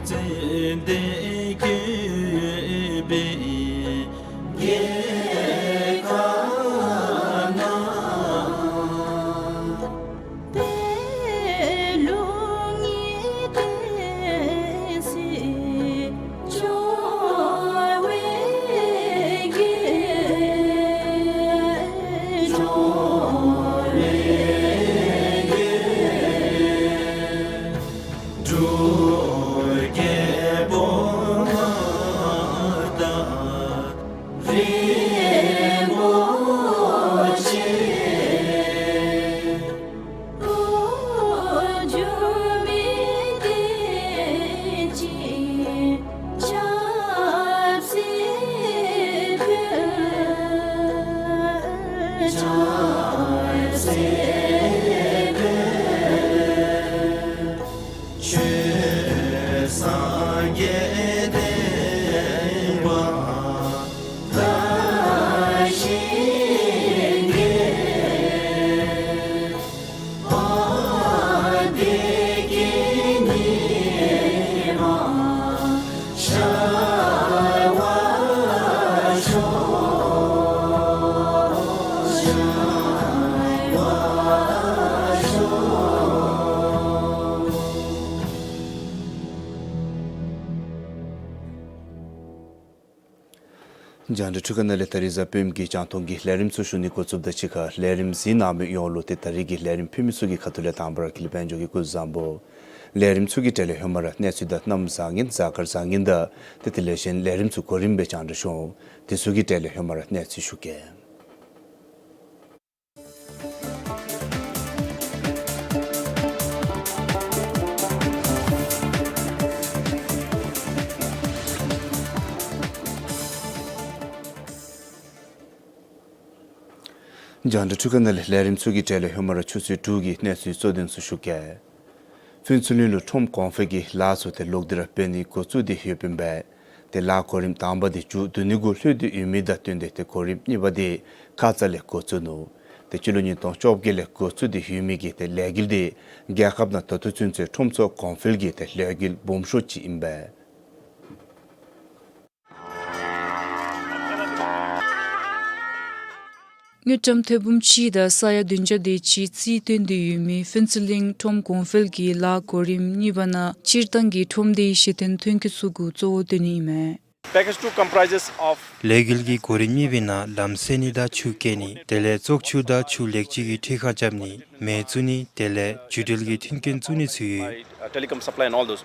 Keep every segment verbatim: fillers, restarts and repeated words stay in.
ཙན་དན་བཀོད་པའི་རྒྱལ་ཁབ་ན། པད་ལུང་གི་བསྟན་སྲིད་འབྱུང་བའི་རྒྱལ། འབྱུང་བའི་རྒྱལ། འབྲུག་རྒྱལ་པོ་མངའ་བདག་རིན་པོ་ཆེ། འགྲོ་མིའི་བསྟན་སྲིད་ཆབ་སྲིད་དཔལ། ཆབ་སྲིད་དཔལ། ཆོས་སངས་རྒྱས་བསྟན་པ་དར་ཞིང་རྒྱས། བདེ་སྐྱིད་ཉི་མ་ཤར་བར་ཤོག། ཤར་བར་ཤོག། རྒྱང་བསྒྲགས་འཕྲུལ་ཁང་ནང་ལས་ད་རིས་གཟའ་སྤེནམ་གི་རྒྱང་མཐོང་གི་ལས་རིམ་ཚུ་ཞུ་ནི་འགོ་བཙུགསཔ་དང་གཅིག་ཁར་ལས་རིམ་གཟིགས་གནང་མི་ཡོངས་ལུ་ཏེ་ད་རིས་ཀྱི་ལས་རིམ་ཕུལ་མི་ཚུ་གི་ཁ་ཐུག་ལས་དང་པ་ར་དགེ་ལེགས་དཔལ་འབྱོར་གྱིས་སྐུ་གཟུགས་བཟང་པོ། ལས་རིམ་ཚུ་གི་གྲས་ལས་ཧེ་མ་ར་གནས་ཚུལ་དང་གནམ་བཟང་ངན་གཟའ་སྐར་བཟང་ངན་དང་ཏེ་དེ་ལས་གཞན་ལས་རིམ་ཚུ་གོ་རིམ་སྦེ་རྒྱང་བསྒྲགས་ཞུ་འོང་། དེ་ཚུ་གི་གྲས་ལས་ཧེ་མ་ར་གནས་ཚུལ་ཞུ་གེ། རྒྱང་བསྒྲགས་འཕྲུལ་ཁང་ནང་ལས་ལས་རིམ་ཚུ་གི་གྲས་ལས་ཧེ་མ་ར་ཆུ་ཚོད་དྲུག་གི་གནས་ཚུལ་གཙོ་དོན་ཚུ་ཞུ་གེ། ཕུན་ཚོགས་གླིང་ལུ་ཁྲོམ་གོང་འཕེལ་གྱི་ལཱ་ཚུ་ཏེ་ལོག་སྟེ་ར་འབད་ནི་འགོ་བཙུགས་ཏེ་ཡོདཔ་ཨིན་པས། ཏེ་ལཱ་གོ་རིམ་དང་པ་འདི་མཇུག་བསྡུ་ནི་གུ་ལྷོད་དེ་ཡོད་མི་དང་བསྟུན་ཏེ་ཏེ་གོ་རིམ་གཉིས་པ་འདི་ཁ་ཙ་ལས་འགོ་བཙུགས་ནུག། ཏེ་སྤྱི་ལོ་ཉིས་སྟོང་བཅོ་བརྒྱད་ལས་འགོ་བཙུགས་ཏེ་ཡོད་མི་གི་ཏེ་ལས་འགུལ་འདི་རྒྱལ་ཁབ་ནང་ད་ལྟོ་ཚུན་ཚོད་ཁྲོམ་ཚོགས་གོང་འཕེལ་གྱི་ཏེ་ལས་འགུལ་སྦོམ་ཤོས་ཅིག་ཨིན་པས། དངུལ་ཀྲམ་ཐེར་འབུམ་གཅིག་དང་ས་ཡ་བདུན་བརྒྱ་དེ་ཅིག་རྩིས་བཏོན་ཏེ་ཡོད་མི་ཕུན་ཚོགས་གླིང་ཁྲོམ་གོང་འཕེལ་གྱི་ལཱ་གོ་རིམ་གཉིས་པ་ནང་སྤྱིར་བཏང་གི་ཁྲོམ་སྡེའི་གཞི་རྟེན་ཐོན་སྐྱེད་ཚུ་གུ་གཙོ་བོ་བཏོན་ནི་ཨིན་མས། Package two comprises of ལས་འགུལ་གྱི་གོ་རིམ་གཉིས་པའི་ནང་ལམ་སེལ་ནི་དང་ཆུ་སྐྱེལ་ནི་དེ་ལས་བཙོག་ཆུ་དང་ཆུ་ལེགས་བཅོས་ཀྱི་འཕྲུལ་ཁང་རྐྱབ་ནི་མེ་བཙུགས་ནི་དེ་ལས་བརྒྱུད་འབྲེལ་གྱི་མཐུན་རྐྱེན་བཙུགས་ནི་ཚུ་ཡོད། Telecom supply and all those.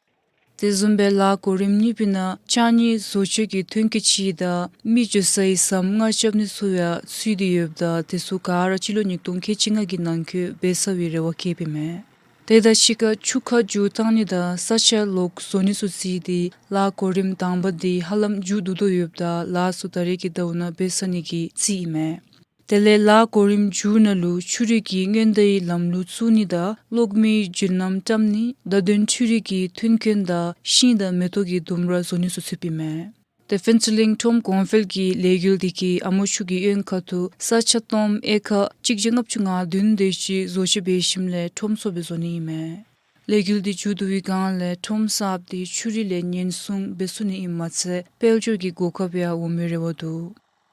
དེ་བཟུམ་སྦེ་ལཱ་གོ་རིམ་གཉིས་པའི་ནང་ཕྱགས་སྙིགས་བཟོ་བཅོས་ཀྱི་ཐོན་སྐྱེད་ཅིག་དང་མི་འགྱོ་སའི་ཟམ་ལྔ་རྐྱབ་ནི་ཚུ་ཡང་ཚུད་དེ་ཡོདཔ་ད་དེ་ཚུ་ག་ར་སྤྱི་ལོ་ཉིས་སྟོང་ཁལ་གཅིག་ལྔ་གི་ནང་འཁོད་འབད་ཚར་བའི་རེ་བ་བསྐྱེདཔ་ཨིན་མས། དེ་དང་གཅིག་ཁར་ཆུ་ཁ་རྒྱུག་བཏང་ནི་དང་ས་ཆ་ལོག་བཟོ་ནི་ཚུ་བརྩིས་ཏེ་ལཱ་གོ་རིམ་དང་པ་འདི་ཧ་ལམ་མཇུག་བསྡུ་དོ་ཡོདཔ་ད་ལཱ་ཚུ་ད་རེས་ཀྱི་ཟླཝ་ནང་འབད་ཚར་ནི་གི་རྩིས་ཨིན་མས། དེ་ལས་ལཱ་གོ་རིམ་མཇུག་ནང་ལུ་ཆུ་རུད་ཀྱི་སྔོན་བརྡའི་ལམ་ལུགས་བཙུགས་ནི་དང་གློག་མེའི་རྒྱུན་ལམ་བཀྲམ་ནི་བརྡ་དོན་འཕྲུལ་རིག་གི་མཐུན་རྐྱེན་དང་ཤིང་དང་མེ་ཏོག་གི་ལྡུམ་ར་བཟོ་ནི་ཚུ་ཚུདཔ་ཨིན་མས། ཏེ་ཕུན་ཚོགས་གླིང་ཁྲོམ་གོང་འཕེལ་གྱི་ལས་འགུལ་འདི་གིས་ཨ་མོ་ཆུ་གི་གཡོན་ཁ་ཐུག་ས་ཆ་སྟོངམ་ཨེ་ཀར་གཅིག་བརྒྱ་ལྔ་བཅུ་ང་བདུན་དེ་ཅིག་བཟོ་བཅོས་འབད་ཞིནམ་ལས་ཁྲོམ་ཚུ་སྦེ་བཟོ་ནི་ཨིན་མས། ལས་འགུལ་འདི་མཇུག་བསྡུ་བའི་སྒང་ལས་ཁྲོམ་གསརཔ་འདི་ཆུ་རུད་ལས་ཉེན་སྲུང་འབད་ཚུགས་ནི་ཨིནམ་མ་ཚད་དཔལ་འབྱོར་གྱི་གོ་སྐབས་ཡང་འོང་མིའི་རེ་བ་འདུག།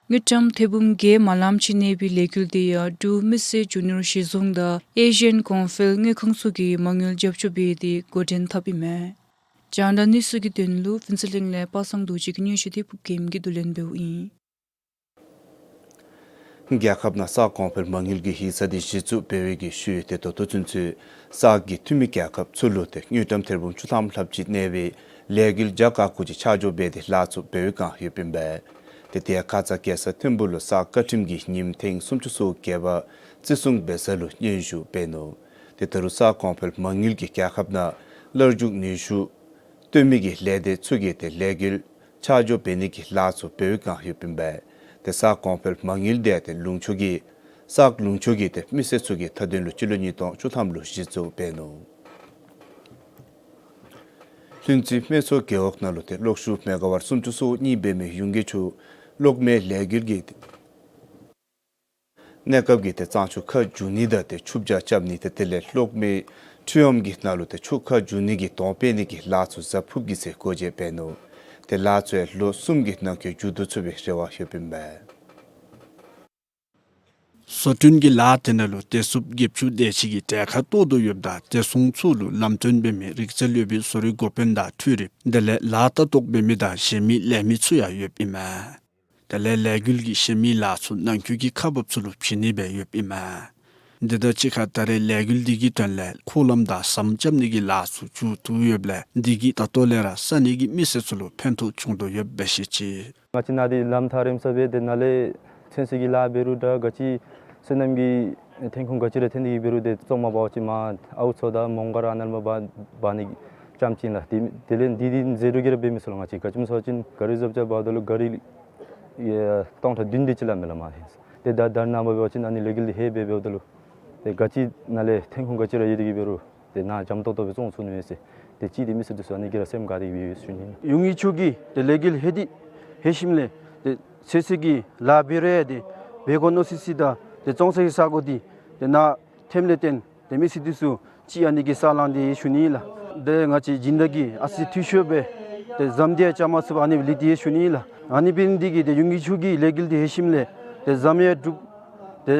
དངུལ་ཀྲམ་ཐེར་འབུམ་བརྒྱད་མ་ལངམ་ཅིག་གནས་པའི་ལས་འགུལ་འདི་ཡང་འབྲུག་མི་སེར་རྒྱུ་ནོར་གཞི་བཟུང་དང་ཨེ་ཤི་ཡན་གོང་འཕེལ་དངུལ་ཁང་ཚུ་གིས་མ་དངུལ་རྒྱབ་སྐྱོར་འབད་དེ་འགོ་འདྲེན་འཐབ་ཨིན་མས། རྒྱང་བསྒྲགས་གནས་ཚུལ་གྱི་དོན་ལུ་ཕུན་ཚོགས་གླིང་ལས་པ་སངས་རྡོ་རྗེ་གི་སྙན་ཞུ་འདི་ཕུརབ་རྒྱལམོ་གིས་བསྡུ་ལེན་འབདཝ་ཨིན། རྒྱལ་ཁབ་ནང་ས་གོང་འཕེལ་མ་དངུལ་གྱི་ཡིག་ཚང་འདི་གཞི་བཙུགས་འབད་བའི་གི་ཤུལ་ཏེ་ད་ལྟོ་ཚུན་ཚོད་ས་གི་འཐུས་མི་རྒྱལ་ཁབ་ཚུ་ལུ་ཏེ་དངུལ་ཀྲམ་ཐེར་འབུམ་བཅུ་ཐམ་ལྷགཔ་ཅིག་གནས་པའི་ལས་འགུལ་བརྒྱ་ཁ་དགུ་ཅིག་ཆ་འཇོག་འབད་དེ་ལཱ་ཚུ་འབད་བའི་བསྒང་ཡོདཔ་ཨིན་པས། ཏེ་དེ་ཁ་ཙ་རྒྱལ་ས་ཐིམ་ཕུག་ལུ་ས་བཀའ་ཁྲིམས་ཀྱི་ཉིནམ་ཐེངས་སུམ་ཅུ་སོ་བརྒྱད་པ་བརྩི་སྲུང་འབད་ས་ལུ་སྙན་ཞུ་འབད་ནུག། ཏེ་ད་རུང་ས་གོང་འཕེལ་མ་དངུལ་གྱིས་རྒྱལ་ཁབ་ནང་སླར་འཇུག་ནུས་ཤུགས་བཏོན་མི་གི་ལས་སྡེ་ཚུ་གིས་ཏེ་ལས་འགུལ་ཆ་འཇོག་འབད་ནི་གི་ལཱ་ཚུ་འབད་བའི་བསྒང་ཡོདཔ་ཨིན་པས། ཏེ་ས་གོང་འཕེལ་མ་དངུལ་འདི་ཏེ་ལུང་ཕྱོགས་ཀྱི་ས་ལུང་ཕྱོགས་ཀྱི་ཏེ་མི་སེར་ཚུ་གི་མཐའ་དོན་ལུ་སྤྱི་ལོ་ཉིས་སྟོང་བཅུ་ཐམ་ལུ་གཞི་བཙུགས་འབད་ནུག། ལྷུན་རྩེ་སྨད་འཚོང་རྒེད་འོག་ནང་ལུ་ཏེ་གློག་ཤུགས་མེ་ག་ཝཊ་སུམ་ཅུ་སོ་གཉིས་འབད་མི་ཡུན་གྱི་ཆུ་གློག་མེའི་ལས་འགུལ་གྱི་གནས་སྐབས་ཀྱི་ཏེ་གཙང་ཆུ་ཁ་རྒྱུག་ནི་དང་ཏེ་ཆུ་བྱ་རྐྱབ་ནི་ཏེ་དེ་ལས་གློག་མེའི་ འཕྲུལ་ལམ་གྱི་ནང་ལུ་ཏེ་ཆུ་ཁ་འགྱོ་ནི་གི་དོང་སྤེལ་ནི་གི་ལཱ་ཚུ་གཟའ་ཕུརཔ་གི་ཚེ་འགོ་འབྱེད་འབད་ནུག། ཏེ་ལཱ་ཚུ་ཡང་ལོ་གསུམ་གྱི་ནང་འཁོད་མཇུག་བསྡུ་ཚུགས་པའི་རེ་བ་ཡོདཔ་ཨིན་པས། བཟོ་སྐྲུན་གྱི་ལཱ་དེ་ནང་ལུ་བདེ་སྲུངཔ་དགེ་བཅུ་བདེ་ཕྱི་གི་གྲལ་ཁར་གཏོགས་དོ་ཡོདཔ་ད་བདེ་སྲུང་ཚུ་ལུ་ལམ་སྟོན་འབད་མི་རིག་རྩལ་ཡོད་པའི་བཟོ་རིག་འགོ་དཔོན་དང་འཕྲུལ་རིགཔ་དེ་ལས་ལཱ་ལྟ་རྟོག་འབད་མི་དང་གཞན་མི་ལས་མི་ཚུ་ཡང་ཡོདཔ་ཨིན་མས། དེ་ལས་ལས་འགུལ་གྱི་གཞན་མི་ལཱ་ཚུ་ནང་འཁོད་ཀྱི་ཁག་འབགཔ་ཚུ་ལུ་བྱིན་ནི་སྦེ་ཡོདཔ་ཨིན་མས། དེ་དང་གཅིག་ཁར་ད་རེས་ལས་འགུལ་འདི་གི་དོན་ལས་འཁོར་ལམ་དང་ཟམ་རྐྱབ་ནི་གི་ལཱ་ཚུ་མཇུག་བསྡུ་ཡོདཔ་ལས་འདི་གིས་ད་ལྟོ་ལས་ར་ས་གནས་ཀྱི་མི་སེར་ཚུ་ལུ་ཕན་ཐོགས་བྱུང་དོ་ཡོདཔ་སྦེ་བཤད་ཅི། ང་བཅས་ནཱ་འདི་ལམ་ཐག་རིངམོ་ས་སྦེ་ཏེ་ནཱ་ལས་ཚོན་སེལ་གྱི་ལཱ་འབད་རུང་འདྲ་ག་ཅི་སོ་ནམ་གྱི་ཐོན་ཁུངས་ག་ཅི་ར་ཐོན་ཏེ་གི་འབད་རུང་ཏེ་བཙོང་མ་འབག་པ་ཅིན་མར་ཨའུ་མཚོ་དང་མོང་སྒར་ཨ་ནཱ་ལས་མར་འབག་འབག་ནི་ཙམ་ཅིག་ལགས། དེ་དེ་ལས་འདི་འདི་ཟད་འགྲོ་གི་ར་འབད་མི་ཚུགས་ལགས། ང་བཅས་ག་ཅི་སྨོ་ཟེར་བ་ཅིན་གཱ་རི་བཟོ་བཅའ་འབག་ད་ལུ་གཱ་རི་ཡ་སྟོང་ཕྲག་བདུན་དེ་ཅིག་ལས་མེད་ལགས་མར་ཧེ། ཏེ་ད་ད་ནཱ་འབད་བ་ཅིན་ཨ་ནི་ལས་འགུལ་འདི་ཧེ་འབད་འབདཝ་ད་ལུ་ཏེ་ག་ཅི་ནཱ་ལས་ཐོན་ཁུངས་ག་ཅི་ར་ཡོད་དེ་གི་འབད་རུང་ཏེ་ནཱ་འཇམ་ཏོང་ཏོ་སྦེ་བཙོང་ཚུགས་ནི་མས་ཟེར། ཏེ་ཅིག་ཏེ་མི་སེར་འདི་ཚུ་ཨ་ནི་གིས་ར་སེམས་དགའ་སྟེ་གི་སྦེ་ཡོད་ཟེར་ཞུ་ནི། ཡུན་གྱི་ཚུ་གི་ཏེ་ལས་འགུལ་ཧེ་འདི་ཧེ་ཞིནམ་ལས་ཏེ་ཚོན་སེལ་གྱི་ལཱ་འབད་རུང་ཡང་ཏེ་འབད་དགོ་མནོ་སི་སི་དང་ཏེ་བཙོང་ས་གི་ས་གོ་འདི་ཏེ་ནཱ་ཐོནམ་ལས་བརྟེན་ཏེ་མི་སེར་འདི་ཚུ་ཅིག་ཨ་ནི་གིས་ས་ལང་སྟེ་ཞུ་ནི་ལགས། ཏེ་ང་བཅས་སྦྱིན་བདག་གིས་ཨ་ཙི་འཐུས་ཤོར་སྦེ་ཏེ་ཟམ་འདི་ཡང་རྐྱབ་མ་ཚུགས་པར་ཨ་ནི་སྦེ་ལུས་ཏེ་ཡོད་ཞུ་ནི་ལགས། ཨ་ནི་འབད་ནི་འདི་གིས་ཏེ་ཡུན་གྱི་ཚུ་གི་ལས་འགུལ་འདི་ཧེ་ཞིནམ་ལས་ཏེ་ཟམ་ཡང་གྲུབ། ཏེ་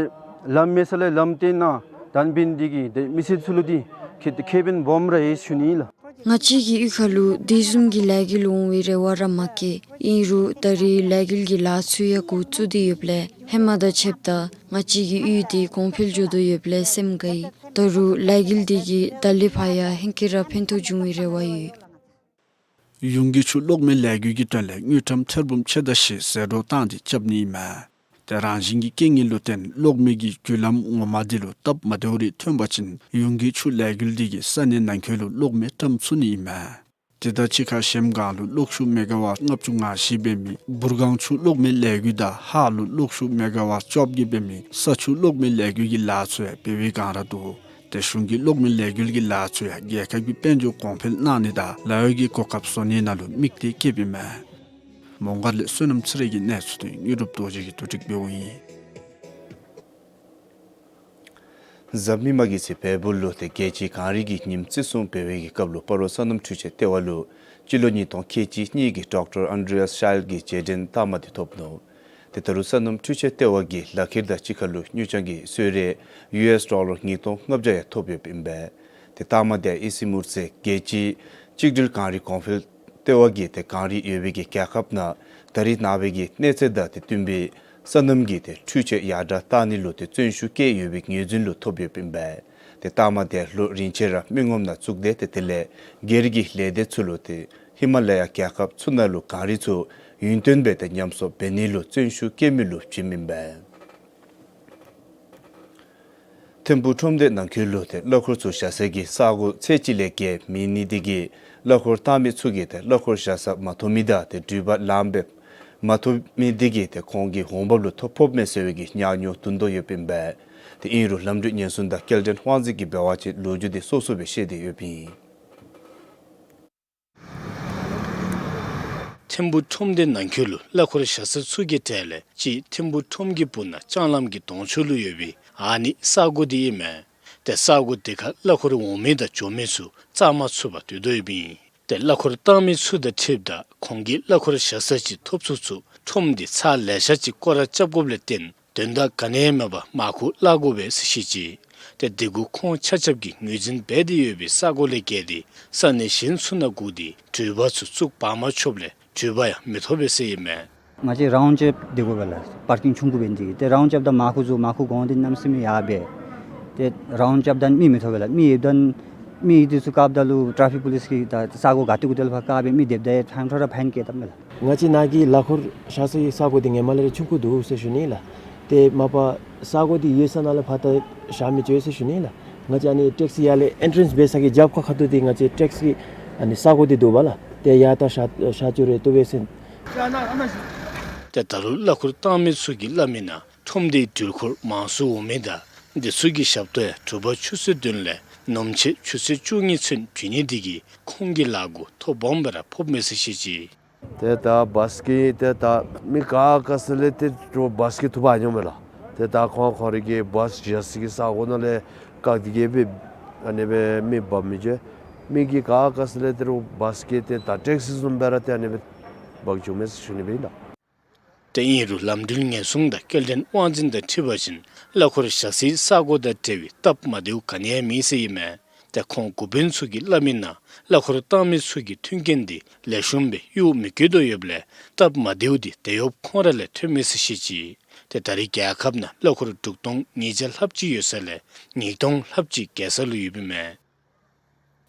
ལམ་མེད་ས་ལས་ལམ་བཏོན་གནང་། ད་ཨ་ནི་འབད་ནི་འདི་གིས་ཏེ་མི་སེར་ཚུ་ལུ་འདི་ཁེ་ཁེ་ཕན་སྦོམ་ར་ཡོད་ཞུ་ནི་ལགས། ང་བཅས་ཀྱི་གཡུས་ཁ་ལུ་དེ་བཟུམ་གྱི་ལས་འགུལ་འོང་བའི་རེ་བ་ར་མ་བསྐྱེད། ཨིན་རུང་ད་རེས་ལས་འགུལ་གྱི་ལཱ་ཚུ་ཡང་འགོ་བཙུགས་ཏེ་ཡོདཔ་ལས་ཧེ་མ་དང་ཕྱདཔ་ད་ང་བཅས་ཀྱི་གཡུས་འདི་གོང་འཕེལ་འགྱོ་དོ་ཡོདཔ་ལས་སེམས་དགའ་ཡི། ད་རུང་ལས་འགུལ་འདི་གིས་ད་ལས་ཕར་ཡང་ཧེང་སྐལ་ར་ཕན་ཐོགས་འབྱུང་བའི་རེ་བ་ཡོད། ཡུན་གྱི་ཚུ་གློག་མེ་ལས་འགུལ་གྱི་དོན་ལས་དངུལ་ཀྲམ་ཐེར་འབུམ་ཕྱེད་དང་བཞི་ཟད་འགྲོ་བཏང་སྟེ་རྐྱབ་ནི་ཨིན་མས། ཏེ་རང་བཞིན་གྱི་རྐྱེན་ངན་ལུ་བརྟེན་གློག་མེ་གི་རྒྱུ་ལམ་ངོ་མ་འདི་ལུ་སྟབས་མ་བདེཝ་རེ་ཐོན་པ་ཅིན་ཡུན་གྱི་ཚུ་ལས་འགུལ་འདི་གིས་ས་གནས་ནང་འཁོད་ལུ་གློག་མེ་བཀྲམ་ཚུགས་ནི་ཨིན་མས། དེ་དང་གཅིག་ཁར་གཞལམ་སྒང་ལུ་གློག་ཤུགས་མེ་ག་ཝཊ་ལྔ་བཅུ་ང་བཞི་འབད་མི་འབུར་སྒང་ཚུ་གློག་མེ་ལས་འགུལ་དང་ཧཱ་ལུ་གློག་ཤུགས་མེ་ག་ཝཊ་བཅོ་བརྒྱད་འབད་མི་ས་ཆུ་གློག་མེ་ལས་འགུལ་གྱི་ལཱ་ཚུ་ཡང་འབད་བའི་སྒང་ར་འདུག། ཏེ་གཞུང་གིས་གློག་མེ་ལས་འགུལ་གྱི་ལཱ་ཚུ་ཡང་རྒྱལ་ཁབ་ཀྱི་དཔལ་འབྱོར་གོང་འཕེལ་གནང་ནི་དང་ལཱ་གཡོག་གི་གོ་སྐབས་བཟོ་ནིའི་ནང་ལུ་དམིགས་ཏེ་བསྐྱེདཔ་ཨིན་མས། མོང་སྒར་ལས་བསོད་ནམས་ཚེ་རིང་གི་གནས་ཚུལ་དེ་དངོས་གྲུབ་རྡོ་རྗེ་གིས་བསྡུ་སྒྲིག་འབདཝ་ཨིན། གཟའ་མིག་དམར་གྱི་ཚེ་བལ་པོ་ལུ་ཏེ་རྒྱལ་སྤྱིའི་གངས་རི་གི་ཉིནམ་བརྩི་སྲུང་འབད་བའི་གི་སྐབས་ལུ་སྤ་རོ་སོ་ནམ་འཕྲུལ་ཆས་ལྟེ་བ་ལུ་སྤྱི་ལོ་ཉིས་སྟོང་ཁལ་གཅིག་གཉིས་ཀྱི་ཌོག་ཊར་ཨན་ཌྲི་ཡཱས་ཤཱལ་གྱི་རྗེས་དྲན་རྟགས་མ་དེ་ཐོབ་ནུག། ཏེ་ད་རུང་སོ་ནམ་འཕྲུལ་ཆས་ལྟེ་བ་གིས་ལག་ཁྱེར་དང་གཅིག་ཁར་ལུ་དངུལ་རྐྱང་གི་གསོལ་རས་ཡུ་ཨེསི་ཌོ་ལར་ཉིས་སྟོང་ལྔ་བརྒྱ་ཡང་ཐོབ་ཡོདཔ་ཨིན་པས། ཏེ་རྟགས་མ་དེ་ཡང་ཨེ་སི་མུར་ཚེ་རྒྱལ་སྤྱིའི་གཅིག་སྒྲིལ་གངས་རི་གོང་འཕེལ་ལྟེ་བ་གིས་ཏེ་གངས་རི་ཡོད་པའི་གི་རྒྱལ་ཁབ་ནང་ད་རེས་ནངས་པའི་གི་གནས་ཚད་དང་ཏེ་བསྟུན་པའི་སོ་ནམ་གྱི་ཏེ་འཕྲུལ་ཆས་ཡར་དྲགས་གཏང་ནི་ལུ་ཏེ་བརྩོན་ཤུགས་བསྐྱེད་ཡོད་པའི་ངོས་འཛིན་ལུ་ཐོབ་ཡོདཔ་ཨིན་པས། ཏེ་རྟགས་མ་དེ་ལུ་རིན་ཆེན་ར་མི་ངོམ་ནང་བཙུགས་ཏེ་ཏེ་དེ་ལས་སྒེར་གྱི་ལས་སྡེ་ཚུ་ལུ་ཏེ་ཧི་མ་ལ་ཡ་རྒྱལ་ཁབ་ཚུ་ནང་ལུ་གངས་རི་ཚུ་ཡུན་བརྟན་སྦེ་ཏེ་ཉམས་གསོ་འབད་ནི་ལུ་བརྩོན་ཤུགས་བསྐྱེད་མི་ལུ་བྱིནམ་ཨིན་པས། ཐིམ་ཕུག་ཁྲོམ་སྡེ་ནང་འཁོད་ལུ་ཏེ་གླ་འཁོར་ཚུ་བཞག་སའི་གི་ས་གོ་ཚད་ཅིག་ལས་བརྒལ་མེད་ནི་དེ་གིས་གླ་འཁོར་བཏང་མི་ཚུ་གིས་ཏེ་གླ་འཁོར་བཞག་ས་མ་ཐོབ་མི་དང་ཏེ་འགྲུལ་པ་ལངམ་སྦེ་མ་ཐོབ་མི་དེ་གིས་ཏེ་ཁོང་གི་འོང་འབབ་ལུ་ཐོ་ཕོགཔ་མས་ཟེར་བའི་གི་ཉམས་མྱོང་འདུག་དོ་ཡོདཔ་ཨིན་པས། ཏེ་ཨིན་རུང་ལམ་འགྲུལ་ཉེན་སྲུང་དང་སྐྱེལ་འདྲེན་དབང་འཛིན་གྱིས་འབད་བ་ཅིན་ལོ་རྒྱུས་དེ་སོ་སོ་སྦེ་བཤད་དེ་ཡོདཔ་ཨིན། ཐིམ་ཕུག་ཁྲོམ་སྡེ་ནང་འཁོད་ལུ་གླ་འཁོར་བཞག་ས་ཚུ་གི་གྲས་ལས་གཅིག་ཐིམ་ཕུག་ཁྲོམ་གྱི་སྦུག་ན་ལྕང་ལམ་གྱི་གདོང་ཕྱོགས་ལུ་ཡོད་པའི་ཨ་ནི་ས་གོ་འདི་ཨིན་མས། ཏེ་ས་གོ་འདི་ཁར་གླ་འཁོར་འོང་མི་དང་འགྱོ་མི་ཚུ་བཅར་མ་ཚུགས་པར་སྡོད་དོ་ཡོདཔ་ཨིན། ཏེ་གླ་འཁོར་བཏང་མི་ཚུ་དང་འཁྲིལཝ་ད་ཁོང་གིས་གླ་འཁོར་བཞག་ས་ཅིག་ཐོབ་ཚུགས་ཚུགས་ཁྲོམ་འདི་ཚར་ལེ་ཤ་ཅིག་སྐོར་ར་རྐྱབ་དགོཔ་ལས་བརྟེན་དོན་དག་ག་ནི་ཡང་མེད་པར་མར་ཁུ་བརླག་དགོ་པས་ཟེར་བཤད་ཅི། ཏེ་དེ་གུ་ཁོང་ཆ་ཁྱབ་ཀྱིས་ངོས་འཛིན་འབད་དེ་ཡོད་པའི་ས་གོ་ལས་བརྒལ་ཏེ་ས་གནས་གཞན་ཚུ་ནང་བསྒུགས་ཏེ་འགྲུལ་པ་ཚུ་བཙུགས་འབག་མ་ཆོགཔ་ལས་འགྲུལ་པ་ཡང་མི་ཐོབ་པས་ཟེར་ཨིན་མས། ང་བཅས་རའུནཌ་རྐྱབ་སྟེ་དགོ་པས་ལགས། པར་ཀིང་ཆུང་ཀུ་འབད་ནི་དེ་གིས། ཏེ་རའུནཌ་རྐྱབ་ད་མར་ཁུ་བཙུགས། མར་ཁུ་གོང་འདི་གནམ་མེད་ས་མེད་ཡར་འབད། ཏེ་རའུནཌ་རྐྱབ་ད་མི་མི་ཐོབ་པས་ལགས། མི་ཡོདཔ་ད་མི་འདི་ཚུ་བཀགཔ་ད་ལུ་ཊ་ཕིག་པོ་ལིསི་གིས་ད་ས་གོ་ག་ཏེ་གུ་ཏེ་ལུ་ཕར་བཀག་སྦེ་མི་སྡོདཔ་ད་ཡང་ཕན་ཐོགས་ར་ཕན་བཀལ་བཏངམ་མས་ལགས། ང་བཅས་ནཱ་གི་གླ་འཁོར་བཞག་ས་གི་ས་གོ་འདི་ཧེ་མ་ལས་ར་ཆུང་ཀུ་འདུག་ཟེར་ཞུ་ནི་ལགས། ཏེ་མ་པ་ས་གོ་འདི་ཡོད་ས་ནང་ལས་ཕར་ད་བཞག་མི་ཆོག་ཟེར་ཞུ་ནི་ལགས། ང་བཅས་ཨ་ནི་ཊེག་སི་ཡར་ལས་ཨེན་ཊྲེནསི་འབད་ས་གི་རྒྱབ་ཁ་ཁ་ཐུག་འདི་ང་བཅས་ཊེག་སི་ཨ་ནི་ས་གོ་འདི་འདུག་པ་ལགས། ཏེ་ཡར་ད་བཞག་བཞག་བཅུག་རུང་བཏུབ་པས་ཟེར། ཏེ་ད་རུང་གླ་འཁོར་བཏང་མི་ཚུ་གིས་སླབ་མི་ནང་ཁྲོམ་སྡེའི་འགྲུལ་འཁོར་མང་སུ་འོང་མི་དང་འདི་ཚུ་གི་ཞབས་ཏོག་ཡང་འབྲུག་པ་ཆུ་ཚོད་བདུན་ལས་ནུབ་ཕྱེད་ཆུ་ཚོད་བཅུ་གཉིས་ཚུན་བྱིན་ནི་དེ་གིས་ཁོང་གི་ལཱ་གུ་ཐོ་སྦོམ་སྦེ་ར་ཕོགཔ་མས་ཟེར་བཤད་ཅི། ཏེ་ད་བཱས་ཀྱིས་ཏེ་ད་མི་ག་ག་ས་ལས་ཏེ་བཱས་ཀྱིས་འཐུ་འབག་འོང་མས་ལགས། ཏེ་ད་ཁོང་ཁོང་རའི་གི་བཱས་བཞག་ས་གི་ས་གོ་ནང་ལས་བཀག་སྟེ་གི་སྦེ་ ཨ་ནི་སྦེ་མེ་འབར་མི་འགྱོ། མེ་གིས་ག་ག་ས་ལས་ཏེ་རུང་འབར་སྐད་ཏེ་ད་ཊེག་སི་བཟུམ་སྦེ་ར་ཏེ་ཨ་ནི་སྦེ་འབར་འགྱོ་མས་ཟེར་ཞུ་ནི་སྦེ་ཨིན་ལགས། ཏེ་ཨིན་རུང་ལམ་འགྲུལ་ཉེན་སྲུང་དང་སྐྱེལ་འདྲེན་དབང་འཛིན་དང་འཁྲིལ་བ་ཅིན་གླ་འཁོར་བཞག་སའི་ས་གོ་དང་འབྲེལ་བའི་སྟབས་མ་བདེཝ་ག་ནི་ཡང་མེད་ཟེར་ཨིན་མས། ཏེ་ཁོང་འགོ་དཔོན་ཚུ་གིས་སླབ་མི་ནང་གླ་འཁོར་བཏང་མི་ཚུ་གི་མཐུན་རྐྱེན་འདི་ལེགས་ཤོམ་སྦེ་གཡོག་མི་བཀོལ་དོ་ཡོདཔ་ལས་སྟབས་མ་བདེཝ་འདི་དེད་གཡོགཔ་ཁོང་ར་ལས་ཐོན་མས་ཟེར་བཤད་ཅི། ཏེ་ད་རེས་རྒྱལ་ཁབ་ནང་གླ་འཁོར་དྲུག་སྟོང་ཉིས་བརྒྱ་ལྷགཔ་ཅིག་ཡོད་ས་ལས་ཉིས་སྟོང་ལྷགཔ་ཅིག་རྒྱལ་ས་ལུ་ཡོདཔ་ཨིན་མས།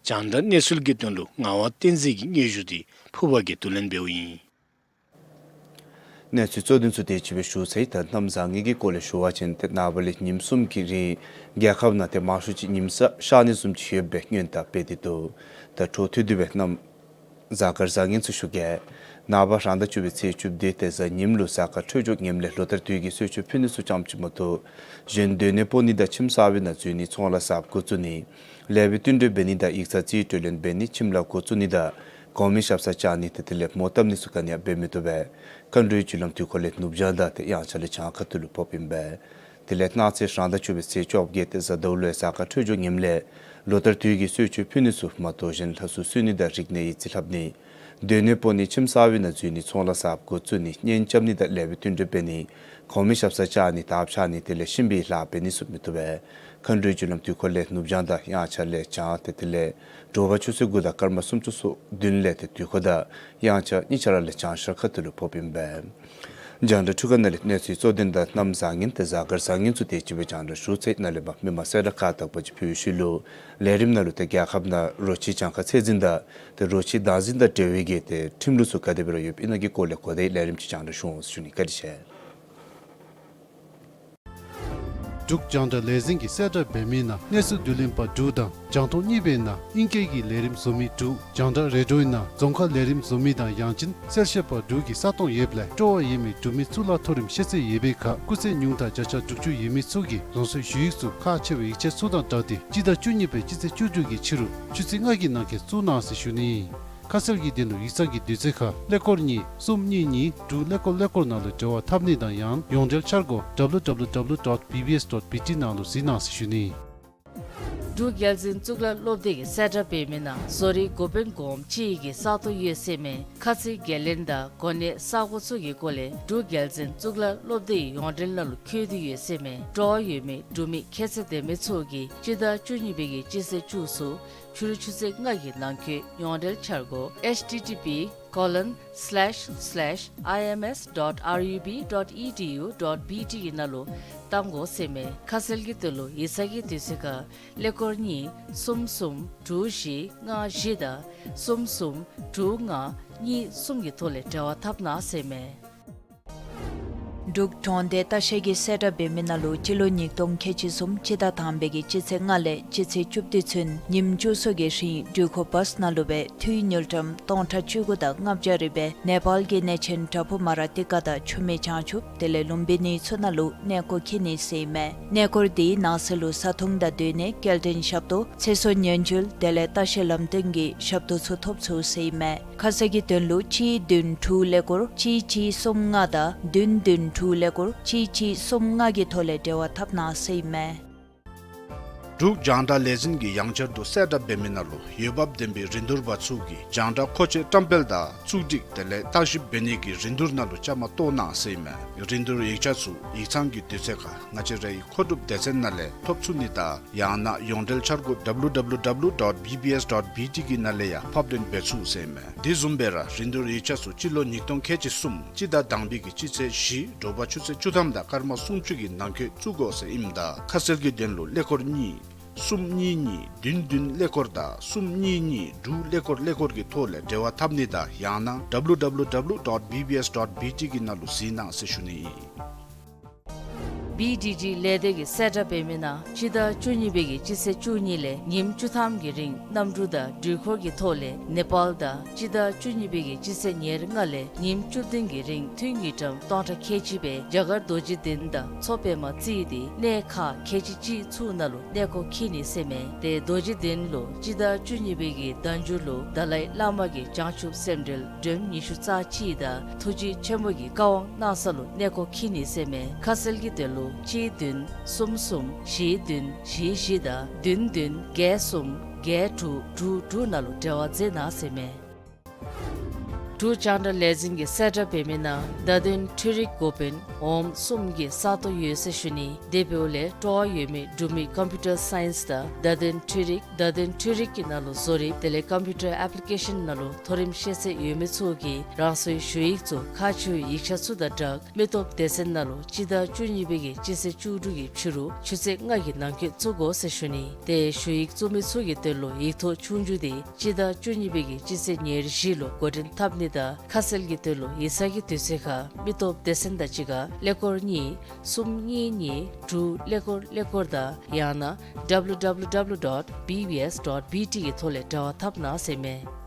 རྒྱང་བསྒྲགས་གནས་ཚུལ་གྱི་དོན་ལུ་ངག་དབང་བསྟན་འཛིན་གྱི་སྙན་ཞུ་འདི་ཕུར་པ་གིས་བསྡུ་ལེན་འབདཝ་ཨིན། གནས་ཚུལ་གཙོ་དོན་ཚུ་དེ་ཅིག་སྦེ་ཞུ་ཚར་ཡི། ད་གནམ་བཟང་ངན་གྱི་སྐོར་ལས་ཞུ་བ་ཅིན་ཏེ་ནངས་པ་ལས་ཉིནམ་གསུམ་གྱི་རིང་རྒྱལ་ཁབ་ནང་ཏེ་མང་ཤོས་ཅིག་ཉིམ་ས་ཤར་ནི་བཟུམ་ཅིག་ཡོདཔ་སྦེ་སྔོན་བརྡ་སྤེལ་ཏེ་འདུག། ད་འཕྲོ་མཐུད་དེ་སྦེ་གནམ་གཟའ་སྐར་བཟང་ངན་ཚུ་ཞུ་གེ། ནངས་པ་རང་ཟླ་བཅུ་པའི་ཚེས་བཅུ་བདུན་ཏེ་གཟའ་ཉིམ་ལུ་གཟའ་སྐར་འཕྲོད་སྦྱོར་ངནམ་ལས་ལོ་ལྟར་དུས་ཀྱི་གསོལ་མཆོད་ཕུལ་ནི་ཚུ་ཙམ་ཅིག་མ་གཏོགས་གཞན་སྡོད་གནས་སྤོ་ནི་དང་ཁྱིམ་གསར་པའི་ནང་འཛུལ་ནི་ཚོང་ལཱ་གསརཔ་འགོ་བཙུགས་ནི་ལས་པའི་བསྟུན་གྲོས་འབད་ནི་དང་ཡིག་ཚང་རྩིས་སྤྲོད་ལེན་འབད་ནི་ཁྱིམ་ལཱ་འགོ་བཙུགས་ནི་དང་གོང་མའི་ཞབས་སར་བཅར་ནི་ཏེ་དེ་ལས་མོ་བཏབ་ནི་ཚུ་ག་ནི་ཡང་འབད་མི་བཏུབ་པས། མཁའ་འགྲོའི་རྒྱུ་ལམ་དུས་འཁོར་ལས་ནུབ་བྱང་དང་ཏེ་དབྱངས་འཆར་ལས་བྱང་ཁ་ཐུག་ལུ་ཕོགཔ་ཨིན་པས། དེ་ལས་གནངས་ཚེ་རང་ཟླ་བཅུ་པའི་ཚེས་བཅོ་བརྒྱད་ཏེ་གཟའ་ཟླཝ་ལུ་ཡང་གཟའ་སྐར་འཕྲོད་སྦྱོར་ངནམ་ལས་ལོ་ལྟར་དུས་ཀྱི་གསོལ་མཆོད་ཕུལ་ནི་ཚུ་མ་གཏོགས་གཞན་ལྷ་གསོལ་གསོལ་ནི་དང་རིག་གནས་ཡིག་རྩིས་ལྷབ་ནི་སྡོད་གནས་སྤོ་ནི་ཁྱིམ་གསར་པའི་ནང་འཛུལ་ནི་ཚོང་ལཱ་གསརཔ་འགོ་བཙུགས་ནི་གཉེན་རྐྱབ་ནི་དང་ལས་པའི་བསྟུན་གྲོས་འབད་ནི་གོང་མའི་ཞབས་སར་བཅར་ནི་དར་འཕྱར་ནི་དེ་ལས་གཤིན་པོའི་ལཱ་འབད་ནི་ཚུ་མི་བཏུབ་པས། མཁའ་འགྲོའི་རྒྱུ་ལམ་དུས་འཁོར་ལས་ནུབ་བྱང་དང་དབྱངས་འཆར་ལས་བྱང་ཏེ་དེ་ལས་དྲོ་པ་ཆུ་ཚོད་དགུ་དང་སྐར་མ་སུམ་ཅུ་སོ་བདུན་ལས་ཏེ་དུས་འཁོར་དང་དབྱངས་འཆར་གཉིས་ཆ་ར་ལས་བྱང་ཤར་ཁ་ཐུག་ལུ་ཕོགཔ་ཨིན་པས། རྒྱང་བསྒྲགས་འཕྲུལ་ཁང་ནང་ལས་གནས་ཚུལ་གཙོ་དོན་དང་གནམ་བཟང་ངན་ཏེ་གཟའ་སྐར་བཟང་ངན་ཚུ་དེ་ཅིག་སྦེ་རྒྱང་བསྒྲགས་ཞུ་ཚར་ཡི། ནཱ་ལས་མར་མི་མང་གསལ་བསྒྲགས་ཁག་དག་པ་ཅིག་ཕུལ་བའི་ཤུལ་ལུ་ལས་རིམ་ནང་ལུ་ཏེ་རྒྱལ་ཁབ་ནང་རོ་ཁྱི་གྱངས་ཁ་ཚད་འཛིན་དང་ཏེ་རོ་ཁྱི་བདག་འཛིན་དང་འབྲེལ་བའི་གི་ཏེ་ཁྲིམས་ལུགས་ཚུ་ག་དེ་སྦེ་ར་ཡོདཔ་ཨིན་ན་གི་སྐོར་ལས་གོ་བརྡའི་ལས་རིམ་ཅིག་རྒྱང་བསྒྲགས་ཞུ་འོང་ཟེར་ཞུ་ནི། བཀའ་དྲིན་ཆེ། འབྲུག་རྒྱང་བསྒྲགས་ལས་འཛིན་གྱིས་གསལ་བསྒྲགས་འབད་མི་ནང་གནས་ཚུལ་བསྡུ་ལེན་པ་དྲུག་དང་རྒྱང་མཐོང་གཉིས་པའི་ནང་ཨིང་སྐད་ཀྱི་ལས་རིམ་བཟོ་མི་དྲུག། རྒྱང་བསྒྲགས་རེ་ཌིའོའི་ནང་རྫོང་ཁ་ལས་རིམ་བཟོ་མི་དང་ཡང་ཅིན་གསལ་བཤད་པ་དྲུག་གི་ས་སྟོང་ཡོདཔ་ལས་སྤྲོ་བ་ཡོད་མི་འབྲུག་མི་གཙུག་ལག་མཐོ་རིམ་ཤེས་ཚད་ཡོད་པའི་ཁར་སྐུགས་ཚད་ཉུང་མཐའ་བརྒྱ་ཆ་དྲུག་ཅུ་ཡོད་མི་ཚུ་གིས་རང་སོའི་ཞུ་ཡིག་ཚུ་ཁག་ཆེ་བའི་ཡིག་ཆ་ཚུ་དང་སྦྲགས་ཏེ་སྤྱི་ཟླ་བཅུ་གཉིས་པའི་སྤྱི་ཚེས་བཅུ་དྲུག་གི་ཕྱི་རུ་ཆུ་ཚོད་ལྔ་གི་ནང་འཁོད་བཙུགས་གནང་ཟེར་ཞུ་ནི་ཨིན། ཁ་གསལ་གྱི་དོན་ལུ་ཡིག་ཚང་གི་དུས་ཚོད་ཁར་ཀླད་ཀོར་གཉིས་གསུམ་གཉིས་གཉིས་དྲུག་ཀླད་ཀོར་ཀླད་ཀོར་ནང་ལུ་འབྲེལ་བ་འཐབ་ནི་དང་ཡང་ཡོངས་འབྲེལ་འཆར་སྒོ་W W W dot B B S dot B T ནང་ལུ་གཟིགས་གནང་ཟེར་ཞུ་ནི། འབྲུག་རྒྱལ་བཙུན་གཙུག་ལག་སློབ་སྡེ་གིས་གསལ་བསྒྲགས་འབད་མི་ནང་བཟོ་རིག་འགོ་དཔོན་གོངམ་ཅིག་གི་ས་སྟོང་ཡོད་ཟེར་མས། ཁ་ཚིག་འགན་ལེན་དང་གོ་གནས་ས་གོ་ཚུ་གི་སྐོར་ལས་འབྲུག་རྒྱལ་བཙུན་གཙུག་ལག་སློབ་སྡེའི་ཡོངས་འབྲེལ་ནང་ལུ་བཀོད་དེ་ཡོད་ཟེར་མས། སྤྲོ་བ་ཡོད་མི་འབྲུག་མི་ཁྱད་ཚད་ལྡན་མི་ཚུ་གིས་སྤྱི་ཟླ་བཅུ་གཉིས་པའི་གི་སྤྱི་ཚེས་བཅུ་གསུམ་ཕྱི་རུ་ཆུ་ཚོད་ལྔ་གི་ནང་འཁོད་ཡོངས་འབྲེལ་འཆར་སྒོ་H T T P colon slash slash I M S dot R U B dot E D U dot B T གི་ནང་ལུ་བཏང་དགོ་ཟེར་མས། ཁ་གསལ་གྱི་དོན་ལུ་ཡིག་ཚང་གི་དུས་ཚོད་ཁར་ཀླད་ཀོར་གཉིས་གསུམ་གསུམ་དྲུག་བཞི་ལྔ་བཞི་དང་གསུམ་གསུམ་དྲུག་ལྔ་གཉིས་གསུམ་གྱི་ཐོག་ལས་འབྲེལ་བ་འཐབ་གནང་ཟེར་མས། འབྲུག་གྲོང་སྡེ་ལྟ་བཤལ་གྱིས་གསལ་བསྒྲགས་འབད་མི་ནང་ལུ་སྤྱི་ལོ་ཉིས་སྟོང་ཁལ་གཅིག་གསུམ་སྤྱི་ཟླ་དང་པའི་གི་སྤྱི་ཚེས་ལྔ་ལས་སྤྱི་ཚེས་བཅུ་བདུན་ཚུན་ཉིནམ་བཅུ་གསུམ་གྱི་རིང་འགྲུལ་འཁོར་བཱསི་ནང་ལུ་སྦེ་འཐུས་དངུལ་ཀྲམ་སྟོང་ཕྲག་བཅུ་དགུ་དང་ལྔ་བརྒྱ་རེ་སྦེ་ནེ་པཱལ་གྱི་གནས་ཆེན་བྲག་ཕུག་མ་ར་ཏི་ཀ་དང་ཆུ་སྨད་བྱང་ཆུབ་དེ་ལས་ལུམ་བི་ནི་ཚུ་ནང་ལུ་གནས་སྐོར་འཁྱིད་ནི་ཟེར་ཨིན་མས། གནས་སྐོར་དེའི་ནང་གསེས་ལུ་བཟའ་འཐུང་དང་སྡོད་གནས་སྐྱེལ་འདྲེན་ཞབས་ཏོག་ཚེ་སྲོག་ཉེན་བཅོལ་དེ་ལས་ལྟ་བཤལ་ལམ་སྟོན་གྱི་ཞབས་ཏོག་ཚུ་ཐོབ་ཚུགས་ཟེར་ཨིན་མས། ཁ་གསལ་གྱི་དོན་ལུ་གཅིག་བདུན་དྲུག་ཀླད་ཀོར་གཅིག་གཅིག་གསུམ་ལྔ་དང་བདུན་བདུན་དྲུག་ཀླད་ཀོར་གཅིག་གཅིག་གསུམ་ལྔ་གི་ཐོག་ལས་འབྲེལ་བ་འཐབ་གནང་ཟེར་ཨིན་མས། འབྲུག་རྒྱང་བསྒྲགས་ལས་འཛིན་གྱིས་ཡང་བསྐྱར་དུ་གསལ་བསྒྲགས་འབད་མི་ནང་ལུ་འོས་འབབ་ལྡན་པའི་རིན་བསྡུར་པ་ཚུ་གིས་རྒྱང་བསྒྲགས་མཁོ་ཆས་བཀྲམ་སྤེལ་དང་བཙུགས་སྒྲིག་དེ་ལས་བརྟག་ཞིབ་འབད་ནི་གི་རིན་བསྡུར་ནང་ལུ་བཅའ་མར་གཏོགས་གནང་ཟེར་ཨིན་མས། རིན་བསྡུར་ཡིག་ཆ་ཚུ་ཡིག་ཚང་གི་དུས་ཚོད་ཁར་ང་བཅས་རའི་མཁོ་སྒྲུབ་སྡེ་ཚན་ནང་ལས་ཐོབ་ཚུགས་ནི་དང་ཡང་ན་ཡོངས་འབྲེལ་འཆར་སྒོ་W W W dot B B S dot B T གི་ནང་ལས་ཡང་ཕབ་ལེན་འབད་ཚུགས་ཟེར་ཨིན་མས། དེ་བཟུམ་སྦེ་ར་རིན་བསྡུར་ཡིག་ཆ་ཚུ་སྤྱི་ལོ་ཉིས་སྟོང་ཁལ་གཅིག་གསུམ་སྤྱི་ཟླ་དང་པའི་གི་སྤྱི་ཚེས་བཞི་དྲོ་པ་ཆུ་ཚོད་བཅུ་ཐམ་དང་སྐར་མ་སུམ་ཅུ་གི་ནང་འཁོད་བཙུགས་དགོ་ཟེར་ཨིནམ་ད་ཁ་གསལ་གྱི་དོན་ལུ་ཀླད་ཀོར་གཉིས་གསུམ་གཉིས་གཉིས་བདུན་བདུན་ཀླད་ཀོར་དང་གསུམ་གཉིས་གཉིས་དྲུག་ཀླད་ཀོར་ཀླད་ཀོར་གྱི་ཐོག་ལས་འབྲེལ་བ་འཐབ་ནི་དང་ཡང་ན་W W W dot B B S dot B T གི་ནང་ལུ་གཟིགས་གནང་ཟེར་ཞུ་ནི་ཨིན། B D D ལས་སྡེ་གིས་གསལ་བསྒྲགས་འབད་མི་ནང་སྤྱི་ཟླ་བཅུ་གཉིས་པའི་གི་སྤྱི་ཚེས་བཅུ་གཉིས་ལས་ཉིནམ་བཅུ་ཐམ་གྱི་རིང་གནམ་གྲུ་དང་འགྲུལ་འཁོར་གྱི་ཐོག་ལས་ནེ་པཱལ་དང་སྤྱི་ཟླ་བཅུ་གཉིས་པའི་གི་སྤྱི་ཚེས་ཉེར་ལྔ་ལས་ཉིནམ་བཅུ་བདུན་གྱི་རིང་འཐུས་དངུལ་ཀྲམ་སྟོང་ཕྲག་ཁལ་གཅིག་སྦེ་རྒྱ་གར་རྡོ་རྗེ་གདན་དང་མཚོ་པདྨ་རྩེ་ཏེ་གནས་ཁག་ཁལ་གཅིག་གཅིག་ཚུ་ནང་ལུ་གནས་སྐོར་འཁྱིད་ནི་ཟེར་མས། ཏེ་རྡོ་རྗེ་གདན་ལུ་སྤྱི་ཟླ་བཅུ་གཉིས་པའི་གི་ཟླ་མཇུག་ལུ་དཱ་ལའི་བླ་མ་གི་བྱང་ཆུབ་སེམས་འགྲེལ་སྒྲོམ་ཉི་ཤུ་རྩ་གཅིག་དང་ཐུགས་རྗེ་ཆེན་པོ་གི་བཀའ་དབང་གནང་ས་ལུ་གནས་སྐོར་འཁྱིད་ནི་ཟེར་མས། ཁ་གསལ་གྱི་དོན་ལུ་ གཅིག་བདུན་གསུམ་གསུམ་བཞི་བདུན་བཞི་བཞི་དང་བདུན་བདུན་བརྒྱད་གསུམ་བརྒྱད་དྲུག་དྲུག་དྲུག་ནང་ལུ་འབྲེལ་བ་མཛད་གནང་ཟེར་མས། འབྲུག་རྒྱང་བསྒྲགས་ལས་འཛིན་གྱིས་གསལ་བསྒྲགས་འབད་མི་ནང་བརྡ་དོན་འཕྲུལ་རིག་འགོ་དཔོན་འོགམ་གསུམ་གྱི་ས་སྟོང་ཡོད་ཟེར་ཞུ་ནི། དེ་འབདཝ་ལས་སྤྲོ་བ་ཡོད་མི་འབྲུག་མི་ཀམ་པིའུ་ཊར་སའིནསི་དང་བརྡ་དོན་འཕྲུལ་རིག་བརྡ་དོན་འཕྲུལ་རིག་གི་ནང་ལུ་བཟོ་རིག་དེ་ལས་ཀམ་པིའུ་ཊར་ཨེཔ་ལི་ཀེ་ཤཱན་ནང་ལུ་མཐོ་རིམ་ཤེས་ཚད་ཡོད་མི་ཚུ་གིས་རང་སོའི་ཞུ་ཡིག་ཚུ་ཁག་ཆེ་བའི་ཡིག་ཆ་ཚུ་དང་སྦྲགས་མི་སྟོབས་སྡེ་ཚན་ནང་ལུ་སྤྱི་ཟླ་བཅུ་གཉིས་པའི་གི་སྤྱི་ཚེས་བཅུ་དྲུག་གི་ཕྱི་རུ་ཆུ་ཚོད་ལྔ་གི་ནང་འཁོད་བཙུགས་དགོ་ཟེར་ཞུ་ནི། ཏེ་ཞུ་ཡིག་བཙུགས་མི་ཚུ་གི་དོན་ལུ་ཡིག་ཐོག་ཆོས་རྒྱུགས་དེ་སྤྱི་ཟླ་བཅུ་གཉིས་པའི་གི་སྤྱི་ཚེས་ཉེར་བཞི་ལུ་འགོ་འདྲེན་འཐབ་ནི་དང་ཁ་གསལ་གྱི་དོན་ལུ་ཡིག་ཚང་གི་དུས་ཚོད་ཁར་མི་སྟོབས་སྡེ་ཚན་དང་གཅིག་ཁར་ཀླད་ཀོར་གཉིས་གསུམ་གཉིས་གཉིས་དྲུག་ཀླད་ཀོར་ཀླད་ཀོར་དང་ཡང་ན་ཌབ་ལུ་ཌབ་ལུ་ཌབ་ལུ་ཌོཊ་བི་བི་ཨེསི་ཌོཊ་བི་ཊི་གི་ཐོག་ལས་འབྲེལ་བ་འཐབ་གནང་ཟེར་མས།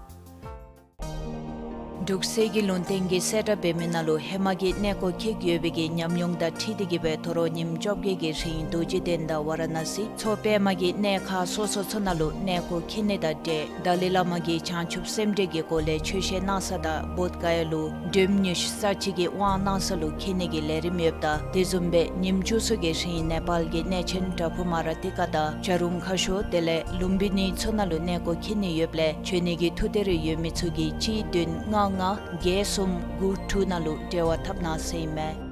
འབྲུག་གསེར་གྱི་ལུང་བསྟན་གྱིས་གསལ་བསྒྲགས་འབད་མི་ནང་ལུ་ཧེ་མ་གི་གནས་སྐོར་འཁྱིད་ཡོད་པའི་གི་ཉམས་མྱོང་དང་འཁྲིལ་ཏེ་གི་སྦེ་དོ་རུང་ཉིནམ་བཅོ་བརྒྱད་ཀྱི་རིང་རྡོ་རྗེ་གདན་དང་ཝཱ་ར་ཎ་སི་མཚོ་པདྨ་གི་གནས་ཁག་སོ་སོ་ཚུ་ནང་ལུ་གནས་སྐོར་འཁྱིད་ནི་དང་འབྲེལ་ཏཱ་ལའི་བླ་མ་གིས་བྱང་ཆུབ་སེམས་འགྲེལ་གྱི་སྒོ་ལས་ཆོས་བཤད་གནང་ས་དང་བོདྷ་ག་ཡ་ལུ་སྒྲོལ་མ་ཉི་ཤུ་རྩ་གཅིག་གི་དབང་གནང་ས་ལུ་འཁྱིད་ནི་གི་ལས་རིམ་ཡོདཔ་ད་དེ་བཟུམ་སྦེ་ཉིནམ་བཅུ་གསུམ་གྱི་རིང་ནེ་པཱལ་གྱི་གནས་ཆེན་པྲ་བྷུ་མ་ར་ཏི་ཀ་དང་བྱ་རུང་ཁ་ཤོར་དེ་ལས་ལུམ་བི་ནི་ཚུ་ནང་ལུ་གནས་སྐོར་འཁྱིད་ནི་ཡོདཔ་ལས་འབྱོན་ནི་གི་ཐུགས་འདོད་རེ་ཡོད་མི་ཚུ་གིས་གཅིག་བདུན་ལྔ་ལྔ་བརྒྱད་གསུམ་དགུ་དྲུག་ནང་ལུ་འབྲེལ་བ་འཐབ་གནང་ཟེར་ཨིན་མས།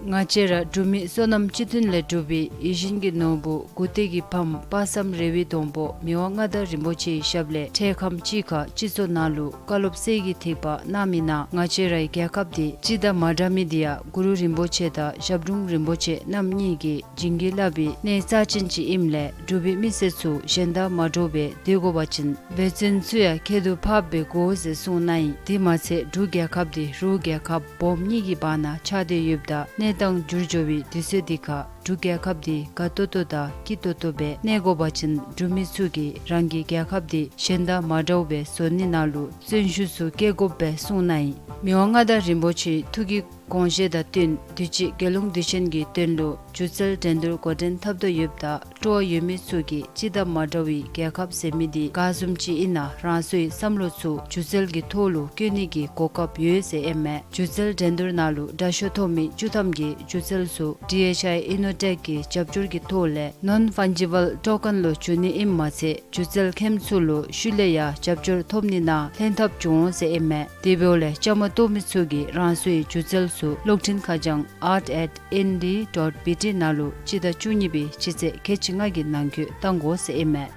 ང་བཅས་ར་འབྲུག་མི་བསོད་ནམས་སྤྱི་མཐུན་ལས་གྲུབ་པའི་ཡིད་བཞིན་གྱི་ནོར་བུ་མགུ་ཏོག་གི་ཕམ་དཔག་བསམ་རེ་བའི་སྡོང་པོ་མི་དབང་མངའ་བདག་རིན་པོ་ཆེའི་ཞབས་ལས་འཕྲལ་ཁམས་ཅིག་ཁར་སྤྱི་ཚོགས་ནང་ལུ་བཀའ་སློབ་གསེར་གྱི་ཐིགས་པ་གནང་མི་ནང་ང་བཅས་རའི་རྒྱལ་ཁབ་འདི་སྤྱི་དང་མ་འདྲ་མི་འདི་ཡང་གུ་རུ་རིན་པོ་ཆེ་དང་ཞབས་དྲུང་རིན་པོ་ཆེ་རྣམ་གཉིས་ཀྱིས་བྱིན་གྱིས་བརླབས་པའི་གནས་རྩ་ཆེན་ཅིག་ཨིནམ་ལས་འབྲུག་པའི་མི་སེར་ཚུ་གཞན་དང་མ་འདྲཝ་སྦེ་སྡོད་དགོ་པ་ཅིན་འབད་བརྩོན་ཚུ་ཡང་ཁྱད་དུ་འཕགསཔ་སྦེ་དགོ་ཟེར་གསུངས་གནང་ཡི། དེ་མ་ཚད་འབྲུག་རྒྱལ་ཁབ་འདི་རུ་རྒྱལ་ཁབ་སྦོམ་གཉིས་ཀྱི་བར་ན་ཆགས་ཏེ་ཡོདཔ་ད་གནས་སྟངས་འགྱུར་འགྱོ་བའི་དུས་ཚོད་འདི་ཁར་འབྲུག་རྒྱལ་ཁབ་འདི་དགའ་ཏོག་ཏོ་དང་སྐྱིད་ཏོག་ཏོ་སྦེ་གནས་དགོ་པ་ཅིན་འབྲུག་མི་ཚུ་གིས་རང་གི་རྒྱལ་ཁབ་འདི་གཞན་དང་མ་འདྲཝ་སྦེ་བཟོ་ནི་ནང་ལུ་བརྩོན་ཤུགས་ཚུ་བསྐྱེད་དགོཔ་སྦེ་གསུངས་གནང་ཡི། མི་དབང་མངའ་བདག་རིན་པོ་ཆེའི་ཐུགས་ཀྱི་དགོངས་བཞེད་དང་བསྟུན་དུས་ཅི་རྒྱལ་ཡོངས་དུས་ཆེན་གྱི་དོན་ལུ་སྒྱུ་རྩལ་འགྲན་བསྡུར་འགོ་འདྲེན་འཐབ་དོ་ཡོདཔ་ད་སྤྲོ་བ་ཡོད་མི་ཚུ་གིས་སྤྱི་དང་མ་འདྲ་བའི་རྒྱལ་ཁབ་ཟེར་མི་འདི་ག་བཟུམ་ཅིག་ཨིན་ན་རང་སོའི་བསམ་བློ་ཚུ་སྒྱུ་རྩལ་གྱི་ཐོག་ལུ་བཀོད་ནི་གི་གོ་སྐབས་ཡོད་ཟེར་ཨིན་མས། སྒྱུ་རྩལ་འགྲན་བསྡུར་ནང་ལུ་དྲག་ཤོས་ཐོབ་མི་བཅུ་ཐམ་གྱི་སྒྱུ་རྩལ་ཚུ་ཌི་ཨེཆ་ཨའི་ཨི་ནོ་ཊེཀ་གི་རྒྱབ་སྐྱོར་གྱི་ཐོག་ལས་ནོན་ཕཱན་ཇི་བཱལ་ཊོ་ཀེན་ལུ་བསྒྱུར་ནི་ཨིནམ་མ་ཚད་སྒྱུ་རྩལ་མཁནམ་ཚུ་ལུ་ཤུལ་ལས་ཡང་རྒྱབ་སྐྱོར་ཐོབ་ནི་ནང་ལྷན་ཐབས་འབྱུང་འོང་ཟེར་ཨིན་མས། དེ་འབདཝ་ལས་བཅའ་མར་གཏོགས་མི་ཚུ་གིས་རང་སོའི་སྒྱུ་རྩལ་ཚུ་གློག་འཕྲིན་ཁ་བྱང་ཨརཊ་ཨེཊ་ཨེན་ཌི་ཌོཊ་བི་ཊི་ནང་ལུ་སྤྱི་ཟླ་བཅུ་གཉིས་པའི་སྤྱི་ཚེས་ཁལ་གཅིག་ལྔ་གི་ནང་འཁོད་བཏང་དགོ་ཟེར་ཨིན་མས།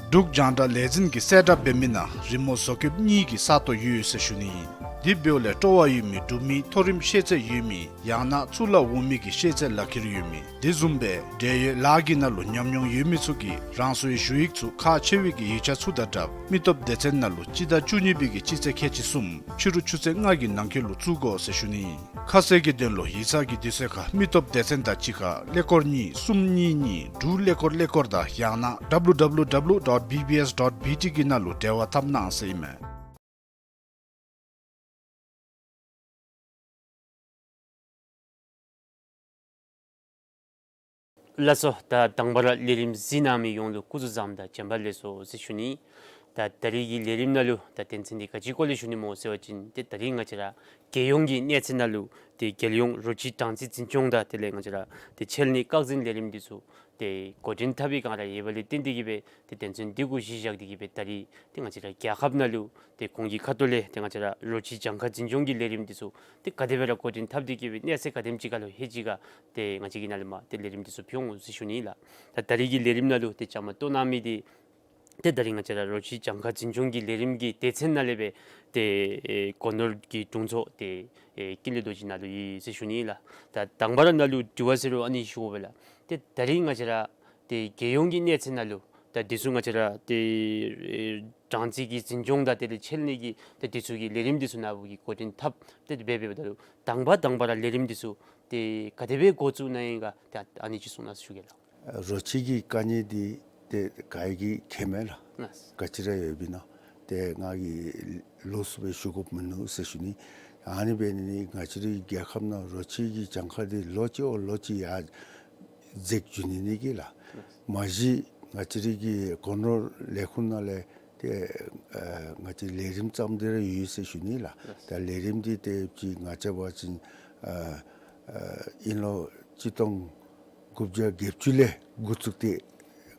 འབྲུག་རྒྱང་བསྒྲགས་ལས་འཛིན་གྱིས་གསལ་བསྒྲགས་འབད་མི་ནང་རི་མོ་བཟོ་བཀོདཔ་གཉིས་ཀྱི་ས་སྟོང་ཡོད་ཟེར་ཞུ་ནི་ཨིན། དེ་འབདཝ་ལས་སྤྲོ་བ་ཡོད་མི་འབྲུག་མི་མཐོ་རིམ་ཤེས་ཚད་ཡོད་མི་ཡང་ན་གཙུག་ལག་འོག་མའི་གི་ཤེས་ཚད་ལག་ཁྱེར་ཡོད་མི་དེ་བཟུམ་སྦེ་འབྲེལ་ཡོད་ལཱ་གི་ནང་ལུ་ཉམས་མྱོང་ཡོད་མི་ཚུ་གིས་རང་སོའི་ཞུ་ཡིག་ཚུ་ཁག་ཆེ་བའི་གི་ཡིག་ཆ་ཚུ་དང་སྦྲགས་མི་སྟོབས་སྡེ་ཚན་ནང་ལུ་སྤྱི་ཟླ་བཅུ་གཉིས་པའི་གི་སྤྱི་ཚེས་ཁལ་གཅིག་གསུམ་ཕྱི་རུ་ཆུ་ཚོད་ལྔ་གི་ནང་འཁོད་ལུ་བཙུགས་དགོ་ཟེར་ཞུ་ནི་ཨིན། ཁ་གསལ་གྱི་དོན་ལུ་ཡིག་ཚང་གི་དུས་ཚོད་ཁར་མི་སྟོབས་སྡེ་ཚན་དང་གཅིག་ཁར་ཀླད་ཀོར་གཉིས་གསུམ་གཉིས་གཉིས་དྲུག་ཀླད་ཀོར་ཀླད་ཀོར་དང་ཡང་ན་ཌབ་ལུ་ཌབ་ལུ་ཌབ་ལུ་ཌོཊ་བི་བི་ཨེསི་ཌོཊ་བི་ཊི་གི་ནང་ལུ་འབྲེལ་བ་འཐབ་གནང་ཟེར་ཨིན་མས། ལགས་སོ། ད་དང་པ་ར་ལས་རིམ་གཟིགས་གནང་མི་ཡོངས་ལུ་སྐུ་གཟུགས་བཟང་དང་བྱོན་པ་ལེགས་སོ་ཟེར་ཞུ་ནི། ད་ད་རིས་ཀྱི་ལས་རིམ་ནང་ལུ་ད་དོན་ཚན་འདི་ག་ཅི་སྐོར་ལས་ཞུ་ནི་སྨོ་ཟེར་བ་ཅིན་ཏེ་ད་རིས་ང་བཅས་ར་རྒྱལ་ཡོངས་ཀྱི་གནས་ཚད་ནང་ལུ་ཏེ་རྒྱལ་ཡོངས་རོ་ཁྱི་སྦྲང་རྩི་འཛིན་སྐྱོང་དང་དེ་ལས་ང་བཅས་ར་ཏེ་ཆད་ལྷན་བཀག་འཛིན་ལས་རིམ་འདི་ཚུ་ཏེ་འགོ་འདྲེན་འཐབ་པའི་སྒང་ར་ཡོད་པ་ལས་བརྟེན་ཏེ་གིས་སྦེ་ཏེ་དོན་ཚན་འདི་གུ་གཞི་བཞག་སྟེ་གིས་སྦེ་ད་རིས་ཏེ་ང་བཅས་ར་རྒྱལ་ཁབ་ནང་ལུ་ཏེ་གོང་གི་ཁ་ཐུག་ལས་ཏེ་ང་བཅས་ར་རོ་ཁྱི་གྱངས་ཁ་འཛིན་སྐྱོང་གི་ལས་རིམ་འདི་ཚུ་ཏེ་ག་དེ་སྦེ་ར་འགོ་འདྲེན་འཐབ་སྟེ་གིས་སྦེ་གནས་ཚད་ག་དེམ་ཅིག་ཁར་ལུ་ལྷོད་ཅི་ག་ཏེ་ང་བཅས་ཀྱི་ནང་ལས་མར་ཏེ་ལས་རིམ་འདི་ཚུ་ཕུལ་འོང་ཟེར་ཞུ་ནི་ལགས། ད་ད་རིས་ཀྱི་ལས་རིམ་ནང་ལུ་ཏེ་བཅའ་མར་གཏོགས་གནང་མི་འདི་ཏེ་ད་རིས་ང་བཅས་ར་རོ་ཁྱི་གྱངས་ཁ་འཛིན་སྐྱོང་གི་ལས་རིམ་གྱི་སྡེ་ཚན་ནང་ལས་སྦེ་ཏེ་ཨེ་སྒོ་ནོར་གྱི་དྲུང་འཚོ་ཏེ་ཨེ་ཀུན་ལེགས་རྡོ་རྗེ་ནཱ་ལུ་ཡོད་ཟེར་ཞུ་ནི་ལགས། ད་དང་པ་ར་ནཱ་ལུ་དྲི་བ་ཟེར་རུང་ཨ་ནི་ཞུ་དགོ་པས་ལགས། ཏེ་ད་རིས་ང་བཅས་ར་ཏེ་རྒྱལ་ཡོངས་ཀྱི་གནས་ཚད་ནང་ལུ་ད་འདི་ཚུ་ང་བཅས་ར་ཏེ་ཨེ་སྦྲང་རྩི་གི་འཛིན་སྐྱོང་དང་དེ་ལས་ཆད་ལྷན་གྱི་ཏེ་འདི་ཚུ་གི་ལས་རིམ་འདི་ཚུ་ནཱ་བུ་གིས་འགོ་འདྲེན་འཐབ་སྟེ་འབད་འབདཝ་ད་ལུ་དང་པ་དང་པ་ར་ལས་རིམ་འདི་ཚུ་ཏེ་ག་དེ་སྦེ་འགོ་བཙུགས་གནང་ཡི་ག་ཏེ་ཨ་ནི་ཅིག་གསུང་གནང་ཟེར་ཞུ་གེ་ལགས། རོ་ཁྱི་གི་དཀའ་ངལ་འདི་ཏེ་ག་གིས་མཁྱེན་མས་ལགས། ལགས། ག་ཅི་ར་ཡོདཔ་ཨིན་ན་ཏེ་ང་གིས་ལོགས་སུ་སྦེ་ཞུ་དགོཔ་མིན་ནུག་ཟེར་ཞུ་ནི། ཨ་ནི་འབད་ནི་ནི་ང་བཅས་རའི་རྒྱལ་ཁབ་ནང་རོ་ཁྱི་གི་གྱངས་ཁ་འདི་ལོ་གཅིག་བ་ལོ་གཅིག་ཡར་འཛེགས་འགྱོ་ནི་ཨིན་གི་ལགས། མ་གཞི་ང་བཅས་རའི་གི་སྒོ་ནོར་ལས་ཁུངས་ནང་ལས་ཏེ་ཨ་ང་བཅས་ལས་རིམ་བརྩམས་ཏེ་ར་ཡོད་ཟེར་ཞུ་ནི་ལགས། ད་ལས་རིམ་འདི་ཏེ་ཅིག་ང་བཅས་འབད་བ་ཅིན་ཨ་ ཨ་ཨིན་ལོ་གཅིག་སྟོང་དགུ་བརྒྱ་བརྒྱད་ཅུ་ལས་འགོ་བཙུགས་ཏེ་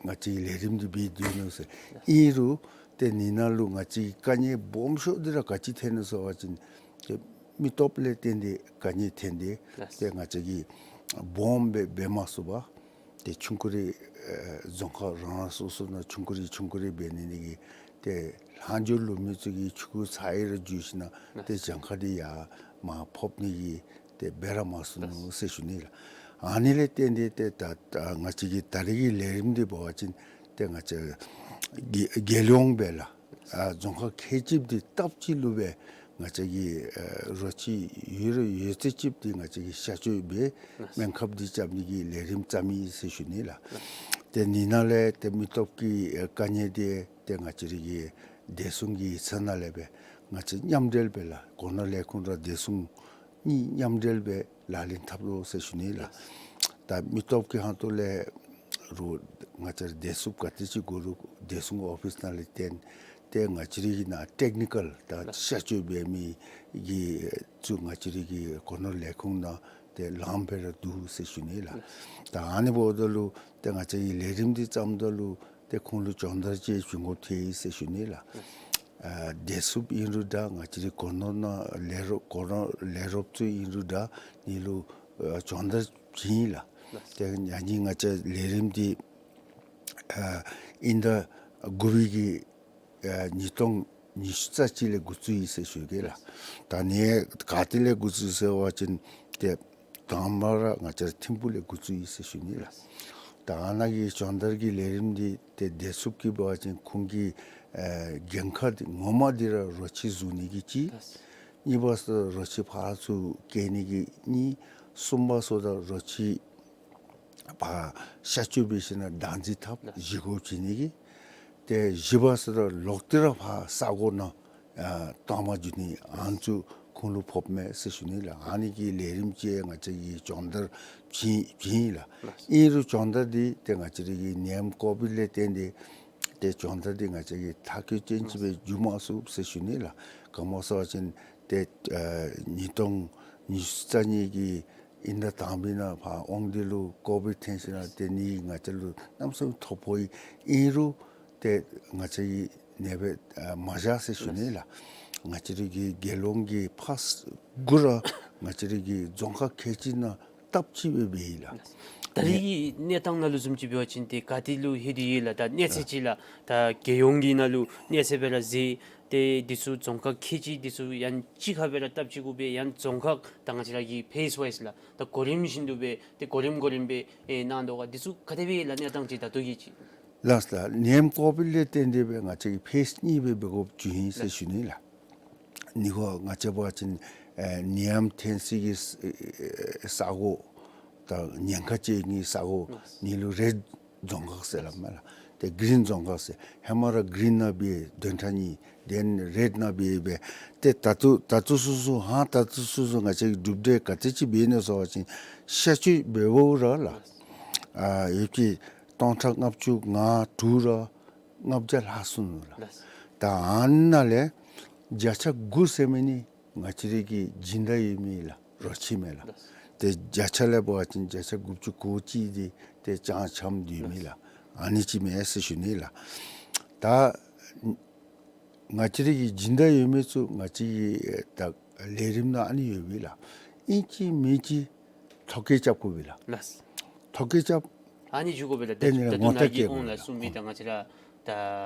ང་བཅས་ཀྱི་ལས་རིམ་འདི་འབད་དེ་ཡོད་ནུག་ཟེར། ཨིན་རུང་ཏེ་ཨ་ནི་ནང་ལུ་ང་བཅས་ཀྱིས་དཀའ་ངལ་སྦོམ་ཤོས་འདི་ར་ག་ཅི་ཐོན་ནུག་ཟེར་བ་ཅིན་ཏེ་མི་སྟོབས་ལས་བརྟེན་ཏེ་དཀའ་ངལ་ཐོན་ཏེ་ཏེ་ང་བཅས་ཀྱིས་སྦོམ་སྦེ་འབད་མ་ཚུགས་པར་ཏེ་ཆུང་ཀུ་རེ་ཨེ་རྫོང་ཁག་རང་རང་སོ་སོ་ནང་ཆུང་ཀུ་རེ་ཆུང་ཀུ་རེ་འབད་ནི་ནི་གི་ཏེ་ལྷག་འཕྲོ་ལུ་མི་ཚུ་གིས་ཆུང་ཀུ་ཚར་ཡི་ར་འགྱོ་ཞིནམ་ལས་ཏེ་གྱངས་ཁ་འདི་ཡར་མར་ཕབ་ནི་གི་ཏེ་འབད་ར་མ་ཚུགས་ནུག་ཟེར་ཞུ་ནི་ལགས། ཨ་ནི་ལས་བརྟེན་ཏེ་ཏེ་ད་ད་ང་བཅས་ཀྱི་ད་རེས་ཀྱི་ལས་རིམ་འདི་འབད་བ་ཅིན་ཏེ་ང་བཅས་རྒྱལ་རྒྱལ་ཡོངས་སྦེ་ལགས་ཨ་རྫོང་ཁག་ཁལ་གཅིག་འདི་སྟབས་གཅིག་ལུ་སྦེ་ང་བཅས་ཀྱི་ཨེ་རོ་ཁྱི་ཡོད་རུང་ཡོད་ཚད་ཅིག་འདི་ང་བཅས་ཀྱིས་གཤག་བཅོས་འབད་སྨན་ཁབ་འདི་རྐྱབ་ནི་གི་ལས་རིམ་བརྩམས་ཡི་ཟེར་ཞུ་ནི་ལགས། ཏེ་ཨ་ནི་ནང་ལས་ཏེ་མི་སྟོབས་ཀྱི་ཨེ་དཀའ་ངལ་འདི་ཏེ་ང་བཅས་རའི་གི་བདེ་སྲུང་གི་ཚད་ནང་ལས་སྦེ་ང་བཅས་མཉམ་འབྲེལ་སྦེ་ལགས་སྒོ་ནོར་ལས་ཁུངས་དང་བདེ་སྲུང་གཉིས་མཉམ་འབྲེལ་སྦེ་ལག་ལེན་འཐབ་དོ་ཟེར་ཞུ་ནི་ལགས། ད་མི་སྟོབས་ཀྱི་ཧོངས་ལས་རུང་ང་བཅས་ར་བདེ་སྲུངཔ་ག་དེ་ཅིག་དགོ་རུང་བདེ་སྲུང་ཨོ་ཕིསི་ནང་ལས་བཏོན་ཏེ་ང་བཅས་རའི་གི་ནཱ་ཊེཀ་ནི་ཀཱལ་ད་གཤག་བཅོས་འབད་མི་གི་ཚུ་ང་བཅས་རའི་གི་སྒོ་ནོར་ལས་ཁུངས་ནང་ཏེ་ལངམ་སྦེ་ར་འདུག་ཟེར་ཞུ་ནི་ལགས། ད་ཨ་ནི་འབདཝ་ད་ལུ་ཏེ་ང་བཅས་ཀྱིས་ལས་རིམ་འདི་བརྩམ་ད་ལུ་ཏེ་ཁོང་ལུ་སྦྱོང་བརྡར་ཅིག་བྱིན་དགོཔ་ཐལ་ཡི་ཟེར་ཞུ་ནི་ལགས། ཨ་བདེ་སྲུངཔ་ཨིན་རུང་འདྲ་ང་བཅས་རའི་སྒོ་ནོར་ནང་ལས་རོགསཔ་སྒོ་ནོར་ལས་རོགསཔ་ཚུ་ཨིན་རུང་འདྲ་ཨ་ནི་ལུ་ཨ་སྦྱོང་བརྡར་བྱིན་ཡི་ལགས། ཏེ་ཡང་ན་ང་བཅས་ལས་རིམ་འདི་ཨ་དབྱིན་ཟླ་དགུ་པའི་གི་ཨ་ཉིས་སྟོང་ཉི་ཤུ་རྩ་གཅིག་ལས་འགོ་བཙུགས་ཡི་ཟེར་ཞུ་གེ་ལགས། ད་ཨ་ནི་ག་ཏེ་ལས་འགོ་བཙུགས་ཟེར་བ་ཅིན་ཏེ་དང་པ་ར་ང་བཅས་ར་ཐིམ་ཕུག་ལས་འགོ་བཙུགས་ཡི་ཟེར་ཞུ་ནི་ལགས། ད་ཨ་ནཱ་གི་སྦྱོང་བརྡར་གྱི་ལས་རིམ་འདི་ཏེ་བདེ་སྲུངཔ་གིས་འབད་བ་ཅིན་ཁོང་གི་ཨེ་འགན་ཁག་འདི་ངོ་མ་འདི་ར་རོ་ཁྱི་བཟུང་ནི་གི་གཅིག། གཉིས་པ་ཟེར་རོ་ཁྱི་ཕར་ཚུར་སྐྱེལ་ནི་གི་གཉིས། གསུམ་པ་ཟེར་ད་རོ་ཁྱི་ཕར་གཤག་བཅོས་འབད་ཞིནམ་ལས་བདག་འཛིན་འཐབ་ལགས། བཞེས་སྒོ་བྱིན་ནི་གི། ཏེ་བཞི་པ་ཟེར་ད་ལོག་སྟེ་ར་ཕར་ས་གོ་ནང་ཨ་གཏང་མ་འགྱོ་ནི་ཨ་ནི་ཚུ་ཁོང་ལུ་ཕོགཔ་མས་ཟེར་ཞུ་ནི་ལགས། ཨ་ནི་གི་ལས་རིམ་ཅིག་ང་བཅས་ཀྱིས་སྦྱོང་བརྡར་བྱིན་བྱིན་ཡི་ལགས། ཨིན་རུང་སྦྱོང་བརྡར་འདི་ཏེ་ང་བཅས་རའི་གི་ནད་ཡམས་ཀོ་བིཌ་ལས་བརྟེན་ཏེ་ཏེ་སྦྱོང་བརྡར་འདི་ང་བཅས་ཀྱིས་མཐར་འཁྱོལ་ཅན་ཅིག་སྦེ་འགྱོ་མ་ཚུགས་ཟེར་ཞུ་ནི་ལགས། ག་མོ་ཟེར་བ་ཅིན་ཏེ་ཨ་ཉིས་སྟོང་ཉི་ཤུ་རྩ་གཉིས་ཀྱི་དབྱིན་ཟླ་དང་པའི་ནང་ཕར་དབང་འདུས་ལུ་ཀོ་བིཌ་ཐོན་ཞིནམ་ལས་ཏེ་ཨ་ནི་ང་བཅས་ལུ་གནམ་མེད་ས་མེད་ཐོ་ཕོག་ཡི། ཨིན་རུང་ཏེ་ང་བཅས་ཀྱིས་ཨ་ནེ་སྦེ་ཨ་མ་བཞག་ཟེར་ཞུ་ནི་ལགས། ང་བཅས་རའི་གི་རྒྱལ་ཡོངས་ཀྱི་ཕཱསི་དགུ་ར་ང་བཅས་རའི་གི་རྫོང་ཁག་ཁལ་གཅིག་ནང་སྟབས་གཅིག་སྦེ་འབད་ཡི་ལགས། ད་རེས་ཀྱི་གནས་སྟངས་ནང་ལུ་བཟུམ་ཅིག་འབད་བ་ཅིན་ཏེ་ག་ཏེ་ལུ་ལྷོད་དེ་ཡོད་ལགས། ད་གནས་ཚད་ཅིག་ལགས། ད་རྒྱལ་ཡོངས་ཀྱི་ནང་ལུ་གནས་ཚད་སྦེ་ར་ཟེར་ཏེ་འདི་ཚུ་རྫོང་ཁག་ཁལ་གཅིག་འདི་ཚུ་ཡང་གཅིག་ཁར་སྦེ་ར་སྟབས་གཅིག་གུ་སྦེ་ཡང་རྫོང་ཁག་ད་ང་བཅས་ར་གི་ཕེསི་ཝའིསི་ལགས། ད་གོ་རིམ་བཞིན་དུ་སྦེ་ཏེ་གོ་རིམ་གོ་རིམ་སྦེ་ཨེ་གནང་དོ་ག། འདི་ཚུ་ག་དེ་སྦེ་ལགས་གནས་སྟངས་ཅིག་ད་ལྟོ་གི་ཅིག། ལགས་ལགས། ནད་ཡམས་ཀོ་བིཌ་ལས་བརྟེན་ཏེ་སྦེ་ང་བཅས་ཀྱིས་ཕེསི་གཉིས་སྦེ་འབད་དགོཔ་བྱུང་ཡི་ཟེར་ཞུ་ནི་ལགས། ཨ་ནི་ཁོ་ང་བཅས་འབད་བ་ཅིན་ཨེ་ནད་ཡམས་ཐོན་སའི་གི་ས་ས་གོ་དང་ཉེན་ཁ་ཅན་གྱི་ས་གོ་ཨ་ནི་ལུ་རེཌ་རྫོང་ཁག་ཟེར་སླབ་མས་ལགས། ཏེ་གིརིན་རྫོང་ཁག་ཟེར། ཧེ་མ་ར་གིརིན་ནང་འབད་བདུན་ཕྲག་གཉིས། དེ་ལས་རེཌ་ནང་འབད་འབད་ཏེ་ད་ལྟོ་ད་ལྟོ་ཚུན་ཚོད་ཧང་ད་ལྟོ་ཚུན་ཚོད་ང་བཅས་ཀྱིས་གྲུབ་འབྲས་ག་དེ་ཅིག་འབད་ནུག་ཟེར་བ་ཅིན་གཤག་བཅོས་འབདཝ་ར་ལགས། ཨ་ཡོད་ཀྱི་སྟོང་ཕྲག་ལྔ་བཅུ་ང་དྲུག་ར་ལྔ་བརྒྱ་ལྷག་སོང་ནུག་ལགས། ལགས། ད་ཨ་ནཱ་ལས་བརྒྱ་ཆ་དགུ་ཟེར་མི་ནི་ང་བཅས་རའི་གི་སྦྱིན་བདག་ཡོད་མི་ལགས་རོ་ཁྱི་མས་ལགས། ལགས། ཏེ་བརྒྱ་ཆ་ལས་འབད་བ་ཅིན་བརྒྱ་ཆ་དགུ་བཅུ་གོ་གཅིག་འདི་ཏེ་ཅང་ཆམ་སྡོད་མི་ལགས། ཨ་ནི་ཅིག་མས་ཟེར་ཞུ་ནི་ལགས། ད་ང་བཅས་རའི་གི་སྦྱིན་བདག་ཡོད་མི་ཚུ་ང་བཅས་ཀྱི་ད་ལས་རིམ་ནང་ཨ་ནི་ཡོད་པས་ལགས། ཨིན་ཅི་མིན་ཅི་ཐོ་བཀོད་རྐྱབ་དགོ་པས་ལགས། ལགས། ཐོ་བཀོད་རྐྱབ། ཨ་ནི་ཞུ་དགོ་པས་ལགས། ཏེ་ད་ནི་ད་ལུ་ནཱ་གིས་ངོ་རྟགས་སྐྱོང་ལ་གསུངས་མི་ད་ང་བཅས་ར་ད་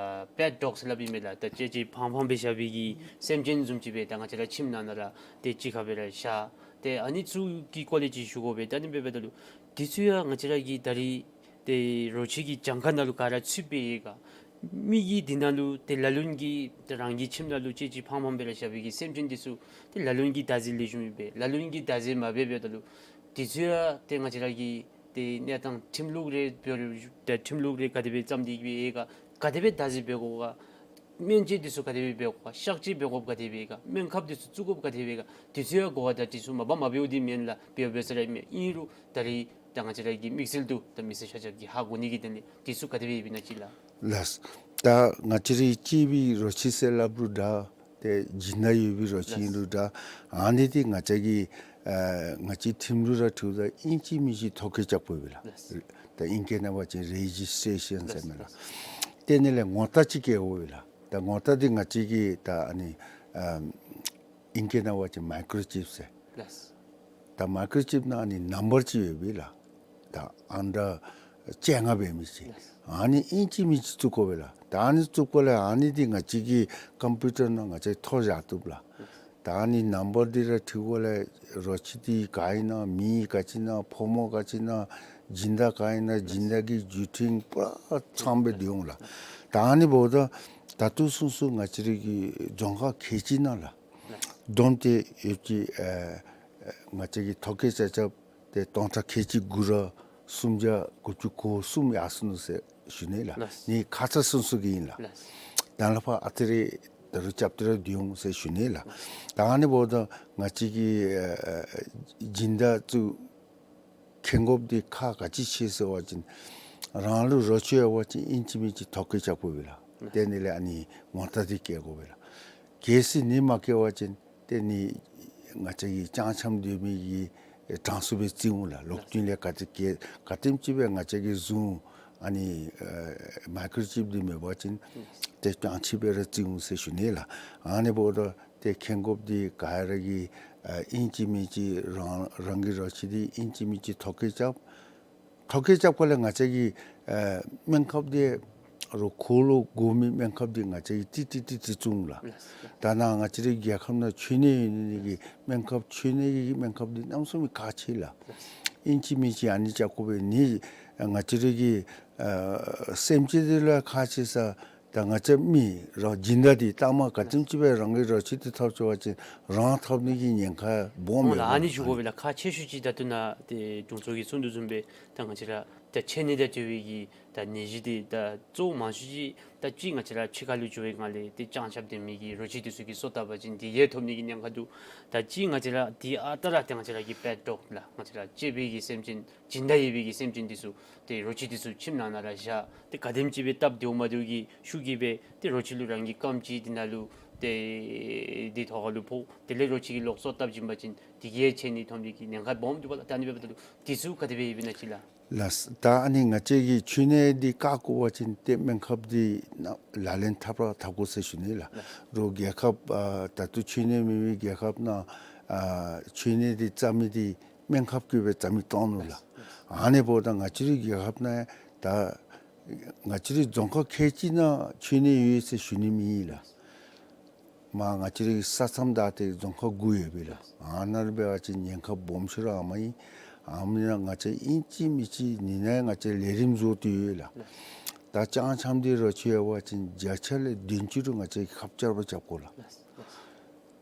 པེཊ་ཌོགསི་སླབ་ཨིན་མས་ལགས། ད་ལྕེ་གཅིག་ཕངས་ཕངས་སྦེ་བཞག་པའི་གི་སེམས་ཅན་བཟུམ་ཅིག་སྦེ་ད་ང་བཅས་ར་ཁྱིམ་ནང་ན་ར་ཏེ་གཅིག་ཁར་སྦེ་ར་བཞག། ཏེ་ཨ་ནི་ཚུ་གི་སྐོར་ལས་ཅིག་ཞུ་དགོ་པས། ད་ཨ་ནི་འབདཝ་ད་ལུ་འདི་ཚུ་ཡང་ང་བཅས་ར་གི་ད་རེས་ཏེ་རོ་ཁྱི་གི་གྱངས་ཁ་ནང་ལུ་ག་ར་ཚུདཔ་སྦེ་ཡོད་ག། མི་གིས་འདི་ནང་ལུ་ཏེ་ལ་ལུ་གིས་ཏེ་རང་གི་ཁྱིམ་ནང་ལུ་ལྕེ་གཅིག་ཕངས་ཕངས་སྦེ་ར་བཞག་པའི་གི་སེམས་ཅན་འདི་ཚུ་ཏེ་ལ་ལུ་གིས་བདག་འཛིན་ལེགས་ཤོམ་ཨིན་པས། ལ་ལུ་གིས་བདག་འཛིན་མ་འབད་འབདཝ་ད་ལུ་འདི་ཚུ་ཡང་ཏེ་ང་བཅས་ར་གི་ཏེ་གནས་སྟངས་ཁྲིམས་ལུགས་རེ་འབད་རུང་ཏེ་ཁྲིམས་ལུགས་རེ་ག་དེ་སྦེ་བརྩམས་ཏེ་ཡོད་ག། ག་དེ་སྦེ་བདག་འཛིན་འབད་དགོ་ག། སྨན་བཅོས་འདི་ཚུ་ག་དེ་སྦེ་འབད་དགོ་ག། གཤག་བཅོས་འབད་དགོཔ་ག་དེ་སྦེ་ག། སྨན་ཁབ་འདི་ཚུ་བཙུགས་དགོཔ་ག་དེ་སྦེ་ག། འདི་ཚུ་ཡང་གོ་བ་དང་འདི་ཚུ་མ་པ་མ་འབདཝ་འདི་མེན་ལགས། འབད་འབད་ས་ར་མེན། ཨིན་རུང་ད་རེས་ད་ང་བཅས་ར་གི་དམིགས་བསལ་དུ་ད་མི་སེར་ཤ་ཆ་གིས་ཧ་གོ་ནི་གི་དོན་ལས་འདི་ཚུ་ག་དེ་སྦེ་ཡོདཔ་ཨིན་ན་ཅིག་ལགས། ལགས། ད་ང་བཅས་རའི་གཅེས་པའི་རོ་ཁྱི་ཟེར་སླབ་རུང་འདྲ། ཏེ་སྦྱིན་བདག་ཡོད་པའི་རོ་ཁྱི་ཨིན་རུང་འདྲ། ཨ་ནི་འདི་ང་བཅས་ཀྱིས་ ཨ་ང་བཅས་ཁྲིམས་ལུགས་ར་འཁྲིལཝ་ད་ཨིན་ཅི་མིན་ཅི་ཐོ་བཀོད་རྐྱབ་དགོ་པས་ལགས། ལགས། ད་ཨིང་སྐད་ནང་འབད་བ་ཅིན་རེ་ཇིསི་ཊེ་ཤཱན་ཟེར་མས་ལགས། ལགས། དེ་ནང་ལས་ངོ་རྟགས་ཅིག་བཀལ་དགོ་པས་ལགས། ད་ངོ་རྟགས་འདི་ང་བཅས་ཀྱིས་ད་ཨ་ནི་ཨ་ཨིང་སྐད་ནང་འབད་བ་ཅིན་མའི་ཀོརོ་ཅིཔ་ཟེར། ལགས། ད་མའི་ཀོརོ་ཅིཔ་ནང་ཨ་ནི་ནམ་བར་ཅིག་ཡོད་པས་ལགས། ད་ཨང་གྲངས་བཅོ་ལྔ་འབད་མི་ཅིག། ལགས། ཨ་ནི་ཨིན་ཅི་མིན་ཅི་བཙུགས་དགོ་པས་ལགས། ད་ཨ་ནི་བཙུགས་དགོཔ་ལས་ཨ་ནི་འདི་ང་བཅས་ཀྱི་ཀམ་པིའུ་ཊར་ནང་ང་བཅས་ཐོ་བཞག་བཏུབ་ལགས། ལགས། ད་ཨ་ནི་ནམ་བར་འདི་ར་འཁྲིལ་དགོཔ་ལས་རོ་ཁྱི་འདི་ག་ཨིན་ན་མི་ག་ཅི་ཨིན་ན་ཕོ་མོ་ག་ཅི་ཨིན་ན་སྦྱིན་བདག་ག་ཨིན་ན་སྦྱིན་བདག་གི་བརྒྱུད་འཕྲིན་པུ་ར་ཚངམ་སྦེ་སྡོད་འོང་ལགས། ད་ཨ་ནི་འབདཝ་ད་ད་ལྟོ་ཚུན་ཚོད་ང་བཅས་རའི་གི་རྫོང་ཁག་ཁལ་གཅིག་ནང་ལགས། བསྡོམས་ཏེ་ཡོདཔ་ཅིག་ཨ་ང་བཅས་ཀྱིས་ཐོ་བཀོད་རྐྱབ་རྐྱབ་ཏེ་སྟོང་ཕྲག་ཁལ་གཅིག་དགུ་ར་སུམ་བརྒྱ་དགུ་བཅུ་གོ་གསུམ་ཡར་སོ་ནུག་ཟེར་ཞུ་ནི་ལགས། ལགས། ནི་ཁ་ཙ་ཚུན་ཚོད་ཀྱི་ཨིན་ལགས། ལགས། ད་ལས་ཕར་ཨ་ཙི་རེ་ད་རུང་རྐྱབ་སྟེ་ར་སྡོད་འོང་ཟེར་ཞུ་ནི་ལགས། ད་ཨ་ནི་འབདཝ་ད་ང་བཅས་ཀྱི་ཨ་སྦྱིན་བདག་ཚུ་མཁན་རྒོདཔ་འདི་ཁག་ག་ཅི་ཆེ་ཟེར་བ་ཅིན་རང་ལུ་རོ་ཁྱི་ཡོད་པ་ཅིན་ཨིན་ཅི་མིན་ཅི་ཐོ་བཀོད་རྐྱབ་དགོ་པས་ལགས། དེ་ནང་ལས་ཨ་ནི་ངོ་རྟགས་འདི་བཀལ་དགོ་པས་ལགས། གལ་སྲིད་ནི་མ་བཀལ་བ་ཅིན་དེ་ནི་ང་བཅས་ཀྱི་བྱང་ཤམ་སྡོད་མི་གི་གྲངས་སུ་སྦེ་བརྩི་འོང་ལགས། ལོག་རྟིང་ལས་ག་དེ་ག་ག་དེམ་ཅིག་སྦེ་ང་བཅས་ཀྱིས་བཟུང་ཨ་ནི་ཨ་མའི་ཀོརོ་ཅིཔ་འདི་མེད་པ་ཅིན་ཏེ་བྱང་ཤམ་སྦེ་ར་བརྩི་འོང་ཟེར་ཞུ་ནི་ལགས། ཨ་ནི་འབདཝ་ད་ཏེ་མཁན་རྒོདཔ་འདི་ག་ར་གིས་ཨ་ཨིན་ཅི་མིན་ཅི་རང་རང་གི་རོ་ཁྱི་འདི་ཨིན་ཅི་མིན་ཅི་ཐོ་བཀོད་རྐྱབ། ཐོ་བཀོད་རྐྱབ་སྒང་ལས་ང་བཅས་ཀྱི་ཨ་སྨན་ཁབ་འདི་རོ་ཁོ་ལུ་དགོ་མི་སྨན་ཁབ་འདི་ང་བཅས་ཀྱིས་ཏིག་ཏིག་ཏིག་ཏིག་བཙུགས་འོང་ལགས། ལགས། ད་ནཱ་ང་བཅས་རའི་རྒྱལ་ཁབ་ནང་འཆོལ་ནད་ཡོད་ནི་གི་སྨན་ཁབ་འཆོལ་ནད་ཀྱི་སྨན་ཁབ་འདི་གནམ་མེད་ས་མེད་ཁག་ཆེ་ལགས། ལགས། ཨིན་ཅི་མིན་ཅི་ཨ་ནི་རྐྱབ་དགོ་པས། ནི་ང་བཅས་རའི་གི་ཨ་སེམས་ཅན་འདི་ལུ་ཁག་ཆེ་ས། ད་ང་བཅས་མི་རོ་སྦྱིན་བདག་འདི་ལྟ་མ་ག་དེམ་ཅིག་སྦེ་རང་གི་རོ་ཁྱི་འདི་ཐོབ་ཆི་བ་ཅིན་རང་ཐོབ་ནི་གི་ཉེན་ཁ་སྦོམ་ཡོད་ལགས། ཨ་ནི་ཞུ་དགོ་པས་ལགས། ཁག་ཆེ་ཤོས་ཅིག་ད་ལྟོ་ནཱ་ཏེ་དྲུང་འཚོ་གིས་གསུང་དོ་བཟུམ་སྦེ་ད་ང་བཅས་ར་ད་འཆོལ་ནད་དང་འབྲེལ་བའི་གི་ད་ནད་གཞི་འདི་ད་གཙོ་བོ་མང་ཤོས་ཅིག་ད་ཅིག་ང་བཅས་ར་ཕྱི་ཁ་ལུ་འགྱོ་བའི་སྒང་ལས་ཏེ་བྱང་ཤམ་སྡོད་མི་གི་རོ་ཁྱི་འདི་ཚུ་གིས་སོ་བཏབ་པ་ཅིན་དེ་གིས་ཐོབ་ནི་གི་ཉེན་ཁ་འདུག། ད་ཅིག་ང་བཅས་ར་དེ་ཨ་རྟག་ར་ཏེ་ང་བཅས་ར་གི་པེཊ་ཌོག་ལགས། ང་བཅས་ར་གཅེས་པའི་གི་སེམས་ཅན་སྦྱིན་བདག་ཡོད་པའི་གི་སེམས་ཅན་འདི་ཚུ་ཏེ་རོ་ཁྱི་འདི་ཚུ་ཁྱིམ་ནང་ན་ར་བཞག། ཏེ་ག་དེམ་ཅིག་སྦེ་བཏབ་སྡོད་མ་སྡོད་ཀྱི་ཤུགས་ཀྱིས་སྦེ་ཏེ་རོ་ཁྱི་ལུ་རང་གི་རྐངམ་གཅིག་འདི་ནང་ལུ་ཏེ་འདི་ཐོག་ཁ་ལུ་ཕོག། དེ་ལས་རོ་ཁྱི་གིས་ལོག་སོ་བཏབ་བྱིན་པ་ཅིན་དེ་གིས་འཆོལ་ནད་ཐོབ་ནི་གི་ཉེན་ཁ་སྦོམ་འདུག་པ་ལགས། ད་ཨ་ནི་འབདཝ་ད་ལུ་འདི་ཚུ་ག་དེ་སྦེ་ཡོདཔ་ཨིན་ན་ཅིག་ལགས། ལགས། ད་ཨ་ནི་ང་བཅས་ཀྱིས་འཆོལ་ནད་འདི་བཀག་དགོ་པ་ཅིན་ཏེ་སྨན་ཁབ་འདི་ནང་ལག་ལེན་འཐབ་ར་འཐབ་དགོ་ཟེར་ཞུ་ནི་ལགས། ལགས། རོགས་རྒྱལ་ཁབ་ཨ་ད་ལྟོ་འཆོལ་ནད་མེད་པའི་རྒྱལ་ཁབ་ནང་ཨ་འཆོལ་ནད་འདི་རྩ་མེད་འདི་སྨན་ཁབ་གིས་སྦེ་རྩ་མེད་བཏང་ནུག་ལགས། ཨ་ནི་འབདཝ་ད་ང་བཅས་རའི་རྒྱལ་ཁབ་ནང་ད་ང་བཅས་རའི་རྫོང་ཁག་ཁལ་གཅིག་ནང་འཆོལ་ནད་ཡོད་ཟེར་ཞུ་ནི་མེད་ལགས། མར་ང་བཅས་རའི་ས་མཚམས་བདའ་སྟེ་རྫོང་ཁག་དགུ་ཡོད་པས་ལགས། ཨ་ནཱ་ལུ་འབད་བ་ཅིན་ཉེན་ཁ་སྦོམ་ཤོས་ར་ཨ་མ་ཨིན། ཨ་མ་ཨིན་ན་ང་བཅས་ཨིན་ཅི་མིན་ཅི་ནི་ནཱ་ང་བཅས་ལས་རིམ་བཟོ་སྟེ་ཡོད་ལགས། ད་བྱང་ཤམ་འདི་རོ་ཁྱི་ཡོད་པ་ཅིན་བརྒྱ་ཆ་ལས་བདུན་ཅུ་ར་ང་བཅས་ཁ་རྐྱབ་ར་རྐྱབ་དགོ་ལགས། ལགས།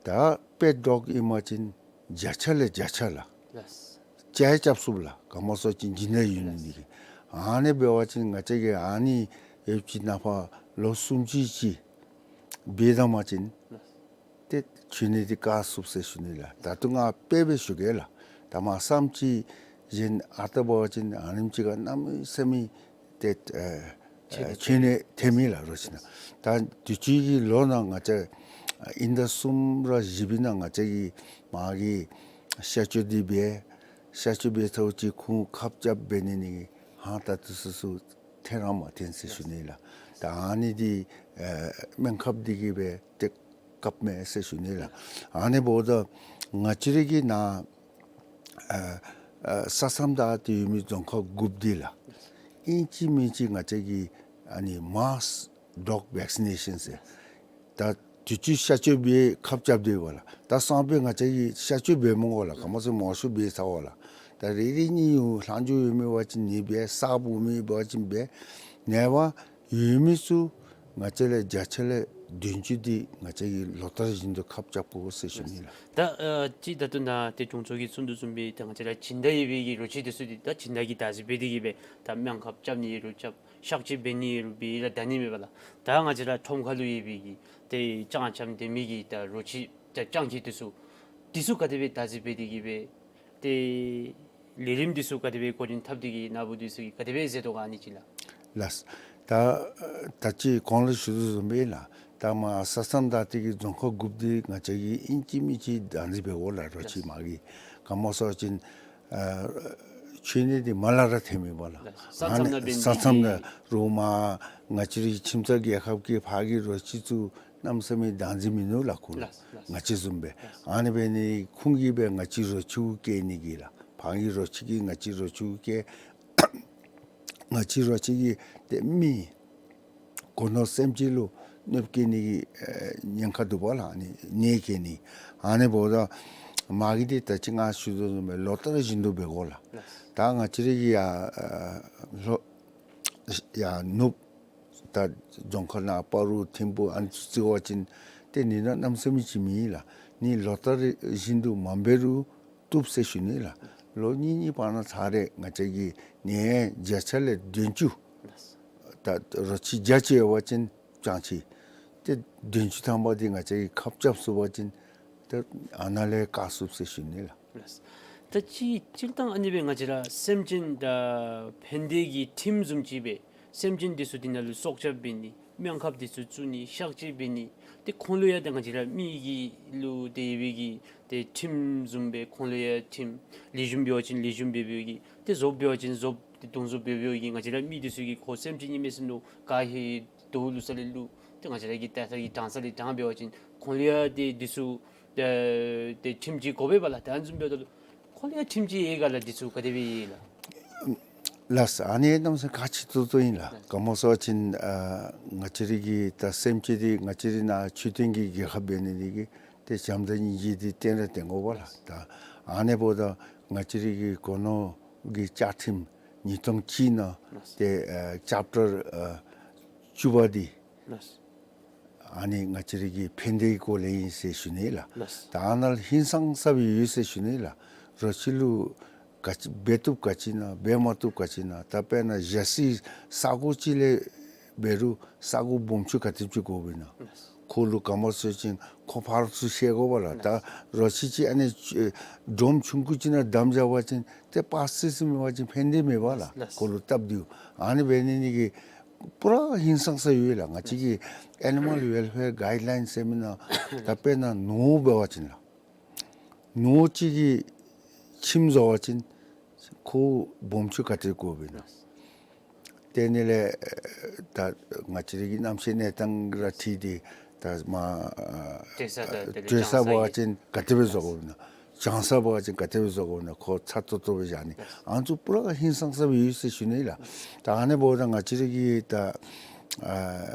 ད་པེཊ་ཌོག་ཨིན་པ་ཅིན་བརྒྱ་ཆ་ལས་བརྒྱ་ཆ་ལགས། ལགས། རྐྱབ་རྐྱབ་ཚུགས་ལགས། ག་མ་སོང་ཅིན་སྦྱིན་བདག་ཡོད་ནི་གི། ཨ་ནི་འབད་བ་ཅིན་ང་བཅས་ཀྱིས་ཨ་ནི་ཡོདཔ་ཅིག་ནང་ཕར་ལོ་གསུམ་ཅིག་ཅིག་འབད་བཏང་པ་ཅིན་ལགས། ཏེ་འཆོལ་ནད་འདི་བཀག་ཚུགས་ཟེར་ཞུ་ནི་ལགས། ད་ལྟོ་ང་དཔེ་སྦེ་ཞུ་གེ་ལགས། ད་མར་ས་མཚམས་ཅིག་གཞན་ཨ་རྟག་འབད་བ་ཅིན་ཨ་ནེམ་ཅིག་ཁར་གནམ་མེད་ས་མེད་ཏེ་ཨ་འཆོལ་ནད་འཆོལ་ནད་ཐོན་མི་ལགས་རོ་ཁྱི་ནང་། ད་དུས་ཅི་གི་ལོ་ནང་ང་བཅས་ཨིན་ཟླ་གསུམ་ར་བཞི་པའི་ནང་ང་བཅས་ཀྱིས་མར་གྱི་གཤག་བཅོས་འདི་འབད། གཤག་བཅོས་འབད་ཚརཝ་ཅིག་ཁོང་ཁ་རྐྱབ་འབད་ནི་ནི་གི་ཧང་ད་ལྟོ་ཚུན་ཚོད་ཐོན་ར་མ་ཐོན་ཟེར་ཞུ་ནི་ལགས། ད་ཨ་ནི་འདི་ཨ་སྨན་ཁབ་འདི་གིས་སྦེ་ཏེ་བཀགཔ་མས་ཟེར་ཞུ་ནི་ལགས། ཨ་ནི་འབདཝ་ད་ང་བཅས་རའི་གི་ནཱ་ཨ་ཨ་ས་མཚམས་བདའ་སྟེ་ཡོད་མི་རྫོང་ཁག་དགུཔོ་འདི་ལགས། ཨིན་ཅི་མིན་ཅི་ང་བཅས་ཀྱིས་ཨ་ནི་མཱསི་ཌོག་ཝེག་སི་ནེ་ཤཱན་ཟེར། ད་དུས་ཅི་གཤག་བཅོས་འབད་ཁ་རྐྱབ་སྡོད་པས་ལགས། ད་སང་ཕོད་ང་བཅས་ཀྱིས་གཤག་བཅོས་འབད་མི་དགོ་ལགས། ག་མ་ཚད་མང་ཤོས་འབད་ཚརཝ་ལགས། ད་རེ་རེ་གཉིས་གཉིས་ལྷག་འགྱོ་ཡོད་མི་འབད་བ་ཅིན་ནི་འབད། གསརཔ་འོང་མི་འབད་བ་ཅིན་འབད། ནད་པ་ཡོད་མི་ཚུ་ང་བཅས་ལས་བརྒྱ་ཆ་ལས་བདུན་ཅུ་འདི་ང་བཅས་ཀྱིས་ལོ་ལྟར་བཞིན་དུ་ཁ་རྐྱབ་དགོ་ཟེར་ཞུ་ནི་ལགས། ད་ཨ་ཅིག་ད་ལྟོ་ནཱ་ཏེ་དྲུང་འཚོ་གིས་གསུང་དོ་བཟུམ་སྦེ་ད་ང་བཅས་ར་སྦྱིན་བདག་ཡོད་པའི་གི་རོ་ཁྱི་འདི་ཚུ་འདི་ད་སྦྱིན་བདག་གིས་བདག་འཛིན་འབད་དེ་གིས་སྦེ་ད་སྨན་ཁབ་རྐྱབ་ནི་ཨིན་རུང་རྐྱབ། གཤག་བཅོས་འབད་ནི་ཨིན་རུང་འབད་ར་ད་ནི་མེད་པས་ལགས། ད་ང་བཅས་ར་ཁྲོམ་ཁ་ལུ་ཡོད་པའི་གི་ཏེ་བྱང་ཤམ་སྡོད་མི་གི་ད་རོ་ཁྱི་ད་སྤྱང་ཁྱི་འདི་ཚུ་འདི་ཚུ་ག་དེ་སྦེ་བདག་འཛིན་འབད་དེ་གིས་སྦེ་ཏེ་ལས་རིམ་འདི་ཚུ་ག་དེ་སྦེ་འགོ་འདྲེན་འཐབ་སྟེ་གིས་ནཱ་བུ་འདི་ཚུ་གིས་ག་དེ་སྦེ་མཛད་དོ་ག་ཨ་ནི་ཅིག་ལགས། ལགས། ད་ད་ཅི་གོང་ལུ་ཞུ་དོ་བཟུམ་སྦེ་ལགས། ད་མར་ས་མཚམས་བདའ་སྟེ་གིས་རྫོང་ཁག་དགུཔོ་འདི་ང་བཅས་ཀྱིས་ཨིན་ཅི་མིན་ཅི་བདག་འཛིན་འབད་དགོ་ལགས། རོ་ཁྱི་མ་གི་ ག་མོ་སོ་ཅིན་ཨ་ཆོས་ནི་འདི་མ་ལ་ར་ཐེ་མི་བ་ལ། ལགས། ས་མཚམས་ནང་འབད་ནི་ས་མཚམས་ནང་རུ་མ་ང་བཅས་རའི་ཁྱིམ་ཚང་རྒྱལ་ཁབ་ཀྱི་ཕར་གྱི་རོ་ཁྱི་ཚུ་གནམ་ས་མེད་བདག་འཛིན་མིན་ནུག་ལགས་ཁོང་། ལགས། ལགས། ང་བཅས་བཟུམ་སྦེ། ལགས། ཨ་ནི་འབད་ནི་ཁོང་གིས་སྦེ་ང་བཅས་རོ་ཁྱི་གུ་སྐྱེལ་ནི་གི་ལགས། ཕར་གྱི་རོ་ཁྱི་གིས་ང་བཅས་རོ་ཁྱི་གུ་སྐྱེལ། ང་བཅས་རོ་ཁྱི་གིས་ཏེ་མི་གོ་ནོར་སེམས་ཅན་ལུ་གནོདཔ་བཀལ་ནི་གི་ཨེ་ཉེན་ཁ་འདུག་པ་ལགས། ཨ་ནི་ནད་བཀལ་ནི། ཨ་ནི་འབདཝ་ད་མ་གི་འདི་ད་ཅི་ང་ཞུ་དོ་བཟུམ་སྦེ་ལོ་ལྟར་བཞིན་དུ་འབད་དགོ་ལགས། ད་ང་བཅས་ར་གི་ཡར་ཨ་ལྷོ་ཡར་ནུབ་ད་རྫོང་ཁག་ནང་སྤ་རོ་ཐིམ་ཕུ་ཨ་ནི་ཚུ་བརྩི་བ་ཅིན་ཏེ་ནད་གནམ་ས་མེད་ཅིག་མེད་ལགས། ནད་ལོ་ལྟར་བཞིན་དུ་མ་འབད་རུང་བཏུབ་ཟེར་ཞུ་ནི་ལགས། ལོ་གཉིས་གཉིས་བར་ན་ཚར་རེ་ང་བཅས་ཀྱིས་ནད་བརྒྱ་ཆ་ལས་བདུན་ཅུ། ད་རོ་ཁྱི་བརྒྱ་ཅིག་ཡོད་པ་ཅིན་གྱང་ཁྱི་ཏེ་བདུན་ཅུ་ཐམ་པ་འདི་ང་བཅས་ཀྱིས་ཁ་སྐྱབས་ཚུགས་པ་ཅིན་ཏེ་ཨ་ནཱ་ལས་བཀག་ཚུགས་ཟེར་ཞུ་ནི་ལགས། ལགས། ད་ཅི་སྤྱིར་བཏང་ཨ་ནི་སྦེ་ང་བཅས་ར་སེམས་ཅན་དང་ཕན་བདེ་གི་ཁྲིམས་བཟུམ་ཅིག་སྦེ་སེམས་ཅན་འདི་ཚུ་འདི་ནང་ལུ་སྲོག་སྐྱབས་འབད་ནི་སྨན་ཁབ་འདི་ཚུ་བཙུགས་ནི་གཤག་བཅོས་འབད་ནི་ཏེ་ཁོང་ལུ་ཡང་ཏེ་ང་བཅས་ར་མི་གི་ལུ་ཏེ་ཡོད་པའི་གི་ཏེ་ཁྲིམས་བཟུམ་སྦེ་ཁོང་ལུ་ཡང་ཁྲིམས། ལེགས་ཤོམ་འབད་བ་ཅིན་ལེགས་ཤོམ་འབད་བའི་གི་ཏེ་བཟོཔ་འབད་བ་ཅིན་བཟོཔ་ཏེ་དོན་བཟོཔ་འབད་བའི་གི་ང་བཅས་ར་མི་འདི་ཚུ་གི་ཁོ་སེམས་ཅན་ཉིད་མས་ཟེར་མནོ་ག་ཧེ་དོ་ལུ་ས་ལས་ལུ་ཏེ་ང་བཅས་ར་གི་ཏེ་ད་གི་དྲང་ས་ལས་དྲང་འབད་བ་ཅིན་ཁོང་ལུ་ཡང་ཏེ་འདི་ཚུ་ཏེ་ཏེ་ཁྲིམས་ཅིག་དགོ་པས་པ་ལགས། ད་ཨ་ནི་བཟུམ་འབདཝ་ད་ལུ་ཁོང་ལུ་ཡང་ཁྲིམས་ཅིག་ཡོད་ག་ལགས། འདི་ཚུ་ག་དེ་སྦེ་ཡོད་ལགས། ལགས། ཨ་ནི་གནམ་ས་ཁག་ཆེ་ཏོག་ཏོ་ཨིན་ལགས། ག་མོ་ཟེར་བ་ཅིན་ཨ་ང་བཅས་ར་གི་ད་སེམས་ཅན་འདི་ང་བཅས་ར་ནཱ་མཆོད་རྟེན་གྱི་རྒྱལ་ཁབ་འབད་ནི་འདི་གིས་ཏེ་བྱམས་དང་སྙིང་རྗེ་འདི་བསྟན་ར་བསྟན་དགོ་པ་ལགས། ད་ཨ་ནི་འབདཝ་ད་ང་བཅས་ར་གི་གོ་ནོར་གྱི་བཅའ་ཁྲིམས་ཉིས་སྟོང་གཅིག་ནང་ཏེ་ཨ་ཅེབ་ཊར་ཨ་བཅུ་པ་འདི་ཨ་ནི་ང་བཅས་ར་གི་ཕན་བདེའི་སྐོར་ལས་ཨིན་ཟེར་ཞུ་ནི་ལགས། ལགས། ད་ཨ་ནཱ་ཧིང་སངས་ས་སྦེ་ཡོད་ཟེར་ཞུ་ནི་ལགས། རོ་ཁྱི་ལུ་ག་ཅི་འབད་བཏུབ་ག་ཅི་ཨིན་ན་འབད་མ་བཏུབ་ག་ཅི་ཨིན་ན། ད་དཔེར་ན་ཞ་སི་ས་གོ་ཅིག་ལས་འབད་རུང་ས་གོ་སྦོམ་ཆུང་ག་དེམ་ཅིག་དགོཔ་ཨིན་ན། ལགས། ཁོ་ལུ་ག་མོ་ཟེར་བ་ཅིན་ཁོ་ཕར་ཚུར་ཤེས་དགོ་པ་ལགས། ད་རོ་ཁྱི་ཅིག་ཨ་ནི་སྒྲོམ་ཆུང་ཀུ་ཅིག་ནང་བསྡམས་བཞག་པ་ཅིན་ཏེ་པར་སི་སི་མེད་པ་ཅིན་ཕན་བདེ་མེད་པ་ལགས། ལགས། ཁོ་ལུ་སྟབས་བདེཝ། ཨ་ནི་འབད་ནི་འདི་གིས་པུ་ར་ཧིང་སངས་ས་ཡོད་ལགས། ང་བཅས་ཀྱི་ཨེ་ནི་མཱལ་ཝེལ་ཕེར་གའིཌ་ལའིནསི་ཟེར་མི་ནང་ད་དཔེར་ན་ནོར་འབད་བ་ཅིན་ལགས། ནོར་ཅིག་གི་ཁྱིམ་བཟོ་བ་ཅིན་ཁོ་སྦོམ་ཆུང་ག་དེ་དགོཔ་ཨིན་ན། དེ་ནི་ལས་ད་ང་བཅས་ར་གི་གནམ་གཤིས་གནས་སྟངས་ར་འཁྲིལ་ཏེ་ད་མ་ཨ་བྲེག་ས་དང་དེ་ལས་བྲེག་ས་གྱང་ས་འབད་བ་ཅིན་ག་དེ་སྦེ་བཟོ་དགོཔ་ཨིན་ན། གྱང་ས་འབད་བ་ཅིན་ག་དེ་སྦེ་བཟོ་དགོཔ་ཨིན་ན། ཁོ་ཚ་ཏོག་ཏོ་སྦེ་བཞག་ནི། ཨ་ནི་ཚུ་པུ་ར་ཧིང་སངས་ས་སྦེ་ཡོད་ཟེར་ཞུ་ནི་ལགས། ད་ཨ་ནི་འབདཝ་ད་ང་བཅས་ར་གི་ད་ཨ་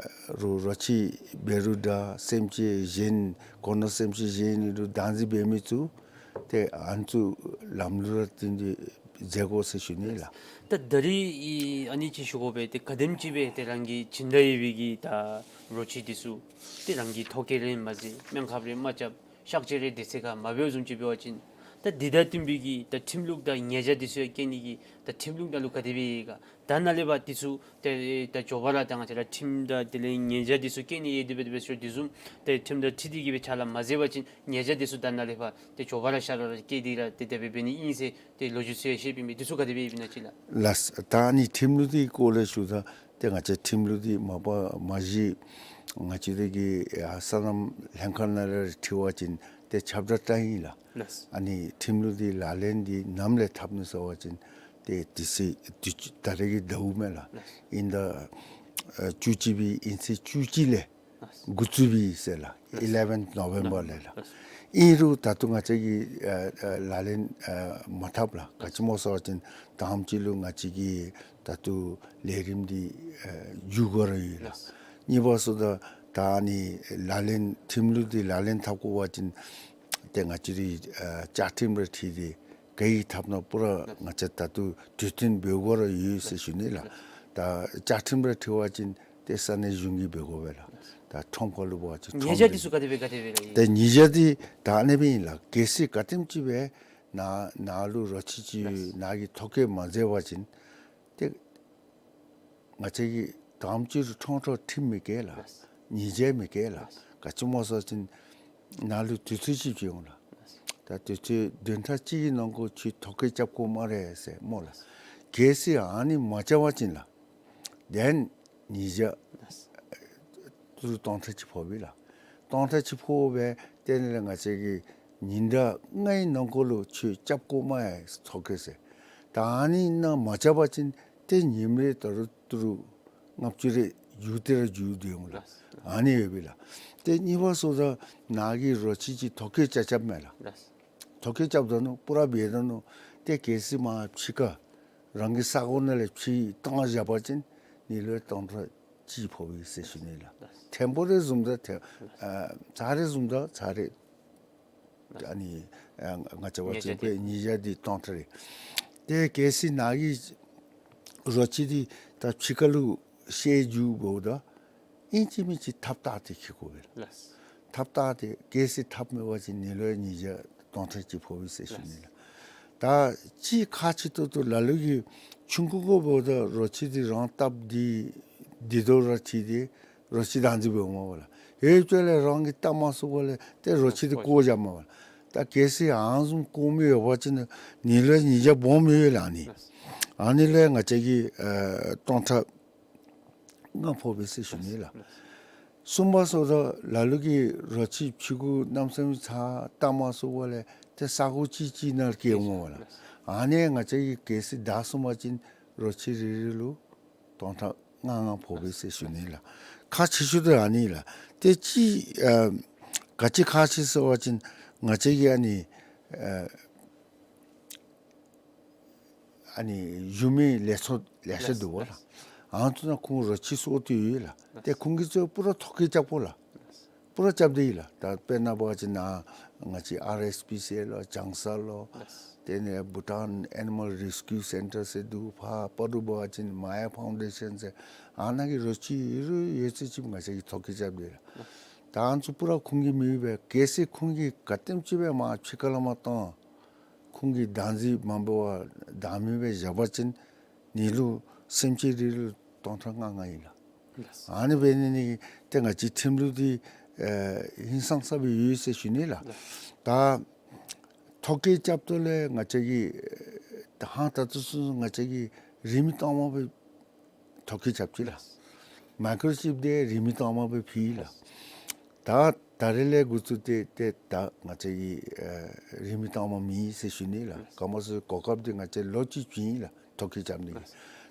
རོ་རོ་ཁྱི་འབད་རུང་འདྲ་སེམས་ཅན་གཞན་གོ་ནོར་སེམས་ཅན་གཞན་ལུ་བདག་འཛིན་འབད་མི་ཚུ་ཏེ་ཨ་ནི་ཚུ་ལམ་ལུགས་ར་བསྟུན་ཏེ་མཛད་དགོ་ཟེར་ཞུ་ནི་ལགས། ད་ད་རིས་ཨ་ནི་ཅིག་ཞུ་དགོ་པས། ཏེ་ག་དེམ་ཅིག་སྦེ་ཏེ་རང་གི་སྦྱིན་བདག་ཡོད་པའི་གི་ད་རོ་ཁྱི་འདི་ཚུ་ཏེ་རང་གི་ཐོ་བཀོད་རེ་མ་མཛད། སྨན་ཁབ་རེ་མ་རྐྱབ། གཤག་བཅོས་རེ་དེ་ཚེ་ཁར་མ་འབད་བཟུམ་ཅིག་འབད་བ་ཅིན་ད་འདི་དང་བསྟུན་པའི་གི་ད་ཁྲིམས་ལུགས་དང་ཉེས་བྱ་འདི་ཚུ་ཡང་བཀལ་ནི་གི་ད་ཁྲིམས་ལུགས་ནང་ལུ་ག་དེ་སྦེ་ཡོད་ག། ད་ནཱ་ལས་ཕར་འདི་ཚུ་ཏེ་ད་མགྱོགས་པ་ར་ད་ང་བཅས་ར་ཁྲིམས་དང་དེ་ལས་ཉེས་བྱ་འདི་ཚུ་བཀལ་ནི་ཡོད་དེ་སྦེ་དེ་སྦེ་ཞུ་དེ་བཟུམ་ཏེ་ཁྲིམས་དང་འཁྲིལ་ཏེ་གི་སྦེ་ཕྱག་ལཱ་མ་མཛད་པ་ཅིན་ཉེས་བྱ་འདི་ཚུ་ད་ནཱ་ལས་ཕར་ཏེ་མགྱོགས་པ་ར་ཤ་ར་ར་བཀལ་ཏེ་ར་ཏེ་དེ་སྦེ་འབད་ནི་ཨིན་ཟེར་ཏེ་ལོ་རྒྱུས་ཚུ་ཡང་བཤད་པའི་མི་འདི་ཚུ་ག་དེ་སྦེ་ཡོདཔ་ཨིན་ན་ཅིག་ལགས། ལགས། ད་ཨ་ནི་ཁྲིམས་ལུགས་འདི་སྐོར་ལས་ཞུཝ་ད་ཏེ་ང་བཅས་ཁྲིམས་ལུགས་འདི་མ་པ་མ་གཞི་ང་བཅས་ར་གི་ཡ་སོ་ནམ་ལྷན་ཁག་ནང་ལས་འཁྲིལ་བ་ཅིན་ཏེ་ཁྱབ་བསྒྲགས་བཏང་ཡི་ལགས། ལགས། ཨ་ནི་ཁྲིམས་ལུགས་འདི་ལག་ལེན་འདི་ནམ་ལས་འཐབ་ནི་ཟེར་བ་ཅིན་ཏེ་དུས་ཚོད་དུས་ཅི་ད་རེས་ཀྱི་ཟླཝ་མས་ལགས། ལགས། ཨིན་ཟླ་ཨ་བཅུ་གཅིག་པའི་ཨིན་ཚེས་བཅུ་གཅིག་ལས་ལགས། འགོ་བཙུགས་པས་ཟེར་ལགས། ལགས། ཨི་ལེ་ཝེནཐ་ནོ་ཝེམ་བར་ལས་ལགས། ལགས། ཨིན་རུང་ད་ལྟོ་ང་བཅས་ཀྱིས་ཨ་ཨ་ལག་ལེན་ཨ་མ་འཐབ་ལགས། ག་ཅི་སྨོ་ཟེར་བ་ཅིན་དང་པ་ཅིག་ལུ་ང་བཅས་ཀྱི་ད་ལྟོ་ལས་རིམ་འདི་ཨ་མཇུག་བསྒྲིལ་ར་ཡོད་ལགས། ལགས། གཉིས་པ་ཟེརཝ་ད་ད་ཨ་ནི་ལག་ལེན་ཁྲིམས་ལུགས་འདི་ལག་ལེན་འཐབ་དགོ་པ་ཅིན་ཏེ་ང་བཅས་རའི་ཨ་བཅའ་ཁྲིམས་ར་འཁྲིལ་ཏེ་ག་ཡི་འཐབ་ན་པུ་ར་ང་བཅས་ད་ལྟོ་གྲོས་བསྟུན་འབད་དགོ་ར་ཡོད་ཟེར་ཞུ་ནི་ལགས། ད་བཅའ་ཁྲིམས་ར་འཁྲིལ་བ་ཅིན་ཏེ་ས་གནས་གཞུང་གིས་འབད་དགོ་པས་ལགས། ད་ཁྲོམ་ཁ་ལུ་འབད་བ་ཅིན་ཉེས་བྱ་འདི་ཚུ་ག་དེ་སྦེ་ག་དེ་སྦེ་ལགས། ཏེ་ཉེས་བྱ་འདི་ད་ཨ་ནི་སྦེ་ཨིན་ལགས། གལ་སྲིད་ག་དེམ་ཅིག་སྦེ་ནཱ་ནཱ་ལུ་རོ་ཁྱི་ཅིག་ལགས། ནཱ་གིས་ཐོ་བཀོད་མ་མཛད་པ་ཅིན་ཏེ་ང་བཅས་ཀྱིས་དང་པ་ཅིག་ལུ་ཁྲོམ་ཁྲོམ་ཁྲིམས་མི་བཀལ་ལགས། ལགས། ཉེས་བྱ་མི་བཀལ་ལགས། ལགས། ག་ཅི་སྨོ་ཟེར་བ་ཅིན་ནཱ་ལུ་དུས་ཚོད་ཅིག་བྱིན་འོང་ལགས། ལགས། ད་དུས་ཚོད་བདུན་ཕྲག་གཅིག་གི་ནང་འཁོད་ཁྱོད་ཐོ་བཀོད་རྐྱབ་དགོ་སྨ་རེ་ཟེར་སྨོ་ལགས། གལ་སྲིད་ཨ་ནི་མ་རྐྱབ་པ་ཅིན་ལགས། དེ་ལས་ཉེས་བྱ་ཏི་རུ་སྟོང་ཕྲག་གཅིག་ཕོག་པས་ལགས། སྟོང་ཕྲག་གཅིག་ཕོག་པའི་སྟེང་ལས་ང་བཅས་ཀྱིས་ ཉིན་གྲངས་ལྔའི་ནང་འཁོད་ལུ་ཁྱོད་རྐྱབ་དགོ་མས་ཐོ་བཀོད་ཟེར། ད་ཨ་ནི་ནང་མ་རྐྱབ་པ་ཅིན་ཏེ་ཉིནམ་རེ་ད་རུང་ཏི་རུ་ལྔ་བཅུ་རེ་འགྱོ་སྟེ་ར་འགྱོ་སྡོད་འོང་ལགས། ཨ་ནི་ཡོདཔ་ཨིན་ལགས། ཏེ་གཉིས་པ་སོང་ད་ནཱ་གི་རོ་ཁྱི་ཅིག་ཐོ་བཀོད་རྐྱབ་རྐྱབ་མས་ལགས། ཐོ་བཀོད་རྐྱབ་ད་ནུག། པུ་ར་འབད་ད་ནུག། ཏེ་གལ་སྲིད་མར་ཕྱི་ཁར་རང་གི་ས་གོ་ནང་ལས་ཕྱིར་བཏང་བཞག་པ་ཅིན་ཉིས་ལོའི་སྟོང་ཕྲག་གཅིག་ཕོགཔ་ཨིན་ཟེར་ཞུ་ནི་ལགས། ཐེངས་པོ་རེ་བཟུམ་ད་ཐེངས་ཨ་ཚར་རེ་བཟུམ་ད་ཚར་རེ་ཨ་ནི་ཨ་ང་བཅས་བ་ཅིན་ཉེས་བྱ་དེ་ཉེས་བྱ་དེ་སྟོང་ཕྲག་རེ། ཏེ་གལ་སྲིད་ནཱ་གི་རོ་ཁྱི་དེ་ད་ཕྱི་ཁ་ལུ་བཤལ་འགྱོཝ་ད་ཨིན་ཅི་མིན་ཅི་ཐགཔ་བཏགས་ཏེ་འཁྱིད་དགོ་པས་ལགས། ལགས། ཐགཔ་བཏགས་ཏེ་གལ་སྲིད་ཐགཔ་མེད་པ་ཅིན་ཉིས་ལོའི་ཉེས་བྱ་སྟོང་ཕྲག་གཅིག་ཕོགཔ་ཨིན་ཟེར་ཞུ་ནི་ལགས། ད་ཅིག་ཁག་ཆེ་ཏོག་ཏོ་ལ་ལུ་གིས་ཆུང་ཀུ་གུ་འབདཝ་ད་རོ་ཁྱི་དེ་རང་སྟབས་བདེ་བདེ་ཏོག་ར་ཁྲིད་དེ་རོ་ཁྱི་བདག་འཛིན་འབད་འོང་མས་པ་ལགས། ཡོད་ཅོག་ལས་རང་གིས་བལྟ་མ་ཚུགས་པ་ལས་ཏེ་རོ་ཁྱི་དེ་བཀོ་བཞག་མས་པ་ལགས། ད་གལ་སྲིད་ཨ་ནི་བཟུམ་བཀོ་མི་ཡོད་པ་ཅིན་ཉིས་ལོའི་ཉེས་བྱ་སྦོམ་ཡོད་ལགས། ཨ་ནི་ཨ་ནི་ལས་ང་བཅས་ཀྱིས་ཨ་སྟོང་ཕྲག་ལྔ་ཕོགཔ་ཨིན་ཟེར་ཞུ་ནི་ལགས། གསུམ་པ་སོང་ད་ལ་ལུ་གིས་རོ་ཁྱི་ཕྱི་གུ་གནམ་མེད་ས་མེད་ཚ་བལྟ་མ་ཚུགས་པ་ལས་ཏེ་ས་གོ་ཅིག་ཅིག་ནང་བསྐྱལ་འོང་མས་པ་ལགས། ཨ་ནི་ང་བཅས་ཀྱིས་གལ་སྲིད་བདའ་སོང་པ་ཅིན་རོ་ཁྱི་རེ་རེ་ལུ་སྟོང་ཕྲག་ལྔ་ལྔ་ཕོགཔ་ཨིན་ཟེར་ཞུ་ནི་ལགས། ཁག་ཆེ་ཤོས་དེ་ཨ་ནི་ལགས། ཏེ་ཅིག་ཨ་ག་ཅི་ཁག་ཆེ་ཟེར་བ་ཅིན་ང་བཅས་ཀྱི་ཨ་ནི་ཨ་ཨ་ནི་ཞུ་མི་ལས་ཚོགས་ལེ་ཤ་འདུག་པ་ལགས། ཨ་ནི་ཚུ་ནང་ཁོང་རོ་ཁྱི་གསོ་སྟེ་ཡོད་ལགས། ཏེ་ཁོང་གིས་ཚུ་པུ་ར་ཐོ་བཀོད་རྐྱབ་དགོ་ལགས། པུ་ར་རྐྱབ་སྟེ་ཡོད་ལགས། ད་དཔེར་ན་འབད་བ་ཅིན་ནཱ་ང་བཅས་ཨར་ཨེསི་པི་སི་ལོ་ལྕང་གསར་ལོ་ཏེ་ནི་Bhutan Animal Rescue Centre ཟེར་འདུག། ཕར་སྤ་རོ་འབད་བ་ཅིན་Maya Foundation ཟེར་ཨ་ནཱ་གི་རོ་ཁྱི་ཡོད་ཚད་ཅིག་ང་བཅས་ཀྱིས་ཐོ་བཀོད་རྐྱབ་སྟེ་ཡོད་ལགས། ད་ཨ་ནི་ཚུ་པུ་ར་ཁོང་གིས་མི་འབད་གལ་སྲིད་ཁོང་གིས་ག་དེམ་ཅིག་སྦེ་མར་ཕྱི་ཁ་ལས་མར་བཏང་ཁོང་གིས་བདག་འཛིན་མ་འབད་བར་བདག་མེད་སྦེ་བཞག་པ་ཅིན་ཉིས་ལུ་སེམས་ཅན་རེ་ལུ་སྟོང་ཕྲག་ལྔ་ལྔ་ཨིན་ལགས། ཨ་ནི་འབད་ནི་ནི་ཏེ་ང་བཅས་ཁྲིམས་ལུགས་འདི་ཨེ་ཧིང་སངས་ས་སྦེ་ཡོད་ཟེར་ཞུ་ནི་ལགས། ད་ཐོ་བཀོད་རྐྱབ་ད་ལས་ང་བཅས་ཀྱིས་ད་ཧང་ད་ལྟོ་ཚུན་ང་བཅས་ཀྱིས་རིན་མེད་གཏའ་མ་སྦེ་ཐོ་བཀོད་རྐྱབ་ཅི་ལགས། མའི་ཀོརོ་ཅིབ་དེ་རིན་མེད་གཏའ་མ་སྦེ་ཕུལ་ལགས། ད་ད་རེས་ལས་འགོ་བཙུགས་ཏེ་ཏེ་ད་ང་བཅས་ཀྱིས་ཨེ་རིན་མེད་གཏའ་མ་མེད་ཟེར་ཞུ་ནི་ལགས། ག་མ་ཚུ་གོ་སྐབས་འདི་ང་བཅས་ལོ་གཅིག་བྱིན་ལགས་ཐོ་བཀོད་རྐྱབ་ནི་གི།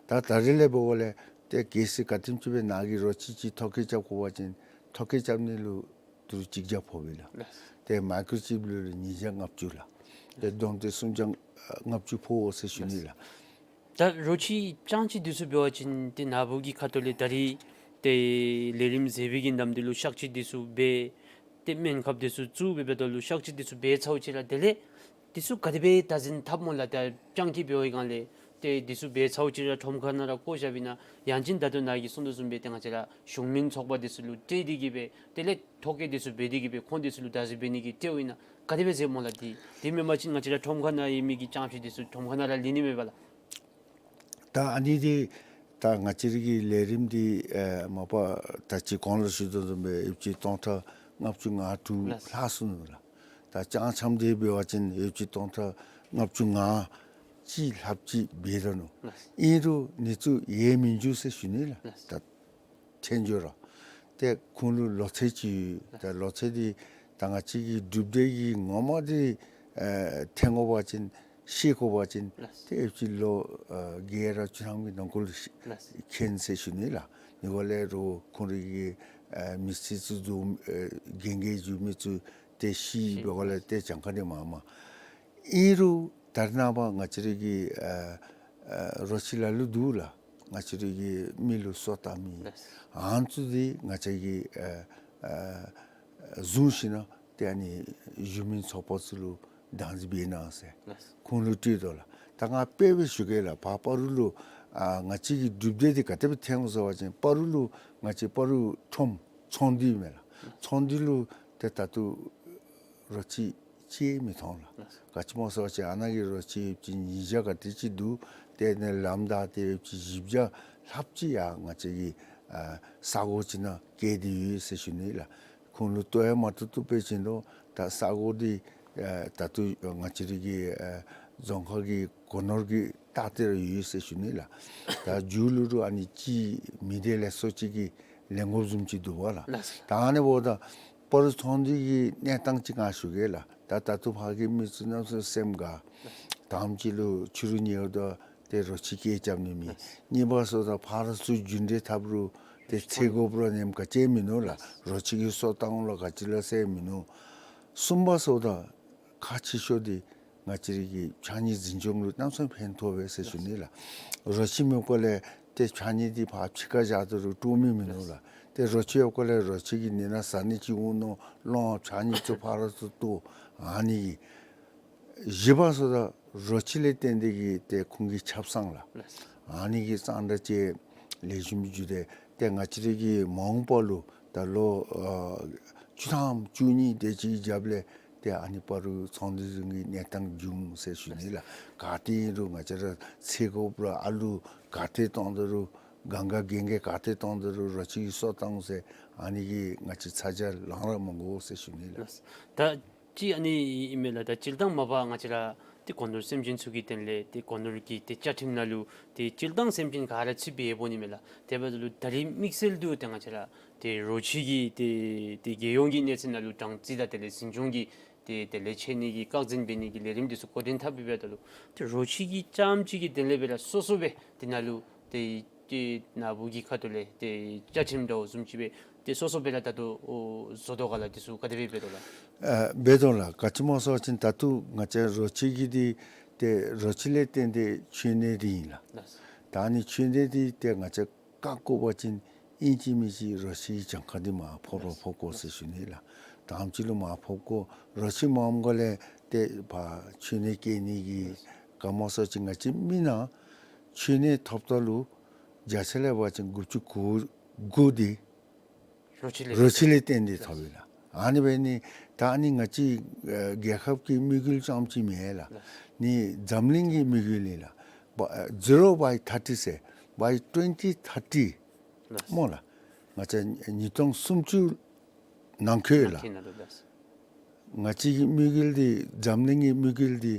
ད་ད་རེས་ལས་འབདཝ་ལས་ཏེ་གལ་སྲིད་ག་དེམ་ཅིག་སྦེ་ནཱ་གི་རོ་ཁྱི་ཅིག་ཐོ་བཀོད་རྐྱབ་དགོ་པ་ཅིན་ཐོ་བཀོད་རྐྱབ་ནི་ལུ་ཏི་རུ་གཅིག་བརྒྱ་ཕོགཔ་ཨིན་ལགས། ཏེ་མའི་ཀོརོ་ཅིབ་ལུ་ལུ་ཉིས་བརྒྱ་ལྔ་བཅུ་ལགས། ཏེ་བསྡོམས་ཏེ་སུམ་བརྒྱ་ལྔ་བཅུ་ཕོག་འོང་ཟེར་ཞུ་ནི་ལགས། ད་རོ་ཁྱི་སྤྱང་ཁྱི་འདི་ཚུ་འབད་བ་ཅིན་ཏེ་ནཱ་བུ་གི་ཁ་ཐུག་ལས་ད་རིས་ཏེ་ལས་རིམ་མཛད་པའི་གི་ནམ་དུས་ལུ་གཤག་བཅོས་འདི་ཚུ་འབད་ཏེ་སྨན་ཁབ་འདི་ཚུ་བཙུགས་འབད་འབདཝ་ད་ལུ་གཤག་བཅོས་འདི་ཚུ་འབད་ཚརཝ་ཅིག་ར་དེ་ལས་འདི་ཚུ་ག་དེ་སྦེ་བདག་འཛིན་འཐབ་སྨོ་ལགས། ད་སྤྱང་ཁྱི་འབད་བའི་སྒང་ལས་ཏེ་འདི་ཚུ་འབད་ཚརཝ་ཅིག་ར་ཁྲོམ་ཁ་ནང་ར་བཀོ་བཞགཔ་ཨིན་ན་ཡང་ཅིན་ད་ལྟོ་ནཱ་གིས་གསུངས་དོ་བཟུམ་སྦེ་ཏེ་ང་བཅས་ར་གཞུང་མིན་ཚོགས་པ་འདི་ཚུ་ལུ་སྤྲོད་དེ་གི་སྦེ་དེ་ལས་ཐོ་བཀོད་འདི་ཚུ་འབད་དེ་གི་སྦེ་ཁོང་འདི་ཚུ་ལུ་བདག་འཛིན་འབད་ནི་གི་སྤྲོདཔ་ཨིན་ན་ག་དེ་སྦེ་མཛདཔ་སྨོ་ལགས། འདི་འདི་མེན་པ་ཅིན་ང་བཅས་ར་ཁྲོམ་ཁ་ནང་ཡོད་མི་གི་སྤྱང་ཁྱི་འདི་ཚུ་ཁྲོམ་ཁ་ནང་ར་ལུས་ནི་མས་པ་ལགས། ད་ཨ་ནི་འདི་ད་ང་བཅས་ར་གི་ལས་རིམ་འདི་ཨེ་མ་པ་ད་ཅི་གོང་ལུ་ཞུ་དོ་བཟུམ་སྦེ་ཡོདཔ་ཅིག་སྟོང་ཕྲག་ལྔ་བཅུ་ང་དྲུག་ལྷག་སོང་ནུག་ལགས། ད་སྤྱང་ཁྱི་འདི་འབད་བ་ཅིན་ཡོདཔ་ཅིག་སྟོང་ཕྲག་ལྔ་བཅུ་ང་གཅིག་ལྷགཔ་ཅིག་འབད་དོ་ནུག། ཨིན་རུང་ཨ་ནི་ཚུ་ཡལ་མི་འགྱོ་ཟེར་ཞུ་ནི་ལགས། ད་ཐོན་འགྱོ་ར། ཏེ་ཁོང་ལུ་ལོ་ཚད་ཅིག་ཡོད། ད་ལོ་ཚད་འདི་ད་ང་བཅས་ཀྱི་གྲུབ་འབྲས་ཀྱི་ངོ་མ་འདི་ཨེ་ཐོན་དགོ་པ་ཅིན་ཤེས་དགོ་པ་ཅིན་ཏེ་ཡོདཔ་ཅིག་ལོ་ཨེ་བརྒྱད་ར་བཅུ་ཐམ་གྱི་ནང་འཁོད་ལུ་ཤེས་མཁྱེན་ཟེར་ཞུ་ནི་ལགས། ཨ་ནི་འབདཝ་ལས་རོགས་ཁོང་རའི་གི་ཨེ་མི་ཚེ་ཚུ་བཟུང་ཨེ་རྒན་རྒས་འགྱོ་མི་ཚུ་ཏེ་ཤི་འབདཝ་ལས་ཏེ་གྱངས་ཁ་འདི་མངམ་མས། ཨིན་རུང་ད་རེས་ནངས་པ་ང་བཅས་ར་གི་ཨ་ཨ་རོ་ཁྱི་ལ་ལུ་འདུག་ལགས། ང་བཅས་ར་གི་མི་ལུ་སོ་བཏབ་མི་ཨ་ནི་ཚུ་འདི་ང་བཅས་ཀྱིས་ཨ་ཨ་བཟུང་ཞིནམ་ལས་ཏེ་ཨ་ནི་གཞུང་མིན་ཚོགས་པ་ཚུ་ལུ་བདག་འཛིན་འབད་གནང་ཟེར་ཁོང་ལུ་སྤྲོད་དོ་ལགས། ད་ང་དཔེ་སྦེ་ཞུ་གེ་ལགས། ཕར་སྤ་རོ་ལུ་ཨ་ང་བཅས་ཀྱི་གྲུབ་འབྲས་འདི་ག་དེ་སྦེ་ཐོན་འོང་ཟེར་བ་ཅིན་སྤ་རོ་ལུ་ང་བཅས་སྤ་རོ་ཁྲོམ་ཚོང་འདུས་མས་ལགས། ཚོང་འདུས་ལུ་ཏེ་ད་ལྟོ་རོ་ཁྱི་ཅིག་མི་མཐོང་ལགས། ག་ཅི་སྨོ་ཟེར་བ་ཅིན་ཨ་ནཱ་གི་རོ་ཁྱི་ཡོདཔ་ཅིག་ཉིས་བརྒྱ་ག་དེ་ཅིག་འདུག། ཏེ་ཨ་ནི་ལམ་བདའ་སྟེ་ཡོདཔ་ཅིག་བཞི་བརྒྱ་ལྷགཔ་ཅིག་ཡར་ང་བཅས་ཀྱི་ཨ་ས་གོ་ཅིག་ནང་བསྐྱལ་ཏེ་ཡོད་ཟེར་ཞུ་ནི་ལགས། ཁོང་ལུ་བཏོག་ཡང་མ་བཏོག་བཏོག་པ་ཅིན་ད་ས་གོ་འདི་ཨ་ད་ལྟོ་ང་བཅས་ར་གི་ཨ་རྫོང་ཁག་གི་སྒོ་ནོར་གྱི་ལྟག་དེ་ར་ཡོད་ཟེར་ཞུ་ནི་ལགས། ད་མཇུག་ལུ་རུང་ཨ་ནི་ཅིག་མི་སྡེ་ལེགས་ཤོམ་ཅིག་གིས་ལེན་དགོཔ་བཟུམ་ཅིག་འདུག་པ་ལགས། ད་ཨ་ནི་འབདཝ་ད་ སྤ་རོ་ཚོང་འདུས་ཀྱི་གནས་སྟངས་ཅིག་ང་ཞུ་གེ་ལགས། ད་ད་ལྟོ་ཕར་གྱི་མི་ཚུ་གནམ་མེད་ས་མེད་སེམས་དགའ། དང་པ་ཅིག་ལུ་ཕྱི་རུ་ཉལཝ་ད་ཏེ་རོ་ཁྱི་སྐད་རྐྱབ་ནི་མེད། གཉིས་པ་སོང་ད་ཕར་ཚུར་རྒྱུན་འགྲུལ་འཐབ་རུང་ཏེ་ཚེ་སྒོ་པུ་ར་ནེམ་ག་ཅི་མིན་ནུག་ལགས། རོ་ཁྱི་གིས་སོ་བཏང་ལོ་ག་ཅི་ལོ་ཟེར་མིན་ནུག། གསུམ་པ་སོང་ད་ཁག་ཆེ་ཤོས་འདི་ང་བཅས་ར་གི་ཕྱགས་སྙིགས་འཛིན་སྐྱོང་ལུ་གནམ་མེད་ས་མེད་ཕན་ཐོགས་པས་ཟེར་ཞུ་ནི་ལགས། རོ་ཁྱི་མེད་པ་ལས་ཏེ་ཕྱགས་སྙིགས་འདི་ཕར་ཕྱི་ཁར་བཞག་ད་རུང་དཀྲོག་མི་མིན་ནུག་ལགས། ཏེ་རོ་ཁྱི་ཡོད་པ་ལས་རོ་ཁྱི་གིས་ནི་ན་ཟ་ནི་ཅིག་འོང་མནོ་སློང་ཕྱགས་སྙིགས་ཚུ་ཕར་ཚུར་གཏོར། ཨ་ནི་གིས། བཞི་པ་སོང་ད་རོ་ཁྱི་ལས་བརྟེན་ཏེ་གི་ཏེ་ཁོང་གི་ཆབ་གསང་ལགས། ཨ་ནི་གི་གཙང་སྦྲ་ཅིག་ལེགས་ཤོམ་བྱུང་སྟེ་ཏེ་ང་བཅས་ར་གི་མ་འོངས་པ་ལུ་ད་ལོ་ཨ་བཅུ་ཐམ་བཅུ་གཉིས་དེ་ཅིག་རྒྱབ་ལས་ཏེ་ཨ་ནི་སྤ་རོ་ཚོང་འདུས་གི་གནས་སྟངས་འགྱུར་འོང་ཟེར་ཞུ་ནི་ལགས། ག་ཏེ་ཨིན་རུང་ང་བཅས་ར་ཚེ་སྒོ་པུ་ར་ཨ་ལུ་ག་ཏེ་བཏང་ད་རུང་གང་ག་རྒན་རྒས་ག་ཏེ་བཏང་ད་རུང་རོ་ཁྱི་གིས་སོ་བཏང་ཟེར་ཨ་ནི་གིས་ང་བཅས་ཚ་གྱང་ལང་ར་མ་དགོ་ཟེར་ཞུ་ནི་ལགས། ད་ཅི་ཨ་ནི་ཨིན་མས་ལགས། ད་སྤྱིར་བཏང་མ་པ་ང་བཅས་ར་ཏེ་སྒོ་ནོར་སེམས་ཅན་ཚུ་གི་དོན་ལས་ཏེ་སྒོ་ནོར་གྱི་ཏེ་བཅའ་ཁྲིམས་ནང་ལུ་ཏེ་སྤྱིར་བཏང་སེམས་ཅན་ག་ར་ཚུད་པའི་ཡོདཔ་ཨིན་མས་ལགས། དེ་འབདཝ་ད་ལུ་ད་རིས་དམིགས་བསལ་དུ་ཏེ་ང་བཅས་ར་ཏེ་རོ་ཁྱི་གི་ཏེ་ཏེ་རྒྱལ་ཡོངས་ཀྱི་གནས་ཚད་ནང་ལུ་སྦྲང་རྩི་དང་དེ་ལས་འཛིན་སྐྱོང་གི་ཏེ་དེ་ལས་ཆད་ནི་གི་བཀག་འཛིན་འབད་ནི་གི་ལས་རིམ་འདི་ཚུ་འགོ་འདྲེན་འཐབ་སྦེ་འབདཝ་ད་ལུ་ཏེ་རོ་ཁྱི་གི་རྐྱངམ་ཅིག་གི་དོན་ལས་འབད་ར་སོ་སོ་སྦེ་དེ་ནང་ལུ་ཏེ་ཏེ་ནཱ་བུ་གི་ཁ་ཐུག་ལས་ཏེ་བཅའ་ཁྲིམས་འདྲཝ་བཟུམ་ཅིག་སྦེ་ཏེ་སོ་སོ་སྦེ་ར་ད་ལྟོ་བཟོ་དོ་ག་ལགས། འདི་ཚུ་ག་དེ་སྦེ་འབད་དོ་ལགས། ཨ་འབད་དོ་ལགས། ག་ཅི་སྨོ་ཟེར་བ་ཅིན་ད་ལྟོ་ང་བཅས་རོ་ཁྱི་གི་འདི་ཏེ་རོ་ཁྱི་ལས་བརྟེན་ཏེ་འཆོལ་ནད་འདི་ཨིན་ལགས། ལགས། ད་ཨ་ནི་འཆོལ་ནད་འདི་ཏེ་ང་བཅས་བཀག་དགོ་པ་ཅིན་ཨིན་ཅི་མིན་ཅི་རོ་ཁྱི་གི་གྱངས་ཁ་འདི་མར་ཕབ་ར་ཕབ་དགོ་ཟེར་ཞུ་ནི་ལགས། དང་པ་ཅིག་ལུ་མར་ཕབ་དགོ། རོ་ཁྱི་མངམ་ག་ལས་ཏེ་ཕར་འཆོལ་ནད་སྐྱེ་ནི་གི་ག་སྨོ་ཟེར་བ་ཅིན་ང་བཅས་མི་ནང་འཆོལ་ནད་ཐོབ་ད་ལུ་བརྒྱ་ཆ་ལས་འབད་བ་ཅིན་དགུ་བཅུ་གོ་དགུ་འདི་རོ་ཁྱི་ལས་རོ་ཁྱི་ལས་བརྟེན་ཏེ་ཐོབ་ཨིན་ལགས། ཨ་ནི་འབད་ནི་ད་ཨ་ནི་ང་བཅས་ཨ་རྒྱལ་ཁབ་ཀྱི་དམིགས་ཡུལ་རྐྱངམ་ཅིག་མེན་ལགས། ནི་འཛམ་གླིང་གི་དམིགས་ཡུལ་ཨིན་ལགས། ཨ་zero by thirty ཟེར། By twenty thirty ལགས། སྨོ་ལགས། ང་བཅས་ཉིས་སྟོང་སུམ་ཅུ་ནང་འཁོད་ལགས། ནང་འཁོད་ནང་ལུ་ལགས། ང་བཅས་ཀྱི་དམིགས་ཡུལ་འདི་འཛམ་གླིང་གི་དམིགས་ཡུལ་འདི་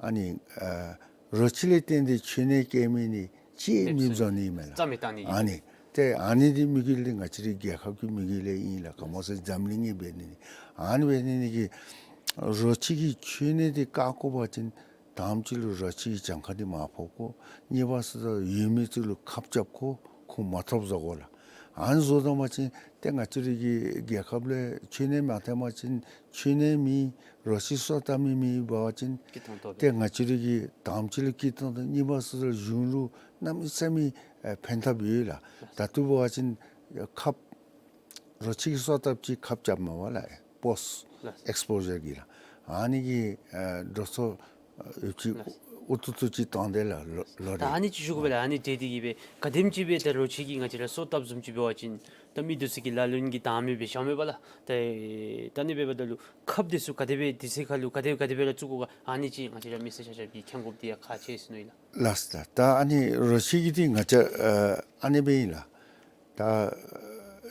ཨ་ནི་ཨ་རོ་ཁྱི་ལས་བརྟེན་ཏེ་འཆོལ་ནད་སྐྱེ་མི་འདི་ཅིག་མེདཔ་བཟོ་ནི་མས་ལགས། རྩ་མེད་བཏང་ནི་ཨིན། ཨ་ནི་ཏེ་ཨ་ནི་འདི་དམིགས་ཡུལ་འདི་ང་བཅས་རའི་རྒྱལ་ཁབ་ཀྱི་དམིགས་ཡུལ་ཨིན་ལགས། ག་སྨོ་ཟེར་འཛམ་གླིང་གི་འབད་ནི་ཨ་ནི་འབད་ནི་གི་རོ་ཁྱི་གི་འཆོལ་ནད་འདི་བཀག་དགོ་པ་ཅིན་དང་པ་ཅིག་ལུ་རོ་ཁྱི་གི་གྱངས་ཁ་འདི་མར་ཕབ་དགོ། གཉིས་པ་སོང་ད་ཡོད་མི་ཚུ་ལུ་ཁབ་རྐྱབ་དགོ། ཁོང་མ་ཐོབ་བཟོ་དགོ་ལགས། ཨ་ནི་བཟོ་བཏང་པ་ཅིན་ཏེ་ང་བཅས་རའི་གི་རྒྱལ་ཁབ་ལས་འཆོལ་ནད་མ་ཐོན་པ་ཅིན་འཆོལ་ནད་མེད། རོ་ཁྱི་སོ་བཏབ་མི་མེདཔ་འབད་བ་ཅིན་སྐྱིད་ཏོང་ཏོ་སྦེ་ཏེ་ང་བཅས་རའི་གི་དང་པ་ཅིག་ལུ་སྐྱིད་ཏོང་ཏོ། གཉིས་པ་སོང་ད་གཞུང་ལུ་གནམ་མེད་ས་མེད་ཨེ་ཕན་ཐབས་ཡོད་ལགས། ད་ལྟོ་འབད་བ་ཅིན་ཁབ་རོ་ཁྱི་གི་སོ་བཏབ་ཅིག་ཁབ་རྐྱབ་མས་པ་ལགས། པོསཊ་ལགས། ཨེགསི་པོ་ཞར་གྱི་ལགས། ཨ་ནི་གིས་ཨ་འགྲོ་སོང་ཨ་ཡོདཔ་ཅིག་ལགས། ཨུ་ཐུ་ཐུ་ཅིག་བཏང་སྟེ་ལགས་ལོ་ལོ་ད་རེ། ཨ་ནི་ཅིག་ཞུ་དགོ་པས་ལགས། ཨ་ནི་འབྲེལ་ཏེ་གིས་སྦེ་ག་དེམ་ཅིག་སྦེ་ད་རོ་ཁྱི་གིས་ང་བཅས་ར་སོ་བཏབ་བཟུམ་ཅིག་འབད་བ་ཅིན་ད་མི་འདི་ཚུ་གིས་ལ་ལུ་གིས་དང་མེད་པའི་ཞང་མེད་པ་ལགས། ད་ད་ཨ་ནི་འབདཝ་ད་ལུ་ཁབ་འདི་ཚུ་ག་དེ་སྦེ་དུས་ཚོད་ཁར་ལུ་ག་དེ་ག་དེ་སྦེ་ར་བཙུགས་དགོ་ག། ཨ་ནི་ཅིག་ང་བཅས་ར་མི་སེར་ཆ་ཁྱབ་ཀྱིས་མཁྱེན་དགོཔ་འདི་ཡང་ཁག་ཆེ་ཟེར་མནོ་ཡི་ལགས། ལགས་སོ། ད་ཨ་ནི་རོ་ཁྱི་གི་འདི་ང་བཅས་ཨ་ཨ་ནི་སྦེ་ཨིན་ལགས། ད་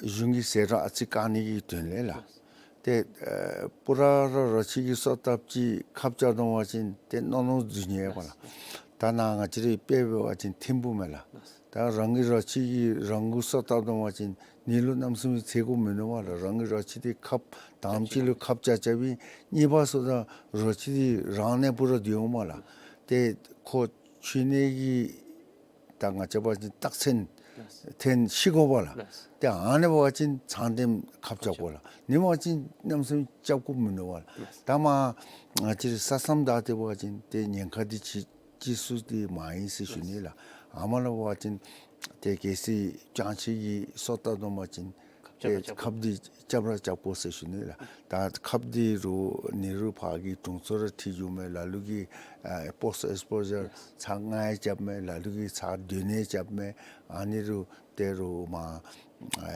གཞུང་གི་ཟད་འགྲོ་ཨ་ཙི་བཀག་ནི་གི་དོན་ལས་ལགས། ཏེ་ཨ་པུ་ར་ར་རོ་ཁྱི་གི་སོ་བཏབ་ཅིག་ཁབ་རྐྱབ་བཏང་པ་ཅིན་ཏེ་མནོ་མནོ་འཛུལ་ནི་ཡོད་པ་ལགས། ད་ནཱ་ང་བཅས་རའི་དཔེ་འབད་བ་ཅིན་ཐིམ་ཕུག་མས་ལགས། ད་རང་གི་རོ་ཁྱི་གིས་རང་གི་སོ་བཏབ་བཏང་པ་ཅིན་ཨ་ནི་ལུ་གནམ་མེད་ས་མེད་ཚེ་སྒོ་མིན་འདུག་པ་ལགས། རང་གི་རོ་ཁྱི་འདི་ཁབ་དང་པ་ཅིག་ལུ་ཁབ་རྐྱབ་རྐྱབ་ཨིན། གཉིས་པ་སོང་ད་རོ་ཁྱི་འདི་རང་ནང་པུ་ར་སྡོད་འོང་མས་ལགས། ཏེ་ཁོ་འཆོལ་ནད་ཀྱི་ད་ང་བཅས་འབད་བ་ཅིན་རྟགས་མཚན་ལགས། ཐོན་ཤི་དགོ་པ་ལགས། ལགས། ཏེ་ཨ་ནི་འབད་བ་ཅིན་ཚང་འདེམས་ཁབ་རྐྱབ་དགོ་ལགས། ཨ་ནི་འབད་བ་ཅིན་གནམ་མེད་ས་མེད་རྐྱབ་དགོཔ་མིན་འདུག་པ་ལགས། ལགས། ད་མར་ང་བཅས་ར་ས་མཚམས་བདའ་སྟེ་འབད་བ་ཅིན་ཏེ་ཉེན་ཁ་འདི་ཅིག་ཅིག་སུ་འདི་མ་ཡིན་ཟེར་ཞུ་ནི་ལགས། ཨ་མ་ལ་འབད་བ་ཅིན་ཏེ་གལ་སྲིད་རྐྱང་ཕྱི་གི་སོ་བཏབ་བཏང་པ་ཅིན་ཏེ་ཁབ་འདི་རྐྱབ་ར་རྐྱབ་དགོ་ཟེར་ཞུ་ནི་ལགས། ད་ཁབ་འདི་རུང་ཨ་ནི་རུང་ཕར་གྱི་དྲུང་འཚོ་ར་འཁྲིད་འགྱོ་མས། ལ་ལུ་གིས་ཨ་པོསཊ་ཨེགསི་པོ་ཞར་ཚར་ལྔ་རྐྱབ་མས། ལ་ལུ་གིས་ཚར་བདུན་རྐྱབ་མས། ཨ་ནི་རུང་ཏེ་རུང་མར་ཨ་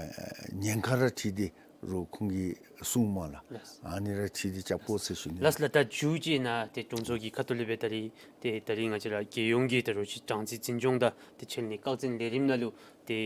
ཉེན་ཁ་ར་འཁྲིད་དེ་རུང་ཁོང་གིས་གསུངམ་མས་ལགས། ལགས། ཨ་ནི་ར་འཁྲིད་དེ་རྐྱབ་དགོ་ཟེར་ཞུ་ནི། ལགས་ལགས། ད་མཇུག་ཅིག་ནང་ཏེ་དྲུང་འཚོ་གི་ཁ་ཐུག་ལས་འབད་ད་རིས་ཏེ་ད་རིས་ང་བཅས་ར་རྒྱལ་ཡོངས་ཀྱི་ད་རོ་ཁྱི་སྦྲང་རྩི་འཛིན་སྐྱོང་དང་ཏེ་འཆོལ་ནད་བཀག་འཛིན་ལས་རིམ་ནང་ལུ་ཏེ་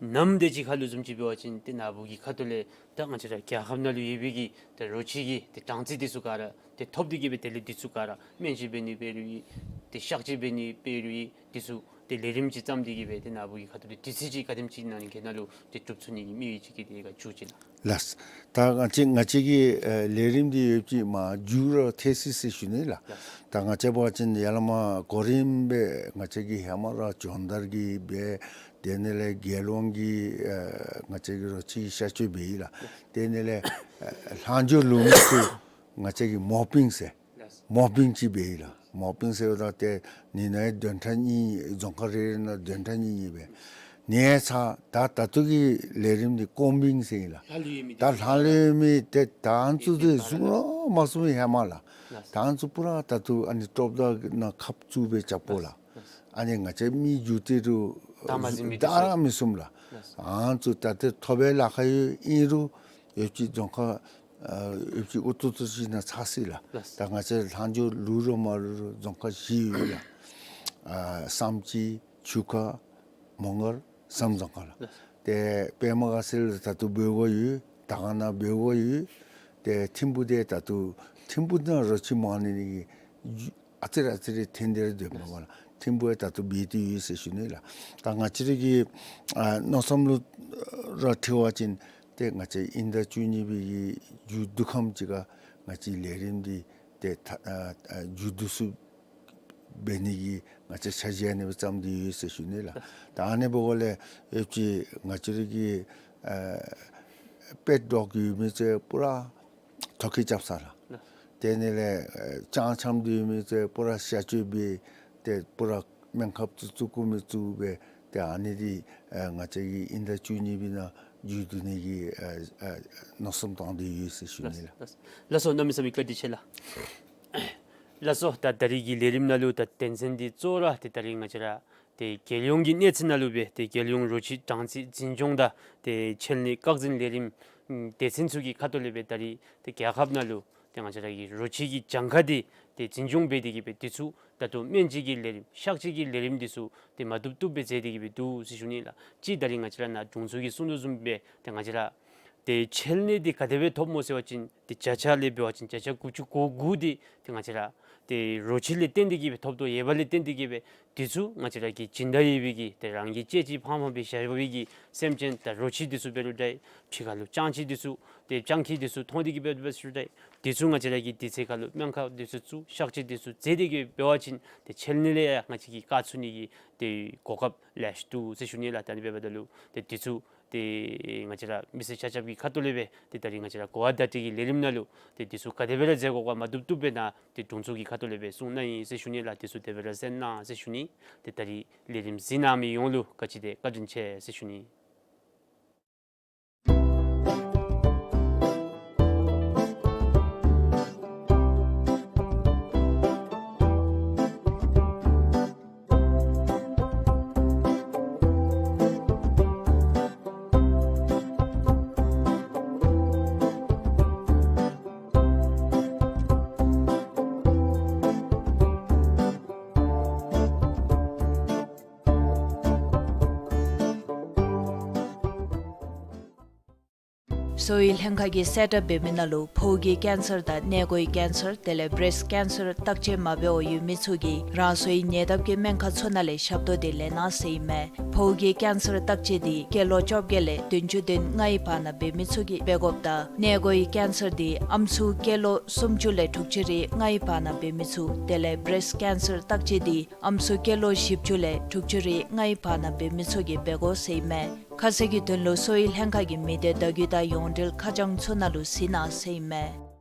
ནམ་དེ་ཅིག་ཁར་ལུ་བཟུམ་ཅིག་འབད་བ་ཅིན་ཏེ་ནཱ་བུ་གི་ཁ་ཐུག་ལས་ད་ང་བཅས་ར་རྒྱལ་ཁབ་ནང་ལུ་ཡོད་པའི་གི་ད་རོ་ཁྱི་གི་ཏེ་སྦྲང་རྩི་འདི་ཚུ་ག་ར་ཏེ་ཐོབ་སྟེ་གིས་སྦེ་དེ་ལས་འདི་ཚུ་ག་ར་སྨན་བཅོས་འབད་ནི་འབད་རུང་ཡང་ཏེ་གཤག་བཅོས་འབད་ནི་འབད་རུང་ཡང་འདི་ཚུ་ ཏེ་ལས་རིམ་ཅིག་བརྩམས་ཏེ་གི་སྦེ་ཏེ་ནཱ་བུ་གི་ཁ་ཐུག་ལས་དུས་ཚོད་ཅིག་ག་དེམ་ཅིག་ནང་གི་ནང་ལུ་ཏེ་གྲུབ་ཚུགས་ནི་གི་དམིགས་ཡུལ་ཅིག་གི་ཏེ་ག་ཞུ་ཅི་ལགས། ལགས། ད་ང་བཅས་ང་བཅས་ཀྱི་ཨེ་ལས་རིམ་འདི་ཡོད་ཅིག་མ་མཇུག་ར་ཐལ་སི་སི་ཞུ་ནི་ལགས། ལགས། ད་ང་བཅས་འབད་བ་ཅིན་ཡར་ལས་མར་གོ་རིམ་སྦེ་ང་བཅས་ཀྱིས་ཧེ་མ་ར་སྦྱོང་བརྡར་གྱི་སྦེ་དེ་ནང་ལས་རྒྱལ་ཡོངས་ཀྱི་ཨེ་ང་བཅས་ཀྱི་རོ་ཁྱི་གཤག་བཅོས་འབད་ཡི་ལགས། དེ་ནང་ལས་ཨེ་ལྷག་འཕྲོ་ལུས་མི་ཚུ་ང་བཅས་ཀྱིས་མོ་པིང་ཟེར། མོ་པིང་ཅིག་འབད་ཡི་ལགས། མོ་པིང་ཟེརཝ་ད་ཏེ་ནི་ནཱ་བདུན་ཕྲག་གཉིས་རྫོང་ཁག་རེ་རེ་ནང་བདུན་ཕྲག་གཉིས་གཉིས་སྦེ། ནི་ཚར་ད་ད་ལྟོ་གི་ལས་རིམ་འདི་ཀོམ་བིང་ཟེར་ཨིན་ལགས། ད་ལྷག་ལུས་མི་ཏེ་ད་ཨ་ནི་ཚུ་ཏེ་བཟུང་ར་མ་བཟུང་ཧེ་མ་ལགས། ད་ཨ་ནི་ཚུ་པུ་ར་ད་ལྟོ་ཨ་ནི་ཀྲོབ་དང་ནང་ཁབ་བཙུགས་སྦེ་རྐྱབ་དགོ་ལགས། ཨ་ནི་ང་བཅས་མི་རྒྱུག་སྟེ་རུང་ད་མ་བཟུང་མི་ད་ར་མི་བཟུངམ་ལགས། ཨ་ནི་ཚུ་ད་ཏེ་ཐོབ་པའི་ལཱ་ཁག་ཡོད་ཨིན་རུང་ཡོད་ཅིག་རྫོང་ཁག་ཨ་ཡོད་ཅིག་ཨུ་ཐུ་ཐུ་ཅིག་ནང་ཚར་སི་ལགས། ལགས། ད་ང་བཅས་ལྷག་འཕྲོ་ལུས་རུང་མ་ལུས་རུང་རྫོང་ཁག་བཞི་ཡོད་ལགས། ཨ་བསམ་སྤྱིལ་ཆུ་ཁ་མོང་སྒར་བསམ་རྫོང་ཁག་ལགས། ལགས། ཏེ་པདྨ་དགའ་ཚལ་ད་ལྟོ་འབད་དགོ་ཡོད། དར་དཀར་ནང་འབད་དགོ་ཡོད། ཏེ་ཐིམ་ཕུ་འདི་ད་ལྟོ་ཐིམ་ཕུ་ནང་རོ་ཁྱི་མང་ནི་གི་ཨ་ཙི་རེ་ཨ་ཙི་རེ་ཐོན་ཏེ་ར་སྡོདཔ་མས་ལགས། ཐིམ་ཕུ་ཡང་ད་ལྟོ་འབད་དེ་ཡོད་ཟེར་ཞུ་ནི་ལགས། ད་ང་བཅས་ར་གི་ཨ་མནོ་བསམ་ལུ་ར་འཁྲིལ་བ་ཅིན་ཏེ་ང་བཅས་དབྱིན་ཟླ་བཅུ་གཉིས་པའི་གི་མཇུག་བསྡུ་ཁམས་ཅིག་ཁར་ང་བཅས་ལས་རིམ་འདི་ཏེ་ད་ཨ་ཨ་མཇུག་བསྡུ་ཚུགསཔ་འབད་ནི་གི་ང་བཅས་འཆར་གཞི་ཨ་ནི་སྦེ་བརྩམས་ཏེ་ཡོད་ཟེར་ཞུ་ནི་ལགས། ད་ཨ་ནི་འབདཝ་ལས་ཡོད་ཅིག་ང་བཅས་ར་གི་ཨ་དཔེ་སྒྲོག་གི་མི་ཚུ་པུ་ར་ཐོ་བཀོད་རྐྱབ་ས་ལགས། ལགས། དེ་ནང་ལས་ཨེ་ལྕང་འཁྱམས་སྡོད་མི་ཚུ་པུ་ར་གཤག་བཅོས་འབད་དེ་པུ་ར་སྨན་ཁབ་ཚུ་བཙུགས་དགོ་མི་བཙུགས་སྦེ་ཏེ་ཨ་ནི་འདི་ཨེ་ང་བཅས་ཀྱིས་དབྱིན་ཟླ་བཅུ་གཉིས་པའི་ནང་མཇུག་བསྡུ་ནི་གི་ཨེ་ཨེ་མནོ་བསམ་བཏང་སྟེ་ཡོད་ཟེར་ཞུ་ནི་ལགས། ལགས་སོ། གནམ་མེད་ས་མེད་བཀའ་དྲིན་ཆེ་ལགས། ལགས་སོ། ད་ད་རིས་ཀྱི་ལས་རིམ་ནང་ལུ་ད་དོན་ཚན་འདི་གཙོ་བོ་ར་ཏེ་ད་རིས་ང་བཅས་ར་ཏེ་རྒྱལ་ཡོངས་ཀྱི་གནས་ཚད་ནང་ལུ་སྦེ་ཏེ་རྒྱལ་ཡོངས་རོ་ཁྱི་གྲངས་རྩིས་འཛིན་སྐྱོང་དང་ཏེ་ཁྱད་ནད་བཀག་འཛིན་ལས་རིམ་སྡེ་ཚན་ཚུ་གི་ཁ་ཐུག་ལས་སྦེ་ད་རིས་ཏེ་རྒྱལ་ཁབ་ནང་ལུ་ཏེ་ང་བཅས་ར་གི་རོ་ཁྱི་གི་གྱངས་ཁ་འདི་ཏེ་འཛིན་སྐྱོང་འབད་དེ་གི་སྦེ་དུས་ཚོད་ད་ལྟོ་སྨན་བཅོས་ཀྱི་ལས་རིམ་གཤག་བཅོས་ཀྱི་ལས་རིམ་འདི་ཚུ་ཏེ་མ་བཏུབ་བཏུབ་སྦེ་མཛད་དེ་གི་སྦེ་འདུག་ཟེར་ཞུ་ནི་ལགས། གཅིག་ད་རིས་ང་བཅས་ར་ནཱ་དྲུང་འཚོ་གིས་གསུང་དོ་བཟུམ་སྦེ་ཏེ་ང་བཅས་ར་ཏེ་ཁྱད་ནད་འདི་ག་དེ་སྦེ་ཐོབ་སྨོ་ཟེར་བ་ཅིན་ཏེ་བརྒྱ་ཆ་ལས་འབད་བ་ཅིན་བརྒྱ་ཆ་དགུ་བཅུ་གོ་དགུ་འདི་ཏེ་ང་བཅས་ར་ཏེ་རོ་ཁྱི་ལས་བརྟེན་ཏེ་གི་སྦེ་ཐོབ་དོ་ཡོདཔ་ལས་བརྟེན་ཏེ་གི་སྦེ་དུས་ཚོད་ང་བཅས་ར་གི་སྦྱིན་བདག་ཡོད་པའི་གི་ཏེ་རང་གི་གཅེས་ཅིག་ཕངམ་སྦེ་བཞག་པའི་གི་སེམས་ཅན་ད་རོ་ཁྱི་འདི་ཚུ་འབད་རུང་འདྲ་ཁྲི་ཁ་ལུ་སྤྱང་ཁྱི་འདི་ཚུ་ཏེ་སྤྱང་ཁྱི་འདི་ཚུ་མཐོང་སྟེ་གི་སྦེ་འབད་རུང་འདྲ་དུས་ཚོད་ང་བཅས་ར་གི་དུས་ཚོད་ཁ་ལུ་སྨན་ཁབ་འདི་ཚུ་བཙུགས་གཤག་བཅོས་འདི་ཚུ་མཛད་དེ་གི་འབད་བ་ཅིན་ཏེ་ཁྱད་ནད་ལས་ཡང་ང་བཅས་ཀྱིས་བཀག་ཚུགས་ནི་གི་ཏེ་གོ་སྐབས་ལེགས་ཤོམ་འདུག་ཟེར་ཞུ་ནི་ལགས། ད་ཨ་ནི་འབདཝ་ད་ལུ་ཏེ་དུས་ཚོད་ཏེ་ང་བཅས་ར་མི་སེར་ཆ་ཁྱབ་ཀྱི་ཁ་ཐུག་ལས་སྦེ་ཏེ་ད་རིས་ང་བཅས་ར་གོ་བ་བརྡ་སྤྲོད་ཀྱི་ལས་རིམ་ནང་ལུ་ཏེ་དུས་ཚོད་ག་དེ་སྦེ་ར་མཛད་དགོ་ག་མ་བཏུབ་བཏུབ་སྦེ་ནཱ་ཏེ་དྲུང་འཚོ་གི་ཁ་ཐུག་ལས་སྦེ་གསུང་གནང་ཡི་ཟེར་ཞུ་ནི་ལགས། དུས་ཚོད་དེ་སྦེ་ར་གསན་གནང་ཟེར་ཞུ་ནི། ཏེ་ད་རིས་ལས་རིམ་གཟིགས་གནང་མི་ཡོངས་ལུ་བཀའ་དྲིན་ཆེ་ཟེར་ཞུ་ནི། གསོ་བའི་ལྷན་ཁག་གིས་གསལ་བསྒྲགས་འབད་མི་ནང་ལུ་ཕོཝ་གི་ཀེན་སར་དང་མངལ་སྒོའི་ཀེན་སར་དེ་ལས་བྲེསཊ་ཀེན་སར་བརྟག་དཔྱད་མ་འབད་བར་ཡོད་མི་ཚུ་གིས་རང་སོའི་ཉེ་འདབས་ཀྱི་སྨན་ཁང་ཚུ་ནང་ལས་ཞབས་ཏོག་འདི་ལེན་གནང་ཟེར་ཨིན་མས། ཕོཝ་གི་ཀེན་སར་བརྟག་དཔྱད་འདི་སྐྱེས་ལོ་བཅོ་བརྒྱད་ལས་བདུན་ཅུ་དོན་ལྔའི་བར་ན་འབད་མི་ཚུ་གིས་འབད་དགོཔ་དང་མངལ་སྒོའི་ཀེན་སར་འདི་ཨམ་སྲུ་སྐྱེས་ལོ་སུམ་ཅུ་ལས་དྲུག་ཅུ་རེ་ལྔའི་བར་ན་འབད་མི་ཚུ་དེ་ལས་བྲེསཊ་ཀེན་སར་བརྟག་དཔྱད་འདི་ཨམ་སྲུ་སྐྱེས་ལོ་བཞི་བཅུ་ལས་དྲུག་ཅུ་རེ་ལྔའི་བར་ན་འབད་མི་ཚུ་གིས་འབད་དགོ་ཟེར་ཨིན་མས། ཁ་གསལ་གྱི་དོན་ལུ་གསོ་བའི་ལྷན་ཁག་གི་མི་སྡེ་བརྡ་བརྒྱུད་དང་ཡོངས་འབྲེལ་ཁ་བྱང་ཚུ་ནང་ལུ་གཟིགས་གནང་ཟེར་ཨིན་མས།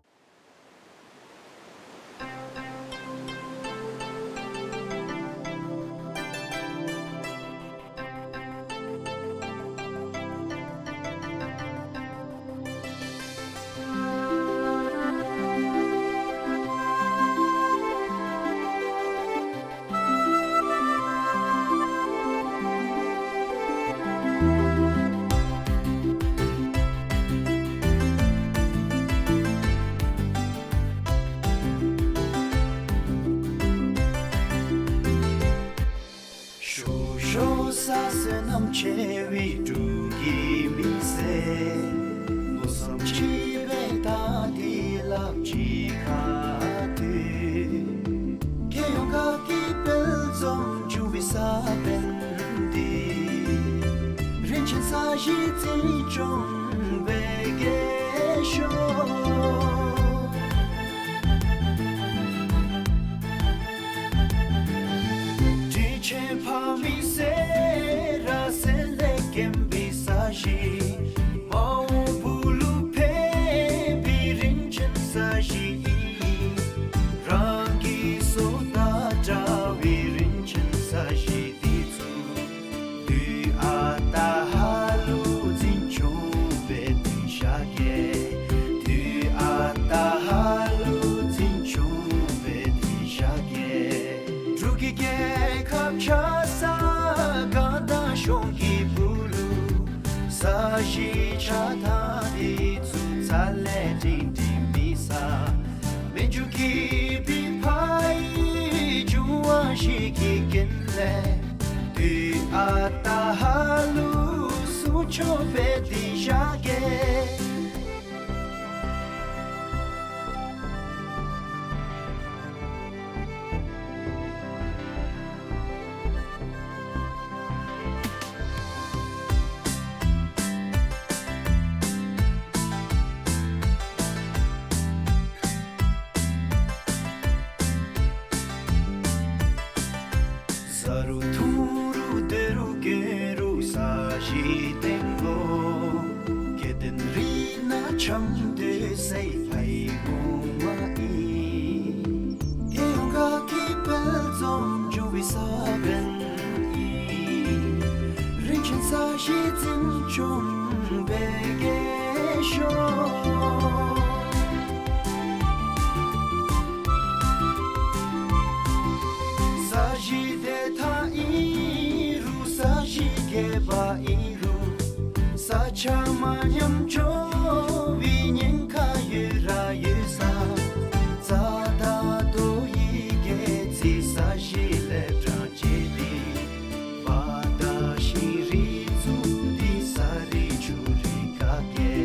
ཤོག་ཤོག་ས་བསོད་ནམས་ཆེ་བའི་འབྲུག་གི་མི་སེར། མནོ་བསམ་ཆེ་བའི་ད་འདི་ལགཔ་ཅིག་ཁ་ཐུག། ཁྱེད་ཡོངས་ཁ་གི་དཔལ་འཛོམས་འབྱུང་བའི་ས་བོན་ ས་གཞི་འཛིན་སྐྱོང་འབད་གེ་ཤོག། དྲིན་ཆེན་ཕ་མའི་སེར་སེར་ལས་སྐྱེས་པའི་ས་གཞི། མ་འོངས་བུ་ལུ་ཕན་པའི་རིན་ཆེན་ས་གཞི་ཨིན། རང་གི་སྲོག་དང་འདྲ་བའི་རིན་ཆེན་ས་གཞི་འདི་ཚུ། དུས་ཨ་རྟག་ཧ་ལུ་འཛིན་སྐྱོང་འབད་དེ་བཞག་གེ། དུས་ཨ་རྟག་ཧ་ལུ་འཛིན་སྐྱོང་འབད་དེ་བཞག་གེ། འབྲུག་གི་རྒྱལ་ཁབ་ཆགས་ས་གངས་དང་གཞུང་གི་སྦུག་ལུ། ས་གཞི་ཆགས་ཐངས་འདི་ཚུ་རྩ་ལས་སྒྲིང་སྒྲིང་མེད་ས། མི་འགྱུར་གྱི་པི་ཕའི་འབྱུང་བ་བཞི་གི་རྐྱེན་ལས། དུས་ཨ་རྟག་ཧ་ལུ་སྲུང་སྐྱོབ་འབད་དེ་བཞག་གེ། བཟའ་རུང་འཐུང་རུང་སྡོད་རུང་གྱོན་རུང་ས་གཞི་བརྟན་དགོ། སྐྱེ་ལྡན་རིགས་སྣ་འཆམ་སྡོད་སའི་ཕའི་གོང་མ་ཨིན། རྒྱལ་ཡོངས་དགའ་སྐྱིད་དཔལ་འཛོམས་འབྱུང་བའི་ས་བོན་ཨིན། རིན་ཆེན་ས་གཞི་འཛིན་སྐྱོང་འབད་གེ་ཤོག། ས་གཞི་བདེ་ཐང་ཨིན་རུང་ས་གཞི་རྒས་པ་ཨིན་རུང་། ས་ཆ་མ་ཉམས་འགྱོ་བའི་ཉེན་ཁ་ཡོད་ར་ཡོད་ས། རྩྭ་དང་རྡོ་ཡི་སྒལ་ཚིགས་ས་གཞི་ལས་དྲངས་བྱས་ཏེ། བ་དང་ཤིང་རི་བཙུགས་ཏེ་ས་རུད་ཆུ་རུད་བཀག་གེ།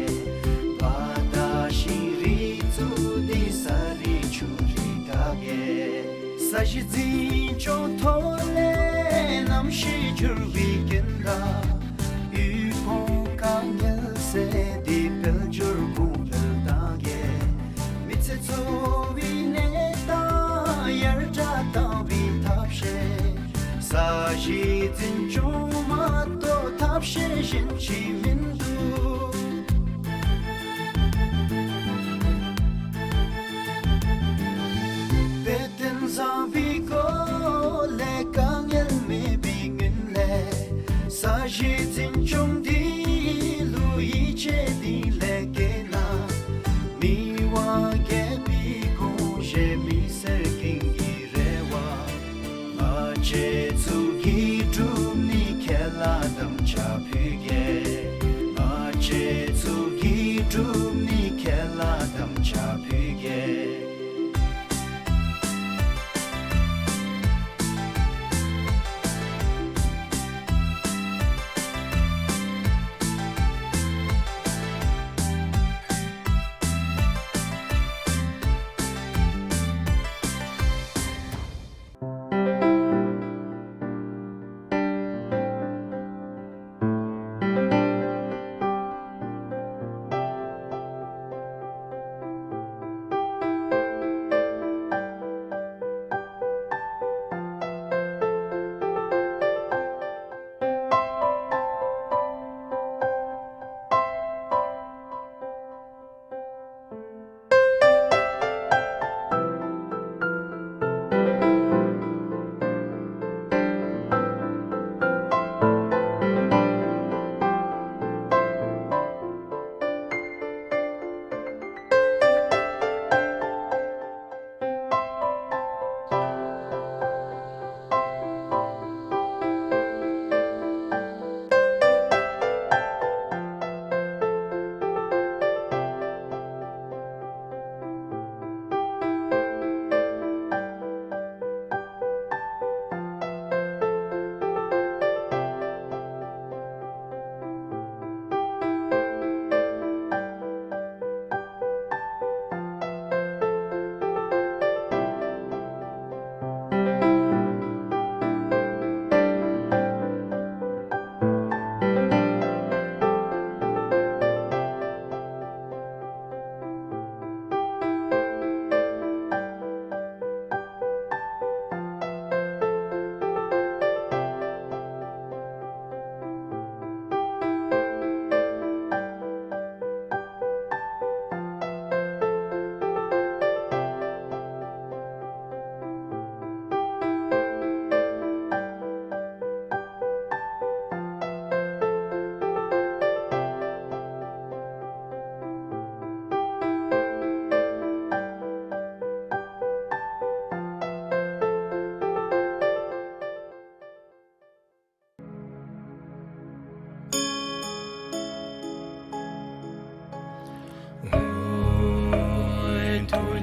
བ་དང་ཤིང་རི་བཙུགས་ཏེ་ས་རུད་ཆུ་རུད་བཀག་གེ། ས་གཞི་འཛིན་སྐྱོང་ཐོག་ལས་གནམ་གཤིས་འགྱུར་བའི་རྐྱེན་ལས། དབུལ་ཕོངས་དཀའ་ངལ་སེལ་ཏེ་དཔལ་འབྱོར་གོང་འཕེལ་གཏང་གེ། མི་ཚེ་འཚོ་བའི་གནས་སྟངས་ཡར་དྲག་གཏང་བའི་ཐབས་ཤེས། ས་གཞི་འཛིན་སྐྱོང་མ་གཏོགས་ཐབས་ཤེས་གཞན་ཅིག་མིན་འདུག། དཔེ་སྟོན་བཟང་པོའི་སྒོ་ལས་དཀའ་ངལ་མེད་པའི་སྔོན་ལས། ས་གཞི་འཛིན་སྐྱོང་འདི་ལུ་ཡིད་ཆེས་གཏིང་ལས་བསྐྱེད་གནང་། མི་དབང་རྒྱལ་པོའི་དགོངས་བཞེད་མི་སེར་ཀུན་གྱི་རེ་བ། ང་བཅས་ཚུ་གིས་སྒྲུབ་ནི་ཁས་བླངས་དམ་བཅའ་ཕུལ་གེ། ང་བཅས་ཚུ་གིས་སྒྲུབ་ནི་ཁས་བླངས་དམ་བཅའ་ཕུལ་གེ།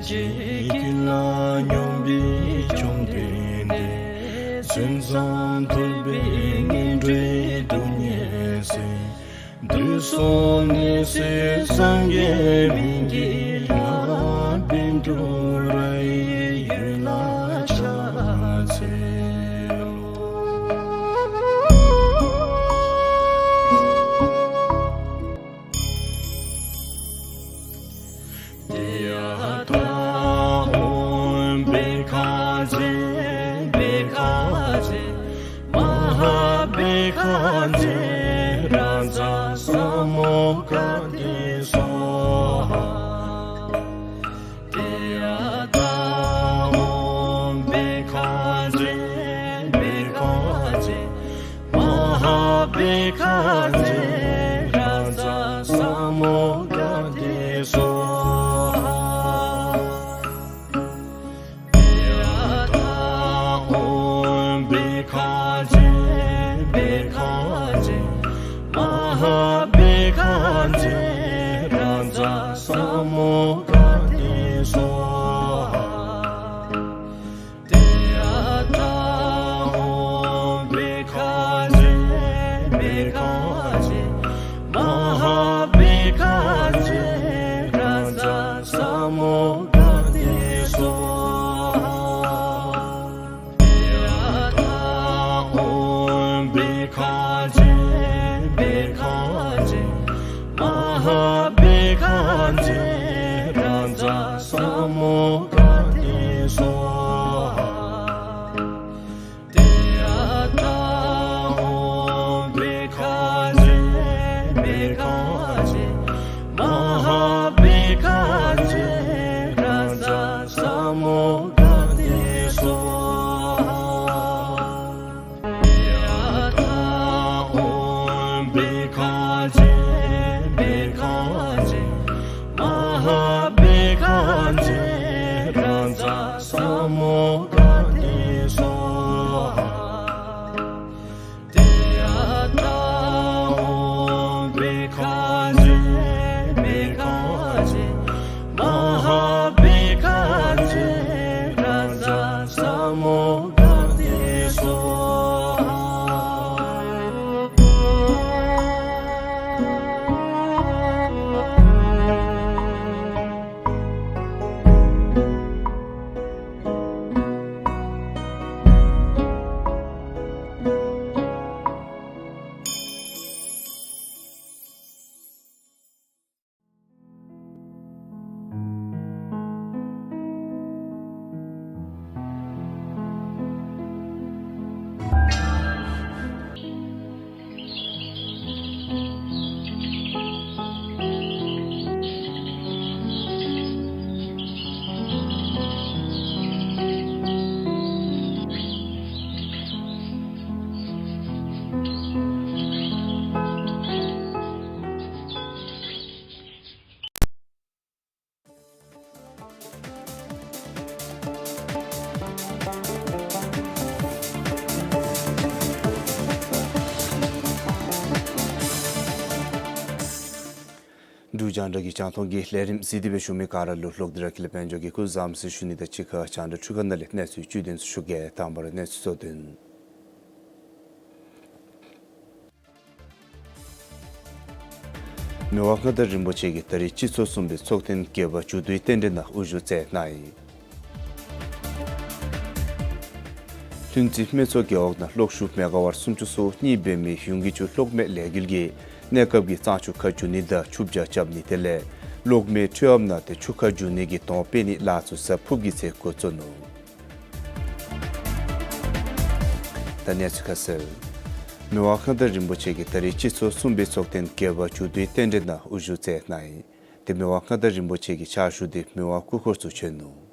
ཅེས་བསྐུལ་ལ་སྙོམས་པའི་བཅོམ་ལྡན་འདས། ཟིན་ཙམ་ཐུབ་པའི་ངན་འགྲོའི་སྡུག་བསྔལ་སེལ། དུས་གསུམ་ནི་སྲིད་སངས་རྒྱས་མི་བསྐྱོད་ལྷ། བཻ་ཌཱུརྱ་ཡི་ཡུལ་ལ་ཕྱག་འཚལ་ལོ། ཡ་ཐཱ། ཨོཾ་བྷཻ་ཥ་ཛྱེ་བྷཻ་ཥ་ཛྱེ་མ་ཧཱ་བྷཻ་ཥ་ཛྱེ་རཱ་ཛ་ས་མུདྒ་ཏེ་སྭཱ་ཧཱ། ཏདྱ་ཐཱ། ཨོཾ་བྷཻ་ཥ་ཛྱེ་བྷཻ་ཥ་ཛྱེ་མ་ཧཱ་བྷཻ་ཥ་ཛྱེ་རཱ་ཛ་ས་མུདྒ་ཏེ་སྭཱ་ཧཱ། ཏདྱ་ཐཱ། ཨོཾ་བྷཻ་ཥ་ཛྱེ་བྷཻ་ཥ་ཛྱེ་མ་ཧཱ་བྷཻ་ཥ་ཛྱེ་རཱ་ཛ་ས་མུདྒ་ཏེ་སྭཱ་ཧཱ། ཏདྱ་ཐཱ། ཨོཾ་བྷཻ་ཥ་ཛྱེ་བྷཻ་ཥ་ཛྱེ་མ་ཧཱ་བྷཻ་ཥ་ཛྱེ་རཱ་ཛ་ས་མུདྒ་ཏེ་སྭཱ་ཧཱ། ཏདྱ་ཐཱ། ཨོཾ་བྷཻ་ཥ་ཛྱེ་བྷཻ་ཥ་ཛྱེ་མ་ཧཱ་བྷཻ་ཥ་ཛྱེ་རཱ་ཛ་ས་མུདྒ་ཏེ་སྭཱ་ཧཱ། ཏདྱ་ཐཱ། ཨོཾ་བྷཻ་ཥ་ཛྱེ་བྷཻ་ཥ་ཛྱེ་མ་ཧཱ་བྷཻ་ཥ་ཛྱེ་རཱ་ཛ་ས་མུདྒ་ཏེ་སྭཱ་ཧཱ། ཏདྱ་ཐཱ། ཨོཾ་བྷཻ་ཥ་ཛྱེ་བྷཻ་ཥ་ཛྱེ་མ་ཧཱ་བྷཻ་ཥ་ཛྱེ་རཱ་ཛ་ས་མུདྒ་ཏེ་སྭཱ་ཧཱ། ཏདྱ་ཐཱ། ཨོཾ་བྷཻ་ཥ་ཛྱེ་བྷཻ་ཥ་ཛྱེ་མ་ཧཱ་བྷཻ་ཥ་ཛྱེ་རཱ་ཛ་ས་མུདྒ་ཏེ་སྭཱ་ཧཱ། འབྲུག་རྒྱང་བསྒྲགས་ཀྱི་རྒྱང་མཐོང་གི་ལས་རིམ་གཟིགས་ཏེ་སྦེ་བཞུགས་མི་ག་ར་ལུ་ལོག་སྟེ་ར་ཀུན་ལེགས་དཔལ་འབྱོར་གྱིས་སྐུ་གཟུགས་བཟང་པོ་ཟེར་ཞུ་ནི་དང་གཅིག་ཁར་རྒྱང་བསྒྲགས་འཕྲུལ་ཁང་ནང་ལས་གནས་ཚུལ་བཅུད་དོན་ཚུ་ཞུ་གེ། དང་པ་ར་གནས་ཚུལ་གཙོ་དོན། མི་དབང་མངའ་བདག་རིན་པོ་ཆེ་གིས་ད་རིས་སྤྱི་ཚོགས་གསུམ་པའི་ཚོགས་ཐེངས་བརྒྱད་པ་མཇུག་བསྡུའི་རྟེན་འབྲེལ་ནང་དབུ་བཞུགས་མཛད་གནང་ཡི། ལྷུན་རྩེ་སྨད་མཚོ་རྒེད་འོག་ནང་གློག་ཤུགས་མེ་ག་ཝཊ་སུམ་ཅུ་སོ་གཉིས་འབད་མི་ཡུན་གྱི་ཅུ་གློག་མེ་ལས་འགུལ་གྱིས་གནས་སྐབས་ཀྱི་གཙང་ཆུ་ཁ་བསྒྱུར་ནི་དང་ཆུ་བྱ་རྐྱབ་ནི་དེ་ལས་གློག་མེ་འཕྲུལ་ཨམ་ནང་ཏེ་ཆུ་ཁ་བསྒྱུར་ནི་གི་དོང་སྤེལ་ནི་ལཱ་ཚུ་གཟའ་ཕུརཔ་གི་ཚེ་འགོ་བཙུགས་ནུག། ད་གནས་ཚུལ་ཁ་གསལ། མི་དབང་མངའ་བདག་རིན་པོ་ཆེ་གིས་ད་རིས་སྤྱི་ཚོགས་གསུམ་པའི་ཚོགས་ཐེངས་བརྒྱད་པ་མཇུག་བསྡུའི་རྟེན་འབྲེལ་ནང་དབུ་བཞུགས་མཛད་གནང་ཡི། ཏེ་མི་དབང་མངའ་བདག་རིན་པོ་ཆེ་གི་ཕྱག་ཞུ་སྟེ་མི་དབང་སྐུ་འཁོར་ཚུ་བྱོན་ནུག།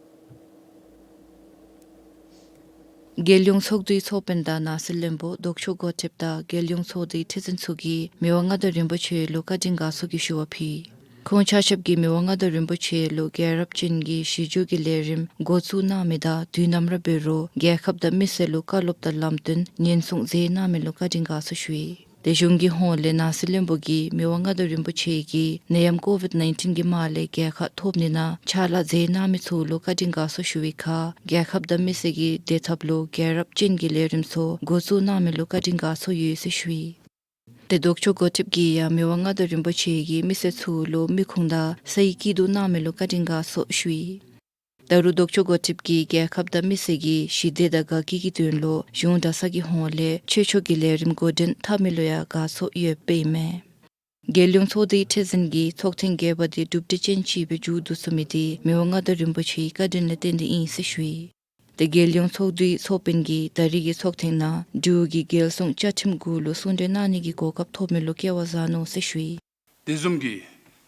རྒྱལ་ཡོངས་ཚོགས་འདུའི་ཚོགས་དཔོན་དང་ནང་སྲིད་བློན་པོ་ལྡོག་ཕྱོགས་འགོ་ཁྲིདཔ་དང་རྒྱལ་ཡོངས་ཚོགས་འདུའི་ཁྲི་འཛིན་ཚུ་གིས་མི་དབང་མངའ་བདག་རིན་པོ་ཆེ་ལུ་བཀའ་དྲིན་དགའ་ཚོར་གྱི་ཞུ་བ་ཕུལ། ཁོང་ཆ་ཁྱབ་ཀྱིས་མི་དབང་མངའ་བདག་རིན་པོ་ཆེ་ལུ་རྒྱལ་རབས་ཅན་གྱི་གཞི་བཅོལ་གྱི་ལས་རིམ་འགོ་བཙུགས་གནང་མི་དང་དུས་ནམ་ར་འབད་རུང་རྒྱལ་ཁབ་དང་མི་སེར་ལུ་བཀའ་སློབ་དང་ལམ་སྟོན་ཉེན་སྲུང་མཛད་གནང་མི་ལུ་བཀའ་དྲིན་དགའ་ཚོར་ཞུ་ཡི། ཏེ་གཞུང་གི་ཧོངས་ལས་ནང་སྲིད་བློན་པོ་གིས་མི་དབང་མངའ་བདག་རིན་པོ་ཆེ་གིས་ནད་ཡམས་ཀོ་བིཌ་ནའིན་ཊིན་གྱི་དམག་ལས་རྒྱལ་ཁ་ཐོབ་ནི་ནང་ཕྱག་ལཱ་མཛད་གནང་མི་ཚུ་ལུ་བཀའ་དྲིན་དགའ་ཚོར་ཞུ་བའི་ཁར་རྒྱལ་ཁབ་དང་མི་སེར་གྱི་བདེ་ཐབས་ལུ་རྒྱལ་རབས་ཅན་གྱི་ལས་རིམ་ཚུ་འགོ་བཙུགས་གནང་མི་ལུ་བཀའ་དྲིན་དགའ་ཚོར་ཡོད་ཟེར་ཞུ་ཡི། ཏེ་ལྡོག་ཕྱོགས་འགོ་ཁྲིདཔ་གིས་ཡང་མི་དབང་མངའ་བདག་རིན་པོ་ཆེ་གིས་མི་སེར་ཚུ་ལུ་མི་ཁུངས་དང་སའི་སྐྱིད་སྡུག་གནང་མི་ལུ་བཀའ་དྲིན་དགའ་ཚོར་ཞུ་ཡི། ད་རུང་ལྡོག་ཕྱོགས་འགོ་ཁྲིདཔ་གིས་རྒྱལ་ཁབ་དང་མི་སེར་གྱི་ཞི་བདེ་དང་དགའ་སྐྱིད་ཀྱི་དོན་ལུ་གཞུང་གྲྭ་ཚང་གི་ཧོངས་ལས་ཆོས་ཕྱོགས་ཀྱི་ལས་རིམ་འགོ་འདྲེན་འཐབ་མི་ལུ་ཡང་དགའ་ཚོར་ཡོདཔ་ཨིན་མས། རྒྱལ་ཡོངས་ཚོགས་སྡེའི་ཁྲི་འཛིན་གྱིས་ཚོགས་ཐེངས་བརྒྱད་པ་དེ་གྲུབ་འབྲས་ཅན་ཅིག་སྦེ་མཇུག་བསྡུ་ཚུགས་མི་དེ་མི་དབང་མངའ་བདག་རིན་པོ་ཆེའི་བཀའ་དྲིན་ལས་བརྟེན་ཏེ་ཨིན་ཟེར་ཞུ་ཡི། ཏེ་རྒྱལ་ཡོངས་ཚོགས་འདུའི་ཚོགས་དཔོན་གྱིས་ད་རེས་ཀྱི་ཚོགས་ཐེངས་ནང་འབྲུག་གི་རྒྱལ་སྲུང་བཅའ་ཁྲིམས་གུ་ལུ་གསུང་གྲོས་གནང་ནི་གི་གོ་སྐབས་ཐོབ་མི་ལུ་སྐལ་བ་བཟང་ནུག་ཟེར་ཞུ་ཡི། དེ་བཟུམ་གྱི་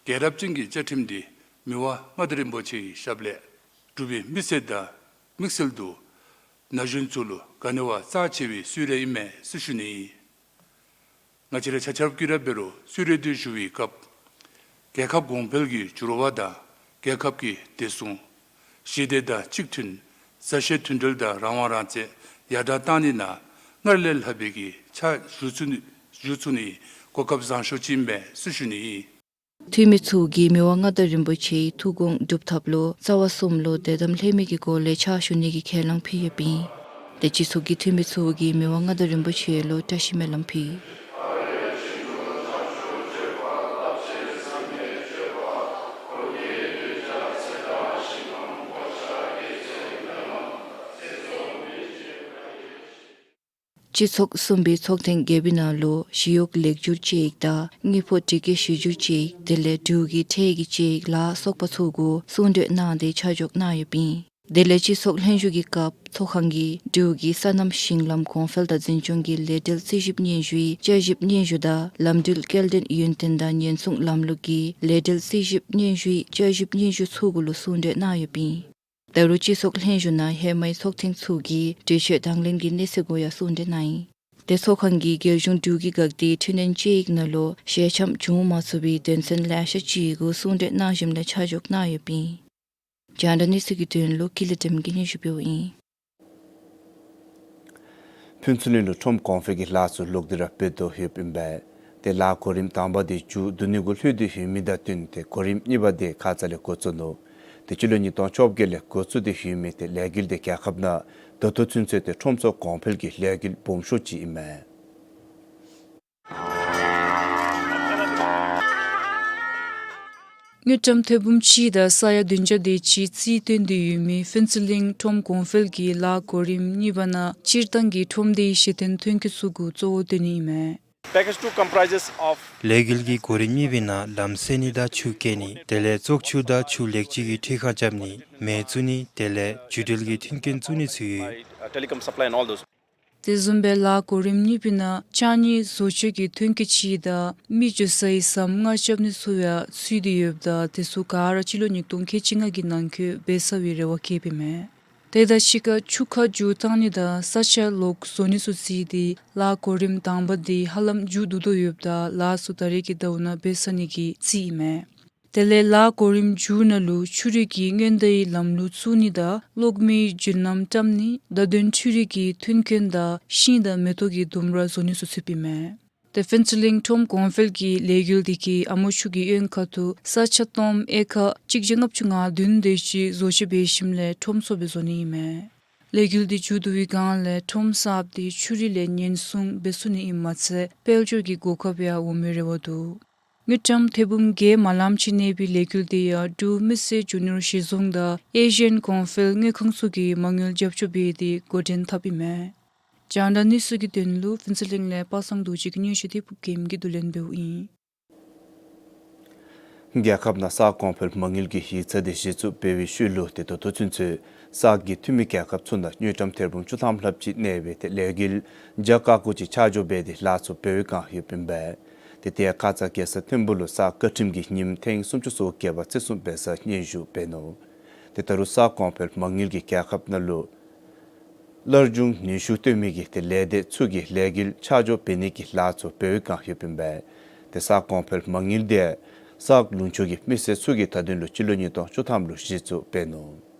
རྒྱལ་རབས་ཅན་གྱི་བཅའ་ཁྲིམས་འདི་མི་དབང་མངའ་བདག་རིན་པོ་ཆེའི་ཞབས་ལས་འབྲུག་པའི་མི་སེར་དང་དམིགས་བསལ་དུ་ན་གཞོན་ཚུ་ལུ་ག་ནི་བ་རྩ་ཆེ་བའི་གསོལ་རས་ཨིན་མས་ཟེར་ཞུ་ནི་ཨིན། ང་བཅས་ར་ཆ་ཁྱབ་ཀྱིས་ར་འབད་རུང་གསོལ་རས་འདི་ཞུ་བའི་སྐབས་རྒྱལ་ཁབ་གོང་འཕེལ་གྱི་འགྱུར་བ་དང་རྒྱལ་ཁབ་ཀྱི་བདེ་སྲུང་ཞི་བདེ་དང་གཅིག་མཐུན་མཛའ་བཤེས་མཐུན་འབྲེལ་དང་རང་དབང་རང་བཙན་ཡར་དྲག་གཏང་ནི་ནང་སྔར་ལས་ལྷག་པའི་གི་ཕྱག་ཞུ་ཚུགས་ནི་ཞུ་ཚུགས་ནི་གོ་སྐབས་བཟང་ཤོས་ཅིག་ཨིན་མས་ཟེར་ཞུ་ནི་ཨིན། འཐུས་མི་ཚུ་གིས་མི་དབང་མངའ་བདག་རིན་པོ་ཆེའི་ཐུགས་དགོངས་སྒྲུབ་ཐབས་ལུ་རྩ་བ་གསུམ་ལུ་དད་དམ་ལྷད་མེད་ཀྱི་སྒོ་ལས་ཕྱག་ཞུ་ནི་གི་ཁས་བླངས་ཕུལ་ཡོདཔ་ཨིན། ཏེ་སྤྱི་ཚོགས་ཀྱི་འཐུས་མི་ཚུ་གིས་མི་དབང་མངའ་བདག་རིན་པོ་ཆེ་ལུ་བཀྲ་ཤིས་སྨོན་ལམ་ཕུལ། སྤྱི་ཚོགས་གསུམ་པའི་ཚོགས་ཐེངས་བརྒྱད་པའི་ནང་ལུ་ཞི་གཡོག་ལེགས་བསྒྱུར་དཔྱད་ཡིག་དང་དངུལ་ཕོགས་སྒྲིག་བཀོད་བཤད་སྒྱུར་དཔྱད་ཡིག་དེ་ལས་འབྲུག་གི་ཁྲལ་གྱི་དཔྱད་ཡིག་ལ་སོགས་པ་ཚུ་གུ་གསུང་གྲོས་གནང་སྟེ་ཆ་འཇོག་གནང་ཡོདཔ་ཨིན། དེ་ལས་སྤྱི་ཚོགས་ལྷན་བཞུགས་ཀྱི་སྐབས་ཚོགས་ཁང་གིས་འབྲུག་གི་སོ་ནམ་ཞིང་ལམ་གོང་འཕེལ་དང་འཛིན་སྐྱོང་གི་ལས་འབྲེལ་རྩིས་ཞིབ་སྙན་ཞུའི་བསྐྱར་ཞིབ་སྙན་ཞུ་དང་ལམ་འགྲུལ་སྐྱེལ་འདྲེན་ཡུན་བརྟན་དང་ཉེན་སྲུང་ལམ་ལུགས་ཀྱི་ལས་འབྲེལ་རྩིས་ཞིབ་སྙན་ཞུའི་བསྐྱར་ཞིབ་སྙན་ཞུ་ཚུ་གུ་ལུ་གསུང་གྲོས་གནང་ཡོདཔ་ཨིན། ད་རུང་སྤྱི་ཚོགས་ལྷན་བཞུགས་ནང་ཧེ་མའི་ཚོགས་ཐེངས་ཚུ་གི་གྲོས་ཆོད་དང་ལེན་གྱི་གནས་ཚད་གུ་ཡང་གསུང་གྲོས་གནང་ཡི། ཏེ་ཚོགས་ཁང་གིས་རྒྱལ་གཞུང་འབྲུག་གི་འགག་སྡེའི་འཕྲི་སྣོན་དཔྱད་ཡིག་ནང་ལུ་ཞལ་འཆམ་བྱུང་མ་ཚུགས་པའི་དོན་ཚན་ལེ་ཤ་ཅིག་གུ་གསུང་གྲོས་གནང་ཞིནམ་ལས་ཆ་འཇོག་གནང་ཡོདཔ་ཨིན། རྒྱང་བསྒྲགས་གནས་ཚུལ་གྱི་དོན་ལུ་ཀུན་ལེགས་སྒྲོལ་མ་གིས་སྙན་ཞུ་འབདཝ་ཨིན། ཕུན་ཚོགས་གླིང་ལུ་ཁྲོམ་གོང་འཕེལ་གྱི་ལཱ་ཚུ་ལོག་སྟེ་ར་འབད་དོ་ཡོདཔ་ཨིན་པས། ཏེ་ལཱ་གོ་རིམ་དང་པ་དེ་མཇུག་བསྡུ་ནི་གུ་ལྷོད་དེ་ཡོད་མི་དང་བསྟུན་ཏེ་གོ་རིམ་གཉིས་པ་དེ་ཁ་ཙ་ལས་འགོ་བཙུགས་ནུག། ཏེ་སྤྱི་ལོ་ཉིས་སྟོང་བཅོ་བརྒྱད་ལས་འགོ་བཙུགས་ཏེ་ཡོད་མི་ཏེ་ལས་འགུལ་དེ་རྒྱལ་ཁབ་ནང་ད་ལྟོ་ཚུན་ཚོད་ཏེ་ཁྲོམ་ཚུ་གོང་འཕེལ་གྱི་ལས་འགུལ་སྦོམ་ཤོས་ཅིག་ཨིན་མས། དངུལ་ཀྲམ་ཐེར་འབུམ་གཅིག་དང་ས་ཡ་བདུན་བརྒྱ་དེ་ཅིག་རྩིས་བཏོན་ཏེ་ཡོད་མི་ཕུན་ཚོགས་གླིང་ཁྲོམ་གོང་འཕེལ་གྱི་ལཱ་གོ་རིམ་གཉིས་པ་ནང་སྤྱིར་བཏང་གི་ཁྲོམ་སྡེའི་གཞི་རྟེན་ཐོན་སྐྱེད་ཚུ་གུ་གཙོ་བོ་བཏོན་ནི་ཨིན་མས། Package two comprises of ལས་འགུལ་གྱི་གོ་རིམ་གཉིས་པའི་ནང་ལམ་སེལ་ནི་དང་ཆུ་སྐྱེལ་ནི་དེ་ལས་བཙོག་ཆུ་དང་ཆུ་ལེགས་བཅོས་ཀྱི་འཕྲུལ་ཁང་རྐྱབ་ནི་མེ་བཙུགས་ནི་དེ་ལས་བརྒྱུད་འབྲེལ་གྱི་མཐུན་རྐྱེན་བཙུགས་ནི་ཚུ་ཡོད། Right, uh, telecom supply and all those. དེ་བཟུམ་སྦེ་ལཱ་གོ་རིམ་གཉིས་པའི་ནང་ཕྱགས་སྙིགས་བཟོ་བཅོས་ཀྱི་ཐོན་སྐྱེད་ཅིག་དང་མི་འགྱོ་སའི་ཟམ་སྔར་རྐྱབ་ནི་ཚུ་ཡང་ཚུད་དེ་ཡོདཔ་ད་དེ་ཚུ་ག་ར་སྤྱི་ལོ་ཉིས་སྟོང་ཁལ་གཅིག་ལྔ་གི་ནང་འཁོད་འབད་ཚར་བའི་རེ་བ་བསྐྱེདཔ་ཨིན་མས། དེ་དང་གཅིག་ཁར་ཆུ་ཁ་རྒྱུ་བཏང་ནི་དང་ས་ཆ་ལོག་བཟོ་ནི་ཚུ་རྩིས་ཏེ་ལཱ་གོ་རིམ་དང་པ་དེ་ཧ་ལམ་མཇུག་བསྡུ་དོ་ཡོདཔ་ད་ལཱ་ཚུ་ད་རེས་ཀྱི་ཟླཝ་ནང་འབད་ཚར་ནི་གི་རྩིས་ཨིན་མས། དེ་ལས་ལཱ་གོ་རིམ་མཇུག་ནང་ལུ་ཆུ་རུད་ཀྱི་སྔོན་བརྡའི་ལམ་ལུགས་བཙུགས་ནི་དང་གློག་མེའི་རྒྱུན་ལམ་བཀྲམ་ནི་བརྡ་དོན་འཕྲུལ་རིག་གི་མཐུན་རྐྱེན་དང་ཤིང་དང་མེ་ཏོག་གི་ལྡུམ་ར་བཟོ་ནི་ཚུ་ཚུདཔ་ཨིན་མས། ཏེ་ཕུན་ཚོགས་གླིང་ཁྲོམ་གོང་འཕེལ་གྱི་ལས་འགུལ་དེ་གིས་ཨ་མོ་ཆུ་གི་གཡོན་ཁ་ཐུག་ས་ཆ་སྟོངམ་ཨེ་ཁར་གཅིག་བརྒྱ་ལྔ་བཅུ་ང་བདུན་དེ་ཅིག་བཟོ་བཅོས་འབད་ཞིནམ་ལས་ཁྲོམ་ཚུ་སྦེ་བཟོ་ནི་ཨིན་མས། ལས་འགུལ་དེ་མཇུག་བསྡུ་བའི་སྒང་ལས་ཁྲོམ་གསརཔ་དེ་ཆུ་རུད་ལས་ཉེན་སྲུང་འབད་ཚུགས་ནི་ཨིནམ་མ་ཚད་དཔལ་འབྱོར་གྱི་གོ་སྐབས་ཡང་འོང་མི་རེ་བ་འདུག། དངུལ་ཀྲམ་ཐེར་འབུམ་བརྒྱད་མ་ལངམ་ཅིག་གནས་པའི་ལས་འགུལ་དེ་ཡང་འབྲུག་མི་སེར་རྒྱུ་ནོར་གཞི་བཟུང་དང་ཨེ་ཤི་ཡན་གོང་འཕེལ་དངུལ་ཁང་ཚུ་གིས་མ་དངུལ་རྒྱབ་སྐྱོར་འབད་དེ་འགོ་འདྲེན་འཐབ་ཨིན་མས། རྒྱང་བསྒྲགས་གནས་ཚུལ་གྱི་དོན་ལུ་ཕུན་ཚོགས་གླིང་ལས་པ་སངས་རྡོ་རྗེ་གི་སྙན་ཞུ་དེ་ཕུརབ་རྒྱལམ་གྱིས་བསྡུ་ལེན་འབདཝ་ཨིན། རྒྱལ་ཁབ་ནང་གསར་གོང་འཕེལ་མ་དངུལ་གྱི་ཡིག་ཚང་དེ་གཞི་བཙུགས་འབད་བའི་ཤུལ་ལུ་ཏེ་ད་ལྟོ་ཚུན་ཚོད་གསར་གྱི་འཐུས་མི་རྒྱལ་ཁབ་ཚུ་ནང་དངུལ་ཀྲམ་ཐེར་འབུམ་བཅུ་ཐམ་ལྷགཔ་ཅིག་གནས་པའི་ཏེ་ལས་འགུལ་བརྒྱ་ཀ་ཀོ་ཅིག་ཆ་འཇོག་འབད་དེ་ལཱ་ཚུ་འབད་བའི་བསྒང་ཡོདཔ་ཨིན་པས། ཏེ་དེ་ཡང་ཁ་ཙ་རྒྱལ་ས་ཐིམ་ཕུག་ལུ་གསར་བཀའ་ཁྲིམས་ཀྱི་ཉིནམ་ཐེངས་སུམ་ཅུ་སོ་བརྒྱད་པ་བརྩི་སྲུང་འབད་སར་སྙན་ཞུ་འབད་ནུག། ཏེ་ད་རུང་གསར་གོང་འཕེལ་མ་དངུལ་གྱིས་རྒྱལ་ཁབ་ནང་ལུ་སླར་འབྱུང་ནུས་ཤུགས་བཏོན་མི་གི་ཏེ་ལས་སྡེ་ཚུ་གི་ལས་འགུལ་ཆ་འཇོག་འབད་ནི་གི་ལཱ་ཚུ་འབད་བའི་བསྒང་ཡོདཔ་ཨིན་པས། ཏེ་གསར་གོང་འཕེལ་མ་དངུལ་དེ་གསར་ལུང་ཕྱོགས་ཀྱི་མི་སེར་ཚུ་གི་བརྡ་དོན་ལུ་སྤྱི་ལོ་ཉིས་སྟོང་བཅུ་ཐམ་ལུ་གཞི་བཙུགས་འབད་ནུག།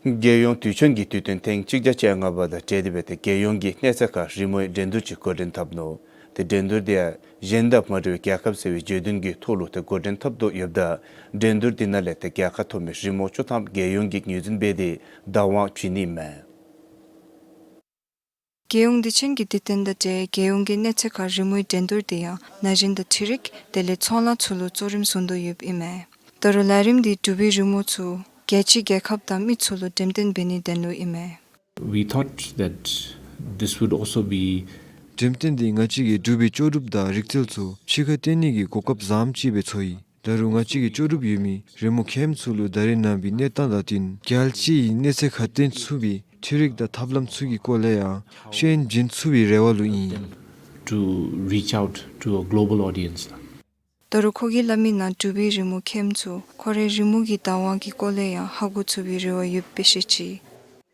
རྒྱལ་ཡོངས་དུས་ཆེན་གྱི་དུས་སྟོན་ཐེངས་གཅིག་བརྒྱ་བཅོ་ལྔ་པ་དང་འབྲེལ་ཏེ་སྦེ་ཏེ་རྒྱལ་ཡོངས་ཀྱི་གནས་ཚད་ཁར་རི་མོའི་འགྲན་བསྡུར་ཅིག་འགོ་འདྲེན་འཐབ་ནུག། ཏེ་འགྲན་བསྡུར་དེ་ཡང་གཞན་དང་མ་འདྲ་བའི་རྒྱལ་ཁབ་ཟེར་བའི་བརྗོད་དོན་གྱི་ཐོག་ལུ་ཏེ་འགོ་འདྲེན་འཐབ་དོ་ཡོདཔ་ད་འགྲན་བསྡུར་དེ་ནང་ལས་ཏེ་རྒྱལ་ཁ་ཐོབ་མི་རི་མོ་བཅུ་ཐམ་རྒྱལ་ཡོངས་ཀྱི་ངོས་འཛིན་འབད་དེ་བདག་དབང་བྱིན་ནི་ཨིན་མས། རྒྱལ་ཡོངས་དུས་ཆེན་གྱི་དུས་སྟོན་དང་འབྲེལ་རྒྱལ་ཡོངས་ཀྱི་གནས་ཚད་ཁར་རི་མོའི་འགྲན་བསྡུར་དེ་ཡང་ན་གཞོན་དང་འཕྲུལ་རིག་དེ་ལས་ཚོང་ལཱ་ཚུ་ལུ་གཙོ་རིམ་བཟུང་དོ་ཡོདཔ་ཨིན་མས། ད་རུང་ལས་རིམ་དེ་འབྲུག་པའི་རི་མོ་ཚུ་རྒྱལ་སྤྱི་རྒྱལ་ཁབ་དང་མི་ཚུ་ལུ་འགྲེམས་སྟོན་འབད་ནིའི་དོན་ལུ་ཨིན་མས། We thought that this would also be འགྲེམས་སྟོན་འདི་ང་བཅས་ཀྱིས་འབྲུག་པའི་ལྕོགས་གྲུབ་དང་རིག་རྩལ་ཚུ་ཕྱི་ཁར་སྟོན་ནི་གི་གོ་སྐབས་བཟངམ་ཅིག་སྦེ་ཚོར་ཡི། ད་རུང་ང་བཅས་ཀྱི་ལྕོགས་གྲུབ་ཡོད་མི་རི་མོ་མཁནམ་ཚུ་ལུ་ད་རེས་ནངས་པའི་གནས་སྟངས་དང་བསྟུན་རྒྱལ་སྤྱིའི་གནས་ཚད་ཁར་སྟོན་ཚུགས་པའི་འཕྲུལ་རིག་དང་ཐབས་ལམ་ཚུ་གི་སྐོར་ལས་ཡང་ཤེས་ཡོན་བྱིན་ཚུགས་པའི་རེ་བ་ལུ་ཨིན། To reach out to a global audience. ད་རུང་ཁོ་གིས་སླབ་མི་ནང་འབྲུག་པའི་རི་མོ་མཁནམ་ཚུ་ཁོ་རའི་རི་མོ་གི་བདག་དབང་གི་སྐོར་ལས་ཡང་ཧ་གོ་ཚུགས་པའི་རེ་བ་ཡོདཔ་སྦེ་བཤད་ཅི།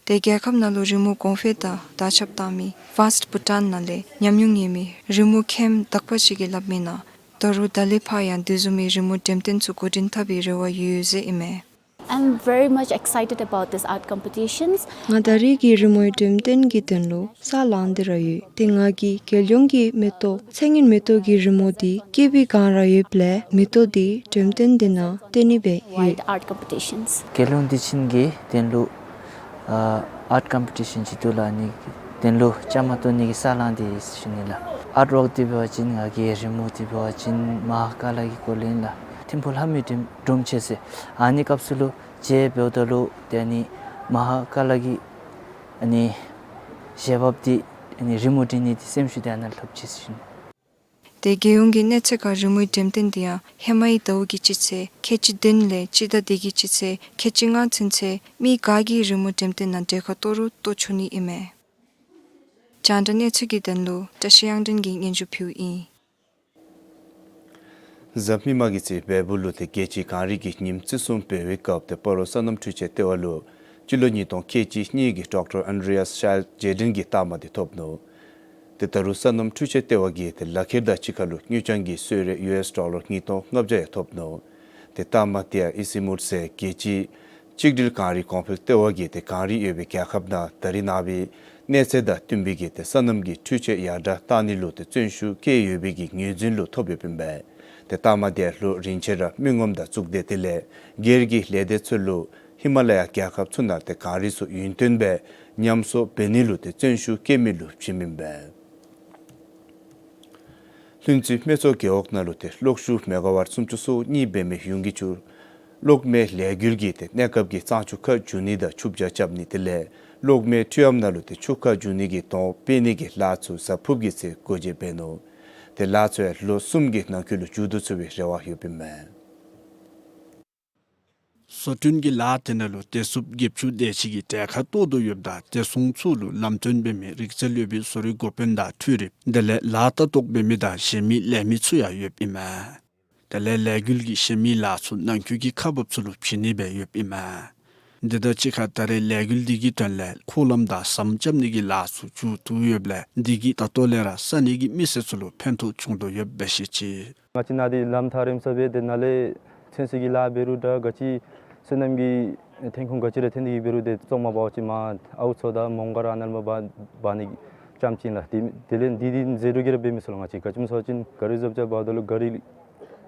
ཏེ་རྒྱལ་ཁབ་ནང་ལུ་རི་མོ་གོང་འཕེལ་དང་དར་ཁྱབ་བཏང་མི་ཝཱསཊ་བྷུ་ཊཱན་ནང་ལས་ཉམས་མྱོང་ཡོད་མི་རི་མོ་མཁནམ་དག་པ་ཅིག་གིས་སླབ་མི་ནང་ད་རུང་ད་ལས་ཕར་ཡང་དེ་བཟུམ་མའི་རི་མོ་འགྲེམས་སྟོན་ཚུ་འགོ་འདྲེན་འཐབ་པའི་རེ་བ་ཡོད་ཟེར་ཨིན་མས། I'm very much excited about this art competitions. ང་ད་རེས་ཀྱི་རི་མོའི་འགྲེམས་སྟོན་གྱི་དོན་ལུ་ས་ལངས་ཏེ་ར་ཡོད། ཏེ་ང་གིས་རྒྱལ་ཡོངས་ཀྱི་མེ་ཏོག་མཚན་ཉིད་མེ་ཏོག་གི་རི་མོ་དེ་བཀོད་པའི་སྒང་ར་ཡོདཔ་ལས་མེ་ཏོག་དེ་འགྲེམས་སྟོན་དེ་ནང་སྟོན་ནི་སྦེ་ཡོད། White art competitions. རྒྱལ་ཡོངས་དུས་ཆེན་གྱི་དོན་ལུ་ཨ་ཨརཊ་ཀམ་པི་ཊི་ཤཱན་ཅིག་འདུག་ལགས། ཨ་ནི་དོན་ལུ་བཅའ་མར་གཏོགས་ནི་གི་ས་ལངས་ཏེ་ཡོད་ཟེར་ཞུ་ནི་ལགས། ཨརཊ་ཝརཀ་འདི་འབད་བ་ཅིན་ང་གི་རི་མོ་འདི་འབད་བ་ཅིན་མ་ཧཱ་ཀཱ་ལ་གི་སྐོར་ལས་ཨིན་ལགས། ཐིམ་ཕུག་ལྷ་མོའི་སྒྲུང་སྒྲུང་ཆེ་ཟེར་ཨ་ནི་སྐབས་སུ་ལུ་མཇལ་འབདཝ་ད་ལུ་ཏེ་ཨ་ནི་མ་ཧཱ་ཀཱ་ལ་གི་ཨ་ནི་ཞལ་འབག་འདི་ཨ་ནི་རི་མོ་འབྲི་ནི་འདི་སེམས་ཤུགས་འདི་ཨ་ནཱ་ལུ་ཐོབ་ཅི་ཟེར་ཞུ་ནི། ཏེ་རྒྱལ་ཡོངས་ཀྱི་གནས་ཚད་ཁར་རི་མོའི་འགྲེམས་སྟོན་འདི་ཡང་ཧེ་མའི་ཟླཝ་གི་སྤྱི་ཚེས་ཁལ་གཅིག་བདུན་ལས་སྤྱི་ཟླ་འདི་གི་སྤྱི་ཚེས་ཁལ་གཅིག་ལྔ་ཚུན་ཚོད་མི་ག་གིས་རི་མོ་འགྲེམས་སྟོན་ནང་གྲལ་ཁར་གཏོགས་རུང་གཏོགས་ཚུགས་ནི་ཨིན་མས། རྒྱང་བསྒྲགས་གནས་ཚུལ་གྱི་དོན་ལུ་བཀྲ་ཤིས་དབྱངས་སྒྲོན་གྱིས་སྙན་ཞུ་ཕུལཝ་ཨིན། གཟའ་མིག་དམར་གྱི་ཚེ་བལ་པོ་ལུ་ཏེ་རྒྱལ་སྤྱིའི་གངས་རི་གི་ཉིནམ་བརྩི་སྲུང་འབད་བའི་སྐབས་ཏེ་སྤ་རོ་སོ་ནམ་འཕྲུལ་ཆས་ལྟེ་བ་ལུ་སྤྱི་ལོ་ཉིས་སྟོང་ཁལ་གཅིག་གཉིས་ཀྱི་ཌོག་ཊར་ཨན་ཌི་ཡཱས་ཤཱལ་རྗེས་དྲན་གྱི་རྟགས་མ་དེ་ཐོབ་ནུག། ཏེ་ད་རུང་སོ་ནམ་འཕྲུལ་ཆས་ལྟེ་བ་གིས་ཏེ་ལག་ཁྱེར་དང་གཅིག་ཁར་ལུ་དངུལ་རྐྱང་གི་གསོལ་རས་ཡུ་ཨེསི་ཌོ་ལར་ཉིས་སྟོང་ལྔ་བརྒྱ་ཡང་ཐོབ་ནུག། ཏེ་རྟགས་མ་དེ་ཡང་ཨི་སི་མུད་ཟེར་རྒྱལ་སྤྱིའི་གཅིག་སྒྲིལ་གངས་རི་གོང་འཕེལ་ལྟེ་བ་གིས་ཏེ་གངས་རི་ཡོད་པའི་རྒྱལ་ཁབ་ནང་ད་རེས་ནངས་པའི་གནས་ཚད་དང་བསྟུན་པའི་གི་ཏེ་སོ་ནམ་གྱི་འཕྲུལ་ཆས་ཡར་དྲགས་བཏང་ནི་ལུ་ཏེ་བརྩོན་ཤུགས་བསྐྱེད་ཡོད་པའི་གི་ངོས་འཛིན་ལུ་ཐོབ་ཡོདཔ་ཨིན་པས། ཏེ་རྟགས་མ་དེ་ལུ་རིན་ཆེན་ར་མི་ངོམ་དང་གཙུག་སྡེ་དེ་ལས་སྒེར་གྱི་ལས་སྡེ་ཚུ་ལུ་ཧི་མ་ལ་ཡ་རྒྱལ་ཁབ་ཚུ་ནང་ཏེ་གངས་རི་ཚུ་ཡུན་བརྟན་སྦེ་ཉམས་གསོ་འབད་ནི་ལུ་ཏེ་བརྩོན་ཤུགས་བསྐྱེད་མི་ལུ་བྱིནམ་ཨིན་པས། ལྷུན་རྩེ་སྨད་འཚོང་རྒེད་འོག་ནང་ལུ་ཏེ་གློག་ཤུགས་མེ་ག་ཝཊ་སུམ་ཅུ་སོ་གཉིས་འབད་མི་ཡུན་གྱི་ཆུ་གློག་མེ་ལས་འགུལ་གྱི་ཏེ་གནས་སྐབས་ཀྱི་གཙང་ཆུ་ཁ་བསྒྱུར་ནི་དང་ཆུ་བྱ་རྐྱབ་ནི་དེ་ལས་གློག་མེ་འཕྲུལ་ཨམ་ནང་ལུ་ཏེ་ཆུ་ཁ་བསྒྱུར་ནི་གི་དོང་སྤེལ་ནི་གི་ལཱ་ཚུ་གཟའ་ཕུརཔ་གི་ཚེ་འགོ་འབྱེད་འབད་ནུག། ཏེ་ལཱ་ཚུ་ཡང་ལོ་གསུམ་གྱི་ནང་འཁོད་ལུ་མཇུག་བསྡུ་ཚུགས་པའི་རེ་བ་ཡོདཔ་ཨིན་མས། བཟོ་སྐྲུན་གྱི་ལཱ་དེ་ནང་ལུ་བདེ་སྲུངཔ་བརྒྱད་ཅུ་དེ་ཅིག་གིས་གྲལ་ཁར་གཏོགས་དོ་ཡོདཔ་ད་བདེ་སྲུང་ཚུ་ལུ་ལམ་སྟོན་འབད་མི་རིག་རྩལ་ཡོད་པའི་བཟོ་རིག་འགོ་དཔོན་དང་འཕྲུལ་རིགཔ་དེ་ལས་ལཱ་ལྟ་རྟོག་འབད་མི་དང་གཞན་མི་ལས་མི་ཚུ་ཡང་ཡོདཔ་ཨིན་མས། དེ་ལས་ལས་འགུལ་གྱི་གཞན་མི་ལཱ་ཚུ་ནང་འཁོད་ཀྱི་ཁག་འབགཔ་ཚུ་ལུ་བྱིན་ནི་སྦེ་ཡོདཔ་ཨིན་མས། འདི་དང་གཅིག་ཁར་ད་རེས་ལས་འགུལ་འདི་གི་དོན་ལས་ཁོག་ལམ་དང་ཟམ་རྐྱབ་ནི་གི་ལཱ་ཚུ་མཇུག་བསྡུ་ཡོདཔ་ལས་འདི་གིས་ད་ལྟོ་ལས་ར་ས་གནས་ཀྱི་མི་སེར་ཚུ་ལུ་ཕན་ཐོགས་བྱུང་དོ་ཡོདཔ་སྦེ་བཤད་ཅི། ང་བཅས་ནཱ་འདི་ལམ་ཐག་རིངམ་ས་སྦེ་ཏེ་ནཱ་ལས་ཚོད་བསྲེ་གི་ལཱ་འབད་རུང་འདྲ་ག་ཅི་སོ་ནམ་གྱི་ཐོན་ཁུངས་ག་ཅི་ར་ཐོན་ཏེ་གི་འབད་རུང་ཏེ་བཙོང་མ་འབག་པ་ཅིན་མར་ཨའུ་མཚོ་དང་མོང་སྒར་ཨ་ནཱ་ལས་མར་འབག་འབག་ནི་རྐྱངམ་ཅིག་ལགས། དེ་དེ་ལས་འདི་འདི་ཟད་འགྲོ་གི་ར་འབད་མི་ཚུགས་ལགས། ང་བཅས་ག་ཅི་སྨོ་ཟེར་བ་ཅིན་ག་རི་བཟོ་བཅའ་འབག་ད་ལུ་ག་རི་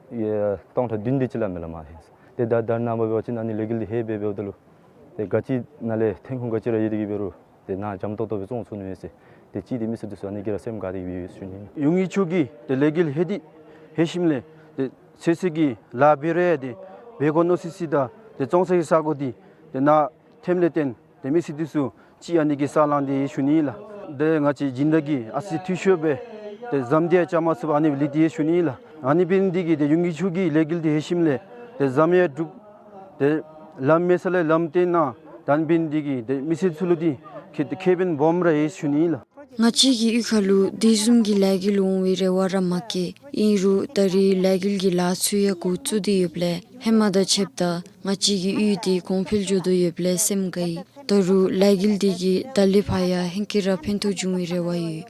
ཡ་སྟོང་ཕྲག་བདུན་དེ་ཅིག་ལས་མེད་ལགས་མ་ཐོན་ཟེར། ཏེ་ད་ད་རེས་ནངས་པ་འབད་བ་ཅིན་ཨ་ནི་ལས་འགུལ་འདི་ཧེ་སྦེ་འབདཝ་ད་ལུ་ཏེ་ག་ཅི་ནཱ་ལས་ཐོན་ཁུངས་ག་ཅི་ར་ཡོད་དེ་གི་འབད་རུང་ཏེ་ནཱ་འཇམ་ཏོག་ཏོ་སྦེ་བཙོང་ཚུགས་ནི་ཨིན་ཟེར། ཏེ་ཅིག་ཏེ་མི་སེར་འདི་ཚུ་ཨ་ནི་གིས་ར་སེམས་དགའ་སྟེ་གི་སྦེ་ཡོད་ཟེར་ཞུ་ནི། ཡུན་གྱི་ཆུ་གིས་ཏེ་ལས་འགུལ་ཧེ་འདི་ཧེ་ཞིནམ་ལས་ཏེ་ཚོད་བསྲེ་གི་ལཱ་འབད་རུང་ཡང་ཏེ་འབད་དགོ་མནོ་སི་སི་དང་ཏེ་བཙོང་ས་གི་ས་གོ་འདི་ཏེ་ནཱ་ཐོནམ་ལས་བརྟེན་ཏེ་མི་སེར་འདི་ཚུ་ཅིག་ཨ་ནི་གིས་ས་ལངས་ཏེ་ཡོད་ཞུ་ནི་ལགས། ཏེ་ང་བཅས་སྦྱིན་བདག་གིས་ཨ་ཙི་འཐུས་ཤོར་སྦེ་ཏེ་ཟམ་འདི་ཡང་རྐྱབ་མ་ཚུགས་པར་ཨ་ནི་སྦེ་ལུས་ཏེ་ཡོད་ཞུ་ནི་ལགས། ཨ་ནི་འབད་ནི་འདི་གིས་ཏེ་ཡུན་གྱི་ཆུ་གིས་ལས་འགུལ་འདི་ཧེ་ཞིནམ་ལས་ཏེ་ཟམ་ཡང་དཀྲུགས། ཏེ་ལམ་མེད་ས་ལས་ལམ་བཏོན་གནང་། ད་ཨ་ནི་འབད་ནི་འདི་གིས་ཏེ་མི་སེར་ཚུ་ལུ་འདི་ཁེ་ཁེ་ཕན་སྦོམ་ར་ཡོད་ཞུ་ནི་ལགས། ང་བཅས་ཀྱི་གཡུས་ཁ་ལུ་དེ་བཟུམ་གྱི་ལས་འགུལ་འོང་བའི་རེ་བ་ར་མ་བསྐྱེད། ཨིན་རུང་ད་རེས་ལས་འགུལ་གྱི་ལཱ་ཚུ་ཡང་འགོ་བཙུགས་ཏེ་ཡོདཔ་ལས་ཧེ་མ་དང་ཕྱདཔ་ད་ང་བཅས་ཀྱི་གཡུས་འདི་གོང་འཕེལ་འགྱོ་དོ་ཡོདཔ་ལས་སེམས་དགའ་ཡི། ད་རུང་ལས་འགུལ་འདི་གིས་ད་ལས་ཕར་ཡང་ཧེང་སྐལ་ར་ཕན་ཐོགས་འབྱུང་བའི་རེ་བ་ཡོད།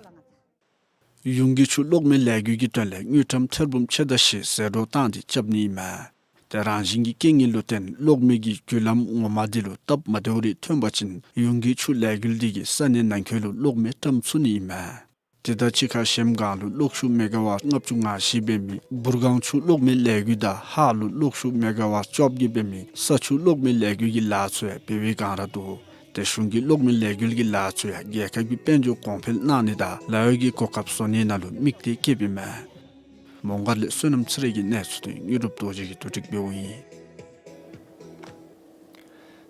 ཡུན་གྱི་ཆུ་གློག་མེ་ལས་འགུལ་གྱི་དོན་ལས་དངུལ་ཀྲམ་ཐེར་འབུམ་ཕྱེད་དང་བཞི་ཟད་འགྲོ་བཏང་སྟེ་རྐྱབ་ནི་ཨིན་མས། ཏེ་རང་བཞིན་གྱི་རྐྱེན་ངན་ལུ་བརྟེན་གློག་མེ་གི་རྒྱུ་ལམ་ངོ་མ་འདི་ལུ་སྟབས་མ་བདེཝ་རེ་ཐོན་པ་ཅིན་ཡུང་གི་ཆུ་ལས་འགུལ་འདི་གིས་ས་གནས་ནང་འཁོད་ལུ་གློག་མེ་བཀྲམ་ཚུགས་ནི་ཨིན་མས། དེ་དང་གཅིག་ཁར་གཞལམ་སྒང་ལུ་གློག་ཤུགས་མེ་ག་ཝཊ་ལྔ་བཅུ་ང་བཞི་འབད་མི་འབུར་སྒང་ཆུ་གློག་མེ་ལས་འགུལ་དང་ཧཱ་ལུ་གློག་ཤུགས་མེ་ག་ཝཊ་བཅོ་བརྒྱད་འབད་མི་ས་ཆུ་གློག་མེ་ལས་འགུལ་གྱི་ལཱ་ཚུ་ཡང་འབད་བའི་སྒང་ར་འདུག། ཏེ་གཞུང་གིས་གློག་མེ་ལས་འགུལ་གྱི་ལཱ་ཚུ་ཡང་རྒྱལ་ཁབ་ཀྱི་དཔལ་འབྱོར་གོང་འཕེལ་གནང་ནི་དང་ལཱ་གཡོག་གི་གོ་སྐབས་བཟོ་ནི་ནང་ལུ་དམིགས་གཏད་བསྐྱེདཔ་ཨིན་མས། མོང་སྒར་ལས་བསོད་ནམས་ཚེ་རིང་གི་གནས་ཚུལ་དེ་དངོས་གྲུབ་རྡོ་རྗེ་གིས་བསྡུ་སྒྲིག་འབདཝ་ཨིན།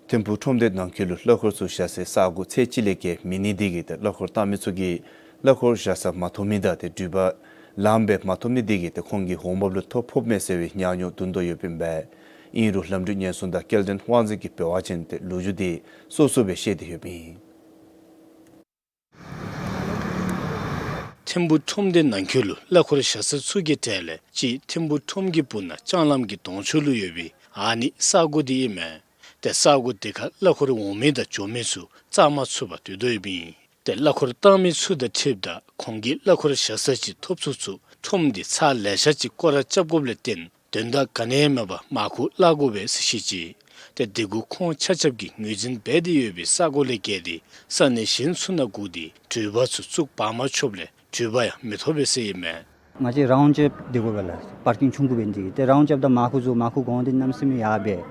ཐིམ་ཕུག་ཁྲོམ་སྡེ་ནང་འཁོད་ལུ་གླ་འཁོར་ཚུ་བཞག་སའི་ས་གོ་ཚད་གཅིག་ལས་བརྒལ་མེད་ནི་དེ་གིས་ཏེ་གླ་འཁོར་བཏང་མི་ཚུ་གིས་གླ་འཁོར་བཞག་ས་མ་ཐོབ་མི་དང་ཏེ་འགྲུལ་པ་ལངམ་སྦེ་མ་ཐོབ་ནི་དེ་གིས་ཏེ་ཁོང་གི་འོང་འབབ་ལུ་ཐོ་ཕོགཔ་མས་ཟེར་བའི་ཉམས་མྱོང་འདུག་དོ་ཡོདཔ་ཨིན་པས། ཨིན་རུང་ལམ་འགྲུལ་ཉེན་སྲུང་དང་སྐྱེལ་འདྲེན་དབང་འཛིན་གྱིས་འབད་བ་ཅིན་ཏེ་ལོ་རྒྱུས་དེ་སོ་སོ་སྦེ་བཤད་དེ་ཡོདཔ་ཨིན། ཐིམ་ཕུག་ཁྲོམ་སྡེ་ནང་འཁོད་ལུ་གླ་འཁོར་བཞག་ས་ཚུ་གི་གྲས་ལས་གཅིག་ཐིམ་ཕུག་ཁྲོམ་གྱི་སྦུག་ན་ལྕང་ལམ་གྱི་གདོང་ཕྱོགས་ལུ་ཡོད་པའི་ཨ་ནི་ས་གོ་དེ་ཨིན་མས། ཏེ་ས་གོ་དེ་ཁར་གླ་འཁོར་འོང་མི་དང་འགྱོ་མི་ཚུ་རྩ་མ་ཚུགས་པར་སྡོད་དོ་ཡོདཔ་ཨིན། ཏེ་གླ་འཁོར་བཏང་མི་ཚུ་དང་འཁྲིལཝ་ད་ཁོང་གིས་གླ་འཁོར་བཞག་ས་ཅིག་ཐོབ་ཚུགས་ཚུགས་ཁྲོམ་དེ་ཚར་ལེ་ཤ་ཅིག་སྐོར་ར་རྐྱབ་དགོཔ་ལས་བརྟེན་དོན་དག་ག་ནི་ཡང་མེད་པར་མར་ཁུ་བརླག་དགོ་པས་ཟེར་བཤད་ཅི། ཏེ་དེ་གུ་ཁོང་ཆ་ཁྱབ་ཀྱིས་ངོས་འཛིན་འབད་དེ་ཡོད་པའི་ས་གོ་ལས་བརྒལ་ཏེ་ས་གནས་གཞན་ཚུ་ནང་སྒུག་སྟེ་འགྲུལ་པ་ཚུ་བཙུགས་འབག་མ་ཆོགཔ་ལས་འགྲུལ་པ་ཡང་མི་ཐོབ་པས་ཟེར་ཨིན་མས། ང་བཅས་རའུནཌ་ཅིབ་སྡོད་དགོ་པས་ལགས། པར་ཀིང་ཆུང་ཀུ་འབད་ནི་དེ་གིས། ཏེ་རའུནཌ་རྐྱབ་ད་མར་ཁུ་འཛུལ་མར་ཁུ་གོང་སྟེ་གནམ་མེད་ས་མེད་ཡར་འབད།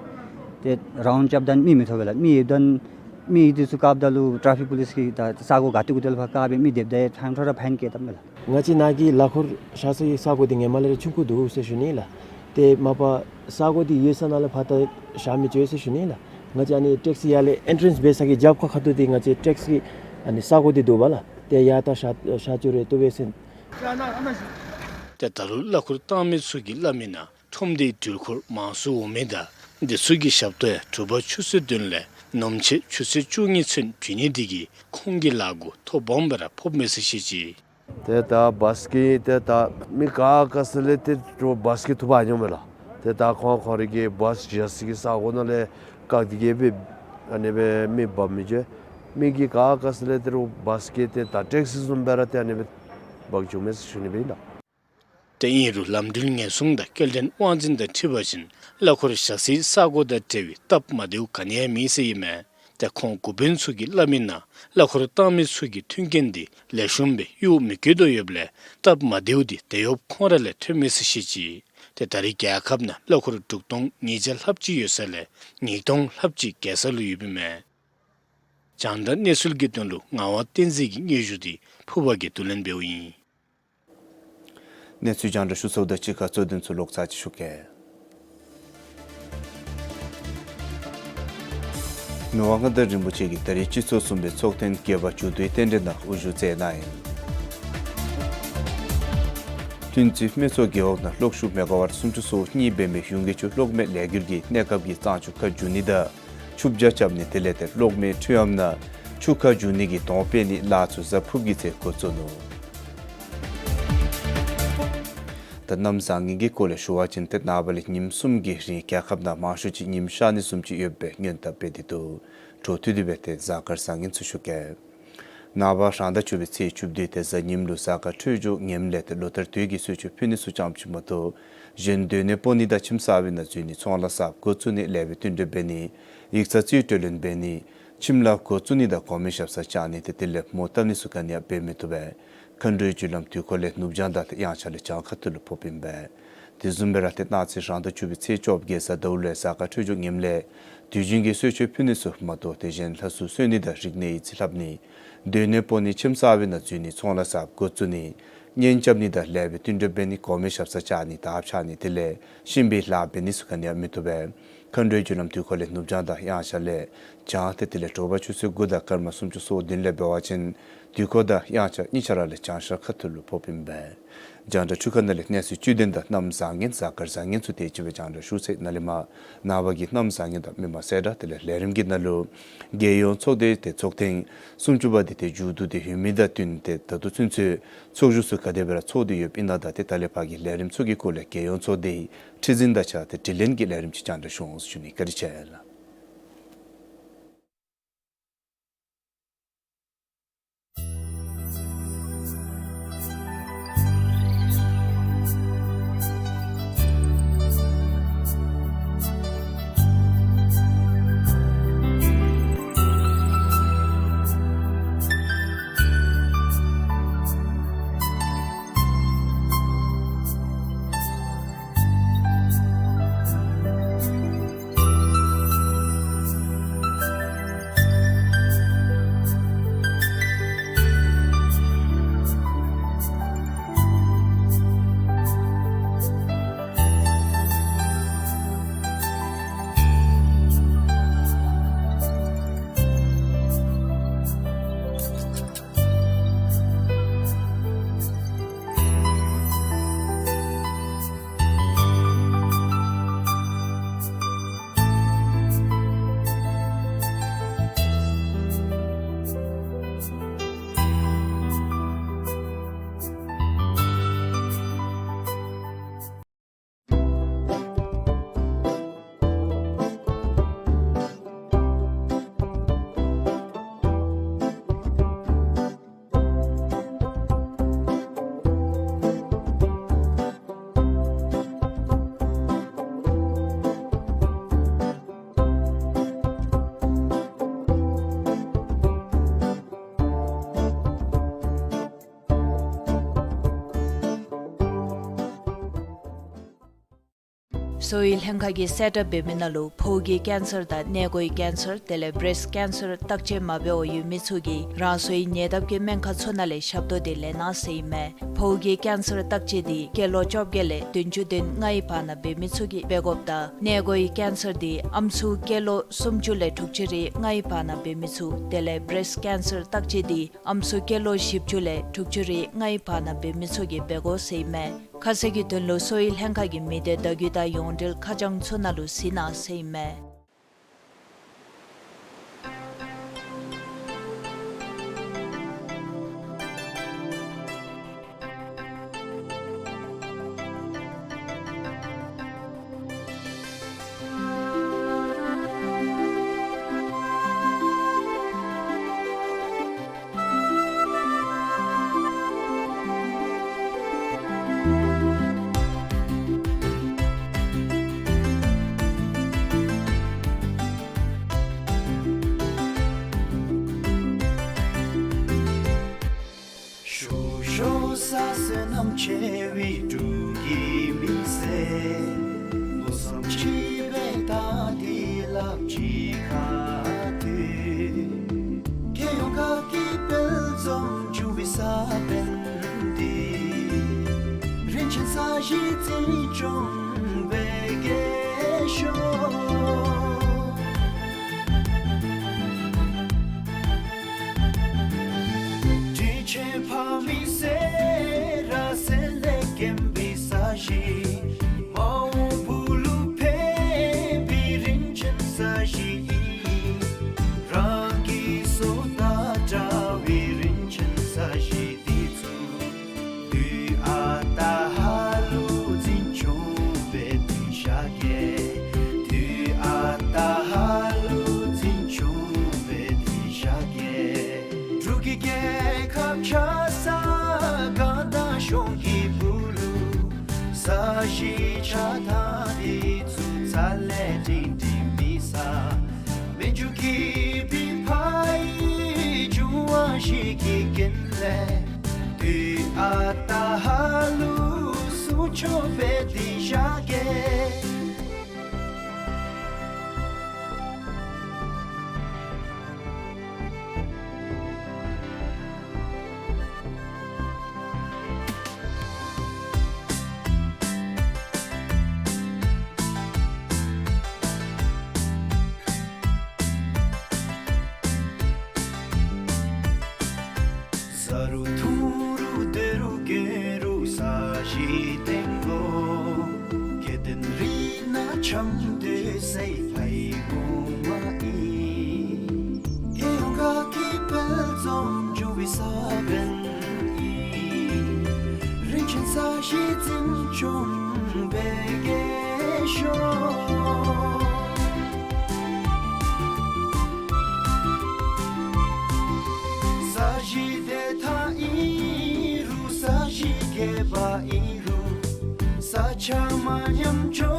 ཏེ་རའུནཌ་རྐྱབ་ད་མི་མི་ཐོབ་པས་ལགས། མི་ཡོདཔ་ད་མི་འདི་ཚུ་བཀགཔ་ད་ལུ་ཊ་ཕིག་པོ་ལིསི་གིས་ད་ས་གོ་ག་ཏེ་གུ་ཏེ་ལུ་ཕར་བཀག་སྦེ་མི་སྡོདཔ་ད་ཡང་ཕན་ཁྲ་ར་ཕའིན་བཀལ་བཏངམ་མས་ལགས། ང་བཅས་ནཱ་གི་གླ་འཁོར་བཞག་སའི་ས་གོ་འདི་ཧེ་མ་ལས་ར་ཆུང་ཀུ་འདུག་ཟེར་ཞུ་ནི་ལགས། ཏེ་མ་པ་ས་གོ་འདི་ཡོད་ས་ནང་ལས་ཕར་ད་བཞག་མི་ཆོག་ཟེར་ཞུ་ནི་ལགས། ང་བཅས་ཨ་ནི་ཊེག་སི་ཡར་ལས་ཨེན་ཊྲེནསི་འབད་ས་གི་རྒྱབ་ཁ་ཁ་ཐུག་འདི་ང་བཅས་ཊེག་སི་ཨ་ནི་ས་གོ་འདི་འདུག་པ་ལགས། ཏེ་ཡར་ད་བཞག་བཞག་བཅུག་རུང་བཏུབ་པས་ཟེར། ཏེ་ད་རུང་གླ་འཁོར་བཏང་མི་ཚུ་གིས་སླབ་མི་ནང་ཁྲོམ་སྡེའི་འགྲུལ་འཁོར་མང་སུ་འོང་མི་དང་འདི་ཚུ་གི་ཞབས་ཏོག་ཡང་དྲོ་པ་ཆུ་ཚོད་བདུན་ལས་ནུབ་ཕྱེད་ཆུ་ཚོད་བཅུ་གཉིས་ཚུན་བྱིན་ནི་དེ་གིས་ཁོང་གི་ལཱ་གུ་ཐོ་སྦོམ་སྦེ་ར་ཕོགཔ་མས་ཟེར་བཤད་ཅི། ཏེ་ད་བཱས་ཀྱིས་ཏེ་ད་མི་ག་ག་ས་ལས་ཏེ་འགྲོ་བཱས་ཀྱིས་འཐུ་འབག་འོང་མས་ལགས། ཏེ་ད་ཁོང་ཁོང་རའི་གི་བཱས་བཞག་ས་གི་ས་གོ་ནང་ལས་བཀག་སྟེ་གི་སྦེ་ཨ་ནི་སྦེ་མི་འབག་མི་འགྱོ། མི་གིས་ག་ག་ས་ལས་ཏེ་རུང་བཱས་ཀྱིས་ཏེ་ད་ཊེག་སི་བཟུམ་སྦེ་ར་ཏེ་ཨ་ནི་སྦེ་འབག་འགྱོཝ་མས་ཟེར་ཞུ་ནི་སྦེ་ཨིན་ལགས། ཏེ་ཨིན་རུང་ལམ་འགྲུལ་ཉེན་སྲུང་དང་སྐྱེལ་འདྲེན་དབང་འཛིན་དང་འཁྲིལ་བ་ཅིན་གླ་འཁོར་བཞག་སའི་ས་གོ་དང་འབྲེལ་བའི་སྟབས་མ་བདེཝ་ག་ནི་ཡང་མེད་ཟེར་ཨིན་མས། ཏེ་ཁོང་འགོ་དཔོན་ཚུ་གིས་སླབ་མི་ནང་གླ་འཁོར་བཏང་མི་ཚུ་གིས་མཐུན་རྐྱེན་འདི་ལེགས་ཤོམ་སྦེ་གཡོག་མི་བཀོལ་དོ་ཡོདཔ་ལས་སྟབས་མ་བདེཝ་འདི་དེད་གཡོགཔ་ཁོང་ར་ལས་ཐོནམ་མས་ཟེར་བཤད་ཅི། ཏེ་ད་རེས་རྒྱལ་ཁབ་ནང་གླ་འཁོར་དྲུག་སྟོང་ཉིས་བརྒྱ་ལྷགཔ་ཅིག་ཡོད་ས་ལས་ཉིས་སྟོང་ལྷགཔ་ཅིག་རྒྱལ་ས་ལུ་ཡོདཔ་ཨིན་མས། རྒྱང་བསྒྲགས་གནས་ཚུལ་གྱི་དོན་ལུ་ངག་དབང་བསྟན་འཛིན་གྱི་སྙན་ཞུ་འདི་ཕུརཔ་གིས་བསྡུ་ལེན་འབདཝ་ཨིན། གནས་ཚུལ་རྒྱང་བསྒྲགས་ཞུ་ཚརཝ་དང་གཅིག་ཁར་གཙོ་དོན་ཚུ་ལོག་ཚར་ཅིག་ཞུ་གེ། མི་དབང་མངའ་བདག་རིན་པོ་ཆེ་གིས་ད་རིས་སྤྱི་ཚོགས་གསུམ་པའི་ཚོགས་ཐེངས་བརྒྱད་པ་མཇུག་བསྡུའི་རྟེན་འབྲེལ་ནང་དབུ་བཞུགས་མཛད་གནང་ཡི། ཐུན་རྩིས་སྨད་མཚོ་རྒེད་འོག་ནང་གློག་ཤུགས་མེ་ག་ཝཊ་སུམ་ཅུ་སོ་གཉིས་འབད་མི་ཡུང་གི་ཆུ་གློག་མེ་ལས་འགུལ་གྱིས་གནས་སྐབས་ཀྱི་གཙང་ཆུ་ཁ་བསྒྱུར་ནི་དང་ཆུ་བྱ་རྐྱབ་ནི་དེ་ལས་ཏེ་གློག་མེའི་འཕྲུལ་ལམ་ནང་ཆུ་ཁ་བསྒྱུར་ནི་གི་དོང་སྤེལ་ནིའི་ལཱ་ཚུ་གཟའ་ཕུརཔ་གི་ཚེ་འགོ་བཙུགས་ནུག། ད་གནམ་བཟང་ངན་གྱི་སྐོར་ལས་ཞུ་བ་ཅིན་ཏེ་ནངས་པ་ལས་ཉིནམ་གསུམ་གྱི་རིང་རྒྱལ་ཁབ་ནང་མང་ཤོས་ཅིག་ཉིམ་ཤར་ནི་བཟུམ་ཅིག་ཡོད་པའི་སྔོན་བརྡ་སྤེལ་ཏེ་འདུག། འཕྲོ་མཐུད་དེ་སྦེ་ཏེ་གཟའ་སྐར་བཟང་ངན་ཚུ་ཞུ་གེ། ནངས་པ་རང་ཟླ་བཅུ་པའི་ཚེས་བཅུ་བདུན་ཏེ་གཟའ་ཉིམ་ལུ་གཟའ་སྐར་འཕྲོད་སྦྱོར་ངནམ་ལས་ཏེ་ལོ་ལྟར་དུས་ཀྱི་གསོལ་མཆོད་ཕུལ་ནི་ཚུ་ཙམ་ཅིག་མ་གཏོགས་གཞན་སྡོད་གནས་སྤོ་ནི་དང་ཁྱིམ་གསར་པའི་ནང་འཛུལ་ནི་ཚོང་ལཱ་གསརཔ་འགོ་བཙུགས་ནི་ལེགས་པའི་བསྟུན་གྲོས་འབད་ནི་ཡིག་ཚང་རྩིས་སྤྲོད་ལེན་འབད་ནི་ཁྱིམ་ལཱ་འགོ་བཙུགས་ནི་དང་གོང་མའི་ཞབས་སར་བཅར་ནི་ཏེ་དེ་ལས་མོ་བཏབ་ནི་ཚུ་ག་ནི་ཡང་འབད་མི་བཏུབ་པས། མཁའ་འགྲོའི་རྒྱུ་ལམ་དུས་འཁོར་ལས་ནུབ་བྱང་དང་ཏེ་དབྱངས་འཆར་ལས་བྱང་ཁ་ཐུག་ལུ་ཕོགཔ་ཨིན་པས། དེ་བཟུམ་སྦེ་ར་ཏེ་གནངས་ཚེ་རང་ཟླ་བཅུ་པའི་ཚེས་བཅོ་བརྒྱད་གཟའ་ཟླཝ་ལུ་ཡང་གཟའ་སྐར་འཕྲོད་སྦྱོར་ངནམ་ལས་དུས་རྒྱུན་གྱི་གསོལ་མཆོད་ཕུལ་ནི་ཚུ་མ་གཏོགས་ཏེ་གཞན་ལྷ་སྲུང་གསོལ་ནི་དང་རིག་གནས་ཡིག་རྩིས་ལྷབ་ནི་སྡོད་གནས་སྤོ་ནི་ཁྱིམ་གསར་པའི་ནང་འཛུལ་ནི་ཚོང་ལཱ་གསརཔ་འགོ་བཙུགས་ནི་གཉེན་རྐྱབ་ནི་དང་ལེགས་པའི་བསྟུན་གྲོས་འབད་ནི་གོང་མའི་ཞབས་སར་བཅར་ནི་དར་འཕྱར་ནི་དེ་ལས་གཤིན་པོའི་ལཱ་འབད་ནི་ཚུ་ག་ནི་ཡང་མི་བཏུབ་པས། མཁའ་འགྲོའི་རྒྱུ་ལམ་དུས་འཁོར་ལས་ནུབ་བྱང་དང་དབྱངས་འཆར་ལས་བྱང་ཏེ་དེ་ལས་དྲོ་པ་ཆུ་ཚོད་དགུ་དང་སྐར་མ་སུམ་ཅུ་སོ་བདུན་ལས་འབད་བ་ཅིན་དུས་འཁོར་དང་དབྱངས་འཆར་གཉིས་ཆ་ར་ལས་བྱང་ཤར་ཁ་ཐུག་ལུ་ཕོགཔ་ཨིན་པས། རྒྱང་བསྒྲགས་འཕྲུལ་ཁང་ནང་ལས་གནས་ཚུལ་བཅུད་ལྡན་དང་གནམ་བཟང་ངན་གཟའ་སྐར་བཟང་ངན་ཚུ་དེ་ཅིག་སྦེ་རྒྱང་བསྒྲགས་ཞུ་ཚར་ཡི། ནཱ་ལས་མར་ནངས་པ་གི་གནམ་བཟང་ངན་དང་མི་མང་གསལ་བསྒྲགས་དེ་ལས་ལས་རིམ་གྱི་ནང་ལུ་རྒྱལ་ཡོངས་ཚོགས་སྡེ་ཏེ་ཚོགས་ཐེངས་སུམ་ཅུ་པ་འདི་ཏེ་མཇུག་བསྡུ་སྟེ་ཡོད་མི་དང་བསྟུན་ཏེ་ད་ལྟོ་ཚུན་ཚོད་ཚོགས་བཞུགས་ཚུ་ག་དེ་སྦེ་ར་ཚོགས་ཏེ་ཡོདཔ་ཨིན་ན་དང་ཏེ་ད་ལས་ཕར་གྱི་ལས་རིམ་ཚུ་གི་སྐོར་ལས་རྒྱལ་ཡོངས་ཚོགས་སྡེའི་ཁྲི་འཛིན་དང་གཅིག་ཁར་ཏེ་དྲི་ལན་གྱི་ལས་རིམ་ཅིག་རྒྱང་བསྒྲགས་ཞུ་འོང་ཟེར་ཞུ་ནི། བཀའ་དྲིན་ཆེ་ལགས། གསོ་བའི་ལྷན་ཁག་གིས་གསལ་བསྒྲགས་འབད་མི་ནང་ལུ་ཕོཝ་གི་ཀེན་སར་དང་མངལ་སྒོའི་ཀེན་སར་དེ་ལས་བེརེསཊ་ཀེན་སར་བརྟག་དཔྱད་མ་འབད་བར་ཡོད་མི་ཚུ་གིས་རང་སོའི་ཉེ་འདབས་ཀྱི་སྨན་ཁང་ཚུ་ནང་ལས་ཞབས་ཏོག་འདི་ལེན་གནང་ཟེར་ཨིན་མས། ཕོཝ་གི་ཀེན་སར་བརྟག་དཔྱད་འདི་སྐྱེས་ལོ་བཅོ་བརྒྱད་ལས་བདུན་ཅུ་དོན་ལྔའི་བར་ན་འབད་མི་ཚུ་གིས་འབད་དགོཔ་དང་མངལ་སྒོའི་ཀེན་སར་འདི་ཨམ་སྲུ་སྐྱེས་ལོ་སུམ་ཅུ་ལས་དྲུག་ཅུ་རེ་ལྔའི་བར་ན་འབད་མི་ཚུ་དེ་ལས་བེརེསཊ་ཀེན་སར་བརྟག་དཔྱད་འདི་ཨམ་སྲུ་སྐྱེས་ལོ་བཞི་བཅུ་ལས་དྲུག་ཅུ་རེ་ལྔའི་བར་ན་འབད་མི་ཚུ་གིས་འབད་དགོ་ཟེར་ཨིན་མས། ཁ་གསལ་གྱི་དོན་ལུ་གསོ་བའི་ལྷན་ཁག་གི་མི་སྡེ་བརྡ་བརྒྱུད་དང་ཡོངས་འབྲེལ་ཁ་བྱང་ཚུ་ནང་ལུ་གཟིགས་གནང་ཟེར་ཨིན་མས། ཤུགས་ཤོར་ས་བསོད་ནམས་ཆེ་བའི་འབྲུག་གི་མི་སེར། མནོ་བསམ་ཆེ་བའི་ད་དེ་ལགཔ་གཅིག་ཁར་འདུས། རྒྱལ་ཡོངས་ཁག་གི་དཔལ་འཛོམས་འབྱུང་བའི་ས་བོན་འདི། རིན་ཆེན་ས་གཞི་འཛིན་སྐྱོང་འབད་གེ་ཤོག། དྲིན་ཆེན་ཕ་མའི་སེ་ར་སེང་ལས་རྒྱན་པའི་ས་གཞི། མ་འོངས་བུ་ལུ་ཕན་པའི་རིན་ཆེན་ས་གཞི་ཨིན། རང་གི་སྲོག་དང་འདྲ་བའི་རིན་ཆེན་ས་གཞི་འདི་ཚུ། དུས་ཨ་རྟག་ཧ་ལུགས་འཛིན་སྐྱོང་འབད་དེ་བཞག་གེ། དུས་ཨ་རྟག་ཧ་ལུགས་འཛིན་སྐྱོང་འབད་དེ་བཞག་གེ། འབྲུག་གི་རྒྱལ་ཁབ་ཆགས་ས་གང་དང་གཞུང་གི་བུ་ལུ། ས་གཞི་ཆགས་ཐངས་འདི་ཚུ་རྩ་ལས་སྒྲིང་སྒྲིང་མེད་ས། མི་རྒྱུ་གི་པི་ཕ་ཡི་འབྱུང་བ་བཞི་གི་རྐྱེན་ལས། དུས་ཨ་རྟག་ཧ་ལུགས་སྲུང་སྐྱོབ་འབད་དེ་བཞག་གེ། བཟའ་རུང་འཐུང་རུང་སྡོད་རུང་གྱོན་རུང་ས་གཞི་སྟེང་ལུ། སྐྱེ་ལྡན་རིགས་སྣ་འཆམ་སྡོད་སའི་ཕ་ཡི་གོང་མ་ཨིན། རྒྱལ་ཡོངས་ཁག་གི་དཔལ་འཛོམས་འབྱུང་བའི་ས་བོན་ཨིན། རིན་ཆེན་ས་གཞི་འཛིན་སྐྱོང་འབད་གེ་ཤོག། ས་གཞི་བདེ་ཐང་ཨིན་རུང་ས་གཞི་རྒས་པ་ཨིན་རུང་། ས་ཆ་མ་ཉམས་འགྱོ་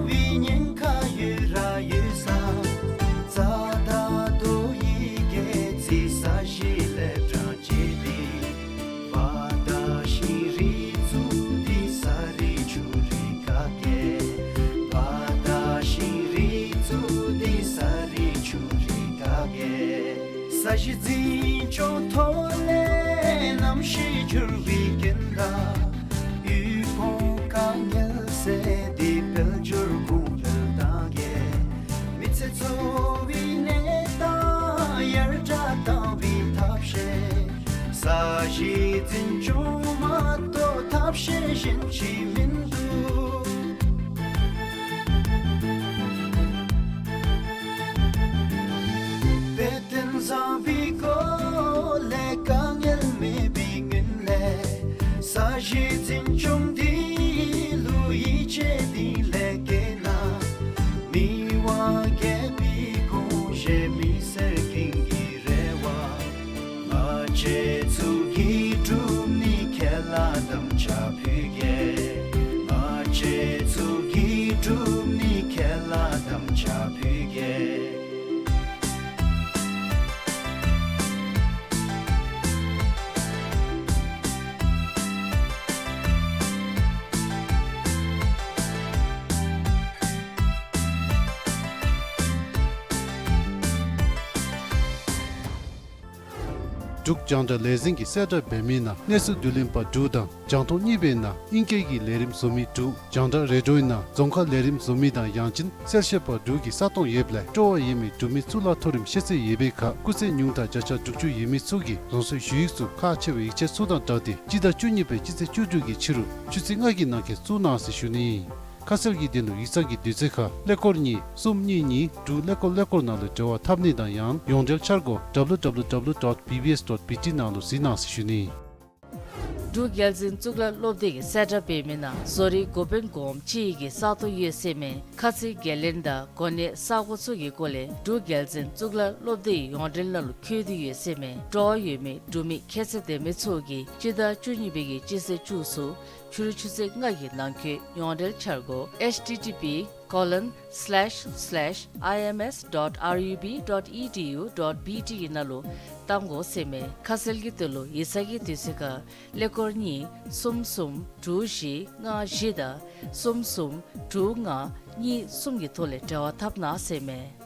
བའི་ཉེན་ཁ་ཡོད་ར་ཡོད་ས། རྩ་དང་རྡོ་ཡི་སྒལ་ཚིགས་ས་གཞི་ལས་དྲང་བྱས་ཏེ། བ་དང་ཤིང་རིགས་བཙུགས་ཏེ་ས་རིགས་ཆུ་རིགས་བཀག་གེ། བ་དང་ཤིང་རིགས་བཙུགས་ཏེ་ས་རིགས་ཆུ་རིགས་བཀག་གེ། ས་གཞི་འཛིན་སྐྱོང་ཐོག་ལས་གནམ་གཤིས་འགྱུར་བའི་རྐྱེན་དང་། དབུལ་ཕོངས་དཀའ་ངལ་སེལ་ཏེ་དཔལ་འབྱོར་གོང་འཕེལ་གཏང་གེ། མི་ཚེ་འཚོ་བའི་གནས་སྟངས་ཡར་དྲག་གཏང་བའི་ཐབས་ཤེས། ས་གཞི་འཛིན་སྐྱོང་མ་གཏོགས་ཐབས་ཤེས་གཞན་ཅིག་མིན་འདུག། དཔེ་སྟོན་བཟང་པོའི་སྐོར་ལས་དཀའ་ངལ་མེད་པའི་སྔོན་ལས། ས་གཞི་འཛིན་སྐྱོང་འདི་ལུ་ཡིད་ཆེས་གཏིང་ལས་བསྐྱེད་གནང་། མི་དབང་རྒྱལ་པོའི་དགོངས་བཞེད་མི་སེར་ཀུན་གྱི་རེ་བ། ང་བཅས་ཚུ་གིས་སྒྲུབ་ནིའི་ཁས་བླངས་དམ་བཅའ་ཕུལ་གེ། ང་བཅས་ཚུ་གིས་སྒྲུབ་ནིའི་ཁས་བླངས་དམ་བཅའ་ཕུལ་གེ། འབྲུག་རྒྱང་བསྒྲགས་ལས་འཛིན་གྱིས་གསལ་བསྒྲགས་འབད་མི་ནང་གནས་ཚུལ་བསྡུ་ལེན་པ་དྲུག་དང་རྒྱང་མཐོང་གཉིས་པའི་ནང་ཨིང་སྐད་ཀྱི་ལས་རིམ་བཟོ་མི་དྲུག་རྒྱང་བསྒྲགས་རེ་ཌིའོའི་ནང་རྫོང་ཁ་ལས་རིམ་བཟོ་མི་དང་ཡང་ཅིན་གསལ་བཤད་པ་དྲུག་གི་ས་སྟོང་ཡོདཔ་ལས་སྤྲོ་བ་ཡོད་མི་འབྲུག་མི་གཙུག་ལག་མཐོ་རིམ་ཤེས་ཚད་ཡོད་པའི་ཁར་སྐུགས་ཚད་ཉུང་མཐའ་བརྒྱ་ཆ་དྲུག་ཅུ་ཡོད་མི་ཚུ་གིས་རང་སོའི་ཞུ་ཡིག་ཚུ་ཁག་ཆེ་བའི་ཡིག་ཆ་ཚུ་དང་སྦྲགས་ཏེ་སྤྱི་ཟླ་བཅུ་གཉིས་པའི་སྤྱི་ཚེས་བཅུ་དྲུག་གི་ཕྱི་རུ་ཆུ་ཚོད་ལྔ་གི་ནང་འཁོད་བཙུགས་གནང་ཟེར་ཞུ་ནི། ཁ་གསལ་གྱི་དོན་ལུ་ཡིག་ཚང་གི་དུས་ཚོད་ཁར་ཀླད་ཀོར་གཉིས་གསུམ་གཉིས་གཉིས་དྲུག་ཀླད་ཀོར་ཀླད་ཀོར་ནང་ལུ་འབྲེལ་བ་འཐབ་ནི་དང་ཡང་ཡོངས་འབྲེལ་འཆར་སྒོ་W W W dot B B S dot B T ནང་ལུ་གཟིགས་གནང་ཟེར་ཞུ་ནི། འབྲུག་རྒྱལ་འཛིན་གཙུག་ལག་སློབ་སྡེ་གིས་གསལ་བསྒྲགས་འབད་མི་ནང་བཟོ་རིག་འགོ་དཔོན་སྒོམ་གཅིག་གི་ས་སྟོང་ཡོད་ཟེར་མས། ཁ་ཚིག་འགན་ལེན་དང་གོ་གནས་ས་གོ་ཚུ་གི་སྐོར་ལས་འབྲུག་རྒྱལ་འཛིན་གཙུག་ལག་སློབ་སྡེའི་ཡོངས་འབྲེལ་ནང་ལུ་འཁོད་དེ་ཡོད་ཟེར་མས། སྤྲོ་བ་ཡོད་མི་འབྲུག་མི་ཁྱད་ཚད་ལྡན་མི་ཚུ་གིས་སྤྱི་ཟླ་བཅུ་གཉིས་པའི་གི་སྤྱི་ཚེས་བཅུ་གསུམ་ཕྱི་རུ་ཆུ་ཚོད་ལྔ་གི་ནང་འཁོད་ཡོངས་འབྲེལ་འཆར་སྒོ་H T T P colon slash slash I M S dot R U B dot E D U dot B T གི་ནང་ལུ་གཏང་དགོ་ཟེར་མས། ཁ་གསལ་གྱི་དོན་ལུ་ཡིག་ཚང་གི་དུས་ཚོད་ཁར་ཀླད་ཀོར་གཉིས་གསུམ་གསུམ་དྲུག་བཞི་ལྔ་བཞི་དང་གསུམ་གསུམ་དྲུག་ལྔ་གཉིས་གསུམ་གྱི་ཐོག་ལས་འབྲེལ་བ་འཐབ་གནང་ཟེར་མས།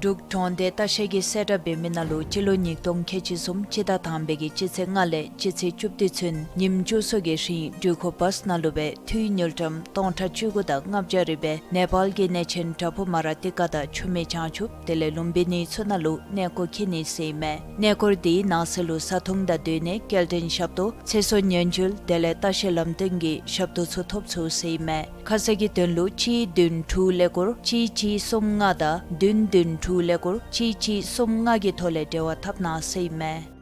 འབྲུག་གྲོང་སྡེ་ལྟ་བཤལ་གྱིས་གསལ་བསྒྲགས་འབད་མི་ནང་ལུ་སྤྱི་ལོ་ཉིས་སྟོང་ཁལ་གཅིག་གསུམ་སྤྱི་ཟླ་དང་པའི་གི་སྤྱི་ཚེས་ལྔ་ལས་སྤྱི་ཚེས་བཅུ་བདུན་ཚུན་ཉིནམ་བཅུ་གསུམ་གྱི་རིང་འགྲུལ་འཁོར་བཱས་ནང་ལུ་སྦེ་འཐུས་དངུལ་ཀྲམ་སྟོང་ཕྲག་བཅུ་དགུ་དང་ལྔ་བརྒྱ་རེ་སྦེ་ནེ་པཱལ་གྱི་གནས་ཆེན་བྲག་ཕུག་མ་ར་ཏི་ཀ་དང་ཆུ་སྨད་བྱང་ཆུབ་དེ་ལས་ལུམ་བི་ནི་ཚུ་ནང་ལུ་གནས་སྐོར་འཁྱིད་ནི་ཟེར་ཨིན་མས། གནས་སྐོར་དེའི་ནང་གསེས་ལུ་བཟའ་འཐུང་དང་སྡོད་གནས་སྐྱེལ་འདྲེན་ཞབས་ཏོག་ཚེ་སྲོག་ཉེན་བཅོལ་དེ་ལས་ལྟ་བཤལ་ལམ་སྟོན་གྱི་ཞབས་ཏོག་ཚུ་ཐོབ་ཚུགས་ཟེར་ཨིན་མས། ཁ་གསལ་གྱི་དོན་ལུ་གཅིག་བདུན་དྲུག་ཀླད་ཀོར་གཅིག་གཅིག་གསུམ་ལྔ་དང་བདུན་བདུན་དྲུག་ཀླད་ཀོར་གཅིག་གཅིག་གསུམ་ལྔ་གི་ཐོག་ལས་འབྲེལ་བ་འཐབ་གནང་ཟེར་ཨིན་མས།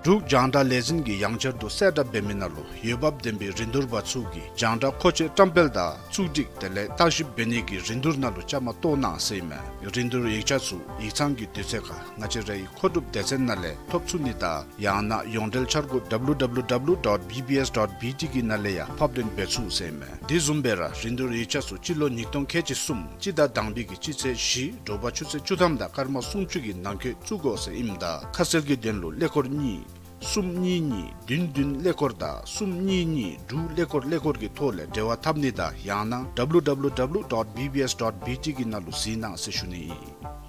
འབྲུག་རྒྱང་བསྒྲགས་ལས་འཛིན་གྱིས་ཡང་བསྐྱར་དུ་གསལ་བསྒྲགས་འབད་མི་ནང་ལུ་འོས་འབབ་ལྡན་པའི་རིན་བསྡུར་པ་ཚུ་གིས་རྒྱང་བསྒྲགས་མཁོ་ཆས་བཀྲམ་སྤེལ་དང་བཙུགས་སྒྲིག་དེ་ལས་བརྟག་ཞིབ་འབད་ནི་གི་རིན་བསྡུར་ནང་ལུ་བཅའ་མར་གཏོགས་གནང་ཟེར་ཨིན་མས། རིན་བསྡུར་ཡིག་ཆ་ཚུ་ཡིག་ཚང་གི་དུས་ཚོད་ཁར་ང་བཅས་རའི་མཁོ་སྒྲུབ་སྡེ་ཚན་ནང་ལས་ཐོབ་ཚུགས་ནི་དང་ཡང་ན་ཡོངས་འབྲེལ་འཆར་སྒོ་W W W dot B B S dot B T གི་ནང་ལས་ཡང་ཕབ་ལེན་འབད་ཚུགས་ཟེར་ཨིན་མས། དེ་བཟུམ་སྦེ་ར་རིན་བསྡུར་ཡིག་ཆ་ཚུ་སྤྱི་ལོ་ཉིས་སྟོང་ཁལ་གཅིག་གསུམ་སྤྱི་ཟླ་དང་པའི་གི་སྤྱི་ཚེས་བཞི་དྲོ་པ་ཆུ་ཚོད་བཅུ་ཐམ་དང་སྐར་མ་སུམ་ཅུ་གི་ནང་འཁོད་བཙུགས་དགོ་ཟེར་ཨིནམ་ད་ཁ་གསལ་གྱི་དོན་ལུ་ཀླད་ཀོར་གཉིས་གསུམ་གཉིས་གཉིས་བདུན་བདུན་ཀླད་ཀོར་དང་གསུམ་གཉིས་གཉིས་དྲུག་ཀླད་ཀོར་ཀླད་ཀོར་གྱི་ཐོག་ལས་འབྲེལ་བ་འཐབ་ནི་དང་ཡང་ན་W W W dot B B S dot B T གི་ནང་ལུ་གཟིགས་གནང་ཟེར་ཞུ་ནི་ཨིན།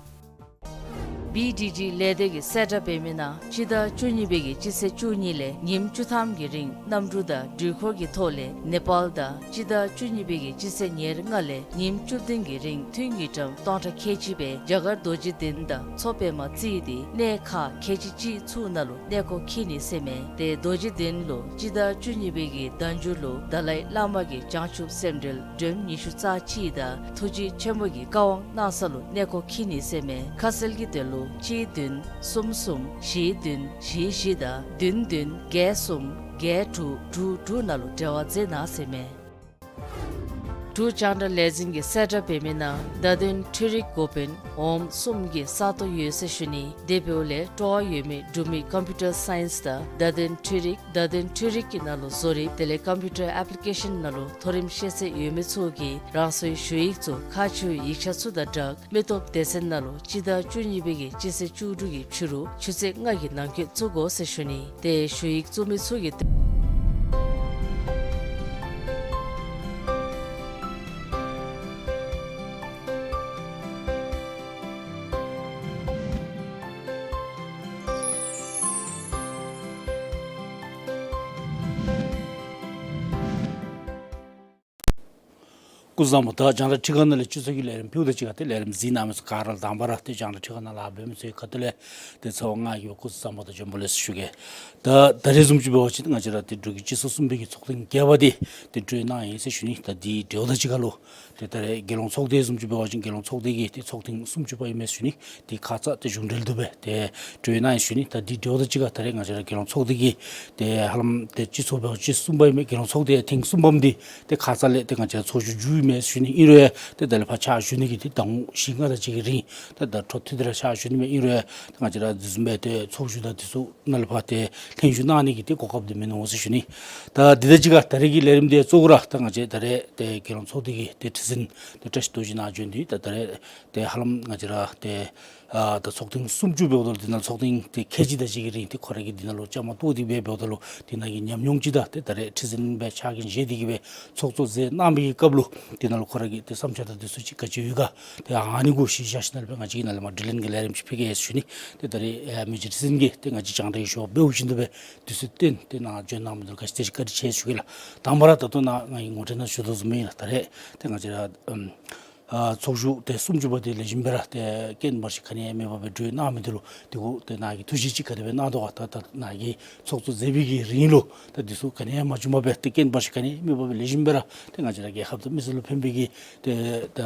B D T ལས་སྡེ་གིས་གསལ་བསྒྲགས་འབད་མི་ནང་སྤྱི་ཟླ་བཅུ་གཉིས་པའི་གི་སྤྱི་ཚེས་བཅུ་གཉིས་ལས་ཉིནམ་བཅུ་ཐམ་གྱི་རིང་གནམ་གྲུ་དང་འགྲུལ་འཁོར་གྱི་ཐོག་ལས་ནེ་པཱལ་དང་སྤྱི་ཟླ་བཅུ་གཉིས་པའི་གི་སྤྱི་ཚེས་ཉེར་ལྔ་ལས་ཉིནམ་བཅུ་བདུན་གྱི་རིང་འཐུས་དངུལ་ཀྲམ་སྟོང་ཕྲག་ཁལ་གཅིག་སྦེ་རྒྱ་གར་རྡོ་རྗེ་གདན་དང་མཚོ་པདྨ་རྩེ་སྟེ་གནས་ཁག་ཁལ་གཅིག་གཅིག་ཚུ་ནང་ལུ་གནས་སྐོར་འཁྱིད་ནི་ཟེར་ཨིན་མས། ཏེ་རྡོ་རྗེ་གདན་ལུ་སྤྱི་ཟླ་བཅུ་གཉིས་པའི་གི་ཟླ་མཇུག་ལུ་དཱ་ལའི་བླ་མ་གི་བྱང་ཆུབ་སེམས་འགྲེལ་སྒྲོམ་ཉི་ཤུ་རྩ་གཅིག་དང་ཐུགས་རྗེ་ཆེན་པོ་གི་བཀའ་དབང་གནང་ས་ལུ་གནས་སྐོར་འཁྱིད་ནི་ཟེར་ཨིན་མས། ཁ་གསལ་གྱི་དོན་ལུ་གཅིག་བདུན་གསུམ་གསུམ་བཞི་བདུན་བཞི་བཞི་དང་བདུན་བདུན་བརྒྱད་གསུམ་བརྒྱད་དྲུག་དྲུག་དྲུག་ནང་ལུ་འབྲེལ་བ་མཛད་གནང་ཟེར་ཨིན་མས། འབྲུག་རྒྱང་བསྒྲགས་ལས་འཛིན་གྱིས་གསལ་བསྒྲགས་འབད་མི་ནང་བརྡ་དོན་འཕྲུལ་རིག་འགོ་དཔོན་འོགམ་གསུམ་གྱི་ས་སྟོང་ཡོད་ཟེར་ཞུ་ནི། དེ་འབདཝ་ལས་སྤྲོ་བ་ཡོད་མི་འབྲུག་མི་ཀམ་པིའུ་ཊར་སའིནསི་དང་བརྡ་དོན་འཕྲུལ་རིག་བརྡ་དོན་འཕྲུལ་རིག་གི་ནང་ལུ་བཟོ་རིག་དེ་ལས་ཀམ་པིའུ་ཊར་ཨེཔ་ལི་ཀེ་ཤཱན་ནང་ལུ་མཐོ་རིམ་ཤེས་ཚད་ཡོད་མི་ཚུ་གིས་རང་སོའི་ཞུ་ཡིག་ཚུ་ཁག་ཆེ་བའི་ཡིག་ཆ་ཚུ་དང་སྦྲགས་མི་སྟོབས་སྡེ་ཚན་ནང་ལུ་སྤྱི་ཟླ་བཅུ་གཉིས་པའི་གི་སྤྱི་ཚེས་བཅུ་དྲུག་གི་ཕྱི་རུ་ཆུ་ཚོད་ལྔ་གི་ནང་འཁོད་བཙུགས་དགོ་ཟེར་ཞུ་ནི། ཏེ་ཞུ་ཡིག་བཙུགས་མི་ཚུ་གིས་སྐུ་གཟུགས་བཟང་པོ། ད་རྒྱང་བསྒྲགས་ཁྲི་ཁང་ནང་ལས་སྤྱི་ཚོགས་ཀྱི་ལས་རིམ་ཕུལཝ་དང་གཅིག་ཁར་ཏེ་ལས་རིམ་གཟིགས་གནང་མི་ཚུ་ག་ར་ལུ་དང་པ་ར་ཏེ་རྒྱང་བསྒྲགས་ཁྲི་ཁང་ནང་ལཱ་འབད་མི་ཚུ་གི་ཁ་ཐུག་ལས་ཏེ་ཚེ་དབང་ང་གིས་སྐུ་གཟུགས་བཟང་པོ་དང་བྱོན་པ་ལེགས་སོ་ཞུ་གེ། ད་ད་རེས་བཟུམ་ཅིག་འབད་བ་ཅིན་ང་བཅས་ར་ཏེ་འབྲུག་གི་སྤྱི་ཚོགས་གསུམ་པའི་གི་ཚོགས་ཐེངས་བརྒྱད་པ་འདི་ཏེ་གྲོལ་གནང་ཡི་ཟེར་ཞུ་ནི། ད་འདི་གྲོལཝ་དང་གཅིག་ཁར་ལུ་ཏེ་ད་རེས་རྒྱལ་ཡོངས་ཚོགས་སྡེ་བཟུམ་ཅིག་འབད་བ་ཅིན་རྒྱལ་ཡོངས་ཚོགས་སྡེ་གི་ཏེ་ཚོགས་ཐེངས་སུམ་ཅུ་པ་ཨིན་མས་ཞུ་ནི། ཏེ་ཁ་ཙ་ཏེ་གཞུང་འབྲེལ་དུ་སྦེ་ཏེ་གྲོལ་གནང་ཡི་ཞུ་ནི། ད་འདི་གྲོལཝ་དང་གཅིག་ཁར་ད་རེས་ང་བཅས་ར་རྒྱལ་ཡོངས་ཚོགས་སྡེ་གི་ཏེ་ཧ་ལམ་ཏེ་སྤྱི་ཚོགས་འབད་བ་ཅིན་གསུམ་པ་ཨིན་མས། རྒྱལ་ཡོངས་ཚོགས་སྡེ་ཐེངས་གསུམ་པམ་འདི་ཏེ་ཁ་ཙ་ལས་ཏེ་ང་བཅས་ར་ཚོགས་བཞུགས་མཇུག་ཨིན་མས་ཞུ་ནི། ཨིན་རུང་ཡང་ཏེ་ད་ལས་ཕར་ཕྱག་ཞུ་ནི་གི་ཏེ་ཟླ་ངོ་བཞི་ལྔ་དེ་ཅིག་གི་རིང་ཏེ་ད་འཕྲོ་མཐུད་དེ་ར་ཕྱག་ཞུ་ནི་མས། ཨིན་རུང་ཡང་ཏེ་ང་བཅས་ར་དེ་བཟུམ་སྦེ་ཏེ་ཚོགས་བཞུགས་དང་དེ་ཚུ་ནང་ལས་ཕར་ཏེ་ལྷན་ཞུགས་གནང་ནི་གི་ཏེ་གོ་སྐབས་འདི་མིན་འོང་ཟེར་ཞུ་ནི། ད་འདི་དང་གཅིག་ཁར་ད་རེས་ཀྱི་ལས་རིམ་འདི་གཙོ་བོ་ར་ད་ང་བཅས་ད་རེས་ཏེ་རྒྱལ་ཡོངས་ཚོགས་སྡེ་གི་ཏེ་ཁྲི་འཛིན་ཏེ་བཀྲ་ཤིས་རྡོ་རྗེ་ནཱ་བྱོན་ཏེ་ད་ད་རེས་ཏེ་ཧ་ལམ་ང་བཅས་ར་ཏེ་ ཨ་ད་ཚོགས་ཐེངས་སུམ་ཅུ་འབདཝ་ད་ལུ་དེ་ནང་ཚོགས་ཐེངས་དེ་ཁལ་གཅིག་དང་གཅིག་གི་རིང་དེ་ཁོ་ར་གིས་དེ་ནང་ལུ་བཅའ་མར་གཏོགས་ཏེ་སྦེ་འབདཝ་ད་ལུ་དེ་ནང་གི་ཉམས་མྱོང་ཅིག་དང་དེ་ད་རེས་ཁྲི་འཛིན་སྦེ་ཕྱག་འགན་བཞེས་ཏེ་གི་སྦེ་ཚོགས་གཙོ་མཛད་གནང་བའི་གི་སྐབས་ལུ་དེ་ནང་ལུ་ཁོ་ར་གི་དེ་བསམ་འཆར་དང་དེ་ཚུ་ཅིག་ག་ཅི་ཡོད་ག་དེ་ཨ་ནི་གུ་གཞི་བཞག་ཞིནམ་ལས་སྦེ་ང་བཅས་ཀྱིས་ནཱ་ལས་མར་དྲི་ལན་གྱི་ལས་རིམ་ཅིག་ཕུལ་གེ་ཟེར་ཞུ་ནི། དེ་ད་རེས་ཨེ་མི་རྗེ་ཁྲི་འཛིན་གྱིས་དེ་ང་བཅས་རྒྱང་བསྒྲགས་ཞུ་བ་འབདཝ་བཞིན་དུ་སྦེ་དུས་ཚོད་བཏོན་ཏེ་ནཱ་བྱོན་གནང་མི་འདི་ལུ་ག་ཅི་དེ་ཅིག་བཀའ་དྲིན་ཆེ་ཞུ་གེ་ལགས། དང་པ་ར་ད་ལྟོ་ནཱ་ང་གིས་ངོ་སྤྲོད་ནང་ཞུ་དོ་བཟུམ་ཨིན་ལགས། ད་རེས་དེ་ང་བཅས་ར་ཨམ་ཨ་ཚོགས་བཞུགས་དེ་སུམ་ཅུ་པ་དེ་ལེགས་ཤོམ་སྦེ་ར་དེ་རྐྱེན་བར་ཆད་ག་ནི་ཡང་མེད་པར་སྦེ་གྲོལ་གནང་མི་འདི་ལུ་དེ་གུ་དེ་ནཱ་གིས་ཐུགས་བཞེད་ཅིག་ག་དེ་སྦེ་གནང་དོ་ག། ད་ད་ནཱ་གིས་ཚོགས་གཙོ་མཛད་པའི་གི་རིང་ལུ་ད་འདི་ཚུ་ག་ནི་ཡང་མ་བྱུང་བར་སྦེ་དེ་རྐྱེན་བར་ཆད་ག་ནི་ཡང་མེད་པར་སྦེ་ལེགས་ཤོམ་སྦེ་ར་དེ་ང་བཅས་ར་རྒྱལ་ཁབ་དང་མི་སེར་ལུ་ཕན་པའི་གི་དེ་ད་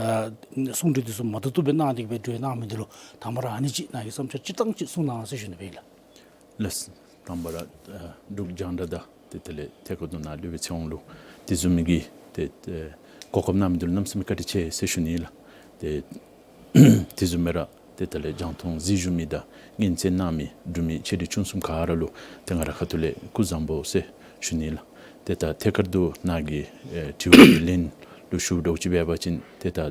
གསུང་གྲོས་འདི་ཚུ་མ་ཐུབ་ཐུབ་སྦེ་གནང་སྟེ་གི་སྦེ་གྲོལ་གནང་མི་འདི་ལུ་དང་པ་ར་ཨ་ནི་ཅིག་ནཱ་གི་བསམ་འཆར་སྤྱིར་བཏང་ཅིག་གསུང་གནང་ཟེར་ཞུ་ནི་སྦེ་ཨིན་ལགས། ལགས། དང་པ་ར་ཨ་འབྲུག་རྒྱང་བསྒྲགས་དང་དེ་དེ་ལས་ཐད་ཀར་དུ་ནཱ་ལུ་སྦེ་ཚེ་དབང་ལུ་དེ་བཟུམ་མའི་གི་དེ་ཨེ་གོ་སྐབས་གནང་མི་འདི་ལུ་གནམ་མེད་ས་མེད་བཀའ་དྲིན་ཆེ་ཟེར་ཞུ་ནི་ལགས། དེ་དེ་བཟུམ་སྦེ་ར་དེ་དེ་ལས་རྒྱང་མཐོང་གཟིགས་བཞུགས་མི་དང་སྙན་གསན་གནང་མི་འབྲུག་མི་ཆེ་འབྲིང་ཆུང་གསུམ་ག་ར་ལུ་དེ་ང་རའི་ཁ་ཐུག་ལས་སྐུ་གཟུགས་བཟང་པོ་ཟེར་ཞུ་ནི་ལགས། དེ་ད་ཐད་ཀར་དུ་ནཱ་གི་ཨེ་དྲི་བ་གི་ལན་ལུ་ཞུ་དོ་ཅིག་འབད་བ་ཅིན་དེ་ད་ཨེ་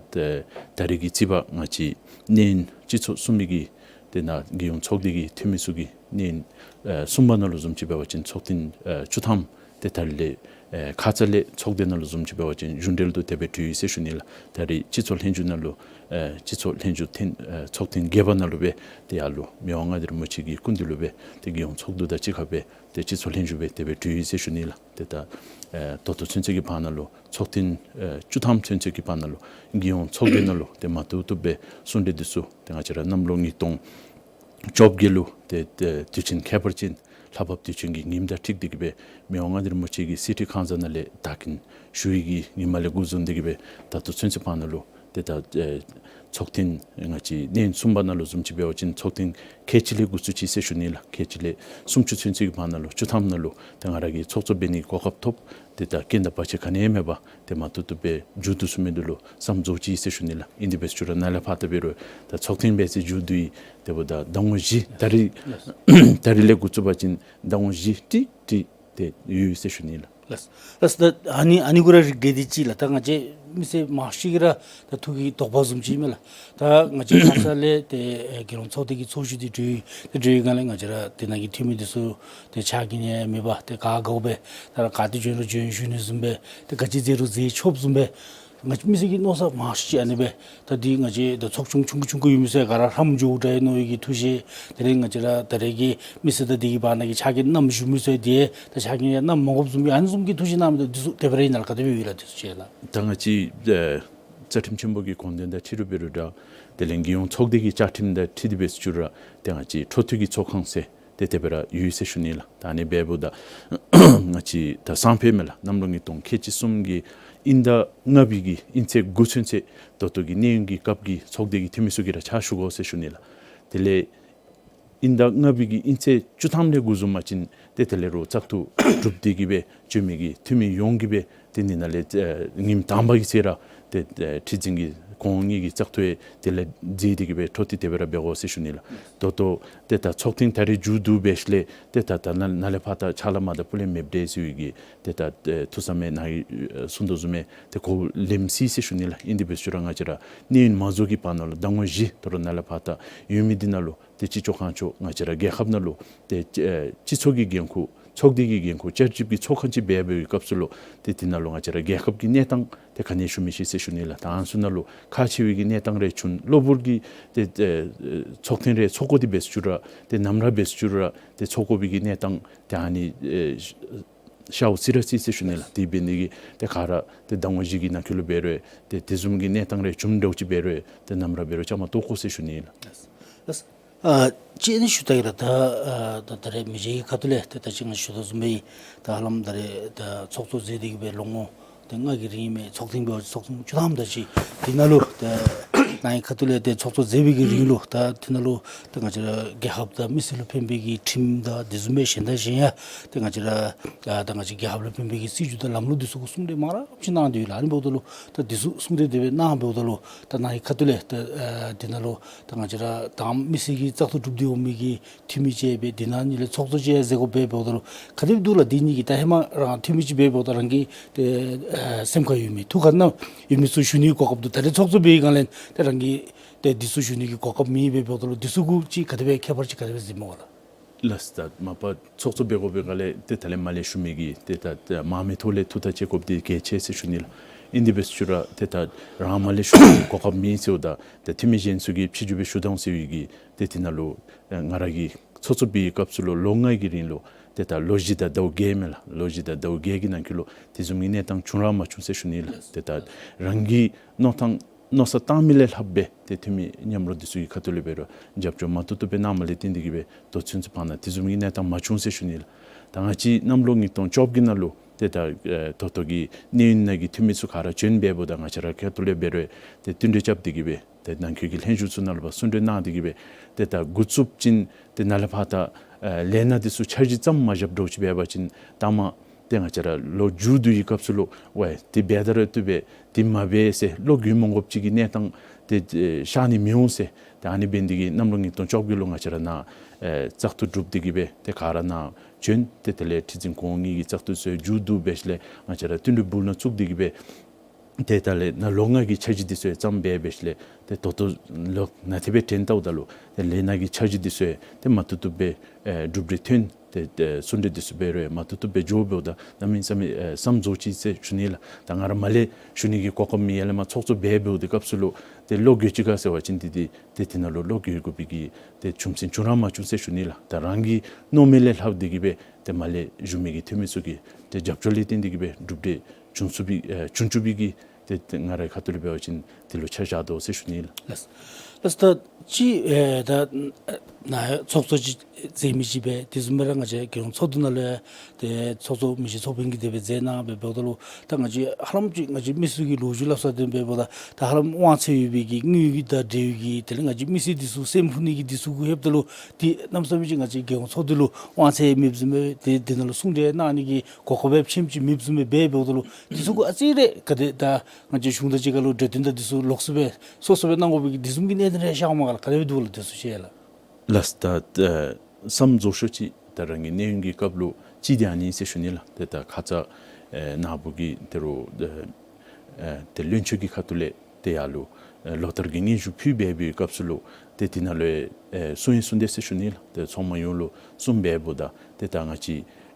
ད་རེས་ཀྱི་རྩིས་པ་ང་བཅས་གནས་ཡུན་སྤྱི་ཚོགས་གསུམ་པའི་གི་དེ་ནཱ་རྒྱལ་ཡོངས་ཚོགས་སྡེ་གི་འཐུས་མི་ཚུ་གིས་གནས་ཡུན་ཨེ་གསུམ་པ་ནང་ལུ་བཟུམ་ཅིག་འབད་བ་ཅིན་ཚོགས་ཐེངས་ཨེ་བཅུ་ཐམ་དེ་ད་རེས་ལས་ཨེ་ཁ་ཙ་ལས་ཚོགས་སྡེ་ནང་ལུ་བཟུམ་ཅིག་འབད་བ་ཅིན་རྒྱུན་འགྲུལ་དུ་དེ་སྦེ་གྲོལ་ཡི་ཟེར་ཞུ་ནི་ལགས། ད་རེས་སྤྱི་ཚོགས་ལྷན་བཞུགས་ནང་ལུ་ཨེ་སྤྱི་ཚོགས་ལྷན་བཞུགས་ཐེངས་ཨེ་ཚོགས་ཐེངས་བརྒྱད་པ་ནང་ལུ་སྦེ་དེ་ཡར་ལུ་མི་དབང་མངའ་བདག་རིན་པོ་ཆེ་གི་སྐུ་མདུན་ལུ་སྦེ་དེ་རྒྱལ་ཡོངས་ཚོགས་འདུ་དང་གཅིག་ཁར་སྦེ་དེ་སྤྱི་ཚོགས་ལྷན་བཞུགས་སྦེ་དེ་སྦེ་གྲོལ་ཡི་ཟེར་ཞུ་ནི་ལགས། དེ་ད་ཨེ་ད་ལྟོ་ཚུན་ཚོད་ཀྱི་བར་ན་ལུ་ཚོགས་ཐེངས་ཨེ་བཅུ་ཐམ་ཚུན་ཚོད་ཀྱི་བར་ན་ལུ་རྒྱལ་ཡོངས་ཚོགས་སྡེ་ནང་ལུ་དེ་མ་བཏུབ་བཏུབ་སྦེ་གསུང་གྲོས་འདི་ཚུ་དེ་ང་བཅས་ར་གནམ་ལོ་ཉིས་སྟོང་བཅོ་བརྒྱད་ལུ་དེ་དེ་དུས་ཆེན་ཁྱད་པར་ཅན་ལྷ་བབས་དུས་ཆེན་གྱི་ཉིནམ་དང་འཁྲིལ་ཏེ་གི་སྦེ་མི་དབང་མངའ་བདག་རིན་པོ་ཆེ་གི་གསེར་ཁྲི་ཁང་གསར་ནང་ལས་དར་འགེངས་ཞུ་ནི་གི་ཉིནམ་ལས་འགོ་བཟུང་སྟེ་གི་སྦེ་ད་ལྟོ་ཚུན་ཚོད་བར་ན་ལུ་དེ་ད་ཨེ་ཚོགས་ཐེངས་ང་བཅས་གནས་ཡུན་གསུམ་པ་ནང་ལུ་བཟུམ་ཅིག་འབད་བ་ཅིན་ཚོགས་ཐེངས་ཁལ་གཅིག་ལས་འགོ་བཙུགས་ཅི་ཟེར་ཞུ་ནི་ལགས། ཁལ་གཅིག་ལས་སུམ་ཅུ་ཚུན་ཚོད་ཀྱི་བར་ན་ལུ་བཅུ་ཐམ་ནང་ལུ་དེ་ང་ར་གིས་ཚོགས་གཙོ་འབད་ནི་གི་གོ་སྐབས་ཐོབ། དེ་ད་རྐྱེན་དང་བར་ཆད་ག་ནི་ཡང་མེད་པར་དེ་མ་བཏུབ་བཏུབ་སྦེ་མཇུག་བསྡུ་ཚུགས་མི་འདི་ལུ་བསམ་རྫོགས་ཅི་ཟེར་ཞུ་ནི་ལགས། ཨིན་དེ་འབད་ཞུ་རུང་ནཱ་ལས་ཕར་ད་འབད་རུང་ད་ཚོགས་ཐེངས་འབད་ཚེ་མཇུག་བསྡུ་ཡི། དེ་འབདཝ་ད་ཟླ་ངོ་བཞི་ད་རེས་ད་རེས་ལས་འགོ་བཙུགས་པ་ཅིན་ཟླ་ངོ་བཞི་ཏིག་ཏིག་དེ་ཡོད་ཟེར་ཞུ་ནི་ལགས། ལགས། ལགས། ད་ཨ་ནི་ཨ་ནི་གུ་ར་རིགས་འགྲེ་འདི་ཅིག་ལགས། ད་ང་བཅས་མི་སེར་མང་ཤོས་ཀྱིས་ར་ད་ཐུགས་ཀྱི་དོགས་པ་བཟུམ་ཅིག་མས་ལགས། ད་ང་བཅས་ཁ་ཙ་ལས་དེ་ཨེ་རྒྱལ་ཡོངས་ཚོགས་སྡེ་གི་ཚོགས་བཞུགས་འདི་གྲོལ་ཡི། དེ་གྲོལ་བའི་སྒང་ལས་ང་བཅས་ར་དེ་ནང་གི་འཐུས་མི་འདི་ཚུ་དེ་ཕྱག་འགན་ཡང་མེད་པར་དེ་ག་དགའཝ་སྦེ་ད་ར་ག་ཏེ་བྱོན་རུང་བྱོན་བཞུགས་ནི་བཟུམ་སྦེ་དེ་ག་ཅི་མཛད་རུང་མཛད་ཆོགཔ་བཟུམ་སྦེ་ང་བཅས་མི་སེར་གྱི་མནོ་བསམ་མང་ཤོས་ཅིག་ཨ་ནི་སྦེ། ད་འདི་ང་བཅས་ད་ཚོགས་ཆུང་ཆུང་ཀུ་ཆུང་ཀུ་ཡོད་མི་ཚུ་ག་ར་ཧྲམ་འགྱོཝ་འདྲས་མནོ་བའི་གི་ཐུགས་བཞེད། དེ་ལས་ང་བཅས་ར་ད་རེས་ཀྱི་མི་སེར་དང་དེ་གི་བར་ན་གི་ཕྱག་འགན་བསྣམས་བཞུགས་མི་ཚུ་དེ་ད་ཕྱག་འགན་ཡང་བསྣམས་མ་དགོཔ་བཟུམ་གྱི་ཨ་ནི་བཟུམ་གྱི་ཐུགས་བཞེད་གནང་མི་འདི་ཚུ་དེ་སྦེ་ར་ཨིན་ན་ལགས། ག་དེ་སྦེ་ཡོད་ལགས་དེ་ཚུ་ཅིག་ལགས། ད་ང་བཅས་ཨེ་རྩ་ཁྲིམས་ཆེན་པོ་གི་དགོངས་དོན་དང་འཁྲིལ་རུང་འབད་རུང་འདྲ། དེ་ལས་རྒྱལ་ཡོངས་ཚོགས་སྡེ་གི་བཅའ་ཁྲིམས་དང་འཁྲིལ་ཏེ་འབད་ཞུ་རུང་དེ་ང་བཅས་འཕྲོ་མཐུད་ཀྱི་ཚོགས་ཁང་ཟེར་དེ་དེ་སྦེ་ར་ཡོད་ཟེར་ཞུ་ནི་ལགས། ད་ཨ་ནི་འབདཝ་ད་ང་བཅས་ད་སང་ཕོད་མས་ལགས། གནམ་ལོ་ཉིས་སྟོང་ཁལ་གཅིག་གསུམ་གྱི་དབྱིན་ཟླ་ལྔ་པའི་གི་དབྱིན་ཚེས་དགུ་ཚུན་ཚོད་ད་ལྟོ་གི་གནས་ཡུན་གྱི་སྐབས་ཀྱི་ཚོགས་སྡེ་གི་འཐུས་མི་ཚུ་གིས་ར་ཕྱག་ཞུ་དགོ་ཟེར་ཞུ་ནི་ལགས། དེ་ལས་དབྱིན་ཟླ་ལྔ་པའི་གི་དབྱིན་ཚེས་བཅུ་ཐམ་ལས་འགོ་བཟུང་པ་ཅིན་དེ་དེ་ལས་རུང་བཙག་འཐུ་གྲུབ་སྟེ་གི་སྦེ་བྱོན་མི་གི་འཐུས་མི་ཡོངས་ཀྱིས་སྦེ་དེ་ནི་ནཱ་ལས་ཨེ་ཉིནམ་དང་པ་གི་ཚེ་ར་དེ་ཨེ་ཁྲི་འཛིན་གྱིས་ཁོང་གཉིས་ཀྱི་བཙག་འཐུ་ཡང་དེ་ལས་མཛད་དེ་གི་སྦེ་འཕྲོ་མཐུད་དེ་སྦེ་ར་འབད་དགོ་ཟེར་ཞུ་ནི་ལགས། ད་ལྟོ་དེ་ད་ཚོགས་ཐེངས་ད་རེས་མཇུག་བསྡུ་འབད་ཞིནམ་ལས་དེ་ད་ད་ནཱ་ནཱ་ལས་ཕར་ད་ཕྱག་ལཱ་མ་འདྲཝ་ཕུལ་ལེན་མེདཔ་འདྲས་ཟེར་བའི་གི་དེ་ད་ཨེ་ཐུགས་བསམ་ཡང་ནཱ་གིས་ཨེ་གསུང་དོ་བཟུམ་སྦེ་དེ་གོ་ལེམ་སྲིད་ཟེར་ཞུ་ནི་ལགས། ཨིན་དེ་འབད་ཞུ་རུང་ང་བཅས་ར་གནས་ཡུན་མ་རྫོགས་ཀྱི་བར་ན་ལུ་ཟླ་ངོ་བཞི་ད་རུང་ནཱ་ལས་ཕར་ད་ཡོད་མི་འདི་ནང་ལུ་དེ་ཅི་ལྕོགས་གང་ལྕོགས་ང་བཅས་ར་རྒྱལ་ཁབ་ནང་ལུ་དེ་ཨེ་སྤྱི་ཚོགས་ཀྱི་འགན་ཁུར་ཚོགས་སྡེ་གི་འགན་ཁུར་བསྐྱར་ཞིབ་ཀྱི་ཚོགས་ཁང་ཅིག་འབད་འབད་བའི་སྐབས་སུ་ལུ་དེ་དེ་ནང་ལུ་ང་བཅས་ར་རྒྱལ་ཁབ་ཀྱི་གནས་སྟངས་དེ་ག་ནི་ཞུ་མི་ཤེས་ཟེར་ཞུ་ནི་ལགས། ད་ཨ་ནི་ཚུ་ནང་ལུ་ཁག་ཆེ་བའི་གི་གནས་སྟངས་རེ་བྱུང་གློ་བུར་གྱི་དེ་ཨེ་ཚོགས་ཐེངས་རེ་ཚོགས་དགོ་དེ་འབད་ཞུ་རུང་དེ་ནམ་ར་འབད་ཞུ་རུང་དེ་ཚོགས་དགོ་པའི་གི་གནས་སྟངས་དེ་ཨ་ནི་ཨེ་ཤརཝ་སི་ར་སི་ཟེར་ཞུ་ནི་ལགས། དེ་འབད་ནི་གི་དེ་ག་ར་དེ་ཟླ་ངོ་བཞི་གི་ནང་འཁོད་ལུ་འབད་རུང་དེ་དེ་བཟུམ་གྱི་གནས་སྟངས་རེ་བྱུངམ་འདྲཝ་ཅིག་འབད་རུང་དེ་ནམ་ར་འབད་རུང་བཅའ་མར་གཏོགས་དགོ་ཟེར་ཞུ་ནི་ལགས། ལགས། ཨ་ཅི་ཨ་ནི་ཞུ་ད་གེ་ལགས། ད་ཨ་ད་ད་རེས་མི་རྗེ་གི་ཁ་ཐུག་ལས་དེ་ད་ཅི་ང་ཞུ་དོ་བཟུམ་སྦེ་ད་ཧ་ལམ་ད་རེས་ད་ཚོགས་གཙོ་མཛད་དེ་གི་སྦེ་ལོ་ངོ་དེ་ལྔ་གི་རིང་མས། ཚོགས་ཐེངས་འབད་བ་ཅིན་ཚོགས་ཐེངས་བཅུ་ཐམ་དེ་ཅིག་དེ་ནང་ལུ་ད་ནཱ་གི་ཁ་ཐུག་ལས་དེ་ཚོགས་གཙོ་མཛད་པའི་གི་རིང་ལུ་ད་དེ་ནང་ལུ་ད་ང་བཅས་ར་རྒྱལ་ཁབ་དང་མི་སེར་ལུ་ཕན་པའི་གི་ཁྲིམས་དང་དེ་བཟུམ་སྦེ་གཞན་དང་གཞན་ཡང་དེ་ང་བཅས་ར་ཨ་ད་ང་བཅས་རྒྱལ་ཁབ་ལུ་ཕན་པའི་གི་སྲིད་བྱུས་དང་ལམ་ལུགས་དེ་ཚུ་གི་གསུང་གྲོས་མང་རབས་ཅིག་གནང་སྟེ་ཡོད་ལགས། ཨ་ནི་འབདཝ་ད་ལུ་ད་དེ་ཚུ་གསུང་གྲོས་དེ་སྦེ་གནང་འབདཝ་ད་ལུ་ད་ནཱ་གི་ཁ་ཐུག་ལས་ད་ཨ་དེ་ནང་ལུ་ད་ང་བཅས་ར་དང་མི་སེར་གྱི་བཙག་འཐུ་གྲུབ་སྟེ་འོང་མི་གི་འཐུས་མི་ཅིག་སྦེ་དེ་ནང་ལས་ཚོགས་གཙོ་ཅིག་ཡང་མཛད་དགོཔ་འབདཝ་ད་ལུ་ག་དེ་སྦེ་འདུག་ལགས། དེ་གཉིས་ཀྱི་ད་ཧེ་མ་རང་འཐུས་མི་ཅིག་འབདཝ་ད་རང་གི་དེ་ཨ་སེམས་ཁར་ཡོད་མི་ཐུགས་ཁར་ནང་ཡོད་མི་ཚུ་ཞུ་ནིའི་གོ་སྐབས་འདུག། ད་རེས་ཚོགས་གཙོ་འབད་བའི་སྒང་ལས་དེ་རང་གི་ ཏེ་འདི་ཚུ་ཞུ་ནི་གི་གོ་སྐབས་མེད་པས། འབདཝ་ད་ལུ་འདི་ཚུ་གུ་ཅིག་ག་དེ་སྦེ་ཁྱད་པར་ཅིག་ག་དེ་སྦེ་གཟིགསཔ་སྨོ་ལགས། ལགས་སོ། ད་མ་པ་ཚོགས་གཙོ་འབད་དགོ་པའི་སྒང་ལས་ཏེ་ད་ལས་མར་ལས་ཞུ་མི་གི་ཏེ་ད་མང་མི་ཐོག་ལས་ཐུགས་ཐག་བཅད་དགོཔ་འདི་གལ་ཆེ་ཟེར་ཞུ་ནི་ལགས། ཨིན་དེ་འབད་ཞུ་ར་ཏེ་ད་རང་མར་ལས་ཞུ་ནི་གོ་སྐབས་མེད་ཟེརཝ་ད་ཏེ་འཐུས་མི་གཞན་ཚུ་གིས་ཕྱི་འགྱུར་སྦེ་ཞུ་དོ་ཟེར་བའི་གི་ཏེ་དེ་ནང་ལུ་ཨེ་ང་ར་གིས་ཚོགས་གཙོ་འབད་བའི་སྐབས་སུ་ལུ་ལོ་ལྔ་གི་རིང་ལུ་ཏེ་ད་ལོ་བཞི་དང་ཟླཝ་བརྒྱད་མས་ལགས། ལོ་བཞི་དང་ཟླཝ་བརྒྱད་ཀྱི་ནང་འཁོད་ལུ་དེ་བཟུམ་གྱི་གནས་སྟངས་བྱུང་ར་མ་བྱུང་ཟེར་ཞུ་ནི་ལགས། ཏེ་ད་རང་གི་མནོ་ཐངས་མནོ་བསམ་བཏང་མི་ལས་ལྷགཔ་སྦེ་ཏེ་འཐུས་མི་མཉམ་རོགས་འདི་ཚུ་གི་ཁ་ཐུག་ལས་འབད་རུང་རྒྱབ་སྐྱོར་མ་བཏུབ་བཏུབ་སྦེ་གནངམ་ལས་བརྟེན་ཏེ་གིས་སྦེ་ད་ཚུན་ཚོད་བར་ན་དེ་བཟུམ་གྱི་གནས་སྟངས་མ་བྱུང་ཟེར་ཞུ་ནི་ལགས། ད་ང་བཅས་གནམ་ལོ་ཉིས་སྟོང་བཅོ་བརྒྱད་ནང་ལུ་ཏེ་ད་ཨེ་ད་ལྟོ་གི་གནས་ཡུན་ནང་གི་འཐུས་མི་ཚུ་ག་ར་བྱོན་འབདཝ་ད་ང་བཅས་ར་ཁ་ཐུག་ལས་འབད་རུང་ཏེ་བསྟུན་གྲོས་རྐྱབ་སྟེ་གིས་སྦེ་ཏེ་ནང་འཁོད་ཀྱི་ལྷན་བཞུགས་ཚུ་ནང་ལུ་ཕར་གསུང་གྲོས་གནང་སྟེ་གིས་སྦེ་ཏེ་ད་འགོ་བཙུགས་ཞིནམ་ཏེ་ནཱ་ལས་ཕར་ད་ཨེ་ལས་སྣ་འདི་ཚུ་འཆར་གཞི་བརྩམ་མ་བཞགཔ་འདྲཝ་ཅིག་འབད་བ་ཅིན་ད་མ་ཏེ་ང་བཅས་ར་ལོ་མཇུག་བསྡུ་བའི་སྐབས་སུ་ལུ་ཝའི་འདི་འབད་ད་རུང་བཏུབ་པས་འདི་མ་འབད་ཟེར་བློ་འགྱོད་མ་དགོཔ་ཅིག་གི་གནས་སྟངས་ཏེ་ཨེ་ཤར་ནི་མི་འོང་ཟེར། ཏེ་ཨ་ནི་འབད་ནི་འདི་གིས་གནམ་ལོ་ཉིས་སྟོང་བཅོ་བརྒྱད་ལུ་ང་བཅས་ར་ནཱ་ཨེ་བཙག་འཐུ་གྲུབ་སྟེ་གིས་སྦེ་ཏེ་ག་ར་ནཱ་བྱོན། ཏེ་དེ་ལས་ཁྲི་འཛིན་གོང་འོག་གཉིས་ཀྱི་བཙག་འཐུ་ཚུ་མཇུག་བསྡུ་འབད་ཞིནམ་ལས་ང་བཅས་ར་བསྟུན་གྲོས་འབུལ་ནང་བཙུགས་ཏེ་གིས་སྦེ་ཏེ་ད་ལས་ནཱ་ལོ་ལྔ་གི་འཆར་གཞི་འདི་ཚུ་ཡང་བརྩམས་འབད་འབད་ཞིནམ་ལས་ཏེ་ད་ལྟོ་ལོ་ནཱ་དེ་སྦེ་དྲན་བལྟཝ་ད་ལུ་ཏེ་ལས་སྣ་གི་འཆར་གཞི་འདི་ཚུ་ཡང་ཏེ་མ་བཏུབ་བཏུབ་སྦེ་ཨེ་གྲུབ་འབྲས་ཐོན། ཏེ་ཏེ་གསུང་གྲོས་འདི་ཚུ་འབད་རུང་ཡང་མ་བཏུབ་བཏུབ་སྦེ་འགྱོ་འབདཝ་ད་གནམ་མེད་ས་མེད་ཨེ་བསམ་རྫོགས་ཅི་ཟེར་ཞུ་ནི་ལགས། ད་ང་ར་མར་ལས་ཞུ་ནི་གི་གོ་སྐབས་མེད། ཡར་ལས་མར་ཚོགས་གཙོ་འབད་འབདཝ་ད་སྐབས་སུ་ལུ་ཏེ་བློ་འགྱོད་ཅི་ག་ཟེར་བ་ཅིན་འདི་འདི་ཏེ་དེ་ནང་ལུ་བློ་འགྱོད་དགོ་པའི་གི་ཏེ་བྱུང་ས་བྱུང་ར་མ་བྱུང་ཟེར་ཞུ་ནི་ལགས། ད་རང་གིས་མནོ་མི་ལས་ལྷག་སྟེ་གིས་སྦེ་ཏེ་མར་ལས་བཞུགས་མི་གི་འཐུས་མི་ཚུ་གི་ཏེ་རྒྱབ་སྐྱོར་ལས་བརྟེན་ཏེ་གིས་སྦེ་གྲུབ་འབྲས་བྱུང་ཚུགས་པའི་ཨེ་བྱུང་བཅུག་པའི་གི་ཏེ་ཏེ་ང་རའི་ཁ་ཐུག་ལས་འབད་བ་ཅིན་དེ་ལུ་ཆ་བཞག་དོ་ཟེར་ཞུ་ནི་ལགས། ལགས། ལགས་ད་ཅི་ཨེ་ད་ནཱ་ཚོགས་གཙོ་ཅིག་མཛད་མི་ཅིག་སྦེ་དེ་བཟུམ་སྦེ་ར་ང་བཅས་རྒྱལ་ཡོངས་ཚོགས་འདུ་ནང་ལུ་ཡང་ཏེ་ཚོགས་གཙོ་མི་རྗེ་ཚོགས་དཔོན་གྱིས་དེ་སྦེ་མཛད་གནང་སྦེ་འབདཝ་ད་ལུ་ད་ང་བཅས་ཧ་ལམ་ཅིག་ང་བཅས་མི་སེར་གྱི་ལོ་རྒྱུས་སླབ་ས་དེ་འབདཝ་ད་ད་ཧ་ལམ་དབང་ཚད་ཡོད་པའི་གི་དངུལ་གྱི་དང་འབྲེལ་བའི་གི་དེ་ལས་ང་བཅས་མི་སེར་འདི་ཚུ་སེམས་ཕུ་ནི་གི་འདི་ཚུ་གུ་ལྷོདཔ་ད་ལུ་ཏེ་གནམ་མེད་ས་མེད་ཅིག་ང་བཅས་རྒྱལ་ཡོངས་ཚོགས་འདུ་ལུ་དབང་ཚད་མེདཔ་བཟུམ་སྦེ་ཏེ་དེ་ནང་ལུ་གསུང་གྲོས་གནང་ནི་གི་གོ་སྐབས་ཡང་ཆེམ་ཅིག་མེདཔ་བཟུམ་སྦེ་འབདཝ་ད་ལུ་འདི་ཚུ་གུ་ཨ་ཙི་རེ་ག་དེ་ད་ང་བཅས་གཞུང་དང་གཅིག་ཁར་ལུ་གྲོས་བསྟུན་དང་འདི་ཚུ་ལོགས་སུ་སྦེ་སོ་སོ་སྦེ་གནང་དགོ་པའི་གི་དེ་བཟུམ་གྱི་གནད་དོན་རེ་ཤརཝ་མས་ག་ལགས། ག་དེ་སྦེ་འདུག་ལགས་དེ་ཚུ་ཤེས་ལགས། ལགས་ད་ཨེ་བསམ་རྫོགས་ཤོས་ཅིག་ད་རང་གི་གནས་ཡུན་གྱི་སྐབས་ལུ་ཅིག་འདི་ཨ་ནི་ཟེར་ཞུ་ནི་ལགས། ཏེ་ད་ཁ་ཙ་ཨེ་ནཱ་བུ་གིས་ཏེ་རུང་ཨེ་ཏེ་བློན་ཆེན་གྱི་ཁ་ཐུག་ལས་ཏེ་ཡར་ལུ་ཨེ་ལོ་ལྟར་གྱི་སྙན་ཞུ་ཕུལ་འབད་བའི་སྐབས་སུ་ལུ་ཏེ་དེ་ནང་ལུ་ཨེ་གསུང་ཡང་གསུངས་དེས་ཟེར་ཞུ་ནི་ལགས། ཏེ་ཚོགས་མི་ཡོངས་ལུ་གསུངས་འབདཝ་ད་ཏེ་ད་ང་བཅས་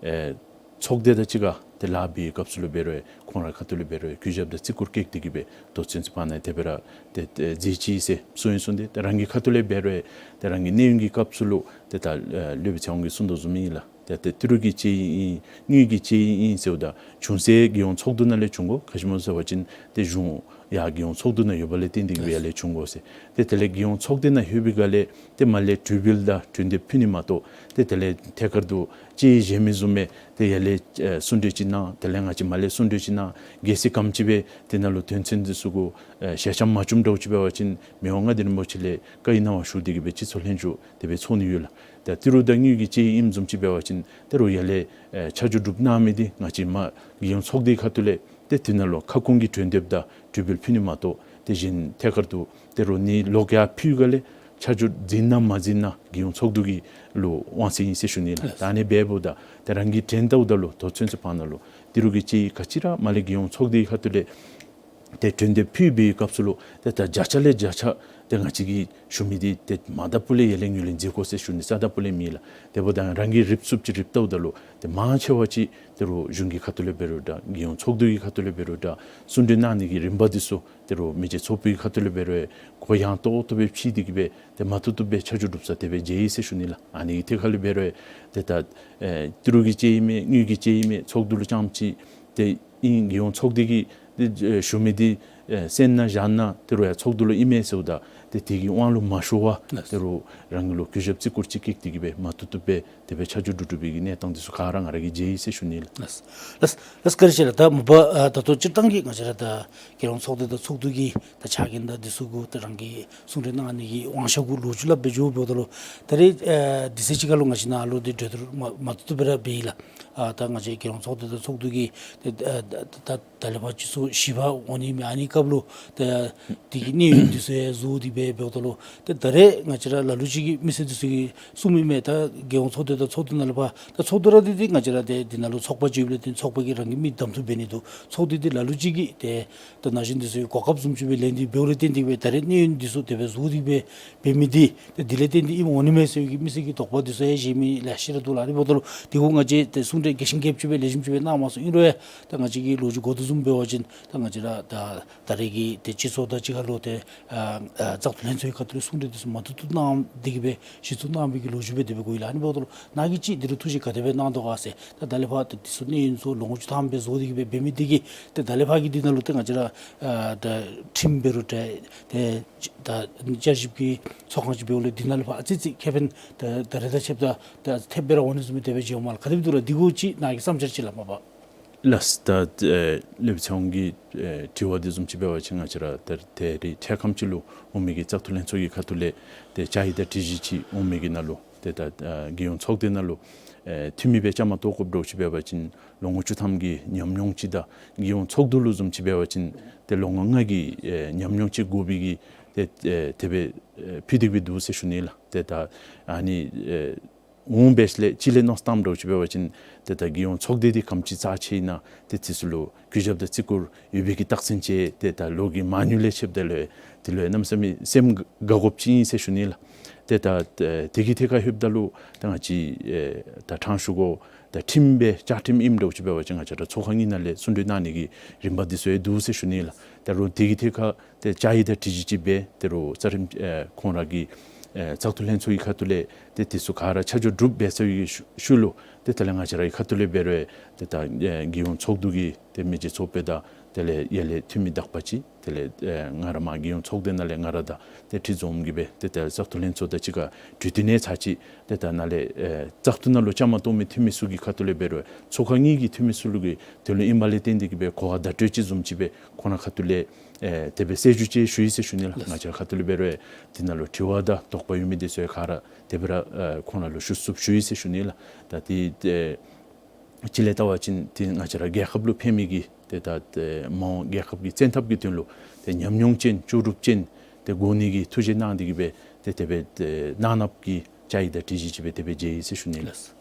ཨེ་ཚོགས་སྡེ་དང་གཅིག་ཁར་ཏེ་ལཱ་འབད་བའི་སྐབས་སུ་ལུ་འབད་རུང་ཁོང་རའི་ཁ་ཐུག་ལས་འབད་རུང་གུས་ཞབས་དང་བརྩི་བཀུར་བསྐྱེད་དེ་གིས་སྦེ་ད་ཚུན་ཚོད་བར་ན་དེ་སྦེ་ར་ཏེ་ཏེ་མཛད་ཅི་ཟེར་གསུང་ཡང་གསུངས་དེས། ཏེ་རང་གི་ཁ་ཐུག་ལས་འབད་རུང་ཏེ་རང་གི་གནས་ཡུན་གྱི་སྐབས་སུ་ལུ་ཏེ་ད་ཨེ་སློབ་དཔོན་ཚེ་དབང་གིས་གསུངས་དོ་བཟུམ་ཨིན་ལགས། ཏེ་ཏེ་ཏི་རུ་གི་དཔྱད་ཡིག་ཨིན་དངུལ་གྱི་དཔྱད་ཡིག་ཨིན་ཟེརཝ་ད་བྱུང་ས་རྒྱལ་ཡོངས་ཚོགས་འདུ་ནང་ལས་བྱུང་དགོ། ག་ཅི་སྨོ་ཟེར་བ་ཅིན་ཏེ་གཞུང་ཡར་རྒྱལ་ཡོངས་ཚོགས་འདུ་ནང་ཡོདཔ་ལས་བརྟེན་ཏེ་གིས་སྦེ་ཡར་ལས་བྱུང་དགོ་ཟེར། ཏེ་དེ་ལས་རྒྱལ་ཡོངས་ཚོགས་སྡེ་ནང་ལྷོད་པའི་སྒང་ལས་ཏེ་མར་ལས་གྲོས་འབུལ་དང་གྲོས་འདེབས་ཕུལ་ནི་མ་གཏོགས་ཏེ་དེ་ལས་ཐད་ཀར་དུ་དཔྱད་ཡིག་གཞན་མི་བཟུམ་སྦེ་ཏེ་ཡར་ལས་ཨེ་གསུང་གྲོས་ཅིག་གནང་། དེ་ལས་ང་བཅས་མར་ལས་གསུང་གྲོས་ཅིག་གནང་། གལ་སྲིད་ག་དེམ་ཅིག་སྦེ་དེ་ནང་ལུ་དོན་ཚན་འདི་ཚུ་གུ་ཨེ་ཞལ་ཆམ་མ་བྱུངམ་འདྲཝ་ཅིག་འབད་བ་ཅིན་མི་དབང་མངའ་བདག་རིན་པོ་ཆེ་ལས་བཀའ་ཡི་གནང་བ་ཞུ་སྟེ་གིས་སྦེ་སྤྱི་ཚོགས་ལྷན་བཞུགས་དེ་སྦེ་ཚོགས་ནི་ཡོད་ལགས། ཏེ་ཏི་རུ་དང་དངུལ་གྱི་དཔྱད་ཡིག་ཨིནམ་བཟུམ་ཅིག་འབད་བ་ཅིན་ཏེ་རུང་ཡར་ལས་ཨེ་ཆ་འཇོག་གྲུབ་གནང་མི་འདི་ང་བཅས་མར་རྒྱལ་ཡོངས་ཚོགས་སྡེའི་ཁ་ཐུག་ལས་ཏེ་དེ་ནང་ལུ་ཁ་སྐོང་གི་གྲོས་འདེབས་དང་གྲོས་འབུལ་ཕུལ་ནི་མ་གཏོགས་ཏེ་གཞན་ཐད་ཀར་དུ་ཏེ་རུང་ནི་ལོག་ཡར་ཕུལ་སྒང་ལས་ཆ་འཇོག་འཛིན་ན་མ་འཛིན་ན་རྒྱལ་ཡོངས་ཚོགས་འདུ་གི་ལུ་དབང་ཚད་ཨིན་ཟེར་ཞུ་ནི་ལགས། ད་ཨ་ནི་འབདཝ་ད་ཏེ་རང་གིས་དྲན་བལྟཝ་ད་ལུ་ད་ཚུན་ཚོད་བར་ན་ལུ་ཏི་རུ་གི་དཔྱད་ཡིག་ག་ཅི་ར་མར་ལས་རྒྱལ་ཡོངས་ཚོགས་སྡེའི་ཁ་ཐུག་ལས་ཏེ་གྲོས་འདེབས་ཕུལ་བའི་སྐབས་སུ་ལུ་ཏེ་ད་བརྒྱ་ཆ་ལས་བརྒྱ་ཆ་ཏེ་ང་བཅས་ཀྱིས་ཞུ་མི་འདི་ཏེ་མ་དག་པ་ལས་ཡར་ལས་ངོས་ལེན་མཛད་དགོ་ཟེར་ཞུ་ནི་རྩ་དག་པ་ལས་མེད་ལགས། དེ་འབདཝ་ད་རང་གིས་རིག་ཚུགསཔ་ཅིག་རིག་བལྟཝ་ད་ལུ་ཏེ་མང་ཆེ་བ་ཅིག་ཏེ་རུང་གཞུང་གི་ཁ་ཐུག་ལས་འབད་རུང་འདྲ་རྒྱལ་ཡོངས་ཚོགས་འདུ་གི་ཁ་ཐུག་ལས་འབད་རུང་འདྲ་གསུང་གྲོས་གནང་ནི་གི་རིམ་པ་འདི་ཚུ་ཏེ་རུང་མི་རྗེ་ཚོགས་དཔོན་གྱི་ཁ་ཐུག་ལས་འབད་རུང་གུ་ཡངས་ཏོག་ཏོ་སྦེ་ཕྱེ་སྟེ་གིས་སྦེ་ཏེ་མ་བཏུབ་བཏུབ་སྦེ་ཆ་འཇོག་གྲུབ་ས་དེ་སྦེ་མཇལ་ཡི་ཟེར་ཞུ་ནི་ལགས། ཨ་ནི་གི་ཐད་ཁར་ལས་འབད་རུང་ཏེ་ད་ཨེ་ཏི་རུ་གི་དཔྱད་ཡིག་མས་དངུལ་གྱི་དཔྱད་ཡིག་མས་ཚོགས་འདུ་ལུ་རྐྱངམ་ཅིག་ཏེ་ཨིན་རྒྱལ་ཡོངས་ཚོགས་སྡེ་གིས་ཏེ་ཨེ་ཞུ་མི་འདི་ཨེ་གསན་ན་བཞག་ན་ཏི་རུ་ཡར་ཚོགས་འདུ་ལུ་ཨིན་མས་ཟེརཝ་ད་ཏེ་དེ་གི་དབང་ལུ་མ་ཤོར་བར་ལགས། ཏི་རུ་རང་གི་ལུ་གུས་ཞབས་བརྩི་བཀུར་ཅིག་བསྐྱེད་དེ་གིས་སྦེ་མ་བཏུབ་བཏུབ་སྦེ་དེ་སྦེ་ཆ་འཇོག་གྲུབ་པའི་གི་གནས་སྟངས་འདི་ཚུ་ག་ར་ང་ར་གིས་མཇལ་ཡི་ཟེར་ཞུ་ནི་ལགས། ལགས་ལགས་བཀའ་དྲིན་ཆེ་ལགས། ད་མ་པ་ཨ་ད་ལྟོ་སྤྱིར་བཏང་གི་ང་བཅས་ར་ད་རྒྱལ་ཡོངས་ཚོགས་སྡེ་དང་ཚོགས་འདུ་གི་ད་ཕྱག་འགན་དང་འདི་ཚུ་གུ་ད་རང་གིས་གསུང་གྲོས་གནང་ནི་གི་དབང་ཆ་གུ་ལོག་ཅི་སླབ་སྦེ་འགྱོ་འབདཝ་ད་ལུ་ད་རེས་ཨ་དུས་ཚོད་ཅིག་ཁར་ལུ་ང་བཅས་ནཱ་ལུ་ཏེ་གྲོས་བསྡུར་མ་མ་བཏུབ་བཏུབ་སྦེ་ར་འབད་ཡི་ལགས། ཨ་ད་ང་བཅས་རྒྱལ་ཡོངས་ཚོགས་སྡེ་དང་ཚོགས་འདུ་གི་ཏེ་ཨ་ད་ད་ད་ལས་ཕར་སྤྱི་ཚོགས་བཞི་པ་འོང་ནི་མས། ཨ་ནི་སྐབས་ལུ་ད་དེ་གི་གནས་ཡུན་འདི་ཚུ་ཡང་བཟོ་སྟེ་ སྦེ་འབདཝ་ད་ལུ་ཏེ་ད་རེས་ང་བཅས་ར་ལ་ལུ་ཅིག་གིས་མི་སེར་འདི་ཚུ་གིས་གསུངམ་ཨིན་མས། ད་རྒྱལ་ཡོངས་ཚོགས་སྡེ་དང་ཚོགས་འདུ་ནང་ལས་ཕར་ད་ཚོགས་འདུ་ར་འདི་འདི་ང་བཅས་ར་ཏེ་འདི་ནང་ལུ་ཚོགས་པ་ཅིག་ཡོདཔ་ལས་བརྟེན་ཚོགས་པ་གིས་རང་གི་མི་གདམ་འཐུ་འབད་ནི་འདུག། ཚོགས་སྡེ་འདི་ལ་ལུ་ཅིག་གིས་ཏེ་ད་ན་གཞོན་འདི་ཚུ་གོ་སྐབས་བཟུམ་ཅིག་སྦེ་ལེན་ཏེ་འབདཝ་ལས་བརྟེན་ཏེ་སྦེ་ད་རེས་གནས་ཡུན་འདི་ཚུ་དེ་སྦེ་བཟོ་སྟེ་སྦེ་འབད་མི་འདི་ཏེ་འདི་ལས་བརྟེན་ཏེ་ཨིནམ་འོང་ནི་མས་ཟེར་བའི་གི་མི་སེར་གྱི་དོགས་པ་འདི་ཚུ་ཡང་བཞེས་མི་ལེ་ཤ་ར་འདུག་ལགས། ཨ་ནི་འབདཝ་ད་ལུ་དེ་གུ་ང་བཅས་ཏེ་གསུང་གྲོས་རྒྱས་ཤིང་རྒྱསཔ་ཅིག་སྦེ་ལེགས་ཤོམ་ཅིག་སྦེ་གནང་མ་ཚུགས། ཨིན་རུང་ཡང་ད་ང་བཅས་ཀྱི་ལོ་རྒྱུས་གོ་དོ་བཟུམ་འབད་བ་ཅིན་ད་ང་བཅས་ར་ད་ད་རེས་ཀྱི་ཏེ་སྤྱི་ཚོགས་དང་གཅིག་ཁར་ལུ་ཏེ་ཨ་ཨ་བཙག་འཐུ་ལྷན་ཚོགས་ཀྱི་ཁ་ཐུག་ལས་གསུང་གྲོས་འདི་ཚུ་མ་ཐུག་ཐུག་གནང་སྟེ་གི་སྦེ་གཞི་བཙུགས་གནང་བའི་གི་ལོ་རྒྱུས་སྦེ་དེ་སྦེ་གོ་ཡི་ལགས། ཨ་ནི་འབདཝ་ད་ལུ་ནཱ་གིས་ཅིག་འདི་ལུ་ཐུགས་བཞེད་ག་དེ་སྦེ་གནང་དོ་ག་ཟེར། ད་ད་ལས་ཕར་ད་འདི་ཚུ་གནས་ཡུན་ཚུ་ལོ་ངོ་བཅུ་ཐམ་སྦེ་བཟོ་སྟེ་གི་སྦེ་འབད་མི་འདི་གིས་ཏེ་ད་ལས་ཕར་གྱི་འདི་ནང་ལུ་ཏེ་ང་བཅས་ར་ཨ་ད་ཁྲིམས་འབད་རུང་ཏེ་ཏེ་ད་བསྐྱར་ཞིབ་ཀྱི་ཚོགས་ཁང་ཅིག་འབདཝ་ལས་འདི་ནང་ལས་ཕར་ཨ་ཙི་ཙི་ཁེ་ཕན་ད་ད་རེས་དང་ཕྱདཔ་ད་ད་ཐེབས་སྦེ་ར་འོང་ནི་བཟུམ་སྦེ་དེ་སྦེ་མཇལཝ་མས་ལགས། ག་དེ་སྦེ་འདུག་ལགས། འདི་གུ་ཅིག་ནཱ་གི་བསམ་འཆར་ཅིག་ལགས་མ་པ། ལགས། ད་ཨེ་ལེགས་པའི་ཚེ་དབང་གི་ཨེ་དྲི་བ་འདི་བཟུམ་ཅིག་འབད་བ་ཅིན་ང་བཅས་ར་ད་ད་རེས་འཕྲལ་ཁམས་ཅིག་ལུ་འོང་མི་གི་བཙག་འཐུ་ལྷན་ཚོགས་ཀྱི་ཁ་ཐུག་ལས་ཏེ་བཅའ་ཡིག་དང་སྒྲིག་གཞི་ཅིག་འོང་མི་གི་ནང་ལུ་ཏེ་ད་ཨ་རྒྱལ་ཡོངས་ཚོགས་སྡེ་ནང་ལུ་ཨེ་འཐུས་མི་སྦེ་བཅའ་མར་གཏོགས་དགོཔ་འདྲཝ་ཅིག་འབད་བ་ཅིན་ལོ་ངོ་བཅུ་ཐམ་གྱི་ཉམས་མྱོང་ཅིག་དང་རྒྱལ་ཡོངས་ཚོགས་འདུ་ལུ་བཟུམ་ཅིག་འབད་བ་ཅིན་ཏེ་ལོ་ངོ་ལྔ་གི་ཨེ་ཉམས་མྱོང་ཅིག་དགོ་པའི་གི་ཏེ་ཨེ་དེ་སྦེ་ཨེ་ཕུལ་ཏེ་གི་སྦེ་འདུག་ཟེར་ཞུ་ནི་ལགས། ཏེ་ད་ཨ་ནི་ཨེ་འོང་འབད་ཞིནམ་ལས་ཅིག་ལས་མནོ་བསམ་བཏངམ་འདྲཝ་ཅིག་འབད་བ་ཅིན་ཏེ་ད་རྒྱལ་ཡོངས་ཚོགས་སྡེ་འདི་ག་དེམ་ཅིག་རྩ་ཆེ་ཨིན་ན་ཏེ་འདི་ཚུ་ལུ་གུས་ཞབས་དང་བརྩི་བཀུར་ཡོད་པའི་གི་རྟགས་མཚན་ཅིག། ཏེ་ད་ལོ་གི་མང་ཉུང་ལས་ཕྱདཔ་ད་ལུ་འདི་ལུ་གནམ་མེད་ས་མེད་སེམས་དགའ་དགོཔ་ཅིག་ཨིན་ཟེར་ཞུ་ནི་ལགས། ཏེ་ད་ཨེ་དེ་གི་ཐད་ཁར་ལྷོདཔ་ད་ལུ་ད་ང་བཅས་ཨེ་ད་དྲང་ཞུ་དགོ། ད་ཁྲིམས་སྦེ་བཅའ་ཁྲིམས་ཨིནམ་འདྲཝ་ཅིག་འབད་བ་ཅིན་ང་བཅས་ར་ཚོགས་ཁང་གི་ནང་ལས་གསུང་གྲོས་གནང་ནི་གི་རིམ་པ་འདི་ཚུ་ཡང་འདུག་ཟེར་ཞུ་ནི་ལགས། ད་རུང་དེ་གི་ཐད་ཁར་ཏེ་བཅའ་ཡིག་དང་སྒྲིག་གཞི་ཅིག་སྦེ་ད་རུང་རྩ་ཁྲིམས་ཨེ་ཁོང་ར་གི་ཨེ་བཙག་འཐུ་ལྷན་ཚོགས་ཀྱི་ཁ་ཐུག་ལས་ཏེ་འདི་ཚུ་ག་ར་ཆ་འཇོག་གྲུབ་འབད་ཚར་བའི་ཤུ་ཤུལ་ལུ་ཏེ་དེ་ལས་ང་བཅས་ར་གི་ཁ་ཐུག་ལས་འབད་རུང་ཏེ་ད་ཨེ་རྒྱལ་ཡོངས་ཚོགས་འདུ་གི་ཏེ་མི་རྗེ་ཚོགས་དཔོན་དང་དེ་ལས་ཡར་ལས་འཐུས་མི་དག་པ་ཅིག་དེ་ལས་ཨེ་ང་ར་མར་རྒྱལ་ཡོངས་ཚོགས་སྡེ་ནང་ལས་ང་ར་དང་ཏེ་ཁྲི་འཛོམས་ཀྱིས་སྦེ་ཏེ་ད་བཙག་འཐུ་ལྷན་ཚོགས་དང་གཅིག་ཁར་གྲོས་བསྟུན་ནི་ཚར་ཅིག་ཏེ་ད་ནཱ་ལས་ཨེ་བཙག་འཐུ་ནང་ལུ་བཅའ་མར་གཏོགས་མི་འཐུས་མི་ཚུ་གི་ཁ་ཐུག་ལས་འབད་རུང་ཚོགས་ཁང་གཉིས་ཀྱི་འཐུས་མི་ཚུ་ལུ་གི་དོན་ལུ་ཨིན་པ་ལས་བརྟེན་ཏེ་གི་སྦེ་གོ་བ་བརྡ་སྤྲོད་ཅིག་བཟུམ་ཅིག་སྦེ་ཁོང་ར་ཁ་ཐུག་ལས་ཨེ་དེ་སྦེ་གསལ་ཞུ་ཅིག་ཞུ་ཡི་ཟེར་ཞུ་ནི་ལགས། ལགས། ང་བཅས་ཁ་ཐུག་ལས་འབད་རུང་ཨེ་དེ་ནང་ལུ་དྲི་བ་དང་དོགས་པ་ཡོད་མི་འདི་ཚུ་ཡང་ག་ར་དེ་སྦེ་ར་ཨེ་ཁོང་ར་ལུ་ཞུ་ཚུགསཔ་ཞུ་ཡི་ཟེར་ཞུ་ནི་ལགས། ད་དེ་ཨེ་ཅིག་ལས་བལྟ་བ་ཅིན་ཏེ་ང་བཅས་ར་རྒྱལ་ཁབ་ལུ་ཕན་མི་གི་ཏེ་ད་ཏེ་མ་འོངས་རྒྱལ་ཁབ་ཀྱི་བཙན་ཐབས་ཀྱི་དོན་ལུ་ཏེ་ཉམས་མྱོང་ཅན་ལྕོགས་གྲུབ་ཅན་ཏེ་དགོ་ནི་གི་ཐུགས་བཞེད་གནང་སྟེ་གི་སྦེ་ཏེ་དེ་སྦེ་ཏེ་གནངམ་གི་བཅའ་ཡིག་དང་སྒྲིག་གཞི་ཅིག་སྦེ་དེ་སྦེ་མཇལ་ཡི་ཟེར་ཞུ་ནི་ལགས།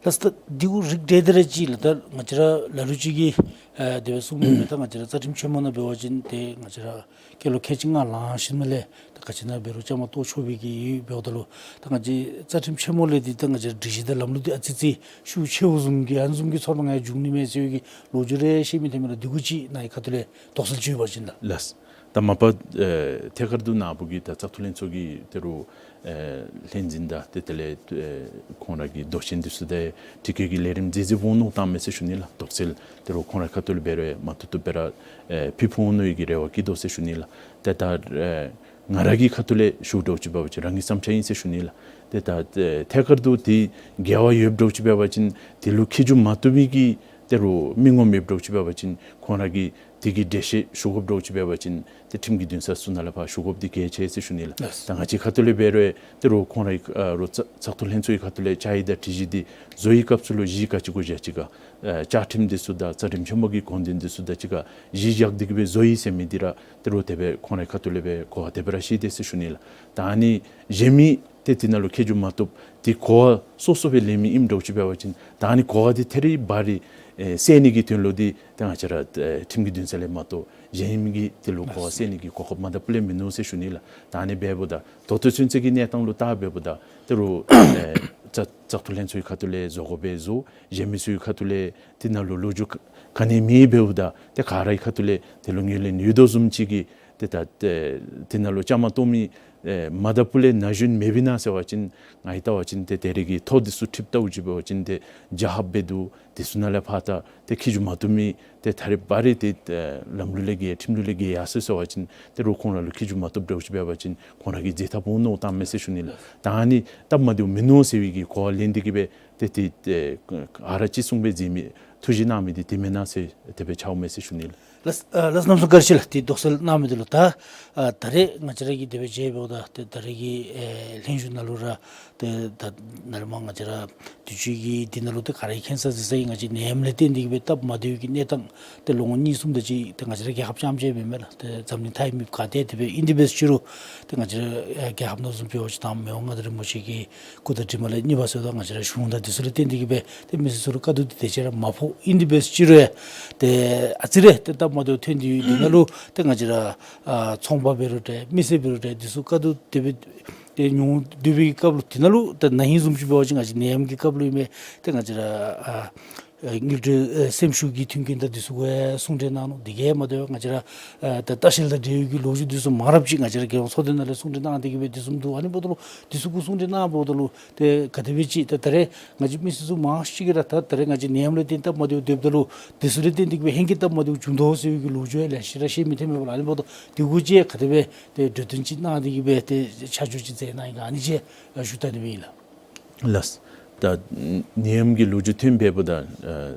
ལགས། ད་འདི་གུ་རིགས་བསྒྲེས་ཏེ་ར་ཅིག་ལགས། ད་ང་བཅས་ར་ལ་ལུ་ཅིག་གིས་ཨེ་དེ་སྦེ་གསུངམ་ཨིན་མས། ད་ང་བཅས་ར་རྩ་ཁྲིམས་ཆེན་མོ་ནང་འབད་བ་ཅིན་ཏེ་ང་བཅས་ར་སྐྱེས་ལོ་ཁལ་གཅིག་ལྔ་ལང་ཞིནམ་ལས་ད་ག་ཅི་ནང་འབད་རུང་བཅའ་མར་གཏོགས་ཆོག་པའི་གི་ཡོདཔ་འབདཝ་ད་ལུ་ད་ང་བཅས་རྩ་ཁྲིམས་ཆེན་མོ་ལས་འདི་ད་ང་བཅས་ར་སྒྲིག་གཞི་དང་ལམ་ལུགས་འདི་ཨ་ཙི་ཙི་ཤུགས་ཆེཝ་བཟུམ་གྱི་ཨ་ནི་བཟུམ་གྱི་ཚོར་སྣང་ཡང་འབྱུང་ནི་མས་ཟེར་བའི་གི་ལོ་རྒྱུས་རེ་བཤད་མི་ཐོན་མས་ལགས། འདི་གུ་ཅིག་ནཱ་གི་ཁ་ཐུག་ལས་དོགས་སེལ་ཅིག་ཡོད་པ་ཅིན་ལགས། ལགས། ད་མ་པ་ཨེ་ཐད་ཀར་དུ་ནཱ་བུ་གི་ད་བཙག་འཐུ་ལྷན་ཚོགས་ཀྱི་ད་རུང་ཨེ་ལྷན་འཛིན་དང་ཏེ་དེ་ལས་ཨེ་ཁོང་ར་གི་མདོ་ཆེན་འདི་ཚུ་ད་ཁྲི་ཀེ་གི་ལས་རིམ་མཛད་མཛདཔ་འོང་མནོ་བཏངམ་མས་ཟེར་ཞུ་ནི་ལགས། དོགས་སེལ་ད་རུང་ཁོང་ར་ཁ་ཐུག་ལས་འབད་རུང་མ་བཏུབ་བཏུབ་སྦེ་ར་ཨེ་ཕུལ་ཕུལ་འོང་མནོ་བའི་གི་རེ་བ་བསྐྱེད་དོ་ཟེར་ཞུ་ནི་ལགས། ཏེ་ད་ཨེ་ང་ར་གི་ཁ་ཐུག་ལས་ཞུཝ་འདྲཝ་ཅིག་འབད་བ་ཅིན་རང་གི་བསམ་འཆར་ཨིན་ཟེར་ཞུ་ནི་ལགས། ཏེ་ད་ཨེ་ཐད་ཀར་དུ་ཏེ་འགལ་བ་ཡོདཔ་འདྲཝ་ཅིག་འབད་བ་ཅིན་དེ་ལུ་ཁྱད་གཞི་མ་བཏུབ་མི་གི་ད་རུང་མི་ངོམ་ཡོདཔ་འདྲཝ་ཅིག་འབད་བ་ཅིན་ཁོང་ར་གིས་དེ་གི་འགྲེལ་བཤད་ཞུ་དགོཔ་འདྲཝ་ཅིག་འབད་བ་ཅིན་ཏེ་ཁྲིམས་ཀྱི་འདུན་ས་ཚུ་ནང་ལས་ཕར་ཞུ་དགོཔ་འདི་གལ་ཆེ་ཟེར་ཞུ་ནི་ལགས། ལགས། ད་ང་བཅས་ཁ་ཐུག་ལས་འབད་རུང་ད་རུང་ཁོང་ར་ཨ་རུང་བཙག་བཙག་འཐུ་ལྷན་ཚོགས་ཀྱི་ཁ་ཐུག་ལས་བཅའ་ཡིག་དང་སྒྲིག་གཞི་འདི་བཟོ་བའི་སྐབས་སུ་ལུ་གཞི་ག་ཅི་གུ་བཞག་ཅི་ག་ཨེ་བཅའ་ཁྲིམས་འདི་ཚུ་དང་རྩ་ཁྲིམས་ཆེན་མོ་གི་དགོངས་དོན་འདི་ཚུ་དང་གཅིག་ཁར་གཞི་བཞག་སྟེ་གི་སྦེ་བཟོ་ཡི་ཟེར་མི་འདི་ར་ད་རུང་དེ་སྦེ་ཁོང་རའི་ཁ་ཐུག་ལས་སྦེ་གོ་བ་དེ་སྦེ་ར་བཞེས་དེས་ཟེར་ཞུ་ནི་ལགས། ད་ཨ་ནི་གཞན་མི་ཏེ་འདི་ནང་ལུ་ཁྱད་གཞི་མ་བཏུབ་སྟེ་གོ་བ་སོ་སོ་སྦེ་ལེན་མི་ཨིནམ་འདྲཝ་ཅིག་འབད་བ་ཅིན་ད་ཨ་ནི་གོ་བ་འདི་ཐད་རི་བ་རི་ཨེ་སེལ་ནི་གི་དོན་ལུ་འདི་ད་ང་བཅས་ར་ཨེ་ཁྲིམས་ཀྱི་འདུན་ས་ལས་མ་གཏོགས་གཞན་མི་གིས་འདི་ལུ་གོ་བ་སེལ་ནི་གི་གོ་སྐབས་མ་ད་པུ་ལས་མིན་ནུག་ཟེར་ཞུ་ནི་ལགས། ད་ཨ་ནི་འབདཝ་ད་ད་ལྟོ་ཚུན་ཚོད་ཀྱི་གནས་སྟངས་ལུ་བལྟ་འབདཝ་ད་ད་རུང་ཨེ་བཙག་བཙག་འཐུ་ལྷན་ཚོགས་ཀྱི་ཁ་ཐུག་ལས་བཟོ་དགོ་པས་བཟོ། གཞན་མི་ཚུ་གི་ཁ་ཐུག་ལས་འདི་ནང་ལུ་ལོ་རྒྱུས་ག་ག་ནི་མེད་འབདཝ་ད་ཏེ་ག་ར་གི་ཁ་ཐུག་ལས་འདི་ལུ་ངོས་ལེན་ཡོད་དོ་བཟུམ་ཅིག་གི་ཏེ་ད་ཏེ་འདི་ནང་ལུ་བཅའ་མར་གཏོགས་མི་ཨེ་མ་ད་པུ་ལས་ན་གཞོན་མེདཔ་ཨིན་ན་ཟེར་བ་ཅིན་ང་གིས་བལྟ་བ་ཅིན་ཏེ་དེ་རིགས་ཀྱི་ཐོ་འདི་ཚུ་འཁྲིལ་བལྟཝ་ཅིག་འབད་བ་ཅིན་ཏེ་རྒྱ་ཧབ་སྦེ་འདུག། འདི་ཚུ་ནང་ལས་ཕར་ད་ཏེ་ཁྱད་གཞི་མ་བཏུབ་མི་ཏེ་ཐད་རི་བ་རི་ཏེ་ཨེ་ལམ་ལུགས་ལས་འགལ་ཁྲིམས་ལུགས་ལས་འགལ་ཡར་སོ་ཟེར་བ་ཅིན་ད་རུང་ཁོང་ར་ལུ་ཁྱད་གཞི་མ་བཏུབ་འདྲཝ་ཅིག་འབད་བ་ཅིན་ཁོང་ར་གིས་མཛད་ཐབས་འོང་མནོ་བཏངམ་མས་ཟེར་ཞུ་ནི་ལགས། ད་ཨ་ནི་སྟབས་མ་བདེཝ་མིན་ནུག་ཟེར་བའི་གི་གོ་བ་ལེན་ཏེ་གི་སྦེ་ཏེ་ཏེ་ཨེ་ཨ་ར་ཅིག་གསུངས་སྦེ་མཛད་མི་ ཐུགས་བཞེད་གནང་མི་འདི་དེ་མེན་ན་ཟེར་དེ་སྦེ་འཆརཝ་མས་ཟེར་ཞུ་ནི་ལགས། ལགས་ལགས། གནམ་མེད་ས་མེད་བཀའ་དྲིན་ཆེ་ལགས། ཏེ་དོགས་སེལ་གནང་མི་འདི་ལུ། ད་ཨ་ད་རེས་ང་བཅས་ར་གིས་དེ་སྦེ་མཇལཝ་ད་ཏེ་ད་རེས་ཀྱི་ཨེ་ལྷན་བཞུགས་ནང་ལུ་ར་ཏེ་ད་ནཱ་ལས་མར་ང་བཅས་ར་དུས་ཅི་གི་འདི་ནང་ལུ་ཏེ་ག་ར་གིས་མཁྱེན་ས་གཟིགས་ས་ཨིན། ང་བཅས་ནད་ཡམས་ལས་བརྟེན་ཏེ་གིས་སྦེ་སྟབས་མ་བདེཝ་གི་གནས་སྟངས་ཏེ་ལོ་ངོ་གཉིས་གསུམ་དེ་ཅིག་ཏེ་ང་བཅས་ར་རྒྱལ་ཁབ་རྐྱངམ་ཅིག་མེན་མས་ལགས། ཏེ་འཛམ་གླིང་མཐའ་ཡི་མི་ག་ཏེ་དེ་སྦེ་ཨིན། དེ་སྦེ་ཅིག་རུང་ཏེ་ང་བཅས་ར་ཨེ་རྒྱལ་ཁབ་ནང་བཟུམ་འབད་བ་ཅིན་ད་མི་དབང་མངའ་བདག་རིན་པོ་ཆེ་གི་སྐུ་དང་གྲིབ་མ་ལས་གཉིས་པ་ཟེརཝ་ད་ང་བཅས་ར་གཞུང་དང་འདི་ཚུ་ལས་བརྟེན་ཏེ་གིས་སྦེ་ཏེ་མི་སེར་ཚུ་ལུ་དཀའ་སྡུག་འདི་དེ་ཅིག་ར་མ་ཕོགཔ་ཨིན། དེ་སྦེ་ཅིག་རུང་ཡང་ཏེ་ཨ་ཙི་རེ་ཏེ་སྟབས་མ་བདེཝ་ཐོན་ཏེ་ཡོད། འདི་ནང་ལུ་ཏེ་ང་བཅས་ར་ཨ་ཚོང་པ་འབད་རུང་འདྲ་མི་སེར་འབད་རུང་འདྲ་འདི་ཚུ་དཀའ་སྡུག་དེ་སྦེ་ཏེ་མྱོང་སྡོད་པའི་སྐབས་ལུ་འདི་ནང་ལུ་ཏེ་ན་ཧིང་བཟུམ་ཅིག་འབད་བ་ཅིན་ང་བཅས་ནད་ཡམས་ཀྱི་སྐབས་ལུ་ཨིན་མས། ཏེ་ང་བཅས་ར་ཨ་ཨེ་དངུལ་འབྲེལ་ཨེ་སེམས་ཤུགས་ཀྱི་མཐུན་རྐྱེན་དང་འདི་ཚུ་གུ་ཡང་གསུང་གྲོས་གནང་ནུག། དེ་གིས་མ་དོ་བར་ང་བཅས་ར་ཨེ་ད་ལྟ་བཤལ་དང་འབྲེལ་ཡོད་ཀྱི་ལོ་རྒྱུས་འདི་ཚུ་མང་རབས་ཅིག་ང་བཅས་ར་རྒྱལ་ཡོངས་ཚོགས་སྡེ་ནང་ལས་གསུང་གྲོས་གནང་སྟེ་གིས་སྦེ་འདི་བཟུམ་འདུག། ཨ་ནི་འབདཝ་ད་ལུ་འདི་ཚུ་གུ་གསུང་གྲོས་གནང་འབདཝ་ད་ལུ་ཏེ་ག་དེ་སྦེ་ཅིག་ད་ད་རེས་ང་བཅས་མི་སེར་ཚུ་མང་ཤོས་ཅིག་གིས་ར་ད་ད་རེས་ང་བཅས་ནད་ཡམས་ལས་བརྟེན་སྟབས་མ་བདེཝ་སྡོདཔ་ད་ལུ་འདི་ཚུ་ལས་བརྟེན་ཏེ་གིས་སྦེ་ཧེང་སྐལ་སྟབས་མ་བདེཝ་བྱུང་དོ་ཟེར་བའི་གི་ལོ་རྒྱུས་ཡང་ལེ་ཤ་ར་བཤད་མི་ཐོན་མས་པ་ལགས། ཨ་ནི་འབདཝ་ད་འདི་གུ་ཅིག་ག་དེ་སྦེ་ཏེ་གྲོས་བསྟུན་ཅིག་གནང་སྟེ་གིས་སྦེ་ཏེ་ཆ་འཇོག་ཅིག་མཛད་གནང་ཡི་ག། ཨ་ནི་ཅིག་ཞུ་བལྟ་སྟེ་སྦེ་ཨིན་ལགས། ལགས། ད་ནད་ཡམས་ཀྱི་ལོ་རྒྱུས་ཐོན་འབདཝ་ད་ཨ་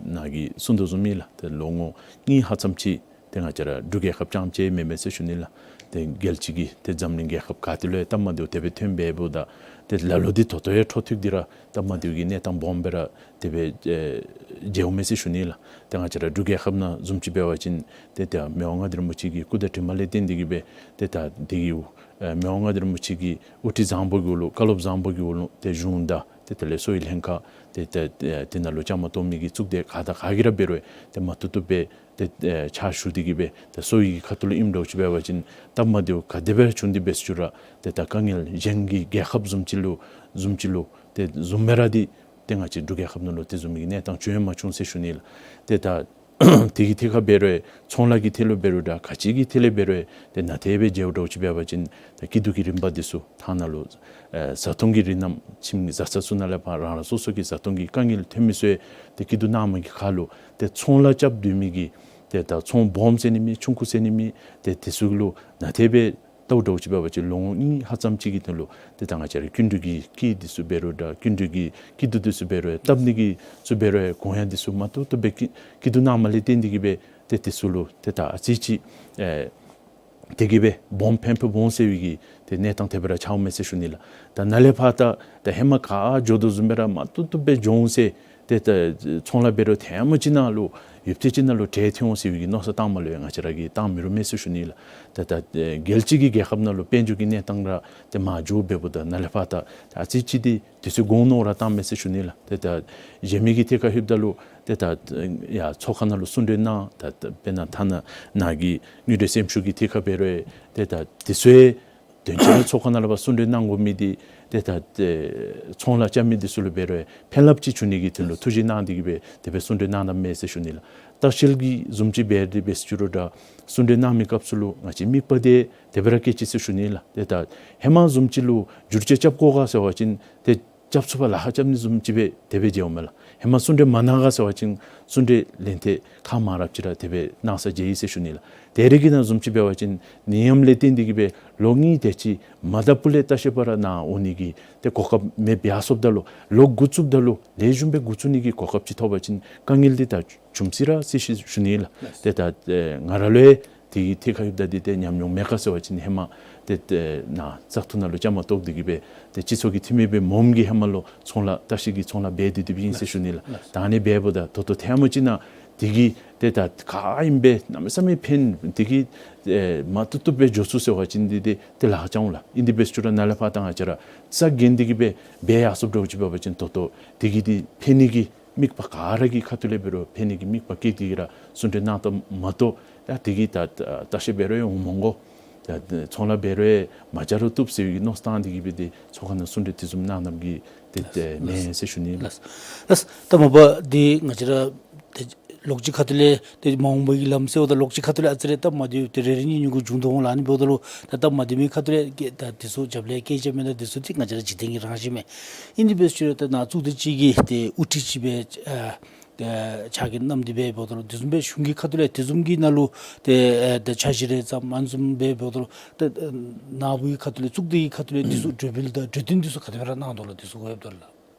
ནཱ་གིས་གསུང་དོ་བཟུམ་ཨིན་ལགས། ཏེ་ལོ་ངོ་གཉིས་ལྷགཔ་ཙམ་ཅིག་ཏེ་ང་བཅས་ར་འབྲུག་རྒྱལ་ཁབ་རྐྱངམ་ཅིག་མེན་མས་ཟེར་ཞུ་ནི་ལགས། ཏེ་རྒྱལ་སྤྱི་གི་ཏེ་འཛམ་གླིང་རྒྱལ་ཁབ་ག་ཏེ་ལུ་ཡང་སྟབས་མ་བདེཝ་དེ་སྦེ་ཐོན་འབདཝ་ད་ཏེ་ལ་ལུ་འདི་ད་ལྟོ་ཡང་འཕྲོ་མཐུད་དེ་ར་སྟབས་མ་བདེཝ་གི་གནས་སྟངས་སྦོམ་སྦེ་ར་དེ་སྦེ་ཨེ་མཇལཝ་མས་ཟེར་ཞུ་ནི་ལགས། ཏེ་ང་བཅས་ར་འབྲུག་རྒྱལ་ཁབ་ནང་བཟུམ་ཅིག་འབད་བ་ཅིན་ཏེ་ད་མི་དབང་མངའ་བདག་རིན་པོ་ཆེ་གི་སྐུ་དང་གྲིབ་མ་ལས་བརྟེན་ཏེ་གིས་སྦེ་ཏེ་ད་འདི་གི་ཨེ་མི་དབང་མངའ་བདག་རིན་པོ་ཆེ་གི་དབུ་ཁྲིད་བཟང་པོ་གི་འོག་ལུ་བཀའ་སློབ་བཟང་པོ་གི་འོག་ལུ་ཏེ་གཞུང་དང་ཏེ་དེ་ལས་གསོ་བའི་ལྷན་ཁག་ཏེ་ཏེ་ཏེ་དེ་ནང་ལུ་བཅའ་མར་གཏོགས་མི་གི་གཙུག་སྡེ་ག་དང་ག་གིས་ར་འབད་རུང་ཏེ་མ་བཏུབ་བཏུབ་སྦེ་ཏེ་ཨེ་ཕྱག་ཞུ་སྟེ་གིས་སྦེ་ཏེ་གསོ་བའི་ཁ་ཐུག་ལུ་ཨིནམ་འདྲཝ་ཅིག་འབད་བ་ཅིན་སྟབས་མ་བདེཝ་ག་དེ་སྦེ་ར་བྱུང་སྟེ་འབད་ཅི་རུང་ར་ཏེ་ད་དཀའ་ངལ་གཞན་གྱི་རྒྱལ་ཁབ་བཟུམ་ཅིག་ལུ་བཟུམ་ཅིག་ལུ་ཏེ་བཟུམ་སྦེ་ར་འདི་ཏེ་ང་བཅས་འབྲུག་རྒྱལ་ཁབ་ནང་ལུ་དེ་བཟུམ་མའི་གི་གནས་སྟངས་བྱུང་ཡང་མ་བྱུང་ཟེར་ཞུ་ནི་ལགས། ཏེ་ད་དེ་གི་ཐད་ཁར་འབད་རུང་ཡང་ཚོང་ལཱ་གི་ཐད་ལུ་འབད་རུང་འདྲ་ག་ཅི་གི་ཐད་ལས་འབད་རུང་ཡང་ཏེ་ནཱ་དེ་སྦེ་མཇལཝ་འདྲཝ་ཅིག་འབད་བ་ཅིན་ད་སྐྱིད་སྡུག་གི་རིམ་པ་འདི་ཚུ་ཐང་ནང་ལུ་ཨེ་བཟའ་འཐུང་གི་རིགས་རྣམས་ཁྱིམ་གྱི་བཟའ་ཚང་ཚུ་ནང་ལས་ཕར་རང་རང་སོ་སོ་གི་བཟའ་འཐུང་གི་དཀའ་ངལ་ཐོན་མི་ཚུ་ཡང་ཏེ་སྐྱིད་སྡུག་གནང་མི་གི་ཁར་ལུ་ཏེ་ཚོང་ལཱ་རྐྱབ་སྡོད་མི་གི་ཏེ་ད་ཚོང་སྦོམ་ཟེར་ནི་མེད་ཆུང་ཀུ་ཟེར་ནི་མེད། ཏེ་དེ་ཚུ་ལུ་ནཱ་དེ་སྦེ་བལྟཝ་འདྲཝ་ཅིག་འབད་བ་ཅིན་ལོ་ངོ་གཉིས་ལྷགཔ་ཙམ་ཅིག་གི་དོན་ལུ་ཏེ་ད་ང་བཅས་ར་སྐྱིན་འགྲུལ་གྱི་སྐྱིད་འདི་ཚུ་འབད་རུང་འདྲ་སྐྱིན་འགྲུལ་གྱི་སྐྱིད་སྡུག་འདི་ཚུ་འབད་རུང་ཡང་བཏབ་ནི་གི་ཚུ་འབད་རུང་ཡང་གོང་ཡང་འདི་ཚུ་མ་བཏུབ་བཏུབ་སྦེ་སྐྱིད་སྐྱིད་སྡུག་གནངམ་ལས་བརྟེན་ཏེ་གིས་སྦེ་ཏེ་དེ་ཚུ་ལུ་ཏེ་ད་ཨ་ཙི་ཅིག་ཨེ་དེ་གིས་སྦེ་སྦོམ་ཕན་ཕན་འོང་ཟེར་བའི་གི་ཏེ་གནས་སྟངས་དེ་སྦེ་ར་འཆརཝ་མས་ཟེར་ཞུ་ནི་ལགས། ད་ནཱ་ལས་ཕར་ད་ད་ཧེ་མ་ག་འགྱོ་དོ་བཟུམ་སྦེ་ར་མ་བཏུབ་བཏུབ་སྦེ་འགྱོ་འོང་ཟེར་ཏེ་ད་ཚོང་ལཱ་འབད་རུང་ཐེངས་མ་ཅིག་ནང་ལུ་ཡུདཔ་ཐེངས་ཅིག་ནང་ལུ་གྲལ་ཐོན་འོང་ཟེར་བའི་གི་མནོ་བསམ་བཏངམ་ལུ་ཡང་ང་བཅས་ར་གིས་བཏང་མི་རུང་མས་ཟེར་ཞུ་ནི་ལགས། ད་ད་རྒྱལ་སྤྱི་གི་རྒྱལ་ཁབ་ནང་ལུ་དཔལ་འབྱོར་གྱི་གནས་སྟངས་ར་ཏེ་མར་འགྱོ་འབདཝ་ད་ནཱ་ལས་ཕར་ད་ཨ་ཙི་ཅིག་འདི་དུས་ཚོད་གོང་ནོར་ར་བཏངམ་མས་ཟེར་ཞུ་ནི་ལགས། ཏེ་ད་གཞན་མི་གི་ཐད་ཁར་ལྷོདཔ་ད་ལུ་ཏེ་ད་ཡར་ཚོགས་ཁང་ནང་ལུ་གསུང་གྲོས་གནང་ད་ད་དཔེར་ན་ཐ་ན་ནཱ་གི་དངུལ་འབྲེལ་སེམས་ཤུགས་ཀྱི་ཐད་ཁར་འབད་རུང་ཏེ་ད་དེ་ཚུ་ཡང་དོན་ཚན་ཚོགས་ཁང་ནང་ལུ་ཕར་གསུང་གྲོས་གནང་དགོ་མི་འདི་ཏེ་ད་ཏེ་ཚོང་ལཱ་རྐྱབ་མི་འདི་ཚུ་ལུ་འབད་རུང་ཕན་རླབས་ཅིག་འབྱུང་ནི་གི་དོན་ལུ་ཐུགས་བཞེད་གནང་སྟེ་གིས་སྦེ་དེ་སྦེ་གསུང་གྲོས་གནང་གནངམ་མས་ཟེར་ཞུ་ནི་ལགས། ལྟ་བཤལ་གྱི་བཟུམ་ཅིག་འབད་དེ་འབད་ཅི་རུང་འདྲ་གསུང་གྲོས་གནང་མི་སྐབས་སུ་ལུ་ང་བཅས་མིག་དཔེ་འདི་དེ་སྦེ་ར་བསྐྱེད་ཅི་ཟེར་ཞུ་ནི་ལགས། ཏེ་ད་ཧེ་མ་བཟུམ་ཅིག་ལུ་བསྒྱུར་བཅོས་རྐྱབ་དགོ་ག་ཟེར་བ་ཅིན་ཏེ་རྐྱབ་ཚུགས་པར་ལཱ་ཁག་རྐྱབ་ནི་བཟུམ་ཅིག་སྦེ་དེ་སྦེ་མཇལཝ་མས་ལགས། ཧེ་མ་གསུང་གྲོས་མ་གནང་ག་ཟེར་བ་ཅིན་གསུང་གྲོས་ལན་ཐེངས་ཁག་མང་རབས་ཅིག་ར་དེ་སྦེ་གནང་ས་མཇལ་ཡི་ཟེར་ཞུ་ནི་ལགས། ད་རེས་ཀྱི་ནང་བཟུམ་ཅིག་འབད་བ་ཅིན་ནད་ཡམས་ལས་བརྟེན་ཏེ་གིས་སྦེ་ལོ་གཉིས་དེ་ཅིག་མ་ད་པུ་ལས་ལྟ་བཤལ་པར་ར་ནཱ་འོང་ནི་གི་ཏེ་གོ་སྐབས་མེདཔ་ཡར་སོངམ་ད་ལུ་ལོག་འགོ་བཙུགསཔ་ད་ལུ་ལེགས་ཤོམ་སྦེ་འགོ་བཙུགས་ནི་གི་གོ་སྐབས་ཅིག་ཐོབ་པ་ཅིན་དཀའ་ངལ་འདི་ད་འབྱུང་སྲིད་ར་སྲིད་ཟེར་ཞུ་ནི་ལགས། ཏེ་ད་ཨེ་ང་ར་ལུ་ཡང་དེ་གི་ཐད་ཁར་ལྷོདཔ་ད་འདི་ཏེ་ཉམས་མྱོང་མེད་ག་ཟེར་བ་ཅིན་ཧེ་མ་ཏེ་ཏེ་ནཱ་བཙག་འཐུ་ནང་ལུ་བཅའ་མར་གཏོགས་ཏེ་གིས་སྦེ་ཏེ་སྤྱི་ཚོགས་ཀྱི་འཐུས་མི་སྦེ་འོངམ་གི་ཧེ་མ་ལུ་ཚོང་ལཱ་ལྟ་བཤལ་གྱི་ཚོང་ལཱ་འབད་དེ་དེ་སྦེ་ཨིན་ཟེར་ཞུ་ནི་ལགས། ད་ཨ་ནི་འབདཝ་ད་ད་ལྟོ་ཐེངས་མ་ཅིག་ནང་དེ་གིས་ཏེ་ད་ག་ཨིནམ་སྦེ་གནམ་མེད་ས་མེད་ཕན་དེ་གིས་ཨེ་མ་བཏུབ་བཏུབ་སྦེ་འགྱོ་ཚུགས་ཟེར་བ་ཅིན་འདི་ཏེ་ཏེ་ལཱ་ཁག་འོང་ལགས། ཨིན་དེ་འབད་ཅི་རུང་ནཱ་ལས་ཕར་ད་ང་བཅས་ར་རྩ་འགེངས་ཏེ་གིས་སྦེ་འབད་ཡར་སོངམ་འདྲཝ་ཅིག་འབད་བ་ཅིན་ད་ལྟོ་དེ་གིས་འདི་ཕན་ནི་གི་དམིགས་པ་ག་ར་གི་ཁ་ཐུག་ལས་འབད་རུང་ཕན་ནི་གི་དམིགས་པ་བསྐྱེད་དེ་གིས་ར་གསུང་གྲོས་གནང་ད་མ་གཏོགས་ད་དེ་གིས་ད་ལྟ་བཤལ་འབད་རུང་ཡང་འོང་མི་དགོ། ད་ཚོང་ལཱ་འབད་རུང་ཡང་མ་བྱ་རུང་བཏུབ་ཟེར་བའི་གི་མནོ་བསམ་བཏང་སྟེ་གིས་སྦེ་ཏེ་ཚོགས་ཁང་ནང་གསུང་གྲོས་དེ་བཟུམ་གནང་གནངམ་གིས་ཏེ་ཏེ་མེན་ཟེར་ཞུ་ནི་ལགས། ལགས། ད་མ་པ་འདི་ང་བཅས་ར་ཏེ་ལོགས་ཅིག་ཁ་ཐུག་ལས་ཏེ་མ་འོངས་པའི་གི་ལམ་ཟེརཝ་ད་ལོགས་ཅིག་ཁ་ཐུག་ལས་ཨ་ཙི་རེ་སྟབས་མ་བདེཝ་ཏེ་རེ་རེ་གཉིས་གཉིས་གུ་འབྱུང་དོ་འོང་ལགས། ཨ་ནི་འབདཝ་ད་ལུ་ད་སྟབས་མ་བདེ་མི་ཁ་ཐུག་ལས་ཀྱི་ད་དེ་ཚུ་རྒྱབ་ལས་སྐད་ཆ་མེད་ན་དེ་ཚུ་ཏེ་ང་བཅས་ར་འཇིག་རྟེན་གྱི་རང་བཞིན་མས། ཨིན་དེ་འབད་ཅི་རུང་ད་ནཱ་གཙུག་སྡེ་ཅིག་གི་ཏེ་དབུ་ཁྲིད་ཅིག་སྦེ་ཨ་ཏེ་ཕྱག་འགན་བསྣམས་ཏེ་སྦེ་འབདཝ་ད་ལུ་དེ་བཟུམ་སྦེ་གཞུང་གི་ཁ་ཐུག་ལས་དེ་བཟུམ་གྱི་ནང་ལུ་ཏེ་ཨ་ཏེ་འཆར་གཞི་རེ་བརྩམ་ཨ་ནི་བཟུམ་སྦེ་འབདཝ་ད་ལུ་ཏེ་ནཱ་བུའི་ཁ་ཐུག་ལས་གཙུག་སྡེའི་ཁ་ཐུག་ལས་དེ་ཚུ་གྲོས་འབུལ་དང་གྲོས་བསྟུན་དེ་ཚུ་ག་དེ་སྦེ་ར་གནང་དོ་ལགས། དེ་ཚུ་གོ་ཡོདཔ་ད་ལགས།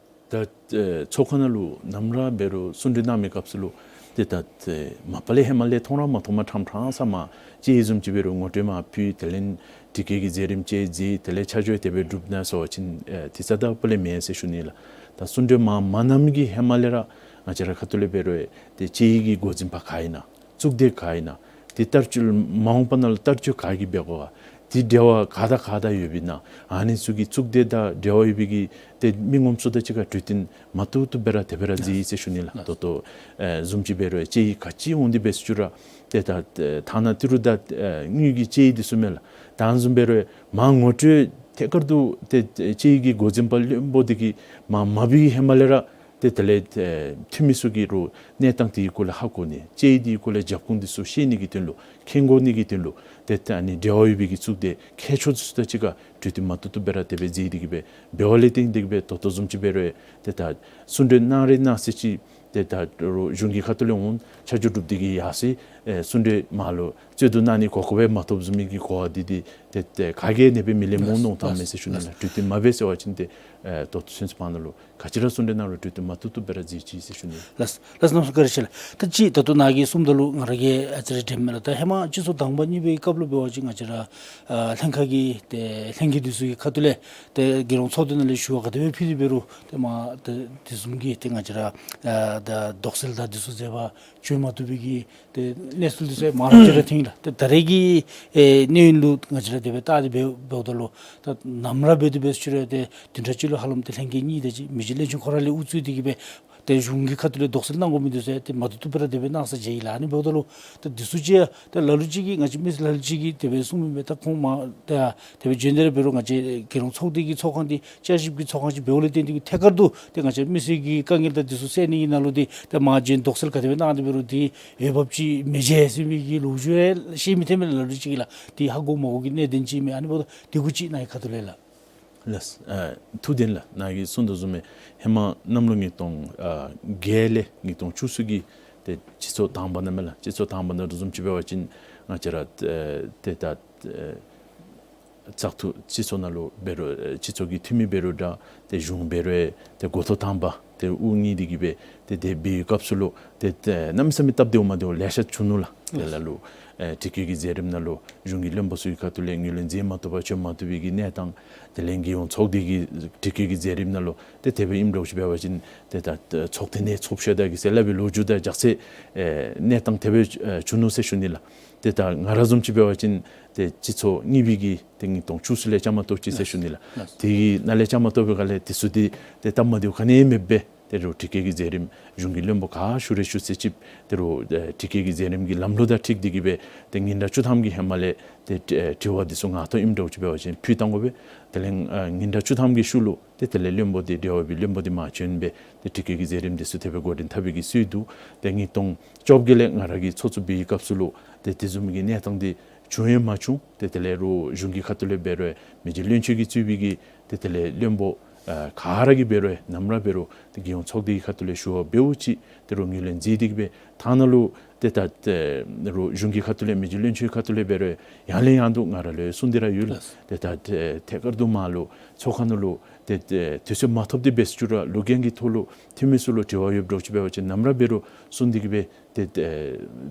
ད་ཨེ་ཚོགས་ཁང་ནང་ལུ་ནམ་ར་འབད་རུང་གསུང་གྲོས་གནང་མི་སྐབས་སུ་ལུ་ ཏེ་ད་ཏེ་མ་པ་ལས་ཧེ་མ་ལས་མཐོང་ར་མ་མཐོང་མ་ཕྲང་ཕྲང་ས་མ་ཅིག་བཟུམ་ཅིག་འབད་རུང་ངོ་སྤྲོད་མ་ཕུལ། དེ་ལས་དྲི་བཀོད་ཀྱི་མཛད་རིམ་ཅིག་མཛད། དེ་ལས་ཆ་འཇོག་དེ་སྦེ་གྲུབ་ན་ཟེར་བ་ཅིན་ཨེ་དེ་རྩ་དང་པ་ལས་མེན་ཟེར་ཞུ་ནི་ལགས། ད་གསུང་གྲོས་མ་མ་གནངམ་གི་ཧེ་མ་ལས་ར་ང་བཅས་ར་ཁ་ཐུག་ལས་འབད་རུང་ཨེ་ཏེ་དཔྱད་ཡིག་གི་འགོ་འཛིན་པ་ག་ཨིན་ན། གཙུག་སྡེ་ག་ཨིན་ན། ཏེ་བསྟར་སྤྱོད་མ་འོངས་པ་ནང་ལུ་བསྟར་སྤྱོད་ག་གིས་འབད་དགོ་ག། ཏེ་འབྲེལ་བ་ག་དང་ག་དང་ཡོདཔ་ཨིན་ན། ཨ་ནི་ཚུ་གི་གཙུག་སྡེ་དང་འབྲེལ་བ་ཡོད་པའི་གི་ཏེ་མི་ངོམ་ཚུ་དང་གཅིག་ཁར་གྲོས་བསྟུན་མ་བཏུབ་བཏུབ་སྦེ་ར་དེ་སྦེ་ར་མཛད་ཡི་ཟེར་ཞུ་ནི་ལགས། ད་ལྟོ་ཨེ་བཟུམ་ཅིག་འབད་རུང་ཨེ་དཔྱད་ཡིག་ག་ཅི་འོང་དེ་འབད་ཞུ་རུང་ཏེ་ད་ཨེ་ཐ་ན་ཏི་རུ་དང་ཨེ་དངུལ་གྱི་དཔྱད་ཡིག་འདི་ཚུ་མས་ལགས། ད་ཨ་ནི་བཟུམ་འབད་རུང་ཨེ་མ་ངོ་སྤྲོད་ཐད་ཀར་དུ་ཏེ་ཨེ་དཔྱད་ཡིག་གི་འགོ་འཛིན་པ་བློན་པོ་འདི་གིས་མ་མ་འབད་བའི་ཧེ་མ་ལས་ར་ཏེ་དེ་ལས་ཨེ་འཐུས་མི་ཚུ་གིས་རུང་གནས་སྟངས་དེའི་སྐོར་ལས་ཧ་གོ་ནི། དཔྱད་ཡིག་དེའི་སྐོར་ལས་རྒྱབ་ཁུངས་འདི་ཚུ་ཤེས་ནི་གི་དོན་ལུ་མཁྱེན་དགོ་ནི་གི་དོན་ལུ་ཏེ་ད་ཨ་ནི་འབྲེལ་བ་ཡོད་པའི་གི་གཙུག་སྡེ་མཁས་མཆོག་ཚུ་དང་གཅིག་ཁར་གྲོས་བསྟུན་མ་བཏུབ་བཏུབ་སྦེ་ར་དེ་སྦེ་མཛད་དེ་གིས་སྦེ་འབདཝ་ལས་བརྟེན་ཏེ་གིས་སྦེ་ད་ལྟོ་བཟུམ་ཅིག་འབད་རུང་ཨེ་ཏེ་ད་གསུང་གྲོས་གནང་རན་གནང་ས་ཅིག་ཏེ་ད་རུང་གཞུང་གི་ཁ་ཐུག་ལས་འོང་ཆ་འཇོག་གྲུབ་སྟེ་གིས་ཡར་སོང་ཨེ་གསུང་གྲོས་མར་ལུ་རྩོད་བསྡུར་གནང་ནི་གོ་སྐབས་སྦེ་མ་ཐོབ་བཟུམ་མའི་གི་གོ་བ་འདི་འདི་ཏེ་ཏེ་ག་གིས་ཨ་ནེ་སྦེ་མི་ལེན་སྨོ་མནོ་བཏངམ་མས་ཟེར་ཞུ་ནི་ལགས། གྲོས་བསྟུན་མ་འབད་ཟེར་བ་ཅིན་ཏེ་ཨེ་ད་ལྟོ་ཚུན་ཚོད་བར་ན་ལུ་ག་ཅི་ར་གསུང་གྲོས་གནང་རུང་གྲོས་བསྟུན་མ་བཏུབ་བཏུབ་སྦེ་ར་མཛད་ཅི་ཟེར་ཞུ་ནི། ལགས་ལགས། གནམ་མེད་ས་མེད་བཀའ་དྲིན་ཆེ་ལགས། ད་ཅི་ད་ལྟོ་ནཱ་གིས་གསུངམ་ད་ལུ་ང་ར་གིས་ཨ་ཙི་རེ་དྲནམ་མས་ལགས། ད་ཧེ་མ་སྤྱི་ཚོགས་དང་པ་གཉིས་པའི་སྐབས་ལུ་འབད་བ་ཅིན་ང་བཅས་ར་ཨ་ལྷན་ཁག་གི་ཏེ་ལྷན་རྒྱས་འདི་ཚུ་གི་ཁ་ཐུག་ལས་ཏེ་རྒྱལ་ཡོངས་ཚོགས་སྡེ་ནང་ལས་ཞུ་བ་ག་དེ་སྦེ་ཕུལ་ཏེ་འབད་རུང་ཏེ་མ་ཏེ་དེ་བཟུམ་གྱི་ཏེ་ང་བཅས་ར་ཨ་ད་དོགས་སེལ་དང་འདི་ཚུ་མཛད་པ་བྱོན་མ་བཏུབ་པའི་གི་ཏེ་གནས་ཚུལ་འདི་ཚུ་མང་རབས་ཅིག་ར་ཐོན་ཡི་ལགས། ཏེ་ད་རེས་ཀྱི་ཨེ་གནས་ཡུན་ལུ་ང་བཅས་ར་དེ་སྦེ་བལྟ་སྟེ་འབད་འབདཝ་ད་ལུ་ད་ནམ་ར་འབད་དེ་འབད་ཞུ་རུང་ཏེ་བདུན་ཕྲག་གཅིག་ལུ་ཧ་ལམ་ཏེ་ལྷན་རྒྱས་གཉིས་དེ་ཅིག་མི་རྗེ་བློན་ཆེན་ཁོ་ར་ལས་དབུ་གཙོས་ཏེ་གིས་སྦེ་ཏེ་གཞུང་གི་ཁ་ཐུག་ལས་དོགས་སེལ་གནང་དགོ་མི་འདི་ཚུ་ཏེ་མ་བཏུབ་བཏུབ་སྦེ་ར་དེ་སྦེ་གནང་ས་མཇལ་ཡི་ལགས། ཨ་ནི་འབདཝ་ད་ལུ་ད་འདི་ཚུ་ཅིག་ད་ལ་ལུ་ཅིག་གིས་ང་བཅས་མི་ལ་ལུ་ཅིག་གིས་དེ་སྦེ་གསུངམ་ཨིན་པས། ད་ཁོང་མ་ད་དེ་སྦེ་བྱོན་ཏེ་ར་འབད་རུང་ང་བཅས་རྒྱལ་ཡོངས་ཚོགས་སྡེ་གི་ཚོགས་ཁང་འདི་བསྐྱར་ཞིབ་ཀྱི་ཚོགས་ཁང་ཅིག་འབདཝ་ལས་བརྟེན་ཏེ་གིས་ཐད་ཀར་དུ་ཏེ་ང་བཅས་མི་སེར་གྱི་དཀའ་ངལ་དང་འདི་ཚུ་སེལ་ནི་གི་ནང་ལུ་ཏེ་ད་མ་བྱོན་དོགས་སེལ་ག་དེ་སྦེ་གནང་སྟེ་འབད་རུང་ཏེ་འོས་འབབ་ཅིག་མི་བྱུང་ཟེར་མི་གི་ལོ་རྒྱུས་ཡང་ཤེས་མི་ཐོན་མས་ལགས། ལ་ལུ་ཅིག་གིས་ལགས། ཏེ་ཧ་གོ་མ་གོ་གི་གནད་དོན་ཅིག་མས། ཨ་ནི་འབདཝ་ད་དེ་གུ་ཅིག་ནཱ་གི་ཁ་ཐུག་ལས་ལགས། ལགས། ཨ་ཐུགས་བདེན་ལགས། ནཱ་གིས་གསུངས་དོ་བཟུམ་སྦེ་ཧེ་མ་གནམ་ལོ་ཉིས་སྟོང་ཨ་བརྒྱད་ལས་ཉིས་སྟོང་བཅུ་གསུམ་གྱི་ཏེ་སྤྱི་ཚོགས་དང་པ་ནང་མས་ལགས། སྤྱི་ཚོགས་དང་པ་ནང་དོ་བཟུམ་ཅིག་འབད་བ་ཅིན་ང་བཅས་ར་ཨེ་ཏེ་ད་ཨེ་བཙག་འཐུ་སྤྱི་ཚོགས་ནང་ལུ་འབད་རུང་ཨེ་སྤྱི་ཚོགས་ཀྱི་འཐུས་མི་འབད་རུང་འདྲ་ཏེ་གཞུང་འབད་རུང་ཨེ་ཏེ་འགོ་ཐོག་དང་པ་ཏེ་དབུ་བརྙེས་ཏེ་གིས་སྦེ་ཏེ་དེ་འབད་བའི་སྐབས་སུ་ལུ་ཏེ་ཏེ་གནམ་མེད་ས་མེད་སྟབས་བདེཝ་མ་བདེཝ་ལེ་ཤ་བྱུང་ནུག་ལགས། ཏེ་ལ་ལུ་ཨེ་དྲི་བཀོད་ཀྱི་མཛད་རིམ་ནང་ལུ་གཞུང་གི་བློན་པོ་ཚུ་གི་ཁ་ཐུག་ལས་ངོས་ལེན་མཛད་མ་བཏུབ་པར་བྱོན་མ་བཏུབ་པའི་གི་གནས་སྟངས། དེ་ལས་རྒྱལ་ཡོངས་ཚོགས་སྡེ་གི་དྲི་བཀོད་ཀྱི་མཛད་རིམ་ནང་ལུ་ཏེ་དེ་སྦེ་ཨིནམ་འདྲཝ་ཅིག་འབད་བ་ཅིན་ཏེ་ད་ཚོགས་ཐེངས་ནས་ཚོགས་ཤོས་དང་གི་ཟེར་སླབ་པའི་ལོ་རྒྱུས་དང་རྒྱགས་ཚད་ཨེ་གནས་སྟངས་དེ་སྦེ་ཨེ་བྱུང་ནུག་ཟེར་ཞུ་ནི་ལགས། ཏེ་ད་ང་ར་བཟུམ་ཅིག་འབད་བ་ཅིན་ཏེ་སྤྱི་ཚོགས་གཉིས་པའི་གི་ཏེ་ཉིས་སྟོང་བཅུ་གསུམ་ལས་བཅའ་མར་གཏོགས་ཅི་ཟེར་ཞུ་ནི་ལགས། ལགས། དེ་གི་ནང་ལས་བཅའ་མར་གཏོགས་པའི་སྒང་ལས་དེ་ཚུ་འདི་ཏེ་སྟབས་མ་བདེཝ་ག་ནི་ཡང་མེདཔ་སྦེ་ཏེ་རུང་དྲི་བཀོད་ཀྱི་མཛད་རིམ་གཞུང་གི་བློན་པོ་ག་ཞུ་རུང་ཞུ་ཚད་ཅིག་ཏེ་རུང་ཨེ་དྲི་བཀོད་ཀྱི་མཛད་རིམ་གྱི་ལམ་ལུགས་དང་འཁྲིལ་ཏེ་གིས་སྦེ་ཏེ་ཉིན་གྲངས་བཅུ་ཐམ་གྱི་ཧེ་མ་ལས་ཏེ་ཨེ་དྲི་བ་འདི་ཚུ་ངག་ཐོག་ཨིནམ་འདྲཝ་ཅིག་འབད་བ་ཅིན་ཕུལ་བཏང་དགོ་པས། དེ་ལས་ཨེ་ཉིན་གྲངས་བཅུ་ཐམ་གྱི་ཤུལ་ལུ་ཏེ་དེ་ལས་བློན་པོ་འདི་འབྲེལ་བ་འབད་བློན་པོ་འདི་མར་བྱོན་སྦེ་ཏེ་དྲི་བཀོད་ཀྱི་མཛད་རིམ་འདི་ཚུ་དེ་སྦེ་འགོ་འདྲེན་འཐབ་པའི་གི་སྲོལ་འདུག། ཏེ་ཉིས་སྟོང་བཅོ་བརྒྱད་ལས་ང་ར་གིས་ཚོགས་གཙོ་འབད་བའི་སྐབས་སུ་ལུ་ཏེ་དེ་བཟུམ་གྱི་གནས་སྟངས་འདི་བྱུང་ཡང་མ་བྱུང་། ཏེ་དེ་ལས་རུང་གཞུང་གི་ཁ་ཐུག་ལས་འབད་རུང་མི་རྗེ་བློན་ཆེན་གྱིས་གཙོས་པའི་གི་ཏེ་དེ་ལས་བློན་པོ་ཨ་ག་ར་གིས་འབད་རུང་ནམ་ར་འབད་རུང་ཏེ་རྒྱལ་ཡོངས་ཚོགས་སྡེ་གི་ཁ་ཐུག་ལས་ཞུ་བ་འབདཝ་ཅིག་ཏེ་རུང་ངོས་ལེན་མཛད་དེ་གིས་སྦེ་ཐ་ན་ལུ་ཏེ་ད་ཏེ་རུང་གཞུང་གི་ཁ་ཐུག་ལས་མི་རྗེ་བློན་ཆེན་ཁ་ཐུག་ལས་འབད་རུང་ཡང་ལས་ཡང་དུ་ང་ར་ལུ་གསུངས་ཏེ་ར་ཡོད་ལགས། ལགས། ཏེ་ད་ཏེ་ཐད་ཀར་དུ་མར་ལུ་ཚོགས་ཁང་ནང་ལུ་ཏེ་ཏེ་དུས་ཚོད་མ་ཐོབ་སྟེ་འབད་ཞུ་རུང་ལོ་རྒྱུས་ཀྱི་ཐོག་ལུ་འཐུས་མི་ཚུ་ལུ་དྲི་བ་ཡོདཔ་འདྲཝ་ཅིག་འབད་བ་ཅིན་ནམ་ར་འབད་རུང་གསུངས་ཏེ་གིས་སྦེ་ཏེ་ཏེ་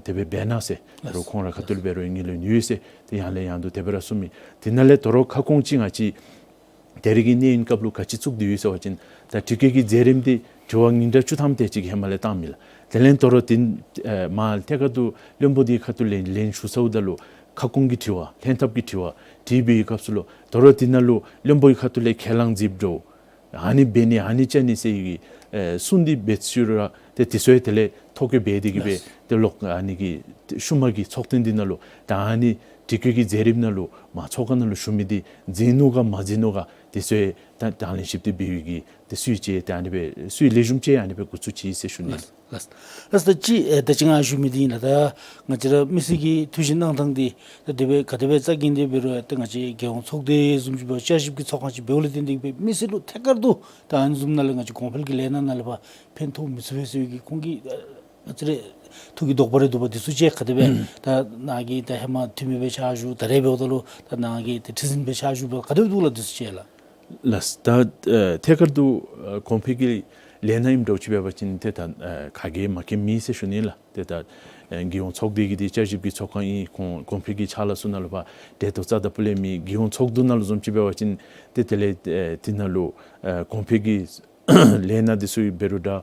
དེ་སྦེ་འབད་གནང་ཟེར། ལགས། རུང་ཁོང་ར་ཁ་ཐུག་ལས་འབད་རུང་ངོས་ལེན་ཡོད་ཟེར་ཏེ་ཡང་ལས་ཡང་དུ་དེ་སྦེ་ར་གསུངས་མི། དེ་ནང་ལས་དོ་རུང་ཁ་སྐོང་ཅིག་ང་བཅས་ད་རེས་ཀྱི་གནས་ཡུན་སྐབས་ལུ་ག་ཅི་བཙུགས་ཏེ་ཡོད་ཟེར་བ་ཅིན་ད་དྲི་བཀོད་ཀྱི་མཛད་རིམ་འདི་དྲི་བ་ཉིན་གྲངས་བཅུ་ཐམ་དེ་ཅིག་གི་ཧེ་མ་ལས་བཏངམ་ཨིན་ལགས། དེ་ལས་དོ་རུང་དེ་ཨེ་མར་ཐད་ཀར་དུ་བློན་པོ་འདི་ཁ་ཐུག་ལས་ལན་ཞུ་ཚརཝ་ད་ལུ་ཁ་སྐོང་གི་དྲི་བ་ལྷན་ཐབས་ཀྱི་དྲི་བ་དྲིས་པའི་སྐབས་སུ་ལུ་དོ་རུང་དེ་ནང་ལུ་བློན་པོའི་ཁ་ཐུག་ལས་ཁས་བླངས་མཛདཔ་འདྲཝ་ཨ་ནི་འབད་ནི་ཨ་ནི་བཅའ་ནི་ཟེར་བའི་གི་ཨེ་གསུངས་ཏེ་འབད་ཞུ་རུང་ར་ཏེ་དེ་ཚུ་ཡང་དེ་ལས་ཐོ་བཀོད་འབད་དེ་གིས་སྦེ་ལགས། ཏེ་ལོག་ཨ་ནི་གི་ཤུལ་མ་གི་ཚོགས་ཐེངས་འདི་ནང་ལུ་ད་ཨ་ནི་དྲི་བཀོད་ཀྱི་མཛད་རིམ་ནང་ལུ་མར་ཚོགས་ཁང་ནང་ལུ་ཞུ་མི་འདི་མཛད་ནུག་ག་མ་མཛད་ནུག་ག་དེ་ཚུ་ཡང་ད་དང་ལེན་ཞིབ་ཏེ་འབད་བའི་གི་ཏེ་སྲོལ་ཅིག་ད་ཨ་ནི་སྦེ་སྲོལ་ལེགས་ཤོམ་ཅིག་ཨ་ནི་སྦེ་འགོ་བཙུགས་ཅི་ཟེར་ཞུ་ནི། ལགས། ལགས། ད་ཅི་ཨེ་ད་ཅི་ང་ཞུ་མི་འདི་ཨིན་ལགས། ད་ང་བཅས་ར་མི་སེར་གྱི་ཐུགས་བཞེད་གནང་ཐངས་འདི་ད་དེ་སྦེ་ག་དེ་སྦེ་རྩ་འགེངས་ཏེ་འབད་རུང་ད་ང་བཅས་རྒྱལ་ཡོངས་ཚོགས་སྡེ་བཟུམ་ཅིག་འབད་བ་བསྐྱར་ཞིབ་ཀྱི་ཚོགས་ཁང་ཅིག་འབདཝ་ལས་བརྟེན་ཏེ་འབད་མི་སེར་ལུ་ཐད་ཀར་དུ་ད་ཨ་ནི་བཟུམ་ནང་ལས་ང་བཅས་གོང་འཕེལ་གྱི་ལས་སྣ་ནང་ལས་ཕར་ཕན་ཐོགས་མི་ཚུགས་པས་ཟེར་བའི་གི་ཁོང་གི་ཨ་ཨ་ཙི་རེ་ཐུགས་ཀྱི་དོགས་པ་རེ་འདུག་པ། འདི་ཚུ་ཅིག་ག་དེ་སྦེ་ད་ནཱ་གིས་ད་ཧེ་མ་འཐུས་མི་སྦེ་ཕྱག་ཞུ་ད་རེས་འབདཝ་ད་ལུ་ད་ནཱ་གིས་ད་ཁྲི་འཛིན་སྦེ་ཕྱག་ཞུ་འབདཝ་ག་དེ་སྦེ་འདུག་ལགས། འདི་ཚུ་ཅིག་ལགས། ལགས། ད་ཨེ་ཐད་ཀར་དུ་ཨེ་གོང་འཕེལ་གྱི་ ལས་སྣ་ཨིནམ་འདྲཝ་ཅིག་འབད་བ་ཅིན་ཏེ་ད་ཨེ་ག་གིས་མ་མཁྱེནམ་མེད་ཟེར་ཞུ་ནི་ལགས། ཏེ་ད་ཨེ་རྒྱལ་ཡོངས་ཚོགས་སྡེ་གི་འདི་བསྐྱར་ཞིབ་ཀྱི་ཚོགས་ཁང་ཨིན། ཁོང་གོང་འཕེལ་གྱི་ཕྱག་ལཱ་ཚུ་ནང་ལུ་ཕར་འབྲེལ་གཏོགས་རྩ་དང་སྤུ་ལས་མེད། རྒྱལ་ཡོངས་ཚོགས་འདུ་ནང་ལུ་བཟུམ་ཅིག་འབད་བ་ཅིན་ཏེ་དེ་ལས་ཨེ་དེ་ནང་ལུ་ཨེ་གོང་འཕེལ་གྱི་ལས་སྣ་འདི་ཚུ་འབད་རུང་འདྲ།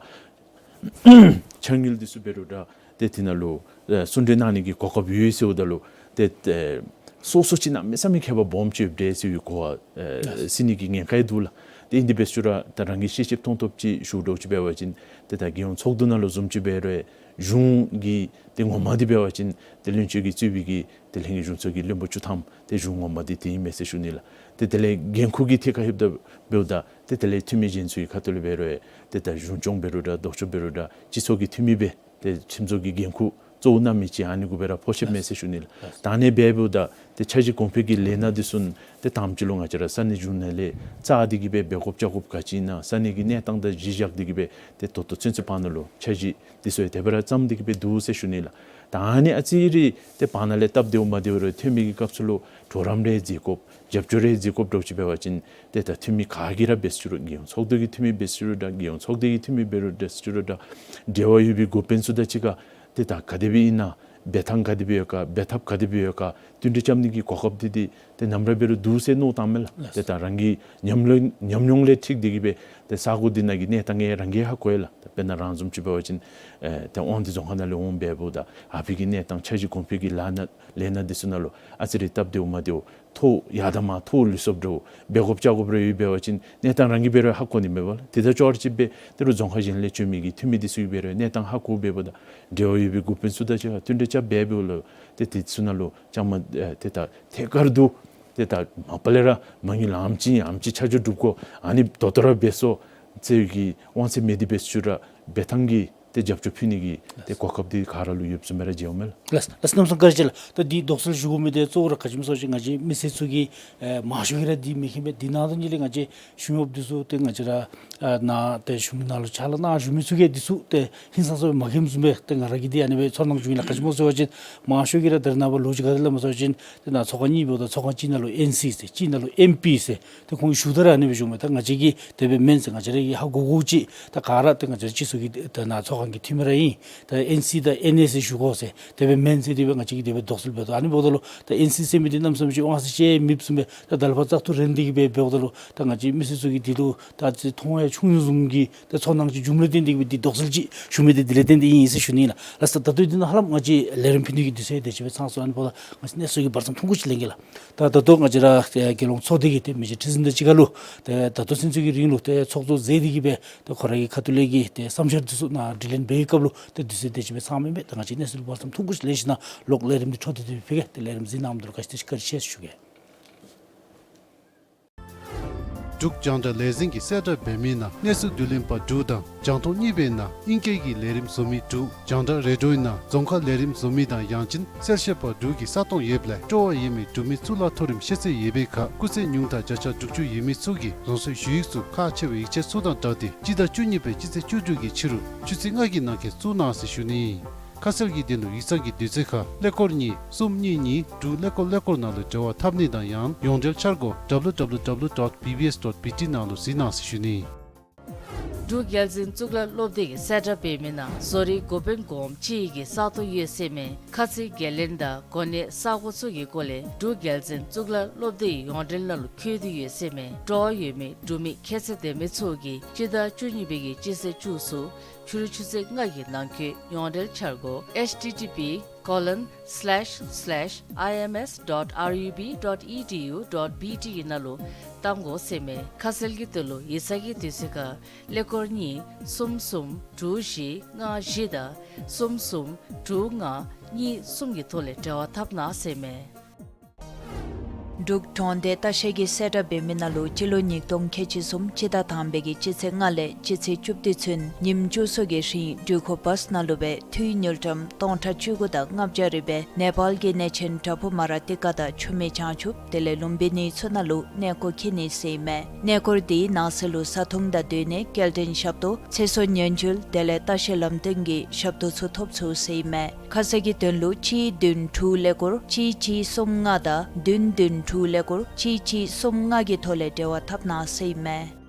ཕྱག་དངུལ་འདི་ཚུ་འབད་རུང་འདྲ། ཏེ་དེ་ནང་ལུ་ཨེ་གསུང་གྲོས་གནང་ནི་གི་གོ་སྐབས་ཡོད་ཟེརཝ་ད་ལུ་ཏེ་ཨེ་སོ་སོ་ཅིག་གནམ་མེད་ས་མེད་ཁྱད་པར་སྦོམ་ཅིག་ཡོདཔ་འདྲས་ཟེར་བའི་གོ་བ་ཨེ་སེལ་ནི་གི་ཉེན་ཁ་ཡང་འདུག་ལགས། ཏེ་ཨིན་དེ་འབད་ཞུ་ར་ད་རང་གིས་ཤེས་ཤེསཔ་མཐོང་ཐོབ་ཅིག་ཞུ་འདྲཝ་ཅིག་འབད་བ་ཅིན་ཏེ་ད་རྒྱལ་ཡོངས་ཚོགས་འདུ་ནང་ལུ་བཟུམ་ཅིག་འབད་རུང་གཞུང་གི་ཏེ་ངོ་མ་འདི་འབད་བ་ཅིན་ཏེ་བློན་ཆེན་གྱིས་གཙོས་པའི་གི་ཏེ་ལྷན་རྒྱས་གཞུང་ཚོགས་ཀྱི་བློན་པོ་བཅུ་ཐམ་ཏེ་གཞུང་ངོ་མ་འདི་དེ་ཨིན་མས་ཟེར་ཞུ་ནི་ལགས། ཏེ་དེ་ལས་འགན་ཁུར་གྱི་ཐད་ཁར་ལྷོདཔ་ད་འབདཝ་ད་ཏེ་དེ་ལས་འཐུས་མི་གཞན་ཚུ་གི་ཁ་ཐུག་ལས་འབད་རུང་ཏེ་ད་གཞུང་སྐྱོང་འབད་རུང་འདྲ་ལྡོག་ཕྱོགས་འབད་རུང་འདྲ་སྤྱི་ཚོགས་ཀྱི་འཐུས་མི་སྦེ་ཏེ་ཁྲིམས་བཟོ་གི་འགན་ཁུར་གཙོ་བོ་གནང་མི་ཅིག་ཨ་ནི་གུ་སྦེ་ར་ཕོག་ཤེས་མས་ཟེར་ཞུ་ནི་ལགས། ད་ཨ་ནི་འབདཝ་ད་ཏེ་འཆར་གཞི་གོང་འཕེལ་གྱི་ལས་སྣ་འདི་ཚུ་ཏེ་དང་པ་ཅིག་ལུ་ང་བཅས་ར་ས་གནས་གཞུང་ནང་ལས་བཙག་སྟེ་གི་སྦེ་འབད་དགོཔ་བཅའ་དགོཔ་ག་ཅི་ཨིན་ན་ས་གནས་ཀྱི་གནས་སྟངས་དང་གཞི་བཞག་སྟེ་གི་སྦེ་ཏེ་ད་ལྟོ་ཚུན་ཚོད་བར་ན་ལུ་འཆར་གཞི་འདི་ཚུ་ཡང་དེ་སྦེ་ར་བརྩམས་ཏེ་གི་སྦེ་འདུག་ཟེར་ཞུ་ནི་ལགས། ད་ཨ་ནི་ཨ་ཙི་རེ་ཏེ་བར་ན་ལས་སྟབས་བདེཝ་མ་བདེཝ་རེ་ཐོན་མི་གི་སྐབས་སུ་ལུ་གྲོགས་རམ་རེ་མཛད་དགོཔ་རྒྱབ་སྐྱོར་རེ་མཛད་དགོཔ་འདྲཝ་ཅིག་འབད་བ་ཅིན་ཏེ་ད་འཐུས་མི་ག་གིས་ར་འབད་ཟེར་རུང་རྒྱལ་ཡོངས་ཚོགས་འདུ་གི་འཐུས་མི་འབད་ཟེར་རུང་འདྲ་རྒྱལ་ཡོངས་ཚོགས་སྡེ་གི་འཐུས་མི་འབད་རུང་འདྲ་ཟེར་རུང་འདྲ་འབྲེལ་བ་ཡོད་པའི་འགོ་དཔོན་ཚུ་དང་གཅིག་ཁར་ཏེ་ད་ག་དེ་སྦེ་ཨིན་ན་འབད་ཐངས་ག་དེ་སྦེ་ཡོད་ག་འབད་ཐབས་ག་དེ་སྦེ་ཡོད་ག་བསྟུན་གྲོས་རྐྱབ་ནི་གི་གོ་སྐབས་འདི་འདི་ཏེ་ནམ་ར་འབད་རུང་འདུག་ཟེར་མནོ་བཏངམ་མས་ལགས། ཏེ་ད་རང་གི་ཉམས་མྱོང་ཉམས་མྱོང་ལས་འཁྲིལ་ཏེ་གི་སྦེ་ཏེ་ས་གོ་འདི་ནང་གི་གནས་སྟངས་ཡང་རང་གིས་ཧ་གོ་ཡི་ལགས། ད་དཔེར་ན་རང་བཟུམ་ཅིག་འབད་བ་ཅིན་ཨེ་ཏེ་དབང་འདུས་རྫོང་ཁག་ནང་ལས་འོངམ་འབདཝ་ད་ཨ་ཕི་གི་གནས་སྟངས་འཆར་གཞི་གོང་འཕེལ་གྱི་ལས་སྣ་ལས་སྣ་འདི་ཚུ་ནང་ལུ་ཨ་ཙི་རེ་སྟབས་བདེཝ་མ་བདེཝ་མཐོ་ཡར་དང་མར་མཐོ་ལུས་སོཔ་འདྲཝ་འབད་དགོཔ་བཅའ་དགོཔ་རེ་ཡོདཔ་འབད་བ་ཅིན་གནས་སྟངས་རང་གིས་འབད་རུང་ཧ་གོ་ནི་མས་པ་ལགས། དེ་དང་ཅོག་ར་གཅིག་སྦེ་ད་རུང་རྫོང་ཁག་གཞན་ལས་བྱོན་མི་གི་འཐུས་མི་འདི་ཚུ་གིས་འབད་རུང་གནས་སྟངས་ཧ་གོ་འབདཝ་ད་འབྲེལ་བ་ཡོད་པའི་འགོ་དཔོན་ཚུ་དང་གཅིག་ཁར་བསྟུན་གྲོས་རྐྱབ་འབད་འབདཝ་ལུ་ཏེ་དེ་ཚུ་ནང་ལུ་བཅའ་མར་ཨེ་ཏེ་ད་ཐད་ཀར་དུ་ཏེ་ད་མ་པ་ལས་ར་མ་དངུལ་ལངམ་ཅིག་ཨིན་ཨམ་ཅིག་ཆ་འཇོག་གྲུབ་དགོ་ཨ་ནི་ད་ལྟོ་ར་འབད་སོང་ཟེར་གྱི་དབང་ཚད་མེད་དེ་འབད་ཟེར་རུང་འབད་ཐངས་ཀྱི་ཏེ་རྒྱབ་སྐྱོར་ཕུལ་ནི་གི་ཏེ་གོ་སྐབས་འདི་ག་ར་ལུ་ཡོདཔ་བཟུམ་སྦེ་ར་མཇལཝ་མས་ལགས། ལགས་ལགས་རྣམ་སྲས་བཀའ་དྲིན་ཆེ་ལགས། ད་འདི་དོགས་སེལ་ཞུ་དགོ་མི་འདི་གཙོ་བོ་ར་ག་ཅི་སྨོ་ཟེར་བ་ཅིན་ང་བཅས་མི་སེར་ཚུ་གིས་ཨེ་མང་ཤོས་ཀྱིས་ར་འདི་མི་མཁྱེན་པས། འདི་ནང་དོན་གྱི་ལས་ང་བཅས་གཞུང་གཡོགཔ་འདི་ཚུ་ཏེ་ང་བཅས་ར་ཨ་ནཱ་ཏེ་གཞུང་གི་ནང་ལུ་ཕྱག་ལཱ་གནང་བཞུགས་མི་ཚུ་གིས་འདི་ཚུ་ཏེ་ཧིང་སངས་ས་སྦེ་མ་མཁྱེནམ་བཟུམ་སྦེ་ཏེ་ང་ར་གིས་འདི་ཨ་ནི་སྦེ་ཚོར་སྣང་བྱུང་ཡི་ལགས། ག་ཅི་སྨོ་ཟེར་བ་ཅིན་མང་ཤོས་ཀྱིས་ར་ད་རེས་ནངས་པ་ལོ་རྒྱུས་ག་དེ་སླབ་སྨོ་ཟེར་བ་ཅིན་ཏེ་ནཱ་ཚོགས་ཁང་གཉིས་འབདཝ་ད་ཚོགས་ཁང་གཅིག་ནང་ལུ་ཨེན་སི་ཟེར་གཅིག་ནང་ལུ་ཨེམ་པི་ཟེར་ཏེ་ཁོང་གིས་ཞུ་ད་ར་ཨ་ནི་སྦེ་ཞུཝ་མས། ད་ང་བཅས་ཀྱིས་དེ་སྦེ་མེན་ཟེར་ང་བཅས་ར་གིས་ཧ་གོ་དགོཔ་ཅིག་ད་ག་ར་ཏེ་ང་བཅས་ར་སྤྱི་ཚོགས་ཀྱི་ད་ནཱ་ཚོགས་ཁང་གི་འཐུས་མི་ར་ཨིན། ད་ཨེན་སི་དང་ཨེན་ཨེ་ཟེར་ཞུ་དགོ་ཟེར་དེ་སྦེ་མེན་ཟེར་དེ་སྦེ་ང་བཅས་ཀྱིས་དེ་སྦེ་དོགས་སེལ་འབད་དོ། ཨ་ནི་འབདཝ་ད་ལུ་ད་ཨེན་སི་ཟེར་མི་འདི་གནམ་མེད་ས་མེད་ཅིག་དབང་ཚད་ཅིག་མེདཔ་བཟུམ་སྦེ་ད་དལ་བ་བཙག་འཐུ་རན་ཏེ་གི་སྦེ་འབདཝ་ད་ལུ་ད་ང་བཅས་མི་སེར་ཚུ་གིས་འདི་ལུ་ད་ཅིག་མཐོང་ཡང་ཆུང་ཉུང་བཟུམ་གྱི་ད་ཚོར་སྣང་ཅིག་བྱུངམ་ལས་བརྟེན་ཏེ་གི་སྦེ་འདི་དོགས་སེལ་ཅིག་ཞུ་མི་འདི་འདི་ལས་བརྟེན་ཏེ་ཨིན་ཨིན་ཟེར་ཞུ་ནི་ལགས། ལགས་སོ། ད་ལྟོ་འདི་ནང་ཧ་ལམ་ང་བཅས་ལས་རིམ་ཕུལ་ནི་གི་དུས་ཚོད་དེ་ཅིག་སྦེ་ཚང་སོང་། ཨ་ནི་འབདཝ་ད་ང་བཅས་གནས་ཚུལ་གྱི་བར་མཚམས་ཐུང་ཀུ་ཅིག་ལེན་གེ་ལགས། ད་ད་ལྟོ་ང་བཅས་ར་ཨེ་རྒྱལ་ཡོངས་ཚོགས་སྡེ་གི་ཏེ་མི་རྗེ་ཁྲི་འཛིན་དང་གཅིག་ཁར་ལུ་ཏེ་ད་ལྟོ་ཚུན་ཚོད་ཀྱི་རིང་ལུ་ཏེ་ཚོགས་གཙོ་མཛད་དེ་གི་སྦེ་ཏེ་ཁོ་ར་གི་ཁ་ཐུག་ལས་ཀྱི་ཏེ་བསམ་འཆར་འདི་ཚུ་ནཱ་དྲི་ལན་འབད་བའི་སྐབས་ལུ་ཏེ་དུས་ཚོད་དེ་ཅིག་སྦེ་ཚང་མེན་པས། ད་ང་བཅས་གནས་ཚུལ་བར་མཚམས་ཐུང་ཀུ་ཅིག་ལེན་ཞིནམ་ལས་ལོག་ལས་རིམ་འདི་འཕྲོ་མཐུད་དེ་སྦེ་ཕུལ་གེ། ཏེ་ལས་རིམ་གཟིགས་གནང་མི་འདི་ལུ་བཀའ་དྲིན་ཆེ་ཞུ་གེ། འབྲུག་རྒྱང་བསྒྲགས་ལས་འཛིན་གྱིས་གསལ་བསྒྲགས་འབད་མི་ནང་གནས་ཚུལ་བསྡུ་ལེན་པ་དྲུག་དང་རྒྱང་མཐོང་གཉིས་པའི་ནང་ཨིང་སྐད་ཀྱི་ལས་རིམ་བཟོ་མི་དྲུག། རྒྱང་བསྒྲགས་རེ་ཌིའོའི་ནང་རྫོང་ཁ་ལས་རིམ་བཟོ་མི་དང་ཡང་ཅིན་གསལ་བཤད་པ་དྲུག་གི་ས་སྟོང་ཡོདཔ་ལས་སྤྲོ་བ་ཡོད་མི་འབྲུག་མི་གཙུག་ལག་མཐོ་རིམ་ཤེས་ཚད་ཡོད་པའི་ཁར་སྐུགས་ཚད་ཉུང་མཐའ་བརྒྱ་ཆ་དྲུག་ཅུ་ཡོད་མི་ཚུ་གིས་རང་སོའི་ཞུ་ཡིག་ཚུ་ཁག་ཆེ་བའི་ཡིག་ཆ་ཚུ་དང་སྦྲགས་ཏེ་སྤྱི་ཟླ་བཅུ་གཉིས་པའི་སྤྱི་ཚེས་བཅུ་དྲུག་གི་ཕྱི་རུ་ཆུ་ཚོད་ལྔ་གི་ནང་འཁོད་བཙུགས་གནང་ཟེར་ཞུ་ནི་ཨིན། ཁ་གསལ་གྱི་དོན་ལུ་ཡིག་ཚང་གི་དུས་ཚོད་ཁར་ཀླད་ཀོར་གཉིས་གསུམ་གཉིས་གཉིས་དྲུག་ཀླད་ཀོར་ཀླད་ཀོར་ནང་ལུ་འབྲེལ་བ་འཐབ་ནི་དང་ཡང་ཡོངས་འབྲེལ་འཆར་སྒོ་W W W dot B B S dot B T ནང་ལུ་གཟིགས་གནང་ཟེར་ཞུ་ནི། འབྲུག་རྒྱལ་འཛིན་གཙུག་ལག་སློབ་སྡེ་གིས་གསལ་བསྒྲགས་འབད་མི་ནང་བཟོ་རིག་འགོ་དཔོན་གོངམ་ཅིག་གི་ས་སྟོང་ཡོད་ཟེར་མི་ཁ་ཚིག་འགན་ལེན་དང་གོ་གནས་ས་གོ་ཚུ་གི་སྐོར་ལས་འབྲུག་རྒྱལ་འཛིན་གཙུག་ལག་སློབ་སྡེའི་ཡོངས་འབྲེལ་ནང་ལུ་འཁོད་དེ་ཡོད་ཟེར་མི་སྤྲོ་བ་ཡོད་མི་འབྲུག་མི་ཁྱད་ཚད་ལྡན་མི་ཚུ་གིས་སྤྱི་ཟླ་བཅུ་གཉིས་པའི་གི་སྤྱི་ཚེས་བཅུ་གསུམ་ཕྱི་རུ་ཆུ་ཚོད་ལྔ་གི་ནང་འཁོད་ཡོངས་འབྲེལ་འཆར་སྒོ་H T T P colon slash slash I M S dot R U B dot E D U dot B T གི་ནང་ལུ་བཏང་དགོ་ཟེར་མས། ཁ་གསལ་གྱི་དོན་ལུ་ཡིག་ཚང་གི་དུས་ཚོད་ཁར་ཀླད་ཀོར་གཉིས་གསུམ་གསུམ་དྲུག་བཞི་ལྔ་བཞི་དང་གསུམ་གསུམ་དྲུག་ལྔ་གཉིས་གསུམ་གྱི་ཐོག་ལས་འབྲེལ་བ་འཐབ་གནང་ཟེར་མས། འབྲུག་གྲོང་སྡེ་ལྟ་བཤལ་གྱིས་གསལ་བསྒྲགས་འབད་མི་ནང་ལུ་སྤྱི་ལོ་ཉིས་སྟོང་ཁལ་གཅིག་གསུམ་སྤྱི་ཟླ་དང་པའི་གི་སྤྱི་ཚེས་ལྔ་ལས་སྤྱི་ཚེས་བཅུ་བདུན་ཚུན་ཉིནམ་བཅུ་གསུམ་གྱི་རིང་འགྲུལ་འཁོར་བཱསི་ནང་ལུ་སྦེ་འཐུས་དངུལ་ཀྲམ་སྟོང་ཕྲག་བཅུ་དགུ་དང་ལྔ་བརྒྱ་རེ་སྦེ་ནེ་པཱལ་གྱི་གནས་ཆེན་བྲག་ཕུག་མ་ར་ཏི་ཀ་དང་ཆུ་སྨད་བྱང་ཆུབ་དེ་ལས་ལུམ་བི་ནི་ཚུ་ནང་ལུ་གནས་སྐོར་འཁྱིད་ནི་ཟེར་ཨིན་མས། གནས་སྐོར་དེའི་ནང་གསེས་ལུ་བཟའ་འཐུང་དང་སྡོད་གནས་སྐྱེལ་འདྲེན་ཞབས་ཏོག་ཚེ་སྲོག་ཉེན་བཅོལ་དེ་ལས་ལྟ་བཤལ་ལམ་སྟོན་གྱི་ཞབས་ཏོག་ཚུ་ཐོབ་ཚུགས་ཟེར་ཨིན་མས། ཁ་གསལ་གྱི་དོན་ལུ་གཅིག་བདུན་དྲུག་ཀླད་ཀོར་གཅིག་གཅིག་གསུམ་ལྔ་དང་བདུན་བདུན་དྲུག་ཀླད་ཀོར་གཅིག་གཅིག་གསུམ་ལྔ་གི་ཐོག་ལས་འབྲེལ་བ་འཐབ་གནང་ཟེར་ཨིན་མས།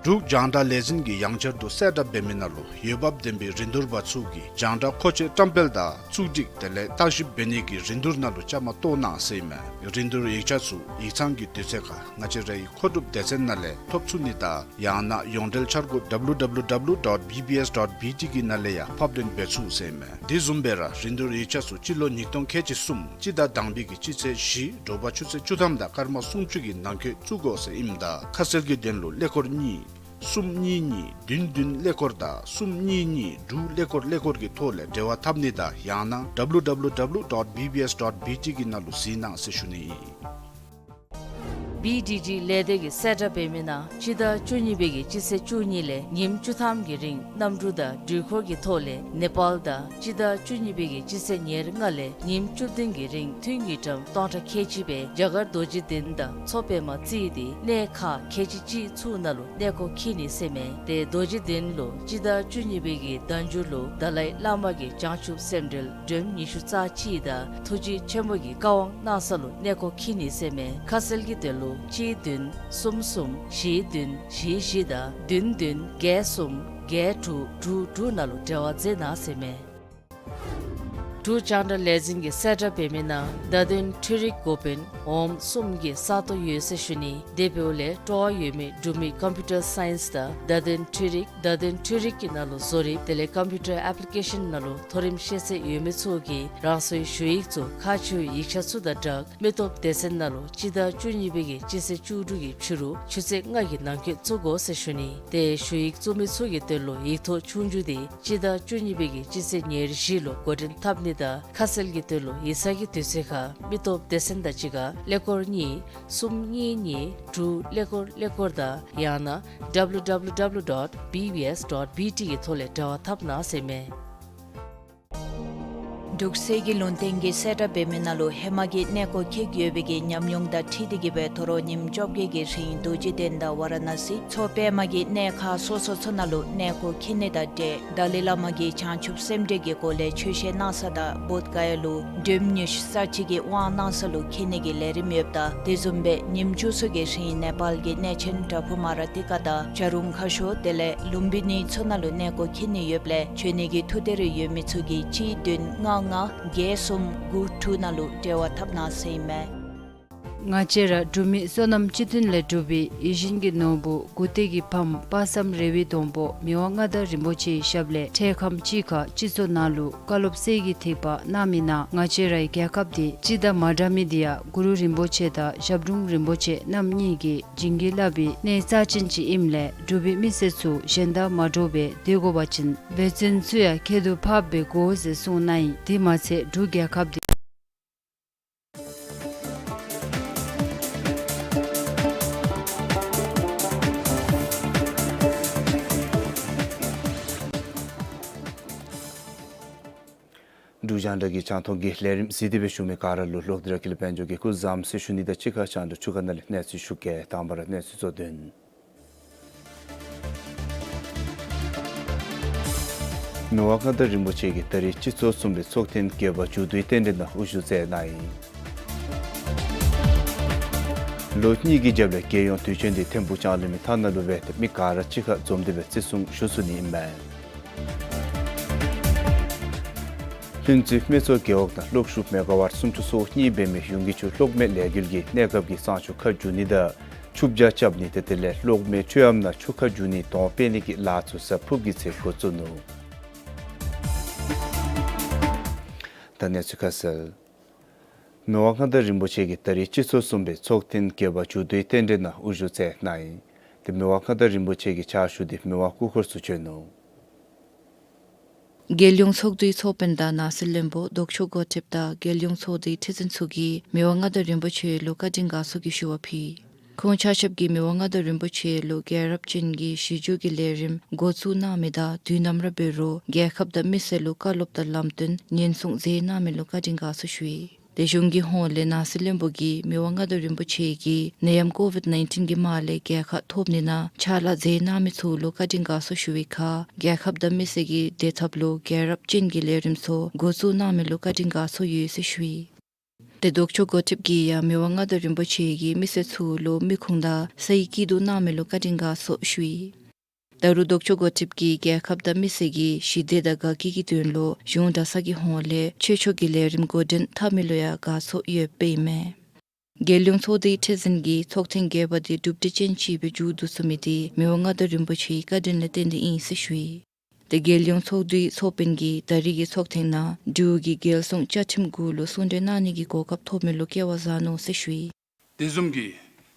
འབྲུག་རྒྱང་བསྒྲགས་ལས་འཛིན་གྱིས་ཡང་བསྐྱར་དུ་གསལ་བསྒྲགས་འབད་མི་ནང་ལུ་འོས་འབབ་ལྡན་པའི་རིན་བསྡུར་པ་ཚུ་གིས་རྒྱང་བསྒྲགས་མཁོ་ཆས་བཀྲམ་སྤེལ་དང་བཙུགས་སྒྲིག་དེ་ལས་བརྟག་ཞིབ་འབད་ནི་གི་རིན་བསྡུར་ནང་ལུ་བཅའ་མར་གཏོགས་གནང་ཟེར་ཨིན་མས། རིན་བསྡུར་ཡིག་ཆ་ཚུ་ཡིག་ཚང་གི་དུས་ཚོད་ཁར་ང་བཅས་རའི་མཁོ་སྒྲུབ་སྡེ་ཚན་ནང་ལས་ཐོབ་ཚུགས་ནི་དང་ཡང་ན་ཡོངས་འབྲེལ་འཆར་སྒོ་W W W dot B B S dot B T གི་ནང་ལས་ཡང་ཕབ་ལེན་འབད་ཚུགས་ཟེར་ཨིན་མས། དེ་བཟུམ་སྦེ་ར་རིན་བསྡུར་ཡིག་ཆ་ཚུ་སྤྱི་ལོ་ཉིས་སྟོང་ཁལ་གཅིག་གསུམ་སྤྱི་ཟླ་དང་པའི་གི་སྤྱི་ཚེས་བཞི་དྲོ་པ་ཆུ་ཚོད་བཅུ་ཐམ་དང་སྐར་མ་སུམ་ཅུ་གི་ནང་འཁོད་བཙུགས་དགོ་ཟེར་ཨིནམ་ད་ཁ་གསལ་གྱི་དོན་ལུ་ཀླད་ཀོར་གཉིས་གསུམ་གཉིས་གཉིས་བདུན་བདུན་ཀླད་ཀོར་དང་གསུམ་གཉིས་གཉིས་དྲུག་ཀླད་ཀོར་ཀླད་ཀོར་གྱི་ཐོག་ལས་འབྲེལ་བ་འཐབ་ནི་དང་ཡང་ན་W W W dot B B S dot B T གི་ནང་ལུ་གཟིགས་གནང་ཟེར་ཞུ་ནི་ཨིན། B D G ལས་སྡེ་གིས་གསལ་བསྒྲགས་འབད་མི་ནང་སྤྱི་ཟླ་བཅུ་གཉིས་པའི་གི་སྤྱི་ཚེས་བཅུ་གཉིས་ལས་ཉིནམ་བཅུ་ཐམ་གྱི་རིང་གནམ་གྲུ་དང་འགྲུལ་འཁོར་གྱི་ཐོག་ལས་ནེ་པཱལ་དང་སྤྱི་ཟླ་བཅུ་གཉིས་པའི་གི་སྤྱི་ཚེས་ཉེར་ལྔ་ལས་ཉིནམ་བཅུ་བདུན་གྱི་རིང་ཐུན་གྱི་འགྲམ་སྟོང་ཕྲག་ཁལ་གཅིག་སྦེ་རྒྱ་གར་རྡོ་རྗེ་གདན་དང་མཚོ་པདྨ་བརྩིས་ཏེ་གནས་ཁག་ཁལ་གཅིག་གཅིག་ཚུ་ནང་ལུ་གནས་སྐོར་འཁྱིད་ནི་ཟེར་ཨིན་མས། ཏེ་རྡོ་རྗེ་གདན་ལུ་སྤྱི་ཟླ་བཅུ་གཉིས་པའི་གི་ཟླ་མཇུག་ལུ་དཱ་ལའི་བླ་མ་གི་བྱང་ཆུབ་སེམས་འགྲེལ་སྒྲོམ་ཉི་ཤུ་རྩ་གཅིག་དང་ཐུགས་རྗེ་ཆེན་པོ་གི་བཀའ་དབང་གནང་ས་ལུ་གནས་སྐོར་འཁྱིད་ནི་ཟེར་ཨིན་མས། ཁ་གསལ་གྱི་དོན་ལུ་གཅིག་བདུན་གསུམ་གསུམ་བཞི་བདུན་བཞི་བཞི་དང་བདུན་བདུན་བརྒྱད་གསུམ་བརྒྱད་དྲུག་དྲུག་དྲུག་ནང་ལུ་འབྲེལ་བ་མཛད་གནང་ཟེར་ཨིན་མས། འབྲུག་རྒྱང་བསྒྲགས་ལས་འཛིན་གྱིས་གསལ་བསྒྲགས་འབད་མི་ནང་བརྡ་དོན་འཕྲུལ་རིག་འགོ་དཔོན་འོགམ་གསུམ་གྱི་ས་སྟོང་ཡོད་ཟེར་ཞུ་ནི། དེ་འབདཝ་ལས་སྤྲོ་བ་ཡོད་མི་འབྲུག་མི་ཀམ་པིའུ་ཊར་སའིནསི་དང་བརྡ་དོན་འཕྲུལ་རིག་བརྡ་དོན་འཕྲུལ་རིག་གི་ནང་ལུ་བཟོ་རིག་དེ་ལས་ཀམ་པིའུ་ཊར་ཨེཔ་ལི་ཀེ་ཤཱན་ནང་ལུ་མཐོ་རིམ་ཤེས་ཚད་ཡོད་མི་ཚུ་གིས་རང་སོའི་ཞུ་ཡིག་ཚུ་ཁག་ཆེ་བའི་ཡིག་ཆ་ཚུ་དང་སྦྲགས་མི་སྟོབས་སྡེ་ཚན་ནང་ལུ་སྤྱི་ཟླ་བཅུ་གཉིས་པའི་གི་སྤྱི་ཚེས་བཅུ་དྲུག་གི་ཕྱི་རུ་ཆུ་ཚོད་ལྔ་གི་ནང་འཁོད་བཙུགས་དགོ་ཟེར་ཞུ་ནི། ཏེ་ཞུ་ཡིག་བཙུགས་མི་ཚུ་གི་དོན་ལུ་ཡིག་ཐོག་ཆོས་རྒྱུགས་དེ་སྤྱི་ཟླ་བཅུ་གཉིས་པའི་གི་སྤྱི་ཚེས་ཉེར་བཞི་ལུ་འགོ་འདྲེན་འཐབ་ནི་དང་ཁ་གསལ་གྱི་དོན་ལུ་ཡིག་ཚང་གི་དུས་ཚོད་ཁར་མི་སྟོབས་སྡེ་ཚན་དང་གཅིག་ཁར་ཀླད་ཀོར་གཉིས་གསུམ་གཉིས་གཉིས་དྲུག་ཀླད་ཀོར་ཀླད་ཀོར་དང་ཡང་ན་W W W dot B B S dot B T གི་ཐོག་ལས་འབྲེལ་བ་འཐབ་གནང་ཟེར་ཨིན་མས། འབྲུག་གསེར་གྱི་ལུང་བསྟན་གྱིས་གསལ་བསྒྲགས་འབད་མི་ནང་ལུ་ཧེ་མ་གི་གནས་སྐོར་འཁྱིད་ཡོད་པའི་གི་ཉམས་མྱོང་དང་འཁྲིལ་ཏེ་གིས་སྦེ་དོ་རུང་ཉིནམ་བཅོ་བརྒྱད་ཀྱི་རིང་རྡོ་རྗེ་གདན་དང་ཝ་ར་ཎ་སི་མཚོ་པདྨ་གི་གནས་ཁག་སོ་སོ་ཚུ་ནང་ལུ་གནས་སྐོར་འཁྱིད་ནི་དང་འབྲེལ་དཱ་ལའི་བླ་མ་གི་བྱང་ཆུབ་སེམས་འགྲེལ་གྱི་སྒོ་ལས་ཆོས་བཤད་གནང་ས་དང་བོདྷ་ག་ཡ་ལུ་སྒྲོམ་ཉི་ཤུ་རྩ་གཅིག་གི་དབང་གནང་ས་ལུ་འཁྱིད་ནི་གི་ལས་རིམ་ཡོདཔ་ད་དེ་བཟུམ་སྦེ་ཉིནམ་བཅུ་གསུམ་གྱི་རིང་ནེ་པཱལ་གྱི་གནས་ཆེན་བྲག་ཕུག་མ་ར་ཏི་ཀ་དང་བྱ་རུང་ཁ་ཤོར་དེ་ལས་ལུམྦི་ནི་ཚུ་ནང་ལུ་གནས་སྐོར་འཁྱིད་ནི་ཡོདཔ་ལས་འབྱོན་ནི་གི་ཐུགས་འདོད་རེ་ཡོད་མི་ཚུ་གིས་གཅིག་བདུན་ལྔ་ལྔ་བརྒྱད་གསུམ་དགུ་དྲུག་ནང་ལུ་འབྲེལ་བ་འཐབ་གནང་ཟེར་ཨིན་མས། ང་བཅས་ར་འབྲུག་མི་བསོད་ནམས་སྤྱི་མཐུན་ལས་གྲུབ་པའི་ཡིད་བཞིན་གྱི་ནོར་བུ་མགུ་ཏོག་གི་ཕམ་དཔག་བསམ་རེ་བའི་སྡོང་པོ་མི་དབང་མངའ་བདག་རིན་པོ་ཆེའི་ཞབས་ལས་འཕྲལ་ཁམས་ཅིག་ཁར་སྤྱི་ཚོགས་ནང་ལུ་བཀའ་སློབ་གསེར་གྱི་ཐིགས་པ་གནང་མི་ནང་ང་བཅས་རའི་རྒྱལ་ཁབ་འདི་སྤྱི་དང་མ་འདྲ་མི་འདི་ཡང་གུ་རུ་རིན་པོ་ཆེ་དང་ཞབས་དྲུང་རིན་པོ་ཆེ་རྣམ་གཉིས་ཀྱིས་བྱིན་གྱིས་བརླབས་པའི་གནས་རྩ་ཅན་ཅིག་ཨིནམ་ལས་འབྲུག་པའི་མི་སེར་ཚུ་གཞན་དང་མ་འདྲཝ་སྦེ་སྡོད་དགོ་པ་ཅིན་འབད་བརྩོན་ཚུ་ཡང་ཁྱད་དུ་འཕགསཔ་སྦེ་དགོ་ཟེར་གསུངས་གནང་ཡི། དེ་མ་ཚད་འབྲུག་རྒྱལ་ཁབ་འདི་འབྲུག་རྒྱང་བསྒྲགས་ཀྱི་རྒྱང་མཐོང་གི་ལས་རིམ་གཟིགས་ཏེ་སྦེ་བཞུགས་མི་ག་ར་ལུ་ལོག་སྟེ་ར་ཀུན་ལེགས་དཔལ་འབྱོར་གྱིས་སྐུ་བཟང་ཟེར་ཞུ་ནི་དང་གཅིག་ཁར་རྒྱང་བསྒྲགས་ཆུ་ཁ་ནང་ལས་གནས་ཚུལ་ཞུ་གེ། དང་པ་ར་གནས་ཚུལ་གཙོ་དོན། མི་དབང་མངའ་བདག་རིན་པོ་ཆེ་གིས་ད་རིས་སྤྱི་ཚོགས་གསུམ་པའི་ཚོགས་ཐེངས་བརྒྱད་པ་མཇུག་བསྡུའི་རྟེན་འབྲེལ་ནང་དབུ་བཞུགས་མཛད་གནང་ཡི། ལོ་གཉིས་ཀྱི་རྒྱབ་ལས་རྒྱལ་ཡོངས་དུས་ཆེན་འདི་ཐིམ་ཕུག་ལྕང་གླིང་མི་ཐང་ནང་ལུ་འབད་དེ་མི་ག་ར་གཅིག་ཁར་འཛོམས་ཏེ་སྦེ་བརྩི་སྲུང་ཞུ་ཚུགས་ནི་ཨིན་མས། ལྷུན་རྩེ་སྨད་ཚོང་རྒེད་འོག་ནང་གློག་ཤུགས་མེ་ག་ཝཊ་སུམ་ཅུ་སོ་གཉིས་འབད་མི་ཡུན་གྱི་ཆུ་གློག་མེ་ལས་འགུལ་གྱིས་གནས་སྐབས་ཀྱི་གཙང་ཆུ་ཁ་བསྒྱུར་ནི་དང་ཆུ་བྱ་རྐྱབ་ནི་དེ་དེ་ལས་གློག་མེ་ཆུ་ཡམ་ནང་ཆུ་ཁ་བསྒྱུར་ནི་དོང་སྤེལ་ནི་གི་ལཱ་ཚུ་གཟའ་ཕུརཔ་གི་ཚེ་འགོ་བཙུགས་ནུག། ད་གནས་ཚུལ་ཁ་གསལ། མི་དབང་མངའ་བདག་རིན་པོ་ཆེ་གིས་ད་རིས་སྤྱི་ཚོགས་གསུམ་པའི་ཚོགས་ཐེངས་བརྒྱད་པ་མཇུག་བསྡུའི་རྟེན་འབྲེལ་ནང་དབུ་བཞུགས་མཛད་གནང་ཡི། དེ་མི་དབང་མངའ་བདག་རིན་པོ་ཆེ་གི་ཕྱག་ཞུ་སྟེ་མི་དབང་སྐུ་འཁོར་ཚུ་བྱོན་ནུག། རྒྱལ་ཡོངས་ཚོགས་འདུའི་ཚོགས་དཔོན་དང་ནང་སྲིད་བློན་པོ་ལྡོག་ཕྱོགས་འགོ་ཁྲིདཔ་དང་རྒྱལ་ཡོངས་ཚོགས་འདུའི་ཁྲི་འཛིན་ཚུ་གིས་མི་དབང་མངའ་བདག་རིན་པོ་ཆེ་ལུ་བཀའ་དྲིན་དགའ་ཚོར་གྱི་ཞུ་བ་ཕུལ། ཁོང་ཆ་ཁྱབ་ཀྱིས་མི་དབང་མངའ་བདག་རིན་པོ་ཆེ་ལུ་རྒྱལ་རབས་ཅན་གྱི་གཞི་བཅོལ་གྱི་ལས་རིམ་འགོ་བཙུགས་གནང་མི་དང་དུས་ནམ་ར་འབད་རུང་རྒྱལ་ཁབ་དང་མི་སེར་ལུ་བཀའ་སློབ་དང་ལམ་སྟོན་ཉན་སྲུང་མཛད་གནང་མི་ལུ་བཀའ་དྲིན་དགའ་ཚོར་ཞུ་ཡི། དེ་གཞུང་གི་ཧོངས་ལས་ནང་སྲིད་བློན་པོ་གིས་མི་དབང་མངའ་བདག་རིན་པོ་ཆེ་གིས་ནད་ཡམས་ཀོ་ཝིཌ་ནའིན་ཊིན་གྱི་དམག་ལས་རྒྱལ་ཁ་ཐོབ་ནི་ནང་ཕྱག་ལཱ་མཛད་གནང་མི་ཚུ་ལུ་བཀའ་དྲིན་དགའ་ཚོར་ཞུ་བའི་ཁར་རྒྱལ་ཁབ་དང་མི་སེར་གྱི་བདེ་ཐབས་ལུ་རྒྱལ་རབས་ཅན་གྱི་ལས་རིམ་ཚུ་འགོ་བཙུགས་གནང་མི་ལུ་བཀའ་དྲིན་དགའ་ཚོར་ཡོད་ཟེར་ཞུ་ཡི། དེ་ལྡོག་ཕྱོགས་འགོ་ཁྲིདཔ་གིས་ཡང་མི་དབང་མངའ་བདག་རིན་པོ་ཆེ་གིས་མི་སེར་ཚུ་ལུ་མི་ཁུངས་དང་སའི་སྐྱིད་སྡུག་གནང་མི་ལུ་བཀའ་དྲིན་དགའ་ཚོར་ཞུ་ཡི། ད་རུང་ལྡོག་ཕྱོགས་འགོ་ཁྲིདཔ་གིས་རྒྱལ་ཁབ་དང་མི་སེར་གྱི་ཞི་བདེ་དང་དགའ་སྐྱིད་ཀྱི་དོན་ལུ་གཞུང་གྲྭ་ཚང་གི་ཧོངས་ལས་ཆོས་ཕྱོགས་ཀྱི་ལས་རིམ་འགོ་འདྲེན་འཐབ་མི་ལུ་ཡང་དགའ་ཚོར་ཡོདཔ་ཨིན་མས། རྒྱལ་ཡོངས་ཚོགས་འདུའི་ཁྲི་འཛིན་གྱིས་ཚོགས་ཐེངས་བརྒྱད་པ་དེ་གྲུབ་འབྲས་ཅན་ཅིག་སྦེ་མཇུག་བསྡུ་ཚུགས་མི་དེ་མི་དབང་མངའ་བདག་རིན་པོ་ཆེའི་བཀའ་དྲིན་ལས་བརྟེན་ཏེ་ཨིན་ཟེར་ཞུ་ཡི། ཏེ་རྒྱལ་ཡོངས་ཚོགས་འདུའི་ཚོགས་དཔོན་གྱིས་ད་རིས་ཀྱི་ཚོགས་ཐེངས་ནང་འབྲུག་གི་རྒྱལ་སྲུང་བཅའ་ཁྲིམས་གུ་ལུ་གསུང་གྲོས་གནང་ནི་གི་གོ་སྐབས་ཐོབ་མི་ལུ་སྐལ་བ་བཟང་ནུག་ཟེར་ཞུ་ཡི། དེ་བཟུམ་གྱི་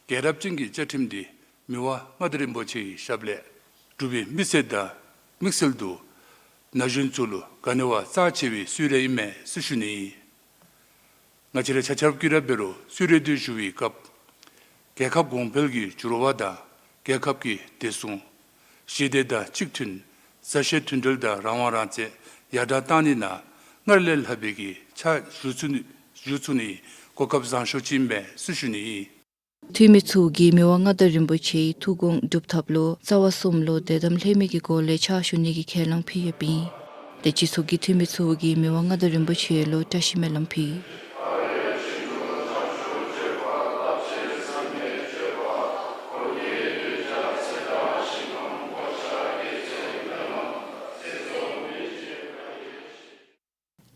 རྒྱལ་རབས་ཅན་གྱི་བཅའ་ཁྲིམས་འདི་མི་དབང་མངའ་བདག་རིན་པོ་ཆེའི་ཞབས་ལས་འབྲུག་པའི་མི་སེར་དང་དམིགས་བསལ་དུ་ན་གཞོན་ཚུ་ལུ་ག་ནི་བ་རྩ་ཆེ་བའི་གསོལ་རས་ཨིན་མས་ཟེར་ཞུ་ནི་ཨིན། ང་བཅས་ར་ཆ་ཁྱབ་ཀྱིས་ར་འབད་རུང་གསོལ་རས་འདི་ཞུ་བའི་སྐབས་རྒྱལ་ཁབ་གོང་འཕེལ་གྱི་འགྱུར་བ་དང་རྒྱལ་ཁབ་ཀྱི་བདེ་སྲུང་ཞི་བདེ་དང་གཅིག་མཐུན་མཛའ་བཤེས་མཐུན་འབྲེལ་དང་རང་དབང་རང་བཙན་ཡར་དྲག་གཏང་ནི་ནང་སྔར་ལས་ལྷག་པའི་གི་ཕྱག་ཞུ་ཚུགས་ནི་ཞུ་ཚུགས་ནི་གོ་སྐབས་བཟང་ཤོས་ཅིག་ཨིན་མས་ཟེར་ཞུ་ནི་ཨིན། འཐུས་མི་ཚུ་གིས་མི་དབང་མངའ་བདག་རིན་པོ་ཆེའི་ཐུགས་དགོངས་སྒྲུབ་ཐབས་ལུ་རྩ་བ་གསུམ་ལུ་དད་དམ་ལྷད་མེད་ཀྱི་སྒོ་ལས་ཕྱག་ཞུ་ནི་གི་ཁས་བླངས་ཕུལ་ཡོདཔ་ཨིན། ཏེ་སྤྱི་ཚོགས་ཀྱི་འཐུས་མི་ཚུ་གིས་མི་དབང་མངའ་བདག་རིན་པོ་ཆེ་ལུ་བཀྲ་ཤིས་སྨོན་ལམ་ཕུལ།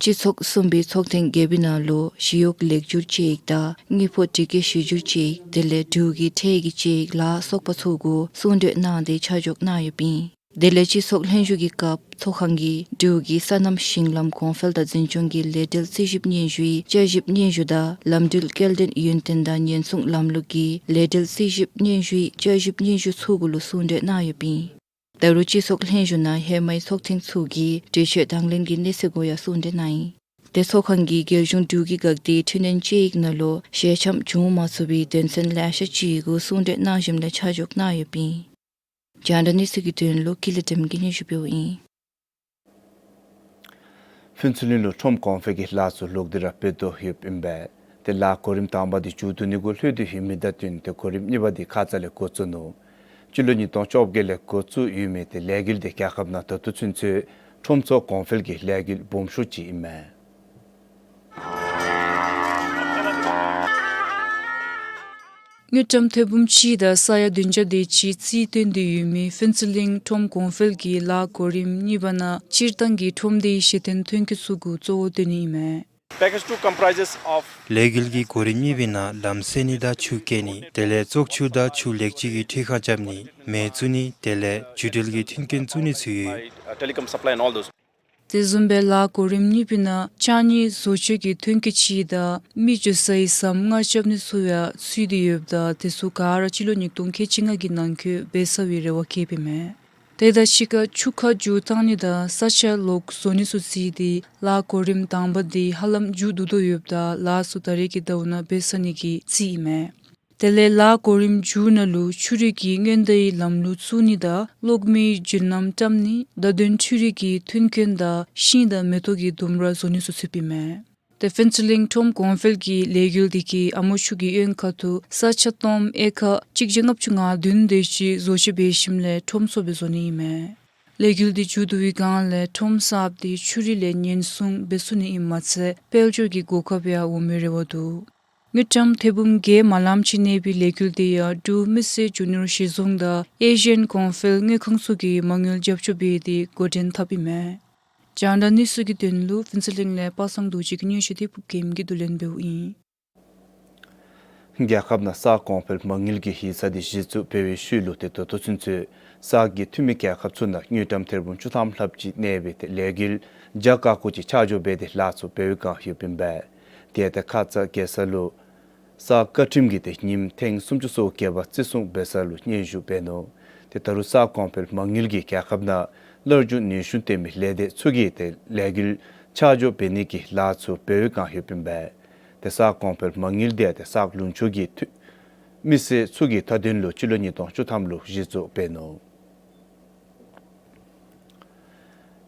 སྤྱི་ཚོགས་གསུམ་པའི་ཚོགས་ཐེངས་བརྒྱད་པའི་ནང་ལུ་ཞི་གཡོག་ལེགས་བསྒྱུར་དཔྱད་ཡིག་དང་དངུལ་ཕོགས་སྒྲིག་བཀོད་གཞི་བསྒྱུར་དཔྱད་ཡིག་དེ་ལས་འབྲུག་གི་ཁྲལ་གྱི་དཔྱད་ཡིག་ལ་སོགས་པ་ཚུ་གུ་གསུང་གྲོས་གནང་སྟེ་ཆ་འཇོག་གནང་ཡོདཔ་ཨིན། དེ་ལས་སྤྱི་ཚོགས་ལྷན་བཞུགས་ཀྱི་སྐབས་ཚོགས་ཁང་གིས་འབྲུག་གི་སོ་ནམ་ཞིང་ལམ་གོང་འཕེལ་དང་འཛིན་སྐྱོང་གི་ལས་འབྲེལ་རྩིས་ཞིབ་སྙན་ཞུའི་བསྐྱར་ཞིབ་སྙན་ཞུ་དང་ལམ་འགྲུལ་སྐྱེལ་འདྲེན་ཡུན་བརྟན་དང་ཉེན་སྲུང་ལམ་ལུགས་ཀྱི་ལས་འབྲེལ་རྩིས་ཞིབ་སྙན་ཞུའི་བསྐྱར་ཞིབ་སྙན་ཞུ་ཚུ་གུ་ལུ་གསུང་གྲོས་གནང་ཡོདཔ་ཨིན། ད་རུང་སྤྱི་ཚོགས་ལྷན་བཞུགས་ནང་ཧེ་མའི་ཚོགས་ཐེངས་ཚུ་གི་གྲོས་ཆོད་དང་ལེན་གྱི་གནས་ཚུལ་གུ་ཡང་གསུང་གྲོས་གནང་ཡི། ཏེ་ཚོགས་ཁང་གིས་རྒྱལ་གཞུང་འབྲུག་གི་འགག་སྡེའི་འཕྲི་སྣོན་དཔྱད་ཡིག་ནང་ལུ་ཞལ་འཆམ་བྱུང་མ་ཚུགས་པའི་དོན་ཚན་ལེ་ཤ་ཅིག་གུ་གསུང་གྲོས་གནང་ཞིནམ་ལས་ཆ་འཇོག་གནང་ཡོདཔ་ཨིན། རྒྱང་བསྒྲགས་གནས་ཚུལ་གྱི་དོན་ལུ་ཀུན་ལེགས་སྒྲོལ་མ་གིས་སྙན་ཞུ་འབདཝ་ཨིན། ཕུན་ཚོགས་གླིང་ལུ་ཁྲོམ་གོང་འཕེལ་གྱི་ལཱ་ཚུ་ལོག་སྟེ་ར་འབད་དོ་ཡོདཔ་ཨིན་པས། ཏེ་ལཱ་གོ་རིམ་དང་པ་འདི་མཇུག་བསྡུ་ནི་གུ་ལྷོད་དེ་ཡོད་མི་དང་བསྟུན་ཏེ་གོ་རིམ་གཉིས་པ་འདི་ཁ་ཙ་ལས་འགོ་བཙུགས་ནུག། སྤྱི་ལོ་ཉིས་སྟོང་བཅོ་བརྒྱད་ལས་འགོ་བཙུགས་ཡོད་མི་ཏེ་ལས་འགུལ་འདི་རྒྱལ་ཁབ་ནང་ད་ལྟོ་ཚུན་ཚོད་ཁྲོམ་ཚོགས་གོང་འཕེལ་གྱི་ལས་འགུལ་སྦོམ་ཤོས་ཅིག་ཨིན་མས། དངུལ་ཀྲམ་ཐེར་འབུམ་གཅིག་དང་ས་ཡ་བདུན་བརྒྱ་དེ་ཅིག་རྩིས་བཏོན་ཏེ་ཡོད་མི་ཕུན་ཚོགས་གླིང་ཁྲོམ་གོང་འཕེལ་གྱི་ལཱ་གོ་རིམ་གཉིས་པ་ནང་སྤྱིར་བཏང་གི་ཁྲོམ་སྡེའི་གཞི་རྟེན་ཐོན་སྐྱེད་ཚུ་གུ་གཙོ་བོ་བཏོན་ནི་ཨིན་མས། Package two comprises of ལས་འགུལ་གྱི་གོ་རིམ་གཉིས་པའི་ནང་ལམ་བསལ་ནི་དང་ཆུ་བསྐྱལ་ནི་དེ་ལས་བཙོག་ཆུ་དང་ཆུ་ལེགས་བཅོས་ཀྱི་འཕྲུལ་ཁང་རྐྱབ་ནི་མེ་བཙུགས་ནི་དེ་ལས་བརྒྱུད་འབྲེལ་གྱི་མཐུན་རྐྱེན་བཙུགས་ནི་ཚུ་ཡོད། By, uh, telecom supply and all those. དེ་བཟུམ་སྦེ་ལཱ་གོ་རིམ་གཉིས་པའི་ནང་ལྕང་གཉིས་བཟོ་བཅོས་ཀྱི་ཐོན་སྐྱེད་ཅིག་དང་མི་འགྱོ་སའི་ཟམ་ལྔ་རྐྱབ་ནི་ཚུ་ཡང་ཚུད་དེ་ཡོདཔ་ད་དེ་ཚུ་ག་ར་སྤྱི་ལོ་ཉིས་སྟོང་ཁལ་གཅིག་ལྔ་གི་ནང་འཁོད་འབད་ཚར་བའི་རེ་བ་བསྐྱེདཔ་ཨིན་མས། དེ་དང་གཅིག་ཁར་ཆུ་ཁ་རྒྱུག་བཏང་ནི་དང་ས་ཆ་ལོག་བཟོ་ནི་ཚུ་བརྩིས་ཏེ་ལཱ་གོ་རིམ་དང་པ་འདི་ཧ་ལམ་མཇུག་བསྡུ་དོ་ཡོདཔ་ད་ལཱ་ཚུ་ད་རེས་ཀྱི་ཟླཝ་ནང་འབད་ཚར་ནི་གི་རྩིས་ཨིན་མས། དེ་ལས་ལཱ་གོ་རིམ་མཇུག་ནང་ལུ་ཆུ་རུད་ཀྱི་སྔོན་བརྡའི་ལམ་ལུགས་བཙུགས་ནི་དང་གློག་མེའི་རྒྱུན་ལམ་བཀྲམ་ནི་བརྡ་དོན་འཕྲུལ་རིག་གི་མཐུན་རྐྱེན་དང་ཤིང་དང་མེ་ཏོག་གི་ལྡུམ་ར་བཟོ་ནི་ཚུ་ཚུདཔ་ཨིན་མས། ཏེ་ཕུན་ཚོགས་གླིང་ཁྲོམ་གོང་འཕེལ་གྱི་ལས་འགུལ་འདི་གིས་ཨ་མོ་ཆུ་གི་གཡོན་ཁ་ཐུག་ས་ཆ་སྟོངམ་ཨེ་ཀར་གཅིག་བརྒྱ་ལྔ་བཅུ་ང་བདུན་དེ་ཅིག་བཟོ་བཅོས་འབད་ཞིནམ་ལས་ཁྲོམ་ཚུ་སྦེ་བཟོ་ནི་ཨིན་མས། ལས་འགུལ་འདི་མཇུག་བསྡུ་བའི་སྒང་ལས་ཁྲོམ་གསརཔ་འདི་ཆུ་རུད་ལས་ཉེན་སྲུང་འབད་ཚུགས་ནི་ཨིནམ་མ་ཚད་དཔལ་འབྱོར་གྱི་གོ་སྐབས་ཡང་འོང་མི་རེ་བ་འདུག། དངུལ་ཀྲམ་ཐེར་འབུམ་བརྒྱད་མ་ལངམ་ཅིག་གནས་པའི་ལས་འགུལ་འདི་ཡང་འབྲུག་མི་སེར་རྒྱུ་ནོར་གཞི་བཟུང་དང་ཨེ་ཤི་ཡན་གོང་འཕེལ་དངུལ་ཁང་ཚུ་གིས་མ་དངུལ་རྒྱབ་སྐྱོར་འབད་དེ་འགོ་འདྲེན་འཐབ་ཨིན་མས། རྒྱང་བསྒྲགས་གནས་ཚུལ་གྱི་དོན་ལུ་ཕུན་ཚོགས་གླིང་ལས་པ་སངས་རྡོ་རྗེ་གིས་སྙན་ཞུ་འདི་ཕུརབ་རྒྱལམ་གྱིས་བསྡུ་ལེན་འབདཝ་ཨིན། རྒྱལ་ཁབ་ནང་གསར་གོང་འཕེལ་མ་དངུལ་གྱི་ཡིག་ཚང་འདི་གཞི་བཙུགས་འབད་བའི་ཤུལ་ལུ་ཏེ་ད་ལྟོ་ཚུན་ཚོད་གསར་གྱི་འཐུས་མི་རྒྱལ་ཁབ་ཚུ་ནང་དངུལ་ཀྲམ་ཐེར་འབུམ་བཅུ་ཐམ་ལྷགཔ་ཅིག་གནས་པའི་ཏེ་ལས་འགུལ་བརྒྱ་ཀ་ཀོ་ཅིག་ཆ་འཇོག་འབད་དེ་ལཱ་ཚུ་འབད་བའི་བསྒང་ཡོདཔ་ཨིན་པས། དེ་ཡང་ཏེ་ཁ་ཙ་རྒྱལ་ས་ལུ་གསར་བཀའ་ཁྲིམས་ཀྱི་ཏེ་ཉིནམ་ཐེངས་སུམ་ཅུ་སོ་བརྒྱད་པ་བརྩི་སྲུང་འབད་ས་ལུ་སྙན་ཞུ་འབད་ནུག། ཏེ་ད་རུང་གསར་གོང་འཕེལ་མ་དངུལ་གྱིས་རྒྱལ་ཁབ་ནང་སླར་འབྱུང་ནུས་ཤུགས་བཏོན་མི་ལས་སྡེ་ཚུ་གིས་ཏེ་ལས་འགུལ་ཆ་འཇོག་འབད་ནི་གི་ལཱ་ཚུ་འབད་བའི་བསྒང་ཡོདཔ་ཨིན་པས། ཏེ་གསར་གོང་འཕེལ་མ་དངུལ་འདི་ཡང་ཏེ་གསར་ལུང་ཕྱོགས་ཀྱི་འཐུས་མི་སེར་ཚུ་གི་མཐའ་དོན་ལུ་སྤྱི་ལོ་ཉིས་སྟོང་བཅུ་ཐམ་ལུ་གཞི་བཙུགས་འབད་ནུག།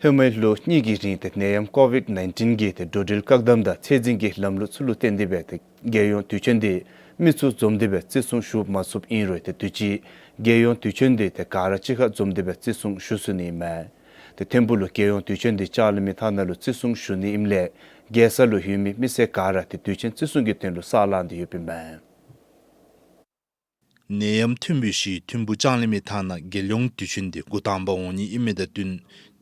ཧེ་མའི་ལོ་གཉིས་ཀྱི་རིང་ཏེ་ནད་ཡམས་ཀོ་ཝིཌ་ནའིན་ཊིན་གྱི་ཏེ་འགྲོ་འགྲུལ་བཀག་དམ་དང་ཚད་འཛིན་གྱི་ལམ་ལུགས་ཚུ་ལུ་བརྟེན་ཏེ་སྦེ་ཏེ་རྒྱལ་ཡོངས་དུས་ཆེན་འདི་མི་ཚུ་འཛོམས་ཏེ་སྦེ་བརྩི་སྲུང་ཞུ་མ་ཚུགསཔ་ཨིན་རུང་ཏེ་དུས་ཅི་རྒྱལ་ཡོངས་དུས་ཆེན་འདི་ཏེ་ག་ར་གཅིག་ཁར་འཛོམས་ཏེ་སྦེ་བརྩི་སྲུང་ཞུ་ཚུགས་ནི་ཨིན་མས། ཏེ་ཐིམ་ཕུག་ལུ་རྒྱལ་ཡོངས་དུས་ཆེན་འདི་ལྕགས་ལམ་གྱི་མཐའ་ནང་ལུ་བརྩི་སྲུང་ཞུ་ནི་ཨིནམ་ལས་རྒྱལ་ས་ལུ་ཡོད་མི་མི་སེར་ག་ར་ཏེ་དུས་ཆེན་བརྩི་སྲུང་གི་དོན་ལུ་ས་ལང་སྟེ་ཡོདཔ་ཨིན་མས། ནད་ཡམས་ཐོན་པའི་ཤུལ་ཐིམ་ཕུག་ལྕང་གླིང་མའི་ཐང་ནང་རྒྱལ་ཡོངས་དུས་ཆེན་དེ་འགོ་དང་པ་འོང་ནི་ཨིན་མི་དང་བསྟུན་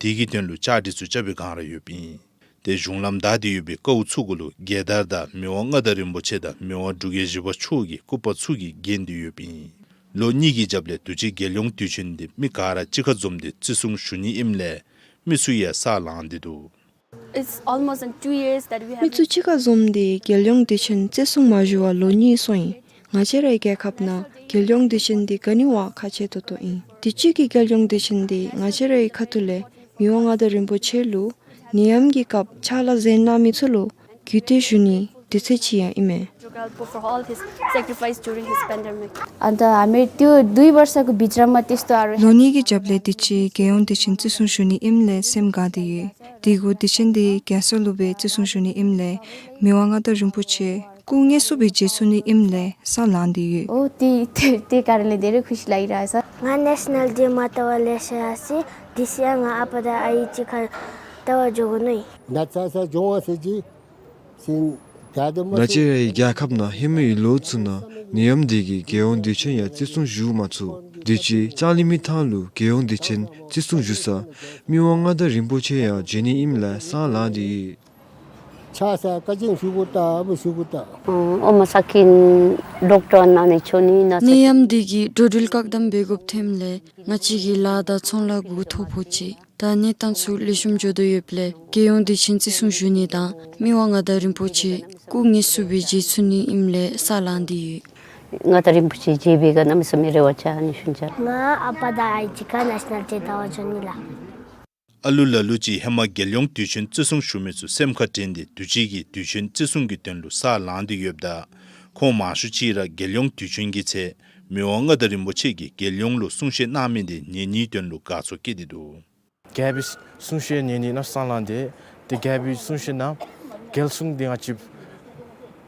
དེ་གི་དོན་ལུ་བཅའ་སྒྲིག་ཚུ་རྐྱབ་པའི་བསྒང་ར་ཡོདཔ་ཨིན། ཏེ་གཞུང་ལམ་བདའ་སྟེ་ཡོད་པའི་ཀཝ་ཚུ་གུ་ལུ་རྒྱལ་དར་དང་མི་དབང་མངའ་བདག་རིན་པོ་ཆེ་དང་མི་དབང་འབྲུག་རྒྱལ་བཞི་པ་མཆོག་གི་སྐུ་པར་ཚུ་གིས་བརྒྱན་ཏེ་ཡོདཔ་ཨིན། ལོ་གཉིས་ཀྱི་རྒྱབ་ལས་དུས་ཅི་རྒྱལ་ཡོངས་དུས་ཆེན་དེ་མི་ག་ར་གཅིག་ཁར་འཛོམས་ཏེ་བརྩི་སྲུང་ཞུ་ནི་ཨིནམ་ལས་མི་ཚུ་ཡང་ས་ལངས་ཏེ་འདུག། It's almost in two years that we have མི་ཚུ་གཅིག་ཁར་འཛོམས་ཏེ་རྒྱལ་ཡོངས་དུས་ཆེན་བརྩི་སྲུང་མ་ཞུ་བར་ལོ་གཉིས་སོང་ཡི། ང་བཅས་རའི་རྒྱལ་ཁབ་ནང་རྒྱལ་ཡོངས་དུས་ཆེན་འདི་ག་ནི་བ་ཁག་ཆེ་ཏོག་ཏོ་ཨིན། དུས་ཅི་གི་རྒྱལ་ཡོངས་དུས་ཆེན་འདི་ང་བཅས་རའི་ཁ་ཐུག་ལས་མི་དབང་མངའ་བདག་རིན་པོ་ཆེ་ལུ་ནད་ཡམས་ཀྱི་སྐབས་ཕྱག་ལཱ་མཛད་གནང་མི་ཚུ་ལུ་གུས་བཏུད་ཞུ་ནི་དུས་ཚོད་ཅིག་ཡང་ཨིན་མས། Jugal for all his sacrifice during his pandemic. अन्त हामीहरू त्यो दुई वर्षको भित्रमा त्यस्तो अरू ལོ་གཉིས་ཀྱི་རྒྱབ་ལས་དུས་ཅི་རྒྱལ་ཡོངས་དུས་ཆེན་བརྩི་སྲུང་ཞུ་ནི་ཨིནམ་ལས་སེམས་དགའ་སྟེ་ཡོད། དེ་གུ་དུས་ཆེན་འདི་རྒྱལ་ས་ལུ་སྦེ་བརྩི་སྲུང་ཞུ་ནི་ཨིནམ་ལས་མི་དབང་མངའ་བདག་རིན་པོ་ཆེ་སྐུ་ངལ་གསོ་སྦེ་མཇལ་ཚུགས་ནི་ཨིནམ་ལས་ས་ལངས་ཏེ་ཡོད། ཨོ་དེ་དེ་དེ་कारणले धेरै खुसी लागिरहेछ। ང་ནེ་ཤ་ནལ་ཌེ་མ་ལྟ་བར་ལེ་ཤ་ཡར་སོ་ཡི། དེ་སྦེ་ང་ཨ་པ་དང་ཨའི་གཅིག་ཁར་ལྟ་བར་འགྱོ་དགོ་མནོ་ཡི། ད་ཚ་ས་འགྱོ་འོང་ཟེར་གྱི། ང་བཅས་རའི་རྒྱལ་ཁབ་ནང་ཧེ་མའི་ལོ་ཚུ་ནང་ནད་ཡམས་འདི་གིས་རྒྱལ་ཡོངས་དུས་ཆེན་ཡང་བརྩི་སྲུང་ཞུ་མ་ཚུགས། དུས་ཅི་ལྕང་གླིང་མའི་ཐང་ལུ་རྒྱལ་ཡོངས་དུས་ཆེན་བརྩི་སྲུང་ཞུ་ས་མི་དབང་མངའ་བདག་རིན་པོ་ཆེ་ཡང་མཇལ་ནི་ཨིནམ་ལས་ས་ལངས་ཏེ་ཡོད། ཆ་ས་ཀ་ཅིང་ཤུ་གུ་ཏ་ཨ་བུ་ཤུ་གུ་ཏ། ཨོ་མ་ས་ཀིན་ཌོག་ཊར་ནང་ནས་ཆོ་ནི་ན་ས། ནད་ཡམས་འདི་གིས་འགྲོ་འགྲུལ་བཀག་དམ་འབད་དགོཔ་ཐོནམ་ལས་ང་བཅས་ཀྱི་ལཱ་དང་ཚོང་ལཱ་གུ་ཐོ་ཕོག་ཅི། ད་གནས་སྟངས་ཚུ་ལེགས་ཤོམ་འགྱོ་དོ་ཡོདཔ་ལས་རྒྱལ་ཡོངས་དུས་ཆེན་བརྩི་སྲུང་ཞུ་ནི་དང་མི་དབང་མངའ་བདག་རིན་པོ་ཆེ་སྐུ་ངལ་གསོ་སྦེ་མཇལ་ཚུགས་ནི་ཨིནམ་ལས་ས་ལངས་ཏེ་ཡོད། མངའ་བདག་རིན་པོ་ཆེ་མཇལ་བའི་ག་གནམ་མེད་ས་མེད་རེ་བ་ཆགས་ནི་ཤུན་ཅ། ང་ཨ་པ་དང་ཨའི་གཅིག་ཁར་ནེ་ཤ་ནལ་ཌེ་ལྟ་བར་འགྱོ་ནི་ལགས། ཨ་ལུ་ལ་ལུ་ཅིག་ཧེ་མ་རྒྱལ་ཡོངས་དུས་ཆེན་བརྩི་སྲུང་ཞུ་མི་ཚུ་སེམས་ཁར་དྲན་ཏེ་དུས་ཅི་གི་དུས་ཆེན་བརྩི་སྲུང་གི་དོན་ལུ་ས་ལངས་ཏེ་ཡོདཔ་ད་ཁོང་མང་ཤོས་ཅིག་ར་རྒྱལ་ཡོངས་དུས་ཆེན་གྱི་ཚེ་མི་དབང་མངའ་བདག་རིན་པོ་ཆེ་གིས་རྒྱལ་ཡོངས་ལུ་གསུང་བཤད་གནང་མི་དེ་ཉན་ནིའི་དོན་ལུ་དགའ་ཚོར་བསྐྱེད་དེ་འདུག། རྒྱལ་པོའི་གསུང་བཤད་ཉན་ནི་ནང་ས་ལངས་ཏེ་ཏེ་རྒྱལ་པོའི་གསུང་བཤད་ནང་རྒྱལ་གསུང་འདི་ང་བཅས་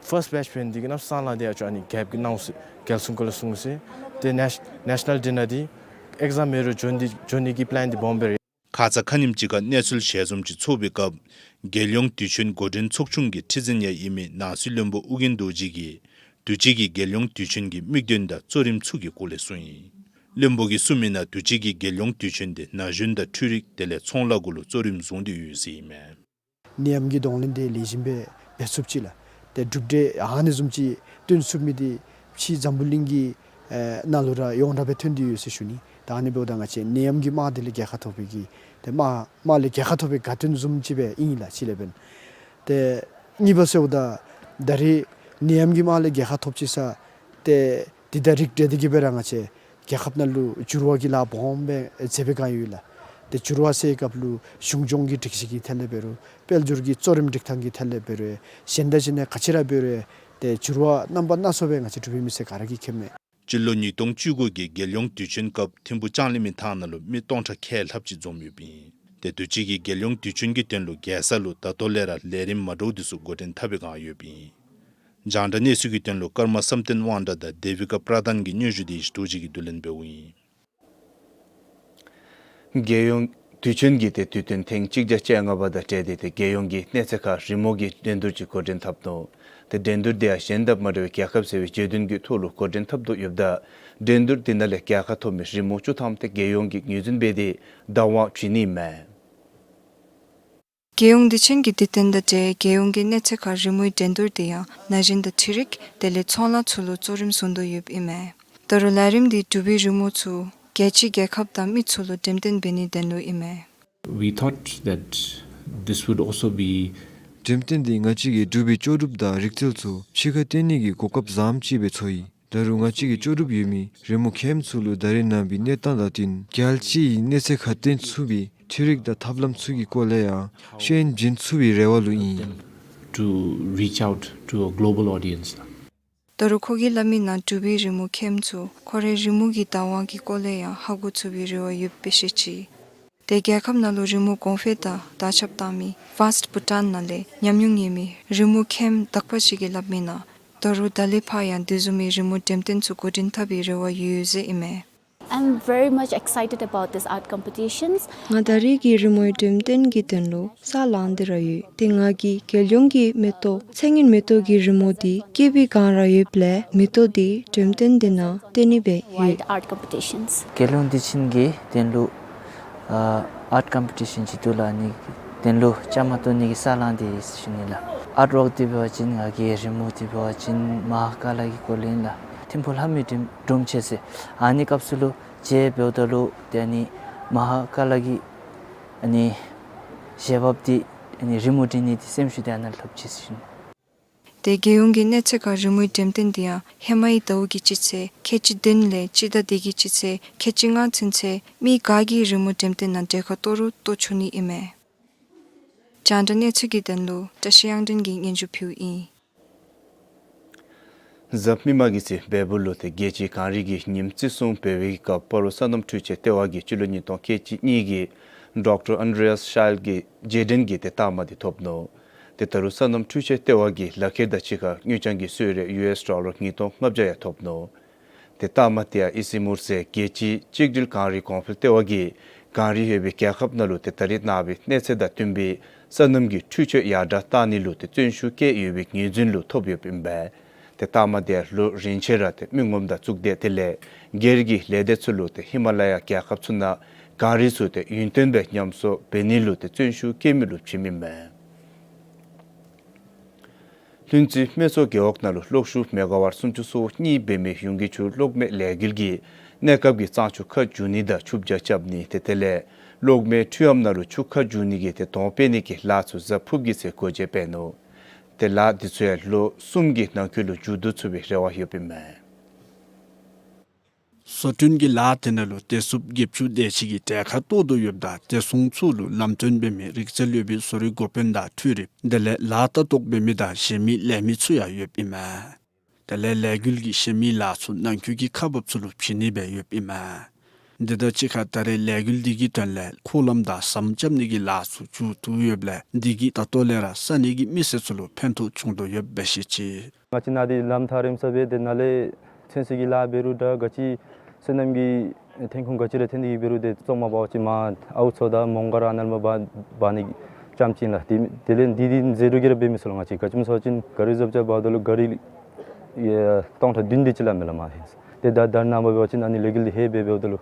ཕརསཊ་བེཆ་འབད་ནི་འདི་གིས་ནང་ས་ལངས་ཏེ་ཡར་ཅིག་ཨ་ནི་རྒྱལ་པོ་གིས་གནང་ཟེར་རྒྱལ་གསུང་གུ་ལུ་གསུངས་ཟེར། ཏེ་ནེ་ཤ་ནལ་ཌེ་ནང་འདི་ཨེག་ཛམ་མེད་རུང་འགྱོ་ནི་འདི་འགྱོ་ནི་གི་པི་ལེན་འདི་སྦོམ་སྦེ་རེ། ཁ་ཙ་ཁ་ཉིནམ་ཅིག་ཁར་གནས་ཚུལ་ཞལ་འཛོམས་ཅིག་ཚོགས་པའི་སྐབས་རྒྱལ་ཡོངས་དུས་ཆེན་འགོ་འདྲེན་ཚོགས་ཆུང་གི་ཁྲི་འཛིན་ཡང་ཨིན་མི་ནང་སྲིད་བློན་པོ་ཨོ་རྒྱན་རྡོ་རྗེ་གིས་དུས་ཅི་གི་རྒྱལ་ཡོངས་དུས་ཆེན་གྱི་དམིགས་དོན་དང་གཙོ་རིམ་ཚུ་གི་སྐོར་ལས་གསུངས་ཡི། བློན་པོ་གིས་གསུངས་མི་ནང་དུས་ཅི་གི་རྒྱལ་ཡོངས་དུས་ཆེན་དེ་ན་གཞོན་དང་འཕྲུལ་རིག་དེ་ལས་ཚོང་ལཱ་གུ་ལུ་གཙོ་རིམ་བཟུང་སྟེ་ཡོད་ཟེར་ཨིན་མས། ནད་ཡམས་ཀྱི་གདོང་ལེན་དེ་ལེགས་ཤོམ་སྦེ་འབད་ཚུགསཔ་ཅིག་ལགས། ཏེ་གྲུབ་འབྲས་ཨ་ནི་བཟུམ་ཅིག་སྟོན་ཚུགས་མི་དེ་ཕྱི་འཛམ་བུ་གླིང་གི་ཨེ་ནང་ལུ་ར་ཡོངས་གྲགས་སྦེ་ཐོན་ཏེ་ཡོད་ཟེར་ཞུ་ནི། ད་ཨ་ནི་འབདཝ་ད་ང་བཅས་ནད་ཡམས་ཀྱི་དམག་དེ་ལས་རྒྱལ་ཁ་ཐོབ་པའི་གི་ཏེ་དམག་དམག་ལས་རྒྱལ་ཁ་ཐོབ་པའི་དགའ་སྟོན་བཟུམ་ཅིག་སྦེ་ཨིན་ལགས་གཅིག་ལས་འབདན། ཏེ་གཉིས་པ་ཟེརཝ་ད་ད་རེས་ནད་ཡམས་ཀྱི་དམག་ལས་རྒྱལ་ཁ་ཐོབ་ཅི་ས་ཏེ་དེ་དང་རིགས་བསྒྲེས་ཏེ་གི་སྦེ་ར་ང་བཅས་རྒྱལ་ཁབ་ནང་ལུ་འགྱུར་བ་གི་ལཱ་སྦོམ་སྦེ་མཛད་པའི་བསྒང་ཡོད་ལགས། ཏེ་འགྱུར་བ་ཟེར་བའི་སྐབས་ལུ་གཞུང་སྐྱོང་གི་སྒྲིག་གཞི་གི་ཐད་ལས་འབད་རུང་དཔལ་འབྱོར་གྱི་གཙོ་རིམ་སྒྲིག་ཐངས་ཀྱི་ཐད་ལས་འབད་རུང་གཞན་དང་གཞན་ག་ཅི་ར་འབད་རུང་ཏེ་འགྱུར་བ་རྣམ་པ་སྣ་ཚོགས་སྦེ་ང་བཅས་འབྲུག་པའི་མི་སེར་ག་ར་གིས་མཁྱེནམ་མས། སྤྱི་ལོ་ཉིས་སྟོང་བཅུ་དགུ་གི་རྒྱལ་ཡོངས་དུས་ཆེན་སྐབས་ཐིམ་ཕུག་ལྕང་གླིང་མའི་ཐང་ནང་ལུ་མི་སྟོང་ཕྲག་ཁལ་ལྷགཔ་ཅིག་འཛོམས་ཡོདཔ་ཨིན། ཏེ་དུས་ཅི་གི་རྒྱལ་ཡོངས་དུས་ཆེན་གྱི་དོན་ལུ་རྒྱལ་ས་ལུ་ད་ལྟོ་ལས་ར་ལས་རིམ་མ་འདྲཝ་དེ་ཚུ་འགོ་འདྲེན་འཐབ་པའི་བསྒང་ཡོདཔ་ཨིན། རྒྱང་བསྒྲགས་གནས་ཚུལ་གྱི་དོན་ལུ་ཀརྨ་བསམ་གཏན་དབང་གྲགས་དང་དེ་བི་ཀ་པྲ་དཱན་གྱི་སྙན་ཞུ་དེ་ཡེ་ཤེས་རྡོ་རྗེ་གིས་བསྡུ་ལེན་འབདཝ་ཨིན། རྒྱལ་ཡོངས་དུས་ཆེན་གྱི་ཏེ་དུས་སྟོན་ཐེངས་གཅིག་བརྒྱ་བཅོ་ལྔ་པ་དང་འབྲེལ་ཏེ་ཏེ་རྒྱལ་ཡོངས་ཀྱི་གནས་ཚད་ཁར་རི་མོ་གི་འགྲན་བསྡུར་ཅིག་འགོ་འདྲེན་འཐབ་ནུག། ཏེ་འགྲན་བསྡུར་དེ་ཡང་གཞན་དང་མ་འདྲ་བའི་རྒྱལ་ཁབ་ཟེར་བའི་རྗེས་མཐུན་གྱི་ཐོག་ལུ་འགོ་འདྲེན་འཐབ་དོ་ཡོདཔ་ད་འགྲན་བསྡུར་དེ་ནང་ལས་རྒྱལ་ཁ་ཐོབ་མི་རི་མོ་བཅུ་ཐམ་ཏེ་རྒྱལ་ཡོངས་ཀྱི་ངོས་འཛིན་འབད་དེ་བདག་དབང་བྱིན་ནི་མས། རྒྱལ་ཡོངས་དུས་ཆེན་གྱི་དུས་སྟོན་དང་འབྲེལ་རྒྱལ་ཡོངས་ཀྱི་གནས་ཚད་ཁར་རི་མོའི་འགྲན་བསྡུར་དེ་ཡང་ན་གཞོན་དང་འཕྲུལ་རིག་དེ་ལས་ཚོང་ལཱ་ཚུ་ལུ་གཙོ་རིམ་བཟུང་དོ་ཡོདཔ་ཨིན་མས། ད་རུང་ལས་རིམ་འདི་འབྲུག་པའི་རི་མོ་ཚུ་རྒྱལ་སྤྱི་རྒྱལ་ཁབ་དང་མི་ཚུ་ལུ་འགྲེམས་སྟོན་འབད་ནིའི་དོན་ལུ་ཨིན་མས། We thought that this would also be འགྲེམས་སྟོན་འདི་ང་བཅས་ཀྱི་འབྲུག་པའི་ལྕོགས་གྲུབ་དང་རིག་རྩལ་ཚུ་ཕྱི་ཁར་སྟོན་ནི་གི་གོ་སྐབས་བཟངམ་ཅིག་སྦེ་ཚོར་ཡི། ད་རུང་ང་བཅས་ཀྱི་ལྕོགས་གྲུབ་ཡོད་མི་རི་མོ་མཁནམ་ཚུ་ལུ་ད་རེས་ནངས་པའི་གནས་སྟངས་དང་བསྟུན་རྒྱལ་སྤྱིའི་གནས་ཚད་ཁར་སྟོན་ཚུགས་པའི་འཕྲུལ་རིག་དང་ཐབས་ལམ་ཚུ་གི་སྐོར་ལས་ཡང་ཤེས་ཡོན་བྱིན་ཚུགས་པའི་རེ་བ་ལུ་ཨིན། To reach out to a global audience. ད་རུང་ཁོ་གིས་སླབ་མི་ནང་འབྲུག་པའི་རི་མོ་མཁནམ་ཚུ་ཁོ་རའི་རི་མོ་གི་བདག་དབང་གི་སྐོར་ལས་ཡང་ཧ་གོ་ཚུགས་པའི་རེ་བ་ཡོདཔ་སྦེ་བཤད་ཅི། ཏེ་རྒྱལ་ཁབ་ནང་ལུ་རི་མོ་གོང་འཕེལ་དང་དར་ཁྱབ་བཏང་མི་ཕཱསཊ་བྷུ་ཊཱན་ནང་ལས་ཉམས་མྱོང་ཡོད་མི་རི་མོ་མཁནམ་དག་པ་ཅིག་གིས་སླབ་མི་ནང་ད་རུང་ད་ལས་ཕར་ཡང་དེ་བཟུམ་མའི་རི་མོ་འགྲེམས་སྟོན་ཚུ་འགོ་འདྲེན་འཐབ་པའི་རེ་བ་ཡོད་ཟེར་ཨིན་མས། I'm very much excited about this art competitions. ང་ད་རིས་ཀྱི་རི་མོའི་འགྲེམས་སྟོན་གྱི་དོན་ལུ་ས་ལངས་ཏེ་ར་ཡོད། ཏེ་ང་གིས་རྒྱལ་ཡོངས་ཀྱི་མེ་ཏོག་ཚེ་སྔོན་མེ་ཏོག་གི་རི་མོ་འདི་བཀོད་པའི་བསྒང་ར་ཡོདཔ་ལས་མེ་ཏོག་འདི་འགྲེམས་སྟོན་འདི་ནང་སྟོན་ནི་སྦེ་ཡོད། Wide art competitions. རྒྱལ་ཡོངས་དུས་ཆེན་གྱི་དོན་ལུ་ཨ་ཨརཊ་ཀམ་པི་ཊི་ཤཱན་ཅིག་འདུག་ལགས། ཨ་ནི་དོན་ལུ་བཅའ་མར་གཏོགས་ནི་གི་ས་ལངས་ཏེ་ཡོད་ཟེར་ཞུ་ནི་ལགས། ཨརཊ་ཝརཀ་འདི་འབད་བ་ཅིན་ང་གི་རི་མོ་འདི་འབད་བ་ཅིན་མ་ཧཱ་ཀཱ་ལ་གི་སྐོར་ལས་ཨིན་ལགས། ཐིམ་ཕུག་ལྷ་མོའི་སྒྲུང་སྒྲུང་བྱེད་ས་ཨ་ནི་སྐབས་སུ་ལུ་མཇལ་འབདཝ་ད་ལུ་ཏེ་ཨ་ནི་མ་ཧཱ་ཀཱ་ལ་གི་ཨ་ནི་བཞེས་བབས་འདི་ཨ་ནི་རི་མོ་འབྲི་ནི་འདི་སེམས་ཤུགས་འདི་ཨ་ནཱ་ལས་ཐོབ་ཅི་ཟེར་ཞུ་ནི། ཏེ་རྒྱལ་ཡོངས་ཀྱི་གནས་ཚད་ཁར་རི་མོའི་འགྲེམས་སྟོན་འདི་ཡང་ཧེ་མའི་ཟླཝ་གི་སྤྱི་ཚེས་ཁལ་གཅིག་བདུན་ལས་སྤྱི་ཟླ་འདི་གི་སྤྱི་ཚེས་ཁལ་གཅིག་ལྔ་ཚུན་ཚོད་མི་ག་གིས་རི་མོ་འགྲེམས་སྟོན་ནང་གྲལ་ཁར་གཏོགས་རུང་གཏོགས་ཆོག་ནི་ཨིན་མས། རྒྱང་བསྒྲགས་གནས་ཚུལ་གྱི་དོན་ལུ་བཀྲ་ཤིས་དབྱངས་སྒྲོན་གྱིས་སྙན་ཞུ་ཕུལཝ་ཨིན། གཟའ་མིག་དམར་གྱི་ཚེ་བལ་པོ་ལུ་ཏེ་རྒྱལ་སྤྱིའི་གངས་རི་གི་ཉིནམ་བརྩི་སྲུང་འབད་བའི་སྐབས་སྤ་རོ་སོ་ནམ་འཕྲུལ་ཆས་ལྟེ་བ་གིས་སྤྱི་ལོ་ཉིས་སྟོང་ཁལ་གཅིག་གཉིས་ཀྱི་ཌོག་ཊར་ཨན་ཌྲེ་ཡཱས་ཤཱལ་གྱི་རྗེས་དྲན་གྱི་ཏེ་རྟགས་མ་འདི་ཐོབ་ནུག། ཏེ་ད་རུང་སོ་ནམ་འཕྲུལ་ཆས་ལྟེ་བ་གིས་ལག་ཁྱེར་དང་གཅིག་ཁར་དངུལ་རྐྱང་གི་གསོལ་རས་ཡུ་ཨེསི་ཌོ་ལར་ཉིས་སྟོང་ལྔ་བརྒྱ་ཡང་ཐོབ་ནུག། ཏེ་རྟགས་མ་འདི་ཡང་ཨི་སི་མུར་ཟེར་རྒྱལ་སྤྱིའི་གཅིག་སྒྲིལ་གངས་རི་གོང་འཕེལ་ལྟེ་བ་གིས་གངས་རི་ཡོད་པའི་རྒྱལ་ཁབ་ནང་ལུ་ཏེ་ད་རེས་གནང་བའི་གནས་ཚད་དང་བསྟུན་པའི་སོ་ནམ་གྱི་འཕྲུལ་ཆས་ཡར་དྲག་གཏང་ནི་ལུ་ཏེ་བརྩོན་ཤུགས་བསྐྱེད་ཡོད་པའི་ངོས་འཛིན་ལུ་ཐོབ་ཡོདཔ་ཨིན་པས། ཏེ་རྟགས་མ་འདི་ཡང་ལོ་རིམ་བཞིན་ར་ཏེ་མི་ངོམ་དང་གཅིག་ཁར་དེ་ལས་སྒེར་གྱི་ལས་སྡེ་ཚུ་ལུ་ཏེ་ཧི་མ་ལ་ཡ་རྒྱལ་ཁབ་ཚུ་ནང་གངས་རི་ཚུ་ཏེ་ཡུན་བརྟན་སྦེ་ཉམས་གསོ་འབད་ནི་ལུ་ཏེ་བརྩོན་ཤུགས་བསྐྱེད་མི་ལུ་བྱིནམ་ཨིན་པས། ལྷུན་རྩེ་སྨད་འཚོང་རྒེད་འོག་ནང་ལུ་གློག་ཤུགས་མེ་ག་ཝཊ་སུམ་ཅུ་སོ་གཉིས་འབད་མི་ཡུན་གྱི་ཆུ་གློག་མེ་ལས་འགུལ་གྱིས་གནས་སྐབས་ཀྱི་གཙང་ཆུ་ཁ་བསྒྱུར་ནི་དང་ཆུ་བྱ་རྐྱབ་ནི་ཏེ་དེ་ལས་གློག་མེ་འཕྲུལ་ཨམ་ནང་ལུ་ཆུ་ཁ་བསྒྱུར་ནི་གི་ཏེ་དོང་སྤེལ་ནི་གི་ལཱ་ཚུ་གཟའ་ཕུརཔ་གི་ཚེ་འགོ་འབྱེད་འབད་ནུག། ཏེ་ལཱ་འདི་ཚུ་ཡང་ལོ་གསུམ་གྱི་ནང་འཁོད་ལུ་མཇུག་བསྡུ་ཚུགས་པའི་རེ་བ་ཡོདཔ་ཨིན་མས། བཟོ་སྐྲུན་གྱི་ལཱ་དེ་ནང་ལུ་བདེ་སྲུངཔ་བརྒྱད་ཅུ་དེ་ཅིག་གིས་གྲལ་ཁར་གཏོགས་དོ་ཡོདཔ་ད་བདེ་སྲུང་ཚུ་ལུ་ལམ་སྟོན་འབད་མི་རིག་རྩལ་ཡོད་པའི་བཟོ་རིག་འགོ་དཔོན་དང་འཕྲུལ་རིགཔ་དེ་ལས་ལཱ་ལྟ་རྟོག་འབད་མི་དང་གཞན་མི་ལས་མི་ཚུ་ཡང་ཡོདཔ་ཨིན་མས། དེ་ལས་ལས་འགུལ་གྱི་གཞན་མི་ལཱ་ཚུ་ནང་འཁོད་ཀྱི་ཁག་འབགཔ་ཚུ་ལུ་བྱིན་ནི་སྦེ་ཡོདཔ་ཨིན་མས། དེ་དང་གཅིག་ཁར་ད་རེས་ལས་འགུལ་འདི་གི་དོན་ལས་འཁོར་ལམ་དང་ཟམ་རྐྱབ་ནི་གི་ལཱ་ཚུ་མཇུག་བསྡུ་ཡོདཔ་ལས་འདི་གིས་ད་ལྟོ་ལས་ར་ས་གནས་ཀྱི་མི་སེར་ཚུ་ལུ་ཕན་ཐོགས་བྱུང་དོ་ཡོདཔ་སྦེ་བཤད་ཅི། ང་བཅས་ནཱ་འདི་ལམ་ཐག་རིང་ས་སྦེ་ཏེ་ནཱ་ལས་ཚོད་བསྲེ་གི་ལཱ་འབད་རུང་འདྲ་ག་ཅི་སོ་ནམ་གྱི་ཐོན་ཁུངས་ག་ཅི་ར་ཐོན་ཏེ་གི་འབད་རུང་ཏེ་བཙོང་མ་འབག་པ་ཅིན་མར་ཨའུ་མཚོ་དང་མོང་སྒར་ཨ་ནཱ་ལས་མར་འབག་འབག་ནི་ཙམ་ཅིག་ལགས། དེ་དེ་ལས་འདི་འདི་ཟད་འགྲོ་གི་ར་འབད་མི་ཚུགས་ལགས། ང་བཅས་ག་ཅི་སྨོ་ཟེར་བ་ཅིན་ག་རི་བཟོ་བཅོས་འབག་ད་ལུ་ག་རི་ཡ་སྟོང་ཕྲག་བདུན་དེ་ཅིག་ལས་མེད་ལགས་མར་ཧེ། ཏེ་ད་ད་ནཱ་མར་འབད་བ་ཅིན་ཨ་ནི་ལས་འགུལ་འདི་ཧེ་སྦེ་འབདཝ་ད་ལུ་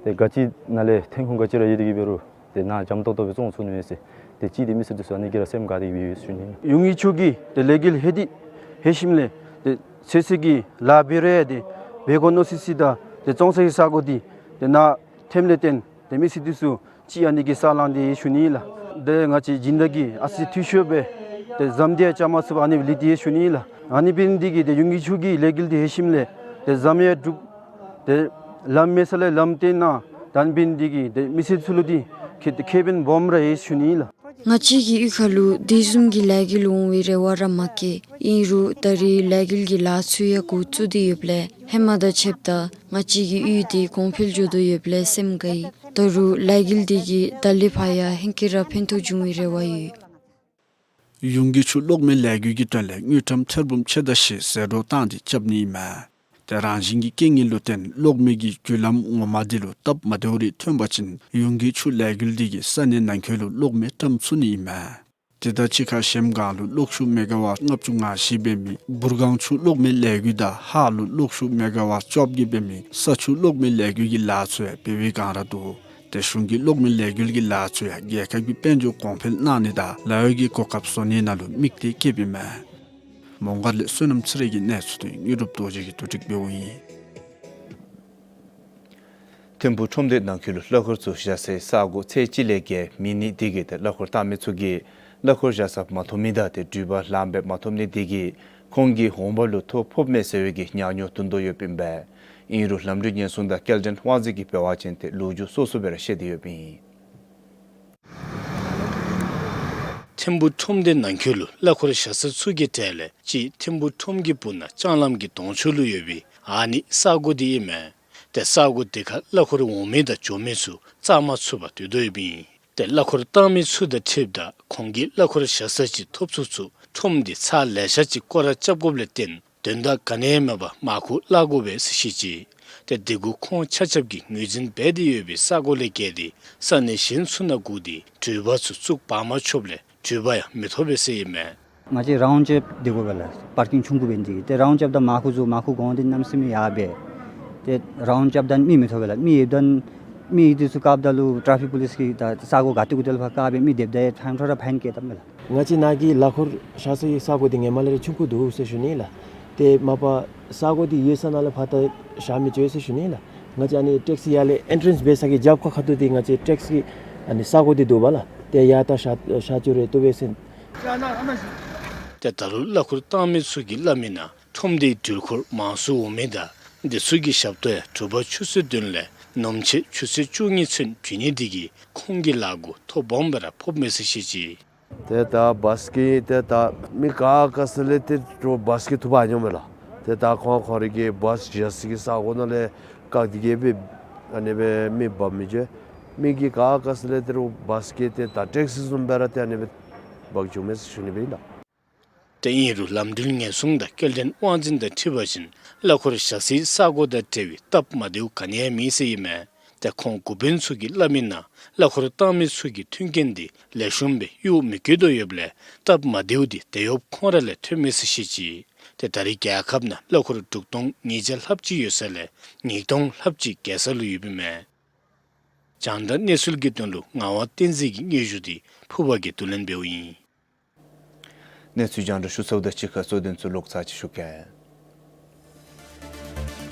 ཏེ་ག་ཅི་ནཱ་ལས་ཐོན་ཁུངས་ག་ཅི་ར་ཡོད་དེ་གི་འབད་རུང་ཏེ་ནཱ་འཇམ་ཏོག་ཏོ་སྦེ་བཙོང་ཚུགས་ནི་མས་ཟེར། ཏེ་ཅིག་ཏེ་མི་སེར་འདི་ཚུ་ཨ་ནི་གིས་ར་སེམས་དགའ་སྟེ་གི་སྦེ་ཡོད་ཟེར་ཞུ་ནི། ཡུན་གྱི་ཆུ་གིས་ཏེ་ལས་འགུལ་ཧེ་འདི་ཧེ་ཞིནམ་ལས་ཏེ་ཚོད་བསྲེ་གི་ལཱ་འབད་རུང་ཡང་ཏེ་འབད་དགོ་མནོ་སི་སི་དང་ཏེ་བཙོང་ས་གི་ས་གོ་འདི་ཏེ་ནཱ་ཐོནམ་ལས་བརྟེན་ཏེ་མི་སེར་འདི་ཚུ་ཅིག་ཨ་ནི་གིས་ས་ལངས་ཏེ་ཡོད་ཞུ་ནི་ལགས། ཏེ་ང་བཅས་སྦྱིན་བདག་གིས་ཨ་ཙི་འཐུས་ཤོར་སྦེ་ཏེ་ཟམ་འདི་ཡང་རྐྱབ་མ་ཚུགས་པར་ཨ་ནི་སྦེ་ལུས་ཏེ་ཡོད་ཞུ་ནི་ལགས། ཨ་ནི་འབད་ནི་འདི་གིས་ཏེ་ཡུན་གྱི་ཆུ་གིས་ལས་འགུལ་འདི་ཧེ་ཞིནམ་ལས་ཏེ་ཟམ་ཡང་འདྲུག། ཏེ་ལམ་མེད་ས་ལས་ལམ་བཏོན་གནང་། ད་ཨ་ནི་འབད་ནི་འདི་གིས་ཏེ་མི་སེར་ཚུ་ལུ་འདི་ཁེ་ཁེ་ཕན་སྦོམ་ར་ཡོད་ཞུ་ནི་ལགས། ང་བཅས་ཀྱི་གཡུས་ཁ་ལུ་དེ་བཟུམ་གྱི་ལས་འགུལ་འོང་བའི་རེ་བ་ར་མ་བསྐྱེད། ཨིན་རུང་ད་རེས་ལས་འགུལ་གྱི་ལཱ་ཚུ་ཡང་འགོ་བཙུགས་ཏེ་ཡོདཔ་ལས་ཧེ་མ་དང་ཕྱདཔ་ད་ང་བཅས་ཀྱི་གཡུས་འདི་གོང་འཕེལ་འགྱོ་དོ་ཡོདཔ་ལས་སེམས་དགའ་ཡི། ད་རུང་ལས་འགུལ་འདི་གིས་ད་ལས་ཕར་ཡང་ཧེང་སྐལ་ར་ཕན་ཐོགས་འབྱུང་བའི་རེ་བ་ཡོད། ཡུན་གྱི་ཆུ་གློག་མེ་ལས་འགུལ་གྱི་དོན་ལས་དངུལ་ཀྲམ་ཐེར་འབུམ་ཕྱེད་དང་བཞི་ཟད་འགྲོ་བཏང་སྟེ་རྐྱབ་ནི་ཨིན་མས། ཏེ་རང་བཞིན་གྱི་རྐྱེན་ངན་ལུ་བརྟེན་གློག་མེ་གི་བརྒྱུད་ལམ་ངོ་མ་འདི་ལུ་སྟབས་མ་བདེཝ་རེ་ཐོན་པ་ཅིན་ཡུན་གྱི་ཆུ་ལས་འགུལ་འདི་གིས་ས་གནས་ནང་འཁོད་ལུ་གློག་མེ་བཀྲམ་ཚུགས་ནི་ཨིན་མས། དེ་དང་གཅིག་ཁར་གཞལམ་སྒང་ལུ་གློག་ཤུགས་མེ་ག་ཝཊ་ལྔ་བཅུ་ང་བཞི་འབད་མི་འབུར་སྒང་ཆུ་གློག་མེ་ལས་འགུལ་དང་ཧཱ་ལུ་གློག་ཤུགས་མེ་ག་ཝཊ་བཅོ་བརྒྱད་འབད་མི་ས་ཆུ་གློག་མེ་ལས་འགུལ་གྱི་ལཱ་ཚུ་ཡང་འབད་བའི་བསྒང་ར་འདུག། ཏེ་གཞུང་གིས་གློག་མེ་ལས་འགུལ་གྱི་ལཱ་ཚུ་ཡང་རྒྱལ་ཁབ་ཀྱི་དཔལ་འབྱོར་གོང་འཕེལ་གནང་ནི་དང་ལཱ་གཡོག་གི་གོ་སྐབས་བཟོ་ནི་ནང་ལུ་དམིགས་གཏད་བསྐྱེདཔ་ཨིན་མས། མོང་སྒར་ལས་བསོད་ནམས་ཚེ་རིང་གི་གནས་ཚུལ་དེ་དངོས་གྲུབ་རྡོ་རྗེ་གིས་བསྡུ་སྒྲིག་འབདཝ་ཨིན། ཐིམ་ཕུག་ཁྲོམ་སྡེ་ནང་འཁོད་ལུ་གླ་འཁོར་ཚུ་བཞག་སའི་ས་གོ་ཚད་གཅིག་ལས་བརྒལ་མེད་ནི་འདི་གིས་ཏེ་གླ་འཁོར་བཏང་མི་ཚུ་གིས་གླ་འཁོར་བཞག་ས་མ་ཐོབ་མི་དང་ཏེ་འགྲུལ་པ་ལངམ་སྦེ་མ་ཐོབ་ནི་འདི་གིས་ཁོང་གི་འོང་འབབ་ལུ་ཐོ་ཕོགཔ་མས་ཟེར་བའི་གི་ཉམས་མྱོང་འདུག་དོ་ཡོདཔ་ཨིན་པས། ཨིན་རུང་ལམ་འགྲུལ་ཉེན་སྲུང་དང་སྐྱེལ་འདྲེན་དབང་འཛིན་གྱིས་འབད་བ་ཅིན་ཏེ་ལོ་རྒྱུས་སོ་སོ་སྦེ་ར་བཤད་དེ་ཡོདཔ་ཨིན། ཐིམ་ཕུག་ཁྲོམ་སྡེ་ནང་འཁོད་ལུ་གླ་འཁོར་བཞག་ས་ཚུ་གི་གྲས་ལས་གཅིག་ཐིམ་ཕུག་ཁྲོམ་གྱི་སྦུག་ན་ལྕང་ལམ་གྱི་གདོང་ཕྱོགས་ལུ་ཡོད་པའི་ཨ་ནི་ས་གོ་འདི་ཨིན་མས། ཏེ་ས་གོ་འདི་ཁར་གླ་འཁོར་འོང་མི་དང་འགྱོ་མི་ཚུ་བཙག་མ་ཚུགས་པར་སྡོད་དོ་ཡོདཔ་ཨིན། ཏེ་གླ་འཁོར་བཏང་མི་ཚུ་དང་འཁྲིལཝ་ད་ཁོང་གིས་གླ་འཁོར་བཞག་ས་ཅིག་ཐོབ་ཚུགས་ཚུགས་ཁྲོམ་འདི་ཚར་ལེ་ཤ་ཅིག་སྐོར་ར་རྐྱབ་དགོཔ་ལས་བརྟེན་དོན་དག་ག་ནི་ཡང་མེད་པར་མར་ཁུ་བརླག་དགོ་པས་ཟེར་བཤད་ཅི། ཏེ་དེ་གུ་ཁོང་ཆ་ཁྱབ་ཀྱིས་ངོས་འཛིན་འབད་དེ་ཡོད་པའི་ས་གོ་ལས་བརྒལ་ཏེ་ས་གནས་གཞན་ཚུ་ནང་སྒུག་སྟེ་འགྲུལ་པ་ཚུ་བཙུགས་འབག་མ་ཆོགཔ་ལས་འགྲུལ་པ་ཡང་མི་ཐོབ་པས་ཟེར་ཨིན་མས། ང་བཅས་རའུནཌ་རྐྱབ་སྟེ་དགོ་པས་ལགས། པར་ཀིང་ཆུང་ཀུ་འབད་ནི་དེ་གིས། ཏེ་རའུནཌ་རྐྱབ་ད་མར་ཁུ་བཙུགས། མར་ཁུ་གོང་འདི་གནམ་མེད་ས་མེད་ཡར་འབད། ཏེ་རའུནཌ་རྐྱབ་ད་མི་མི་ཐོབ་པས་ལགས། མི་ཡོདཔ་ད་མི་འདི་ཚུ་བཀགཔ་ད་ལུ་ཊ་ཕིག་པོ་ལིསི་གིས་ད་ས་གོ་ག་ཏེ་གུ་ཏེ་ལུ་ཕར་བཀག་སྦེ་མི་སྡོདཔ་ད་ཡང་ཕན་ཐོགས་ར་ཕན་སྐྱེད་བཏངམ་མས་ལགས། ང་བཅས་ནཱ་གི་ལ་འཁོར་བཞག་སའི་ས་གོ་འདི་ཧེ་མ་ལས་ར་ཆུང་ཀུ་འདུག་ཟེར་ཞུ་ནི་ལགས། ཏེ་མ་པ་ས་གོ་འདི་ཡོད་ས་ནང་ལས་ཕར་ད་བཞག་མི་ཆོག་ཟེར་ཞུ་ནི་ལགས། ང་བཅས་ཨ་ནི་ཊེག་སི་ཡར་ལས་ཨེན་ཊི་རེནསི་འབད་ས་གི་རྒྱབ་ཁ་ཁ་ཐུག་འདི་ང་བཅས་ཊེག་སི་ཨ་ནི་ས་གོ་འདི་འདུག་པ་ལགས། ཏེ་ཡར་ད་བཞག་བཞག་བཅུག་རུང་བཏུབ་པས་ཟེར། ཏེ་ད་རུང་གླ་འཁོར་བཏང་མི་ཚུ་གིས་སླབ་མིའི་ནང་ཁྲོམ་སྡེའི་འགྲུལ་འཁོར་མང་སུ་འོང་མི་དང་དེ་ཚུ་གི་ཞབས་ཏོག་ཡང་དྲོ་པ་ཆུ་ཚོད་བདུན་ལས་ནུབ་ཕྱེད་ཆུ་ཚོད་བཅུ་གཉིས་ཚུན་བྱིན་ནི་དེ་གིས་ཁོང་གི་ལཱ་གུ་ཐོ་སྦོམ་སྦེ་ར་ཕོགཔ་མས་ཟེར་བཤད་ཅི། ཏེ་ད་བཱསི་ཀི་ཏེ་ད་མི་ག་ག་ཟེར་ལས་ཏེ་དྲོ་བཱསི་ཀི་ཐུག་པར་འགྱོཝ་མས་ལགས། ཏེ་ད་ཁོང་ཁོང་རའི་གི་བཱསི་བཞག་སའི་གི་ས་གོ་ནང་ལས་བཀག་སྟེ་གི་སྦེ་ཨ་ནི་སྦེ་མི་འབག་མི་འགྱོ། མི་གིས་ག་ག་ཟེར་ལས་ཏེ་དྲོ་བཱསི་ཀི་ཏེ་ད་ཊེག་སི་བཟུམ་སྦེ་ར་ཏེ་ཨ་ནི་སྦེ་འབག་འགྱོཝ་མས་ཟེར་ཞུ་ནི་སྦེ་ཨིན་ལགས། ཏེ་ཨིན་རུང་ལམ་འགྲུལ་ཉེན་སྲུང་དང་སྐྱེལ་འདྲེན་དབང་འཛིན་དང་འཁྲིལ་བ་ཅིན་གླ་འཁོར་བཞག་སའི་ས་གོ་དང་འབྲེལ་བའི་སྟབས་མ་བདེཝ་ག་ནི་ཡང་མེད་ཟེར་ཨིན་མས། ཏེ་ཁོང་འགོ་དཔོན་ཚུ་གིས་སླབ་མིའི་ནང་གླ་འཁོར་བཏང་མི་ཚུ་གི་མཐུན་རྐྱེན་འདི་ལེགས་ཤོམ་སྦེ་གཡོག་མི་བཀོལ་དོ་ཡོདཔ་ལས་སྟབས་མ་བདེཝ་འདི་དེད་གཡོགཔ་ཁོང་ར་ལས་ཐོནམ་མས་ཟེར་བཤད་ཅི། ཏེ་ད་རེས་རྒྱལ་ཁབ་ནང་གླ་འཁོར་དྲུག་སྟོང་ཉིས་བརྒྱ་ལྷགཔ་ཅིག་ཡོད་ས་ལས་ཉིས་སྟོང་ལྷགཔ་ཅིག་རྒྱལ་ས་ལུ་ཡོདཔ་ཨིན་མས། རྒྱང་བསྒྲགས་གནས་ཚུལ་གྱི་དོན་ལུ་ངག་དབང་བསྟན་འཛིན་གྱི་སྙན་ཞུ་འདི་ཕུར་པ་གིས་བསྡུ་ལེན་འབདཝ་ཨིན། གནས་ཚུལ་རྒྱང་བསྒྲགས་ཞུ་ཚརཝ་དང་གཅིག་ཁར་གཙོ་དོན་ཚུ་ལོག་ཚར་ཅིག་ཞུ་གེ།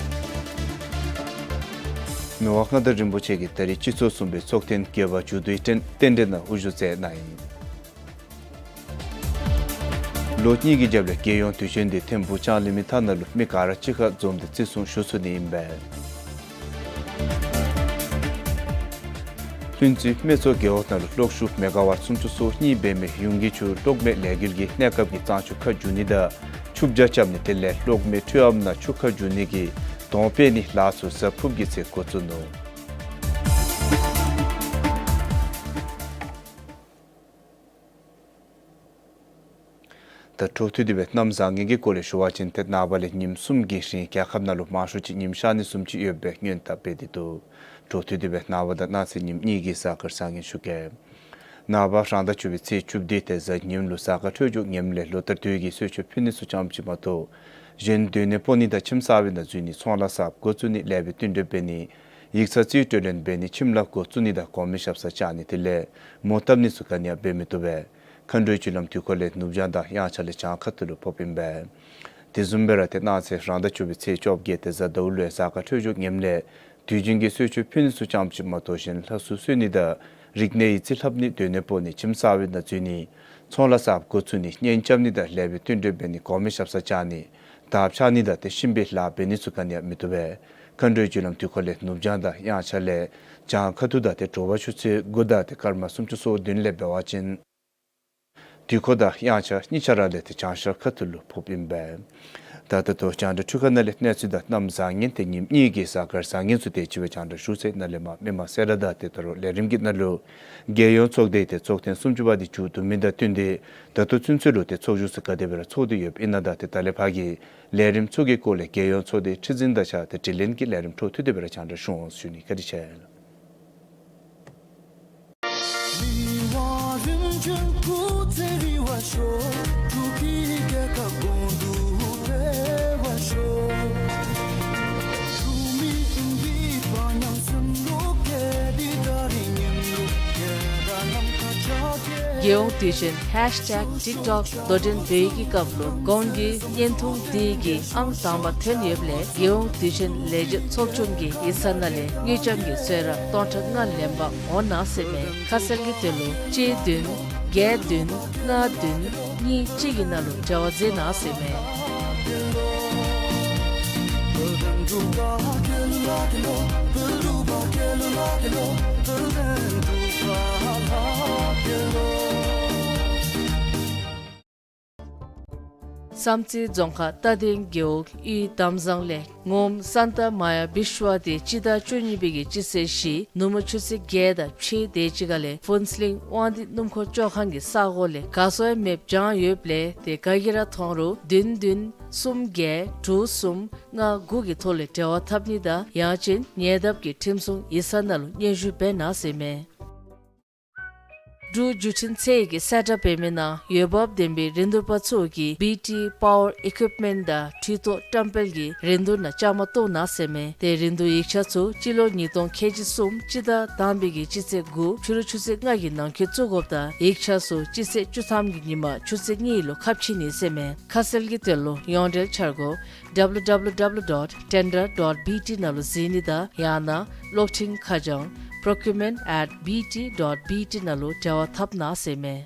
མི་དབང་མངའ་བདག་རིན་པོ་ཆེ་གིས་ད་རིས་སྤྱི་ཚོགས་གསུམ་པའི་ཚོགས་ཐེངས་བརྒྱད་པ་མཇུག་བསྡུའི་རྟེན་རྟེན་འབྲེལ་ནང་དབུ་བཞུགས་མཛད་གནང་ཡི། ལོ་གཉིས་ཀྱི་རྒྱབ་ལས་རྒྱལ་ཡོངས་དུས་ཆེན་འདི་ཐིམ་ཕུག་ལྕང་གླིང་མའི་ཐང་ནང་ལུ་མི་ག་ར་གཅིག་ཁར་འཛོམས་ཏེ་བརྩི་སྲུང་ཞུ་ཚུགས་ནི་ཨིན་པས། ལྷུན་རྩེ་སྨད་ཚོ་རྒེད་འོག་ནང་ལུ་གློག་ཤུགས་མེ་ག་ཝཊ་སུམ་ཅུ་སོ་གཉིས་འབད་མི་ཡུན་གྱི་ཆུ་གློག་མེ་ལས་འགུལ་གྱི་གནས་སྐབས་ཀྱི་གཙང་ཆུ་ཁ་བསྒྱུར་ནི་དང་ཆུ་བྱ་རྐྱབ་ནི་དེ་ལས་གློག་མེ་འཕྲུལ་ཨམ་ནང་ཆུ་ཁ་བསྒྱུར་ནི་གི་དོང་སྤེལ་ནི་ལཱ་ཚུ་གཟའ་ཕུརཔ་གི་ཚེ་འགོ་བཙུགས་ནུག། ད་འཕྲོ་མཐུད་དེ་སྦེ་གནམ་བཟང་ངན་གྱི་སྐོར་ལས་ཞུ་བ་ཅིན་ཏེ་ནངས་པ་ལས་ཉིནམ་གསུམ་གྱི་རིང་རྒྱལ་ཁབ་ནང་ལུ་མང་ཤོས་ཅིག་ཉིམ་ཤར་ནི་བཟུམ་ཅིག་ཡོད་པའི་སྔོན་བརྡ་སྤེལ་ཏེ་འདུག། འཕྲོ་མཐུད་དེ་སྦེ་ནངས་པ་དང་གནངས་ཚེ་ཉིནམ་གཉིས་ཀྱི་གཟའ་སྐར་བཟང་ངན་ཞུ་གེ། ནངས་པ་རང་ཟླ་བཅུ་པའི་ཚེས་བཅུ་བདུན་ཏེ་གཟའ་ཉིམ་ལུ་གཟའ་སྐར་འཕྲོད་སྦྱོར་ངནམ་ལས་ལོ་ལྟར་དུས་ཀྱི་གསོལ་མཆོད་ཕུལ་ནི་ཚུ་ཙམ་ཅིག་མ་གཏོགས་གཞན་སྡོད་གནས་སྤོ་ནི་དང་ཁྱིམ་གསར་པའི་ནང་འཛུལ་ནི་ཚོང་ལཱ་གསརཔ་འགོ་བཙུགས་ནི་ལས་པའི་བསྟུན་གྲོས་འབད་ནི་ཡིག་ཚང་རྩིས་སྤྲོད་ལེན་འབད་ནི་ཁྱིམ་ལཱ་འགོ་བཙུགས་ནི་དང་གོང་མའི་ཞབས་སར་བཅར་ནི་དེ་ལས་མོ་བཏབ་ནི་ཚུ་ག་ནི་ཡང་འབད་མི་བཏུབ་པས། མཁའ་འགྲོའི་རྒྱུ་ལམ་དུས་འཁོར་ལས་ནུབ་བྱང་དང་དབྱངས་འཆར་ལས་བྱང་ཁ་ཐུག་ལུ་ཕོགཔ་ཨིན་པས། དེ་བཟུམ་སྦེ་ར་ཏེ་གནངས་ཚེ་རང་ཟླ་བཅུ་པའི་ཚེས་བཅོ་བརྒྱད་ཏེ་གཟའ་ཟླཝ་ལུ་གཟའ་སྐར་འཕྲོད་སྦྱོར་ངནམ་ལས་དུས་རྒྱུན་གྱི་གསོལ་མཆོད་ཕུལ་ནི་ཚུ་ཙམ་ཅིག་མ་གཏོགས་གཞན་ལྷ་སྲུང་གསོལ་ནི་དང་རིག་གནས་ཡིག་རྩིས་ལྷབ་ནི་སྡོད་གནས་སྤོ་ནི་ཁྱིམ་གསར་པའི་ནང་འཛུལ་ནི་ཚོང་ལཱ་གསརཔ་འགོ་བཙུགས་ནི་གཉེན་རྐྱབ་ནི་དང་ལས་པའི་བསྟུན་གྲོས་འབད་ནི་གོང་མའི་ཞབས་སར་བཅར་ནི་དར་འཕྱར་ནི་དང་ཏེ་གཤིན་པོའི་ལཱ་འབད་ནི་ཚུ་ག་ནི་ཡང་མི་བཏུབ་པས། མཁའ་འགྲོའི་རྒྱུ་ལམ་དུས་འཁོར་ལས་ནུབ་བྱང་དང་དབྱངས་འཆར་ལས་བྱང་ཁ་ཐུག་དང་ཏེ་དྲོ་པ་ཆུ་ཚོད་དགུ་དང་ཏེ་སྐར་མ་སུམ་ཅུ་སོ་བདུན་ལས་འབད་བ་ཅིན་དུས་འཁོར་དང་དབྱངས་འཆར་གཉིས་ཆ་ར་ལས་ཏེ་བྱང་ཤར་ཁ་ཐུག་ལུ་ཕོགཔ་ཨིན་པས། ད་ད་ལྟོ་རྒྱང་བསྒྲགས་འཕྲུལ་ཁང་ནང་ལས་གནས་ཚུལ་དང་གནམ་བཟང་ངན་ཏེ་ཉིནམ་གཉིས་ཀྱི་གཟའ་སྐར་བཟང་ངན་ཚུ་དེ་ཅིག་སྦེ་རྒྱང་བསྒྲགས་ཞུ་ཚར་ནཱ་ལས་མར་མི་མང་གསལ་བསྒྲགས་དང་ཏེ་ད་རུང་ལས་རིམ་གྱི་ནང་ལུ་རྒྱལ་ཡོངས་ཚོགས་སྡེའི་ཏེ་ཚོགས་ཐེངས་སུམ་ཅུ་པ་འདི་མཇུག་བསྡུ་མི་དང་བསྟུན་ཏེ་ད་ལྟོ་ཚུན་ཚོད་ལུ་ཏེ་ཚོགས་བཞུགས་ཚུ་ག་དེ་སྦེ་ར་ཚོགས་ཏེ་ཡོདཔ་ཨིན་ན་དང་ཏེ་ད་ལས་ཕར་གྱི་ལས་རིམ་ཚུ་གི་སྐོར་ལས་རྒྱལ་ཡོངས་ཚོགས་སྡེའི་ཁྲི་འཛིན་དང་གཅིག་ཁར་ཏེ་དྲི་ལན་གྱི་ལས་རིམ་འཕྲོ་མཐུད་དེ་སྦེ་ར་རྒྱང་བསྒྲགས་ཞུ་འོང་ཟེར་ཞུ་ནི། བཀའ་དྲིན་ཆེ་ལགས། རྒྱལ་ཡོངས་དུས་ཆེན་ཧེཤ་ཊེག་ཊིག་ཊོག་དོ་འགྲན་འབད་བའི་གི་སྐབས་ལུ་གོང་གི་བརྙན་ཐུང་འདི་གིས་ཨང་དང་པ་ཐོན་ཡོདཔ་ལས་རྒྱལ་ཡོངས་དུས་ཆེན་ལས་བྱེད་ཚོགས་ཆུང་གི་ཡིག་ཚང་ནང་ལས་དངུལ་རྐྱང་གི་གསོལ་རས་སྟོང་ཕྲག་ལྔ་ལེན་པར་འོང་གནང་ཟེར་མས། ཁ་གསལ་གྱི་དོན་ལུ་གཅིག་བདུན་བརྒྱད་བདུན་ལྔ་བདུན་གཉིས་གཅིག་གི་ནང་ལུ་འབྲེལ་བ་མཛད་གནང་ཟེར་མས། བསམ་རྩེ་རྫོང་ཁག་རྟ་སྡིང་རྒེད་འོག་གཡུས་དམ་བཟང་ལས་ངོམ་སཱན་ཏ་མ་ཡ་བི་ཤྭ་འདི་སྤྱི་ཟླ་བཅུ་གཉིས་པའི་གི་སྤྱི་ཚེས་བཞི་ནུབ་མོ་ཆུ་ཚོད་བརྒྱད་དང་ཕྱེད་དེ་ཅིག་ཁར་ལས་ཕུན་ཚོགས་གླིང་དབང་འདུས་སྣུམ་འཁོར་བཅོ་ཁང་གི་ས་གོ་ལས་ག་སོང་ཡང་མེདཔ་བྱུང་ཡོདཔ་ལས་ཏེ་ག་གིས་ར་མཐོང་རུང་བདུན་བདུན་ གསུམ་བརྒྱད་དྲུག་གསུམ་ལྔ་དགུ་གི་ཐོག་ལས་འབྲེལ་བ་འཐབ་ནི་དང་ཡང་ཅིན་ཉེ་འདབས་ཀྱི་ཁྲིམས་སྲུང་ཡིག་ཚང་ནང་ལུ་སྙན་ཞུ་འབད་གནང་ཟེར་མས། འབྲུག་བརྒྱུད་འཕྲིན་ཚད་ཀྱིས་གསལ་བསྒྲགས་འབད་མི་ནང་འོས་འབབ་ལྡན་པའི་རིན་བསྡུར་པ་ཚུ་གིས་བི་ཊི་པ་ཝར་ཨི་ཀུའིཔ་མེནཊ་དང་འཕྲུལ་ཐོག་བཀྲམ་སྤེལ་གྱི་རིན་བསྡུར་ནང་བཅའ་མར་གཏོགས་གནང་ཟེར་མས། ཏེ་རིན་བསྡུར་ཡིག་ཆ་ཚུ་སྤྱི་ལོ་ཉིས་སྟོང་ཁལ་གཅིག་གསུམ་སྤྱི་ཟླ་དང་པའི་གི་སྤྱི་ཚེས་དགུ་ཕྱི་རུ་ཆུ་ཚོད་ལྔ་གི་ནང་འཁོད་བཙུགས་དགོཔ་དང་ཡིག་ཆ་ཚུ་སྤྱི་ཚེས་བཅུ་ཐམ་གྱི་ཉིན་མ་ཆུ་ཚོད་གཉིས་ལུ་ཁ་ཕྱེ་ནི་ཟེར་མས། ཁ་གསལ་གྱི་དོན་ལུ་ཡོངས་འབྲེལ་འཆར་སྒོ་W W W dot tender dot B T ནང་ལུ་གཟིགས་ནི་དང་ཡང་ན་གློག་འཕྲིན་ཁ་བྱང་procurement at B T dot B T ནང་ལུ་འབྲེལ་བ་འཐབ་གནང་ཟེར་མས།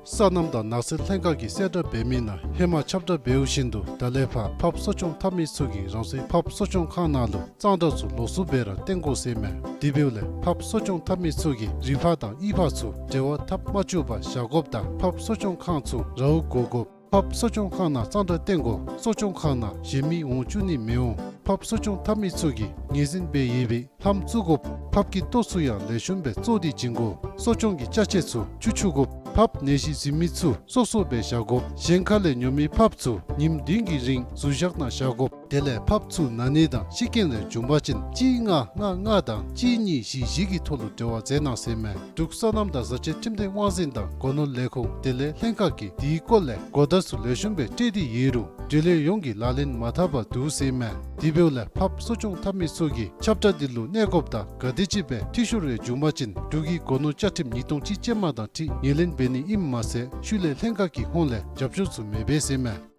སོ་ནམ་དང་ནགས་ཚལ་ལྷན་ཁག་གིས་གསལ་བསྒྲགས་འབད་མི་ནང་ཧེ་མ་ཁྱབ་བསྒྲགས་འབདཝ་བཞིན་དུ་ད་ལས་ཕར་ཕགཔ་གསོ་སྐྱོང་འཐབ་མི་ཚུ་གིས་རང་སོའི་ཕགཔ་གསོ་སྐྱོང་ཁང་ནང་ལུ་གཙང་སྦྲ་ཚུ་ལོགས་སུ་སྦེ་ར་བཏོན་དགོ་ཟེར་མས། དེ་འབདཝ་ལས་ཕགཔ་གསོ་སྐྱོང་འཐབ་མི་ཚུ་གིས་རི་ཕག་དང་གཡུས་ཕག་ཚུ་འབྲེལ་བ་འཐབ་མ་བཅུག་པར་བཞག་དགོཔ་དང་ཕགཔ་གསོ་སྐྱོང་ཁང་ཚུ་རཝ་བསྒོར་དགོཔ། ཕགཔ་གསོ་སྐྱོང་ཁང་ནང་གཙང་སྦྲ་བཏོན་དགོ། གསོ་སྐྱོང་ཁང་ནང་གཞན་མི་འོང་བཅུག་ནི་མི་འོང་། ཕགཔ་གསོ་སྐྱོང་འཐབ་མི་ཚུ་གིས་ངོས་འཛིན་འབད་ཡོད་པའི་ལྷམ་བཙུགས་དགོཔ། ཕགཔ་གི་ལྟོ་ཚུ་ཡང་ལེགས་ཤོམ་སྦེ་བཙོ་སྟེ་བྱིན་དགོ། གསོ་སྐྱོང་གི་ཅ་ཆས་ཚུ་བཅུད་བཅུག་དགོཔ། ཕགཔ་ནད་གཞི་འཛིན་མི་ཚུ་སོ་སོ་སྦེ་བཞག་དགོཔ། གཞན་ཁ་ལས་ཉོ་མི་ཕགཔ་ཚུ་ཉིནམ་བདུན་གྱི་རིང་ཟུར་བཞག་ནང་བཞག་དགོཔ། དེ་ལས་ཕགཔ་ཚུ་ན་ནི་དང་ཤི་རྐྱེན་ལས་བྱུང་པ་ཅིན་གཅིག་ལྔ་ལྔ་ལྔ་དང་གཅིག་གཉིས་བཞི་བཞི་གི་ཐོག་ལུ་འབྲེལ་བ་མཛད་གནང་ཟེར་མས། འབྲུག་སོ་ནམ་དང་བཟའ་བཅའི་ཁྲིམས་དོན་དབང་འཛིན་དང་སྒོ་ནོར་ལས་ཁུངས་དེ་ལས་ལྷན་ཁག་གིས་དེའི་སྐོར་ལས་གོ་བརྡ་ཚུ་ལེགས་ཤོམ་སྦེ་སྤྲོད་དེ་ཡོད་རུང་འབྲེལ་ཡོད་ཡོངས་ཀྱིས་ལག་ལེན་མ་འཐབ་པར་འདུག་ཟེར་མས། དེ་འབདཝ་ལས་ཕགཔ་གསོ་སྐྱོང་འཐབ་མི་ཚུ་གིས་ཁྱབ་བསྒྲགས་འདི་ལུ་གནས་དགོཔ་དང་ག་དེམ་ཅིག་སྦེ་འཐུས་ཤོར་རེ་བྱུང་པ་ཅིན་འབྲུག་གི་སྒོ་ནོར་བཅའ་ཁྲིམས་ཉིས་སྟོང་གཅིག་ཅན་མ་དང་འཁྲིལ་ངོས་ལེན་འབད་ནི་ཨིནམ་མ་ཚད་ཤུལ་ལས་ལྷན་ཁག་གི་ཧོངས་ལས་རྒྱབ་སྐྱོར་ཚུ་མི་འབད་ཟེར་མས།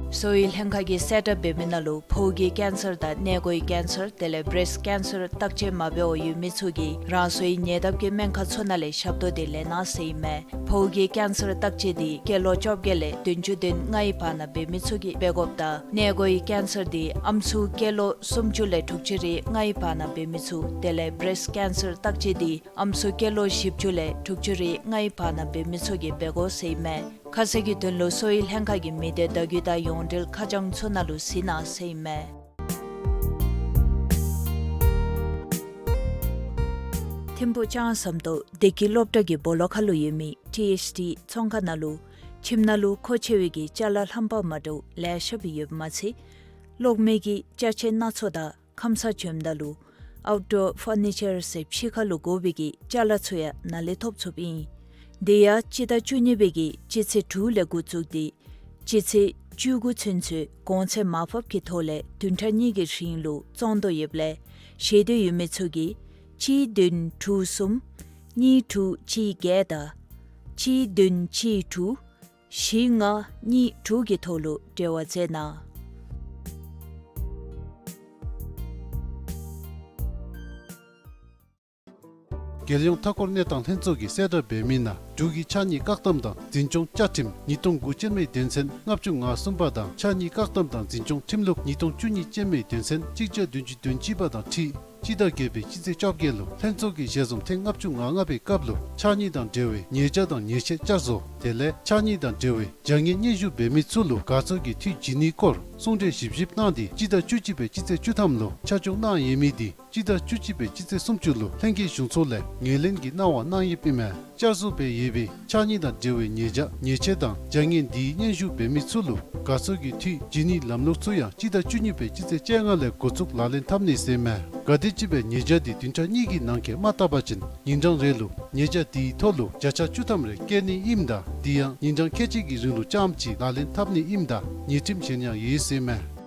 གསོ་བའི་ལྷན་ཁག་གིས་གསལ་བསྒྲགས་འབད་མི་ནང་ལུ་ཕོཝ་གི་ཀེན་སར་དང་མངལ་སྒོའི་ཀེན་སར་དེ་ལས་བྲེསཊ་ཀེན་སར་བརྟག་དཔྱད་མ་འབད་བར་ཡོད་མི་ཚུ་གིས་རང་སོའི་ཉེ་འདབས་ཀྱི་སྨན་ཁང་ཚུ་ནང་ལས་ཞབས་ཏོག་འདི་ལེན་གནང་ཟེར་ཨིན་མས། ཕོཝ་གི་ཀེན་སར་བརྟག་དཔྱད་འདི་སྐྱེས་ལོ་བཅོ་བརྒྱད་ལས་བདུན་ཅུ་དོན་ལྔའི་བར་ན་འབད་མི་ཚུ་གིས་འབད་དགོཔ་དང་མངལ་སྒོའི་ཀེན་སར་འདི་ཨམ་སྲུ་སྐྱེས་ལོ་སུམ་ཅུ་ལས་དྲུག་ཅུ་རེ་ལྔའི་བར་ན་འབད་མི་ཚུ་དེ་ལས་བྲེསཊ་ཀེན་སར་བརྟག་དཔྱད་འདི་ཨམ་སྲུ་སྐྱེས་ལོ་བཞི་བཅུ་ལས་དྲུག་ཅུ་རེ་ལྔའི་བར་ན་འབད་མི་ཚུ་གིས་འབད་དགོ་ཟེར་ཨིན་མས། ཁ་གསལ་གྱི་དོན་ལུ་གསོ་བའི་ལྷན་ཁག་གི་མི་སྡེ་བརྡ་བརྒྱུད་དང་ཡོངས་འབྲེལ་ཁ་བྱང་ཚུ་ནང་ལུ་གཟིགས་གནང་ཟེར་ཨིན་མས། ཐིམ་ཕུག་ལྕང་ཟམ་ཏོག་བདེ་སྐྱིད་སློབ་གྲྭ་གི་སྦོ་ལོགས་ཁར་ལུ་ཡོད་མི་ཊི་ཨེཆ་ཌི་ཚོང་ཁང་ནང་ལུ་ཁྱིམ་ནང་ལུ་མཁོ་ཆེ་བའི་གི་ཅ་ལ་རྣམ་པ་མ་འདྲཝ་ལེ་ཤ་སྦེ་ཡོདཔ་མ་ཚད་གློག་མེ་གི་ཅ་ཆས་སྣ་ཚོགས་དང་ཁམས་སངས་བྱོནམ་ད་ལུ་ཨའུཊ་ཌོར་ཕར་ནི་ཅར་ཟེར་ཕྱི་ཁར་ལུ་དགོ་པའི་གི་ཅ་ལ་ཚུ་ཡང་ནཱ་ལས་ཐོབ་ཚུགསཔ་ཨིན། དེ་ཡང་སྤྱི་ཟླ་བཅུ་གཉིས་པའི་གི་སྤྱི་ཚེས་དྲུག་ལས་འགོ་བཙུགས་ཏེ་སྤྱི་ཚེས་བཅུ་དགུ་ཚུན་ཚོད་གོང་ཚད་མར་ཕབ་ཀྱི་ཐོག་ལས་བདུན་ཕྲག་གཉིས་ཀྱི་རིང་ལུ་བཙོང་དོ་ཡོདཔ་ལས་ཤེས་འདོད་ཡོད་མི་ཚུ་གིས་གཅིག་བདུན་དྲུག་གསུམ་གཉིས་དྲུག་གཅིག་བརྒྱད་དང་གཅིག་བདུན་གཅིག་དྲུག་བཞི་ལྔ་གཉིས་དྲུག་གི་ཐོག་ལུ་འབྲེལ་བ་མཛད་གནང་། རྒྱལ་ཡོངས་མཐའ་འཁོར་གནས་སྟངས་ལྷན་ཚོགས་ཀྱིས་གསལ་བསྒྲགས་འབད་མི་ནང་འབྲུག་གི་ཕྱགས་སྙིགས་བཀག་སྡོམ་དང་འཛིན་སྐྱོང་བཅའ་ཁྲིམས་ཉིས་སྟོང་དགུ་ཅན་མའི་དོན་ཚན་ལྔ་བཅུ་ང་གསུམ་པ་དང་ཕྱགས་སྙིགས་བཀག་སྡོམ་དང་འཛིན་སྐྱོང་ཁྲིམས་ལུགས་ཉིས་སྟོང་བཅུ་གཉིས་ཅན་མའི་དོན་ཚན་གཅིག་བརྒྱ་བདུན་ཅུ་དོན་གཅིག་པ་དང་འཁྲིལ་སྤྱི་ཟླ་བརྒྱད་པའི་སྤྱི་ཚེས་བཅོ་བརྒྱད་ལུ་ལྷན་ཚོགས་ཀྱི་ཞལ་འཛོམས་ཐེངས་ལྔ་བཅུ་ང་ལྔ་པའི་སྐབས་ལུ་ཕྱགས་སྙིགས་དང་འབྲེལ་བའི་ཉེས་བྱ་དང་ཉེས་ཆད་བསྐྱར་བཟོ་དེ་ལས་ཕྱགས་སྙིགས་དང་འབྲེལ་བའི་བྱ་ངན་སྙན་ཞུ་འབད་མི་ཚུ་ལུ་དགའ་ཚོར་གྱི་འཐུས་བྱིན་ནིའི་སྐོར་གསུང་གྲོས་ཞིབ་ཞིབ་གནང་སྟེ་སྤྱི་ཟླ་བཅུ་གཅིག་པའི་སྤྱི་ཚེས་བཅུ་ཐམ་ལུ་ཆ་འཇོག་གནང་ཡོད་མི་དེ་སྤྱི་ཟླ་བཅུ་གཅིག་པའི་སྤྱི་ཚེས་སུམ་ཅུ་ལུ་ལྷན་རྒྱས་གཞུང་ཚོགས་ལས་ངོས་ལེན་གྱི་གནང་བ་གནང་ཡོདཔ་ཨིན་མས། བསྐྱར་བཟོ་འབད་ཡོད་པའི་ཕྱགས་སྙིགས་དང་འབྲེལ་བའི་ཉེས་བྱ་ཉེས་ཆད་དང་བྱ་ངན་དེའི་སྙན་ཞུ་འབད་མི་ཚུ་ལུ་དགའ་ཚོར་གྱི་འཐུས་བྱིན་ནིའི་ལམ་ལུགས་ཚུ་ཡང་སྤྱི་ཟླ་བཅུ་གཉིས་པའི་སྤྱི་ཚེས་བཅོ་ལྔ་ལས་འགོ་བཙུགས་ལག་ལེན་འཐབ་ནི་ཟེར་མས། ག་དེམ་ཅིག་སྦེ་ཉེས་བྱ་དེ་བདུན་ཕྲག་གཉིས་ཀྱི་ནང་འཁོད་མ་བཏབ་པ་ཅིན་ཉིན་གྲངས་རེ་ལུ་ཉེས་བྱ་དེའི་ཐོག་ལུ་བརྒྱ་ཆ་བཅུ་ཐམ་རེ་བཀལ་ནི་ཨིནམ་ད་དེ་ཡང་ཉིན་གྲངས་ཁལ་གཅིག་གི་རིང་ལུ་རྐྱངམ་ཅིག་ལག་ལེན་འཐབ་ནི་ཨིནམ་ད་ཉེས་ཁྲིམས་གཞན་ཡང་ཡོད་ཟེར་མས།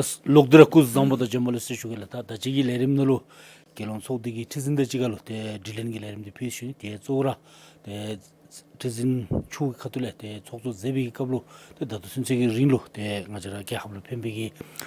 ལགས་སོ། ལོག་སྟེ་ར་སྐུ་གཟུགས་བཟང་པོ་དང་བྱོན་པ་ལེགས་སོ་ཞུ་གེ་ལགས། ད་ད་ཅི་གི་ལས་རིམ་ནང་ལུ་རྒྱལ་ཡོངས་ཚོགས་སྡེ་གི་ཁྲི་འཛིན་དང་གཅིག་ཁར་ལུ་ཏེ་དྲི་ལན་གྱི་ལས་རིམ་འདི་ཕུལ་ཞུ་ནི། ཏེ་གཙོ་བོ་ར་ཏེ་ ཁྲི་འཛིན་མཆོག་གི་ཁ་ཐུག་ལས་ཏེ་ཚོགས་གཙོ་མཛད་པའི་སྐབས་ལུ་ཏེ་ད་ལྟོ་ཚུན་ཚོད་ཀྱི་རིང་ལུ་ཏེ་ང་བཅས་ར་རྒྱལ་ཁབ་ལུ་ཕན་པའི་གི་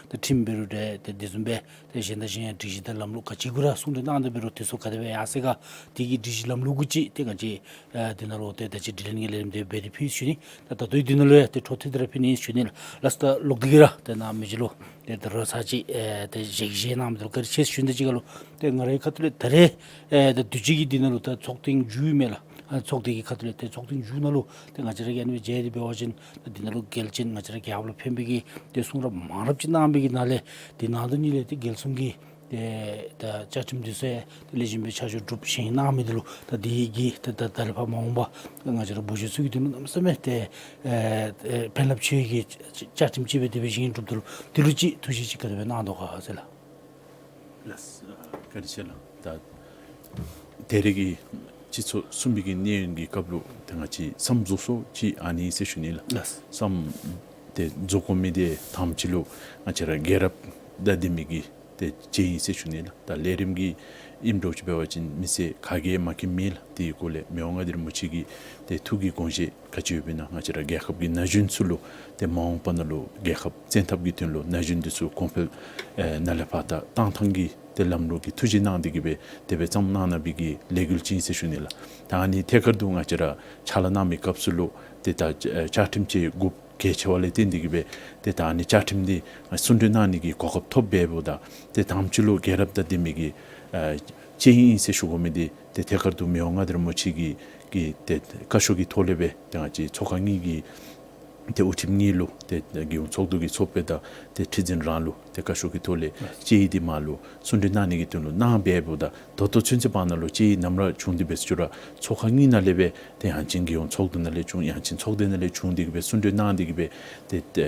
ཏེ་ཁྲིམས་འབད་རུང་འདྲ་ཏེ་དེ་བཟུམ་སྦེ་ཏེ་གཞན་དང་གཞན་ཡང་སྒྲིག་གཞི་དང་ལམ་ལུགས་ག་ཅི་གུ་ར་གསུང་གྲོས་གནང་སྟེ་འབད་རུང་དེ་ཚུ་ག་དེ་སྦེ་ཡར་སོང་ག་དེ་གི་སྒྲིག་གཞི་ལམ་ལུགས་གུ་ཅིག་ཏེ་ང་བཅས་ཨ་འདི་ནང་ལུ་ཏེ་ད་ཅི་དྲི་ལན་གྱི་ལས་རིམ་དེ་འབད་དེ་ཕུལ་ཞུ་ནི། ད་ད་ལྟོ་འདི་ནང་ལུ་ཡང་ཏེ་འཕྲོ་མཐུད་དེ་ར་ཕུལ་ནི་ཞུ་ནི་ལགས། ལགས་སོ། ད་ལོག་སྟེ་གི་ར་ཏེ་ནཱ་མི་རྗེ་ལུ་ཏེ་ད་རོགས་ཚར་ཅིག་ཨེ་ཏེ་ཞལ་བཞེས་གནང་མི་འདི་ལུ་བཀའ་དྲིན་ཆེ་ཞུ་ནི། ད་ཅི་ག་ལུ་ཏེ་ང་རའི་ཁ་ཐུག་ལས་ད་རེས་ཨེ་ད་དུས་ཅི་གི་འདི་ནང་ལུ་ད་ཚོགས་ཐེངས་མཇུག་ཨིན་མས་ལགས། ཨ་ཚོགས་སྡེ་གི་ཁ་ཐུག་ལས་ཏེ་ཚོགས་ཐེངས་མཇུག་ནང་ལུ་ཏེ་ང་བཅས་ར་གིས་ཨ་ནི་སྦེ་མཇལ་ཏེ་འབད་བ་ཅིན་ད་འདི་ནང་ལུ་གལ་ཆེན་ང་བཅས་ར་རྒྱལ་ཁབ་ལུ་ཕན་པའི་གི་ཏེ་གསུང་རབ་མང་རབས་ཅིག་གནང་བའི་གི་ནང་ལས་དེ་ནང་དོན་གཉིས་ལས་ཏེ་རྒྱལ་སྲུང་གི་ཏེ་ད་བཅའ་ཁྲིམས་འདི་ཚུ་ཡང་ཏེ་ལེགས་ཤོམ་སྦེ་ཆ་འཇོག་གྲུབ་བཞེངས་གནང་མི་འདི་ལུ་ད་འདི་གིས་ཏེ་ད་ད་རེས་ཕར་མ་འོངས་པ་ང་བཅས་ར་བོད་གཞུང་ཚུ་གི་དོན་ལུ་གནམ་མེད་ས་མེད་ཏེ་ཨེ་ཨེ་ཕན་རླབས་ཆེ་བའི་གི་བཅའ་ཁྲིམས་ཅིག་སྦེ་དེ་སྦེ་བཞེངས་གྲུབ་འདི་ལུ་འདི་ལུ་ཅིག་ཐུགས་བཞེད་ཅིག་ག་དེ་སྦེ་གནང་དོ་ག་ཟེར་ལགས། ལགས་སོ། བཀའ་དྲིན་ཆེ་ལགས། ད་ད་རེས་ཀྱི་སྤྱི་ཚོགས་གསུམ་པའི་གི་གནས་ཡུན་གྱི་སྐབས་ལུ་ད་ང་བཅས་མཚམས་རྫོགས་སོ་ཅིག་ཨ་ནི་ཟེར་ཞུ་ནི་ལགས། ལགས་སོ། མཚམས་ཏེ་རྫོགས་དགོ་མི་འདི་དང་པ་ཅིག་ལུ་ང་བཅས་ར་རྒྱལ་རབས་དང་ལྡན་མི་གི་ཏེ་དཔྱད་ཡིག་ཟེར་ཞུ་ནི་ལགས། ད་ལས་རིམ་གྱི་ཨིནམ་འདྲཝ་ཅིག་འབད་བ་ཅིན་མི་སེར་ག་གིས་མ་མཁྱེན་མེད་ལགས། དེའི་སྐོར་ལས་མི་དབང་མངའ་བདག་རིན་པོ་ཆེ་གི་ཏེ་ཐུགས་ཀྱི་དགོངས་བཞེད་ག་ཅི་ཡོདཔ་ཨིན་ན་ང་བཅས་ར་རྒྱལ་ཁབ་ཀྱི་ན་གཞོན་ཚུ་ལུ་ཏེ་མ་འོངས་པ་ནང་ལུ་རྒྱལ་ཁབ་བཙན་ཐབས་ཀྱི་དོན་ལུ་ན་གཞོན་འདི་ཚུ་གོང་འཕེལ་ཨེ་ནཱ་ལས་ཕར་ད་བཏང་ཐངས་ཀྱི་ཏེ་ལམ་ལུགས་ཀྱི་ཐུགས་བཞེད་གནང་སྟེ་གི་སྦེ་དེ་སྦེ་བརྩམས་གནང་གནང་བའི་གི་ལས་འགུལ་ཅིག་ཨིན་ཟེར་ཞུ་ནི་ལགས། ད་ཨ་ནི་ཐད་ཀར་དུ་ང་བཅས་ར་ཕྱག་ལཱ་གནང་མི་སྐབས་སུ་ལུ་ཏེ་ད་ཨེ་བཅའ་ཁྲིམས་ཅིག་དགོཔ་གལ་ཆེ་བ་ལས་བརྟེན་ཏེ་གི་སྦེ་ཏེ་ད་ཨ་ནི་བཅའ་ཁྲིམས་འདི་གསུང་གྲོས་གནང་ནི་གི་གོ་སྐབས་ཐོབ་འབདཝ་ད་ཏེ་དང་པ་ཅིག་ལུ་རྒྱལ་རབས་དང་ལྡན་མི་གི་ཨེ་དཔྱད་ཡིག་ཨིན་ཟེར་ཞུ་དགོ་མི་འདི་ཏེ་ཐད་ཀར་དུ་མི་དབང་མངའ་བདག་རིན་པོ་ཆེ་གི་གི་ཏེ་བཀའ་ཤོག་གི་ཐོག་ལས་སྦེ་ཏེ་ང་བཅས་ཚོགས་ཁང་གཉིས་ཀྱི་ཏེ་དབུ་ཁྲིདཔ་གཉིས་ལུ་ཏེ་རྒྱལ་ཡོངས་ཚོགས་འདུ་གི་ཚོགས་དཔོན་དང་ཏེ་ཁྲི་འཛིན་རང་ལུ་ཏེ་བཀའ་ཤོག་གི་ཐོག་ལས་དཔྱད་ཡིག་འདི་མར་ལུ་གསུང་གྲོས་གནང་ནི་གི་དོན་ལུ་གནང་འབདཝ་ད་ད་ལྟོ་ཚུན་ཚོད་བར་ན་ལུ་དཔྱད་ཡིག་ནམ་ར་བྱུང་སྟེ་འབད་ཞུ་རུང་ཚོགས་ཁང་གཉིས་ནང་ལས་སྦེ་ཏེ་ཡང་ཅིན་རྒྱལ་ཡོངས་ཚོགས་འདུ་ནང་ལས་བྱུང་ཡང་ཅིན་ཚོགས་སྡེ་ནང་ལས་བྱུང་སྟེ་གི་སྦེ་གསུང་གྲོས་གནང་སྟེ་གི་སྦེ་ཏེ་ཏེ་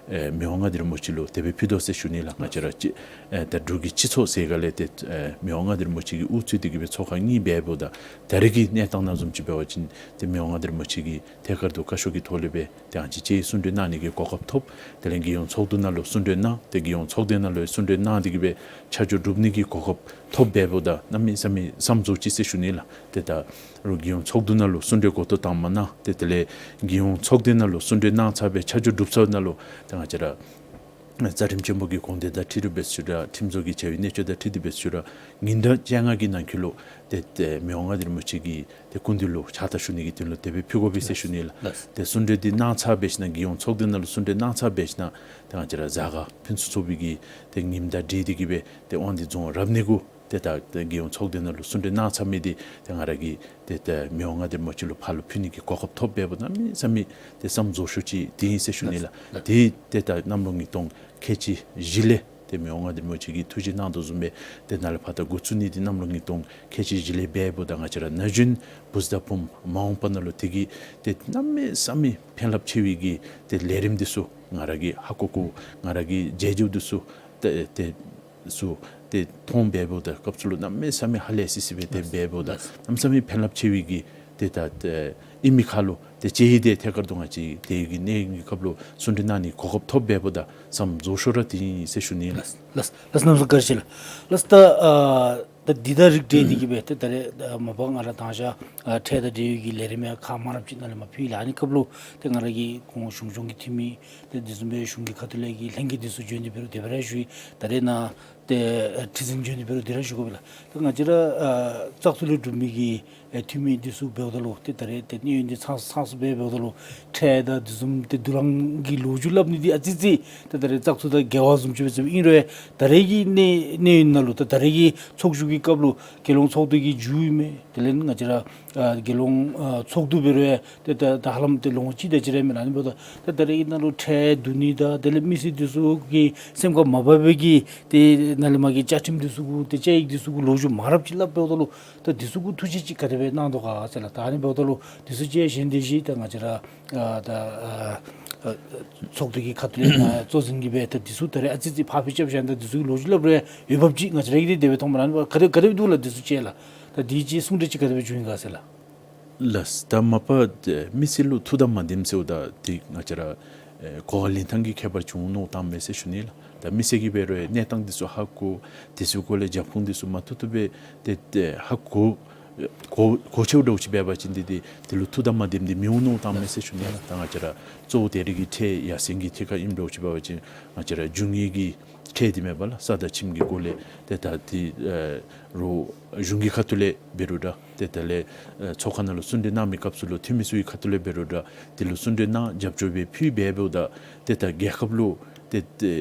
ཨེ་མི་དབང་མངའ་བདག་རིན་པོ་ཆེ་ལུ་དེ་སྦེ་ཕུལ་དོ་ཟེར་ཞུ་ནི་ལགས། ང་བཅས་ར་ཅིག་ཨེ་ད་འབྲུག་གི་སྤྱི་ཚོགས་ཟེར་ག་ལས་ཏེ་ཨེ་མི་དབང་མངའ་བདག་རིན་པོ་ཆེ་གིས་དབུ་གཙོས་ཏེ་གི་སྦེ་ཚོགས་ཁང་གཉིས་འབདཝ་ད་ད་རེས་ཀྱི་གནས་སྟངས་ནང་བཟུམ་ཅིག་འབད་བ་ཅིན་ཏེ་མི་དབང་མངའ་བདག་རིན་པོ་ཆེ་གིས་ཐད་ཀར་དུ་བཀའ་ཤོག་གི་ཐོག་ལས་སྦེ་ཏེ་ཡང་ཅིན་དཔྱད་ཡིག་གསུང་གྲོས་གནང་ནི་གི་གོ་སྐབས་ཐོབ། དེ་ལས་རྒྱལ་ཡོངས་ཚོགས་འདུ་ནང་ལུ་གསུང་གྲོས་གནང་ཏེ་རྒྱལ་ཡོངས་ཚོགས་སྡེ་ནང་ལུ་གསུང་གྲོས་གནང་སྟེ་གི་སྦེ་ཆ་འཇོག་གྲུབ་ནི་གི་གོ་སྐབས་ཐོབ་འབདཝ་ད་གནམ་མེད་ས་མེད་མཚམས་རྫོགས་ཅི་ཟེར་ཞུ་ནི་ལགས། ཏེ་ད་རུང་རྒྱལ་ཡོངས་ཚོགས་འདུ་ནང་ལུ་གསུང་གྲོས་གོ་རྟོགས་དང་པ་གནང་ཏེ་དེ་ལས་རྒྱལ་ཡོངས་ཚོགས་སྡེ་ནང་ལུ་གསུང་གྲོས་གནང་ཚར་སྦེ་ཆ་འཇོག་གྲུབ་ཚར་ནང་ལུ་ཏེ་ང་བཅས་ར་རྩ་ཁྲིམས་ཆེན་པོ་གི་དགོངས་དོན་དང་འཁྲིལ་ཏེ་འབད་ཞུ་རུང་ཁྲིམས་བཟོ་གི་བྱ་བའི་གནད་སྤྱོད་དང་འཁྲིལ་ཏེ་འབད་ཞུ་རུང་ཉིན་གྲངས་བཅོ་ལྔ་གི་ནང་འཁོད་ལུ་ཏེ་ཏེ་མི་དབང་མངའ་བདག་རིན་པོ་ཆེ་གི་ཏེ་སྐུ་མདུན་ལུ་ཕྱག་རྟགས་ཞུ་ནི་གི་དོན་ལུ་དེ་སྦེ་ཕུལ་དགོ་པས་ཟེར་ཞུ་ནི་ལགས། ལགས། ཏེ་གསུང་གྲོས་འདི་གནང་ཚར་འབད་ཞིན་ན་རྒྱལ་ཡོངས་ཚོགས་སྡེ་ནང་ལུ་གསུང་གྲོས་གནང་ཚར་འབད་ཞིན་ན་ཏེ་ང་བཅས་ར་གཟའ་སྐར་ཕུན་སུམ་ཚོགས་པའི་གི་ཏེ་ཉིནམ་དང་འབྲེལ་ཏེ་གི་སྦེ་ཏེ་དབང་འདུས་རྫོང་རབ་གནས་གུ་ཏེ་ད་ཏེ་རྒྱལ་ཡོངས་ཚོགས་སྡེ་ནང་ལུ་གསུང་གྲོས་གནང་ཚར་མི་འདི་ཏེ་ང་ར་གིས་ཏེ་ཏེ་མི་དབང་མངའ་བདག་རིན་པོ་ཆེ་ལུ་ཕར་ལུ་ཕུལ་ནི་གི་གོ་སྐབས་ཐོབ་འབདཝ་ད་གནམ་མེད་ས་མེད་ཏེ་མཚམས་རྫོགས་ཤོས་ཅིག་འདི་ཨིན་ཟེར་ཞུ་ནི་ལགས། ལགས། ཏེ་ཏེ་ད་གནམ་ལོ་ཉིས་སྟོང་ཁལ་གཅིག་བཞི་ལས་ཏེ་མི་དབང་མངའ་བདག་རིན་པོ་ཆེ་གིས་ཐུགས་བཞེད་གནང་དོ་བཟུམ་སྦེ་ཏེ་ནཱ་ལས་ཕར་ད་འགོ་བཙུགས་ནི་འདི་གནམ་ལོ་ཉིས་སྟོང་ཁལ་གཅིག་བཞི་ལས་འབདཝ་ད་ང་བཅས་ར་ན་གཞོན་བུཚ་དང་བུམོ་མ་འོངས་པ་ནང་ལུ་དེ་གི་ཏེ་གནམ་མེད་ས་མེད་ཕན་རླབས་ཆེ་བའི་གི་ཏེ་ལས་རིམ་འདི་ཚུ་ང་ར་གིས་ཧ་གོ་གོཝ་ང་ར་གིས་མཇལ་མཇལཝ་འདི་ཚུ་ཏེ་ཏེ་ཚུ་ཏེ་མཐོང་འབདཝ་ད་སྐབས་སུ་ལུ་གནམ་མེད་ས་མེད་ཧ་ལས་སི་སི་སྦེ་ཏེ་འབདཝ་ད་གནམ་མེད་ས་མེད་ཕན་རླབས་ཆེ་བའི་གི་ཏེ་ད་ཏེ་ཨིན་མི་ཁར་ལུ་ཏེ་དཔྱད་ཡིག་འདི་ཐད་ཀར་དུ་ང་བཅས་དེ་གི་གནས་ཡུན་གྱི་སྐབས་ལུ་གསུང་གྲོས་གནང་ནི་གོ་སྐབས་ཐོབ་འབདཝ་ད་མཚམས་རྫོགས་ཤོས་ར་འདི་ཨིན་ཟེར་ཞུ་ནི་ལགས། ལགས་ལགས། གནམ་མེད་ས་མེད་བཀའ་དྲིན་ཆེ་ལགས། ལགས། ད་ཨ་ད་འདི་དང་རིགས་བསྒྲེས་ཏེ་གི་སྦེ་ཏེ་ད་རེས་ཨ་མ་པ་ང་ར་དང་ཞག་ཨ་ཁྲལ་དང་འབྲེལ་ཡོད་ཀྱི་ལས་རིམ་ཡང་ཁག་མང་རབས་ཅིག་ནང་ལས་མར་ཕུལ་ཡི་ལགས། ཨ་ནི་སྐབས་ལུ་ཏེ་ང་ར་གིས་ཁོང་གཞུང་སྐྱོང་གི་འཐུས་མི་ཏེ་འདི་བཟུམ་སྦེ་གཞུང་གི་ཁ་ཐུག་ལས་ཀྱི་ལྷན་རྒྱས་འདི་ཚུ་བྱོན་ཏེ་འབད་རུང་དེ་སྦེ་ར་ཞུ་ཡི། ད་རེས་ནཱ་ཏེ་ཨ་ཁྲི་འཛིན་བྱོན་ཏེ་འབད་རུང་དེ་ར་ཞུ་དགོ་པས་ལགས། ད་ང་བཅས་ར་ཨ་བཙག་འཐུ་ལས་གྲུབ་མི་གི་ཨེ་འཐུས་མི་འདི་ཚུ་འབདཝ་ད་ལུ་ཏེ་ད་རེས་ཏེ་གནས་ཡུན་འདི་ཚང་ཚང་སུ་སྦེ་འབདཝ་ད་ལུ་ཁྲལ་དང་འདི་བཟུམ་ཏེ་དུག་རླངས་ཀྱི་ལོ་རྒྱུས་སླབ་ནི་འདི་ཨ་ཙི་ཙི་ཏེ་ད་རེས་བཙག་འཐུ་དང་འགལ་བ་བཟུམ་ཅིག་སྦེ་ཨིན་རུང་ད་རེས་ཀྱི་གནས་གནས་ཡུན་ནང་ལུ་ད་ད་རེས་ཀྱི་ཚོགས་བཞུགས་ཀྱི་སྐབས་ལུ་རྒྱལ་ཡོངས་ཚོགས་འདུ་གི་མཇུག་ཨིན་མས། དེ་ལས་ང་བཅས་ར་ཨ་རྒྱལ་ཡོངས་ཨ་ཚོགས་འདུ་འབད་རུང་ཡང་ཏེ་ད་ད་ཧ་ལམ་ཏེ་ལོ་ངོ་གཅིག་དེ་ཅིག་ར་ཨིན་མས་ལགས། ཨ་ནི་འབདཝ་ད་ད་ད་རེས་ཀྱི་ནང་ལུ་ཁྲལ་བསྡུ་ནི་དང་དེ་ལས་མི་སེར་འདི་ཚུ་གི་སེམས་ཁར་མ་བབ་པའི་གི་ཏེ་ནཱ་ལས་མར་གྱི་བཅའ་ཁྲིམས་འདི་ཚུ་གུ་ཏེ་བཅའ་ཡིག་འདི་ཚུ་གུ་ལོ་རྒྱུས་མང་རབས་ཅིག་སླབ་འབདཝ་ད་ལུ་ད་འདི་ཚུ་གུ་ཐུགས་བཞེད་ཅིག་ག་དེ་སྦེ་གནང་དོ་ག་ཟེར་ལགས། ད་ཨ་ནི་འབདཝ་ད་ལུ་འདི་ཚུ་ཅིག་གཞན་དེ་བཞིན་ད་ང་བཅས་ར་ཨ་ད་ཨ་ཨ་ཚོགས་འདུ་གི་ཁ་ཐུག་ལས་ནཱ་གཙོ་འཛིན་གྱིས་སྦེ་ད་འདི་ཚུ་ད་རེས་ཨ་ཙི་ཙི་ཕར་ཕུད་རྐྱབ་བཞག་ད་འདི་ཚུ་གི་ལོ་རྒྱུས་སླབ་རུང་འོས་འབབ་ཅིག་ང་བཅས་ར་གིས་དེ་སྦེ་མཐོངམ་ལགས། ཨ་ནི་ག་དེ་སྦེ་འདུག་ལགས་འདི་ཚུ་ཅིག་ལགས། ད་འདི་ཅིག་གསུང་གྲོས་ཅིག་ག་དེ་སྦེ་བྱུང་ཡི་ག་ཟེར་ལགས། ལགས། ད་མ་པ་ཨེ་མི་སེར་ལུ་ཐུགས་དང་མ་ལྡནམ་ཟེརཝ་ད་འདི་ང་བཅས་ར་ཨེ་གོ་བ་ལེན་ཐངས་ཀྱི་ཁྱད་པར་བྱུང་ནུག་དང་མེན་ཟེར་ཞུ་ནི་ལགས། ད་མི་སེར་གྱིས་འབད་རུང་གནས་སྟངས་འདི་ཚུ་ཧ་གོ་དེ་ཚུ་སྐོར་ལས་རྒྱབ་ཁུངས་འདི་ཚུ་མ་ཐུབ་ཐུབ་སྦེ་ཏེ་ཏེ་ཧ་གོ་ གོ་གོ་ཆོད་འདྲཝ་ཅིག་འབད་བ་ཅིན་འདི་འདི་འདི་ལུ་ཐུགས་དང་མ་ལྡནམ་འདི་མི་འོང་མནོ་བཏང་མས་ཟེར་ཞུ་ནི་ལགས། ད་ང་བཅས་ར་གཙོ་བོ་ད་རེས་ཀྱི་ཁྲལ་ཡར་སེང་གི་ཐད་ཁར་ཨིནམ་འདྲཝ་ཅིག་འབད་བ་ཅིན་ང་བཅས་ར་གཞུང་གི་ཁྲལ་འདི་མེན་པ་ལགས། ས་དང་ཁྱིམ་གྱི་སྒོ་ལས་ཏེ་ད་འདི་ཨེ་རོགས་གཞུང་གི་ཁ་ཐུག་ལས་འབད་རུང་འདྲ་ཏེ་དེ་ལས་ཨེ་ཚོགས་ཁང་ནང་ལུ་གསུང་གྲོས་གནང་མི་སྐབས་སུ་ལུ་འཐུས་མི་ཚུ་གི་ཁ་ཐུག་ལས་འབད་རུང་འདྲ་འདི་ལུ་གསུང་གྲོས་གནང་རྒྱབ་སྐྱོར་སྦེ་ཕུལ་འབད་འབདཝ་ད་ཏེ་ད་རྒྱལ་ཁབ་ལུ་ཏེ་ཏེ་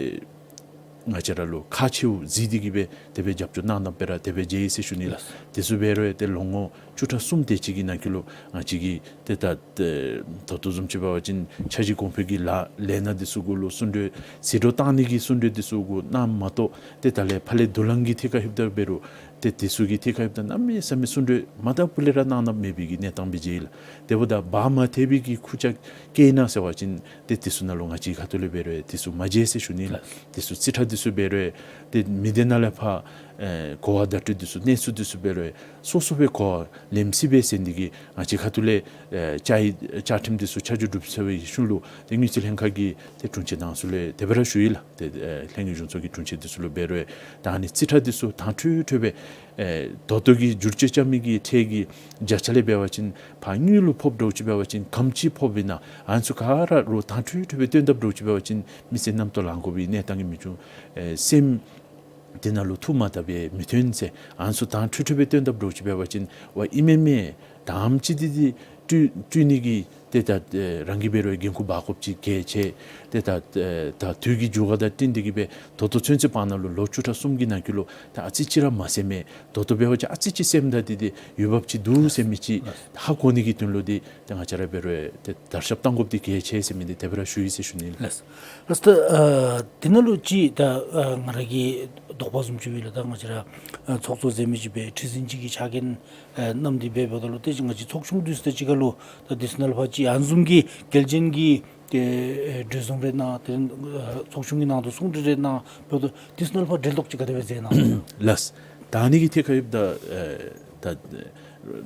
ང་བཅས་ར་ལུ་ཁག་ཆེཝ་གཟིགས་ཏེ་གིས་སྦེ་དེ་སྦེ་རྒྱབ་སྐྱོར་གནང་གནངམ་སྦེ་ར་དེ་སྦེ་མཇལ་ཡི་ཟེར་ཞུ་ནི་ལགས། དེ་ཚུ་འབད་རུང་ཡང་ཏེ་ལོ་ངོ་བཅུ་ཕྲག་གསུམ་དེ་ཅིག་གི་ནང་འཁོད་ལུ་ང་བཅས་ཀྱིས་ཏེ་ད་ཏེ་ད་ལྟོ་བཟུམ་ཅིག་འབད་བ་ཅིན་འཆར་གཞི་གོང་འཕེལ་གྱི་ལཱ་ལས་སྣ་འདི་ཚུ་གུ་ལུ་གསུང་གྲོས་ཟད་འགྲོ་བཏང་ནི་གི་གསུང་གྲོས་འདི་ཚུ་གུ་གནངམ་མ་གཏོགས་ཏེ་ད་ལས་ཕར་ལས་དུ་ལེན་གྱི་ཐད་ཁར་ལྷོདཔ་ད་འབད་རུང་ཏེ་དེ་ཚུ་གི་ཐད་ཁར་ལྷོདཔ་ད་གནམ་མེད་ས་མེད་གསུང་གྲོས་མ་དང་ཕུ་ལས་ར་གནང་གནངམ་མེད་པའི་གི་གནས་སྟངས་སྦེ་མཇལ་ཡི་ལགས། དེ་འབདཝ་ད་བར་མ་ཐེག་པའི་གི་ཁུར་ཆ་བཀལ་གནང་ཟེར་བ་ཅིན་ཏེ་དེ་ཚུ་ནང་ལུ་ང་བཅས་ཁ་ཐུག་ལས་འབད་རུང་ཡང་དེ་ཚུ་མ་མཇལ་ཟེར་ཞུ་ནི་ལགས། དེ་ཚུ་རྩིས་ཁྲ་འདི་ཚུ་འབད་རུང་ཡང་ཏེ་མི་སྡེ་ནང་ལས་ཕར་ཨེ་གོ་བ་བརྡ་སྤྲོད་འདི་ཚུ་གནས་ཚུལ་འདི་ཚུ་འབད་རུང་ཡང་སོ་སོ་སྦེ་གོ་བ་ལེན་སི་སྦེ་ཟེར་འདི་གིས་ང་བཅས་ཁ་ཐུག་ལས་ཨེ་བཅའ་ཡི་བཅའ་ཁྲིམས་འདི་ཚུ་ཆ་འཇོག་གྲུབ་ཚར་བའི་ཤུལ་ལུ་ཏེ་དངུལ་རྩིས་ལྷན་ཁག་གི་ཏེ་དྲུང་ཆེན་དང་ཚུ་ལུ་དེ་སྦེ་ར་ཞུ་ཡི་ལགས། ཏེ་ཨེ་ལྷན་རྒྱས་གཞུང་ཚོགས་ཀྱི་དྲུང་ཆེན་འདི་ཚུ་ལུ་འབད་རུང་ཡང་ད་ཨ་ནི་རྩིས་ཁྲ་འདི་ཚུ་དྭངས་འཕྲོས་འཕྲོས་སྦེ་ཨེ་ད་ལྟོ་གི་བསྒྱུར་བཅོས་རྐྱབ་མི་གི་ཁྲལ་གྱི་བརྒྱ་ཆ་ལས་འབད་བ་ཅིན་ཕར་དངུལ་ལུ་ཕོགཔ་འདྲཝ་ཅིག་འབད་བ་ཅིན་ག་དེམ་ཅིག་ཕོགཔ་ཨིན་ན་ཨ་ནི་ཚུ་ག་ར་རོགས་དྭངས་འཕྲོས་འཕྲོས་སྦེ་སྟོན་དཔ་འདྲཝ་ཅིག་འབད་བ་ཅིན་མི་སེར་རྣམ་རྟོག་ལང་དགོ་པའི་གནས་སྟངས་ཀྱིས་མི་འབྱུང་། ཨེ་སེམས་དེ་ནང་ལུ་ཐུགས་མ་དག་པས་མི་སྟོན་ཟེར་ཨ་ནི་ཚུ་དྭངས་འཕྲོས་འཕྲོས་སྦེ་སྟོན་དཔ་འདྲཝ་ཅིག་འབད་བ་ཅིན་ཝ་ཨིན་མས་མས་དྭངསམ་ཅིག་འདི་འདི་སྤྲོད་སྤྲོད་ནི་གི་ཏེ་ད་ཨེ་རང་གིས་འབད་རུང་འགན་ཁུར་འབག་དགོཔ་ཅིག་གལ་ཆེ། ཏེ་ད་ཨེ་ད་དུས་ཀྱི་འགྱུར་བ་དང་བསྟུན་ཏེ་གིས་སྦེ་ད་ལྟོ་ཚུན་ཚོད་བར་ན་ལུ་ལོ་བཅུ་ཕྲག་གསུམ་གྱི་ནང་འཁོད་ལུ་ད་ཨ་ཙི་ཅིག་ར་མ་ཟེར་མས། ད་ལྟོ་འབད་བ་ཅིན་ཨ་ཙི་ཅིག་སེམས་དང་འདི་འདི་འོས་འབབ་ཅིག་འདུག་ཟེར་མི་ཅིག་ཧ་གོ་ནི་གི་དོན་ལུ་འདི་ཏེ་ང་བཅས་ར་འབད་རུང་ཡང་ཏེ་དར་ཁྱབ་གཏང་དགོཔ་འདི་གལ་ཆེ་ཟེར་མི་འདི་དེ་སྦེ་ར་ཞུ་ཡི་ཟེར་ཞུ་ནི་ལགས། ལགས། ལགས་ད་ཨ་དེ་ནང་ལུ་ཅིག་ད་ཨ་ང་ར་གི་དོགས་པ་བཟུམ་ཅིག་ཡོད་ལགས། ད་ང་བཅས་ར་ཨ་ཚོགས་གཙོ་མཛད་མི་ཅིག་སྦེ་ཁྲི་འཛིན་ཅིག་གི་ཕྱག་འགན་ཨ་བསྣམས་ཏེ་འབད་འབདཝ་ད་ལུ་ཏེ་ང་བཅས་ཚོགས་ཆུང་འདི་ཚུ་དང་གཅིག་ཁར་ལུ་ད་དེ་ཚུ་ནང་ལུ་ཕར་ཅིག་ཨ་ནི་བཟུམ་གྱི་འགལ་རྐྱེན་གྱི་ཏེ་ཨེ་གྲོས་བཟུང་རེ་གནང་ཏེ་ཨ་ཚོགས་ཆུང་གི་ནང་དུ་གསུང་གྲོས་རེ་གནང་འབདཝ་ད་དེ་ཚུ་ནང་ལུ་ཕར་འབྲེལ་གཏོགས་ཅིག་ག་དེ་སྦེ་མཛད་གནང་། ལགས། ད་ཨ་ནི་གི་ཐད་ཁར་ཡོདཔ་ད་ཨེ་ད་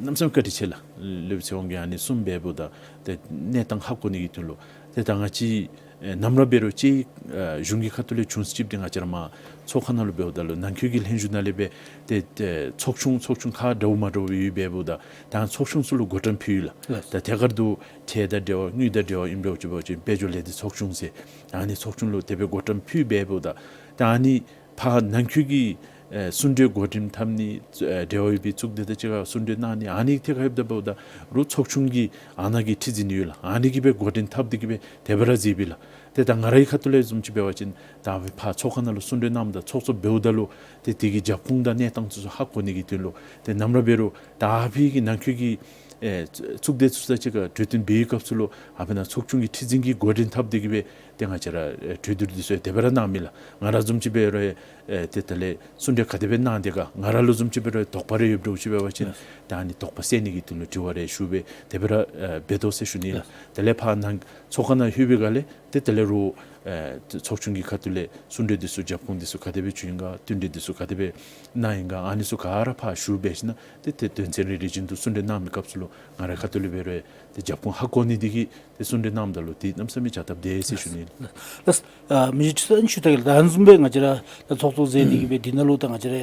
གནམ་མེད་ས་མེད་བཀའ་དྲིན་ཆེ་ལགས། ལེགས་པའི་ཚེ་དབང་གིས་ཨ་ནི་གསུངས་འབདཝ་ད་ཏེ་གནས་སྟངས་ཧ་གོ་ནི་གི་དོན་ལུ་ཏེ་ད་ང་བཅས་ཨེ་ནམ་ར་འབད་རུང་ཅིག་ཨེ་གཞུང་གི་ཁ་ཐུག་ལས་བྱུང་ཅི་འདི་ང་བཅས་ར་མར་ཚོགས་ཁང་ནང་ལུ་འབདཝ་ད་ལུ་ནང་འཁོད་ཀྱི་ལྷན་བཞུགས་ནང་ལས་སྦེ་ཏེ་ཏེ་ཚོགས་ཆུང་ཚོགས་ཆུང་ཁག་འདྲཝ་མ་འདྲཝ་ཡོད་འབདཝ་ད་ད་ཚོགས་ཆུང་ཚུ་ལུ་བགོ་བཀྲམ་ཕུལ་ཡི་ལགས། ལགས། ད་ཐད་ཀར་དུ་ཁྲལ་དང་འབྲེལ་བ་དངུལ་དང་འབྲེལ་བ་ཨིན་འབདཝ་ཅིག་འབད་བ་ཅིན་དཔལ་འབྱོར་ལས་སྡེ་ཚོགས་ཆུང་ཟེར་ཨ་ནི་ཚོགས་ཆུང་ལུ་དེ་སྦེ་བགོ་བཀྲམ་ཕུལ་འབདཝ་ད་ད་ཨ་ནི་ཕར་ནང་འཁོད་ཀྱི་ཨེ་གསུང་གྲོས་འགོ་འདྲེན་འཐབ་ནི་ཨེ་འབྲེལ་བ་ཡོད་པའི་གཙུག་སྡེ་དང་གཅིག་ཁར་གསུང་གྲོས་གནང་ནི་ཨ་ནི་ཐད་ཁར་ཡོདཔ་ད་འབདཝ་ད་རོགས་ཚོགས་ཆུང་གི་ཨ་ནཱ་གི་ཁྲི་འཛིན་ཡོད་ལགས། ཨ་ནི་གིས་སྦེ་བགོ་འདྲེན་འཐབ་སྟེ་གིས་སྦེ་དེ་སྦེ་ར་མཛད་པས་ལགས། ཏེ་ད་ང་རའི་ཁ་ཐུག་ལས་བཟུམ་ཅིག་འབད་བ་ཅིན་ད་ཕར་ཚོགས་ཁང་ནང་ལུ་གསུང་གྲོས་གནངམ་ད་ཚོགས་གཙོ་འབདཝ་ད་ལུ་ཏེ་དེ་གི་རྒྱབ་ཁུངས་དང་གནས་སྟངས་ཚུ་ཚུ་ཧ་གོ་ནི་གི་དོན་ལུ་ཏེ་ནམ་ར་འབད་རུང་ད་ཨ་ཕི་གི་ནང་འཁོད་ཀྱི་ཨེ་གཙུག་སྡེ་ཚུ་དང་གཅིག་ཁར་གྲོས་བསྟུན་འབད་བའི་སྐབས་སུ་ལུ་ཨ་ཕི་ནང་ཚོགས་ཆུང་གི་ཁྲི་འཛིན་གྱིས་བགོ་འདྲེན་འཐབ་སྟེ་གིས་སྦེ་ཏེ་ང་བཅས་ར་ཨེ་གྲོས་བསྡུར་འདི་ཚུ་དེ་སྦེ་ར་གནང་མི་ལགས། ང་ར་བཟུམ་ཅིག་འབད་རུང་ཨེ་ཏེ་དེ་ལས་གསུང་གྲོས་ག་དེ་སྦེ་གནང་དེ་ག་ང་ར་ལུ་བཟུམ་ཅིག་འབད་རུང་དོགས་པ་རེ་ཡོདཔ་འདྲཝ་ཅིག་འབད་བ་ཅིན་ད་ཨ་ནི་དོགས་པ་སེལ་ནི་གི་དོན་ལུ་དྲི་བ་རེ་ཞུ་སྦེ་དེ་སྦེ་ར་ཨེ་འབད་དོ་ཟེར་ཞུ་ནི་ལགས། དེ་ལས་ཕར་ནང་ཚོགས་ཁང་ནང་ལྷོད་པའི་སྒང་ལས་ཏེ་དེ་ལས་རོགས་ཨེ་ཚོགས་ཆུང་གི་ཁ་ཐུག་ལས་གསུང་གྲོས་འདི་ཚུ་རྒྱབ་ཁུངས་འདི་ཚུ་ག་དེ་སྦེ་བྱུང་ཡི་ག་བསྟུན་གྲོས་འདི་ཚུ་ག་དེ་སྦེ་གནང་ཡི་ག་ཨ་ནི་ཚུ་ག་ར་ཕར་ཞུ་སྦེ་ཞིནམ་ཏེ་ཏེ་དོན་ཚན་རེ་རེ་བཞིན་དུ་གསུང་གྲོས་གནང་མི་སྐབས་སུ་ལུ་ང་རའི་ཁ་ཐུག་ལས་འབད་རུང་ཏེ་རྒྱབ་ཁུངས་ཧ་གོ་ནི་འདི་གིས་ཏེ་གསུང་གྲོས་གནངམ་ད་ལུ་ཏེ་གནམ་མེད་ས་མེད་བྱ་སྟབས་བདེ་ཟེར་ཞུ་ནི། ལགས། ལགས། ཨ་མི་རྗེ་ཁྲི་ཟུར་ཨ་ནི་ཞུ་ད་གེ་ལགས། ད་ཨ་ནི་བཟུམ་སྦེ་ང་བཅས་ར་ད་ཚོགས་གཙོ་མཛད་དེ་གིས་སྦེ་འདི་ནང་ལུ་ད་ང་བཅས་ར་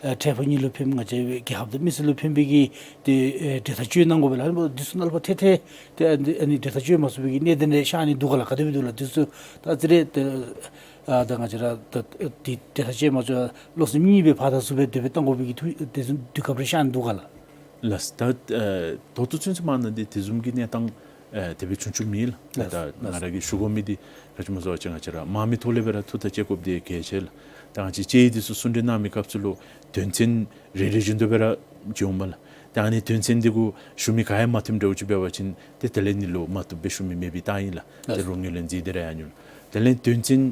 ཨ་ཁྲལ་ཕར་ཉིད་ལུ་ཕན་ང་བཅས་རྒྱལ་ཁབ་དང་མི་སེར་ལུ་ཕན་པའི་གི་ཏེ་ཨེ་གྲོས་ཐག་བཅད་གནང་དགོ་པས་ལགས། ཨ་ནི་འདི་ཚུ་ནང་ལུ་ཕར་ཐད་ཐད་ཏེ་ཨ་ནི་ཨ་ནི་གྲོས་ཐག་བཅད་མ་ཚུགས་པའི་གི་གནད་དོན་རེ་ཤར་ནི་འདུག་ག་ལགས། ག་དེ་སྦེ་འདུག་ལགས། འདི་ཚུ་ད་ཨ་ཙི་རེ་ཏེ་ཨ་ད་ང་བཅས་ར་ད་ཨེ་འདི་གྲོས་ཐག་བཅད་མ་ཚུགས་བློ་སེམས་གཉིས་སྦེ་ཕར་དང་ཚུར་སྦེ་དེ་སྦེ་གཏང་དགོ་པའི་གི་དུས་དེ་ཚུ་དུས་སྐབས་རེ་ཤར་ནི་འདུག་ག་ལགས། ལགས། ད་ཨེ་ད་ལྟོ་ཚུན་ཚོད་མ་ནང་འདི་དེ་བཟུམ་གྱི་གནས་སྟངས་ཨེ་དེ་སྦེ་བྱུང་བྱུངམ་མེད་ལགས། ལགས། ད་ལགས། ང་ར་གིས་ཞུ་དགོ་མི་འདི་ར་ཅི་སྨོ་ཟེར་བ་ཅིན་ང་བཅས་ར་དམངས་མི་ཐོག་ལས་སྦེ་ར་ཐུགས་ཐག་བཅད་དགོཔ་འདི་གལ་ཆེ་ལགས། ད་ང་བཅས་དཔྱད་ཡིག་འདི་ཚུ་གསུང་གྲོས་གནང་མི་སྐབས་སུ་ལུ་དོན་ཚན་རེ་རེ་བཞིན་དུ་སྦེ་ར་བྱུངམ་མས་ལགས། ད་ཨ་ནི་དོན་ཚན་འདི་གུ་ཞུ་མི་ག་ཡང་མ་ཐོནམ་འདྲཝ་ཅིག་འབད་བ་ཅིན་ཏེ་དེ་ལས་ཨ་ནི་ལུ་མ་བཏུབ་སྦེ་ཞུ་མི་མེད་པའི་རྟགས་ཨིན་ལགས། ཏེ་ལགས། རོགས་ངོས་ལས་མཛད་དེ་ར་ཡར་འགྱོ་ལགས། དེ་ལས་དོན་ཚན་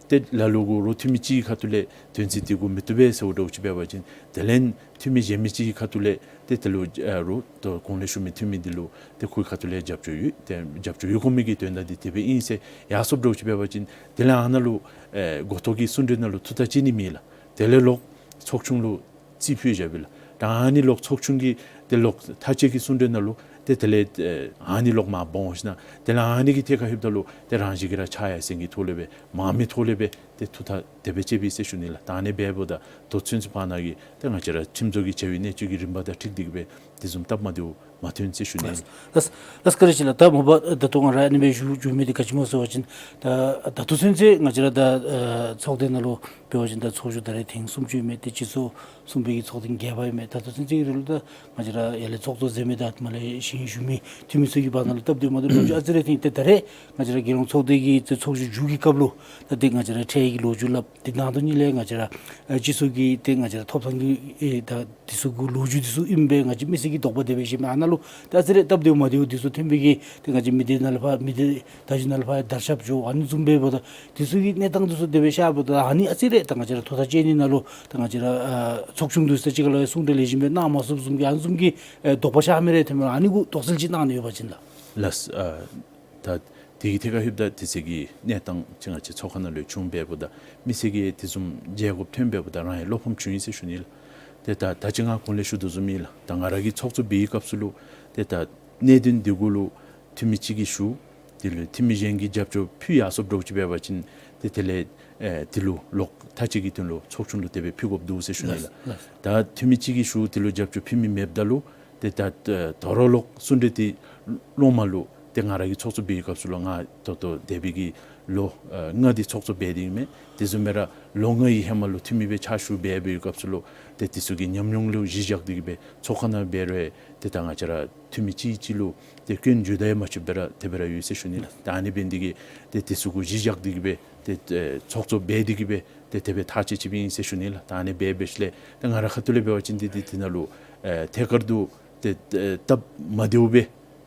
ཏེ་ལ་ལུ་གུ་རོགས་འཐུས་མི་གཅིག་གི་ཁ་ཐུག་ལས་དོན་ཚན་འདི་གུ་མི་བཏུབ་པས་ཟེརཝ་འདྲཝ་ཅིག་འབད་བ་ཅིན་དེ་ལས་འཐུས་མི་གཞན་མི་གཅིག་གི་ཁ་ཐུག་ལས་ཏེ་དེ་ལུ་ཨ་རོགས་ད་གོང་ལས་ཞུ་མི་འཐུས་མི་འདི་ལུ་ཏེ་ཁོའི་ཁ་ཐུག་ལས་རྒྱབ་སྐྱོར་ཡོད། ཏེ་རྒྱབ་སྐྱོར་ཡོད་དགོ་མི་གི་དོན་དག་འདི་དེ་སྦེ་ཨིན་ཟེར་ཡར་སོངམ་འདྲཝ་ཅིག་འབད་བ་ཅིན་དེ་ལས་ཨ་ནཱ་ལུ་ཨེ་འགོ་ཐོག་གི་གསུང་གྲོས་ནང་ལུ་ཐུགས་ཐག་བཅད་ནི་མེད་ལགས། དེ་ལས་ལོག་ཚོགས་ཆུང་ལུ་རྩིས་ཕུལ་བཞག་པས་ལགས། ད་ཨ་ནི་ལོག་ཚོགས་ཆུང་གི་ཏེ་ལོག་མཐའ་དཔྱད་ཀྱི་གསུང་གྲོས་ནང་ལུ་ ཏེ་དེ་ལས་ཨ་ཨ་ནི་ལོག་མར་སྦོམ་ཞིནམ་ལས་དེ་ལས་ཨ་ནི་གི་ཐད་ཁར་ལྷོདཔ་ད་ལུ་ཏེ་རང་བཞིན་གྱིས་ར་ཕྱག་ཡར་སེང་གི་ཐོག་ལས་སྦེ་མང་མི་ཐོག་ལས་སྦེ་ཏེ་ཐུགས་ཐག་དེ་སྦེ་བཅད་པས་ཟེར་ཞུ་ནི་ལགས། ད་ཨ་ནི་འབདཝ་ད་ད་ཚུན་ཚོད་ཕར་ནང་གི་ཏེ་ང་བཅས་ར་ཁྲིམས་བཟོ་གི་བྱ་བའི་གནད་སྤྱོད་ཀྱི་རིམ་པ་དང་འཁྲིལ་ཏེ་གི་སྦེ་དེ་བཟུམ་སྟབས་མ་བདེཝ་མ་ཐོན་ཟེར་ཞུ་ནི་ལགས། ལགས་ལགས་བཀའ་དྲིན་ཆེ་ལགས། ད་མ་པ་ད་ལྟོ་ང་ར་ཨ་ནི་སྦེ་ཞུ་ཞུ་མི་འདི་ག་ཅི་སྨོ་ཟེར་བ་ཅིན་ད་ད་ལྟོ་ཚུན་ཚོད་ང་བཅས་ར་ད་ཨ་ཚོགས་སྡེ་ནང་ལུ་འབད་བ་ཅིན་ད་ཚོགས་བཞུགས་ད་རེས་ཐེངས་སུམ་ཅུ་ཨིན་མས། ཏེ་སྤྱི་ཚོགས་གསུམ་པའི་གི་ཚོགས་ཐེངས་བརྒྱད་པ་ཨིན་མས། ད་ལྟོ་ཚུན་ཚོད་ཀྱི་རིང་ལུ་ད་ང་བཅས་ར་ཡར་ལས་ཚོགས་གཙོ་མཛད་མི་དང་མར་ལས་ཞིང་ཞུ་མི་འཐུས་མི་ཚུ་གི་བར་ན་ལུ་སྟབས་བདེཝ་མ་བདེཝ་ལོ་རྒྱུས་ཨ་ཙི་རེ་ཐོན། ཏེ་ད་རེས་ང་བཅས་ར་རྒྱལ་ཡོངས་ཚོགས་སྡེ་གི་ཏེ་ཚོགས་བཞུགས་མཇུག་གི་སྐབས་ལུ་ད་ཏེ་ང་བཅས་ར་འཕྲལ་གྱི་ལོ་རྒྱུས་སླབ། ཏེ་ནང་དོན་ཉིད་ལས་ང་བཅས་ར་ཨ་སྤྱི་ཚོགས་ཀྱི་ཏེ་ང་བཅས་ར་ཐོབ་ཐང་གི་ཨེ་ད་འདི་ཚུ་གི་ལོ་རྒྱུས་འདི་ཚུ་ཨིན་པས། ང་བཅས་མི་སེར་གྱི་དོགས་པ་དེ་སྦེ་བཞེས་མི་ཨ་ནཱ་ལུ་ཏེ་ཨ་ཙི་རེ་སྟབས་བདེཝ་མ་བདེཝ་འདི་ཚུ་ཐོན་པའི་གི་ཏེ་ང་བཅས་མི་སྡེ་ནང་ལས་ཕར་མི་སྡེ་བརྡ་བརྒྱུད་ནང་ལས་ཕར་དར་ཁྱབ་འགྱོ་ཨ་ནི་བཟུམ་སྦེ་འབདཝ་ད་འདི་ཚུ་གི་གནས་སྟངས་འདི་ཚུ་དེ་སྦེ་ཤརཝ་ད་ཨ་ནི་ཨ་ཙི་རེ་ད་ང་བཅས་ར་ཐུགས་ཐག་བཅད་ནི་ནང་ལུ་ད་ང་བཅས་ར་ཨ་ཚོགས་ཆུང་འདི་ཚུ་ད་ཅི་ག་ལོ་གསུང་གྲོས་ལེགས་ཤོམ་སྦེ་གནང་མ་ཚུགསཔ་བཟུམ་གྱི་ཨ་ནི་བཟུམ་གྱི་ཨེ་དོགས་པ་ཤར་མི་རེ་ཐོན་མས། ཨ་ནི་གུ་དོགས་སེལ་ཅིག་གནང་ནི་ཡོད་པ་ཅིན་ལགས། ལགས། ཨ་ད་དེ་གི་ཐད་ཁར་ལྷོདཔ་ད་དེ་ཚེ་གི་གནས་སྟངས་ཅིག་ང་བཅས་ཚོགས་ཁང་ནང་ལུ་བྱུང་འབདཝ་ད་མི་སེར་གྱིས་དེ་བཟུམ་མཇལ་དགོཔ་ཐོན་འབདཝ་ད་རང་ཡང་བློ་ཕམ་བྱུང་ཡི་ཟེར་ཞུ་ནི་ལགས། ཏེ་ད་ད་ཅི་ང་གོང་ལས་ཞུ་དོ་བཟུམ་ཨིན་ལགས། ད་ང་ར་གིས་ཚོགས་གཙོ་འབད་བའི་སྐབས་སུ་ལུ་ཏེ་ད་གནད་དོན་འདི་གུ་ལུ་འཐུས་མི་གཅིག་གིས་ཞུ། དེ་ལུ་འཐུས་མི་གཞན་གྱིས་རྒྱབ་སྐྱོར་ཕུལ་ཡར་སོཔ་འདྲཝ་ཅིག་འབད་བ་ཅིན་ཏེ་དེ་ལས་ཨེ་དེ་ལུ་ལོག་མཐའ་གཅིག་གི་དོན་ལུ་ཚོགས་ཆུང་ལུ་དེ་སྦེ་ཕུལ་དགོཔ་འདུག་ཟེར་ཞུ་ནི་ལགས། ལགས། ད་འཐུས་མི་གཅིག་གིས་ཞུ་དེ་ལུ་རྒྱབ་སྐྱོར་ཕུལ་མི་མེདཔ་ད་ལུ་ཏེ་ད་ཨེ་དོ་རུང་ལོག་གསུང་གྲོས་འདི་སློང་མ་ལུ་ཏེ་ང་ར་གིས་ཚོགས་གཙོ་འབད་བའི་སྐབས་སུ་ལུ་ང་ད་ལྟོ་འདས་པའི་གི་ལོ་ཨེ་ལྔ་འདི་ཚོགས་གཙོ་འབད་དེ་ཨིན་མས། དེ་བཟུམ་སྦེ་ར་ལོ་ལྔ་ཡི་ཧེ་མ་ལུ་འཐུས་མི་སྦེ་ཕྱག་ཞུ་འབད་བའི་སྐབས་སུ་ལུ་ཏེ་དེ་ཚུ་གི་ཉམས་མྱོང་ལུ་གཞི་བཞག་སྟེ་གི་སྦེ་ཚོགས་ཁང་ནང་འབད་རུང་ཏེ་ད་ང་བཅས་ར་འཐུས་མི་གཅིག་གཅིག་ལུ་ཏེ་སྐྱོན་བརྗོད་ད་ཡང་མ་ཆོདཔ་སྦེ་ར་དེ་སྦེ་ར་ཡོད་ཟེར་ཞུ་ནི་ལགས། ད་ཨ་ནི་འབད་ནི་འདི་གིས་ཏེ་དེ་ཚུ་གུ་གཞི་བཞག་སྟེ་གི་སྦེ་ཏེ་ཨེ་ཚོགས་གཙོ་འབད་དེ་གི་སྦེ་ཏེ་དེ་སྦེ་ཐག་བཅད་བཅདཔ་ཨིན་ཟེར་ཞུ་ནི་ལགས། ད་ཨ་ནི་འབད་འབད་ཞིནམ་ལས་ད་ང་རའི་ཁ་ཐུག་ལས་འབད་བ་ཅིན་འདི་འདི་འདི་ནང་ལུ་ཨེ་ཐད་ཀར་དུ་ཏེ་ཨེ་སྟབས་མ་བདེཝ་སྦེ་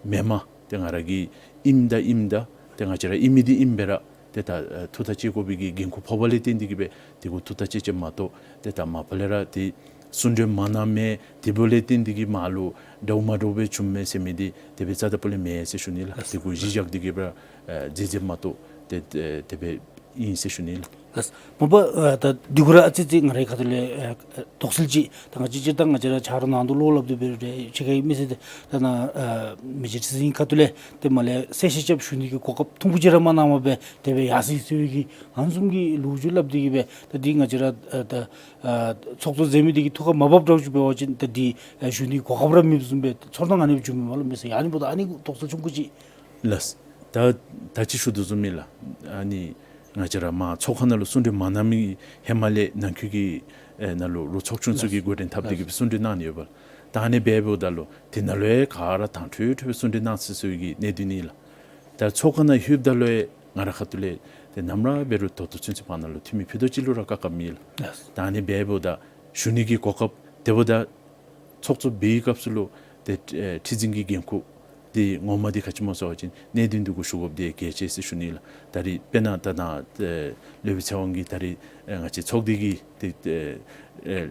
མེནམ་ཏེ་ང་ར་གིས་ཨིནམ་ད་ཨིནམ་ད་ཏེ་ང་བཅས་ར་ཨིན་མི་འདི་ཨིནམ་སྦེ་ར་ཏེ་ད་ཨེ་ཐུགས་ཐག་བཅད་དགོ་པའི་གི་འགན་ཁུར་ཕོག་པ་ལས་བརྟེན་ཏེ་གི་སྦེ་དེ་གུ་ཐུགས་ཐག་བཅད་བཅདཔ་མ་གཏོགས་ཏེ་ད་མ་པ་ལས་ར་ཏེ་གསུང་གྲོས་མ་གནང་མི་དེ་འབདཝ་ལས་བརྟེན་ཏེ་གི་མར་ལུ་འདྲཝ་མ་འདྲཝ་སྦེ་བྱུངམ་མས་ཟེར་མི་འདི་དེ་སྦེ་རྩ་དང་པོ་ལས་མེན་ཟེར་ཞུ་ནི་ལགས། དེ་གུ་གཞི་བཞག་སྟེ་གི་སྦེ་ར་ཨེ་མཛད་མཛདཔ་མ་གཏོགས་ཏེ་ཏེ་དེ་སྦེ་ཨིན་ཟེར་ཞུ་ནི་ལགས། ལགས། མ་པ་ཨ་ད་འདི་གུ་ར་ཨ་ཙི་ཙི་ང་རའི་ཁ་ཐུག་ལས་ཨ་དོགས་སེལ་ཅིག་ད་ང་བཅས་སྤྱིར་བཏང་ང་བཅས་ར་ཆ་རོགས་ནང་དུ་ལོག་སླབ་སྟེ་འབད་རུང་ཕྱི་ཁའི་མི་སེར་ད་ད་ནཱ་ཨ་མི་རྗེ་ཁྲི་འཛིན་ཁ་ཐུག་ལས་ཏེ་མར་ལས་གསལ་བཤད་རྐྱབ་ཞུ་ནི་གི་གོ་སྐབས་ཐུང་ཀུ་ཅིག་ར་མ་གནངམ་སྦེ་དེ་སྦེ་ཡར་སོ་ཡི་ཟེར་བའི་གི་ཨ་ནི་བཟུམ་གྱི་ལོ་རྒྱུས་སླབ་སྟེ་གི་སྦེ་ད་འདི་ང་བཅས་ར་ཨ་ད་ཨ་ཚོགས་གཙོ་མཛད་མི་འདི་གི་ཐུགས་ཁར་མ་བབས་འདྲཝ་ཅིག་འབད་བ་ཅིན་ད་འདི་ཨ་ཞུ་ནི་གོ་སྐབས་ར་མེདཔ་བཟུམ་སྦེ་ཚོར་སྣང་ཨ་ནི་བྱུང་མི་མས་ལགས་མི་སེར། ཨ་ནི་འབདཝ་ད་ཨ་ནི་གུ་དོགས་སེལ་ཆུང་ཀུ་ཅིག། ལགས། ད་ད་ཅི་ཞུ་དོ་བཟུམ་ཨིན་ལགས། ཨ་ནི་ང་བཅས་ར་མར་ཚོགས་ཁང་ནང་ལུ་གསུང་གྲོས་མ་གནང་མི་ཧེ་མ་ལས་ནང་ཁུལ་གྱི་ཨེ་ནང་ལུ་ལུ་ཚོགས་ཆུང་ཚུ་གི་ལགས། འགོ་འདྲེན་འཐབ་སྟེ་གི་ལགས། གསུང་གྲོས་གནང་ནི་ཡོདཔ་ལགས། ད་ཨ་ནི་འབདཝ་ད་ལུ་དེ་ནང་ལུ་ཡང་ག་ར་དྭངས་འཕྲོས་འཕྲོས་སྦེ་གསུང་གྲོས་གནང་ཚུགས་ཚུགས་ཀྱི་གནད་དོན་ཨིན་ལགས། ད་ཚོགས་ཁང་ནང་ལྷོདཔ་ད་ལུ་ཡང་ང་རའི་ཁ་ཐུག་ལས་ཏེ་ནམ་ར་འབད་རུང་ད་ལྟོ་ཚུན་ཚོད་བར་ན་ལུ་འཐུས་མི་ཕུད་རྡོག་གཅིག་ལུ་ར་བཀག་བཀགཔ་མེད་ལགས། ལགས། ད་ཨ་ནི་འབདཝ་ད་ཞུ་ནི་གི་གོ་སྐབས་དེ་འབདཝ་ད་ཚོགས་གཙོ་འབད་བའི་སྐབས་སུ་ལུ་ཏེ་ཨེ་ཁྲི་འཛིན་གྱི་འགན་ཁུར་འདི་ངོ་མ་འདི་ག་ཅི་སྨོ་ཟེར་བ་ཅིན་གནད་དོན་འདི་གུ་ཞུ་དགོཔ་འདི་གལ་ཆེ་ཟེར་ཞུ་ནི་ལགས། ད་རིས་དཔེར་ན་ད་ནཱ་ཨེ་སློབ་དཔོན་ཚེ་དབང་གིས་ད་རིས་ཨེ་ང་བཅས་ཚོགས་སྡེ་གི་ཏེ་ཨེ་ཨེ་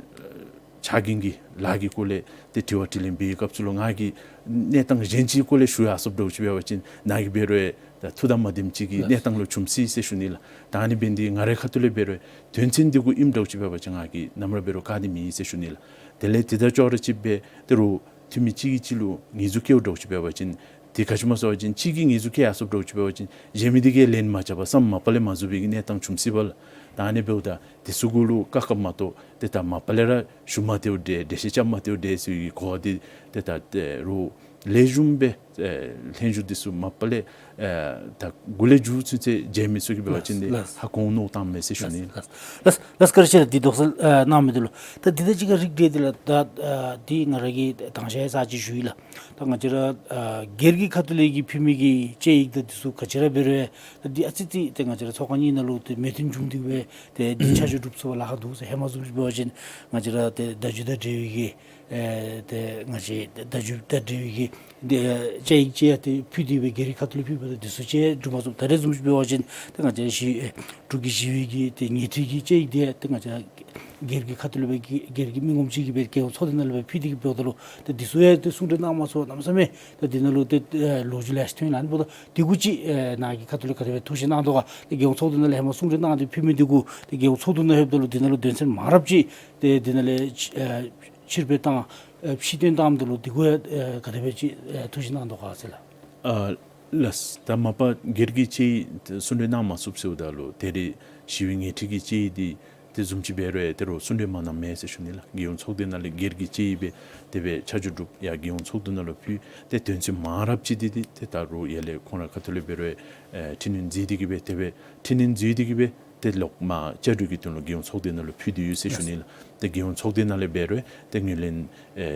ཕྱག་འགན་གྱི་ལཱ་གི་སྐོར་ལས་ཏེ་དྲི་བ་དྲིས་ལན་འབད་བའི་སྐབས་སུ་ལུ་ང་གིས་གནས་སྟངས་གཞན་ཅིག་སྐོར་ལས་ཞུ་ཡར་སོཔ་འདྲཝ་ཅིག་འབད་བ་ཅིན་ནཱ་གིས་འབད་རུང་ད་ཐུགས་དང་མ་ལྡནམ་ཅིག་གི་ལགས། གནས་སྟངས་ལུ་བྱུང་སྲིད་ཟེར་ཞུ་ནི་ལགས། ད་ཨ་ནི་འབད་ནི་འདི་ང་རའི་ཁ་ཐུག་ལས་འབད་རུང་དོན་ཚན་འདི་གུ་ཨིནམ་འདྲཝ་ཅིག་འབད་བ་ཅིན་ང་གིས་ནམ་ར་འབད་རུང་བཀག་ནི་མེད་ཟེར་ཞུ་ནི་ལགས། དེ་ལས་དེ་དང་ཅོག་ར་གཅིགཔ་སྦེ་ད་རུང་འཐུས་མི་གཅིག་གིས་གཅིག་ལུ་ཉེས་འཛུགས་བཀལཝ་འདྲཝ་ཅིག་འབད་བ་ཅིན་འདི་ག་ཅི་སྨོ་ཟེར་བ་ཅིན་གཅིག་གིས་ཉེས་འཛུགས་བཀལ་ཡར་སོཔ་འདྲཝ་ཅིག་འབད་བ་ཅིན་གཞན་མི་འདི་གིས་ལན་མ་རྐྱབ་པར་བསམ་མ་པ་ལས་མ་བཟོད་པའི་གི་གནས་སྟངས་བྱུང་སྲིད་པས་ལགས། ད་ཨ་ནི་འབདཝ་ད་དེ་ཚུ་གུ་ལུ་བཀག་བཀགཔ་མ་གཏོགས་ཏེ་ད་མ་པ་ལས་ར་ཞུ་མ་སྟེརཝ་འདྲས་འགྲེལ་བཤད་རྐྱབ་མ་སྟེརཝ་འདྲས་ཟེར་བའི་གོ་བ་འདི་ཏེ་ད་ད་རུང་ལེགས་ཤོམ་སྦེ་ཨེ་ལྷན་བཞུགས་འདི་ཚུ་མ་པ་ལས་ཨེ་ད་འགོ་ལས་མཇུག་ཚུན་ཚོད་མཇལ་མི་ཚུ་གིས་འབད་བ་ཅིན་ལགས། ལགས། ཧ་གོ་མནོ་བཏངམ་མས་ཟེར་ཞུ་ནི། ལགས། ལགས། ལགས། བཀའ་དྲིན་ཆེ་ལགས། འདི་དོགས་སེལ་ཨེ་གནང་མི་འདི་ལུ། ད་འདི་དང་གཅིག་ཁར་རིགས་བསྒྲེས་ཏེ་ལགས། ད་ཨེ་འདི་ང་ར་གིས་དང་ཤོས་ས་ཅིག་ཞུ་ཡི་ལགས། ད་ང་བཅས་ར་ཨེ་སྒེར་གྱི་ཁ་ཐུག་ལས་ཀྱི་ཕུལ་མི་གི་དཔྱད་ཡིག་དང་འདི་ཚུ་ག་ཅི་ར་འབད་རུང་ད་འདི་ཨ་ཙི་ཙི་ཏེ་ང་བཅས་ར་ཚོགས་ཁང་གཉིས་ནང་ལུ་ཏེ་མོས་མཐུན་བྱུང་སྟེ་སྦེ་ཏེ་འདི་ཆ་འཇོག་གྲུབ་ཚུགས་པར་ལཱ་ཁག་འདུག་ཟེར། ཧེ་མ་བཟུམ་ཅིག་འབད་བ་ཅིན་ང་བཅས་ར་ཏེ་བརྡ་བརྒྱུད་དང་འབྲེལ་བའི་གི་ཨེ་ཏེ་ང་བཅས་བརྡ་བརྒྱུད་དང་འབྲེལ་བའི་གི་ཏེ་དཔྱད་ཡིག་ཅིག་ཡང་ཏེ་ཕུལ་ཏེ་སྦེ་སྒེར་གྱི་ཁ་ཐུག་ལས་ཕུལ་བ་དང་འདི་ཚུ་ཅིག་གྲུབ་མ་ཚུགས། ད་རེས་བཟུམ་ཅིག་འབད་བ་ཅིན་ཏེ་ང་བཅས་ཞི་ཨེ་འབྲུག་གི་ཞི་བའི་གི་ཏེ་ཉེས་འཁྲིའི་གི་དཔྱད་ཡིག་འདི་ཏེ་ང་བཅས་སྒེར་གྱི་ཁ་ཐུག་ལས་སྦེ་གི་སྒེར་གྱི་མི་ངོམ་ཅིག་གིས་སྦེ་རྒྱལ་ཡོངས་ཚོགས་སྡེ་ནང་ལུ་སྦེ་ཕུལ་ཏེ་གི་འབདཝ་ད་ལུ་ཏེ་འདི་ཚུ་ཡང་ཏེ་གསུང་གྲོས་གནང་མ་ཚུགས་པར་གནམ་མེད་ས་མེད་ཏེ་འདི་ནང་ལུ་ཏེ་ཨེ་ལོ་རྒྱུས་ལེ་ཤ་ཐོན་ཡི་ལགས། ཨ་ནི་འབདཝ་ད་འདི་གུ་ཅིག་ཨེ་ནཱ་གི་ཁ་ཐུག་ལས་ག་དེ་སྦེ་ཐུགས་བཞེད་གནང་དོ་ག། ཏེ་རྒྱལ་ཡོངས་ཚོགས་འདུ་ནང་ལས་ཧེ་མ་གསུང་གྲོས་གནང་སྟེ་ཕུལ་མི་འདི་གུ་ཏེ་རྒྱལ་ཡོངས་ཚོགས་འདུ་ནང་ལྷོདཔ་ད་ལུ་འདི་ནང་ལུ་དོན་ཚན་མང་རབས་ཅིག་ཏེ་འདི་ནང་ལས་ཕྱི་ཨེ་ཕྱིར་སྤེལ་བཏང་ ཨེ་ཕྱིར་བཏོན་བཏངམ་ད་ལུ་དེ་གུ་ཡང་ཨེ་ག་དེ་སྦེ་ཅིག་ཨེ་ཐུགས་བཞེད་གནང་དོ་ག་ཟེར་ལགས། ཨ་ལགས། ད་མ་པ་སྒེར་གྱི་དཔྱད་ཡིག་གསུང་གྲོས་གནང་མ་ཚུགསཔ་ཟེརཝ་ད་ལུ་ད་རེས་ཞི་བའི་ཉལ་ཁྲི་གི་དཔྱད་ཡིག་འདི་དེ་བཟུམ་ཅིག་འབད་རུང་ཡང་ད་རུང་གསུང་གྲོས་མ་གནངམ་མས་ཟེར་ཞུ་ནི་ལགས། རྒྱལ་ཡོངས་ཚོགས་སྡེ་ནང་ལས་སྒེར་གྱི་དཔྱད་ཡིག་སྦེ་དེ་སྦེ་ཆ་འཇོག་གྲུབ་ཡར་རྒྱལ་ཡོངས་ཚོགས་འདུ་ནང་ལུ་ཕུལ། ཏེ་དོན་ཚན་མང་རབས་ཅིག་འདི་འདི་ཏེ་ད་རུང་ཡར་ལས་ཁོང་ར་ཁ་ཐུག་ལས་འབད་རུང་ཡང་ཨེ་འཕྲི་སྣོན་མཛད་དེ་གི་སྦེ་དེ་སྦེ་འཕྲི་སྣོན་མཛད་དེ་གི་སྦེ་ཏེ་ལོག་མར་བཅའ་སྒྲིག་གི་དོན་ལུ་རྒྱལ་ཡོངས་ཚོགས་སྡེ་ནང་ལུ་ཕུལ་ཏེ་ཡོད་ཟེར་ཞུ་ནི་ལགས། ཏེ་རྒྱལ་ཡོངས་ཚོགས་སྡེ་ནང་ལས་འབད་རུང་ཡང་ཏེ་ངོས་ལེན་ཨེ་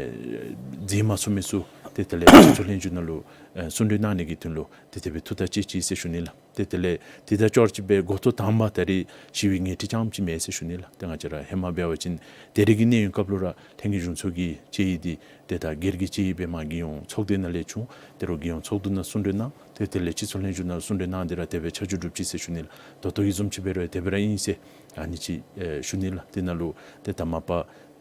མཛད་མ་ཚུགས་མི་ཚུ་ཏེ་དེ་ལས་སྤྱི་ཚོགས་ལྷན་བཞུགས་ནང་ལུ་ཨེ་གསུང་གྲོས་གནང་ནི་གི་དོན་ལུ་ཏེ་དེ་སྦེ་ཐུགས་ཐག་བཅད་ཅི་ཟེར་ཞུ་ནི་ལགས། ཏེ་དེ་ལས་དེ་དང་ཅོག་ར་ཅིག་སྦེ་འགོ་ཐོག་དང་པ་ད་རེས་ཞི་བའི་ཉལ་ཁྲི་རྐྱངམ་ཅིག་མེན་ཟེར་ཞུ་ནི་ལགས། ཏེ་ང་བཅས་ར་ཧེ་མ་འབད་བ་ཅིན་ད་རེས་ཀྱི་གནས་ཡུན་སྐབས་ལུ་ར་ལྷན་རྒྱས་གཞུང་ཚོགས་ཀྱི་དཔྱད་ཡིག་འདི་ཏེ་ད་སྒེར་གྱི་དཔྱད་ཡིག་སྦེ་མར་རྒྱལ་ཡོངས་ཚོགས་སྡེ་ནང་ལས་བྱུང་། ད་རུང་རྒྱལ་ཡོངས་ཚོགས་འདུ་ནང་གསུང་གྲོས་གནང་། ཏེ་དེ་ལས་སྤྱི་ཚོགས་ལྷན་བཞུགས་ནང་གསུང་གྲོས་གནང་སྟེ་ར་དེ་སྦེ་ཆ་འཇོག་གྲུབ་ཅི་ཟེར་ཞུ་ནི་ལགས། ད་ལྟོ་གི་བཟུམ་ཅིག་འབད་རུང་ཡང་དེ་སྦེ་ར་ཨིན་ཟེར་ཨ་ནི་ཅིག་ཨེ་ཞུ་ནི་ལགས། དེ་ནང་ལུ་ཏེ་ད་མ་པ་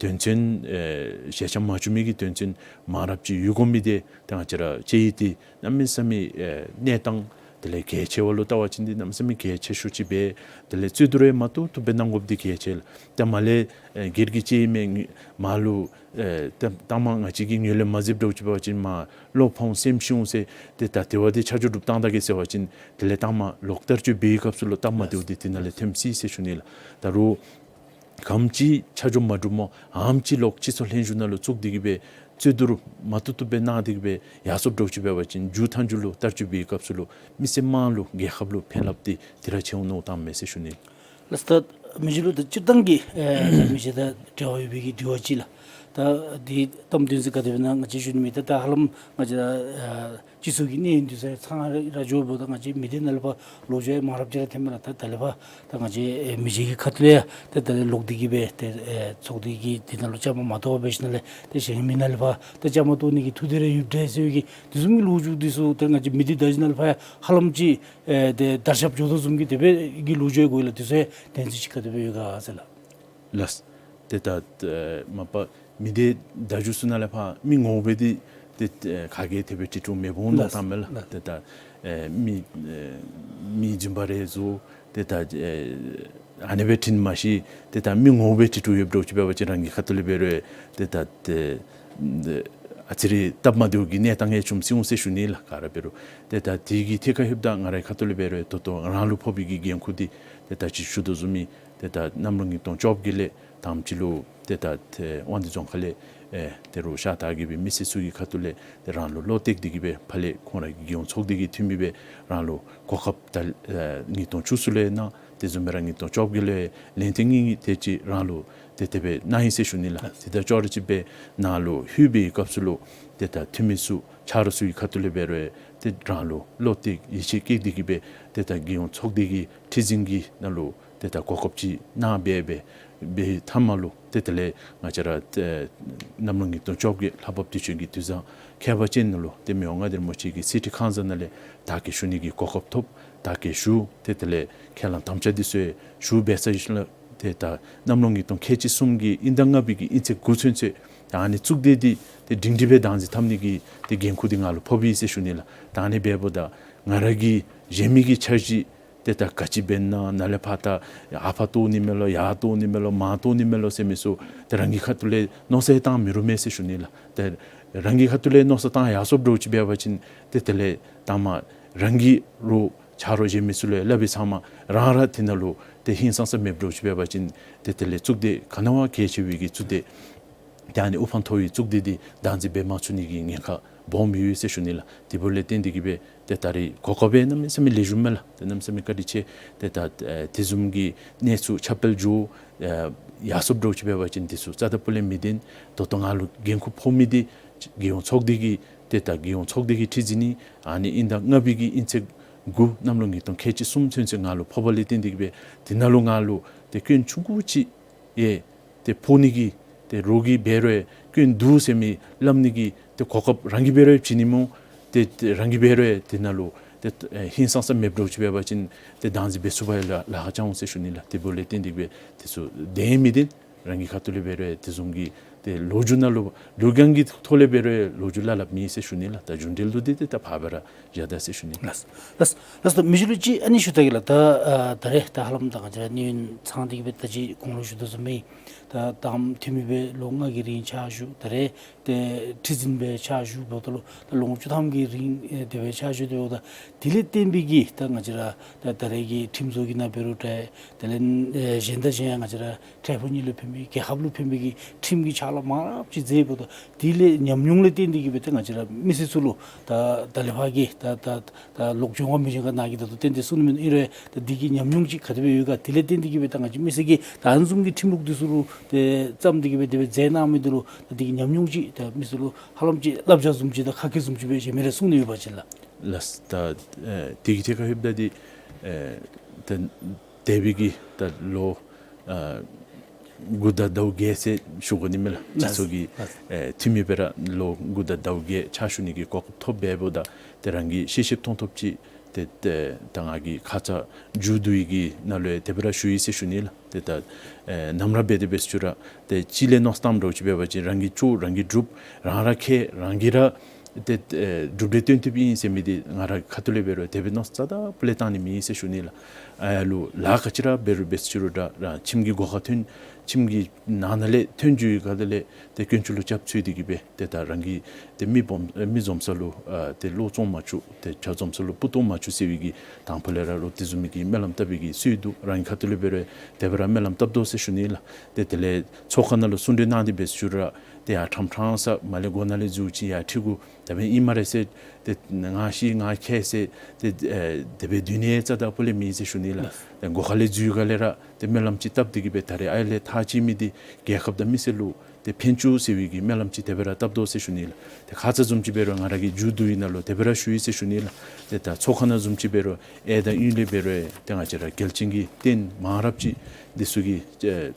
དོན་ཚན་ཨེ་ཞལ་ཆ་མ་བྱུང་མི་གི་དོན་ཚན་མང་རབས་ཅིག་ཡོད་དགོ་མི་འདི་ཏེ་ང་བཅས་ར་དཔྱད་ཡིག་འདི་གནམ་མེད་ས་མེད་ཨེ་གནས་སྟངས་དེ་ལས་གལ་ཆེ་བ་ལུ་བལྟ་བ་ཅིན་འདི་གནམ་མེད་ས་མེད་གལ་ཆེ་ཤོས་ཅིག་སྦེ་དེ་ལས་རྩོད་བསྡུར་ཡང་མ་བཏུབ་བཏུབ་སྦེ་གནང་དགོཔ་འདི་གལ་ཆེ་ལགས། ཏེ་མར་ལས་ཨེ་སྒེར་གྱི་དཔྱད་ཡིག་མས་མར་ལུ་ཨེ་ཏེ་ད་མ་ང་བཅས་ཀྱིས་ངོས་ལེན་མ་མཛདཔ་འདྲཝ་ཅིག་འབད་བ་ཅིན་མར་བློ་ཕམ་སེམས་ཤི་འོང་ཟེར་ཏེ་ད་དེ་བ་འདི་ཆ་འཇོག་གྲུབ་བཏང་ད་གེ་ཟེར་བ་ཅིན་དེ་ལས་ད་མ་ལོག་བསྟར་སྤྱོད་པའི་སྐབས་སུ་ལུ་སྟབས་མ་བདེཝ་འདི་དེ་ནང་ལས་ཐོནམ་སྲིད་ཟེར་ཞུ་ནི་ལགས། ད་རུང་ག་དེམ་ཅིག་ཆ་འཇོག་མ་གྲུབ་སྨོ་ག་དེམ་ཅིག་ལོག་སྤྱི་ཚོགས་ལྷན་བཞུགས་ནང་ལུ་བཙུགས་ཏེ་གི་སྦེ་རྩོད་བསྡུར་མ་བཏུབ་བཏུབ་སྦེ་གནང་སྟེ་གི་སྦེ་ཡར་སོངམ་འདྲཝ་ཅིག་འབད་བ་ཅིན་མཇུག་མཐའ་མཇུག་ལུ་བསྟར་སྤྱོད་པའི་སྐབས་སུ་ལུ་མི་སེར་དམངས་ལུ་རྒྱལ་ཁབ་ལུ་ཕན་རླབས་འདི་དེ་ར་ཆེ་འོང་མནོ་བཏངམ་མས་ཟེར་ཞུ་ནི་ལགས། ལགས་སོ། ད་མི་རྗེ་ལུ་ད་སྤྱིར་བཏང་གི་ཨེ་མི་རྗེ་དང་འབྲེལ་བ་ཡོད་པའི་གི་དྲི་བ་ཅིག་ལགས། ད་འདི་གཏམ་དོན་ཚན་ག་དེ་སྦེ་ན་ང་བཅས་ཞུ་ནི་མེད། ད་ད་ཧ་ལམ་ང་བཅས་ཨེ་སྤྱི་ཚོགས་ཀྱི་གནས་ཡུན་འདི་ཚུ་ཚང་ར་འགྱོཝ་ད་ང་བཅས་མི་སྡེ་ནང་ལས་ཕར་ལོག་འགྱོ་ཡང་མང་རབས་ཅིག་ར་ཐོནམ་མས་ལགས། ད་ད་ལས་ཕར་ད་ང་བཅས་ཨེ་མི་རྗེ་གི་ཁ་ཐུག་ལས་ཡང་ཏེ་ད་ལས་ལོག་སྟེ་གི་སྦེ་ཏེ་ཨེ་ཚོགས་སྡེ་གི་འདི་ནང་ལུ་བཅའ་མར་མ་གཏོགས་པར་འབད་ཞིནམ་ལས་ཏེ་གཞན་མི་ནང་ལས་ཕར་ཏེ་བཅའ་མར་གཏོགས་ནི་གི་ཐུགས་འདོད་རེ་ཡོདཔ་འདྲས་ཟེར་བའི་གི་དེ་བཟུམ་གྱི་ལོ་རྒྱུས་འདི་ཚུ་ཏེ་ང་བཅས་མི་སྡེ་བརྡ་བརྒྱུད་ནང་ལས་ཕར་ཡང་ཧ་ལམ་ཅིག་ཨེ་ཏེ་དར་ཁྱབ་འགྱོ་དོ་བཟུམ་གྱི་དེ་སྦེ་གི་ལོ་རྒྱུས་གོ་ཡི་ལགས། དེ་ཚུ་ཡང་དོན་ཚན་ཅིག་ག་དེ་སྦེ་ཡོད་ག་ཟེར་ལགས། ལགས། ཏེ་ད་ཨེ་མ་པ་མི་སྡེ་བརྡ་བརྒྱུད་ཚུ་ནང་ལས་ཕར་མི་ངོ་མ་སྦེ་འདི་ཏེ་ཨེ་ག་གིས་དེ་སྦེ་དྲི་དོ་མེདཔ་འོང་མནོ་ལགས། བཏངམ་མས་ལགས། ལགས། ཏེ་ད་ཨེ་མི་ཨེ་མི་རྫུན་པ་རེ་བཟོ་ཏེ་ད་ཨེ་ཨ་ནི་སྦེ་དྲིན་མ་ཤེས། ཏེ་ད་མི་ངོ་མ་སྦེ་དྲི་དོ་ཡོདཔ་འདྲཝ་ཅིག་འབད་བ་ཅིན་རང་གི་ཁ་ཐུག་ལས་འབད་རུང་ཏེ་ད་ཏེ་ཨ་ཙི་རེ་སྟབས་མ་བདེཝ་གི་གནས་སྟངས་ཡང་བྱུངམ་སྲིད་འོང་ཟེར་ཞུ་ནི་ལགས། ག་ར་འབད་རུང་ཏེ་ད་དེ་གི་ཐད་ཁར་ལྷོདཔ་ད་ང་རའི་ཁ་ཐུག་ལས་འབད་རུང་ད་ལྟོ་རང་ལུ་ཕོག་པའི་གི་འགན་ཁུར་འདི་ཏེ་ད་ཅི་ཞུ་དོ་བཟུམ་སྦེ་ཏེ་ད་གནམ་ལོ་ཉིས་སྟོང་བཅོ་བརྒྱད་ལས་དང་པ་ཅིག་ལུ་ཏེ་ད་ཏེ་དབང་འདུས་རྫོང་ཁག་ལས་ཨེ་ད་རུང་ཤར་སྟག་གི་སྦེ་མི་སེར་ཚུ་གི་ཁ་ཐུག་ལས་ཏེ་རང་ལུ་བློ་གཏད་དེ་གི་སྦེ་ཕར་ལས་ཁོང་ར་གི་རྒྱལ་ཡོངས་ཚོགས་སྡེ་གི་འཐུས་མི་སྦེ་རང་ལུ་གོ་སྐབས་ད་ཨེ་ཉིས་སྟོང་བཅུ་གསུམ་ལུ་ཡང་གནང་། དེ་བཟུམ་སྦེ་ར་ཉིས་སྟོང་བཅོ་བརྒྱད་ལུ་ཡང་ལན་ཐེངས་གཉིས་དེ་ཅིག་རང་ལུ་ཏེ་དེ་སྦེ་གནང་ཡི་ཟེར་ཞུ་ནི་ལགས། དེ་དང་ཅོག་ར་ཅིག་སྦེ་ནཱ་ལུ་ལྷོད་པའི་སྐབས་སུ་ལུ་ཏེ་ད་འཐུས་མི་ཚུ་ཆ་རོགས་ཚུ་གི་ཁ་ཐུག་ལས་འབད་རུང་ཏེ་རང་ལུ་བློ་གཏད་ཡིད་ཆེས་བསྐྱེད་དེ་གི་སྦེ་ཏེ་ད་རྒྱལ་ཡོངས་ཚོགས་སྡེ་གི་ཁྲི་འཛིན་གྱི་ནང་ལུ་ཏེ་ད་གོ་སྐབས་ཅིག་གནང་སྦེ་སྦེ་སྦེ་མཐའ་མ་ལུ་ཏེ་དེ་ལས་ང་བཅས་ར་ཏེ་གནམ་ལོ་ཉིས་སྟོང་བཅོ་བརྒྱད་ལྷ་བབས་དུས་ཆེན་གྱི་དུས་བཟང་ཁྱད་པར་ཅན་ནང་ལུ་ཏེ་མི་དབང་མངའ་བདག་རིན་པོ་ཆེ་གི་གསེར་ཁྲི་ཁང་བཟང་ནང་ལས་དར་རྒྱས་ཞུ་ནི་གི་གོ་སྐབས་ཐོབ། དར་རྒྱས་ཞུ། ཏེ་དེ་ལས་ཁས་བླངས་དམ་བཅའ་འདི་ཚུ་ཞུ་སྦེ་ས་ཞིནམ་ལས་ཏེ་ད་གནམ་ལོ་ཉིས་སྟོང་ཁལ་གཅིག་གསུམ་གྱི་དབྱིན་ཟླ་ལྔ་པའི་གི་དབྱིན་ཚེས་དགུ་ཚུན་ཚོད་ད་ཨ་ནི་གཙུག་སྡེ་འདི་ཏེ་སྒྲིང་སྒྲི་སྦེ་བདག་འཛིན་འཐབ་ནི་གི་ཏེ་འགན་ཁུར་འདི་ང་ལུ་ཕོག་པས་ཟེར་ཞུ་ནི་ལགས། ད་ཨ་ནི་འབདཝ་ད་ང་ར་གིས་གཞན་མི་གི་འཆར་གཞི་ཏེ་ད་ག་ཅི་འབད་ན་ནཱ་ལས་ཕར་ད་ཨ་ཕར་གཏོར་ནི་མས་ལོ་ཡར་གཏོར་ནི་མས་ལོ་མར་གཏོར་ནི་མས་ལོ་ཟེར་མི་ཚུ་ཏེ་རང་གི་ཁ་ཐུག་ལས་མནོ་བསམ་བཏང་མི་རུང་མས་ཟེར་ཞུ་ནི་ལགས། ཏེ་རང་གི་ཁ་ཐུག་ལས་མནོ་བསམ་བཏང་ཡར་སོངམ་འདྲཝ་ཅིག་འབད་བ་ཅིན་ཏེ་དེ་ལས་ད་མ་རང་གིས་རོགས་ཆ་རོགས་གཞན་མི་ཚུ་ལུ་སླབ་པའི་ཚབ་མ་རང་ར་དེ་ནང་ལུ་ཏེ་ཧིང་སངས་ས་མེདཔ་འདྲཝ་ཅིག་འབད་བ་ཅིན་ཏེ་དེ་ལས་གཙུག་སྡེ་ག་ནི་བ་གལ་ཆེ་བའི་གི་གཙུག་སྡེ་ཏེ་ཨ་ནི་དབུ་འཕང་མཐོ་བའི་གཙུག་སྡེ་འདི་བདག་འཛིན་འབད་མ་ཚུགས་ནི་གི་ཉེན་ཁ་སྦོམ་ཡོད་ཟེར་ཞུ་ནི་ལགས། དེ་འབདཝ་ལས་བརྟེན་ཏེ་གི་སྦེ་ཏེ་ད་རེས་གོ་སྐབས་སྦེ་གནམ་མེད་ས་མེད་ལེགས་ཤོམ་མས་ལགས། ཏེ་གནམ་མེད་ས་མེད་བཀའ་དྲིན་ཆེ། ཏེ་ད་ཨེ་དེ་བཟུམ་གྱི་གནས་ཚུ་ཁྱབ་སྤེལ་འགྱོ་ཨེ་ཡར་སོངམ་འདྲཝ་ཅིག་འབད་བ་ཅིན་དེ་ཚུ་རྩ་དང་སྤུ་ལས་མི་བདེན། ད་ལྟོ་ང་ལུ་འགན་ཁུར་ཕོག་མི་འདི་རྒྱལ་ཡོངས་ཚོགས་སྡེ་གི་ཏེ་ད་རྒྱལ་ཡོངས་ཚོགས་སྡེ་གི་ཁྲི་འཛིན་ནི་ཨ་ནི་དབྱིན་ཟླ་ལྔ་པའི་གི་དབྱིན་ཚེས་དགུ་གནམ་ལོ་ཉིས་སྟོང་ཁལ་གཅིག་གསུམ་ཚུན་ཚོད་ང་ལུ་ཕོགཔ་ལས་བརྟེན་ཏེ་གི་སྦེ་དེ་ནང་ལུ་ང་ལུ་ཏེ་སྐྱོན་ཆུང་ཀུ་ཅིག་ཡང་ཏེ་ཕོག་ནི་གི་ཏེ་རོགས་ཀྱིས་འབད་རུང་ཡང་སྐྱོན་འདུག་ཟེར་མི་སླབ་ནི་གི་ཏེ་གོ་སྐབས་རང་གིས་འབད་རུང་ཡང་བྱིན་ནི་སྨོ། ཏེ་ཏེ་རང་གིས་འབད་རུང་ཡང་དེ་ནང་ལུ་ཏེ་ཨེ་ཧིང་སངས་ས་མེདཔ་འདྲཝ་ཅིག་འབད་བ་ཅིན་ཏེ་བདག་འཛིན་འབད་ཚུགས་པར་ལཱ་ལཱ་ཁག་རྐྱབ་འོང་ཟེར་ཞུ་ནི་ལགས། དེ་འབདཝ་ལས་བརྟེན་ཏེ་གི་སྦེ་དེ་ཚུ་བདེན་མི་བདེན་རང་གི་ཁ་ཐུག་ལས་འབད་རུང་ཡང་དེ་བཟུམ་གྱི་ ཏེ་ལོ་རྒྱུས་ནང་ལུ་ལུ་གང་གི་ཐོག་ལས་འབད་རུང་ལོ་རྒྱུས་སླབ་སླབ་མེད་ཟེར་ཞུ་ནི་ལགས། ད་རྒྱུ་འབྲས་ལུ་འདི་ཏེ་ད་ཕར་སྦེ་ར་བཞག་ད་ཟེར་ཞུ་ནི། ལགས། ལགས། ལགས་སོ། མི་རྗེ་ལུ་ཅིག་ཨ་ནི་ཞུ་ད་གེ་ལགས། ད་ཨ་ད་རེས་ད་ཧ་ལམ་ད་ང་བཅས་ར་གནས་ཡུན་ཚང་སྟེ་གི་སྦེ་ད་ཅི་གོང་ལུ་ཞུ་དོ་བཟུམ་སྦེ་ད་དང་པ་འཐུས་མི་སྦེ་ལོ་ལྔ་གི་རིང་ཕྱག་ཞུ། ད་རེས་ཏེ་ཁྲི་འཛིན་སྦེ་ཕྱག་ཞུ་འབདཝ་ད་ལུ་ད་ལོ་ངོ་བཅུ་ཐམ་གྱི་རིང་ཨེ་དེ་སྦེ་ཕྱག་ཞུ་སྟེ་འབདཝ་ད་དེ་ལས་བརྟེན་པའི་གི་ད་ང་བཅས་ར་ད་ད་རེས་ཀྱི་ཁྲིམས་བཟོ་གི་ནང་འབད་རུང་འདྲ། དེ་ལས་ཨེ་གཞན་དང་གཞན་ཡང་ང་བཅས་ར་འཕྲལ་ཕུགས་གཉིས་ལུ་ཕན་པའི་རྒྱལ་ཁབ་ལུ་ཕན་པའི་གི་ཁྲིམས་ཀྱི་ཕྱག་ལཱ་མང་རབས་ཅིག་མཛད་འབདཝ་ད་དེ་ལས་ཉམས་མྱོང་ལས་བརྟེན་ཏེ་གི་སྦེ་ད་ང་བཅས་ར་མི་སེར་ཚུ་ལུ་ད་ད་ལས་ཕར་གྱི་ད་ད་ད་ལོག་འབྱོན་པ་མི་འབྱོན་ག་ནཱ་གིས་ད་ལྟོ་ཏན་ཏན་གསུང་ནི་མེད། ཨིན་རུང་ད་འདི་གི་ཉམས་མྱོང་ཅིག་ག་དེ་སྦེ་ཡོད་ག། དེ་ལས་བརྟེན་ཏེ་གི་སྦེ་ད་ང་བཅས་མི་སེར་གྱིས་ད་ཨ་ནི་བཟུམ་གྱི་ཁྲིམས་ལུགས་འདི་ཚུ་ལུ་ཏེ་བརྩམས་ཏེ་གི་སྦེ་དེ་སྦེ་མཛད་གནང་མི་འདི་ལུ་ད་འདི་གི་ཉམས་མྱོང་ཅིག་ད་མི་སེར་ལུ་ཧ་ལམ་ཅིག་བསླབ་བྱ་བཟུམ་ཅིག་དང་ཁ་སྐད་བཟུམ་ཅིག་སྦེ་གཞན་མི་ར་གསུང་ནི་ཡོད་པ་ཅིན་ལགས། ལགས། ད་ཨེ་དེ་གི་ཐད་ཁར་ལྷོདཔ་ད་འདི་ཨེ་ད་འདས་པའི་གི་ད་ལོ་ཨ་དགུ་དང་ཟླཝ་བརྒྱད་ཟེར་ཞུ་དགོ་ནི་མས་ལགས། ལགས། སྤྱི་ཚོགས་ཀྱི་ལགས། ཨེ་འཐུས་མི་སྦེ་ར་ལོ་དགུ་དང་ཟླཝ་བརྒྱད་ཕྱག་ཞུ་ནི་གི་གོ་སྐབས་ཐོབ་འབདཝ་ད་ཏེ་རང་གིས་ཤེས་ཤེསཔ་མཐོང་ཐོབ་ཅིག་ཏེ་ཏེ་ད་ང་གིས་ཁ་ཙ་མཇུག་བསྡུ་ཡི་གི་ནང་ལུ་ཡང་དེ་སྦེ་ར་ཞུ་ཡི་ཟེར་ཞུ་ནི་ལགས། ཏེ་ད་ཨེ་ནམ་ར་འབད་དེ་འབད་ཞུ་ར་ཏེ་གཅིག་ལས་མནོ་བསམ་འདྲཝ་ཅིག་འབད་བ་ཅིན་རང་གིས་ཅོ་རང་གིས་སྒྲུབ་རང་ར་མཁས་རང་གིས་ར་ཏེ་ཨེ་གྲུབ་འབྲས་སྟོན་ཐུབ་ཨིན་ཟེར་མི་འདི་ང་ར་ཁ་ཐུག་ལས་འབད་རུང་དེ་སྦེ་མནོ་བསམ་རྩ་དང་པོ་ལས་བཏང་ནི་མེད་ཟེར་ཞུ་ནི་ལགས། ཨ་ལུ་ལཱ་ག་ཅི་ར་འབད་རུང་འབད་ཞུ་རུང་འདྲ་རང་ཁྱིམ་གྱི་སྒོ་ཁར་ཐོན་ཁྱིམ་གྱི་ནང་ན་ལས་ཐོན་འགྱོ་ཡི་ག་ད་ལས་ཏེ་དཀོན་མཆོག་ལུ་སྐྱབས་བཅོལ་ཏེ་གི་སྦེ་ཏེ་ད་རང་གིས་ཏེ་མི་སྦོམ་ཨེ་མི་འཛོམས་ས་ལུ་ཨ་ཏེ་བློ་བཙོང་མ་བཅུག་ཏེ་ཇ་འཛོམས་ས་ལུ་སྤུ་གཏོང་མ་བཅུག་ཟེར་བའི་གི་དང་ཕུ་ལས་ར་ལུ་དེ་བཟུམ་མའི་གི་སྨོན་ལམ་བཏབ་པའི་གི་སྲོལ་འདུག། རང་གི་ཁ་ཐུག་ལས་འབད་རུང་དེ་སྦེ་ར་སྨོན་ལམ་བཏབ་དོ་ཟེར་ཞུ་ནི་ལགས། ཏེ་དེ་ལས་ཚོགས་ཁང་ནང་ལུ་གསུང་གྲོས་གནང་སྟེ་འབད་ཞུ་རུང་ཏེ་ཡར་ཁྲམ་ཁྲང་ས་མར་ལས་སྒོ་ནང་ལས་འཛུལ་ཅི་ཡར་ཁྲིད་དགོ། ད་འབདན་ཨིན་སྨ་རེ་ཟེར་ཏེ་ང་ཤེས་ང་མཁས་ཟེར་ཏེ་ཨེ་དེ་སྦེ་སྡོད་ནི་རྩ་དང་པོ་ལས་མེད་ཟེར་ཞུ་ནི་ལགས། ལགས། ཏེ་སྒོ་ཁ་ལས་འཛུལ་ག་ལས་ར་ཏེ་སྨོན་ལམ་ཅིག་བཏབ་སྟེ་གི་སྦེ་ད་རེས་ཨ་ལས་ཐག་བཅད་མི་འདི་རྒྱལ་ཁབ་དང་མི་སེར་ལུ་ཏེ་ཕན་བཅུག་ཟེར་བའི་གི་སྨོན་ལམ་ཅིག་དེ་སྦེ་ར་བཏབ་དོ་ཟེར་ཞུ་ནི་ལགས། ཏེ་ཁ་ཙ་བཟུམ་ཅིག་འབད་རུང་ང་ར་གིས་མཇུག་བསྡུ་ཡི་ནང་ལུ་དེ་སྦེ་ར་ཞུ་ཡི་ཟེར་ཞུ་ནི་ལགས། ཏེ་ད་ཚོགས་ཁང་ནང་བཟུམ་ཅིག་འབད་རུང་ཨེ་ད་ཨིན་ལས་འབད་རུང་ཏེ་ང་བཅས་ར་རྒྱལ་སྤྱི་གི་རྟེན་མང་རབས་ཅིག་འདི་ཚུ་གི་ཨེ་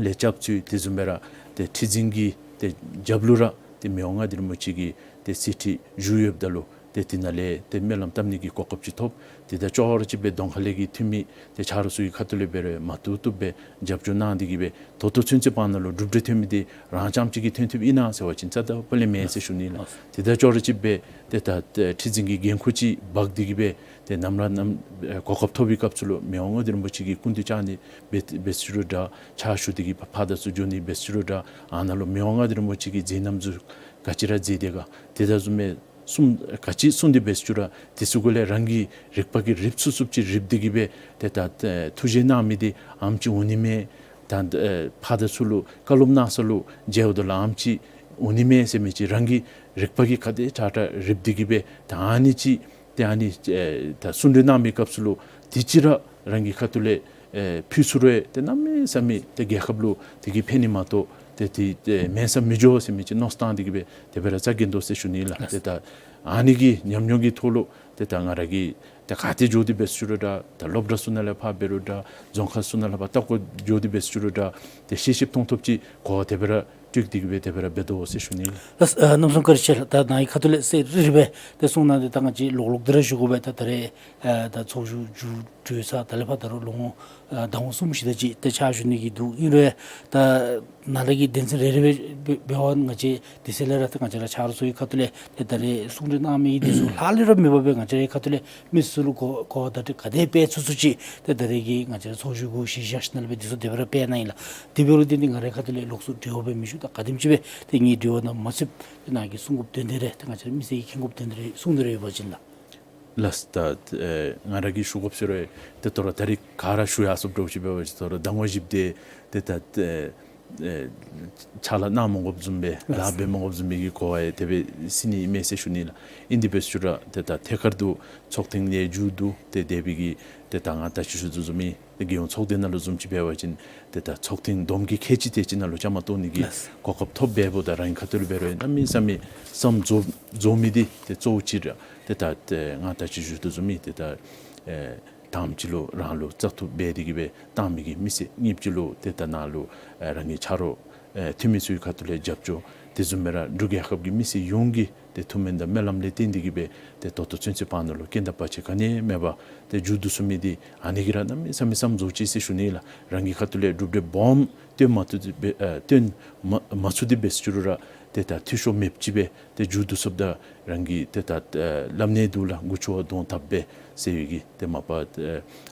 ལས་སྐྱབས་བཅོལ་དེ་བཟུམ་སྦེ་ར་ཏེ་ཁྲི་འཛིན་གྱི་ཏེ་རྒྱབ་ལུ་ར་ཏེ་མི་དབང་མངའ་བདག་རིན་པོ་ཆེ་གི་ཏེ་གསེར་ཁྲི་བཞུགས་ཡོདཔ་ད་ལུ་ཏེ་དེ་ནང་ལས་ཏེ་སྨོན་ལམ་བཏབ་ནི་གི་གོ་སྐབས་ཅིག་ཐོབ། ཏེ་ད་ཅོག་ར་གཅིག་སྦེ་གདོང་ཁ་ལས་ཀྱི་འཐུས་མི་ཏེ་ཆ་རོགས་ཚུ་གི་ཁ་ཐུག་ལས་འབད་རུང་མ་བཏུབ་བཏུབ་སྦེ་རྒྱབ་སྐྱོར་གནང་སྟེ་གི་སྦེ་ད་ལྟོ་ཚུན་ཚོད་བར་ན་ལུ་གྲུབ་འབྲས་ཐོན་མི་འདི་རང་རྐྱངམ་གཅིག་གིས་ཐོན་ཐོནམ་ཨིན་ན་ཟེར་བ་ཅིན་རྩ་དང་པོ་ལས་མེན་ཟེར་ཞུ་ནི་ལགས། ཏེ་ད་ཅོག་ར་གཅིག་སྦེ་ཏེ་ད་ཁྲི་འཛིན་གྱི་འགན་ཁུར་ཅིག་འབག་སྟེ་གི་སྦེ་ཏེ་ནམ་ར་ནམ་ཨེ་གོ་སྐབས་ཐོབ་པའི་སྐབས་སུ་ལུ་མི་དབང་མངའ་བདག་རིན་པོ་ཆེ་གི་སྐུ་མདུན་བཅར་ནི་འབད་འབད་ཞུ་རུང་འདྲ་ཕྱག་ཞུ་སྟེ་གི་ཕར་ཕར་དང་ཚུར་འགྱོ་ནི་འབད་ཞུ་རུང་འདྲ་ཨ་ནཱ་ལུ་མི་དབང་མངའ་བདག་རིན་པོ་ཆེ་གིས་མཛད་རྣམ་ཚུ་ག་ཅི་ར་མཛད་དེ་ག་ཏེ་ད་བཟུམ་མའི་གསུང་ག་ཅི་གསུང་སྟེ་འབད་ཞུ་རུང་དེ་ཚུ་གུ་ལས་རང་གིས་རིག་པ་གིས་རིག་ཚུགས་ཚུགསཔ་ཅིག་རིག་སྟེ་གི་སྦེ་ཏེ་ད་ཨེ་ཐུགས་བཞེད་གནང་མི་འདི་ཨེམ་ཅིག་འོང་ནི་མས། ད་ཨེ་ཕར་དང་ཚུར་ལུ་བཀའ་སློབ་གནང་ས་ལུ་མཇལཝ་ད་ལུ་ཨེམ་ཅིག་འོང་ནི་མས་ཟེར་མི་ཅིག་རང་གིས་རིག་པ་གིས་ག་དེ་དྲག་དྲག་རིག་སྟེ་གི་སྦེ་ད་ཨ་ནི་ཅིག་ཏེ་ཨ་ནི་ཨེ་ད་གསུང་གྲོས་གནང་མི་སྐབས་སུ་ལུ་དེ་ཅིག་ར་རང་གི་ཁ་ཐུག་ལས་ཨེ་ཕུལ་ཚུགས་རུང་ཏེ་གནམ་མེད་ས་མེད་ཏེ་རྒྱལ་ཁབ་ལུ་དེ་གིས་ཕན་ནི་མ་གཏོགས་ཏེ་དེ་ཨེ་མེད་ས་མི་འགྱོ་ཟེར་མི་ཅིག་མནོ་བསམ་བཏང་སྟེ་གི་སྦེ་དེ་སྦེ་ར་བཅར་གེ་དོ་ཟེར་ཞུ་ནི་ལགས། ཏེ་ད་ཨ་ནི་གི་ཉམས་མྱོང་གི་ཐོག་ལུ་ཏེ་ད་ང་ར་གིས་ཏེ་ག་ཏེ་འགྱོ་སྟེ་འབད་ཞུ་རུང་འདྲ་ད་སློབ་གྲྭ་ཚུ་ནང་ལས་ཕར་འབད་རུང་འདྲ་རྫོང་ཁག་ཚུ་ནང་ལས་ཕར་ལྟ་སྐོར་འགྱོ་སྟེ་འབད་ཞུ་རུང་འདྲ་ཏེ་ཤེས་ཤེསཔ་མཐོང་ཐོབ་ཅིག་གོ་བ་དེ་སྦེ་ར་སྤྲོད་དེ་གི་སྦེ་དེ་སྦེ་ར་འབད་དོ་ཟེར་ཞུ་ནི་ལགས། ལགས། ཨ་གནམ་མེད་ས་མེད་བཀའ་དྲིན་ཆེ་ལགས། ད་ནཱ་གི་ཁ་ཐུག་ལས་གསལ་རི་རི་སྦེ་ཏེ་གསུངས་གནང་སྟེ་ད་ང་བཅས་ལོག་ལོག་སྟེ་ར་ཞུ་དགོ་པས། ད་ད་རེས་ཨ་ད་ཚོགས་བཞུགས་མཇུག་གྲོལ་ས་ད་ལས་ཕར་ད་རུང་ལོ་ངོ་ཨ་ཟླ་ངོ་གསུམ་བཞི་དེ་ཅིག་ཏེ་ཕྱག་ཞུ་ནི་གི་འདུག། ཨིན་རུང་ད་ནཱ་ལས་ཀྱི་དོན་ཚན་རེ་རེ་སྦེ་འབད་བ་ང་བཅས་དེ་ཚེ་ལས་ར་ད་ང་བཅས་ར་ཆ་རོགས་ཚུ་གི་ཁ་ཐུག་ལས་ཏེ་ད་རེས་གསུང་གྲོས་གནང་མི་འདི་ཚུ་ལྷག་ལུས་ར་མེད་པར་སྦེ་ང་བཅས་རའི་ཁ་ཐུག་ལས་མི་ཚུ་ལུ་གོ་གོ་བ་བརྡ་སྤྲོད་ག་དེ་སྤེལ་ཚུགས་ཚུགས་ཅིག་ཏེ་ད་རེས་ཀྱི་ང་བཅས་ར་ཚོགས་བཞུགས་གུ་གཞི་བཞག་ཞིནམ་ལས་སྦེ་འདི་ཚུ་དེ་སྦེ་ར་སྤེལ་གནང་ཡི་ལགས། དེ་འབད་རུང་འདི་ནི་ང་རའི་ཁ་ཐུག་ལས་ལོགས་སུ་འབྲེལ་བ་སྦེ་མི་ཞུ། ད་ག་དེམ་ཅིག་སྦེ་ཏེ་ངེའི་དྲི་བ་ནང་མ་ཚུདཔ་ཏེ་ནཱ་གིས་གསུང་དགོཔ་དོན་དེ་རེ་ཏེ་ང་བཅས་ར་མི་སེར་གྱིས་མཁྱེན་དགོཔ་དོན་དེ་རེ་གསུང་དེ་རེ་ཡོད་པ་ཅིན་ལགས། ལགས། ད་ཨེ་ང་ར་གིས་ཞུ་དགོཔ་ཟེར་རུང་ཏེ་དོ་རུང་ད་རིས་ག་ར་ཞུ་ཡར་སོངམ་འདྲཝ་ཅིག་འབད་བ་ཅིན་དོ་རུང་ཟླ་ངོ་བཞི་དེ་ཏེ་ད་ཨེ་ཨེ་ཕྱག་ལཱ་གནང་མ་དགོཔ་བཟུམ་སྦེ་ལཱ་འབད་མ་དགོཔ་བཟུམ་སྦེ་གི་གོ་བ་ཡང་དེ་སྦེ་སྲིད་ནི་མས་ཟེར་ཞུ་ནི་ལགས། ཨིན་དེ་འབད་ཞུ་རུང་ཏེ་ད་ཐད་ཀར་དུ་ཚོགས་ཐེངས་ནི་མཇུག་བསྡུ་སྟེ་དེ་སྦེ་གི་ཏེ་ད་ང་ད་ཅི་ཞུ་དོ་བཟུམ་སྦེ་ཏེ་རྒྱལ་ཡོངས་ཚོགས་སྡེ་ནང་ལུ་བཟུམ་ཅིག་འབད་བ་ཅིན་ཏེ་ད་ཚོགས་ཐེངས་བསྡོམས་ཀྱི་ཁལ་གཅིག་དེ་ཅིག་ནང་ལུ་བཅའ་མར་གཏོགས་ནི་གི་ལགས། གོ་སྐབས་ཐོབ་འབདཝ་ད་རང་གི་ཁ་ཐུག་ལུ་འབད་རུང་གནམ་མེད་ས་མེད་བསམ་རྫོགས་རྫོགས་མི་འདི་ཏེ་གཙོ་བོ་ཅིག་ར་ཏེ་ད་ཏེ་ང་ད་ཅི་ཞུ་དོ་བཟུམ་སྦེ་ཏེ་ད་ཨེ་དང་པ་ཅིག་ལུ་རང་ལུ་བཙག་འཐུ་འབད་དེ་གི་སྦེ་བཏང་མི་གི་མི་སེར། གཉིས་པ་ཅིག་ལུ་ཏེ་ད་ནཱ་ལུ་ཨེ་རང་གི་ཆ་རོགས་ཨེ་འཐུས་མི་ཚུ་གི་ཁ་ཐུག་ལས་རྒྱབ་སྐྱོར། དེ་བཟུམ་སྦེ་ར་འབྲུག་རྒྱལ་ཁབ་ཀྱི་མི་སེར་ཡོངས་ཀྱི་ ཏེ་ཐུགས་སྨོན་དང་སྨོན་ལམ་ལས་བརྟེན་ཏེ་གི་སྦེ་ཏེ་ད་ལྟོ་ཚུན་ཚོད་བར་ན་ལུ་རྐྱེན་དང་བར་ཆད་ག་ནི་མེད་པར་ཏེ་མཇུག་བསྡུ་ཚུགས་མི་འདི་ཨ་ནི་གིས་ར་གནམ་མེད་ས་མེད་བསམ་རྫོགས་ཅི་ཟེར་ཞུ་ནི་ལགས། རང་གི་ཁ་ཐུག་ལས་གྲུབ་འབྲས་སྦོམ་སྟོན་མ་ཐུབ་སྟེ་སྦེ་ཨ་སྟོན་མ་མ་ཚུགས་ཏེ་འབད་ཟེར་ཞུ་རུང་ར་ཏེ་ད་འཐུས་ཤོར་མེདཔ་ཅིག་སྦེ་ཏེ་མཇུག་བསྡུ་ཚུགསཔ་ད་རང་གི་ཏེ་ད་ཨ་སླབ་ནི་འདུག་ལགས། མགུ་ཆུ་བ་གདོང་བཏབ་པས་ཟེར་བའི་གི་ཏེ་མ་པ་ཨ་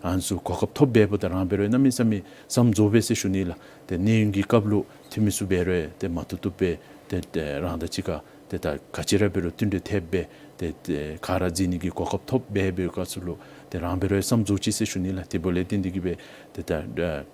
ཨ་ནི་ཚུ་གོ་སྐབས་ཐོབ་འབདཝ་ད་རང་འབད་རུང་གནམ་མེད་ས་མེད་བསམ་རྫོགས་པས་ཟེར་ཞུ་ནི་ལགས། ཏེ་གནས་ཡུན་གྱི་སྐབས་ལུ་འཐུས་མི་ཚུ་འབད་རུང་ཏེ་མ་བཏུབ་བཏུབ་སྦེ་ཏེ་ཏེ་རང་དང་གཅིག་ཁར་ཏེ་ད་ག་ཅི་ར་འབད་རུང་བསྟུན་གྲོས་ཐེབས་སྦེ་ཏེ་ཏེ་ག་ར་མཛད་ནི་གི་གོ་སྐབས་ཐོབ་འབད་བའི་སྐབས་སུ་ལུ་ཏེ་རང་འབད་རུང་བསམ་རྫོགས་ཅི་ཟེར་ཞུ་ནི་ལགས། དེ་འབདཝ་ལས་བརྟེན་ཏེ་གི་སྦེ་ཏེ་ད་ཨ་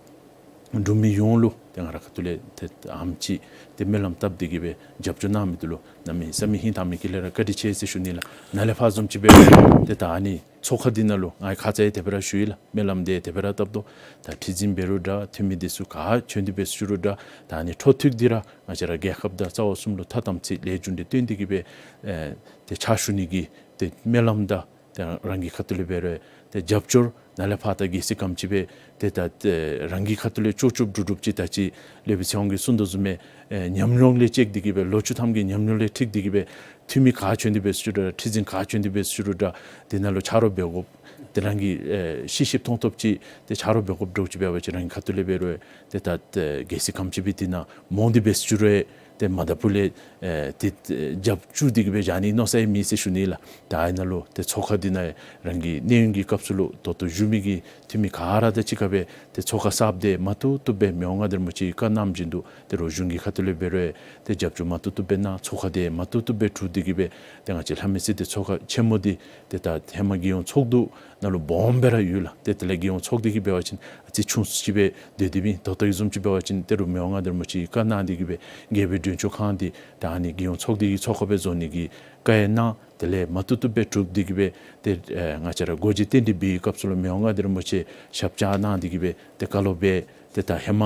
འབྲུག་མི་ཡོངས་ལུ་ཏེ་ང་ར་ཁ་ཐུག་ལས་ཏེ་ཨ་ནེམ་ཅིག་ཏེ་སྨོན་ལམ་བཏབ་སྟེ་གི་སྦེ་རྒྱབ་སྐྱོར་གནང་མི་འདི་ལུ་གནམ་མེད་ས་མེད་ཧིང་དྭངས་མའི་དཀྱིལ་ལས་ར་བཀའ་དྲིན་ཆེ་ཟེར་ཞུ་ནི་ལགས། ནཱ་ལས་ཕར་བཟུམ་ཅིག་འབད་རུང་ཏེ་ད་ཨ་ནི་ཚོགས་ཁང་འདི་ནང་ལུ་ང་ཁ་ཙ་ཡང་དེ་སྦེ་ར་ཞུ་ཡི་ལགས། སྨོན་ལམ་འདི་དེ་སྦེ་ར་བཏབ་དོ། ད་ཁྲི་འཛིན་འབད་རུང་འདྲ་འཐུས་མི་འདི་ཚུ་ག་བྱོན་ཏེ་འབད་ཟེར་ཞུ་རུང་འདྲ་ད་ཨ་ནི་འཕྲོ་མཐུད་དེ་ར་ང་བཅས་ར་རྒྱལ་ཁབ་དང་རྩ་བ་གསུམ་ལུ་ཐ་དམ་ཚིག་ལས་རྒྱུ་འབྲས་བཏོན་ཏེ་གི་སྦེ་ཨེ་ཏེ་ཕྱག་ཞུ་ནི་གི་ཏེ་སྨོན་ལམ་དང་ཏེ་རང་གི་ཁ་ཐུག་ལས་འབད་རུང་ཏེ་རྒྱབ་སྐྱོར་ནཱ་ལས་ཕར་ད་གལ་སྲིད་ག་དེམ་ཅིག་སྦེ་ཏེ་ད་ཏེ་རང་གི་ཁ་ཐུག་ལས་ལྕོགས་ལྕོགས་གྲུབ་གྲུབ་ཅིག་ད་ཅི་སློབ་དཔོན་ཚེ་དབང་གིས་གསུངས་དོ་བཟུམ་སྦེ་ཨེ་ཉམས་མྱོང་ལས་བཅད་དེ་གི་སྦེ་ལོ་བཅུ་ཐམ་གྱི་ཉམས་མྱོང་ལས་འཁྲིལ་ཏེ་གི་སྦེ་འཐུས་མི་ག་བྱོན་ཏེ་འབད་ཟེར་ཞུ་རུང་འདྲ་ཁྲི་འཛིན་ག་བྱོན་ཏེ་འབད་ཟེར་ཞུ་རུང་འདྲ་དེ་ནང་ལུ་ཆ་རོགས་འབད་དགོཔ་ཏེ་རང་གིས་ཨེ་ཤེས་ཤེསཔ་མཐོང་ཐོབ་ཅིག་ཏེ་ཆ་རོགས་འབད་དགོཔ་འདྲཝ་ཅིག་འབད་བ་ཅིན་རང་གི་ཁ་ཐུག་ལས་འབད་རུང་ཏེ་ད་ཏེ་གལ་སྲིད་ག་དེམ་ཅིག་སྦེ་དེ་ནང་མང་སྟེ་འབད་ཟེར་ཞུ་རུང་ཏེ་མ་ད་པུ་ལས་ཨེ་ཏེ་ཏེ་རྒྱབ་བཅུག་སྟེ་གི་སྦེ་བཞག་ནི་མནོ་ས་ཡང་མེད་ཟེར་ཞུ་ནི་ལགས། ད་ཨ་ནཱ་ལུ་ཏེ་ཚོགས་ཁང་འདི་ནང་རང་གི་གནས་ཡུན་གྱི་སྐབས་སུ་ལུ་ད་ལྟོ་བཞུགས་མི་གི་འཐུས་མི་ག་ར་དང་གཅིག་ཁར་སྦེ་ཏེ་ཚོགས་ཁང་གསརཔ་འདི་མ་བཏུབ་བཏུབ་སྦེ་མི་དབང་མངའ་བདག་རིན་པོ་ཆེ་གིས་བཀའ་གནངམ་བཞིན་དུ་ཏེ་རོགས་གཞུང་གི་ཁ་ཐུག་ལས་འབད་རུང་ཏེ་རྒྱབ་སྐྱོར་མ་བཏུབ་བཏུབ་སྦེ་གནང་། ཚོགས་ཁང་འདི་མ་བཏུབ་བཏུབ་སྦེ་གྲུབ་སྟེ་གི་སྦེ་ཏེ་ང་བཅས་ལྷ་མི་སྲིད་སྡེ་ཚོགས་ཁང་ཆེན་མོ་འདི་ཏེ་ད་ཧེ་མ་རྒྱལ་ཡོངས་ཚོགས་འདུ་ནང་ལུ་སྦོམ་སྦེ་ར་ཡོད་ལགས། ཏེ་དེ་ལས་རྒྱལ་ཡོངས་ཚོགས་སྡེ་གི་འབད་བ་ཅིན་ཨ་ཙི་ཆུང་སུ་ཅིག་སྦེ་སྡོད་དེ་འབད་ཨིན། ད་ལྟོ་གི་བཟུམ་ཅིག་འབད་བ་ཅིན་ཏེ་རུང་མི་དབང་མངའ་བདག་རིན་པོ་ཆེ་གིས་བཀའ་གནང་སྟེ་གི་སྦེ་རྒྱལ་པོའི་མགྲོན་ཆོག་ཁང་འདི་ད་ཨ་ནི་རྒྱལ་ཡོངས་ཚོགས་སྡེ་གི་ཚོགས་ཁང་སྦེ་བཟོ་ནི་གི་བཀའ་ཡང་གནང་། དེ་ལས་མ་བཏུབ་བཏུབ་སྦེ་གྲུབ་སྟེ་གི་སྦེ་ཏེ་ཨེ་ང་བཅས་ར་སྒོ་འབྱེད་རྟེན་འབྲེལ་འབད་བའི་སྐབས་སུ་ལུ་མི་དབང་མངའ་བདག་རིན་པོ་ཆེ་ཞབས་བཅགས་གནང་སྟེ་གི་སྦེ་ཏེ་བཀའ་སློབ་འབད། ཏེ་ད་ཧེ་མ་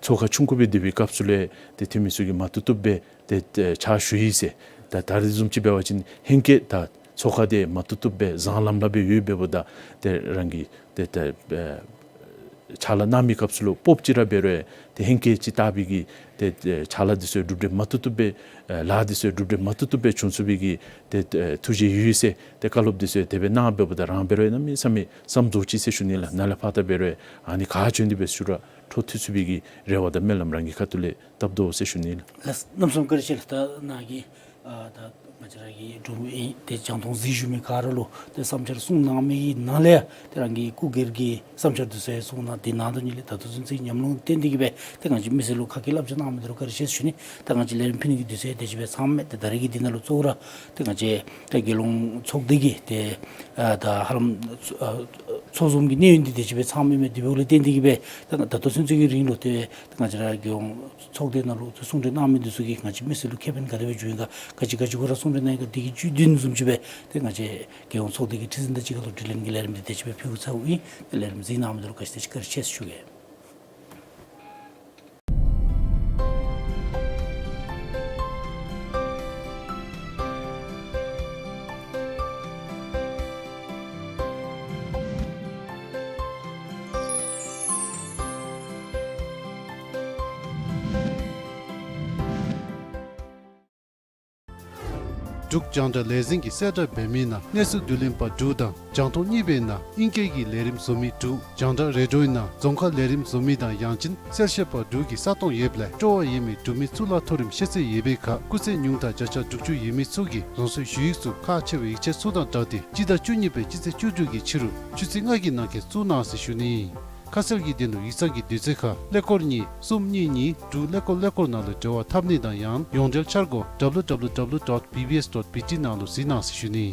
ཚོགས་ཁང་ཆུང་ཀུ་སྦེ་སྡོད་པའི་སྐབས་སུ་ལས་ཏེ་འཐུས་མི་ཚུ་གིས་མ་བཏུབ་བཏུབ་སྦེ་ཏེ་ཏེ་ཕྱག་ཞུ་ཡི་ཟེར། ད་ད་རེས་བཟུམ་ཅིག་འབད་བ་ཅིན་ཧེང་སྐལ་ད་ཚོགས་ཁང་འདི་མ་བཏུབ་བཏུབ་སྦེ་བཟང་ལམ་ལམ་སྦེ་ཡོདཔ་འབདཝ་ད་ཏེ་རང་གིས་ཏེ་ཏེ་ཨེ་ཕྱག་ལཱ་གནང་མི་སྐབས་སུ་ལུ་སྤོབས་ཅིག་ར་འབད་རུང་ཏེ་ཧེང་སྐལ་ཅིག་བལྟ་བའི་གི་ཏེ་ཏེ་ཕྱག་ལཱ་འདི་ཚུ་གྲུབ་འབྲས་མ་བཏུབ་བཏུབ་སྦེ་ཨེ་ལཱ་འདི་ཚུ་གྲུབ་འབྲས་མ་བཏུབ་བཏུབ་སྦེ་བྱུང་ཚུགས་པའི་གི་ཏེ་ཏེ་ཐུགས་བཞེད་ཡོད་ཟེར་ཏེ་བཀའ་སློབ་འདི་ཚུ་དེ་སྦེ་གནང་འབདཝ་ད་རང་འབད་རུང་གནམ་མེད་ས་མེད་བསམ་རྫོགས་ཅི་ཟེར་ཞུ་ནི་ལགས། ནཱ་ལས་ཕར་ད་འབད་རུང་ཨ་ནི་ག་བྱོན་ཏེ་འབད་ཟེར་ཞུ་རུང་འཕྲོ་མཐུད་ཚུགས་པའི་གི་རེ་བ་དང་སྨོན་ལམ་རང་གི་ཁ་ཐུག་ལས་བཏབ་དོ་ཟེར་ཞུ་ནི་ལགས། ལགས་གནམ་མེད་ས་མེད་བཀའ་དྲིན་ཆེ་ལགས། ད་ནཱ་གིས་ཨ་ད་ང་བཅས་ར་གི་འབྲུག་མི་ཏེ་རྒྱང་མཐོང་གཟིགས་བཞུགས་མི་ག་ར་ལུ་ཏེ་བསམ་འཆར་གསུངས་གནང་མི་གི་ནང་ལས་ཏེ་རང་གི་སྐུ་སྒེར་གྱི་བསམ་འཆར་འདི་ཚུ་ཡང་གསུངས་གནང་། དེ་ནང་དོན་ཉིད་ལས་ད་ལྟོ་ཚུན་ཚོད་ཉམས་མྱོང་བརྟེན་ཏེ་གི་སྦེ་ཏེ་ང་བཅས་མི་སེར་ལུ་ཁ་སྐད་བསླབ་བྱ་གནང་མི་འདི་ལུ་བཀའ་དྲིན་ཆེ་ཟེར་ཞུ་ནི། ད་ང་བཅས་ལས་རིམ་ཕུལ་ནི་གི་དུས་ཚོད་དེ་ཅིག་སྦེ་ཚངམ་མས། ཏེ་ད་རེས་ཀྱི་འདི་ནང་ལུ་གཙོ་བོ་ར་ཏེ་ང་བཅས་ཏེ་རྒྱལ་ཡོངས་ཚོགས་སྡེ་གི་ཏེ་ཨ་ད་ཧ་ལམ་ཨ་ཚོགས་འཛོམས་ཀྱི་གནས་ཡུན་འདི་དེ་ཅིག་སྦེ་ཚངམ་མས། དེ་འབདཝ་ལས་བརྟེན་ཏེ་གི་སྦེ་ད་ད་ལྟོ་ཚུན་ཚོད་ཀྱི་རིང་ལུ་ཏེ་ད་ང་བཅས་ར་རྒྱལ་ཡོངས་ཚོགས་སྡེ་ནང་ལུ་ཏེ་གསུང་གྲོས་གནང་མི་འདི་ཚུ་གིས་ང་བཅས་མི་སེར་ལུ་ཁེ་ཕན་ག་དེ་སྦེ་འབྱུང་ཡི་ག་ག་ཅི་ག་ཅི་གུ་ར་གསུང་གྲོས་གནང་ཡི་ག་དེ་གི་བཅུད་བསྡུ་ནི་བཟུམ་ཅིག་སྦེ་ཏེ་ང་བཅས་རྒྱལ་ཡོངས་ཚོགས་སྡེ་གི་ཁྲི་འཛིན་དང་གཅིག་ཁར་ལུ་དྲི་ལན་གྱི་ལས་རིམ་འདི་དེ་ཅིག་སྦེ་ཕུལ་ཚརཝ་ཨིན། ཏེ་ལས་རིམ་གཟིགས་གནང་མི་འདི་ལུ་ག་ཅི་དེ་ཅིག་བཀའ་དྲིན་ཆེ་ཟེར་ཞུ་གེ། འབྲུག་རྒྱང་བསྒྲགས་ལས་འཛིན་གྱིས་གསལ་བསྒྲགས་འབད་མི་ནང་གནས་ཚུལ་བསྡུ་ལེན་པ་དྲུག་དང་རྒྱང་མཐོང་གཉིས་པའི་ནང་ཨིང་སྐད་ཀྱི་ལས་རིམ་བཟོ་མི་དྲུག་རྒྱང་བསྒྲགས་རེ་ཌིའོའི་ནང་རྫོང་ཁ་ལས་རིམ་བཟོ་མི་དང་ཡང་ཅིན་གསལ་བཤད་པ་དྲུག་གི་ས་སྟོང་ཡོདཔ་ལས་སྤྲོ་བ་ཡོད་མི་འབྲུག་མི་གཙུག་ལག་མཐོ་རིམ་ཤེས་ཚད་ཡོད་པའི་ཁར་སྐུགས་ཚད་ཉུང་མཐའ་བརྒྱ་ཆ་དྲུག་ཅུ་ཡོད་མི་ཚུ་གིས་རང་སོའི་ཞུ་ཡིག་ཚུ་ཁག་ཆེ་བའི་ཡིག་ཆ་ཚུ་དང་སྦྲགས་ཏེ་སྤྱི་ཟླ་བཅུ་གཉིས་པའི་སྤྱི་ཚེས་བཅུ་དྲུག་གི་ཕྱི་རུ་ཆུ་ཚོད་ལྔ་གི་ནང་འཁོད་བཙུགས་གནང་ཟེར་ཞུ་ནི་ཨིན། ཁ་གསལ་གྱི་དོན་ལུ་ཡིག་ཚང་གི་དུས་ཚོད་ཁར་ཀླད་ཀོར་གཉིས་གསུམ་གཉིས་གཉིས་དྲུག་ཀླད་ཀོར་ཀླད་ཀོར་ནང་ལུ་འབྲེལ་བ་འཐབ་ནི་དང་ཡང་ཡོངས་འབྲེལ་འཆར་སྒོ་W W W dot B B S dot B T ནང་ལུ་གཟིགས་གནང་ཟེར་ཞུ་ནི།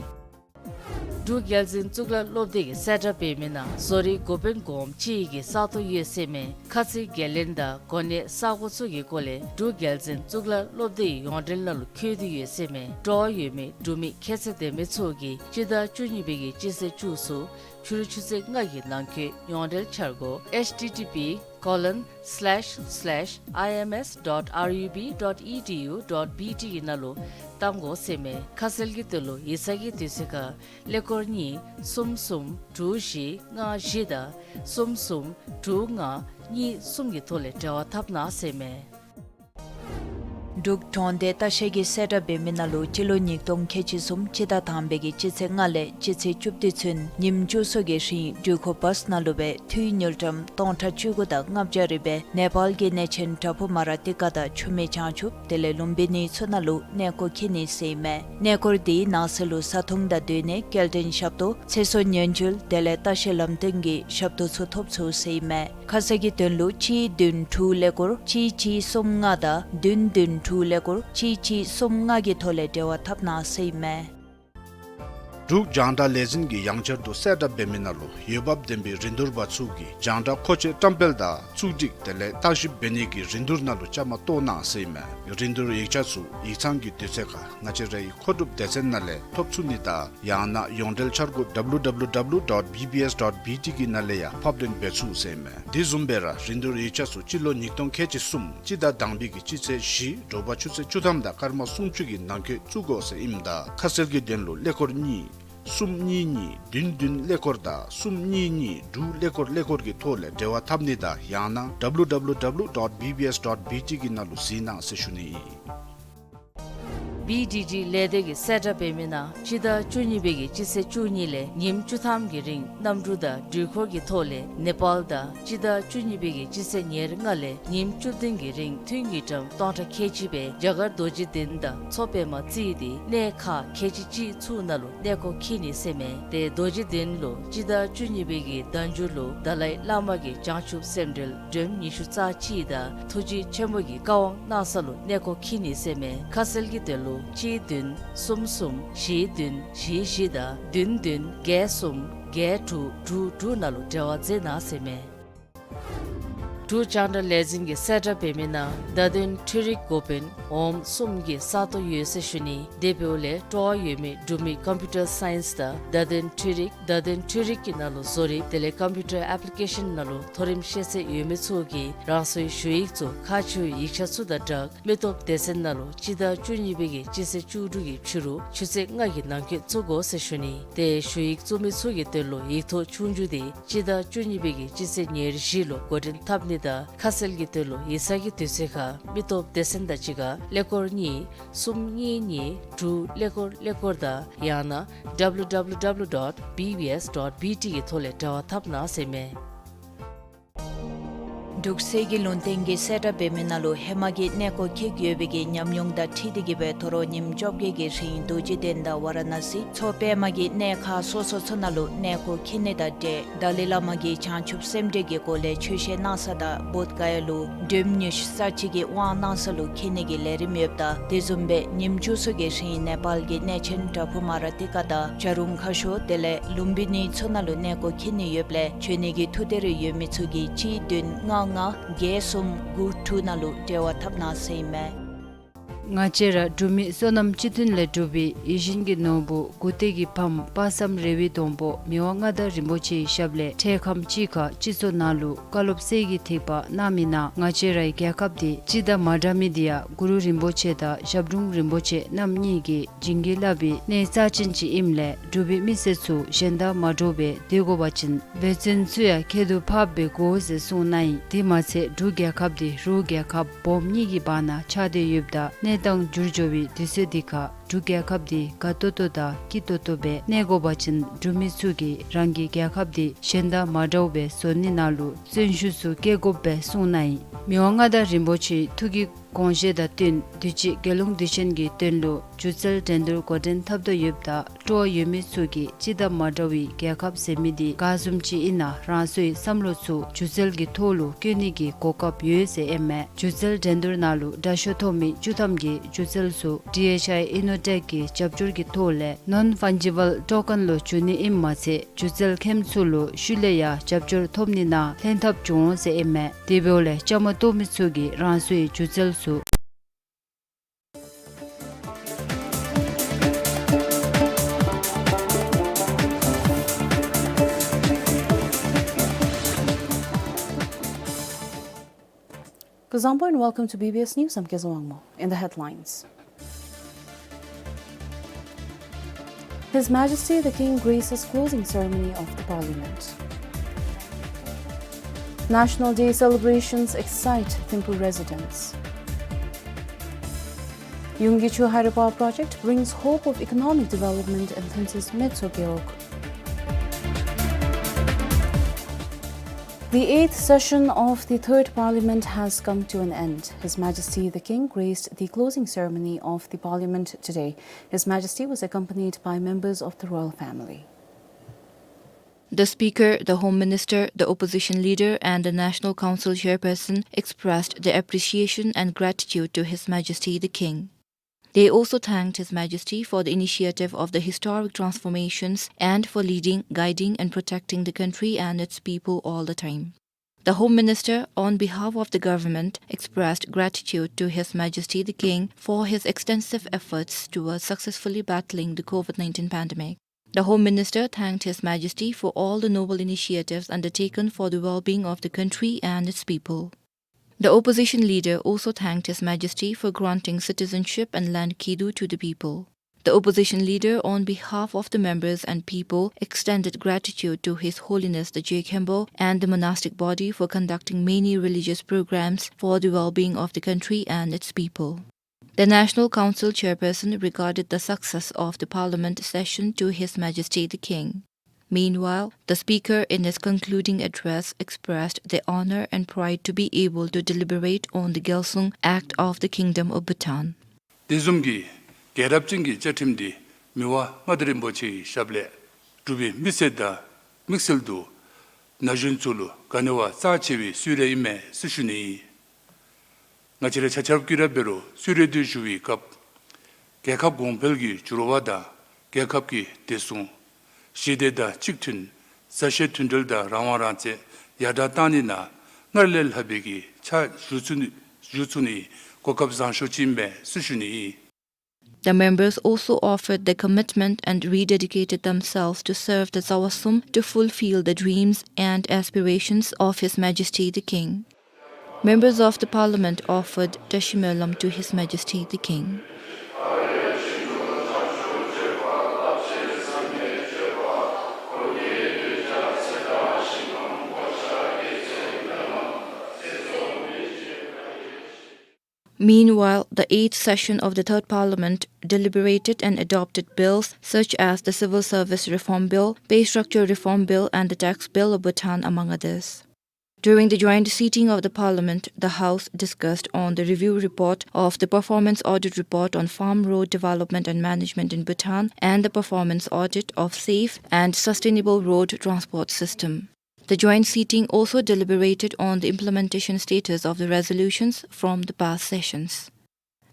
འབྲུག་རྒྱལ་འཛིན་གཙུག་ལག་སློབ་སྡེ་གིས་གསལ་བསྒྲགས་འབད་མི་ནང་བཟོ་རིག་འགོ་དཔོན་གོངམ་ཅིག་གི་ས་སྟོང་ཡོད་ཟེར་མས། ཁ་ཚིག་འགན་ལེན་དང་གོ་གནས་ས་གོ་ཚུ་གི་སྐོར་ལས་འབྲུག་རྒྱལ་འཛིན་གཙུག་ལག་སློབ་སྡེའི་ཡོངས་འབྲེལ་ནང་ལུ་འཁོད་དེ་ཡོད་ཟེར་མས། སྤྲོ་བ་ཡོད་མི་འབྲུག་མི་ཁྱད་ཚད་ལྡན་མི་ཚུ་གིས་སྤྱི་ཟླ་བཅུ་གཉིས་པའི་གི་སྤྱི་ཚེས་བཅུ་གསུམ་ཕྱི་རུ་ཆུ་ཚོད་ལྔ་གི་ནང་འཁོད་ཡོངས་འབྲེལ་འཆར་སྒོ་H T T P colon slash slash I M S dot R U B dot E D U dot B T ནང་ལུ་གཏང་དགོ་ཟེར་མས། ཁ་གསལ་གྱི་དོན་ལུ་ཡིག་ཚང་གི་དུས་ཚོད་ཁར་ཀླད་ཀོར་གཉིས་གསུམ་གསུམ་དྲུག་བཞི་ལྔ་བཞི་དང་གསུམ་གསུམ་དྲུག་ལྔ་གཉིས་གསུམ་གྱི་ཐོག་ལས་འབྲེལ་བ་འཐབ་གནང་ཟེར་མས། འབྲུག་གྲོང་སྡེ་ལྟ་བཤལ་གྱིས་གསལ་བསྒྲགས་འབད་མི་ནང་ལུ་སྤྱི་ལོ་ཉིས་སྟོང་ཁལ་གཅིག་གསུམ་སྤྱི་ཟླ་དང་པའི་གི་སྤྱི་ཚེས་ལྔ་ལས་སྤྱི་ཚེས་བཅུ་བདུན་ཚུན་ཉིནམ་བཅུ་གསུམ་གྱི་རིང་འགྲུལ་འཁོར་བཱསི་ནང་ལུ་སྦེ་འཐུས་དངུལ་ཀྲམ་སྟོང་ཕྲག་བཅུ་དགུ་དང་ལྔ་བརྒྱ་རེ་སྦེ་ནེ་པཱལ་གྱི་གནས་ཆེན་བྲག་ཕུག་མ་ར་ཏི་ཀ་དང་ཆུ་སྨད་བྱང་ཆུབ་དེ་ལས་ལུམ་བི་ནི་ཚུ་ནང་ལུ་གནས་སྐོར་འཁྱིད་ནི་ཟེར་ཨིན་མས། གནས་སྐོར་དེའི་ནང་གསེས་ལུ་བཟའ་འཐུང་དང་སྡོད་གནས་སྐྱེལ་འདྲེན་ཞབས་ཏོག་ཚེ་སྲོག་ཉེན་བཅོལ་དེ་ལས་ལྟ་བཤལ་ལམ་སྟོན་གྱི་ཞབས་ཏོག་ཚུ་ཐོབ་ཚུགས་ཟེར་ཨིན་མས། ཁ་གསལ་གྱི་དོན་ལུ་གཅིག་བདུན་དྲུག་ཀླད་ཀོར་གཅིག་གཅིག་གསུམ་ལྔ་དང་བདུན་བདུན་དྲུག་ཀླད་ཀོར་གཅིག་གཅིག་གསུམ་ལྔ་གི་ཐོག་ལས་འབྲེལ་བ་འཐབ་གནང་ཟེར་ཨིན་མས། འབྲུག་རྒྱང་བསྒྲགས་ལས་འཛིན་གྱིས་ཡང་བསྐྱར་དུ་གསལ་བསྒྲགས་འབད་མི་ནང་ལུ་འོས་འབབ་ལྡན་པའི་རིན་བསྡུར་པ་ཚུ་གིས་རྒྱང་བསྒྲགས་མཁོ་ཆས་བཀྲམ་སྤེལ་དང་བཙུགས་སྒྲིག་དེ་ལས་བརྟག་ཞིབ་འབད་ནི་གི་རིན་བསྡུར་ནང་ལུ་བཅའ་མར་གཏོགས་གནང་ཟེར་ཨིན་མས། རིན་བསྡུར་ཡིག་ཆ་ཚུ་ཡིག་ཚང་གི་དུས་ཚོད་ཁར་ང་བཅས་རའི་མཁོ་སྒྲུབ་སྡེ་ཚན་ནང་ལས་ཐོབ་ཚུགས་ནི་དང་ཡང་ན་ཡོངས་འབྲེལ་འཆར་སྒོ་W W W dot B B S dot B T གི་ནང་ལས་ཡང་ཕབ་ལེན་འབད་ཚུགས་ཟེར་ཨིན་མས། དེ་བཟུམ་སྦེ་ར་རིན་བསྡུར་ཡིག་ཆ་ཚུ་སྤྱི་ལོ་ཉིས་སྟོང་ཁལ་གཅིག་གསུམ་སྤྱི་ཟླ་དང་པའི་གི་སྤྱི་ཚེས་བཞི་དྲོ་པ་ཆུ་ཚོད་བཅུ་ཐམ་དང་སྐར་མ་སུམ་ཅུ་གི་ནང་འཁོད་བཙུགས་དགོ་ཟེར་ཨིནམ་ད་ཁ་གསལ་གྱི་དོན་ལུ་ཀླད་ཀོར་གཉིས་གསུམ་གཉིས་གཉིས་བདུན་བདུན་ཀླད་ཀོར་དང་གསུམ་གཉིས་གཉིས་དྲུག་ཀླད་ཀོར་ཀླད་ཀོར་གྱི་ཐོག་ལས་འབྲེལ་བ་འཐབ་ནི་དང་ཡང་ན་W W W dot B B S dot B T གི་ནང་ལུ་གཟིགས་གནང་ཟེར་ཞུ་ནི་ཨིན། B D D ལས་སྡེ་གིས་གསལ་བསྒྲགས་འབད་མི་ནང་སྤྱི་ཟླ་བཅུ་གཉིས་པའི་གི་སྤྱི་ཚེས་བཅུ་གཉིས་ལས་ཉིནམ་བཅུ་ཐམ་གྱི་རིང་གནམ་གྲུ་དང་འགྲུལ་འཁོར་གྱི་ཐོག་ལས་ནེ་པཱལ་དང་སྤྱི་ཟླ་བཅུ་གཉིས་པའི་གི་སྤྱི་ཚེས་ཉེར་ལྔ་ལས་ཉིནམ་བཅུ་བདུན་གྱི་རིང་འཐུས་དངུལ་ཀྲམ་སྟོང་ཕྲག་ཁལ་གཅིག་སྦེ་རྒྱ་གར་རྡོ་རྗེ་གདན་དང་མཚོ་པདྨ་རྩེ་སྟེ་གནས་ཁག་ཁལ་གཅིག་གཅིག་ཚུ་ནང་ལུ་གནས་སྐོར་འཁྱིད་ནི་ཟེར་ཨིན་མས། ཏེ་རྡོ་རྗེ་གདན་ལུ་སྤྱི་ཟླ་བཅུ་གཉིས་པའི་གི་ཟླ་མཇུག་ལུ་ཏཱ་ལའི་བླ་མ་གི་བྱང་ཆུབ་སེམས་འགྲེལ་སྒྲོམ་ཉི་ཤུ་རྩ་གཅིག་དང་ཐུགས་རྗེ་ཆེན་པོ་གི་བཀའ་དབང་གནང་ས་ལུ་གནས་སྐོར་འཁྱིད་ནི་ཟེར་ཨིན་མས། ཁ་གསལ་གྱི་དོན་ལུ་གཅིག་བདུན་གསུམ་གསུམ་བཞི་བདུན་བཞི་བཞི་དང་བདུན་བདུན་བརྒྱད་གསུམ་བརྒྱད་དྲུག་དྲུག་དྲུག་ནང་ལུ་འབྲེལ་བ་མཛད་གནང་ཟེར་ཨིན་མས། འབྲུག་རྒྱང་བསྒྲགས་ལས་འཛིན་གྱིས་གསལ་བསྒྲགས་འབད་མི་ནང་བརྡ་དོན་འཕྲུལ་རིག་འགོ་དཔོན་འོགམ་གསུམ་གྱི་ས་སྟོང་ཡོད་ཟེར་ཞུ་ནི། དེ་འབདཝ་ལས་སྤྲོ་བ་ཡོད་མི་འབྲུག་མི་ཀམ་པིའུ་ཊར་སའིནསི་དང་བརྡ་དོན་འཕྲུལ་རིག་བརྡ་དོན་འཕྲུལ་རིག་གི་ནང་ལུ་བཟོ་རིག་དེ་ལས་ཀམ་པིའུ་ཊར་ཨེཔ་ལི་ཀེ་ཤཱན་ནང་ལུ་མཐོ་རིམ་ཤེས་ཚད་ཡོད་མི་ཚུ་གིས་རང་སོའི་ཞུ་ཡིག་ཚུ་ཁག་ཆེ་བའི་ཡིག་ཆ་ཚུ་དང་སྦྲགས་མི་སྟོབས་སྡེ་ཚན་ནང་ལུ་སྤྱི་ཟླ་བཅུ་གཉིས་པའི་གི་སྤྱི་ཚེས་བཅུ་དྲུག་གི་ཕྱི་རུ་ཆུ་ཚོད་ལྔ་གི་ནང་འཁོད་བཙུགས་དགོ་ཟེར་ཞུ་ནི། ཏེ་ཞུ་ཡིག་བཙུགས་མི་ཚུ་གི་དོན་ལུ་ཡིག་ཐོག་ཆོས་རྒྱུགས་དེ་སྤྱི་ཟླ་བཅུ་གཉིས་པའི་གི་སྤྱི་ཚེས་ཉེར་བཞི་ལུ་འགོ་འདྲེན་འཐབ་ནི་དང་ཁ་གསལ་གྱི་དོན་ལུ་ཡིག་ཚང་གི་དུས་ཚོད་ཁར་མི་སྟོབས་སྡེ་ཚན་དང་གཅིག་ཁར་ཀླད་ཀོར་གཉིས་གསུམ་གཉིས་གཉིས་དྲུག་ཀླད་ཀོར་ཀླད་ཀོར་དང་ཡང་ན་W W W dot B B S dot B T གི་ཐོག་ལས་འབྲེལ་བ་འཐབ་གནང་ཟེར་ཨིན་མས། འབྲུག་གསེར་གྱི་ལུང་བསྟན་གྱིས་གསལ་བསྒྲགས་འབད་མི་ནང་ལུ་ཧེ་མ་གི་གནས་སྐོར་འཁྱིད་ཡོད་པའི་གི་ཉམས་མྱོང་དང་འཁྲིལ་ཏེ་གིས་སྦེ་ད་རུང་ཉིནམ་བཅོ་བརྒྱད་ཀྱི་རིང་རྡོ་རྗེ་གདན་དང་ཝ་ར་ཎ་སི་མཚོ་པདྨ་གི་གནས་ཁག་སོ་སོ་ཚུ་ནང་ལུ་གནས་སྐོར་འཁྱིད་ནི་དང་འབྲེལ་ཏཱ་ལའི་བླ་མ་གི་བྱང་ཆུབ་སེམས་འགྲེལ་གྱི་སྒོ་ལས་ཆོས་བཤད་གནང་ས་དང་བོདྷ་ག་ཡ་ལུ་སྒྲོམ་ཉི་ཤུ་རྩ་གཅིག་གི་དབང་གནང་ས་ལུ་འཁྱིད་ནི་གི་ལས་རིམ་ཡོདཔ་ད་དེ་བཟུམ་སྦེ་ཉིནམ་བཅུ་གསུམ་གྱི་རིང་ནེ་པཱལ་གྱི་གནས་ཆེན་བྲག་ཕུག་མ་ར་ཏི་ཀ་དང་བྱ་རུང་ཁ་ཤོར་དེ་ལས་ལུམ་བི་ནི་ཚུ་ནང་ལུ་གནས་སྐོར་འཁྱིད་ནི་ཡོདཔ་ལས་འབྱོན་ནི་གི་ཐུགས་འདོད་རེ་ཡོད་མི་ཚུ་གིས་གཅིག་བདུན་ལྔ་ལྔ་བརྒྱད་གསུམ་དགུ་དྲུག་ནང་ལུ་འབྲེལ་བ་འཐབ་གནང་ཟེར་ཨིན་མས། ང་བཅས་ར་འབྲུག་མི་བསོད་ནམས་སྤྱི་མཐུན་ལས་གྲུབ་པའི་ཡིད་བཞིན་གྱི་ནོར་བུ་མགུ་སྟེང་གི་ཕམ་དཔག་བསམ་རེ་བའི་སྡོང་པོ་མི་དབང་མངའ་བདག་རིན་པོ་ཆེའི་ཞབས་ལས་འཕྲལ་ཁམས་ཅིག་ཁར་སྤྱི་ཚོགས་ནང་ལུ་བཀའ་སློབ་གསེར་གྱི་ཐིགས་པ་གནང་མི་ནང་ང་བཅས་རའི་རྒྱལ་ཁབ་འདི་སྤྱི་དང་མ་འདྲ་མི་འདི་ཡང་གུ་རུ་རིན་པོ་ཆེ་དང་ཞབས་དྲུང་རིན་པོ་ཆེ་རྣམ་གཉིས་ཀྱིས་བྱིན་གྱིས་བརླབས་པའི་གནས་རྩ་ཅན་ཅིག་ཨིནམ་ལས་འབྲུག་པའི་མི་སེར་ཚུ་གཞན་དང་མ་འདྲཝ་སྦེ་སྡོད་དགོ་པ་ཅིན་འབད་བརྩོན་ཚུ་ཡང་ཁྱད་དུ་འཕགསཔ་སྦེ་དགོ་ཟེར་གསུངས་གནང་ཡི། དེ་མ་ཚད་འབྲུག་རྒྱལ་ཁབ་འདི་རུ་རྒྱལ་ཁབ་སྦོམ་གཉིས་ཀྱི་བར་ན་ཆགས་ཏེ་ཡོདཔ་ད་གནས་སྟངས་འགྱུར་འགྱོ་བའི་དུས་ཚོད་འདི་ཁར་འབྲུག་རྒྱལ་ཁབ་འདི་དགའ་ཏོག་ཏོ་དང་སྐྱིད་ཏོག་ཏོ་སྦེ་གནས་དགོ་པ་ཅིན་འབྲུག་མི་ཚུ་གིས་རང་གི་རྒྱལ་ཁབ་འདི་གཞན་དང་མ་འདྲཝ་སྦེ་བཟོ་ནི་ནང་ལུ་བརྩོན་ཤུགས་ཚུ་བསྐྱེད་དགོཔ་སྦེ་གསུངས་གནང་ཡི། མི་དབང་མངའ་བདག་རིན་པོ་ཆེའི་ཐུགས་ཀྱི་དགོངས་བཞེད་དང་བསྟུན་དུས་ཅི་རྒྱལ་ཡོངས་དུས་ཆེན་གྱི་དོན་ལུ་སྒྱུ་རྩལ་འགྲན་བསྡུར་འགོ་འདྲེན་འཐབ་དོ་ཡོདཔ་ད་སྤྲོ་བ་ཡོད་མི་ཚུ་གིས་སྤྱི་དང་མ་འདྲ་བའི་རྒྱལ་ཁབ་ཟེར་མི་འདི་ག་བཟུམ་ཅིག་ཨིན་ན་རང་སོའི་བསམ་བློ་ཚུ་སྒྱུ་རྩལ་གྱི་ཐོག་ལུ་བཀོད་ནི་གི་གོ་སྐབས་ཡོད་ཟེར་ཨིན་མས། སྒྱུ་རྩལ་འགྲན་བསྡུར་ནང་ལུ་དྲག་ཤོས་ཐོབ་མི་བཅུ་ཐམ་གྱི་སྒྱུ་རྩལ་ཚུ་ཌི་ཨེཆ་ཨའི་ཨི་ནོ་ཊེཀ་གི་རྒྱབ་སྐྱོར་གྱི་ཐོག་ལས་ནོན་ཕཱན་ཇི་བཱལ་ཊོ་ཀེན་ལུ་བསྒྱུར་ནི་ཨིནམ་མ་ཚད་སྒྱུ་རྩལ་མཁནམ་ཚུ་ལུ་ཤུལ་ལས་ཡང་རྒྱབ་སྐྱོར་ཐོབ་ནི་ནང་ལྷན་ཐབས་འབྱུང་འོང་ཟེར་ཨིན་མས། དེ་འབདཝ་ལས་བཅའ་མར་གཏོགས་མི་ཚུ་གིས་རང་སོའི་སྒྱུ་རྩལ་ཚུ། Kuzuzangpo and welcome to B B S News. I'm Kezo Wangmo. In the headlines. His Majesty the King graces closing ceremony of the Parliament. National Day celebrations excite Thimphu residents. Yunggi Chu Hydropower project brings hope of economic development in Thansis Metso Gewog. The eighth session of the Third Parliament has come to an end. His Majesty the King graced the closing ceremony of the Parliament today. His Majesty was accompanied by members of the royal family. The Speaker, the Home Minister, the Opposition Leader, and the National Council Chairperson expressed their appreciation and gratitude to His Majesty the King. They also thanked His Majesty for the initiative of the historic transformations and for leading, guiding, and protecting the country and its people all the time. The Home Minister, on behalf of the government, expressed gratitude to His Majesty the King for his extensive efforts towards successfully battling the COVID nineteen pandemic. The Home Minister thanked His Majesty for all the noble initiatives undertaken for the well-being of the country and its people. The opposition leader also thanked His Majesty for granting citizenship and land kidu to the people. The opposition leader, on behalf of the members and people, extended gratitude to His Holiness the Je Khenpo and the monastic body for conducting many religious programs for the well-being of the country and its people. The National Council chairperson regarded the success of the Parliament session to His Majesty the King. Meanwhile, the Speaker, in his concluding address, expressed the honor and pride to be able to deliberate on the Gyalsung Act of the Kingdom of Bhutan. དེ་བཟུམ་གྱི་རྒྱལ་རབས་ཅན་གྱི་བཅའ་ཁྲིམས་འདི་མི་དབང་མངའ་བདག་རིན་པོ་ཆེའི་ཞབས་ལས་གྲུབ་པའི་མི་སེར་དང་དམིགས་བསལ་དུ་ན་གཞོན་ཚུ་ལུ་ག་ནི་བ་རྩ་ཆེ་བའི་གསོལ་རས་ཨིན་མས་ཟེར་ཞུ་ནི་ཨིན། ང་བཅས་ར་ཆ་ཁྱབ་ཀྱིས་ར་འབད་རུང་གསོལ་རས་འདི་ཞུ་བའི་སྐབས་རྒྱལ་ཁབ་གོང་འཕེལ་གྱི་འགྱུར་བ་དང་རྒྱལ་ཁབ་ཀྱི་བདེ་སྲུང་ཞི་བདེ་དང་གཅིག་མཐུན་མཛའ་བཤེས་མཐུན་འབྲེལ་དང་རང་དབང་རང་བཙན་ཡར་དྲག་གཏང་ནི་ནང་སྔར་ལས་ལྷག་པའི་གི་ཕྱག་ཞུ་ཚུགས་ནི་ཞུ་ཚུགས་ནི་གོ་སྐབས་བཟང་ཤོས་ཅིག་ཨིན་མས་ཟེར་ཞུ་ནི་ཨིན། The members also offered their commitment and rededicated themselves to serve the Tsawasum to fulfill the dreams and aspirations of His Majesty the King. Members of the Parliament offered Tashi Moelam to His Majesty the King. Meanwhile, the eighth session of the Third Parliament deliberated and adopted bills such as the Civil Service Reform Bill, Pay Structure Reform Bill, and the Tax Bill of Bhutan, among others. During the joint sitting of the Parliament, the House discussed on the review report of the Performance Audit Report on Farm Road Development and Management in Bhutan and the Performance Audit of Safe and Sustainable Road Transport System. The joint sitting also deliberated on the implementation status of the resolutions from the past sessions.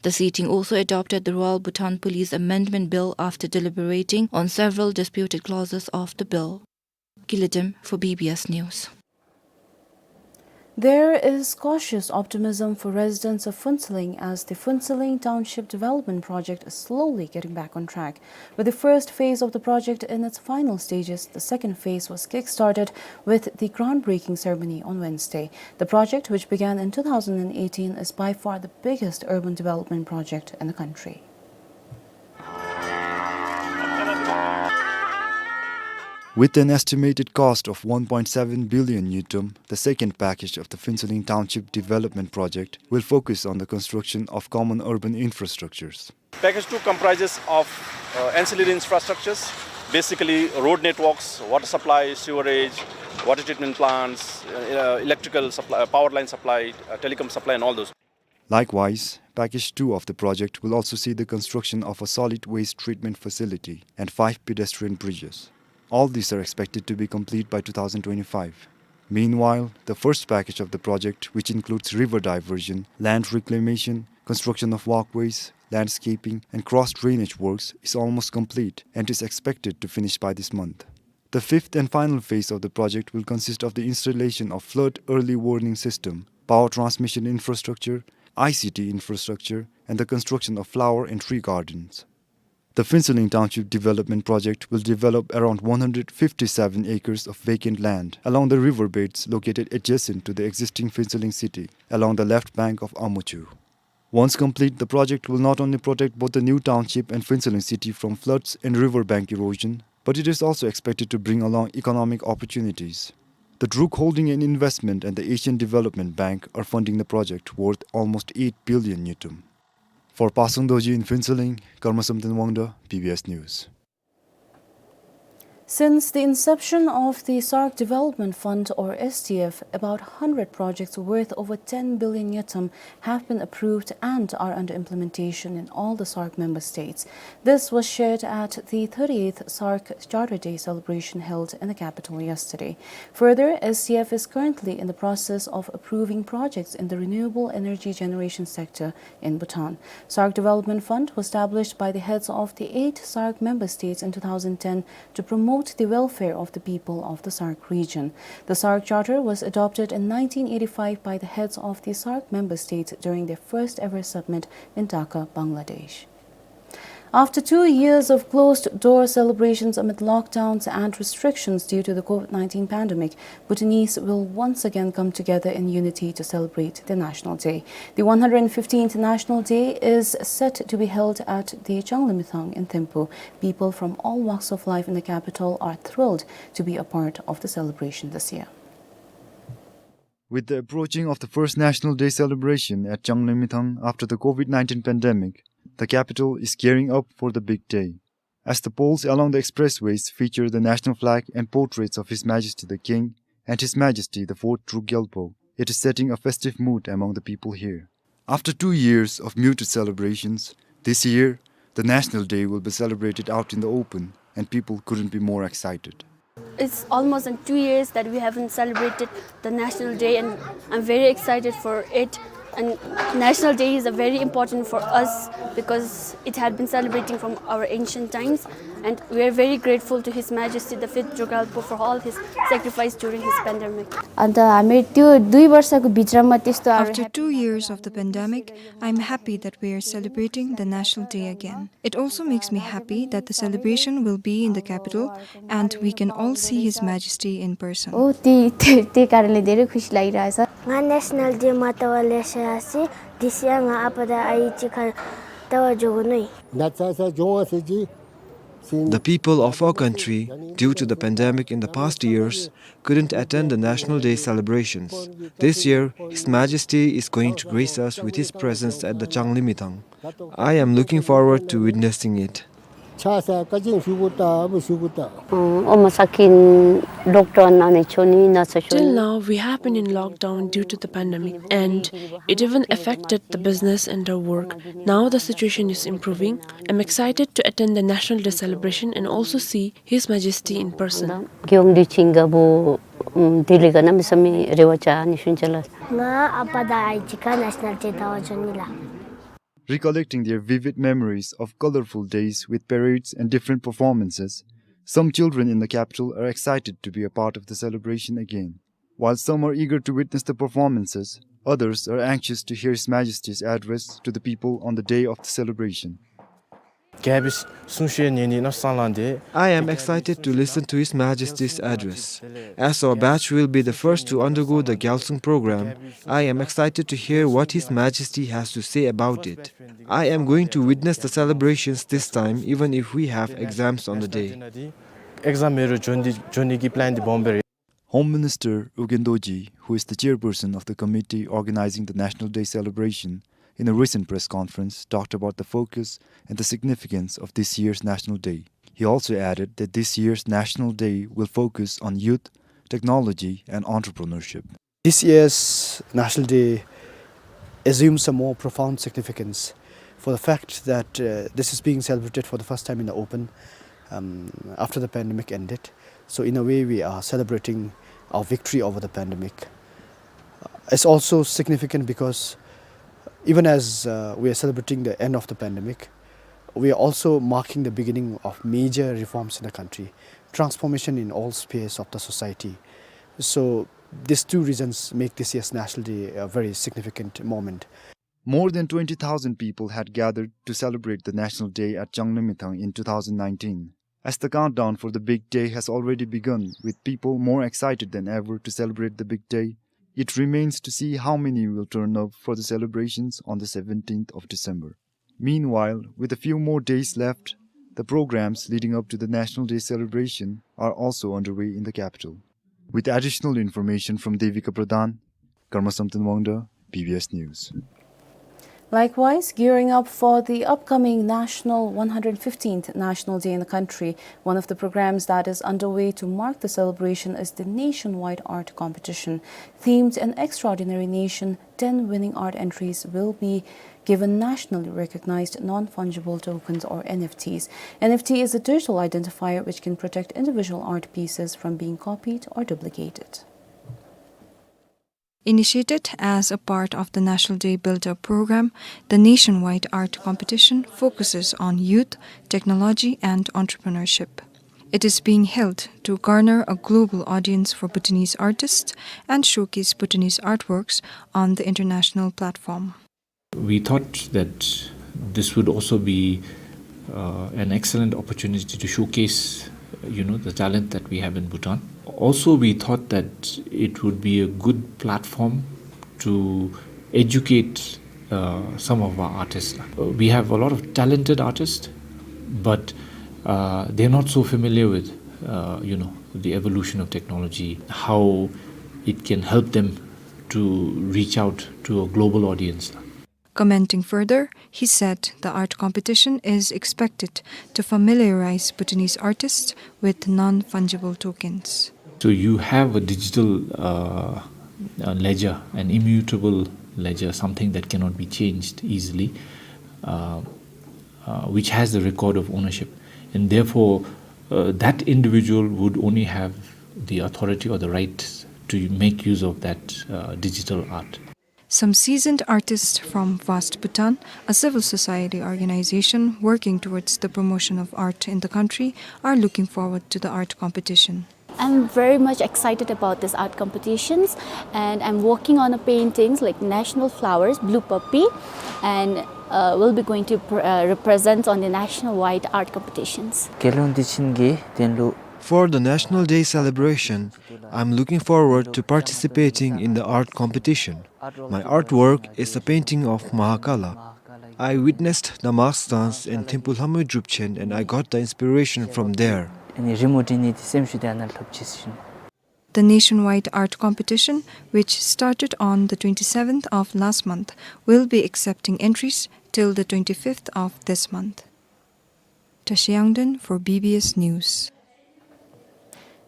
The sitting also adopted the Royal Bhutan Police Amendment Bill after deliberating on several disputed clauses of the bill. Gilidem for B B S News. There is cautious optimism for residents of Phuentsholing as the Phuentsholing Township Development Project is slowly getting back on track, with the first phase of the project in its final stages. The second phase was kick-started with the groundbreaking ceremony on Wednesday. The project, which began in two thousand eighteen, is by far the biggest urban development project in the country. With an estimated cost of one point seven billion ngultrum, the second package of the Phuentsholing Township Development Project will focus on the construction of common urban infrastructures. Package two comprises of, uh, ancillary infrastructures, basically road networks, water supply, sewerage, water treatment plants, uh, uh, electrical supply, uh, power line supply, uh, telecom supply, and all those. Likewise, Package two of the project will also see the construction of a solid waste treatment facility and five pedestrian bridges. All these are expected to be complete by two thousand twenty-five. Meanwhile, the first package of the project, which includes river diversion, land reclamation, construction of walkways, landscaping, and cross drainage works, is almost complete and is expected to finish by this month. The fifth and final phase of the project will consist of the installation of flood early warning system, power transmission infrastructure, I C T infrastructure, and the construction of flower and tree gardens. The Phuentsholing Township Development Project will develop around one hundred fifty-seven acres of vacant land along the river beds located adjacent to the existing Phuentsholing city, along the left bank of Amochu. Once complete, the project will not only protect both the new township and Phuentsholing city from floods and riverbank erosion, but it is also expected to bring along economic opportunities. The Druk Holding and Investment and the Asian Development Bank are funding the project worth almost eight billion ngultrum. For Pasang Dorji in Phuentsholing, Karma Samten Wangda, B B S News. Since the inception of the SAARC Development Fund, or S D F, about hundred projects worth over ten billion ngultrum have been approved and are under implementation in all the SAARC member states. This was shared at the thirty-eighth SAARC Charter Day celebration held in the capital yesterday. Further, S D F is currently in the process of approving projects in the renewable energy generation sector in Bhutan. SAARC Development Fund was established by the heads of the eight SAARC member states in two thousand ten to promote the welfare of the people of the SAARC region. The SAARC Charter was adopted in nineteen eighty-five by the heads of the SAARC member states during their first ever summit in Dhaka, Bangladesh. After two years of closed-door celebrations amid lockdowns and restrictions due to the COVID nineteen pandemic, Bhutanese will once again come together in unity to celebrate their National Day. The one hundred fifteenth National Day is set to be held at the Changlimithang in Thimphu. People from all walks of life in the capital are thrilled to be a part of the celebration this year. With the approaching of the first National Day celebration at Changlimithang after the COVID nineteen pandemic, the capital is gearing up for the big day. As the poles along the expressways feature the national flag and portraits of His Majesty the King and His Majesty the Fourth Druk Gyalpo, it is setting a festive mood among the people here. After two years of muted celebrations, this year, the National Day will be celebrated out in the open, and people couldn't be more excited. It's almost in two years that we haven't celebrated the National Day, and I'm very excited for it. And National Day is a very important for us because it had been celebrating from our ancient times, and we are very grateful to His Majesty the Fifth Druk Gyalpo for all his sacrifice during his pandemic. अन्त हामी त्यो दुई वर्षको भित्रमा त्यस्तो अब After happy two years of the pandemic, I'm happy that we are celebrating the National Day again. It also makes me happy that the celebration will be in the capital and we can all see His Majesty in person. हो, त्यही, त्यही, त्यही कारणले धेरै खुसी लागिरहेछ। ང་ནེ་ཤ་ནལ་ཌེ་མ་ལྟ་བ་ལེ་ཤ་ཡོད་སྲིད། དེ་སྲིད་ང་ཨ་ཕ་དང་ཨའི་གཅིག་ཁར་ལྟ་བར་འགྱོ་དགོས་ནི། ད་ཚ་ཚ་འགྱོ་བ་ཟེར་གྱི། The people of our country, due to the pandemic in the past years, couldn't attend the National Day celebrations. This year, His Majesty is going to grace us with his presence at the Changlimithang. I am looking forward to witnessing it. ཆ་ས་ཀ་ཅིང་ཤུ་གུ་ཏ་བུ་ཤུ་གུ་ཏ། ཨོ་མ་ས་ཀིན་ལོག་ཌའུན་ནང་ནས་ཆོ་ནི་ན་ཚ་ཤོ། Till now, we have been in lockdown due to the pandemic, and it even affected the business and our work. Now the situation is improving. I'm excited to attend the National Day celebration and also see His Majesty in person. གི་ཡོང་དུས་ཅིང་ག་བུ་དི་ལི་ག་ན་མི་ས་མི་རེ་བ་ཅ་ནི་ཤུན་ཅ་ལ། ང་ཨ་ཕ་དང་ཨའི་གཅིག་ཁར་National Day ལྟ་བར་འགྱོ་ནི་ལགས། Recollecting their vivid memories of colorful days with parades and different performances, some children in the capital are excited to be a part of the celebration again. While some are eager to witness the performances, others are anxious to hear His Majesty's address to the people on the day of the celebration. གལ་སྲིད་གསུང་བཤད་ཉན་ནི་ན་སང་ལང་དེ། I am excited to listen to His Majesty's address. As our batch will be the first to undergo the Gyalsung program, I am excited to hear what His Majesty has to say about it. I am going to witness the celebrations this time, even if we have exams on the day. Exam མེད་རུང་འགྱོ་ནི་འགྱོ་ནི་གི་པི་ལཱན་དེ་སྦོམ་སྦེ་རེད། Home Minister U Kyoen Do Gyi, who is the chairperson of the committee organizing the National Day celebration, in a recent press conference, talked about the focus and the significance of this year's National Day. He also added that this year's National Day will focus on youth, technology, and entrepreneurship. This year's National Day assumes a more profound significance for the fact that, uh, this is being celebrated for the first time in the open, um, after the pandemic ended. So in a way, we are celebrating our victory over the pandemic. It's also significant because even as, uh, we are celebrating the end of the pandemic, we are also marking the beginning of major reforms in the country, transformation in all spheres of the society. So these two reasons make this year's National Day a very significant moment. More than twenty thousand people had gathered to celebrate the National Day at Changlimithang in two thousand nineteen. As the countdown for the big day has already begun, with people more excited than ever to celebrate the big day, it remains to see how many will turn up for the celebrations on the seventeenth of December. Meanwhile, with a few more days left, the programs leading up to the National Day celebration are also underway in the capital. With additional information from Devika Pradhan, Karma Samten Wangda, B B S News. Likewise, gearing up for the upcoming national one hundred fifteenth National Day in the country, one of the programs that is underway to mark the celebration is the nationwide art competition. Themed An Extraordinary Nation, ten winning art entries will be given nationally recognized non-fungible tokens, or N F Ts. N F T is a digital identifier which can protect individual art pieces from being copied or duplicated. Initiated as a part of the National Day Builder program, the nationwide art competition focuses on youth, technology, and entrepreneurship. It is being held to garner a global audience for Bhutanese artists and showcase Bhutanese artworks on the international platform. We thought that this would also be, uh, an excellent opportunity to showcase, you know, the talent that we have in Bhutan. Also, we thought that it would be a good platform to educate, uh, some of our artists. Uh, we have a lot of talented artists, but, uh, they're not so familiar with, uh, you know, the evolution of technology, how it can help them to reach out to a global audience. Commenting further, he said the art competition is expected to familiarize Bhutanese artists with non-fungible tokens. So you have a digital, uh, uh, ledger, an immutable ledger, something that cannot be changed easily, uh, uh, which has the record of ownership. And therefore, uh, that individual would only have the authority or the right to make use of that, uh, digital art. Some seasoned artists from Vast Bhutan, a civil society organization working towards the promotion of art in the country, are looking forward to the art competition. I'm very much excited about these art competitions, and I'm working on a paintings like National Flowers, Blue Puppy, and, uh, will be going to pr- uh, represent on the nationwide art competitions. For the National Day celebration, I'm looking forward to participating in the art competition. My artwork is a painting of Mahakala. I witnessed the mask dance in Thimphu Lamoi Drupchen and I got the inspiration from there. The nationwide art competition, which started on the twenty-seventh of last month, will be accepting entries till the twenty-fifth of this month. Tashi Yangden for B B S News.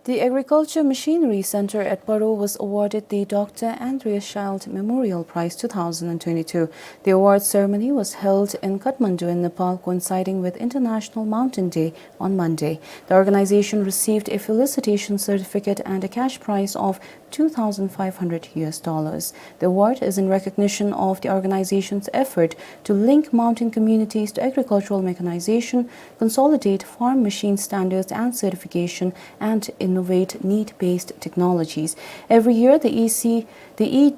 The Agriculture Machinery Center at Paro was awarded the Doctor Andreas Scheidt Memorial Prize two thousand twenty-two. The award ceremony was held in Kathmandu in Nepal, coinciding with International Mountain Day on Monday. The organization received a felicitation certificate and a cash prize of two thousand five hundred U S dollars. The award is in recognition of the organization's effort to link mountain communities to agricultural mechanization, consolidate farm machine standards and certification, and innovate need-based technologies. Every year, the E C, the E,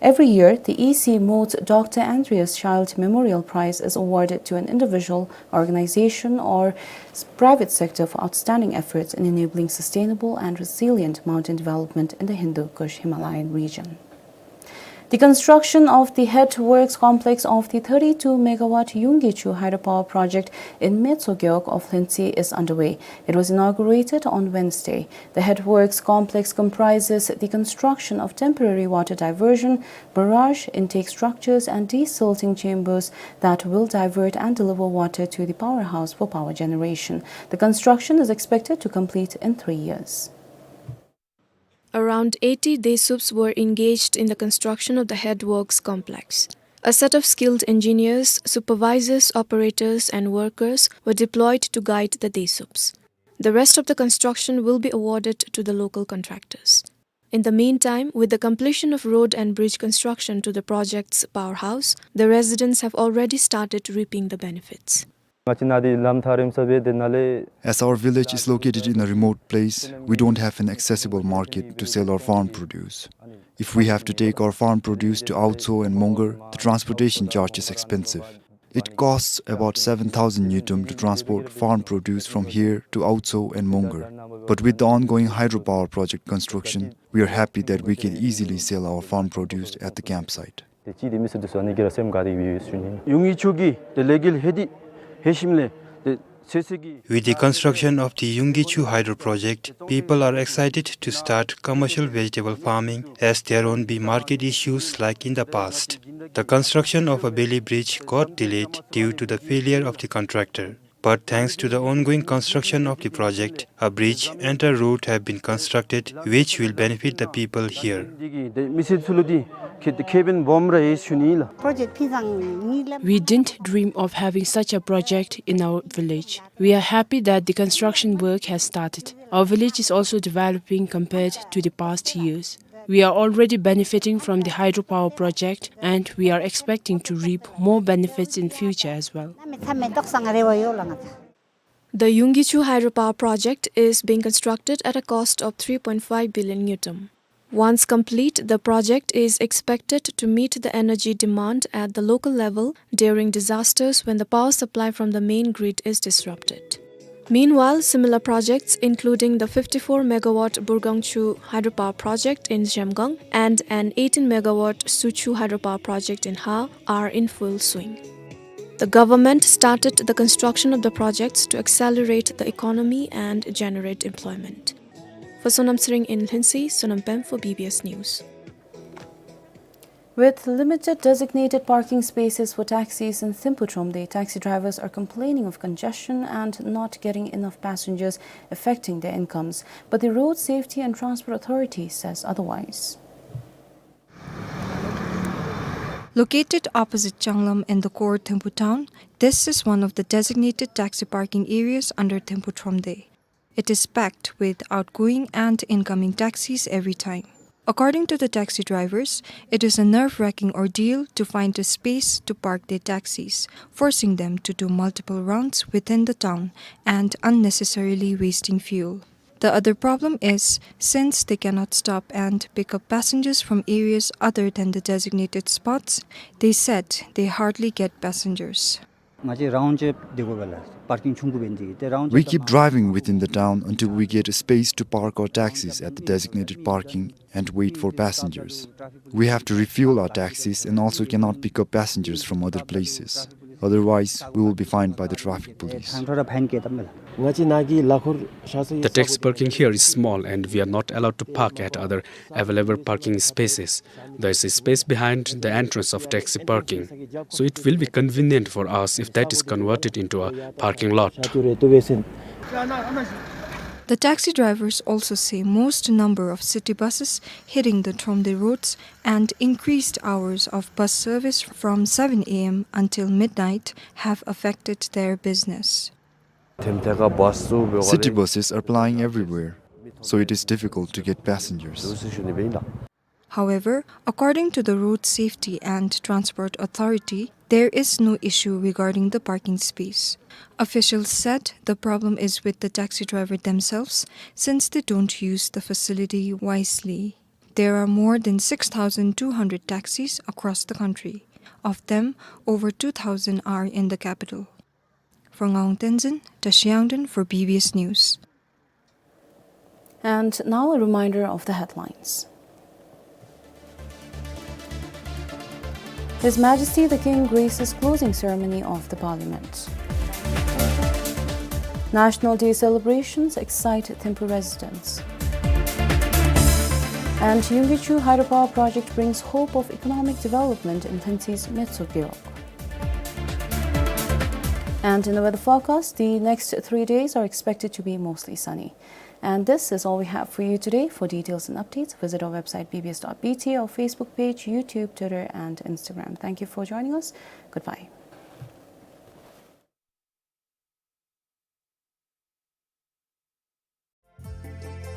every year, the E C Mo's Doctor Andreas Scheidt Memorial Prize is awarded to an individual, organization, or s- private sector for outstanding efforts in enabling sustainable and resilient mountain development in the Hindu Kush Himalayan region. The construction of the headworks complex of the thirty-two megawatt Yunggichu hydropower project in Metso Gewog of Lyngdoh is underway. It was inaugurated on Wednesday. The headworks complex comprises the construction of temporary water diversion, barrage, intake structures, and desilting chambers that will divert and deliver water to the powerhouse for power generation. The construction is expected to complete in three years. Around eighty Desups were engaged in the construction of the headworks complex. A set of skilled engineers, supervisors, operators, and workers were deployed to guide the Desups. The rest of the construction will be awarded to the local contractors. In the meantime, with the completion of road and bridge construction to the project's powerhouse, the residents have already started reaping the benefits. As our village is located in a remote place, we don't have an accessible market to sell our farm produce. If we have to take our farm produce to Aotso and Mongar, the transportation charge is expensive. It costs about seven thousand ngultrum to transport farm produce from here to Aotso and Mongar. But with the ongoing hydropower project construction, we are happy that we can easily sell our farm produce at the campsite. ཏེ་ཅིག་ཏེ་མི་སེར་འདི་ཚུ་ཨ་ནི་གི་ར་སེམས་དགའ་སྟེ་གི་སྦེ་ཡོད་ཟེར་ཞུ་ནི། ཡུང་ངི་ཆུ་གིས་ཏེ་ལས་འགུལ་ལྷོད་དེ་ལྷོད་ཞིནམ་ལས་ཏེ་ With the construction of the Yunggichu hydro project, people are excited to start commercial vegetable farming as there won't be market issues like in the past. The construction of a Beli bridge got delayed due to the failure of the contractor. But thanks to the ongoing construction of the project, a bridge and a road have been constructed, which will benefit the people here. We didn't dream of having such a project in our village. We are happy that the construction work has started. Our village is also developing compared to the past years. We are already benefiting from the hydropower project, and we are expecting to reap more benefits in future as well. The Yunggichu hydropower project is being constructed at a cost of three point five billion ngultrum. Once complete, the project is expected to meet the energy demand at the local level during disasters when the power supply from the main grid is disrupted. Meanwhile, similar projects, including the fifty-four megawatt Burgangchu hydropower project in Zhemgang and an eighteen megawatt Suchu hydropower project in Ha, are in full swing. The government started the construction of the projects to accelerate the economy and generate employment. For Sonam Tshering in Lhuentse, Sonam Pem for B B S News. With limited designated parking spaces for taxis in Thimphu Thromde, taxi drivers are complaining of congestion and not getting enough passengers, affecting their incomes. But the Road Safety and Transport Authority says otherwise. Located opposite Changlam in the core Thimphu town, this is one of the designated taxi parking areas under Thimphu Thromde. It is packed with outgoing and incoming taxis every time. According to the taxi drivers, it is a nerve-wracking ordeal to find a space to park their taxis, forcing them to do multiple rounds within the town and unnecessarily wasting fuel. The other problem is, since they cannot stop and pick up passengers from areas other than the designated spots, they said they hardly get passengers. We keep driving within the town until we get a space to park our taxis at the designated parking and wait for passengers. We have to refuel our taxis and also cannot pick up passengers from other places. Otherwise, we will be fined by the traffic police. The taxi parking here is small and we are not allowed to park at other available parking spaces. There is a space behind the entrance of taxi parking, so it will be convenient for us if that is converted into a parking lot. The taxi drivers also say most number of city buses hitting the Thromde roads and increased hours of bus service from seven A M until midnight have affected their business. City buses are plying everywhere, so it is difficult to get passengers. However, according to the Road Safety and Transport Authority, there is no issue regarding the parking space. Officials said the problem is with the taxi driver themselves, since they don't use the facility wisely. There are more than six thousand two hundred taxis across the country. Of them, over two thousand are in the capital. For Ngawang Tenzin, Tashi Yangden for B B S News. And now a reminder of the headlines. His Majesty the King graces closing ceremony of the Parliament. National Day celebrations excite Thimphu residents. And Yunggichu hydropower project brings hope of economic development in Lhuentse's Metso Gewog. And in the weather forecast, the next three days are expected to be mostly sunny. And this is all we have for you today. For details and updates, visit our website B B S dot B T, our Facebook page, YouTube, Twitter, and Instagram. Thank you for joining us. Goodbye.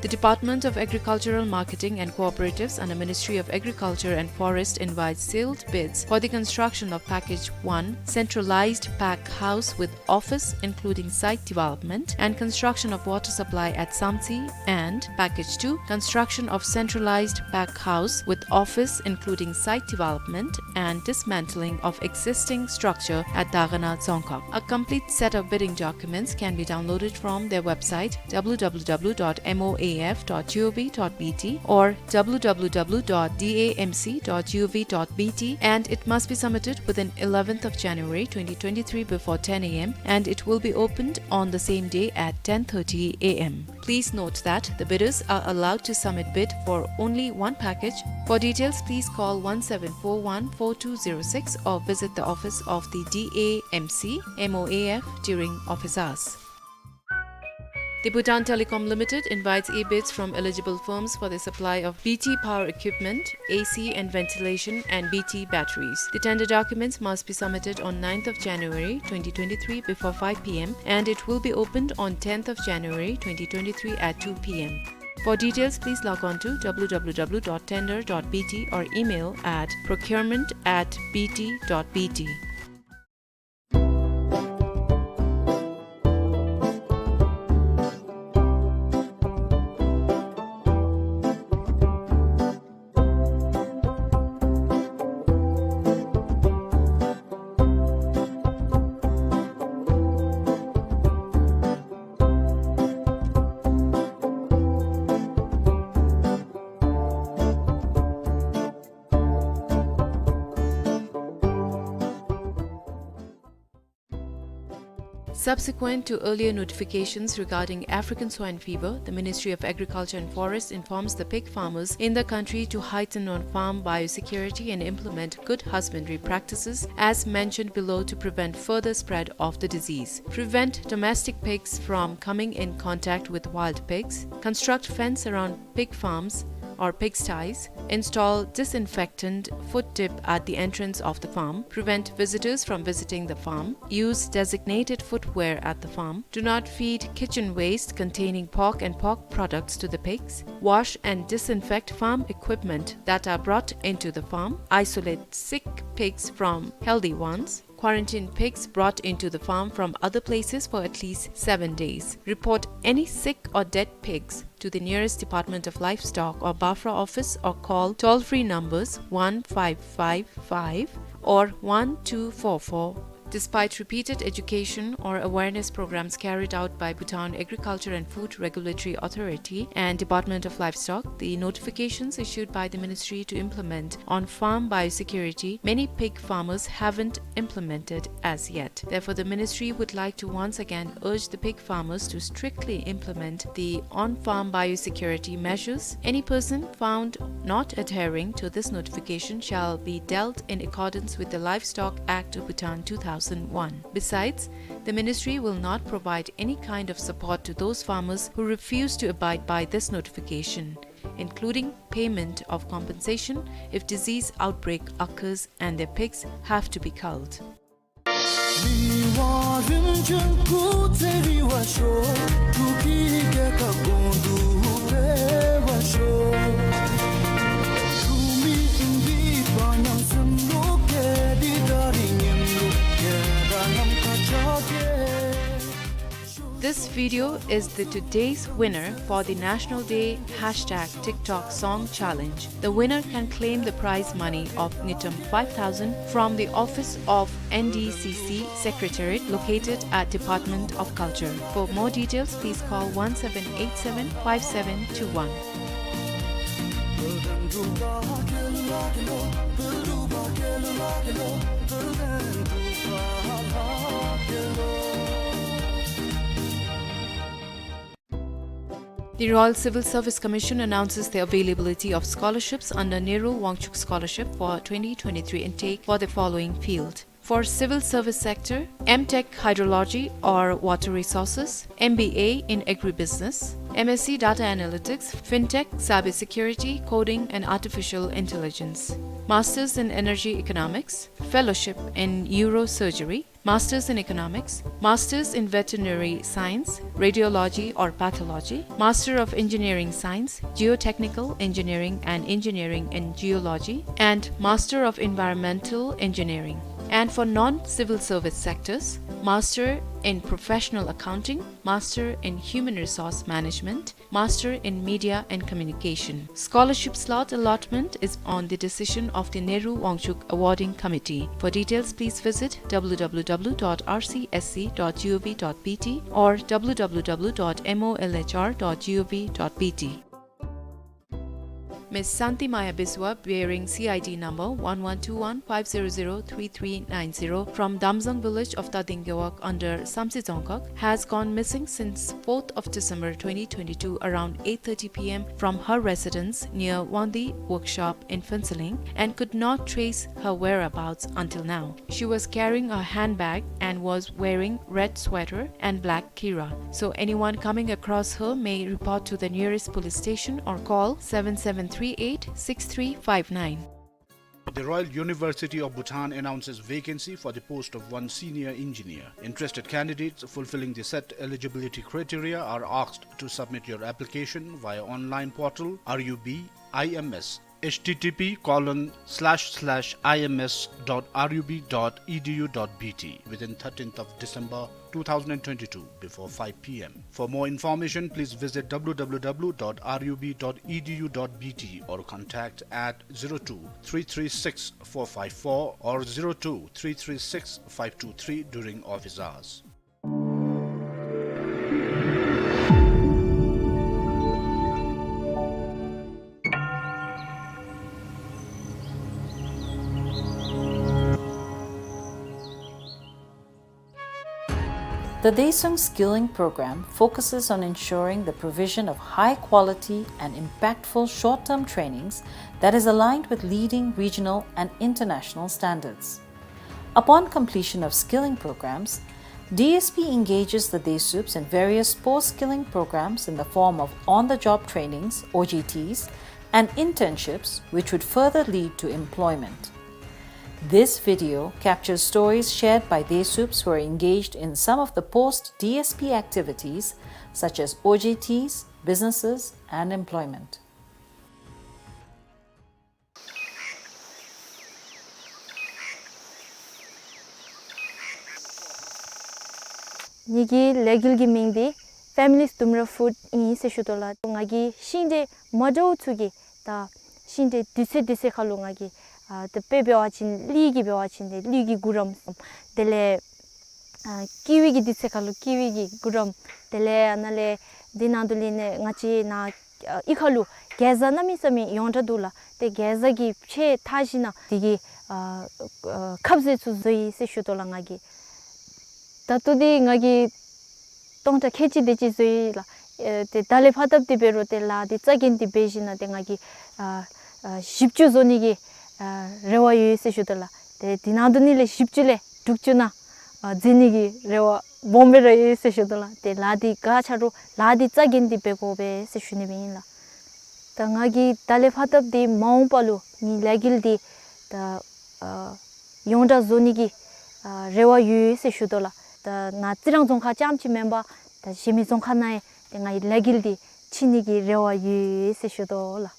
The Department of Agricultural Marketing and Cooperatives under Ministry of Agriculture and Forest invites sealed bids for the construction of Package one, centralized pack house with office including site development and construction of water supply at Samtse, and Package two, construction of centralized pack house with office including site development and dismantling of existing structure at Dagana Dzongkhag. A complete set of bidding documents can be downloaded from their website, W W W dot M O A A F dot G O V dot B T or W W W dot D A M C dot G O V dot B T, and it must be submitted within eleventh of January twenty twenty-three before ten A M, and it will be opened on the same day at ten thirty A M. Please note that the bidders are allowed to submit bid for only one package. For details, please call one seven four one four two zero six or visit the office of the D A M C M O A F during office hours. The Bhutan Telecom Limited invites e-bids from eligible firms for the supply of B T power equipment, A C and ventilation, and B T batteries. The tender documents must be submitted on ninth of January twenty twenty-three before five P M, and it will be opened on tenth of January twenty twenty-three at two P M. For details, please log on to W W W dot tender dot B T or email at procurement at B T dot B T. Subsequent to earlier notifications regarding African swine fever, the Ministry of Agriculture and Forests informs the pig farmers in the country to heighten on-farm biosecurity and implement good husbandry practices as mentioned below to prevent further spread of the disease. Prevent domestic pigs from coming in contact with wild pigs. Construct fence around pig farms or pigsties, install disinfectant foot tip at the entrance of the farm, prevent visitors from visiting the farm, use designated footwear at the farm, do not feed kitchen waste containing pork and pork products to the pigs, wash and disinfect farm equipment that are brought into the farm, isolate sick pigs from healthy ones, quarantine pigs brought into the farm from other places for at least seven days. Report any sick or dead pigs to the nearest Department of Livestock or BAFRA office or call toll-free numbers one five five five or one two four four. Despite repeated education or awareness programs carried out by Bhutan Agriculture and Food Regulatory Authority and Department of Livestock, the notifications issued by the ministry to implement on-farm biosecurity, many pig farmers haven't implemented as yet. Therefore, the ministry would like to once again urge the pig farmers to strictly implement the on-farm biosecurity measures. Any person found not adhering to this notification shall be dealt in accordance with the Livestock Act of Bhutan two thousand one. Besides, the ministry will not provide any kind of support to those farmers who refuse to abide by this notification, including payment of compensation if disease outbreak occurs and their pigs have to be culled. This video is the today's winner for the National Day hashtag TikTok Song Challenge. The winner can claim the prize money of ngultrum five thousand from the office of N D C C Secretariat located at Department of Culture. For more details, please call one seven eight seven five seven two one. The Royal Civil Service Commission announces the availability of scholarships under Nehru Wangchuck Scholarship for twenty twenty-three intake for the following field. For civil service sector, M Tech Hydrology or Water Resources, M B A in Agribusiness, M S C Data Analytics, FinTech, Cyber Security, Coding and Artificial Intelligence, Masters in Energy Economics, Fellowship in Urosurgery, Masters in Economics, Masters in Veterinary Science, Radiology or Pathology, Master of Engineering Science, Geotechnical Engineering and Engineering in Geology, and Master of Environmental Engineering. And for non-civil service sectors, Master in Professional Accounting, Master in Human Resource Management, Master in Media and Communication. Scholarship slot allotment is on the decision of the Nehru Wangchuck Awarding Committee. For details, please visit w w w dot r c s c dot g o v dot b t or w w w dot m o l h r dot g o v dot b t. Miss Santi Maya Biswa, bearing C I D number one one two one five zero zero three three nine zero, from Damzang village of Tading Gewog under Samtse Dzongkhag, has gone missing since fourth of December twenty twenty-two around eight thirty p m from her residence near Wangdi workshop in Phuentsholing and could not trace her whereabouts until now. She was carrying a handbag and was wearing red sweater and black kira. So anyone coming across her may report to the nearest police station or call seven seven three eight six three five nine. The Royal University of Bhutan announces vacancy for the post of one senior engineer. Interested candidates fulfilling the set eligibility criteria are asked to submit your application via online portal R U B I M S, H T T P colon slash slash I M S dot R U B dot E D U dot B T, within thirteenth of December two thousand and twenty-two before five p m. For more information, please visit w w w dot r u b dot e d u dot b t or contact at zero two three three six four five four or zero two three three six five two three during office hours. The Daesung Skilling Program focuses on ensuring the provision of high quality and impactful short-term trainings that is aligned with leading regional and international standards. Upon completion of skilling programs, D S P engages the Daesups in various post-skilling programs in the form of on-the-job trainings, O J Ts, and internships, which would further lead to employment. This video captures stories shared by Daesups who are engaged in some of the post-D S P activities, such as O J Ts, businesses, and employment. ངེ་གི་ལས་འགུལ་གྱི་མིང་འདི་Families Dumra Food ཨིན་ཟེར་ཞུ་དོ་ལགས། ང་གིས་ཤིང་འབྲས་མ་འདྲཝ་ཚུ་གི་ད་ཤིང་འབྲས་དུས་ཚོད་དུས་ཚོད་ཁ་ལུ་ང་གིས་ཨ་ད་དཔེ་འབད་བ་ཅིན་གླུད་ཀྱི་འབད་བ་ཅིན་ཏེ་གླུད་ཀྱི་གུ་རམ། དེ་ལས་ཨ་ཀི་ཝི་གི་དུས་ཚོད་ཁ་ལུ་ཀི་ཝི་གི་གུ་རམ། དེ་ལས་ཨ་ནཱ་ལས་འདི་ནང་དུ་ལས་ནས་ང་བཅས་ནཱ་ཨ་གཡུས་ཁ་ལུ་གེ་ཛ་གནམ་མེད་ས་མེད་ཡོངས་གྲགས་འདུག་ལགས། ཏེ་གེ་ཛ་གི་ཕྱེ་འཐག་ཞིནམ་ལས་དེ་གི་ཨ་ཨ་ཁབ་ཟས་ཚུ་བཟོ་ཡི་ཟེར་ཞུ་དོ་ལགས་ང་གིས། ད་ལྟོ་འདི་ང་གིས་སྟོང་ཕྲག་ཁལ་གཅིག་དེ་ཅིག་བཟོ་ཡི་ལགས། ཨེ་ཏེ་ད་ལས་ཕར་སྟབས་འདི་འབད་རུང་ཏེ་ལཱ་འདི་རྩ་འགེངས་ཏེ་འབད་ཞིནམ་ལས་ཏེ་ང་གིས་ཨ་ཨ་བཞི་བཅུ་བཟོ་ནི་གི་ཨ་རེ་བ་ཡོད་ཟེར་ཞུ་དོ་ལགས། ཏེ་འདི་ནང་དུ་ནི་ལས་བཞི་བཅུ་ལས་དྲུག་ཅུ་ནང་ཨ་འཛོལ་ནི་གི་རེ་བ་སྦོམ་སྦེ་ར་ཡོད་ཟེར་ཞུ་དོ་ལགས། ཏེ་ལཱ་འདི་ག་ཆ་རུང་ལཱ་འདི་རྩ་འགེངས་ཏེ་འབད་དགོ་པས་ཟེར་ཞུ་ནི་སྦེ་ཨིན་ལགས། ད་ང་གིས་ད་ལས་ཕར་སྟབས་འདི་མ་འོངས་པ་ལུ་ངེའི་ལས་འགུལ་འདི་ད་ཨ་ཡོངས་གྲགས་བཟོ་ནི་གི་ཨ་རེ་བ་ཡོད་ཟེར་ཞུ་དོ་ལགས། ད་ནཱ་རྩི་རང་རྫོང་ཁག་རྐྱངམ་ཅིག་མེན་པར་ད་གཞན་མི་རྫོང་ཁག་ནང་ཡང་ཏེ་ངེའི་ལས་འགུལ་འདི་ཕྱིན་ནི་གི་རེ་བ་ཡོད་ཟེར་ཞུ་དོ་ལགས།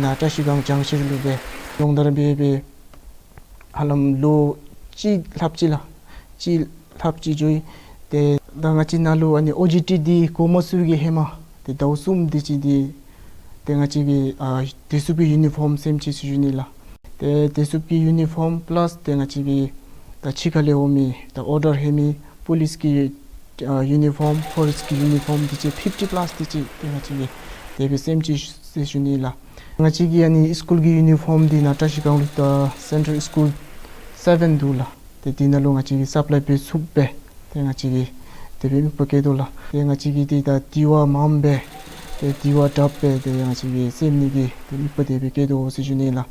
ནཱ་བཀྲ་ཤིས་སྒང་བྱང་ཤར་ལུ་སྦེ་སྦྱོང་བརྡར་འབད་སྦེ་ཧ་ལམ་ལོ་གཅིག་ལྷགཔ་ཅིག་ལགས། གཅིག་ལྷགཔ་ཅིག་འགྱོ་ཡི། ཏེ་ད་ང་བཅས་ནཱ་ལུ་ཨ་ནི་ཨོ་ཇི་ཊི་འདི་འགོ་མ་བཙུགས་ཀྱི་ཧེ་མ་ཏེ་ཟླཝ་གསུམ་དེ་ཅིག་འདི་ཏེ་ང་བཅས་ཀྱི་ཨ་བདེ་སྲུངཔ་ཀྱི་ཡུ་ནི་ཕོརམ་སེམས་ཅི་ཟེར་ཞུ་ནི་ལགས། ཏེ་བདེ་སྲུངཔ་ཀྱི་ཡུ་ནི་ཕོརམ་པ་ལཱསི་ཏེ་ང་བཅས་ཀྱི་ད་ཕྱི་ཁ་ལས་འོང་མི་ད་ཨོར་ཌར་ལྷོད་མི་པོ་ལིསི་ཀྱི་ཨ་ཡུ་ནི་ཕོརམ་ཕོ་རེསཊ་ཀྱི་ཡུ་ནི་ཕོརམ་དེ་ཅིག་ཕིཕ་ཊི་པ་ལཱསི་དེ་ཅིག་ཏེ་ང་བཅས་ཀྱིས་དེ་སྦེ་སེམས་ཅི་ཟེར་ཞུ་ནི་ལགས། ང་བཅས་ཀྱི་ཨ་ནི་སི་ཀུལ་གྱི་ཡུ་ནི་ཕོརམ་འདི་ནཱ་བཀྲ་ཤིས་སྒང་ལུ་ད་སེན་ཊར་སི་ཀུལ་སེ་བེན་འདུག་ལགས། ཏེ་འདི་ནང་ལུ་ང་བཅས་ཀྱིས་སབ་ལའི་འབད་ཚུགསཔ་སྦེ་ཏེ་ང་བཅས་ཀྱིས་དེ་སྦེ་དམིགས་པ་བསྐྱེད་དོ་ལགས། ཏེ་ང་བཅས་ཀྱིས་འདི་ད་དེ་བ་མངམ་སྦེ་ཏེ་དེ་བ་དྲགཔ་སྦེ་ཏེ་ང་བཅས་ཀྱིས་སེམས་ནི་གི་ཏེ་དམིགས་པ་དེ་སྦེ་བསྐྱེད་དོ་ཟེར་ཞུ་ནི་ལགས།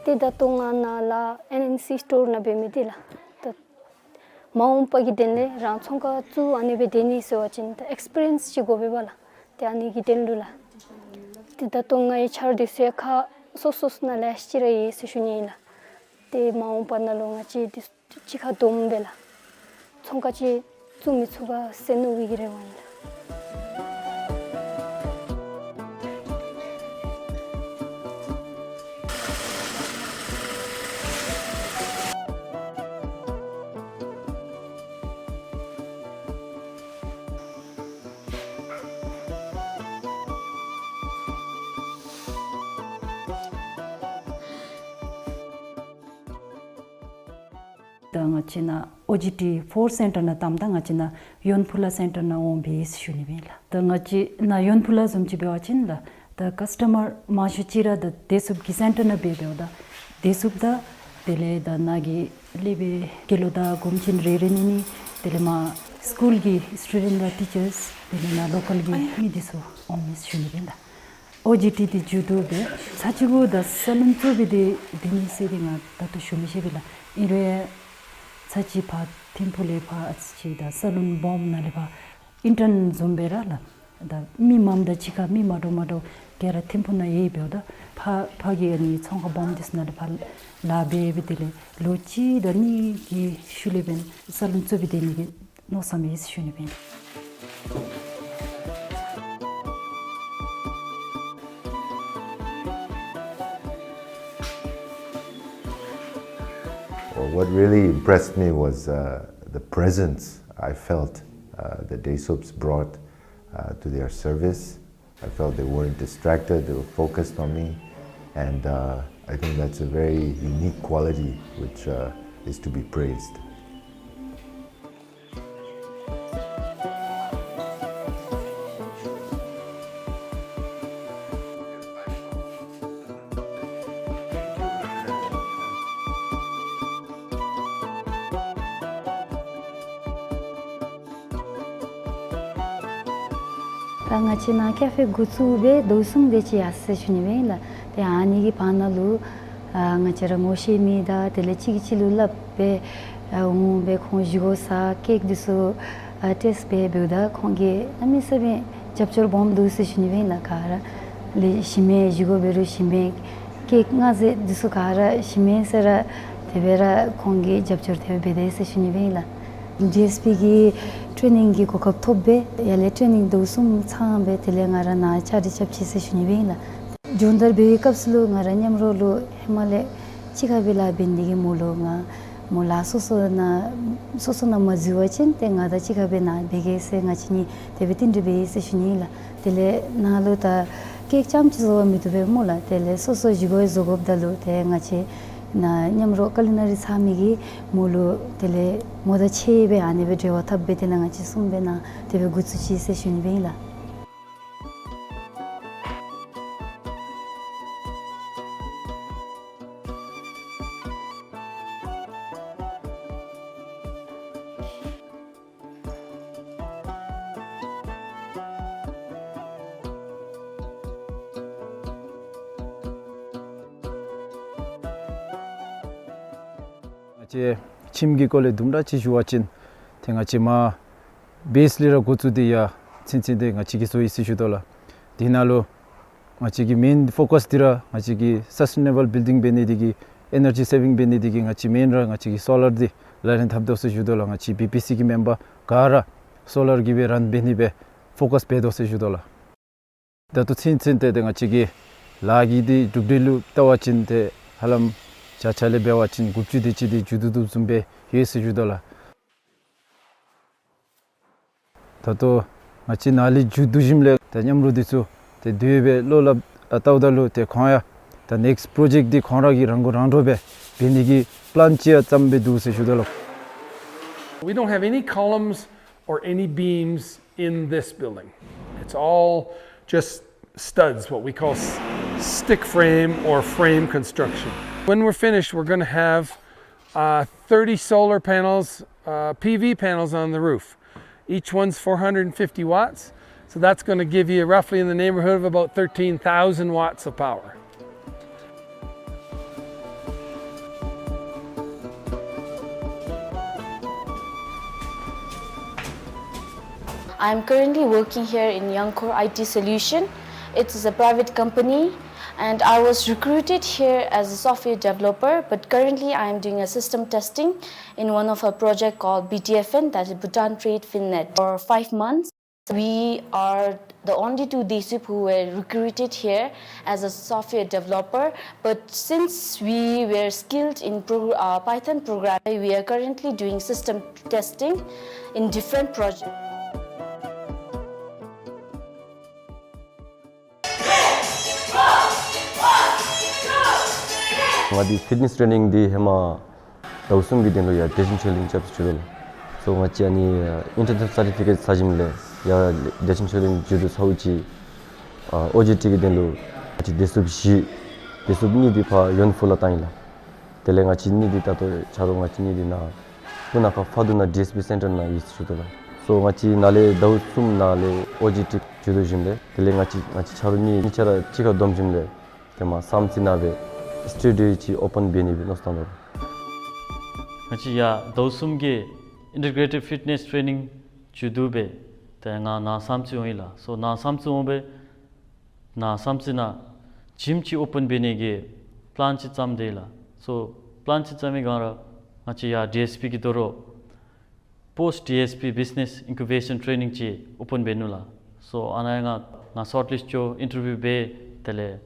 ཏེ་ད་ལྟོ་ང་ནཱ་ལགས་ཨེན་ཨེན་སི་སི་ཊོར་ནང་འབད་མི་འདི་ལགས། ད་མ་འོངས་པ་གི་དོན་ལས་རང་ཚོང་ཁང་བཙུགས་ཨ་ནི་སྦེ་སྡོད་ནི་ཟེར་བ་ཅིན་ད་ཨེགསི་པི་རི་ཡེནསི་ཅིག་དགོ་པས་པ་ལགས། ཏེ་ཨ་ནི་གི་དོན་ལུ་ལགས། ཏེ་ད་ལྟོ་ང་གི་འཆར་འདི་ཚུ་ཡང་ཁག་སོ་སོ་ནང་ལས་ཅིག་ར་ཡོད་ཟེར་ཞུ་ནི་ཨིན་ལགས། ཏེ་མ་འོངས་པ་ནང་ལུ་ང་བཅས་འདི་གཅིག་ཁར་བསྡོམས་སྦེ་ལགས། ཚོང་ཁང་ཅིག་བཙུགས་མི་ཚུགས་ག་ཟེར་མནོ་བའི་གི་རེ་བ་ཨིན་ལགས། ད་ང་བཅས་ནཱ་ཨོ་ཇི་ཊི་ཕོར་སེན་ཊར་ནང་བཏངམ་ད་ང་བཅས་ནཱ་ཡོན་ཕུ་ལ་སེན་ཊར་ནང་འོང་སྦེ་ཟེར་ཞུ་ནི་སྦེ་ཨིན་ལགས། ད་ང་བཅས་ནཱ་ཡོན་ཕུ་ལ་བཟུམ་ཅིག་འབད་བ་ཅིན་ལགས། ད་ཀཱསི་ཊ་མར་མང་ཤོས་ཅིག་ར་ད་བདེ་སྲུངཔ་གི་སེན་ཊར་ནང་འབད་འབདཝ་ད་བདེ་སྲུངཔ་དང་དེ་ལས་ད་ནཱ་གི་ལས་པའི་དགེ་སློང་དང་སྒོམ་ཆེན་རེ་རེ་གཉིས་གཉིས་དེ་ལས་མར་སི་ཀུལ་གྱི་སི་ཊུ་ཌེནཊ་དང་ཊི་ཅརསི་དེ་ལས་ནཱ་ལོ་ཀཱལ་གྱི་མི་འདི་ཚུ་འོང་མི་ཟེར་ཞུ་ནི་སྦེ་ཨིན་ལགས། ཨོ་ཇི་ཊི་འདི་མཇུག་བསྡུ་སྦེ་ཚར་གཅིག་གུ་ད་ས་ལུན་བཙུགས་སྦེ་སྡོད་སྡོད་ནི་ཟེར་འདི་ང་ད་ལྟོ་ཞུ་མི་ཤེས་པས་ལགས། ཨིན་རུང་ཚར་གཅིག་ཕར་ཐིམ་ཕུག་ལས་ཕར་ཨ་ཙི་ཅིག་ད་ས་ལུན་སྦོམ་ནང་ལས་ཕར་ཨིན་ཊརན་བཟུམ་སྦེ་ར་ལགས། ད་མི་མངམ་དང་གཅིག་ཁར་མི་མ་འདྲཝ་མ་འདྲཝ་ག་ར་ཐིམ་ཕུག་ནང་ཡོད་འབདཝ་ད་ཕར་ཕར་གྱི་ཨ་ནི་ཚོང་ཁང་སྦོམ་འདི་ཚུ་ནང་ལས་ཕར་ལཱ་འབད་སྦེ་དེ་ལས་ལོ་གཅིག་དང་གཉིས་ཀྱི་ཤུལ་ལས་འབདན་ས་ལུན་བཙུགས་སྦེ་སྡོད་ནི་གི་མནོ་བསམ་ཡོད་ཟེར་ཞུ་ནི་སྦེ་ཨིན། Well, what really impressed me was, uh, the presence I felt, uh, the Daesubs brought, uh, to their service. I felt they weren't distracted, they were focused on me, and, uh, I think that's a very unique quality which, uh, is to be praised. ད་ང་བཅས་ནཱ་ཀེ་ཕེ་འགོ་བཙུགས་སྦེ་ཟླཝ་གསུམ་དེ་ཅིག་ཡར་སོ་ཡི་ཟེར་ཞུ་ནི་སྦེ་ཨིན་ལགས། ཏེ་ཨ་ནི་གི་བར་ན་ལུ་ཨ་ང་བཅས་ར་ངོ་ཤེས་མི་དང་དེ་ལས་གཅིག་གིས་གཅིག་ལུ་སླབ་སྦེ་ཨ་འོང་སྦེ་ཁོང་བཞེས་སྒོ་ཟ་ཀེག་འདི་ཚུ་ཨ་ཊེསཊ་འབད་འབདཝ་ད་ཁོང་གིས་གནམ་མེད་ས་མེད་རྒྱབ་སྐྱོར་སྦོམ་འདུག་ཟེར་ཞུ་ནི་སྦེ་ཨིན་ལགས། ག་ར་ལས་ཞིམ་མི་བཞེས་སྒོ་འབད་རུང་ཞིམ་མི་ཀེག་མངར་ཟས་འདི་ཚུ་ག་ར་ཞིམ་མི་ཟེར་ར་དེ་སྦེ་ར་ཁོང་གིས་རྒྱབ་སྐྱོར་དེ་སྦེ་འབད་དེས་ཟེར་ཞུ་ནི་སྦེ་ཨིན་ལགས། ཌི་ཨེསི་པི་གི་ཊེ་ནིང་གི་གོ་སྐབས་ཐོབ་སྦེ་ཡར་ལས་ཊེ་ནིང་ཟླཝ་གསུམ་ཚང་སྦེ་དེ་ལས་ང་ར་ནཱ་བཅའ་སྒྲིག་རྐྱབ་ཅི་ཟེར་ཞུ་ནི་སྦེ་ཨིན་ལགས། སྦྱོང་བརྡར་འབད་བའི་སྐབས་སུ་ལུ་ང་ར་མཉམ་རོགས་ལུ་ཧེ་མ་ལས་གཅིག་ཁར་སྦེ་ལཱ་འབད་ནི་འདི་གིས་མོ་ལུ་ང་མོ་ལཱ་སོ་སོ་ནང་སོ་སོ་ནང་མ་འཛུལ་བ་ཅིན་ཏེ་ང་དང་གཅིག་ཁར་སྦེ་ནཱ་འབད་གེ་ཟེར་ང་བཅས་གཉིས་དེ་སྦེ་བསྟུན་གྲོས་འབད་ཡི་ཟེར་ཞུ་ནི་ཨིན་ལགས། དེ་ལས་ནཱ་ལུ་ད་ཀེག་རྐྱངམ་ཅིག་བཟོ་བ་མི་བཏུབ་པས་སྨོ་ལགས། དེ་ལས་སོ་སོ་བཞེས་སྒོ་བཟོ་དགོཔ་ད་ལུ་ཏེ་ང་བཅས་ནཱ་མཉམ་རོགས་ཀ་ལི་ན་རི་ཚང་མི་གིས་མོ་ལུ་དེ་ལས་མོ་དང་ཕྱད་སྦེ་ཨ་ནི་སྦེ་འབྲེལ་བ་འཐབ་སྦེ་དེ་ནང་ང་བཅས་གསུམ་སྦེ་ནཱ་དེ་སྦེ་འགོ་བཙུགས་ཅི་ཟེར་ཞུ་ནི་སྦེ་ཨིན་ལགས། ང་བཅས་ཁྱིམ་གྱི་སྐོར་ལས་དུམ་གྲ་ཅིག་ཞུ་བ་ཅིན་ཏེ་ང་བཅས་མར་བེསི་ལས་ར་འགོ་བཙུགས་ཏེ་ཡར་ཚུན་ཚོད་འདི་ང་བཅས་ཀྱིས་བཟོ་ཡི་ཟེར་ཞུ་དོ་ལགས། དེ་ནང་ལུ་ང་བཅས་ཀྱི་མེན་ཕོ་ཀཱསི་འདི་ར་ང་བཅས་ཀྱི་སཱསི་ཊེ་ནེ་བཱལ་བིལ་ཌིང་འབད་ནི་འདི་གིས་ཨེ་ནར་ཇི་སེ་བིང་འབད་ནི་འདི་གིས་ང་བཅས་མེན་ར་ང་བཅས་ཀྱིས་སོ་ལར་འདི་ལག་ལེན་འཐབ་དོ་ཟེར་ཞུ་དོ་ལགས། ང་བཅས་བི་པི་སི་གི་མེམ་བར་ག་ར་སོ་ལར་གིས་སྦེ་རཱན་འབད་ནི་སྦེ་ཕོ་ཀཱསི་འབད་དོ་ཟེར་ཞུ་དོ་ལགས། ད་ལྟོ་ཚུན་ཚོད་ཏེ་ཏེ་ང་བཅས་ཀྱི་ལཱ་གི་འདི་གྲུབ་འབྲས་ལུ་བལྟ་བ་ཅིན་ཏེ་ཧ་ལམ་བརྒྱ་ཆ་ལས་འབད་བ་ཅིན་དགུ་བཅུ་དེ་ཅིག་འདི་མཇུག་བསྡུ་བསྡུཝ་བཟུམ་སྦེ་ཡོད་ཟེར་ཞུ་དོ་ལགས། ད་ལྟོ་ང་བཅས་ནཱ་ལས་མཇུག་བསྡུ་ཞིནམ་ལས་ད་མཉམ་རོགས་འདི་ཚུ་ཏེ་དེ་སྦེ་བློ་སླབ་ཨ་བལྟཝ་ད་ལུ་ཏེ་ཁོང་ཡང་ད་ནེགསི་པྲོ་ཇེཀཊ་འདི་ཁོང་ར་གིས་རང་མགོ་རང་འདྲོངས་སྦེ་འབད་ནི་གི་པི་ལཱན་ཅིག་ཡང་བརྩམས་སྦེ་འདུག་ཟེར་ཞུ་དོ་ལགས། We don't have any columns or any beams in this building. It's all just studs, what we call s-, stick frame or frame construction. When we're finished, we're gonna have, uh, thirty solar panels, uh, P V panels on the roof. Each one's four hundred fifty watts, so that's gonna give you roughly in the neighborhood of about thirteen thousand watts of power. I am currently working here in Youngcore I T Solution. It is a private company, and I was recruited here as a software developer, but currently I am doing a system testing in one of a project called B T F N, that is Bhutan Trade Finnet, for five months. We are the only two Desuib who were recruited here as a software developer, but since we were skilled in pro-, uh, Python programming, we are currently doing system testing in different projects. ང་འདི་ཕིཊ་ནེསི་ཊེ་ནིང་འདི་ཧེ་མ་ཟླཝ་གསུམ་གྱི་དོན་ལུ་ཡར་ཌེ་ཊིང་ཊེ་ནིང་རྐྱབ་སྟེ་འགྱོ་དོ་ལགས། སོ་ང་བཅས་ཨ་ནི་ཨ་ཨིན་ཊར་ནེ་ཤ་ནཱལ་སར་ཊི་ཕི་ཀེཊ་ཚར་ཞིནམ་ལས་ཡར་ཌེ་ཊིང་ཊེ་ནིང་འགྱོ་དོ་ཚརཝ་ཅིག་ཨ་ཨོ་ཇི་ཊི་གི་དོན་ལུ་ང་བཅས་སྡེ་ཚན་བཞི་སྡེ་ཚན་གཉིས་འདི་ཕར་ཡོན་ཧྥུ་ལུ་བཏང་ཡི་ལགས། དེ་ལས་ང་བཅས་གཉིས་འདི་ད་ལྟོ་ཆ་རོགས་ང་བཅས་གཉིས་འདི་ནཱ་སྤུ་ན་ཁ་ཕ་དུ་ན་ཌི་ཨེསི་པི་སེན་ཊར་ནང་ཡོད་ཟེར་ཞུ་དོ་ལགས། སོ་ང་བཅས་ནཱ་ལས་ཟླཝ་གསུམ་ནང་ལས་ཨོ་ཇི་ཊི་འགྱོ་དོ་ཞིནམ་ལས་དེ་ལས་ང་བཅས་ང་བཅས་ཆ་རོགས་གཉིས་གཉིས་ཆ་ར་གཅིག་ཁར་བསྡོམས་ཞིནམ་ལས་དེ་མ་བསམ་རྩེ་ནང་སྦེ་སི་ཊུ་ཌིའོ་ཅིག་ཨོ་པཱན་འབད་ནི་སྦེ་མནོ་བསམ་བཏང་དོ་ལགས། ང་བཅས་ཡར་ཟླཝ་གསུམ་གྱི་ཨིན་ཊི་གྲེ་ཊིབ་ཕིཊ་ནེསི་ཊེ་ནིང་འགྱོ་དོ་སྦེ་ཏེ་ང་ནཱ་བསམ་རྩེ་འོང་ཡི་ལགས། སོ་ནཱ་བསམ་རྩེ་འོང་སྦེ་ནཱ་བསམ་རྩེ་ནང་ཇིམ་ཅིག་ཨོ་པཱན་འབད་ནི་གི་པི་ལཱན་ཅིག་བརྩམས་དེས་ལགས། སོ་པི་ལཱན་ཅིག་བརྩམས་པའི་སྒང་ར་ང་བཅས་ཡར་ཌི་ཨེསི་པི་གི་དོ་རུང་པོསཊ་ཌི་ཨེསི་པི་བིཛི་ནེསི་ཨིན་ཀུ་བེ་ཤཱན་ཊེ་ནིང་ཅིག་ཨོ་པཱན་འབད་ནུག་ལགས། སོ་ཨ་ནཱ་ཡང་ང་ང་ཤོཊ་ལིསཊ་འགྱོ་ཨིན་ཊར་བིའུ་འབད་དེ་ལས་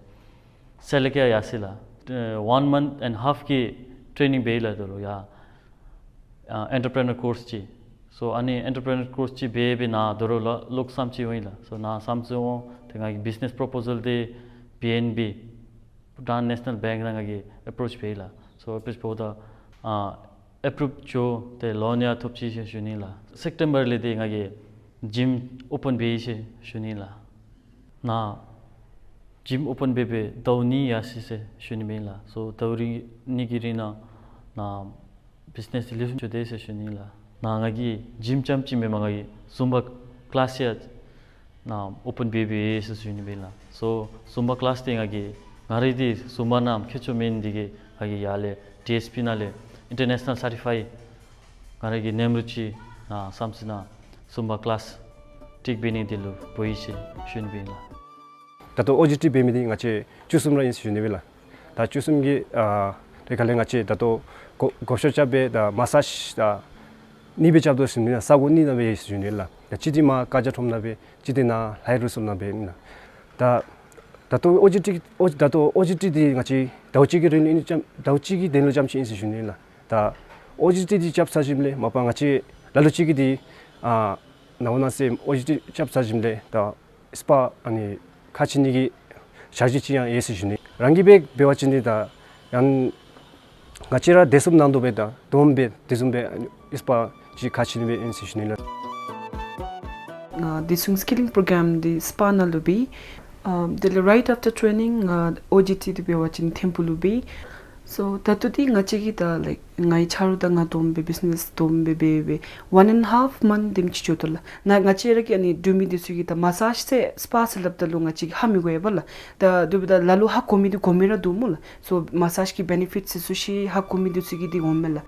སེ་ལེཀཊ་ཡར་ཡར་སོ་ཡི་ལགས། ཨེ་ཝན་མནཐ་ཨེནཌ་ཧཱཕ་གི་ཊེ་ནིང་འབད་ཡི་ལགས། དོ་རུང་ཡར་ཨ་ཨེན་ཊར་པི་རི་ནར་ཀོརསི་ཅིག། སོ་ཨ་ནི་ཨེན་ཊར་པི་རི་ནར་ཀོརསི་ཅིག་འབད་འབད་ནཱ་དོ་རུང་ལོག་ལོག་བསམ་རྩེ་འོང་ཡི་ལགས། སོ་ནཱ་བསམ་རྩེ་འོང་ཏེ་ང་གི་བིཛི་ནེསི་པོརོ་པོ་ཟཱལ་འདི་པི་ཨེན་བི་བྷུ་ཊཱན་ནེ་ཤ་ནཱལ་བེངཀ་ནང་ང་གིས་ཨེ་པོརོཆ་འབད་ཡི་ལགས། སོ་ཨེ་པོརོཆ་འབདཝ་ད་ཨ་ཨེ་པུ་རུབ་འགྱོ་ཏེ་ལོན་ཡང་ཐོབ་ཅི་ཟེར་ཞུ་ནི་ལགས། སེབ་ཊེམ་བར་ལས་འདི་ང་གིས་ཇིམ་ཨོ་པཱན་འབད་ཡི་ཟེར་ཞུ་ནི་ལགས། ནཱ་ཇིམ་ཨོ་པཱན་འབད་འབད་ཟླཝ་གཉིས་ཡར་སོ་ཡི་ཟེར་ཞུ་ནི་ཨིན་ལགས། སོ་ཟླཝ་རེ་གཉིས་ཀྱི་རིང་ནང་ནཱ་བིཛི་ནེསི་འདི་ལེགས་ཤོམ་འགྱོ་དེས་ཟེར་ཞུ་ནི་ཨིན་ལགས། ནཱ་ང་གིས་ཇིམ་རྐྱངམ་ཅིག་མེན་པར་ང་གིས་ཛུམ་བ་ཀི་ལཱསི་ཡང་ནཱ་ཨོ་པཱན་འབད་འབད་ཡི་ཟེར་ཞུ་ནི་ཨིན་ལགས། སོ་ཛུམ་བ་ཀི་ལཱསི་འདི་ང་གིས་ང་རའི་འདི་ཛུམ་བ་ནང་ཁྱད་ཆོས་མེད་ནི་འདི་གིས་ང་གིས་ཡར་ལས་ཌི་ཨེསི་པི་ནང་ལས་ཨིན་ཊར་ནེ་ཤ་ནཱལ་སར་ཊི་ཕའི་ང་ར་གི་ནེམ་རུ་ཅིག་ནཱ་བསམ་རྩེ་ནང་ཛུམ་བ་ཀི་ལཱསི་ཊིཀ་འབད་ནི་འདི་ལུ་འབོ་ཡི་ཟེར་ཞུ་ནི་ཨིན་ལགས། ད་ལྟོ་ཨོ་ཇི་ཊི་འབད་མི་འདི་ང་བཅས་བཅུ་གསུམ་ར་ཨིན་ཟེར་ཞུ་ནི་ཨིན་ལགས། ད་བཅུ་གསུམ་གྱི་ཨ་དེ་ཁ་ལས་ང་བཅས་ད་ལྟོ་གོ་གོ་ཤོར་རྐྱབ་སྦེ་ད་མ་སཱཇ་ད་གཉིས་སྦེ་རྐྱབ་དོ་ཟེར་ཞུ་ནི་ཨིན་ལགས། ས་གོ་གཉིས་ནང་སྦེ་ཡོད་ཟེར་ཞུ་ནི་ཨིན་ལགས། ད་གཅིག་འདི་མར་ཀ་ཇ་ཁྲོམ་ནང་སྦེ་གཅིག་འདི་ནཱ་ལྷའི་རི་སོརཊ་ནང་སྦེ་ཨིན་ལགས། ད་ད་ལྟོ་ཨོ་ཇི་ཊི་ཨོ་ད་ལྟོ་ཨོ་ཇི་ཊི་འདི་ང་བཅས་ཟླཝ་གཅིག་གི་རིང་ལུ་ཨིན་ཙམ་ཟླཝ་གཅིག་གི་དོན་ལུ་ཙམ་ཅིག་ཨིན་ཟེར་ཞུ་ནི་ཨིན་ལགས། ད་ཨོ་ཇི་ཊི་འདི་རྐྱབ་ཚར་ཞིནམ་ལས་མ་པ་ང་བཅས་ལ་ལུ་ཅིག་གིས་འདི་ཨ་ནཱ་འོ་ན་ཟེར་ཨོ་ཇི་ཊི་རྐྱབ་ཚར་ཞིནམ་ལས་ད་ཨིས་པ་ཨ་ནི་ཁ་ཕྱེ་ནི་གི་ཞག་ཅིག་ཅིག་ཡང་ཡོད་ཟེར་ཞུ་ནི། རང་གིས་འབད་འབད་བ་ཅིན་འདི་ད་ཡང་ང་བཅས་ར་སྡེ་ཚན་ནང་དོག་སྦེ་ད་དོམ་སྦེ་དེ་བཟུམ་སྦེ་ཨིས་པ་ཅིག་ཁ་ཕྱེ་ནི་སྦེ་ཨིན་ཟེར་ཞུ་ནི་ལགས། ང་འདི་ཚུན་སི་ཀི་ལིང་པོ་རོ་གྲམ་འདི་ཨིས་པ་ནང་ལུ་འབད། ཨ་དེ་ལས་རའིཊ་ཨཕ་ཊར་ཊེ་ནིང་ང་ཨོ་ཇི་ཊི་འདི་འབད་བ་ཅིན་ཐིམ་ཕུག་ལུ་འབད། སོ་ད་ལྟོ་འདི་ང་བཅས་ཀྱིས་ད་ལའིཀ་ངེའི་ཆ་རོགས་དང་ང་དོམ་སྦེ་བིཛི་ནེསི་དོམ་སྦེ་འབད་འབད་ཝན་ཨེནཌ་ཧཱཕ་མནཐ་དེམ་ཅིག་འགྱོ་དོ་ལགས། ནཱ་ང་བཅས་ར་གི་ཨ་ནི་འབྲུག་མི་འདི་ཚུ་གིས་ད་མ་སཱཇ་ཟེར་ཨིས་པ་ཟེར་སླབ་ད་ལུ་ང་བཅས་ཀྱིས་ཧ་མི་གོ་བས་ལགས། ད་དེ་འབདཝ་ད་ལ་ལུ་ཧ་གོ་མི་འདི་གོ་མི་ར་འདུག་སྨོ་ལགས། སོ་མ་སཱཇ་གི་བེ་ནི་ཕིཊ་ཚུ་ཤེས་ཧ་གོ་མི་འདི་ཚུ་གིས་འདི་འོང་མས་ལགས།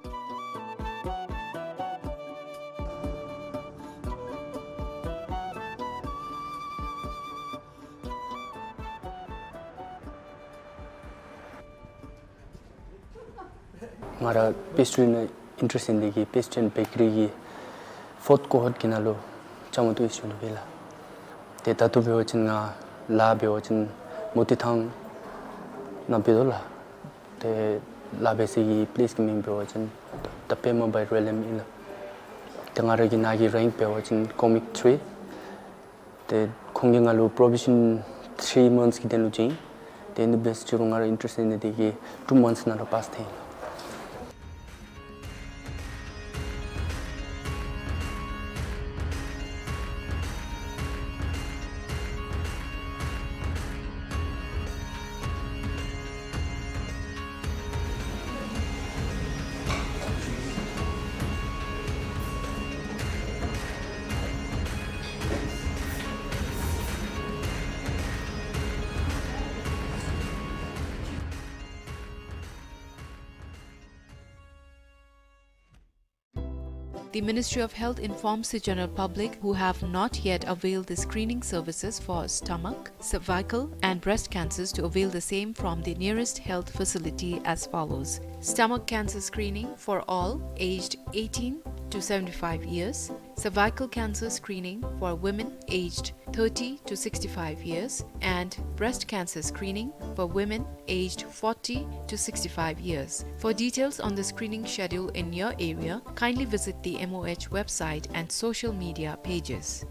ང་ར་པེསི་ཊི་རི་ནང་ཨིན་ཊརེསཊ་ཨིན་ནི་དེ་གིས་པེསི་ཊི་རི་ཨེནཌ་བེ་ཀ་རི་གི་ཕོརཐ་ཀོ་ཧོརཊ་གི་ནང་ལུ་བཅའ་མར་གཏོགས་ཡི་ཟེར་ཞུ་ནི་ཨིན་ལགས། ཏེ་ད་ལྟོ་འབད་བ་ཅིན་ང་ལཱ་འབད་བ་ཅིན་མོ་ཊ་ཐང་ནང་འབད་དོ་ལགས། ཏེ་ལཱ་འབད་ས་གི་པི་ལེསི་གི་མིང་འབད་བ་ཅིན་ད་པདྨ་བཱའི་རི་ཨེལ་ཨེམ་ཨིན་ལགས། ཏེ་ང་ར་གི་ནཱ་གི་རེངཀ་འབད་བ་ཅིན་ཀོ་མིག་ཐི་རི། ཏེ་ཁོང་གིས་ང་ལུ་པོ་རོ་བེ་ཤཱན་ཐི་རི་མནཐས་ཀྱི་དོན་ལུ་བྱིན། ཏེ་ཨིན་ནི་འབད་ས་ཅིག་རུང་ང་ར་ཨིན་ཊརེསཊ་ཨིན་ནི་དེ་གིས་ཊུ་མནཐས་ནང་ར་པཱསི་ཐལ་ཡི་ལགས། The Ministry of Health informs the general public who have not yet availed the screening services for stomach, cervical, and breast cancers to avail the same from the nearest health facility as follows. Stomach cancer screening for all aged eighteen to seventy-five years, cervical cancer screening for women aged thirty to sixty-five years, and breast cancer screening for women aged forty to sixty-five years. For details on the screening schedule in your area, kindly visit the M O H website and social media pages.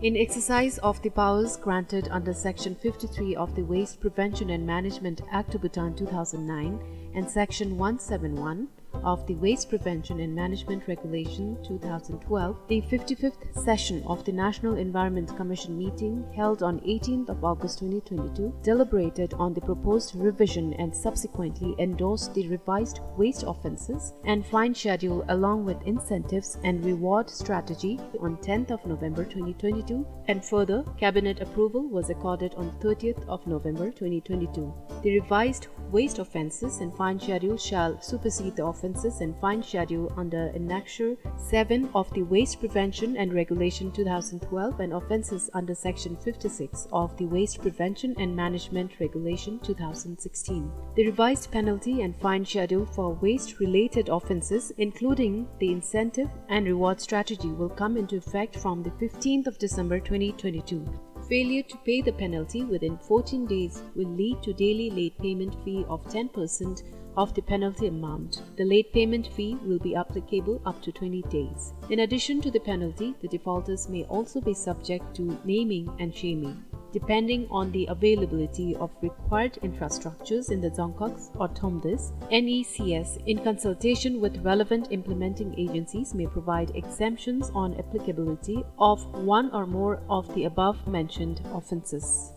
In exercise of the powers granted under Section fifty-three of the Waste Prevention and Management Act of Bhutan two thousand nine and Section one seven one of the Waste Prevention and Management Regulation two thousand twelve, the fifty-fifth session of the National Environment Commission meeting held on eighteenth of August twenty twenty-two deliberated on the proposed revision and subsequently endorsed the revised waste offences and fine schedule along with incentives and reward strategy on tenth of November twenty twenty-two, and further, Cabinet approval was accorded on thirtieth of November twenty twenty-two. The revised waste offences and fine schedule shall supersede the offences and fine schedule under Annexure seven of the Waste Prevention and Regulation two thousand twelve and offences under Section fifty-six of the Waste Prevention and Management Regulation two thousand sixteen. The revised penalty and fine schedule for waste-related offences, including the incentive and reward strategy, will come into effect from the fifteenth of December twenty twenty-two. Failure to pay the penalty within fourteen days will lead to daily late payment fee of ten percent of the penalty amount. The late payment fee will be applicable up to twenty days. In addition to the penalty, the defaulters may also be subject to naming and shaming. Depending on the availability of required infrastructures in the Dzongkhag or Thromdes, N E C S, in consultation with relevant implementing agencies, may provide exemptions on applicability of one or more of the above mentioned offences.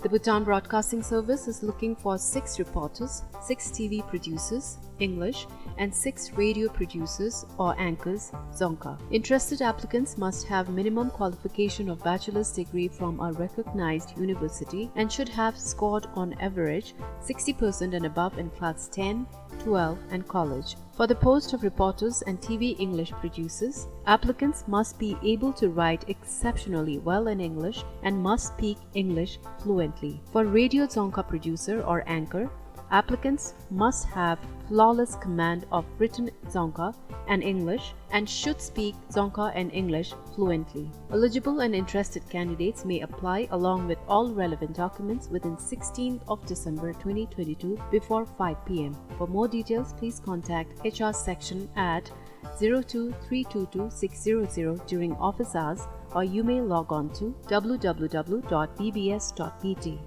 The Bhutan Broadcasting Service is looking for six reporters, six T V producers, English, and six radio producers or anchors, Dzongkha. Interested applicants must have minimum qualification of bachelor's degree from a recognized university and should have scored on average sixty percent and above in class ten, twelve, and college. For the post of reporters and T V English producers, applicants must be able to write exceptionally well in English and must speak English fluently. For radio Dzongkha producer or anchor, applicants must have flawless command of written Dzongkha and English and should speak Dzongkha and English fluently. Eligible and interested candidates may apply along with all relevant documents within sixteenth of December twenty twenty-two before five P M. For more details, please contact H R section at zero two three two two six zero zero during office hours, or you may log on to W W W dot B B S dot B T.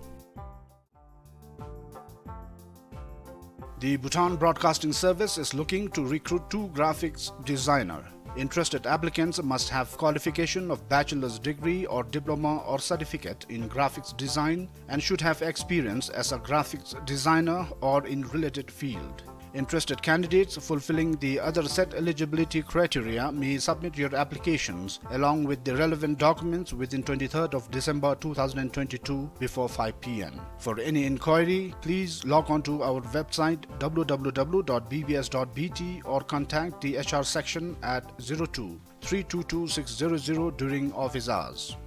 The Bhutan Broadcasting Service is looking to recruit two graphics designer. Interested applicants must have qualification of bachelor's degree or diploma or certificate in graphics design and should have experience as a graphics designer or in related field. Interested candidates fulfilling the other set eligibility criteria may submit your applications along with the relevant documents within twenty-third of December two thousand twenty-two before five P M. For any inquiry, please log on to our website W W W dot B B S dot B T or contact the H R section at zero two three two two six zero zero during office hours.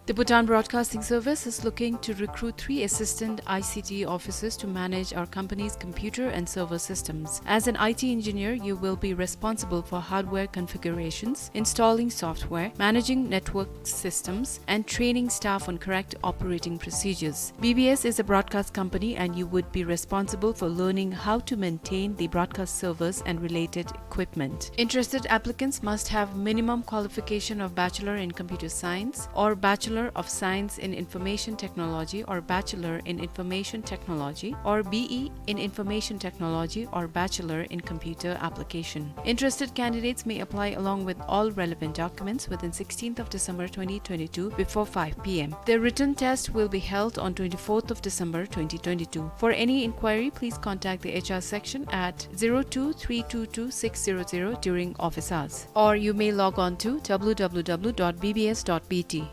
The Bhutan Broadcasting Service is looking to recruit three assistant I C T officers to manage our company's computer and server systems. As an I T engineer, you will be responsible for hardware configurations, installing software, managing network systems, and training staff on correct operating procedures. B B S is a broadcast company and you would be responsible for learning how to maintain the broadcast servers and related equipment. Interested applicants must have minimum qualification of Bachelor in Computer Science or Bachelor of Science in Information Technology or Bachelor in Information Technology or B E in Information Technology or Bachelor in Computer Application. Interested candidates may apply along with all relevant documents within sixteenth of December twenty twenty-two before five P M. The written test will be held on twenty-fourth of December twenty twenty-two. For any inquiry, please contact the H R section at zero two three two two six zero zero during office hours, or you may log on to W W W dot B B S dot B T.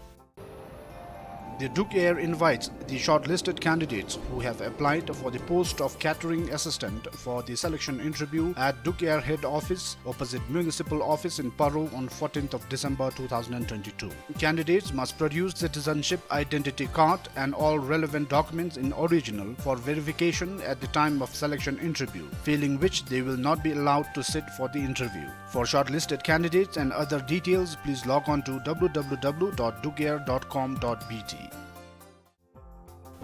The Duk Air invites the shortlisted candidates who have applied for the post of catering assistant for the selection interview at Duk Air head office opposite Municipal Office in Paro on fourteenth of December two thousand and twenty-two. Candidates must produce citizenship identity card and all relevant documents in original for verification at the time of selection interview, failing which they will not be allowed to sit for the interview. For shortlisted candidates and other details, please log on to w w w dot dukair dot com dot b t.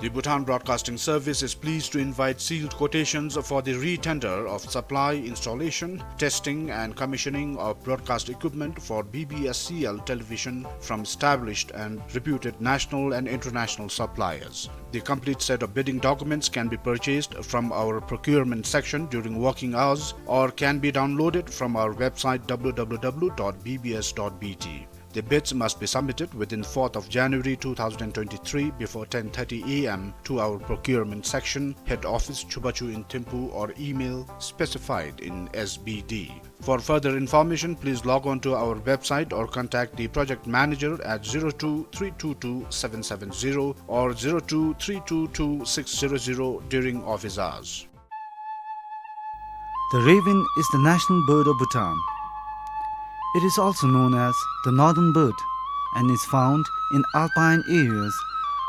The Bhutan Broadcasting Service is pleased to invite sealed quotations for the re-tender of supply, installation, testing and commissioning of broadcast equipment for B B S C L television from established and reputed national and international suppliers. The complete set of bidding documents can be purchased from our procurement section during working hours or can be downloaded from our website w w w dot b b s dot b t. The bids must be submitted within fourth of January two thousand twenty-three before ten thirty a m to our procurement section, head office, Chubachu in Thimphu, or email specified in S B D. For further information, please log on to our website or contact the project manager at zero two three two two seven seven zero or zero two three two two six zero zero during office hours. The raven is the national bird of Bhutan. It is also known as the northern bird and is found in alpine areas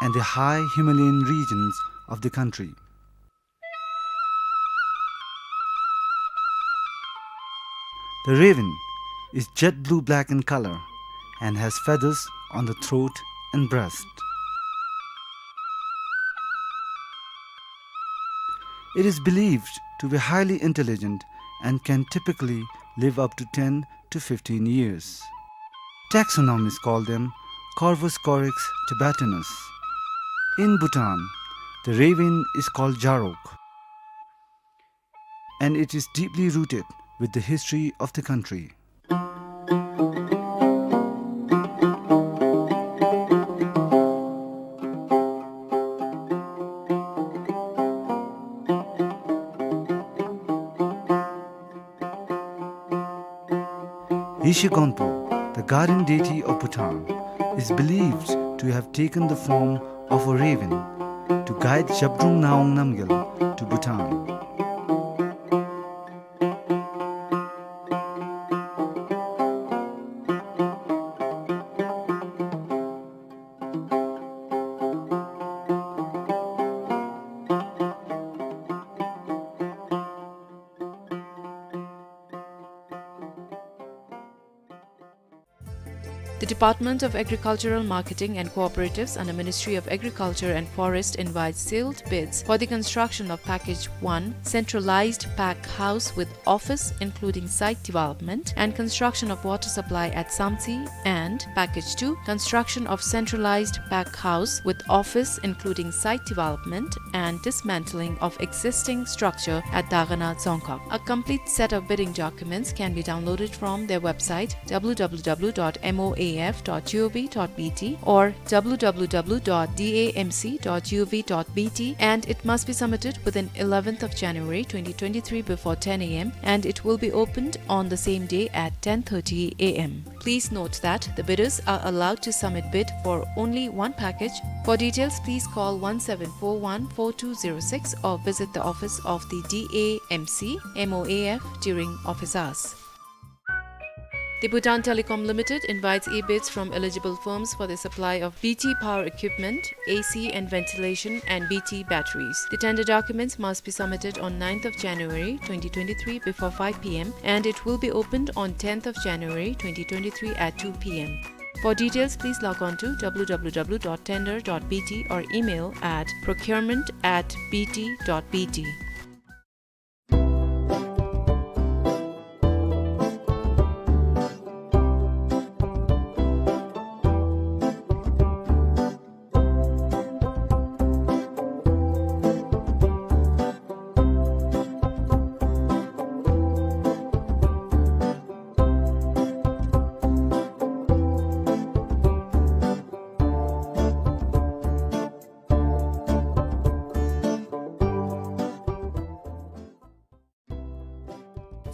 and the high Himalayan regions of the country. The raven is jet blue-black in color and has feathers on the throat and breast. It is believed to be highly intelligent and can typically live up to ten to fifteen years. Taxonomists call them Corvus corax tibetanus. In Bhutan, the raven is called jarok, and it is deeply rooted with the history of the country. Yeshe Gonpo, the guardian deity of Bhutan, is believed to have taken the form of a raven to guide Zhabdrung Ngawang Namgyal to Bhutan. The Department of Agricultural Marketing and Cooperatives under Ministry of Agriculture and Forest invites sealed bids for the construction of Package one, centralized pack house with office including site development and construction of water supply at Samtse, and Package two, construction of centralized pack house with office including site development and dismantling of existing structure at Dagana Dzongkhag. A complete set of bidding documents can be downloaded from their website w w w dot m o a f dot g o v dot b t or w w w dot d a m c dot g o v dot b t, and it must be submitted within eleventh of January twenty twenty-three before ten a m, and it will be opened on the same day at ten thirty a m. Please note that the bidders are allowed to submit bid for only one package. For details, please call one seven four one four two zero six or visit the office of the D A M C M O A F during office hours. The Bhutan Telecom Limited invites e-bids from eligible firms for the supply of B T power equipment, A C and ventilation, and B T batteries. The tender documents must be submitted on ninth of January twenty twenty-three before five p m, and it will be opened on tenth of January twenty twenty-three at two p m. For details, please log on to w w w dot tender dot b t or email at procurement at b t dot b t.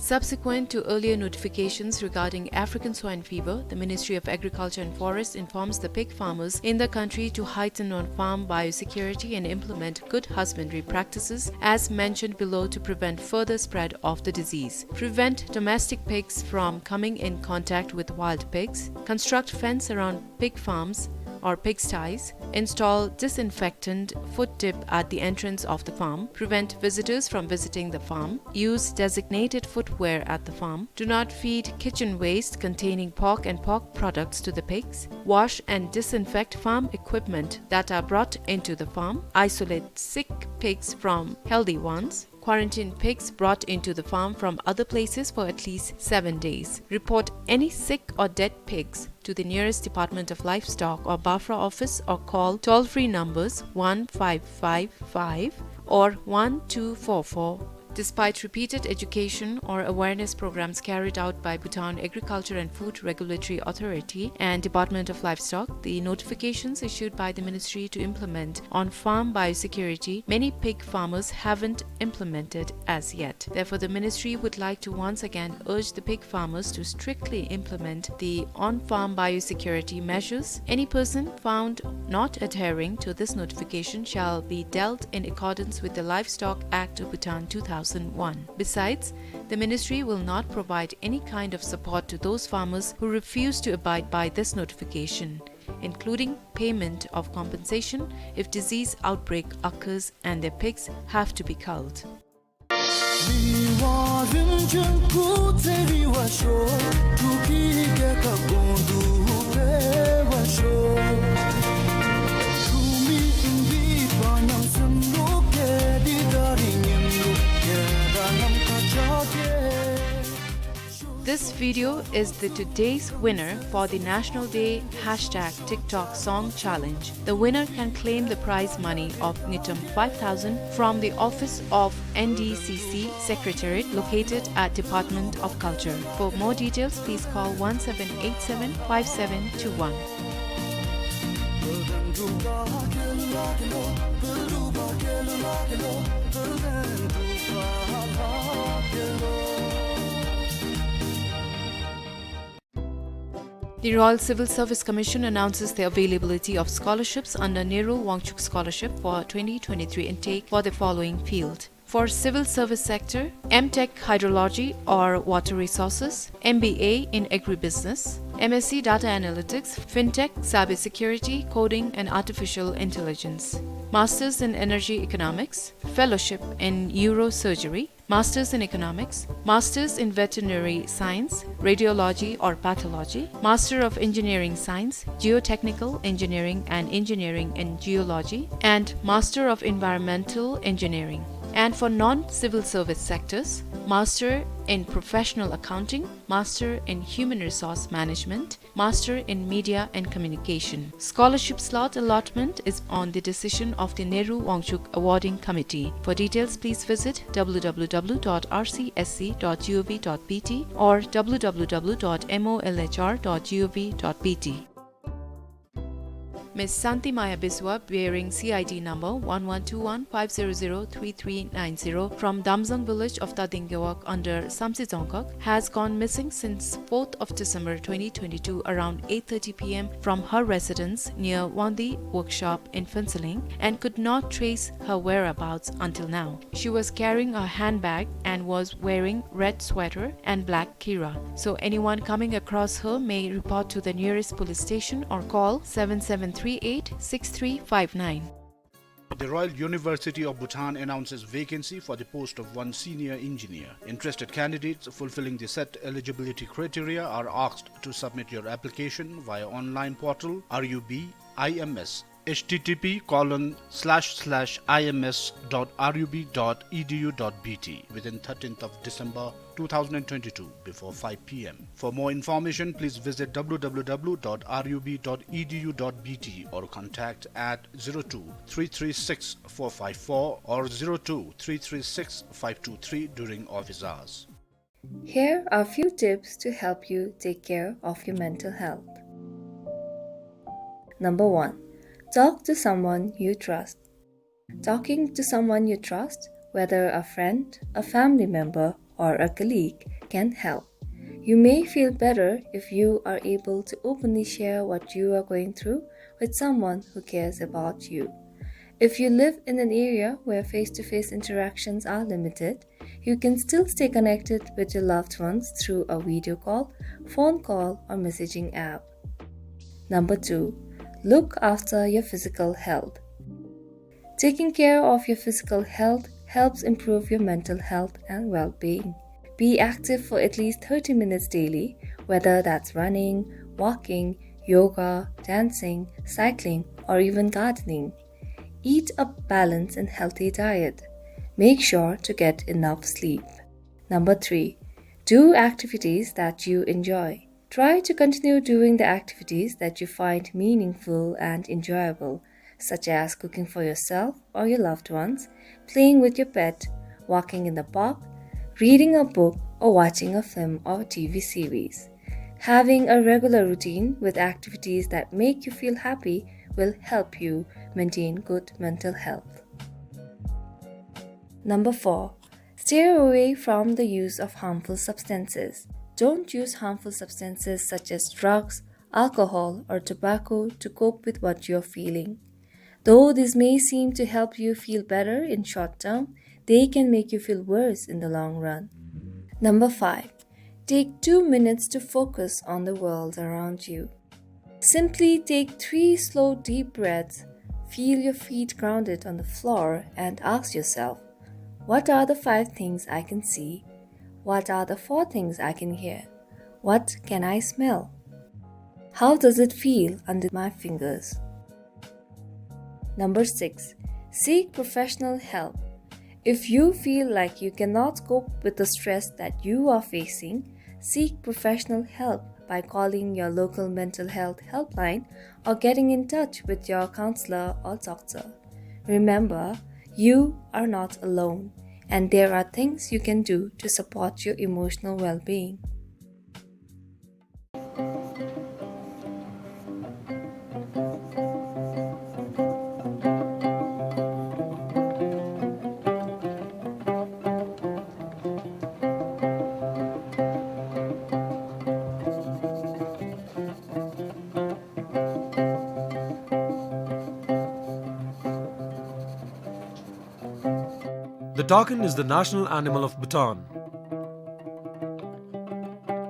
Subsequent to earlier notifications regarding African swine fever, the Ministry of Agriculture and Forests informs the pig farmers in the country to heighten on-farm biosecurity and implement good husbandry practices as mentioned below to prevent further spread of the disease. Prevent domestic pigs from coming in contact with wild pigs. Construct fence around pig farms or pigsties. Install disinfectant foot dip at the entrance of the farm. Prevent visitors from visiting the farm. Use designated footwear at the farm. Do not feed kitchen waste containing pork and pork products to the pigs. Wash and disinfect farm equipment that are brought into the farm. Isolate sick pigs from healthy ones. Quarantine pigs brought into the farm from other places for at least seven days. Report any sick or dead pigs to the nearest Department of Livestock or BAFRA office or call toll-free numbers one five five five or one two four four. Despite repeated education or awareness programs carried out by Bhutan Agriculture and Food Regulatory Authority and Department of Livestock, the notifications issued by the ministry to implement on-farm biosecurity, many pig farmers haven't implemented as yet. Therefore, the ministry would like to once again urge the pig farmers to strictly implement the on-farm biosecurity measures. Any person found not adhering to this notification shall be dealt in accordance with the Livestock Act of Bhutan two thousand one. Besides, the ministry will not provide any kind of support to those farmers who refuse to abide by this notification, including payment of compensation if disease outbreak occurs and their pigs have to be culled. This video is the today's winner for the National Day hashtag TikTok Song Challenge. The winner can claim the prize money of ngultrum five thousand from the office of N D C C Secretariat located at Department of Culture. For more details, please call one seven eight seven five seven two one. The Royal Civil Service Commission announces the availability of scholarships under Nehru Wangchuck Scholarship for twenty twenty-three intake for the following field. For civil service sector, M Tech Hydrology or Water Resources, M B A in Agribusiness, M S C Data Analytics, Fintech, Cyber Security, Coding and Artificial Intelligence, Masters in Energy Economics, Fellowship in Urosurgery, Masters in Economics, Masters in Veterinary Science, Radiology or Pathology, Master of Engineering Science, Geotechnical Engineering and Engineering in Geology, and Master of Environmental Engineering. And for non-civil service sectors, Master in Professional Accounting, Master in Human Resource Management, Master in Media and Communication. Scholarship slot allotment is on the decision of the Nehru Wangchuck Awarding Committee. For details, please visit W W W dot R C S C dot G O V dot B T or W W W dot M O L H R dot G O V dot B T. Miss Santi Maya Biswa, bearing C I D number one one two one five zero zero three three nine zero, from Damzang village of Tading Gewog under Samtse Dzongkhag, has gone missing since fourth of December twenty twenty-two around eight thirty P M from her residence near Wangdi workshop in Phuentsholing and could not trace her whereabouts until now. She was carrying a handbag and was wearing red sweater and black kira. So anyone coming across her may report to the nearest police station or call seven seven three eight six three five nine. The Royal University of Bhutan announces vacancy for the post of one senior engineer. Interested candidates fulfilling the set eligibility criteria are asked to submit your application via online portal R U B I M S, H T T P colon slash slash I M S dot R U B dot E D U dot B T, within thirteenth of December two thousand twenty-two before five P M. For more information, please visit W W W dot R U B dot E D U dot B T or contact at zero two three three six four five four or zero two three three six five two three during office hours. Here are a few tips to help you take care of your mental health. Number one, talk to someone you trust. Talking to someone you trust, whether a friend, a family member, or a colleague, can help. You may feel better if you are able to openly share what you are going through with someone who cares about you. If you live in an area where face-to-face interactions are limited, you can still stay connected with your loved ones through a video call, phone call, or messaging app. Number two, look after your physical health. Taking care of your physical health helps improve your mental health and well-being. Be active for at least thirty minutes daily, whether that's running, walking, yoga, dancing, cycling, or even gardening. Eat a balanced and healthy diet. Make sure to get enough sleep. Number three, do activities that you enjoy. Try to continue doing the activities that you find meaningful and enjoyable, such as cooking for yourself or your loved ones, playing with your pet, walking in the park, reading a book, or watching a film or T V series. Having a regular routine with activities that make you feel happy will help you maintain good mental health. Number four, steer away from the use of harmful substances. Don't use harmful substances such as drugs, alcohol, or tobacco to cope with what you're feeling. Though this may seem to help you feel better in short term, they can make you feel worse in the long run. Number five, take two minutes to focus on the world around you. Simply take three slow, deep breaths, feel your feet grounded on the floor, and ask yourself, "What are the five things I can see? What are the four things I can hear? What can I smell? How does it feel under my fingers?" Number six, seek professional help. If you feel like you cannot cope with the stress that you are facing, seek professional help by calling your local mental health helpline or getting in touch with your counselor or doctor. Remember, you are not alone, and there are things you can do to support your emotional well-being. The takin is the national animal of Bhutan.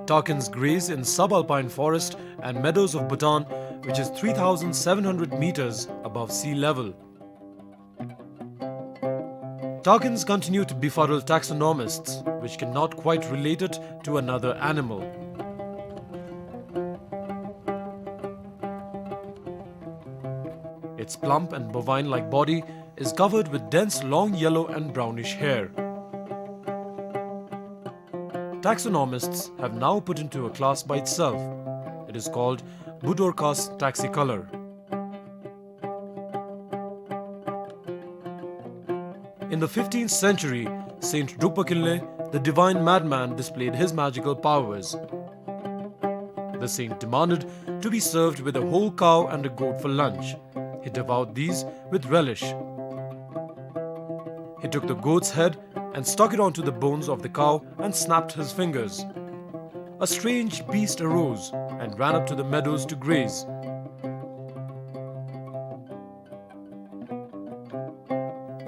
Takins graze in subalpine forest and meadows of Bhutan, which is three thousand seven hundred meters above sea level. Takins continue to befuddle taxonomists, which cannot quite relate it to another animal. Its plump and bovine-like body is covered with dense long yellow and brownish hair. Taxonomists have now put into a class by itself. It is called Budorcas taxicolor. In the fifteenth century, Saint Drukpa Kinley, the divine madman, displayed his magical powers. The saint demanded to be served with a whole cow and a goat for lunch. He devoured these with relish. He took the goat's head and stuck it onto the bones of the cow and snapped his fingers. A strange beast arose and ran up to the meadows to graze.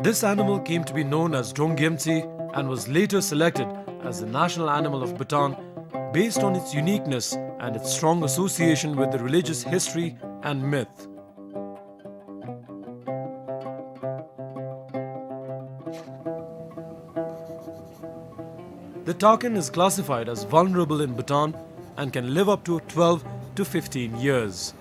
This animal came to be known as Drong Gyemtse and was later selected as the national animal of Bhutan based on its uniqueness and its strong association with the religious history and myth. The takin is classified as vulnerable in Bhutan and can live up to twelve to fifteen years.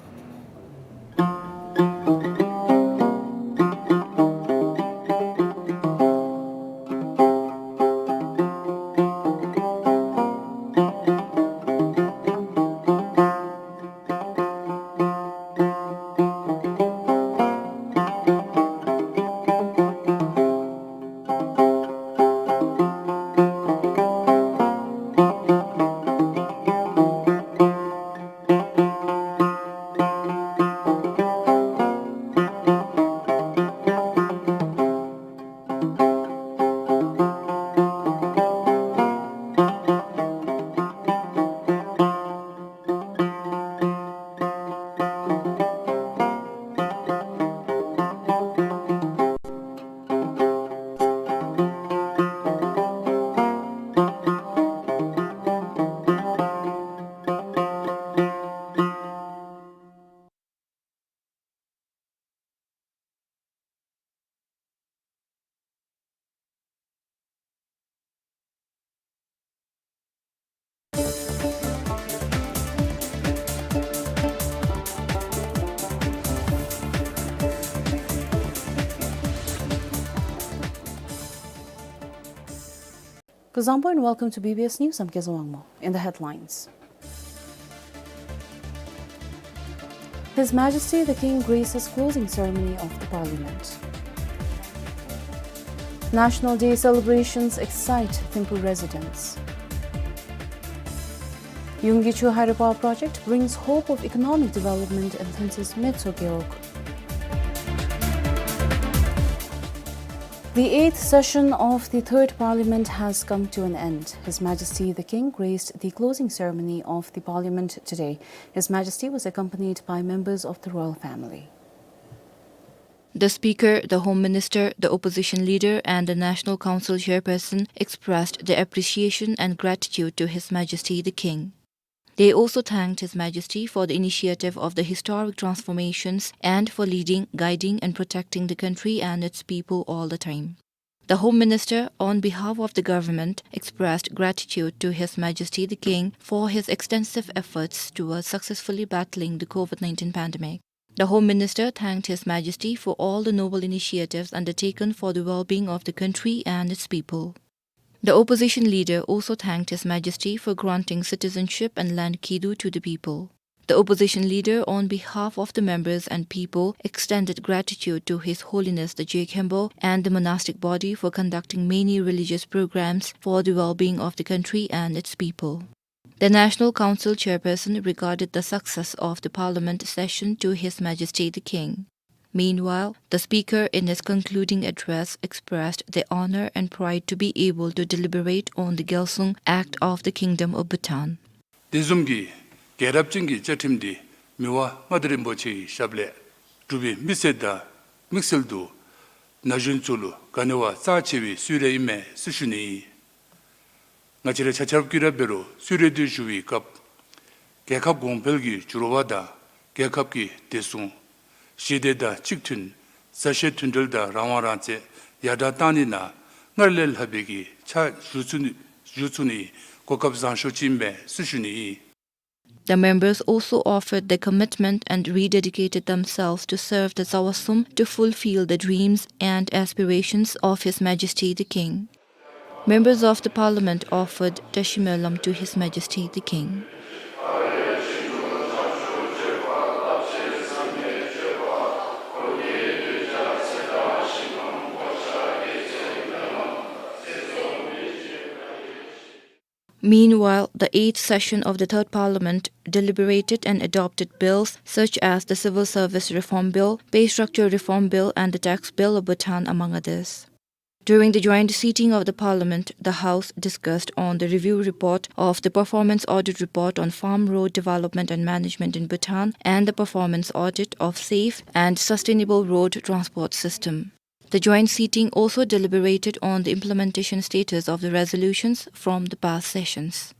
Kuzuzangpo and welcome to B B S News. I'm Kezo Wangmo. In the headlines. His Majesty the King graces closing ceremony of the Parliament. National Day celebrations excite Thimphu residents. Yunggi Chuhari Power Project brings hope of economic development in Thansis Metso Gewog. The eighth session of the Third Parliament has come to an end. His Majesty the King graced the closing ceremony of the Parliament today. His Majesty was accompanied by members of the royal family. The Speaker, the Home Minister, the Opposition Leader, and the National Council Chairperson expressed their appreciation and gratitude to His Majesty the King. They also thanked His Majesty for the initiative of the historic transformations and for leading, guiding, and protecting the country and its people all the time. The Home Minister, on behalf of the government, expressed gratitude to His Majesty the King for his extensive efforts towards successfully battling the COVID nineteen pandemic. The Home Minister thanked His Majesty for all the noble initiatives undertaken for the well-being of the country and its people. The opposition leader also thanked His Majesty for granting citizenship and land kidu to the people. The opposition leader, on behalf of the members and people, extended gratitude to His Holiness the Je Khenpo and the monastic body for conducting many religious programs for the well-being of the country and its people. The National Council chairperson regarded the success of the Parliament session to His Majesty the King. Meanwhile, the Speaker, in his concluding address, expressed the honor and pride to be able to deliberate on the Gyalsung Act of the Kingdom of Bhutan. དེ་བཟུམ་གྱི་རྒྱལ་རབས་ཅན་གྱི་བཅའ་ཁྲིམས་འདི་མི་དབང་མངའ་བདག་རིན་པོ་ཆེའི་ཞབས་ལས་གྲུབ་པའི་མི་སེར་དང་དམིགས་བསལ་དུ་ན་གཞོན་ཚུ་ལུ་ག་ནི་བ་རྩ་ཆེ་བའི་གསོལ་རས་ཨིན་མས་ཟེར་ཞུ་ནི་ཨིན། ང་བཅས་ར་ཆ་ཁྱབ་ཀྱིས་ར་འབད་རུང་གསོལ་རས་འདི་ཞུ་བའི་སྐབས་རྒྱལ་ཁབ་གོང་འཕེལ་གྱི་འགྱུར་བ་དང་རྒྱལ་ཁབ་ཀྱི་བདེ་སྲུང་ཞི་བདེ་དང་གཅིག་མཐུན་མཛའ་བཤེས་མཐུན་འབྲེལ་དང་རང་དབང་རང་བཙན་ཡར་དྲག་བཏང་ནི་ནང་སྔར་ལས་ལྷག་པའི་གི་ཕྱག་ཞུ་ཚུགས་ནི་ཞུ་ཚུགས་ནི་གོ་སྐབས་བཟང་ཤོས་ཅིག་ཨིན་མས་ཟེར་ཞུ་ནི་ཨིན། The members also offered their commitment and rededicated themselves to serve the Zawa Sum to fulfill the dreams and aspirations of His Majesty the King. Members of the Parliament offered Tashi Moelam to His Majesty the King. Meanwhile, the eighth session of the Third Parliament deliberated and adopted bills such as the Civil Service Reform Bill, Pay Structure Reform Bill, and the Tax Bill of Bhutan, among others. During the joint sitting of the Parliament, the House discussed on the review report of the Performance Audit Report on Farm Road Development and Management in Bhutan and the Performance Audit of Safe and Sustainable Road Transport System. The joint sitting also deliberated on the implementation status of the resolutions from the past sessions.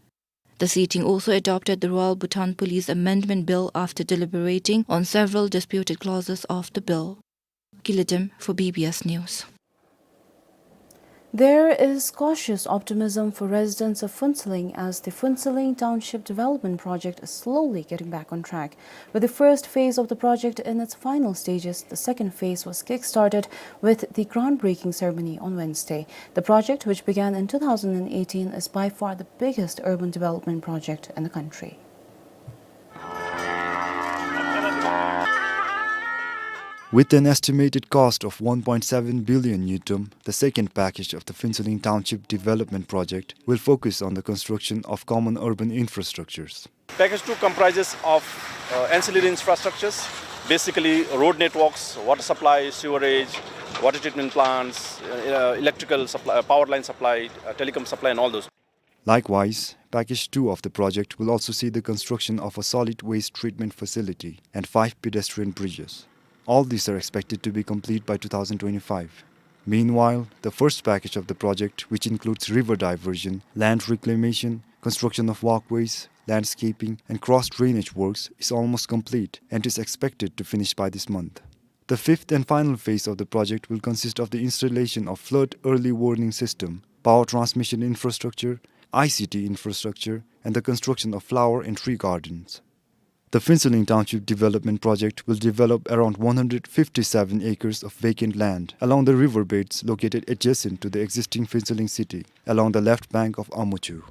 The sitting also adopted the Royal Bhutan Police Amendment Bill after deliberating on several disputed clauses of the bill. Gilidem for B B S News. There is cautious optimism for residents of Phuentsholing as the Phuentsholing Township Development Project is slowly getting back on track. With the first phase of the project in its final stages, the second phase was kick-started with the groundbreaking ceremony on Wednesday. The project, which began in two thousand and eighteen, is by far the biggest urban development project in the country. With an estimated cost of one point seven billion ngultrum, the second package of the Phuentsholing Township Development Project will focus on the construction of common urban infrastructures. Package two comprises of, uh, ancillary infrastructures, basically road networks, water supply, sewerage, water treatment plants, uh, uh, electrical supply, uh, power line supply, uh, telecom supply, and all those. Likewise, Package two of the project will also see the construction of a solid waste treatment facility and five pedestrian bridges. All these are expected to be complete by two thousand twenty-five. Meanwhile, the first package of the project, which includes river diversion, land reclamation, construction of walkways, landscaping, and cross drainage works, is almost complete and is expected to finish by this month. The fifth and final phase of the project will consist of the installation of flood early warning system, power transmission infrastructure, I C T infrastructure, and the construction of flower and tree gardens. The Phuentsholing Township Development Project will develop around one hundred fifty-seven acres of vacant land along the river beds located adjacent to the existing Phuentsholing city, along the left bank of Amochu.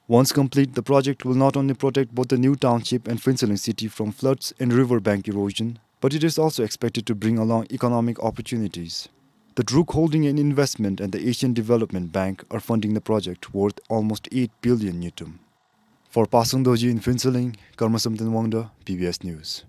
Once complete, the project will not only protect both the new township and Phuentsholing city from floods and riverbank erosion, but it is also expected to bring along economic opportunities. The Druk Holding and Investment and the Asian Development Bank are funding the project worth almost eight billion ngultrum. For Pasang Dorji in Phuentsholing, Karma Samten Wangda, B B S News.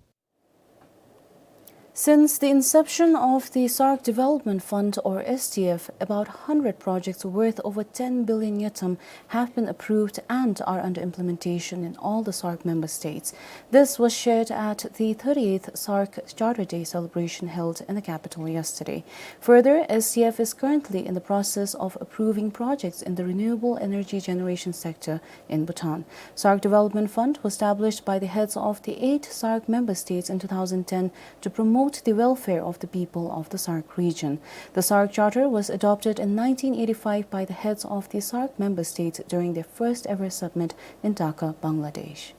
Since the inception of the SAARC Development Fund, or S D F, about hundred projects worth over ten billion ngultrum have been approved and are under implementation in all the SAARC member states. This was shared at the thirty-eighth SAARC Charter Day celebration held in the capital yesterday. Further, S D F is currently in the process of approving projects in the renewable energy generation sector in Bhutan. SAARC Development Fund was established by the heads of the eight SAARC member states in two thousand ten to promote the welfare of the people of the SAARC region. The SAARC Charter was adopted in nineteen eighty-five by the heads of the SAARC member states during their first ever summit in Dhaka, Bangladesh.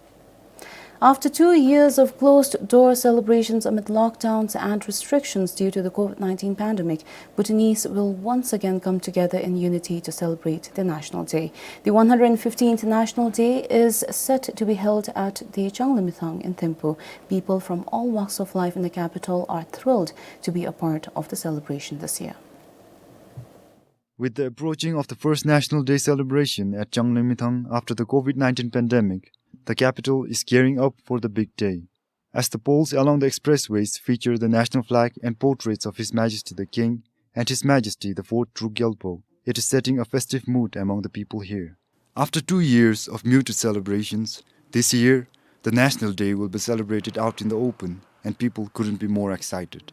After two years of closed-door celebrations amid lockdowns and restrictions due to the COVID nineteen pandemic, Bhutanese will once again come together in unity to celebrate the National Day. The one hundred fifteenth National Day is set to be held at the Changlimithang in Thimphu. People from all walks of life in the capital are thrilled to be a part of the celebration this year. With the approaching of the first National Day celebration at Changlimithang after the COVID nineteen pandemic, the capital is gearing up for the big day. As the poles along the expressways feature the national flag and portraits of His Majesty the King and His Majesty the Fourth Druk Gyalpo, it is setting a festive mood among the people here. After two years of muted celebrations, this year, the National Day will be celebrated out in the open, and people couldn't be more excited.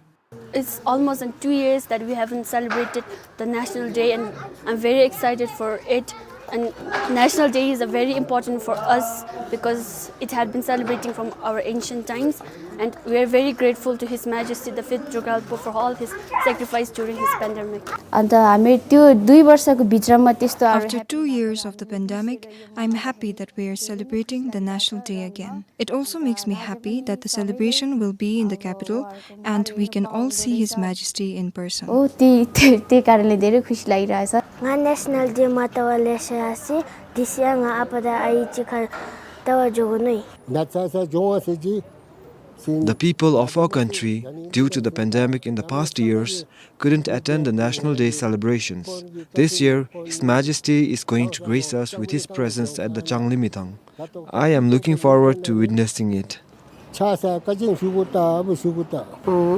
It's almost in two years that we haven't celebrated the National Day, and I'm very excited for it. And National Day is a very important for us because it had been celebrating from our ancient times, and we are very grateful to His Majesty the Fifth Druk Gyalpo for all his sacrifice during his pandemic. अन्त हामी त्यो दुई वर्षको भित्रमा त्यस्तो अब After two years of the pandemic, I'm happy that we are celebrating the National Day again. It also makes me happy that the celebration will be in the capital and we can all see His Majesty in person. हो, त्यही, त्यही, त्यही कारणले धेरै खुसी लागिरहेछ। ང་ནེ་ཤ་ནལ་ཌེ་མ་ལྟ་བ་ལེ་ཤ་ཡོད་སྲིད། དེ་སི་ཡ་ང་ཨ་པ་དང་ཨའི་གཅིག་ཁར་ལྟ་བར་འགྱོ་དགོ་ནི། ན་ཚ་ཚ་འགྱོ་བ་ཟེར་གྱི། The people of our country, due to the pandemic in the past years, couldn't attend the National Day celebrations. This year, His Majesty is going to grace us with his presence at the Changlimithang. I am looking forward to witnessing it. ཆ་ས་ཀ་ཅིང་ཤུ་གུ་ཏ་བུ་ཤུ་གུ་ཏ།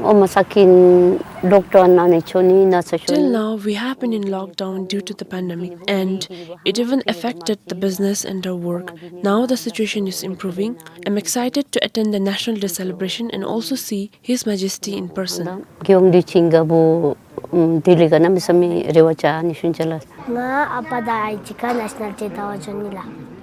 ཨོ་མ་ས་ཀིན་ལོག་ཌའུན་ནང་ནེ་ཆོ་ནི་ན་ཚ་ཤོ་ནི། Till now, we have been in lockdown due to the pandemic, and it even affected the business and our work. Now the situation is improving. I'm excited to attend the National Day celebration and also see His Majesty in person. གྱོང་ལུ་ཆིང་ག་བུ་དི་ལི་ག་ན་མི་ས་མི་རེ་བ་ཅ་ནི་ཤུན་ཅ་ལ། ང་ཨ་པ་དང་ཨའི་གཅིག་ཁར་ནེ་ཤ་ནལ་ཌེ་ལྟ་བར་འགྱོ་ནི་ལགས།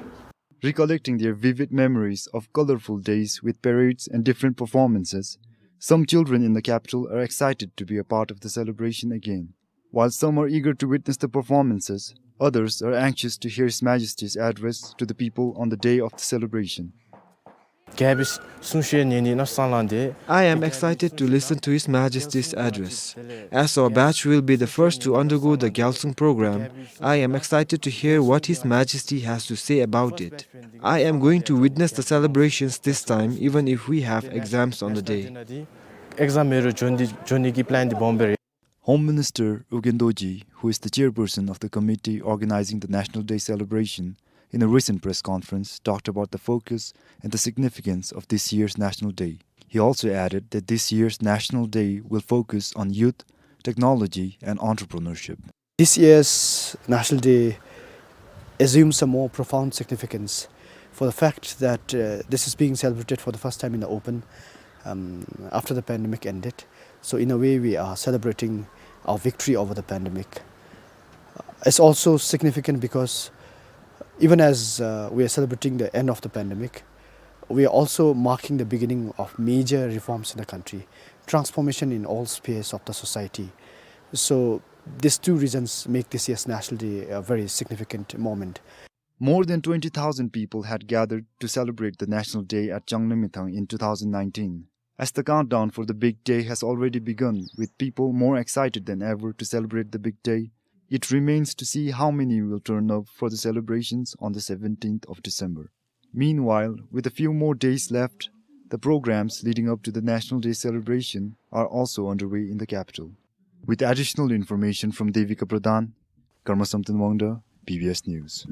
Recollecting their vivid memories of colorful days with parades and different performances, some children in the capital are excited to be a part of the celebration again. While some are eager to witness the performances, others are anxious to hear His Majesty's address to the people on the day of the celebration. གལ་སྲིད་གསུང་བཤད་ཉན་ནི་ན་སང་ལང་དེ། I am excited to listen to His Majesty's address. As our batch will be the first to undergo the Gyalsung program, I am excited to hear what His Majesty has to say about it. I am going to witness the celebrations this time, even if we have exams on the day. ཨེག་ཛམ་མེད་རུང་འགྱོ་ནི་འགྱོ་ནི་གི་པི་ལཱན་དེ་སྦོམ་སྦེ་རེད། Home Minister U Kyoen Do-ji, who is the chairperson of the committee organizing the National Day celebration, in a recent press conference, talked about the focus and the significance of this year's National Day. He also added that this year's National Day will focus on youth, technology, and entrepreneurship. This year's National Day assumes a more profound significance for the fact that, uh, this is being celebrated for the first time in the open, um, after the pandemic ended. So in a way, we are celebrating our victory over the pandemic. It's also significant because even as, uh, we are celebrating the end of the pandemic, we are also marking the beginning of major reforms in the country, transformation in all spheres of the society. So these two reasons make this year's National Day a very significant moment. More than twenty thousand people had gathered to celebrate the National Day at Changnaimithang in two thousand nineteen. As the countdown for the big day has already begun, with people more excited than ever to celebrate the big day, it remains to see how many will turn up for the celebrations on the seventeenth of December. Meanwhile, with a few more days left, the programs leading up to the National Day celebration are also underway in the capital. With additional information from Devika Pradhan, Karma Samten Wangda, B B S News.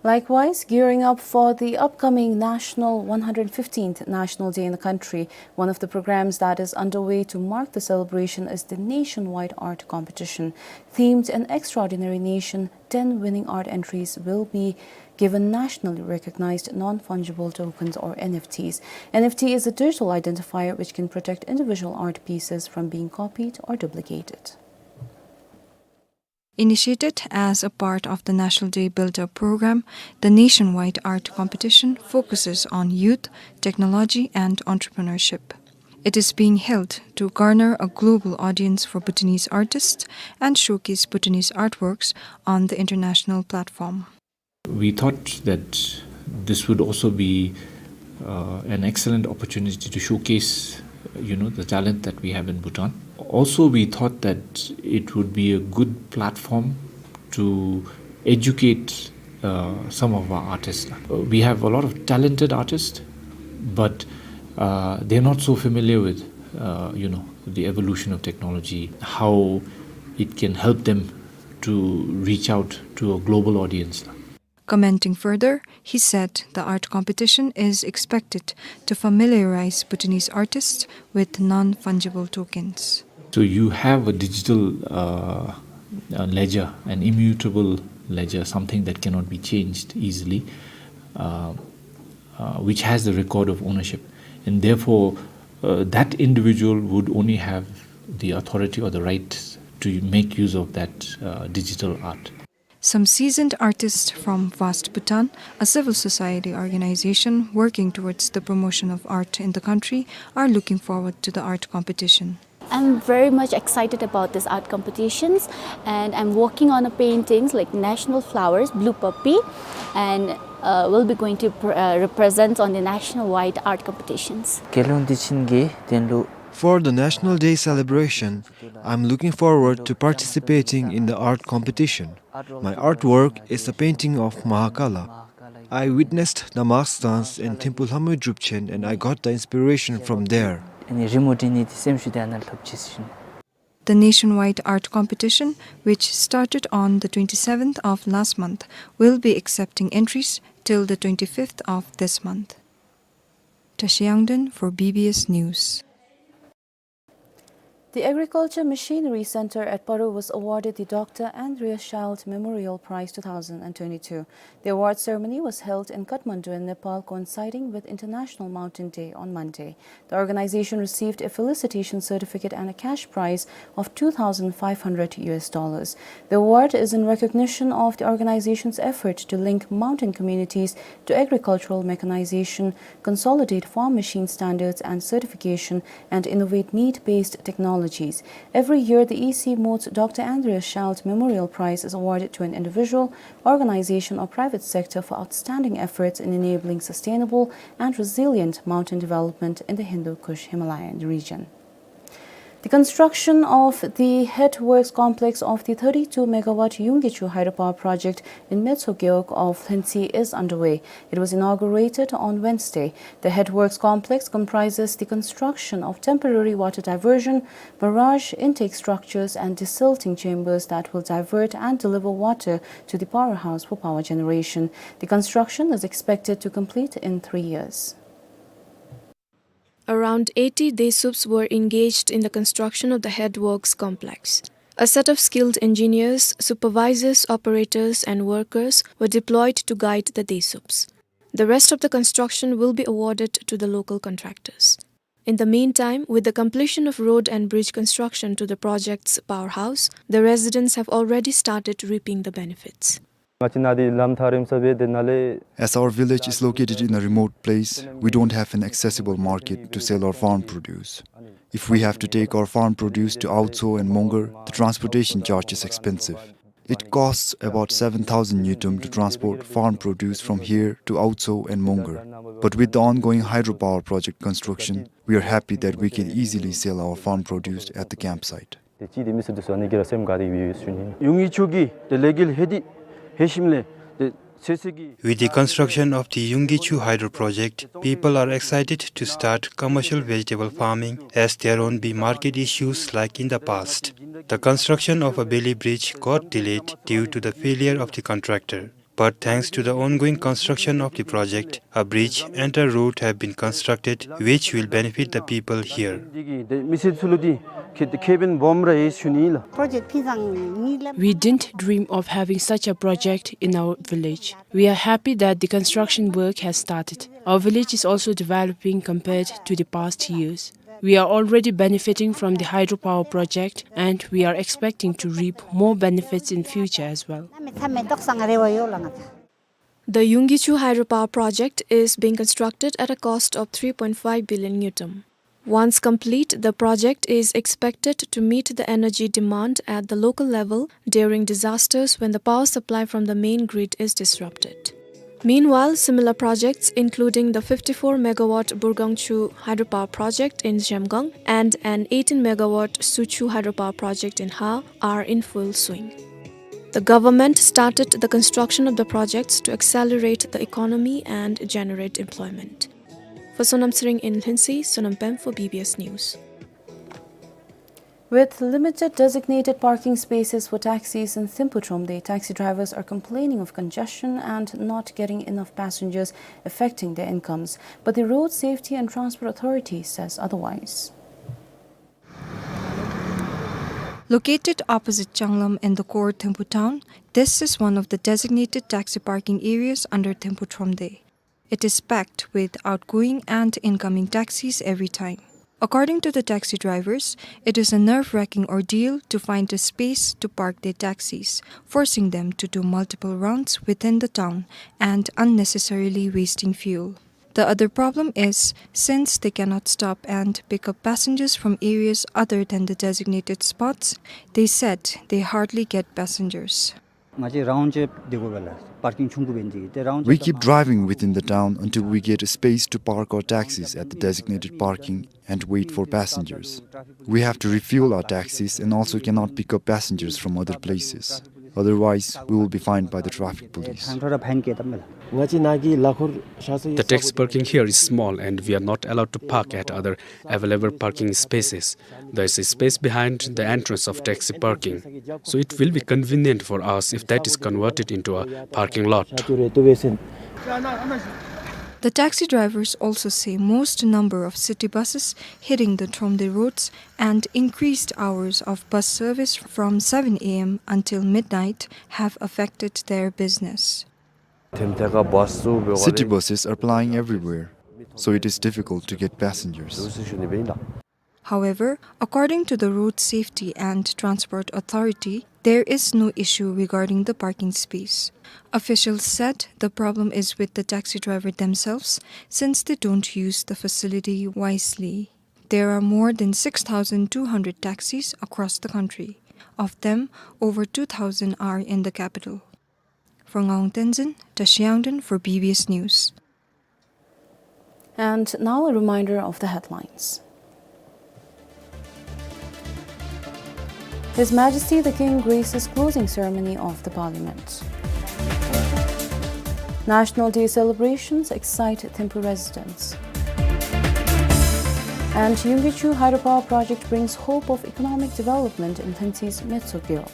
Likewise, gearing up for the upcoming national one hundred fifteenth National Day in the country, one of the programs that is underway to mark the celebration is the nationwide art competition. Themed An Extraordinary Nation, ten winning art entries will be given nationally recognized non-fungible tokens, or N F Ts. N F T is a digital identifier which can protect individual art pieces from being copied or duplicated. Initiated as a part of the National Day Builder program, the nationwide art competition focuses on youth, technology, and entrepreneurship. It is being held to garner a global audience for Bhutanese artists and showcase Bhutanese artworks on the international platform. We thought that this would also be, uh, an excellent opportunity to showcase, you know, the talent that we have in Bhutan. Also, we thought that it would be a good platform to educate, uh, some of our artists. Uh, we have a lot of talented artists, but, uh, they're not so familiar with, uh, you know, the evolution of technology, how it can help them to reach out to a global audience. Commenting further, he said the art competition is expected to familiarize Bhutanese artists with non-fungible tokens. So you have a digital, uh, uh, ledger, an immutable ledger, something that cannot be changed easily, uh, uh, which has the record of ownership. And therefore, uh, that individual would only have the authority or the right to make use of that, uh, digital art. Some seasoned artists from Vast Bhutan, a civil society organization working towards the promotion of art in the country, are looking forward to the art competition. I'm very much excited about these art competitions, and I'm working on a paintings like National Flowers, Blue Puppy, and, uh, will be going to pr- uh, represent on the national-wide art competitions. For the National Day celebration, I'm looking forward to participating in the art competition. My artwork is a painting of Mahakala. I witnessed the mask dance in Thimphu Lamoi Drupchen and I got the inspiration from there. The nationwide art competition, which started on the twenty-seventh of last month, will be accepting entries till the twenty-fifth of this month. Tashi Yangden for B B S News. The Agriculture Machinery Center at Paro was awarded the Doctor Andreas Schalt Memorial Prize two thousand twenty-two. The award ceremony was held in Kathmandu in Nepal, coinciding with International Mountain Day on Monday. The organization received a felicitation certificate and a cash prize of two thousand five hundred U S dollars. The award is in recognition of the organization's effort to link mountain communities to agricultural mechanization, consolidate farm machine standards and certification, and innovate need-based technologies. Every year, the E C Moot's Doctor Andreas Schalt Memorial Prize is awarded to an individual, organization, or private sector for outstanding efforts in enabling sustainable and resilient mountain development in the Hindu Kush Himalayan region. The construction of the headworks complex of the thirty-two megawatt Yungkichu hydropower project in Metso Gewog of Lhuentse is underway. It was inaugurated on Wednesday. The headworks complex comprises the construction of temporary water diversion, barrage, intake structures, and desilting chambers that will divert and deliver water to the powerhouse for power generation. The construction is expected to complete in three years. Around eighty Desups were engaged in the construction of the headworks complex. A set of skilled engineers, supervisors, operators, and workers were deployed to guide the Desups. The rest of the construction will be awarded to the local contractors. In the meantime, with the completion of road and bridge construction to the project's powerhouse, the residents have already started reaping the benefits. As our village is located in a remote place, we don't have an accessible market to sell our farm produce. If we have to take our farm produce to Aotso and Mongar, the transportation charge is expensive. It costs about seven thousand ngultrum to transport farm produce from here to Aotso and Mongar. But with the ongoing hydropower project construction, we are happy that we can easily sell our farm produce at the campsite. ཏེ་ཅིག་ཏེ་མི་སེར་འདི་ཚུ་ཨ་ནི་གི་ར་སེམས་དགའ་སྟེ་ཡོད་ཟེར་ཞུ་ནི། ཡུང་གི་ཆུ་གི་ཏེ་ལས་འགུལ་ཧེ་ཏེ་ཧེ་ཞིནམ་ལས་ཏེ་ཚེ་སྲིད་ཀྱི། With the construction of the Yunggichu hydro project, people are excited to start commercial vegetable farming as there won't be market issues like in the past. The construction of a Beli bridge got delayed due to the failure of the contractor. But thanks to the ongoing construction of the project, a bridge and a road have been constructed, which will benefit the people here. ཏེ་མི་སེར་ཚུ་ལུ་ཏེ་ཁེ་ཏེ་ཁེ་ཕན་སྦོམ་ར་ཡོད་ཟེར་ཞུ་ནི་ལགས། Project ཕིན་ཙང་ནི་ལགས། We didn't dream of having such a project in our village. We are happy that the construction work has started. Our village is also developing compared to the past years. We are already benefiting from the hydropower project and we are expecting to reap more benefits in future as well. The Yunggichu hydropower project is being constructed at a cost of three point five billion ngultrum. Once complete, the project is expected to meet the energy demand at the local level during disasters when the power supply from the main grid is disrupted. Meanwhile, similar projects, including the fifty-four megawatt Burgangchu hydropower project in Zhemgang and an eighteen megawatt Suchu hydropower project in Ha, are in full swing. The government started the construction of the projects to accelerate the economy and generate employment. For Sonam Tshering in Lhuentse, Sonam Pem for B B S News. With limited designated parking spaces for taxis in Thimphu Thromde, taxi drivers are complaining of congestion and not getting enough passengers, affecting their incomes. But the Road Safety and Transport Authority says otherwise. Located opposite Changlam in the core Thimphu town, this is one of the designated taxi parking areas under Thimphu Thromde. It is packed with outgoing and incoming taxis every time. According to the taxi drivers, it is a nerve-wracking ordeal to find a space to park their taxis, forcing them to do multiple rounds within the town and unnecessarily wasting fuel. The other problem is, since they cannot stop and pick up passengers from areas other than the designated spots, they said they hardly get passengers. ང་བཅས་རའུནཌ་ཅིབ་སྡོད་དགོ་པས་ལགས། པར་ཀིང་ཆུང་ཀུ་འབད་ནི་དེ་གིས། ཏེ་རའུནཌ་ཅིབ། We keep driving within the town until we get a space to park our taxis at the designated parking and wait for passengers. We have to refuel our taxis and also cannot pick up passengers from other places. Otherwise, we will be fined by the traffic police. ཐང་ཁྲོ་ར་ཕའིན་བཀལ་དམ་མས་ལགས། ང་བཅས་ནཱ་གི་ལ་འཁོར་ཤ་ཚ་ཡི། The taxi parking here is small and we are not allowed to park at other available parking spaces. There is a space behind the entrance of taxi parking, so it will be convenient for us if that is converted into a parking lot. The taxi drivers also say most number of city buses hitting the Thromde roads and increased hours of bus service from seven A M until midnight have affected their business. City buses are plying everywhere, so it is difficult to get passengers. However, according to the Road Safety and Transport Authority, there is no issue regarding the parking space. Officials said the problem is with the taxi driver themselves, since they don't use the facility wisely. There are more than six thousand two hundred taxis across the country. Of them, over two thousand are in the capital. For Ngawang Tenzin, Tashi Yangden for B B S News. And now a reminder of the headlines. His Majesty the King graces closing ceremony of the Parliament. National Day celebrations excite Thimphu residents. And Yunggichu hydropower project brings hope of economic development in Lhuentse's Metso Gewog.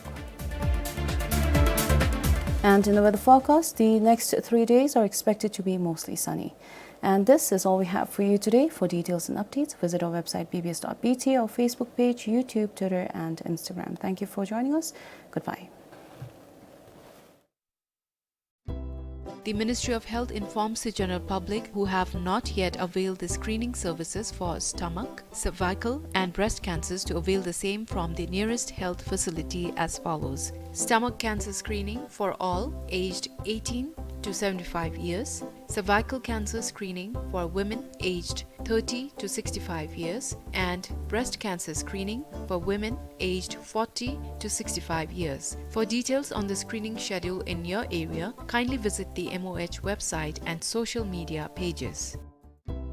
And in the weather forecast, the next three days are expected to be mostly sunny. And this is all we have for you today. For details and updates, visit our website B B S dot B T, our Facebook page, YouTube, Twitter, and Instagram. Thank you for joining us. Goodbye. The Ministry of Health informs the general public who have not yet availed the screening services for stomach, cervical, and breast cancers to avail the same from the nearest health facility as follows. Stomach cancer screening for all aged eighteen to seventy-five years, cervical cancer screening for women aged thirty to sixty-five years, and breast cancer screening for women aged forty to sixty-five years. For details on the screening schedule in your area, kindly visit the M O H website and social media pages.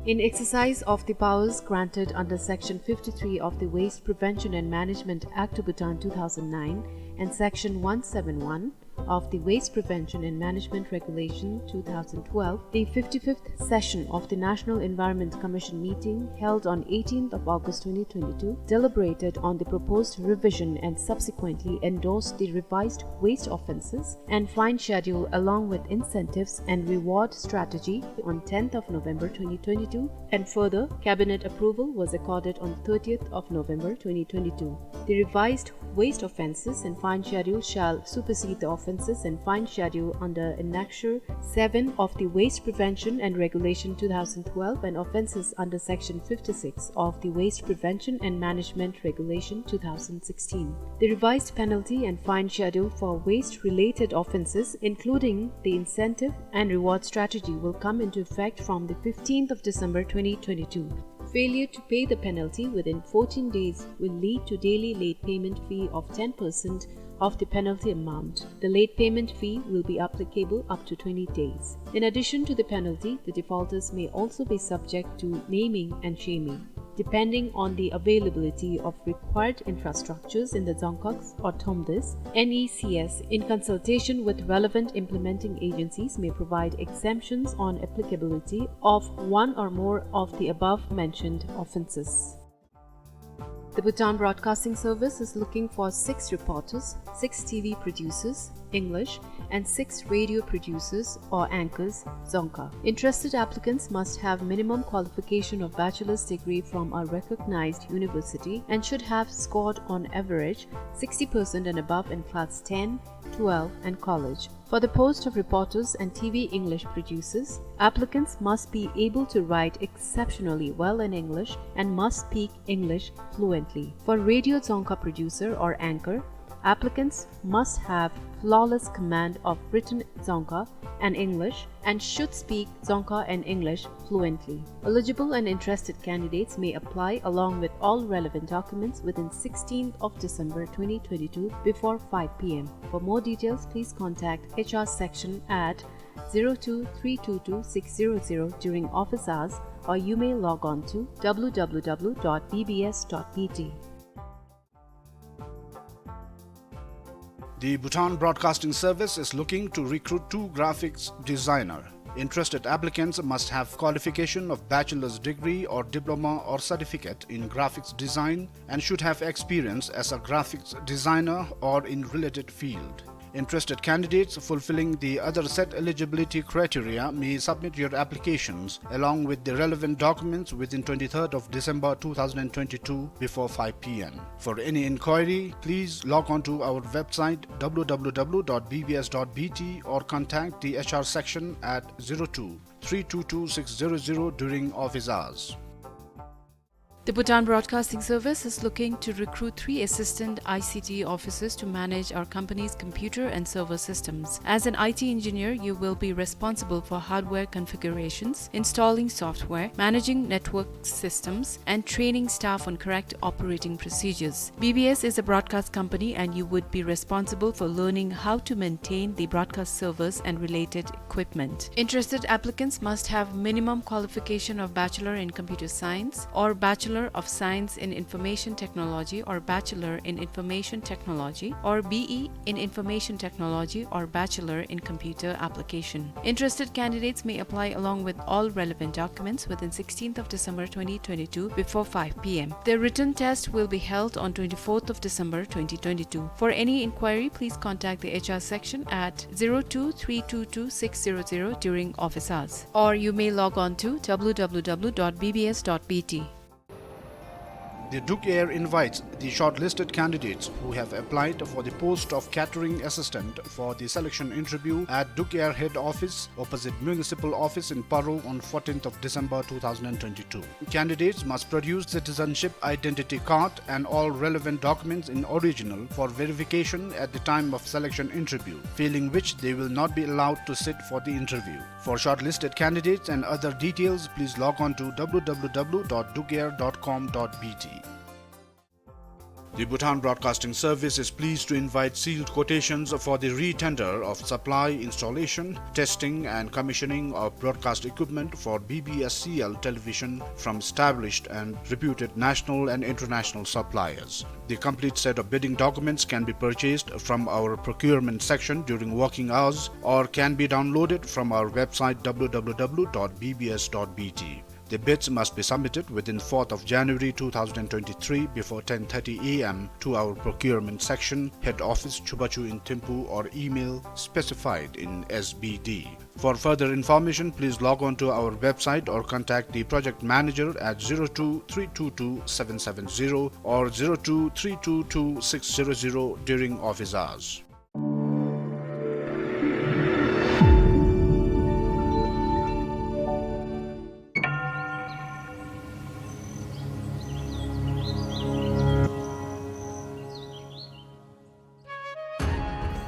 In exercise of the powers granted under Section fifty-three of the Waste Prevention and Management Act of Bhutan two thousand nine and Section one seven one of the Waste Prevention and Management Regulation two thousand twelve, the fifty-fifth session of the National Environment Commission meeting held on eighteenth of August twenty twenty-two deliberated on the proposed revision and subsequently endorsed the revised waste offences and fine schedule along with incentives and reward strategy on tenth of November twenty twenty-two, and further, cabinet approval was accorded on thirtieth of November twenty twenty-two. The revised waste offences and fine schedule shall supersede the offences and fine schedule under Annexure seven of the Waste Prevention and Regulation two thousand twelve and offences under Section fifty-six of the Waste Prevention and Management Regulation two thousand sixteen. The revised penalty and fine schedule for waste-related offences, including the incentive and reward strategy, will come into effect from the fifteenth of December twenty twenty-two. Failure to pay the penalty within fourteen days will lead to daily late payment fee of ten percent of the penalty amount. The late payment fee will be applicable up to twenty days. In addition to the penalty, the defaulters may also be subject to naming and shaming. Depending on the availability of required infrastructures in the Dzongkhag or Thromdes, N E C S, in consultation with relevant implementing agencies, may provide exemptions on applicability of one or more of the above mentioned offences. The Bhutan Broadcasting Service is looking for six reporters, six T V producers, English, and six radio producers or anchors, Dzongkha. Interested applicants must have minimum qualification of bachelor's degree from a recognized university and should have scored on average sixty percent and above in class ten, twelve, and college. For the post of reporters and T V English producers, applicants must be able to write exceptionally well in English and must speak English fluently. For radio Dzongkha producer or anchor, applicants must have flawless command of written Dzongkha and English and should speak Dzongkha and English fluently. Eligible and interested candidates may apply along with all relevant documents within sixteenth of December twenty twenty-two before five P M. For more details, please contact H R section at zero two three two two six zero zero during office hours, or you may log on to W W W dot B B S dot B T. The Bhutan Broadcasting Service is looking to recruit two graphics designer. Interested applicants must have qualification of bachelor's degree or diploma or certificate in graphics design and should have experience as a graphics designer or in related field. Interested candidates fulfilling the other set eligibility criteria may submit your applications along with the relevant documents within twenty-third of December two thousand twenty-two before five P M. For any inquiry, please log on to our website W W W dot B B S dot B T or contact the H R section at zero two three two two six zero zero during office hours. The Bhutan Broadcasting Service is looking to recruit three assistant I C T officers to manage our company's computer and server systems. As an I T engineer, you will be responsible for hardware configurations, installing software, managing network systems, and training staff on correct operating procedures. B B S is a broadcast company and you would be responsible for learning how to maintain the broadcast servers and related equipment. Interested applicants must have minimum qualification of Bachelor in Computer Science or Bachelor of Science in Information Technology or Bachelor in Information Technology or B E in Information Technology or Bachelor in Computer Application. Interested candidates may apply along with all relevant documents within sixteenth of December twenty twenty-two before five P M. The written test will be held on twenty-fourth of December twenty twenty-two. For any inquiry, please contact the H R section at zero two three two two six zero zero during office hours, or you may log on to W W W dot B B S dot B T. The Duk Air invites the shortlisted candidates who have applied for the post of catering assistant for the selection interview at Duk Air head office, opposite Municipal Office in Paro, on fourteenth of December two thousand and twenty-two. Candidates must produce citizenship identity card and all relevant documents in original for verification at the time of selection interview, failing which they will not be allowed to sit for the interview. For shortlisted candidates and other details, please log on to w w w dot dukair dot com dot b t. The Bhutan Broadcasting Service is pleased to invite sealed quotations for the re-tender of supply, installation, testing and commissioning of broadcast equipment for B B S C L television from established and reputed national and international suppliers. The complete set of bidding documents can be purchased from our procurement section during working hours or can be downloaded from our website w w w dot b b s dot b t. The bids must be submitted within fourth of January two thousand twenty-three before ten thirty a m to our procurement section, head office Chubachu in Thimphu, or email specified in S B D. For further information, please log on to our website or contact the project manager at zero two three two two seven seven zero or zero two three two two six zero zero during office hours.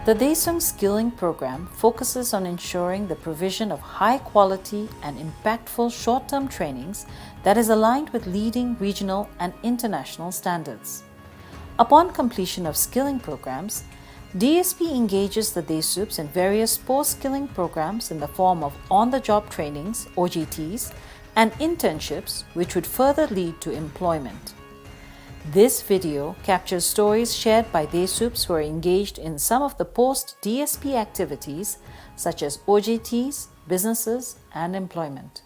The Daesung Skilling Program focuses on ensuring the provision of high-quality and impactful short-term trainings that is aligned with leading regional and international standards. Upon completion of skilling programs, D S P engages the Daesups in various post-skilling programs in the form of on-the-job trainings, O J Ts, and internships, which would further lead to employment. This video captures stories shared by Daesups who are engaged in some of the post-D S P activities, such as O J Ts, businesses, and employment.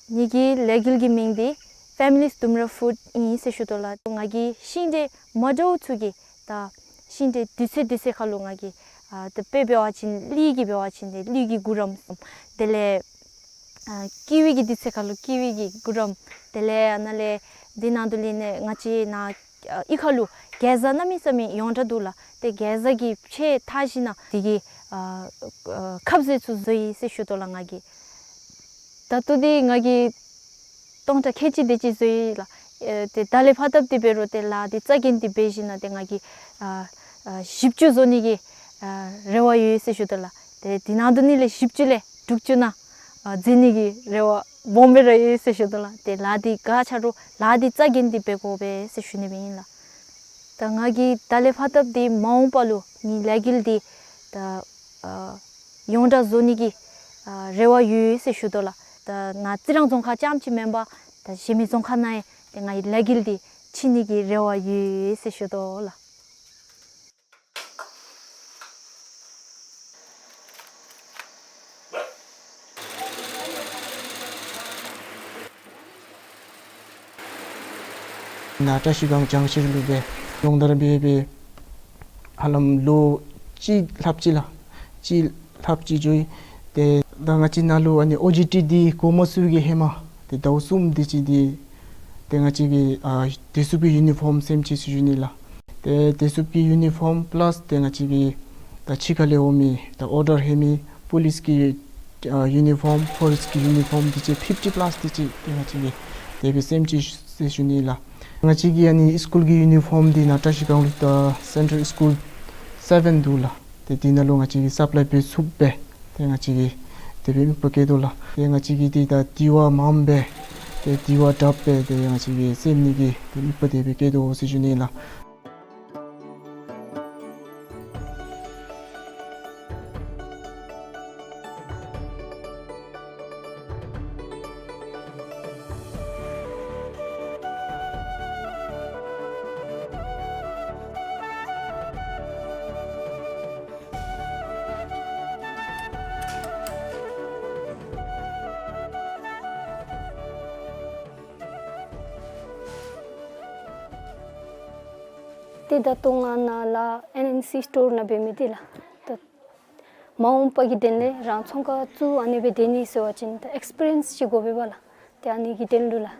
ངེ་གི་ལས་འགུལ་གྱི་མིང་འདི་Families Dumra Food ཨིན་ཟེར་ཞུ་དོ་ལགས། ང་གི་ཤིང་འབྲས་མ་འདྲཝ་ཚུ་གི་ད་ཤིང་འབྲས་དུས་ཚོད་དུས་ཚོད་ཁ་ལུ་ང་གི་ཨ་ད་དཔེ་འབད་བ་ཅིན་ལུད་ཀྱི་འབད་བ་ཅིན་ཏེ་ལུད་ཀྱི་གུ་རམ་དེ་ལས་ཨ་ཀི་ཝི་གི་དུས་ཚོད་ཁ་ལུ་ཀི་ཝི་གི་གུ་རམ་དེ་ལས་ཨ་ནཱ་ལས་འདི་ནང་དུ་ལས་ནས་ང་བཅས་ནཱ་ཨ་གཡུས་ཁ་ལུ་གེ་ཛ་གནམ་མེད་ས་མེད་ཡོངས་གྲགས་འདུག་ལགས། ཏེ་གེ་ཛ་གི་ཕྱེ་བཏགས་ཞིནམ་ལས་དེ་གི་ཨ་ཨ་ཁབ་ཟས་ཚུ་བཟོ་ཡི་ཟེར་ཞུ་དོ་ལགས་ང་གིས། ད་ལྟོ་འདི་ང་གིས་སྟོང་ཕྲག་ཁལ་གཅིག་དེ་ཅིག་བཟོ་ཡི་ལགས། ཨེ་ཏེ་ད་ལས་ཕར་ད་ལྟོ་འདི་འབད་རུང་ཏེ་ལཱ་འདི་རྩ་འགེངས་ཏེ་འབད་ཞིནམ་ལས་ཏེ་ང་གིས་ཨ་ཨ་བཞི་བཅུ་བཟོ་ནི་གི་ཨ་རེ་བ་ཡོད་ཟེར་ཞུ་དོ་ལགས། ཏེ་འདི་ནང་དུ་ནི་ལས་བཞི་བཅུ་ལས་དྲུག་ཅུ་ནང་ཨ་འཛེགས་ནི་གི་རེ་བ་སྦོམ་སྦེ་ར་ཡོད་ཟེར་ཞུ་དོ་ལགས། ཏེ་ལཱ་འདི་ག་ཅི་རུང་ལཱ་འདི་རྩ་འགེངས་ཏེ་འབད་དགོ་པས་ཟེར་ཞུ་ནི་སྦེ་ཨིན་ལགས། ད་ང་གིས་ད་ལས་ཕར་ད་ལྟོ་འདི་མ་འོངས་པ་ལུ་ངེའི་ལས་འགུལ་འདི་ད་ཨ་ཡོངས་གྲགས་བཟོ་ནི་གི་ཨ་རེ་བ་ཡོད་ཟེར་ཞུ་དོ་ལགས། ད་ནཱ་རྩི་རང་རྫོང་ཁག་རྐྱངམ་ཅིག་མེན་པར་ད་གཞན་མི་རྫོང་ཁག་ནང་ཡང་ཏེ་ངེའི་ལས་འགུལ་འདི་ཕྱིན་ནི་གི་རེ་བ་ཡོད་ཟེར་ཞུ་དོ་ལགས། ནཱ་བཀྲ་ཤིས་སྒང་ལྗང་ཤིང་ལུ་སྦེ་ཡོངས་བསྡོམས་སྦེ་སྦེ་ཧ་ལམ་ལོ་གཅིག་ལྷགཔ་ཅིག་ལགས། གཅིག་ལྷགཔ་ཅིག་འགྱོ་ཡི། ཏེ་ད་ང་བཅས་ནཱ་ལུ་ཨ་ནི་ཨོ་ཇི་ཊི་འདི་འགོ་མ་བཙུགས་ཀྱི་ཧེ་མ་ཏེ་ཟླཝ་གསུམ་དེ་ཅིག་འདི་ཏེ་ང་བཅས་ཀྱིས་ཨ་བདེ་སྲུངཔ་གི་ཡུ་ནི་ཕོརམ་སེམས་ཅི་ཟེར་ཞུ་ནི་ལགས། ཏེ་བདེ་སྲུངཔ་གི་ཡུ་ནི་ཕོརམ་པ་ལཱསི་ཏེ་ང་བཅས་ཀྱི་ད་ཕྱི་ཁ་ལས་འོང་མི་ད་ཨོར་ཌར་ལྷོད་མི་པོ་ལིསི་གི་ཨ་ཡུ་ནི་ཕོརམ་ཕོ་རེསཊ་གི་ཡུ་ནི་ཕོརམ་དེ་ཅིག་ཕིཕ་ཊི་པ་ལཱསི་དེ་ཅིག་ཏེ་ང་བཅས་ཀྱིས་དེ་སྦེ་སེམས་ཅི་ཟེར་ཞུ་ནི་ལགས། ང་བཅས་ཀྱི་ཨ་ནི་སི་ཀུལ་གྱི་ཡུ་ནི་ཕོརམ་འདི་ནཱ་བཀྲ་ཤིས་སྒང་ལུ་ད་སེན་ཊར་སི་ཀུལ་སེ་བེན་འདུག་ལགས། ཏེ་འདི་ནང་ལུ་ང་བཅས་ཀྱིས་སབ་ལའི་འབད་ཚུགསཔ་སྦེ་ཏེ་ང་བཅས་ཀྱིས་དེ་སྦེ་དམིགས་པ་བསྐྱེད་དོ་ལགས། ཏེ་ང་བཅས་ཀྱིས་འདི་ད་དེ་བ་མངམ་སྦེ་ཏེ་དེ་བ་དྲགཔ་སྦེ་ཏེ་ང་བཅས་ཀྱིས་སེམས་ནི་གི་ཏེ་དམིགས་པ་དེ་སྦེ་བསྐྱེད་དོ་ཟེར་ཞུ་ནི་ལགས། ཏེ་ད་ལྟོ་ང་ནཱ་ལཱ་ཨེན་ཨེན་སི་སི་ཊོར་ནང་འབད་མི་འདི་ལགས། ད་ མ་འོངས་པ་གི་དོན་ལས་རང་ཚོང་ཁང་བཙུགས་ཨ་ནི་སྦེ་སྡོད་ནི་ཟེར་བ་ཅིན་ད་ཨེགསི་པི་རི་ཡེནསི་ཅིག་དགོ་པས་པ་ལགས། ཏེ་ཨ་ནི་གི་དོན་ལུ་ལགས།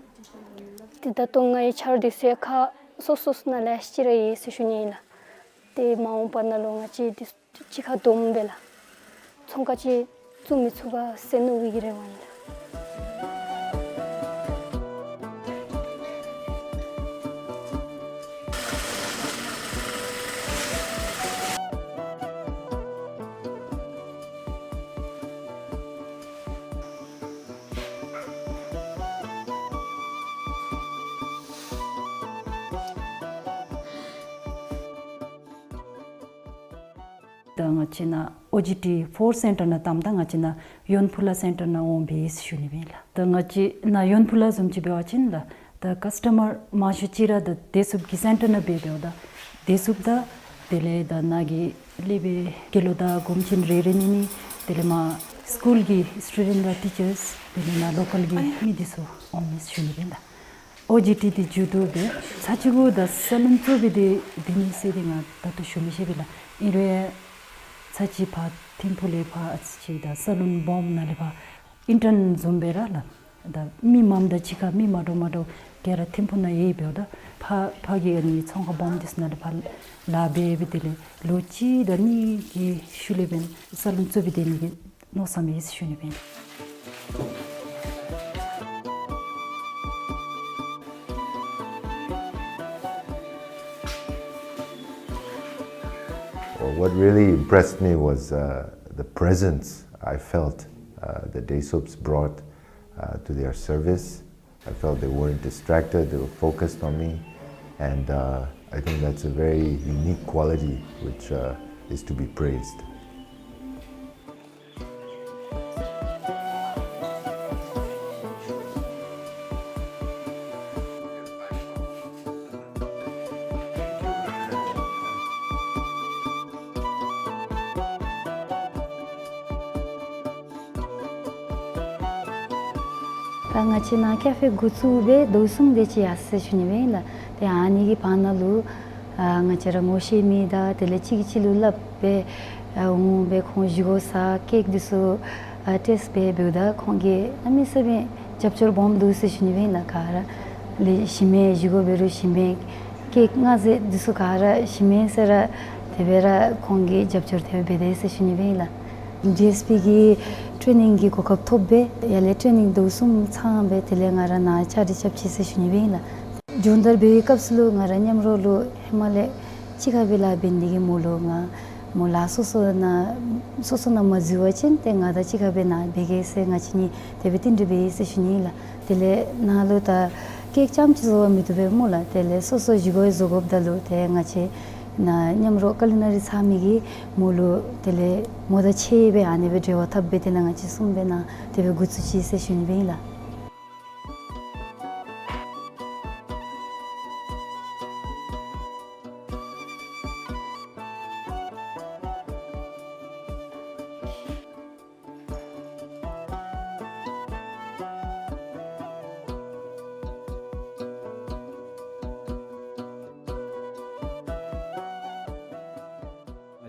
ཏེ་ད་ལྟོ་ང་གི་ཆ་རོགས་འདི་ཚུ་ཡང་ཁག་སོ་སོ་ནང་ལས་ཅིག་ར་ཡོད་ཟེར་ཞུ་ནི་ཨིན་ལགས། ཏེ་མ་འོངས་པ་ནང་ལུ་ང་བཅས་འདི་གཅིག་ཁར་བསྡོམས་སྦེ་ལགས། ཚོང་ཁང་ཅིག་བཙུགས་མི་ཚུགས་ག་ཟེར་མནོ་བའི་གི་རེ་བ་ཨིན་ལགས། ད་ང་བཅས་ནཱ་ཨོ་ཇི་ཊི་ཕོར་སེན་ཊར་ནང་བཏངམ་ད་ང་བཅས་ནཱ་ཡོན་ཕུ་ལ་སེན་ཊར་ནང་འོང་པས་ཟེར་ཞུ་ནི་སྦེ་ཨིན་ལགས། ད་ང་བཅས་ནཱ་ཡོན་ཕུ་ལ་བཟུམ་ཅིག་འབད་བ་ཅིན་ལགས། ད་ཀཱསི་ཊ་མར་མང་ཤོས་ཅིག་ར་ད་བདེ་སྲུངཔ་གི་སེན་ཊར་ནང་འབད་འབདཝ་ད་བདེ་སྲུངཔ་དང་དེ་ལས་ད་ནཱ་གི་ལས་པའི་དགེ་སློང་དང་སྒོམ་ཆེན་རེ་རེ་གཉིས་གཉིས་དེ་ལས་མར་སི་ཀུལ་གྱི་སི་ཊུ་ཌེནཊ་དང་ཊི་ཅརསི་དེ་ལས་ནཱ་ལོ་ཀཱལ་གྱི་མི་འདི་ཚུ་འོང་མས་ཟེར་ཞུ་ནི་སྦེ་ཨིན་ལགས། ཨོ་ཇི་ཊི་འདི་མཇུག་བསྡུ་སྦེ་ཚར་གཅིག་གུ་ད་ས་ལུན་བཙུགས་སྦེ་སྡོད་སྡོད་ནི་ཟེར་འདི་ང་ད་ལྟོ་ཞུ་མི་ཤེས་པས་ལགས། ཨིན་རུང་ཚར་གཅིག་ཕར་ཐིམ་ཕུག་ལས་ཕར་ཨ་ཙི་ཅིག་ད་ས་ལུན་སྦོམ་ནང་ལས་ཕར་ཨིན་ཊརན་བཟུམ་སྦེ་ར་ལགས། ད་མི་མངམ་དང་གཅིག་ཁར་མི་མ་འདྲཝ་མ་འདྲཝ་ག་ར་ཐིམ་ཕུག་ནང་ཡོད་འབདཝ་ད་ཕར་ཕར་གྱི་ཨ་ནི་ཚོང་ཁང་སྦོམ་འདི་ཚུ་ནང་ལས་ཕར་ལཱ་འབད་འབད་དེ་ལས་ལོ་གཅིག་དང་གཉིས་ཀྱི་ཤུལ་ལས་འབདན་ས་ལུན་བཙུགས་སྦེ་སྡོད་ནི་གི་མནོ་བསམ་ཡོད་ཟེར་ཞུ་ནི་སྦེ་ཨིན། Well, what really impressed me was, uh, the presence I felt, uh, the Daesubs brought, uh, to their service. I felt they weren't distracted, they were focused on me, and, uh, I think that's a very unique quality which, uh, is to be praised. ད་ང་བཅས་ནཱ་ཀེ་ཕེ་འགོ་བཙུགས་སྦེ་ཟླཝ་གསུམ་དེ་ཅིག་ཡར་སོ་ཡི་ཟེར་ཞུ་ནི་སྦེ་ཨིན་ལགས། ཏེ་ཨ་ནི་གི་བར་ན་ལུ་ཨ་ང་བཅས་ར་ངོ་ཤེས་མི་དང་དེ་ལས་གཅིག་གིས་གཅིག་ལུ་སླབ་སྦེ་ཨ་འོང་སྦེ་ཁོང་བཞེས་སྒོ་ཟ་ཀེཀ་འདི་ཚུ་ཨ་ཊེསཊ་འབད་འབདཝ་ད་ཁོང་གིས་གནམ་མེད་ས་མེད་རྒྱབ་སྐྱོར་སྦོམ་འདུག་ཟེར་ཞུ་ནི་སྦེ་ཨིན་ལགས། ག་ར་ལས་ཞི་མི་བཞེས་སྒོ་འབད་རུང་ཞི་མི་ཀེཀ་མངགས་ཟེར་འདི་ཚུ་ག་ར་ཞི་མི་ཟེར་ར་དེ་སྦེ་ར་ཁོང་གིས་རྒྱབ་སྐྱོར་དེ་སྦེ་འབད་དེས་ཟེར་ཞུ་ནི་སྦེ་ཨིན་ལགས། ཌི་ཨེསི་པི་གི་ཊེ་ནིང་གི་གོ་སྐབས་ཐོབ་སྦེ་ཡར་ལས་ཊེ་ནིང་ཟླཝ་གསུམ་ཚང་སྦེ་དེ་ལས་ང་ར་ནཱ་བཅའ་སྒྲིག་རྐྱབ་ཅི་ཟེར་ཞུ་ནི་སྦེ་ཨིན་ལགས། སྦྱོང་བརྡར་འབད་བའི་སྐབས་སུ་ལུ་ང་ར་མཉམ་རོགས་ལུ་ཧེ་མ་ལས་གཅིག་ཁར་སྦེ་ལཱ་འབད་ནི་དེ་གིས་མོ་ལུ་ང་མོ་ལཱ་སོ་སོ་ནང་སོ་སོ་ནང་མ་འཛུལ་བ་ཅིན་ཏེ་ང་དང་གཅིག་ཁར་སྦེ་ནཱ་འབད་གེ་ཟེར་ང་བཅས་གཉིས་དེ་སྦེ་རྟེན་འབྲེལ་འབད་ཡི་ཟེར་ཞུ་ནི་ཨིན་ལགས། དེ་ལས་ནཱ་ལུ་ད་ཀེཀ་རྐྱངམ་ཅིག་བཟོ་བར་མི་བཏུབ་པས་སྨོ་ལགས། དེ་ལས་སོ་སོ་བཞེས་སྒོ་བཟོ་དགོཔ་ད་ལུ་ཏེ་ང་བཅས་ནཱ་མཉམ་རོགས་ཀཱ་ལི་ནཱ་རི་ཚང་མི་གིས་མོ་ལུ་དེ་ལས་མོ་དང་ཕྱད་སྦེ་ཨ་ནི་སྦེ་འབྲེལ་བ་འཐབ་སྦེ་དེ་ནང་ང་བཅས་གསུམ་སྦེ་ནཱ་དེ་སྦེ་འགོ་བཙུགས་ཅི་ཟེར་ཞུ་ནི་སྦེ་ཨིན་ལགས།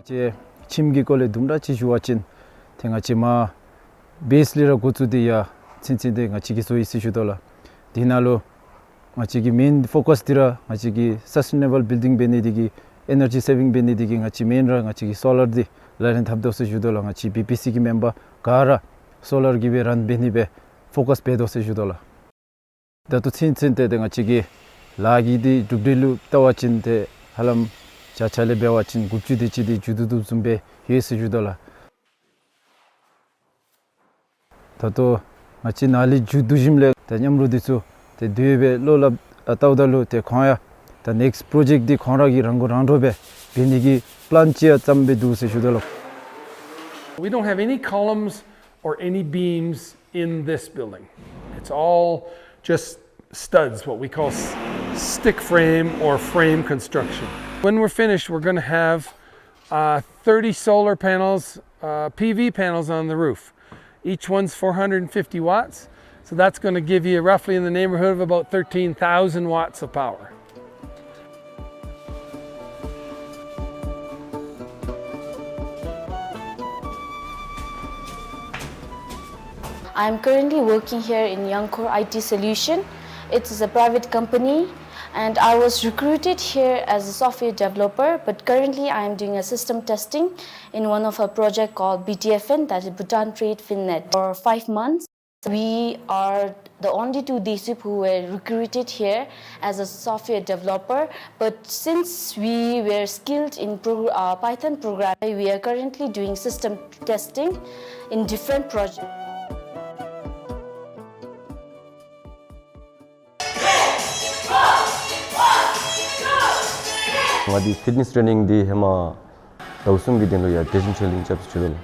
ང་བཅས་ཁྱིམ་གྱི་སྐོར་ལས་དུམ་གྲ་ཅིག་ཞུ་བ་ཅིན་ཏེ་ང་བཅས་མར་བེསི་ལས་ར་འགོ་བཙུགས་ཏེ་ཡར་ཚུན་ཚོད་འདི་ང་བཅས་ཀྱིས་བཟོ་ཡི་ཟེར་ཞུ་དོ་ལགས། དེ་ནང་ལུ་ང་བཅས་ཀྱི་མེན་ཕོ་ཀཱསི་འདི་ར་ང་བཅས་ཀྱིས་སཱསི་ཊེ་ནེ་བཱལ་བིལ་ཌིང་འབད་ནི་དེ་གིས་ཨེ་ནར་ཇི་སེ་བིང་འབད་ནི་དེ་གིས་ང་བཅས་མེན་ར་ང་བཅས་ཀྱིས་སོ་ལར་འདི་ལག་ལེན་འཐབ་དོ་ཟེར་ཞུ་དོ་ལགས། ང་བཅས་བི་པི་སི་གི་མེམ་བར་ག་ར་སོ་ལར་གྱིས་སྦེ་རཱན་འབད་ནི་སྦེ་ཕོ་ཀཱསི་འབད་དོ་ཟེར་ཞུ་དོ་ལགས། ད་ལྟོ་ཚུན་ཚོད་ཏེ་ཏེ་ང་བཅས་ཀྱི་ལཱ་གི་འདི་གྲུབ་འབྲས་ལུ་བལྟ་བ་ཅིན་ཏེ་ཧ་ལམ་བརྒྱ་ཆ་ལས་འབད་བ་ཅིན་དགུ་བཅུ་དེ་ཅིག་འདི་མཇུག་བསྡུ་བསྡུཝ་བཟུམ་སྦེ་ཡོད་ཟེར་ཞུ་དོ་ལགས། ད་ལྟོ་ང་བཅས་ནཱ་ལས་མཇུག་བསྡུ་ཞིནམ་ལས་ད་མཉམ་རོགས་འདི་ཚུ་ཏེ་དེ་སྦེ་བློ་སླབ་ཨ་བལྟཝ་ད་ལུ་ཏེ་ཁོང་ཡང་ད་ནེགསི་པྲོ་ཇེཀཊ་འདི་ཁོང་ར་གིས་རང་མགོ་རང་འདྲོངས་སྦེ་འབད་ནི་གི་པི་ལཱན་ཅིག་ཡང་བརྩམས་སྦེ་འདུག་ཟེར་ཞུ་དོ་ལགས། We don't have any columns or any beams in this building. It's all just studs, what we call s-, stick frame or frame construction. When we're finished, we're gonna have, uh, thirty solar panels, uh, P V panels on the roof. Each one's four hundred fifty watts, so that's gonna give you roughly in the neighborhood of about thirteen thousand watts of power. I'm currently working here in Yangkor I T Solution. It is a private company, and I was recruited here as a software developer, but currently I am doing a system testing in one of a project called B T F N, that is Bhutan Trade Finnet, for five months. We are the only two Desup who were recruited here as a software developer. But since we were skilled in pro- uh, Python programming, we are currently doing system testing in different projects. ང་འདི་ཕིཊ་ནེསི་ཊེ་ནིང་འདི་ཧེ་མ་ཟླཝ་གསུམ་གྱི་དོན་ལུ་ཡར་བདེ་ཆེན་ཆོས་གླིང་རྐྱབ་སྟེ་འགྱོ་དོ་ལགས།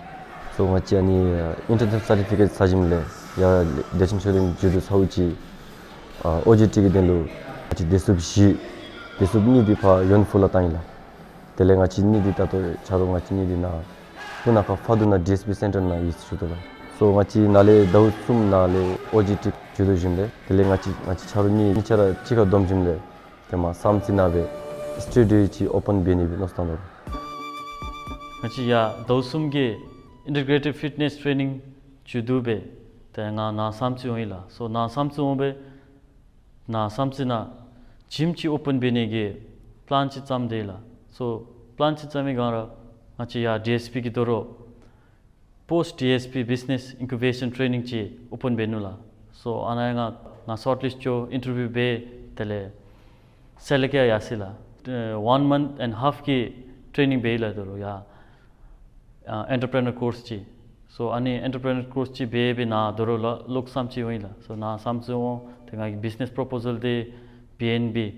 སོ་ང་བཅས་ཨ་ནི་ཨ་ཨིན་ཊར་ནེ་ཤ་ནཱལ་སར་ཊི་ཕི་ཀེཊ་བཟའ་ཞིནམ་ལས་ཡར་བདེ་ཆེན་ཆོས་གླིང་འགྱོ་དོ་ཚརཝ་ཅིག་ཨ་ཨོ་ཇི་ཊི་གི་དོན་ལུ་ང་བཅས་བདེ་སྲུངཔ་བཞི་བདེ་སྲུངཔ་གཉིས་འདི་ཕར་ཡོན་ཧྥུ་ལུ་བཏང་ཡི་ལགས། དེ་ལས་ང་བཅས་གཉིས་འདི་ད་ལྟོ་ཆ་རོགས་ང་བཅས་གཉིས་འདི་ནཱ་སྤུ་ན་ཁ་ཕ་དུ་ན་ཌི་ཨེསི་པི་སེན་ཊར་ནང་ཡོད་ཅི་ཟེར་དོ་ལགས། སོ་ང་བཅས་ནཱ་ལས་ཟླཝ་གསུམ་ནང་ལས་ཨོ་ཇི་ཊི་འགྱོ་དོ་ཞིནམ་ལས་དེ་ལས་ང་བཅས་ང་བཅས་ཆ་རོགས་གཉིས་གཉིས་ཆ་ར་གཅིག་ཁར་བསྡོམས་ཞིནམ་ལས་དེ་མ་བསམ་རྩེ་ནང་སྦེ་སི་ཊུ་ཌིའོ་ཅིག་ཨོ་པཱན་འབད་ནི་སྦེ་མནོ་བསམ་བཏང་དོ་ལགས། ང་བཅས་ཡར་ཟླཝ་གསུམ་གྱི་ཨིན་ཊི་གྲེ་ཊིབ་ཕིཊ་ནེསི་ཊེ་ནིང་འགྱོ་དོ་སྦེ་ཏེ་ང་ནཱ་བསམ་རྩེ་འོང་ཡི་ལགས། སོ་ནཱ་བསམ་རྩེ་འོང་སྦེ་ནཱ་བསམ་རྩེ་ནང་ཇིམ་ཅིག་ཨོ་པཱན་འབད་ནི་གི་པི་ལཱན་ཅིག་བརྩམས་དེས་ལགས། སོ་པི་ལཱན་ཅིག་བརྩམས་པའི་སྒང་ར་ང་བཅས་ཡར་ཌི་ཨེསི་པི་གི་དོ་རུང་པོསཊ་ཌི་ཨེསི་པི་བིཛི་ནེསི་ཨིན་ཀུ་བེ་ཤཱན་ཊེ་ནིང་ཅིག་ཨོ་པཱན་འབད་ནུག་ལགས། སོ་ཨ་ནཱ་ཡང་ང་ང་ཤོཊ་ལིསཊ་འགྱོ་ཨིན་ཊར་བིའུ་འབད་དེ་ལས་སེ་ལེཀཊ་ཡར་ཡར་སོ་ཡི་ལགས། ཨེ་ཝན་མནཐ་ཨེནཌ་ཧཱཕ་གི་ཊེ་ནིང་འབད་ཡི་ལགས། དོ་རུང་ཡར་ཨ་ཨེན་ཊར་པི་རི་ནར་ཀོརསི་ཅིག། སོ་ཨ་ནི་ཨེན་ཊར་པི་རི་ནར་ཀོརསི་ཅིག་འབད་འབད་ནཱ་དོ་རུང་ལོག་ལོག་བསམ་རྩེ་འོང་ཡི་ལགས། སོ་ནཱ་བསམ་རྩེ་འོང་ཏེ་ང་གི་བིཛི་ནེསི་པོརོ་པོ་ཟཱལ་འདི་བི་ཨེན་བི་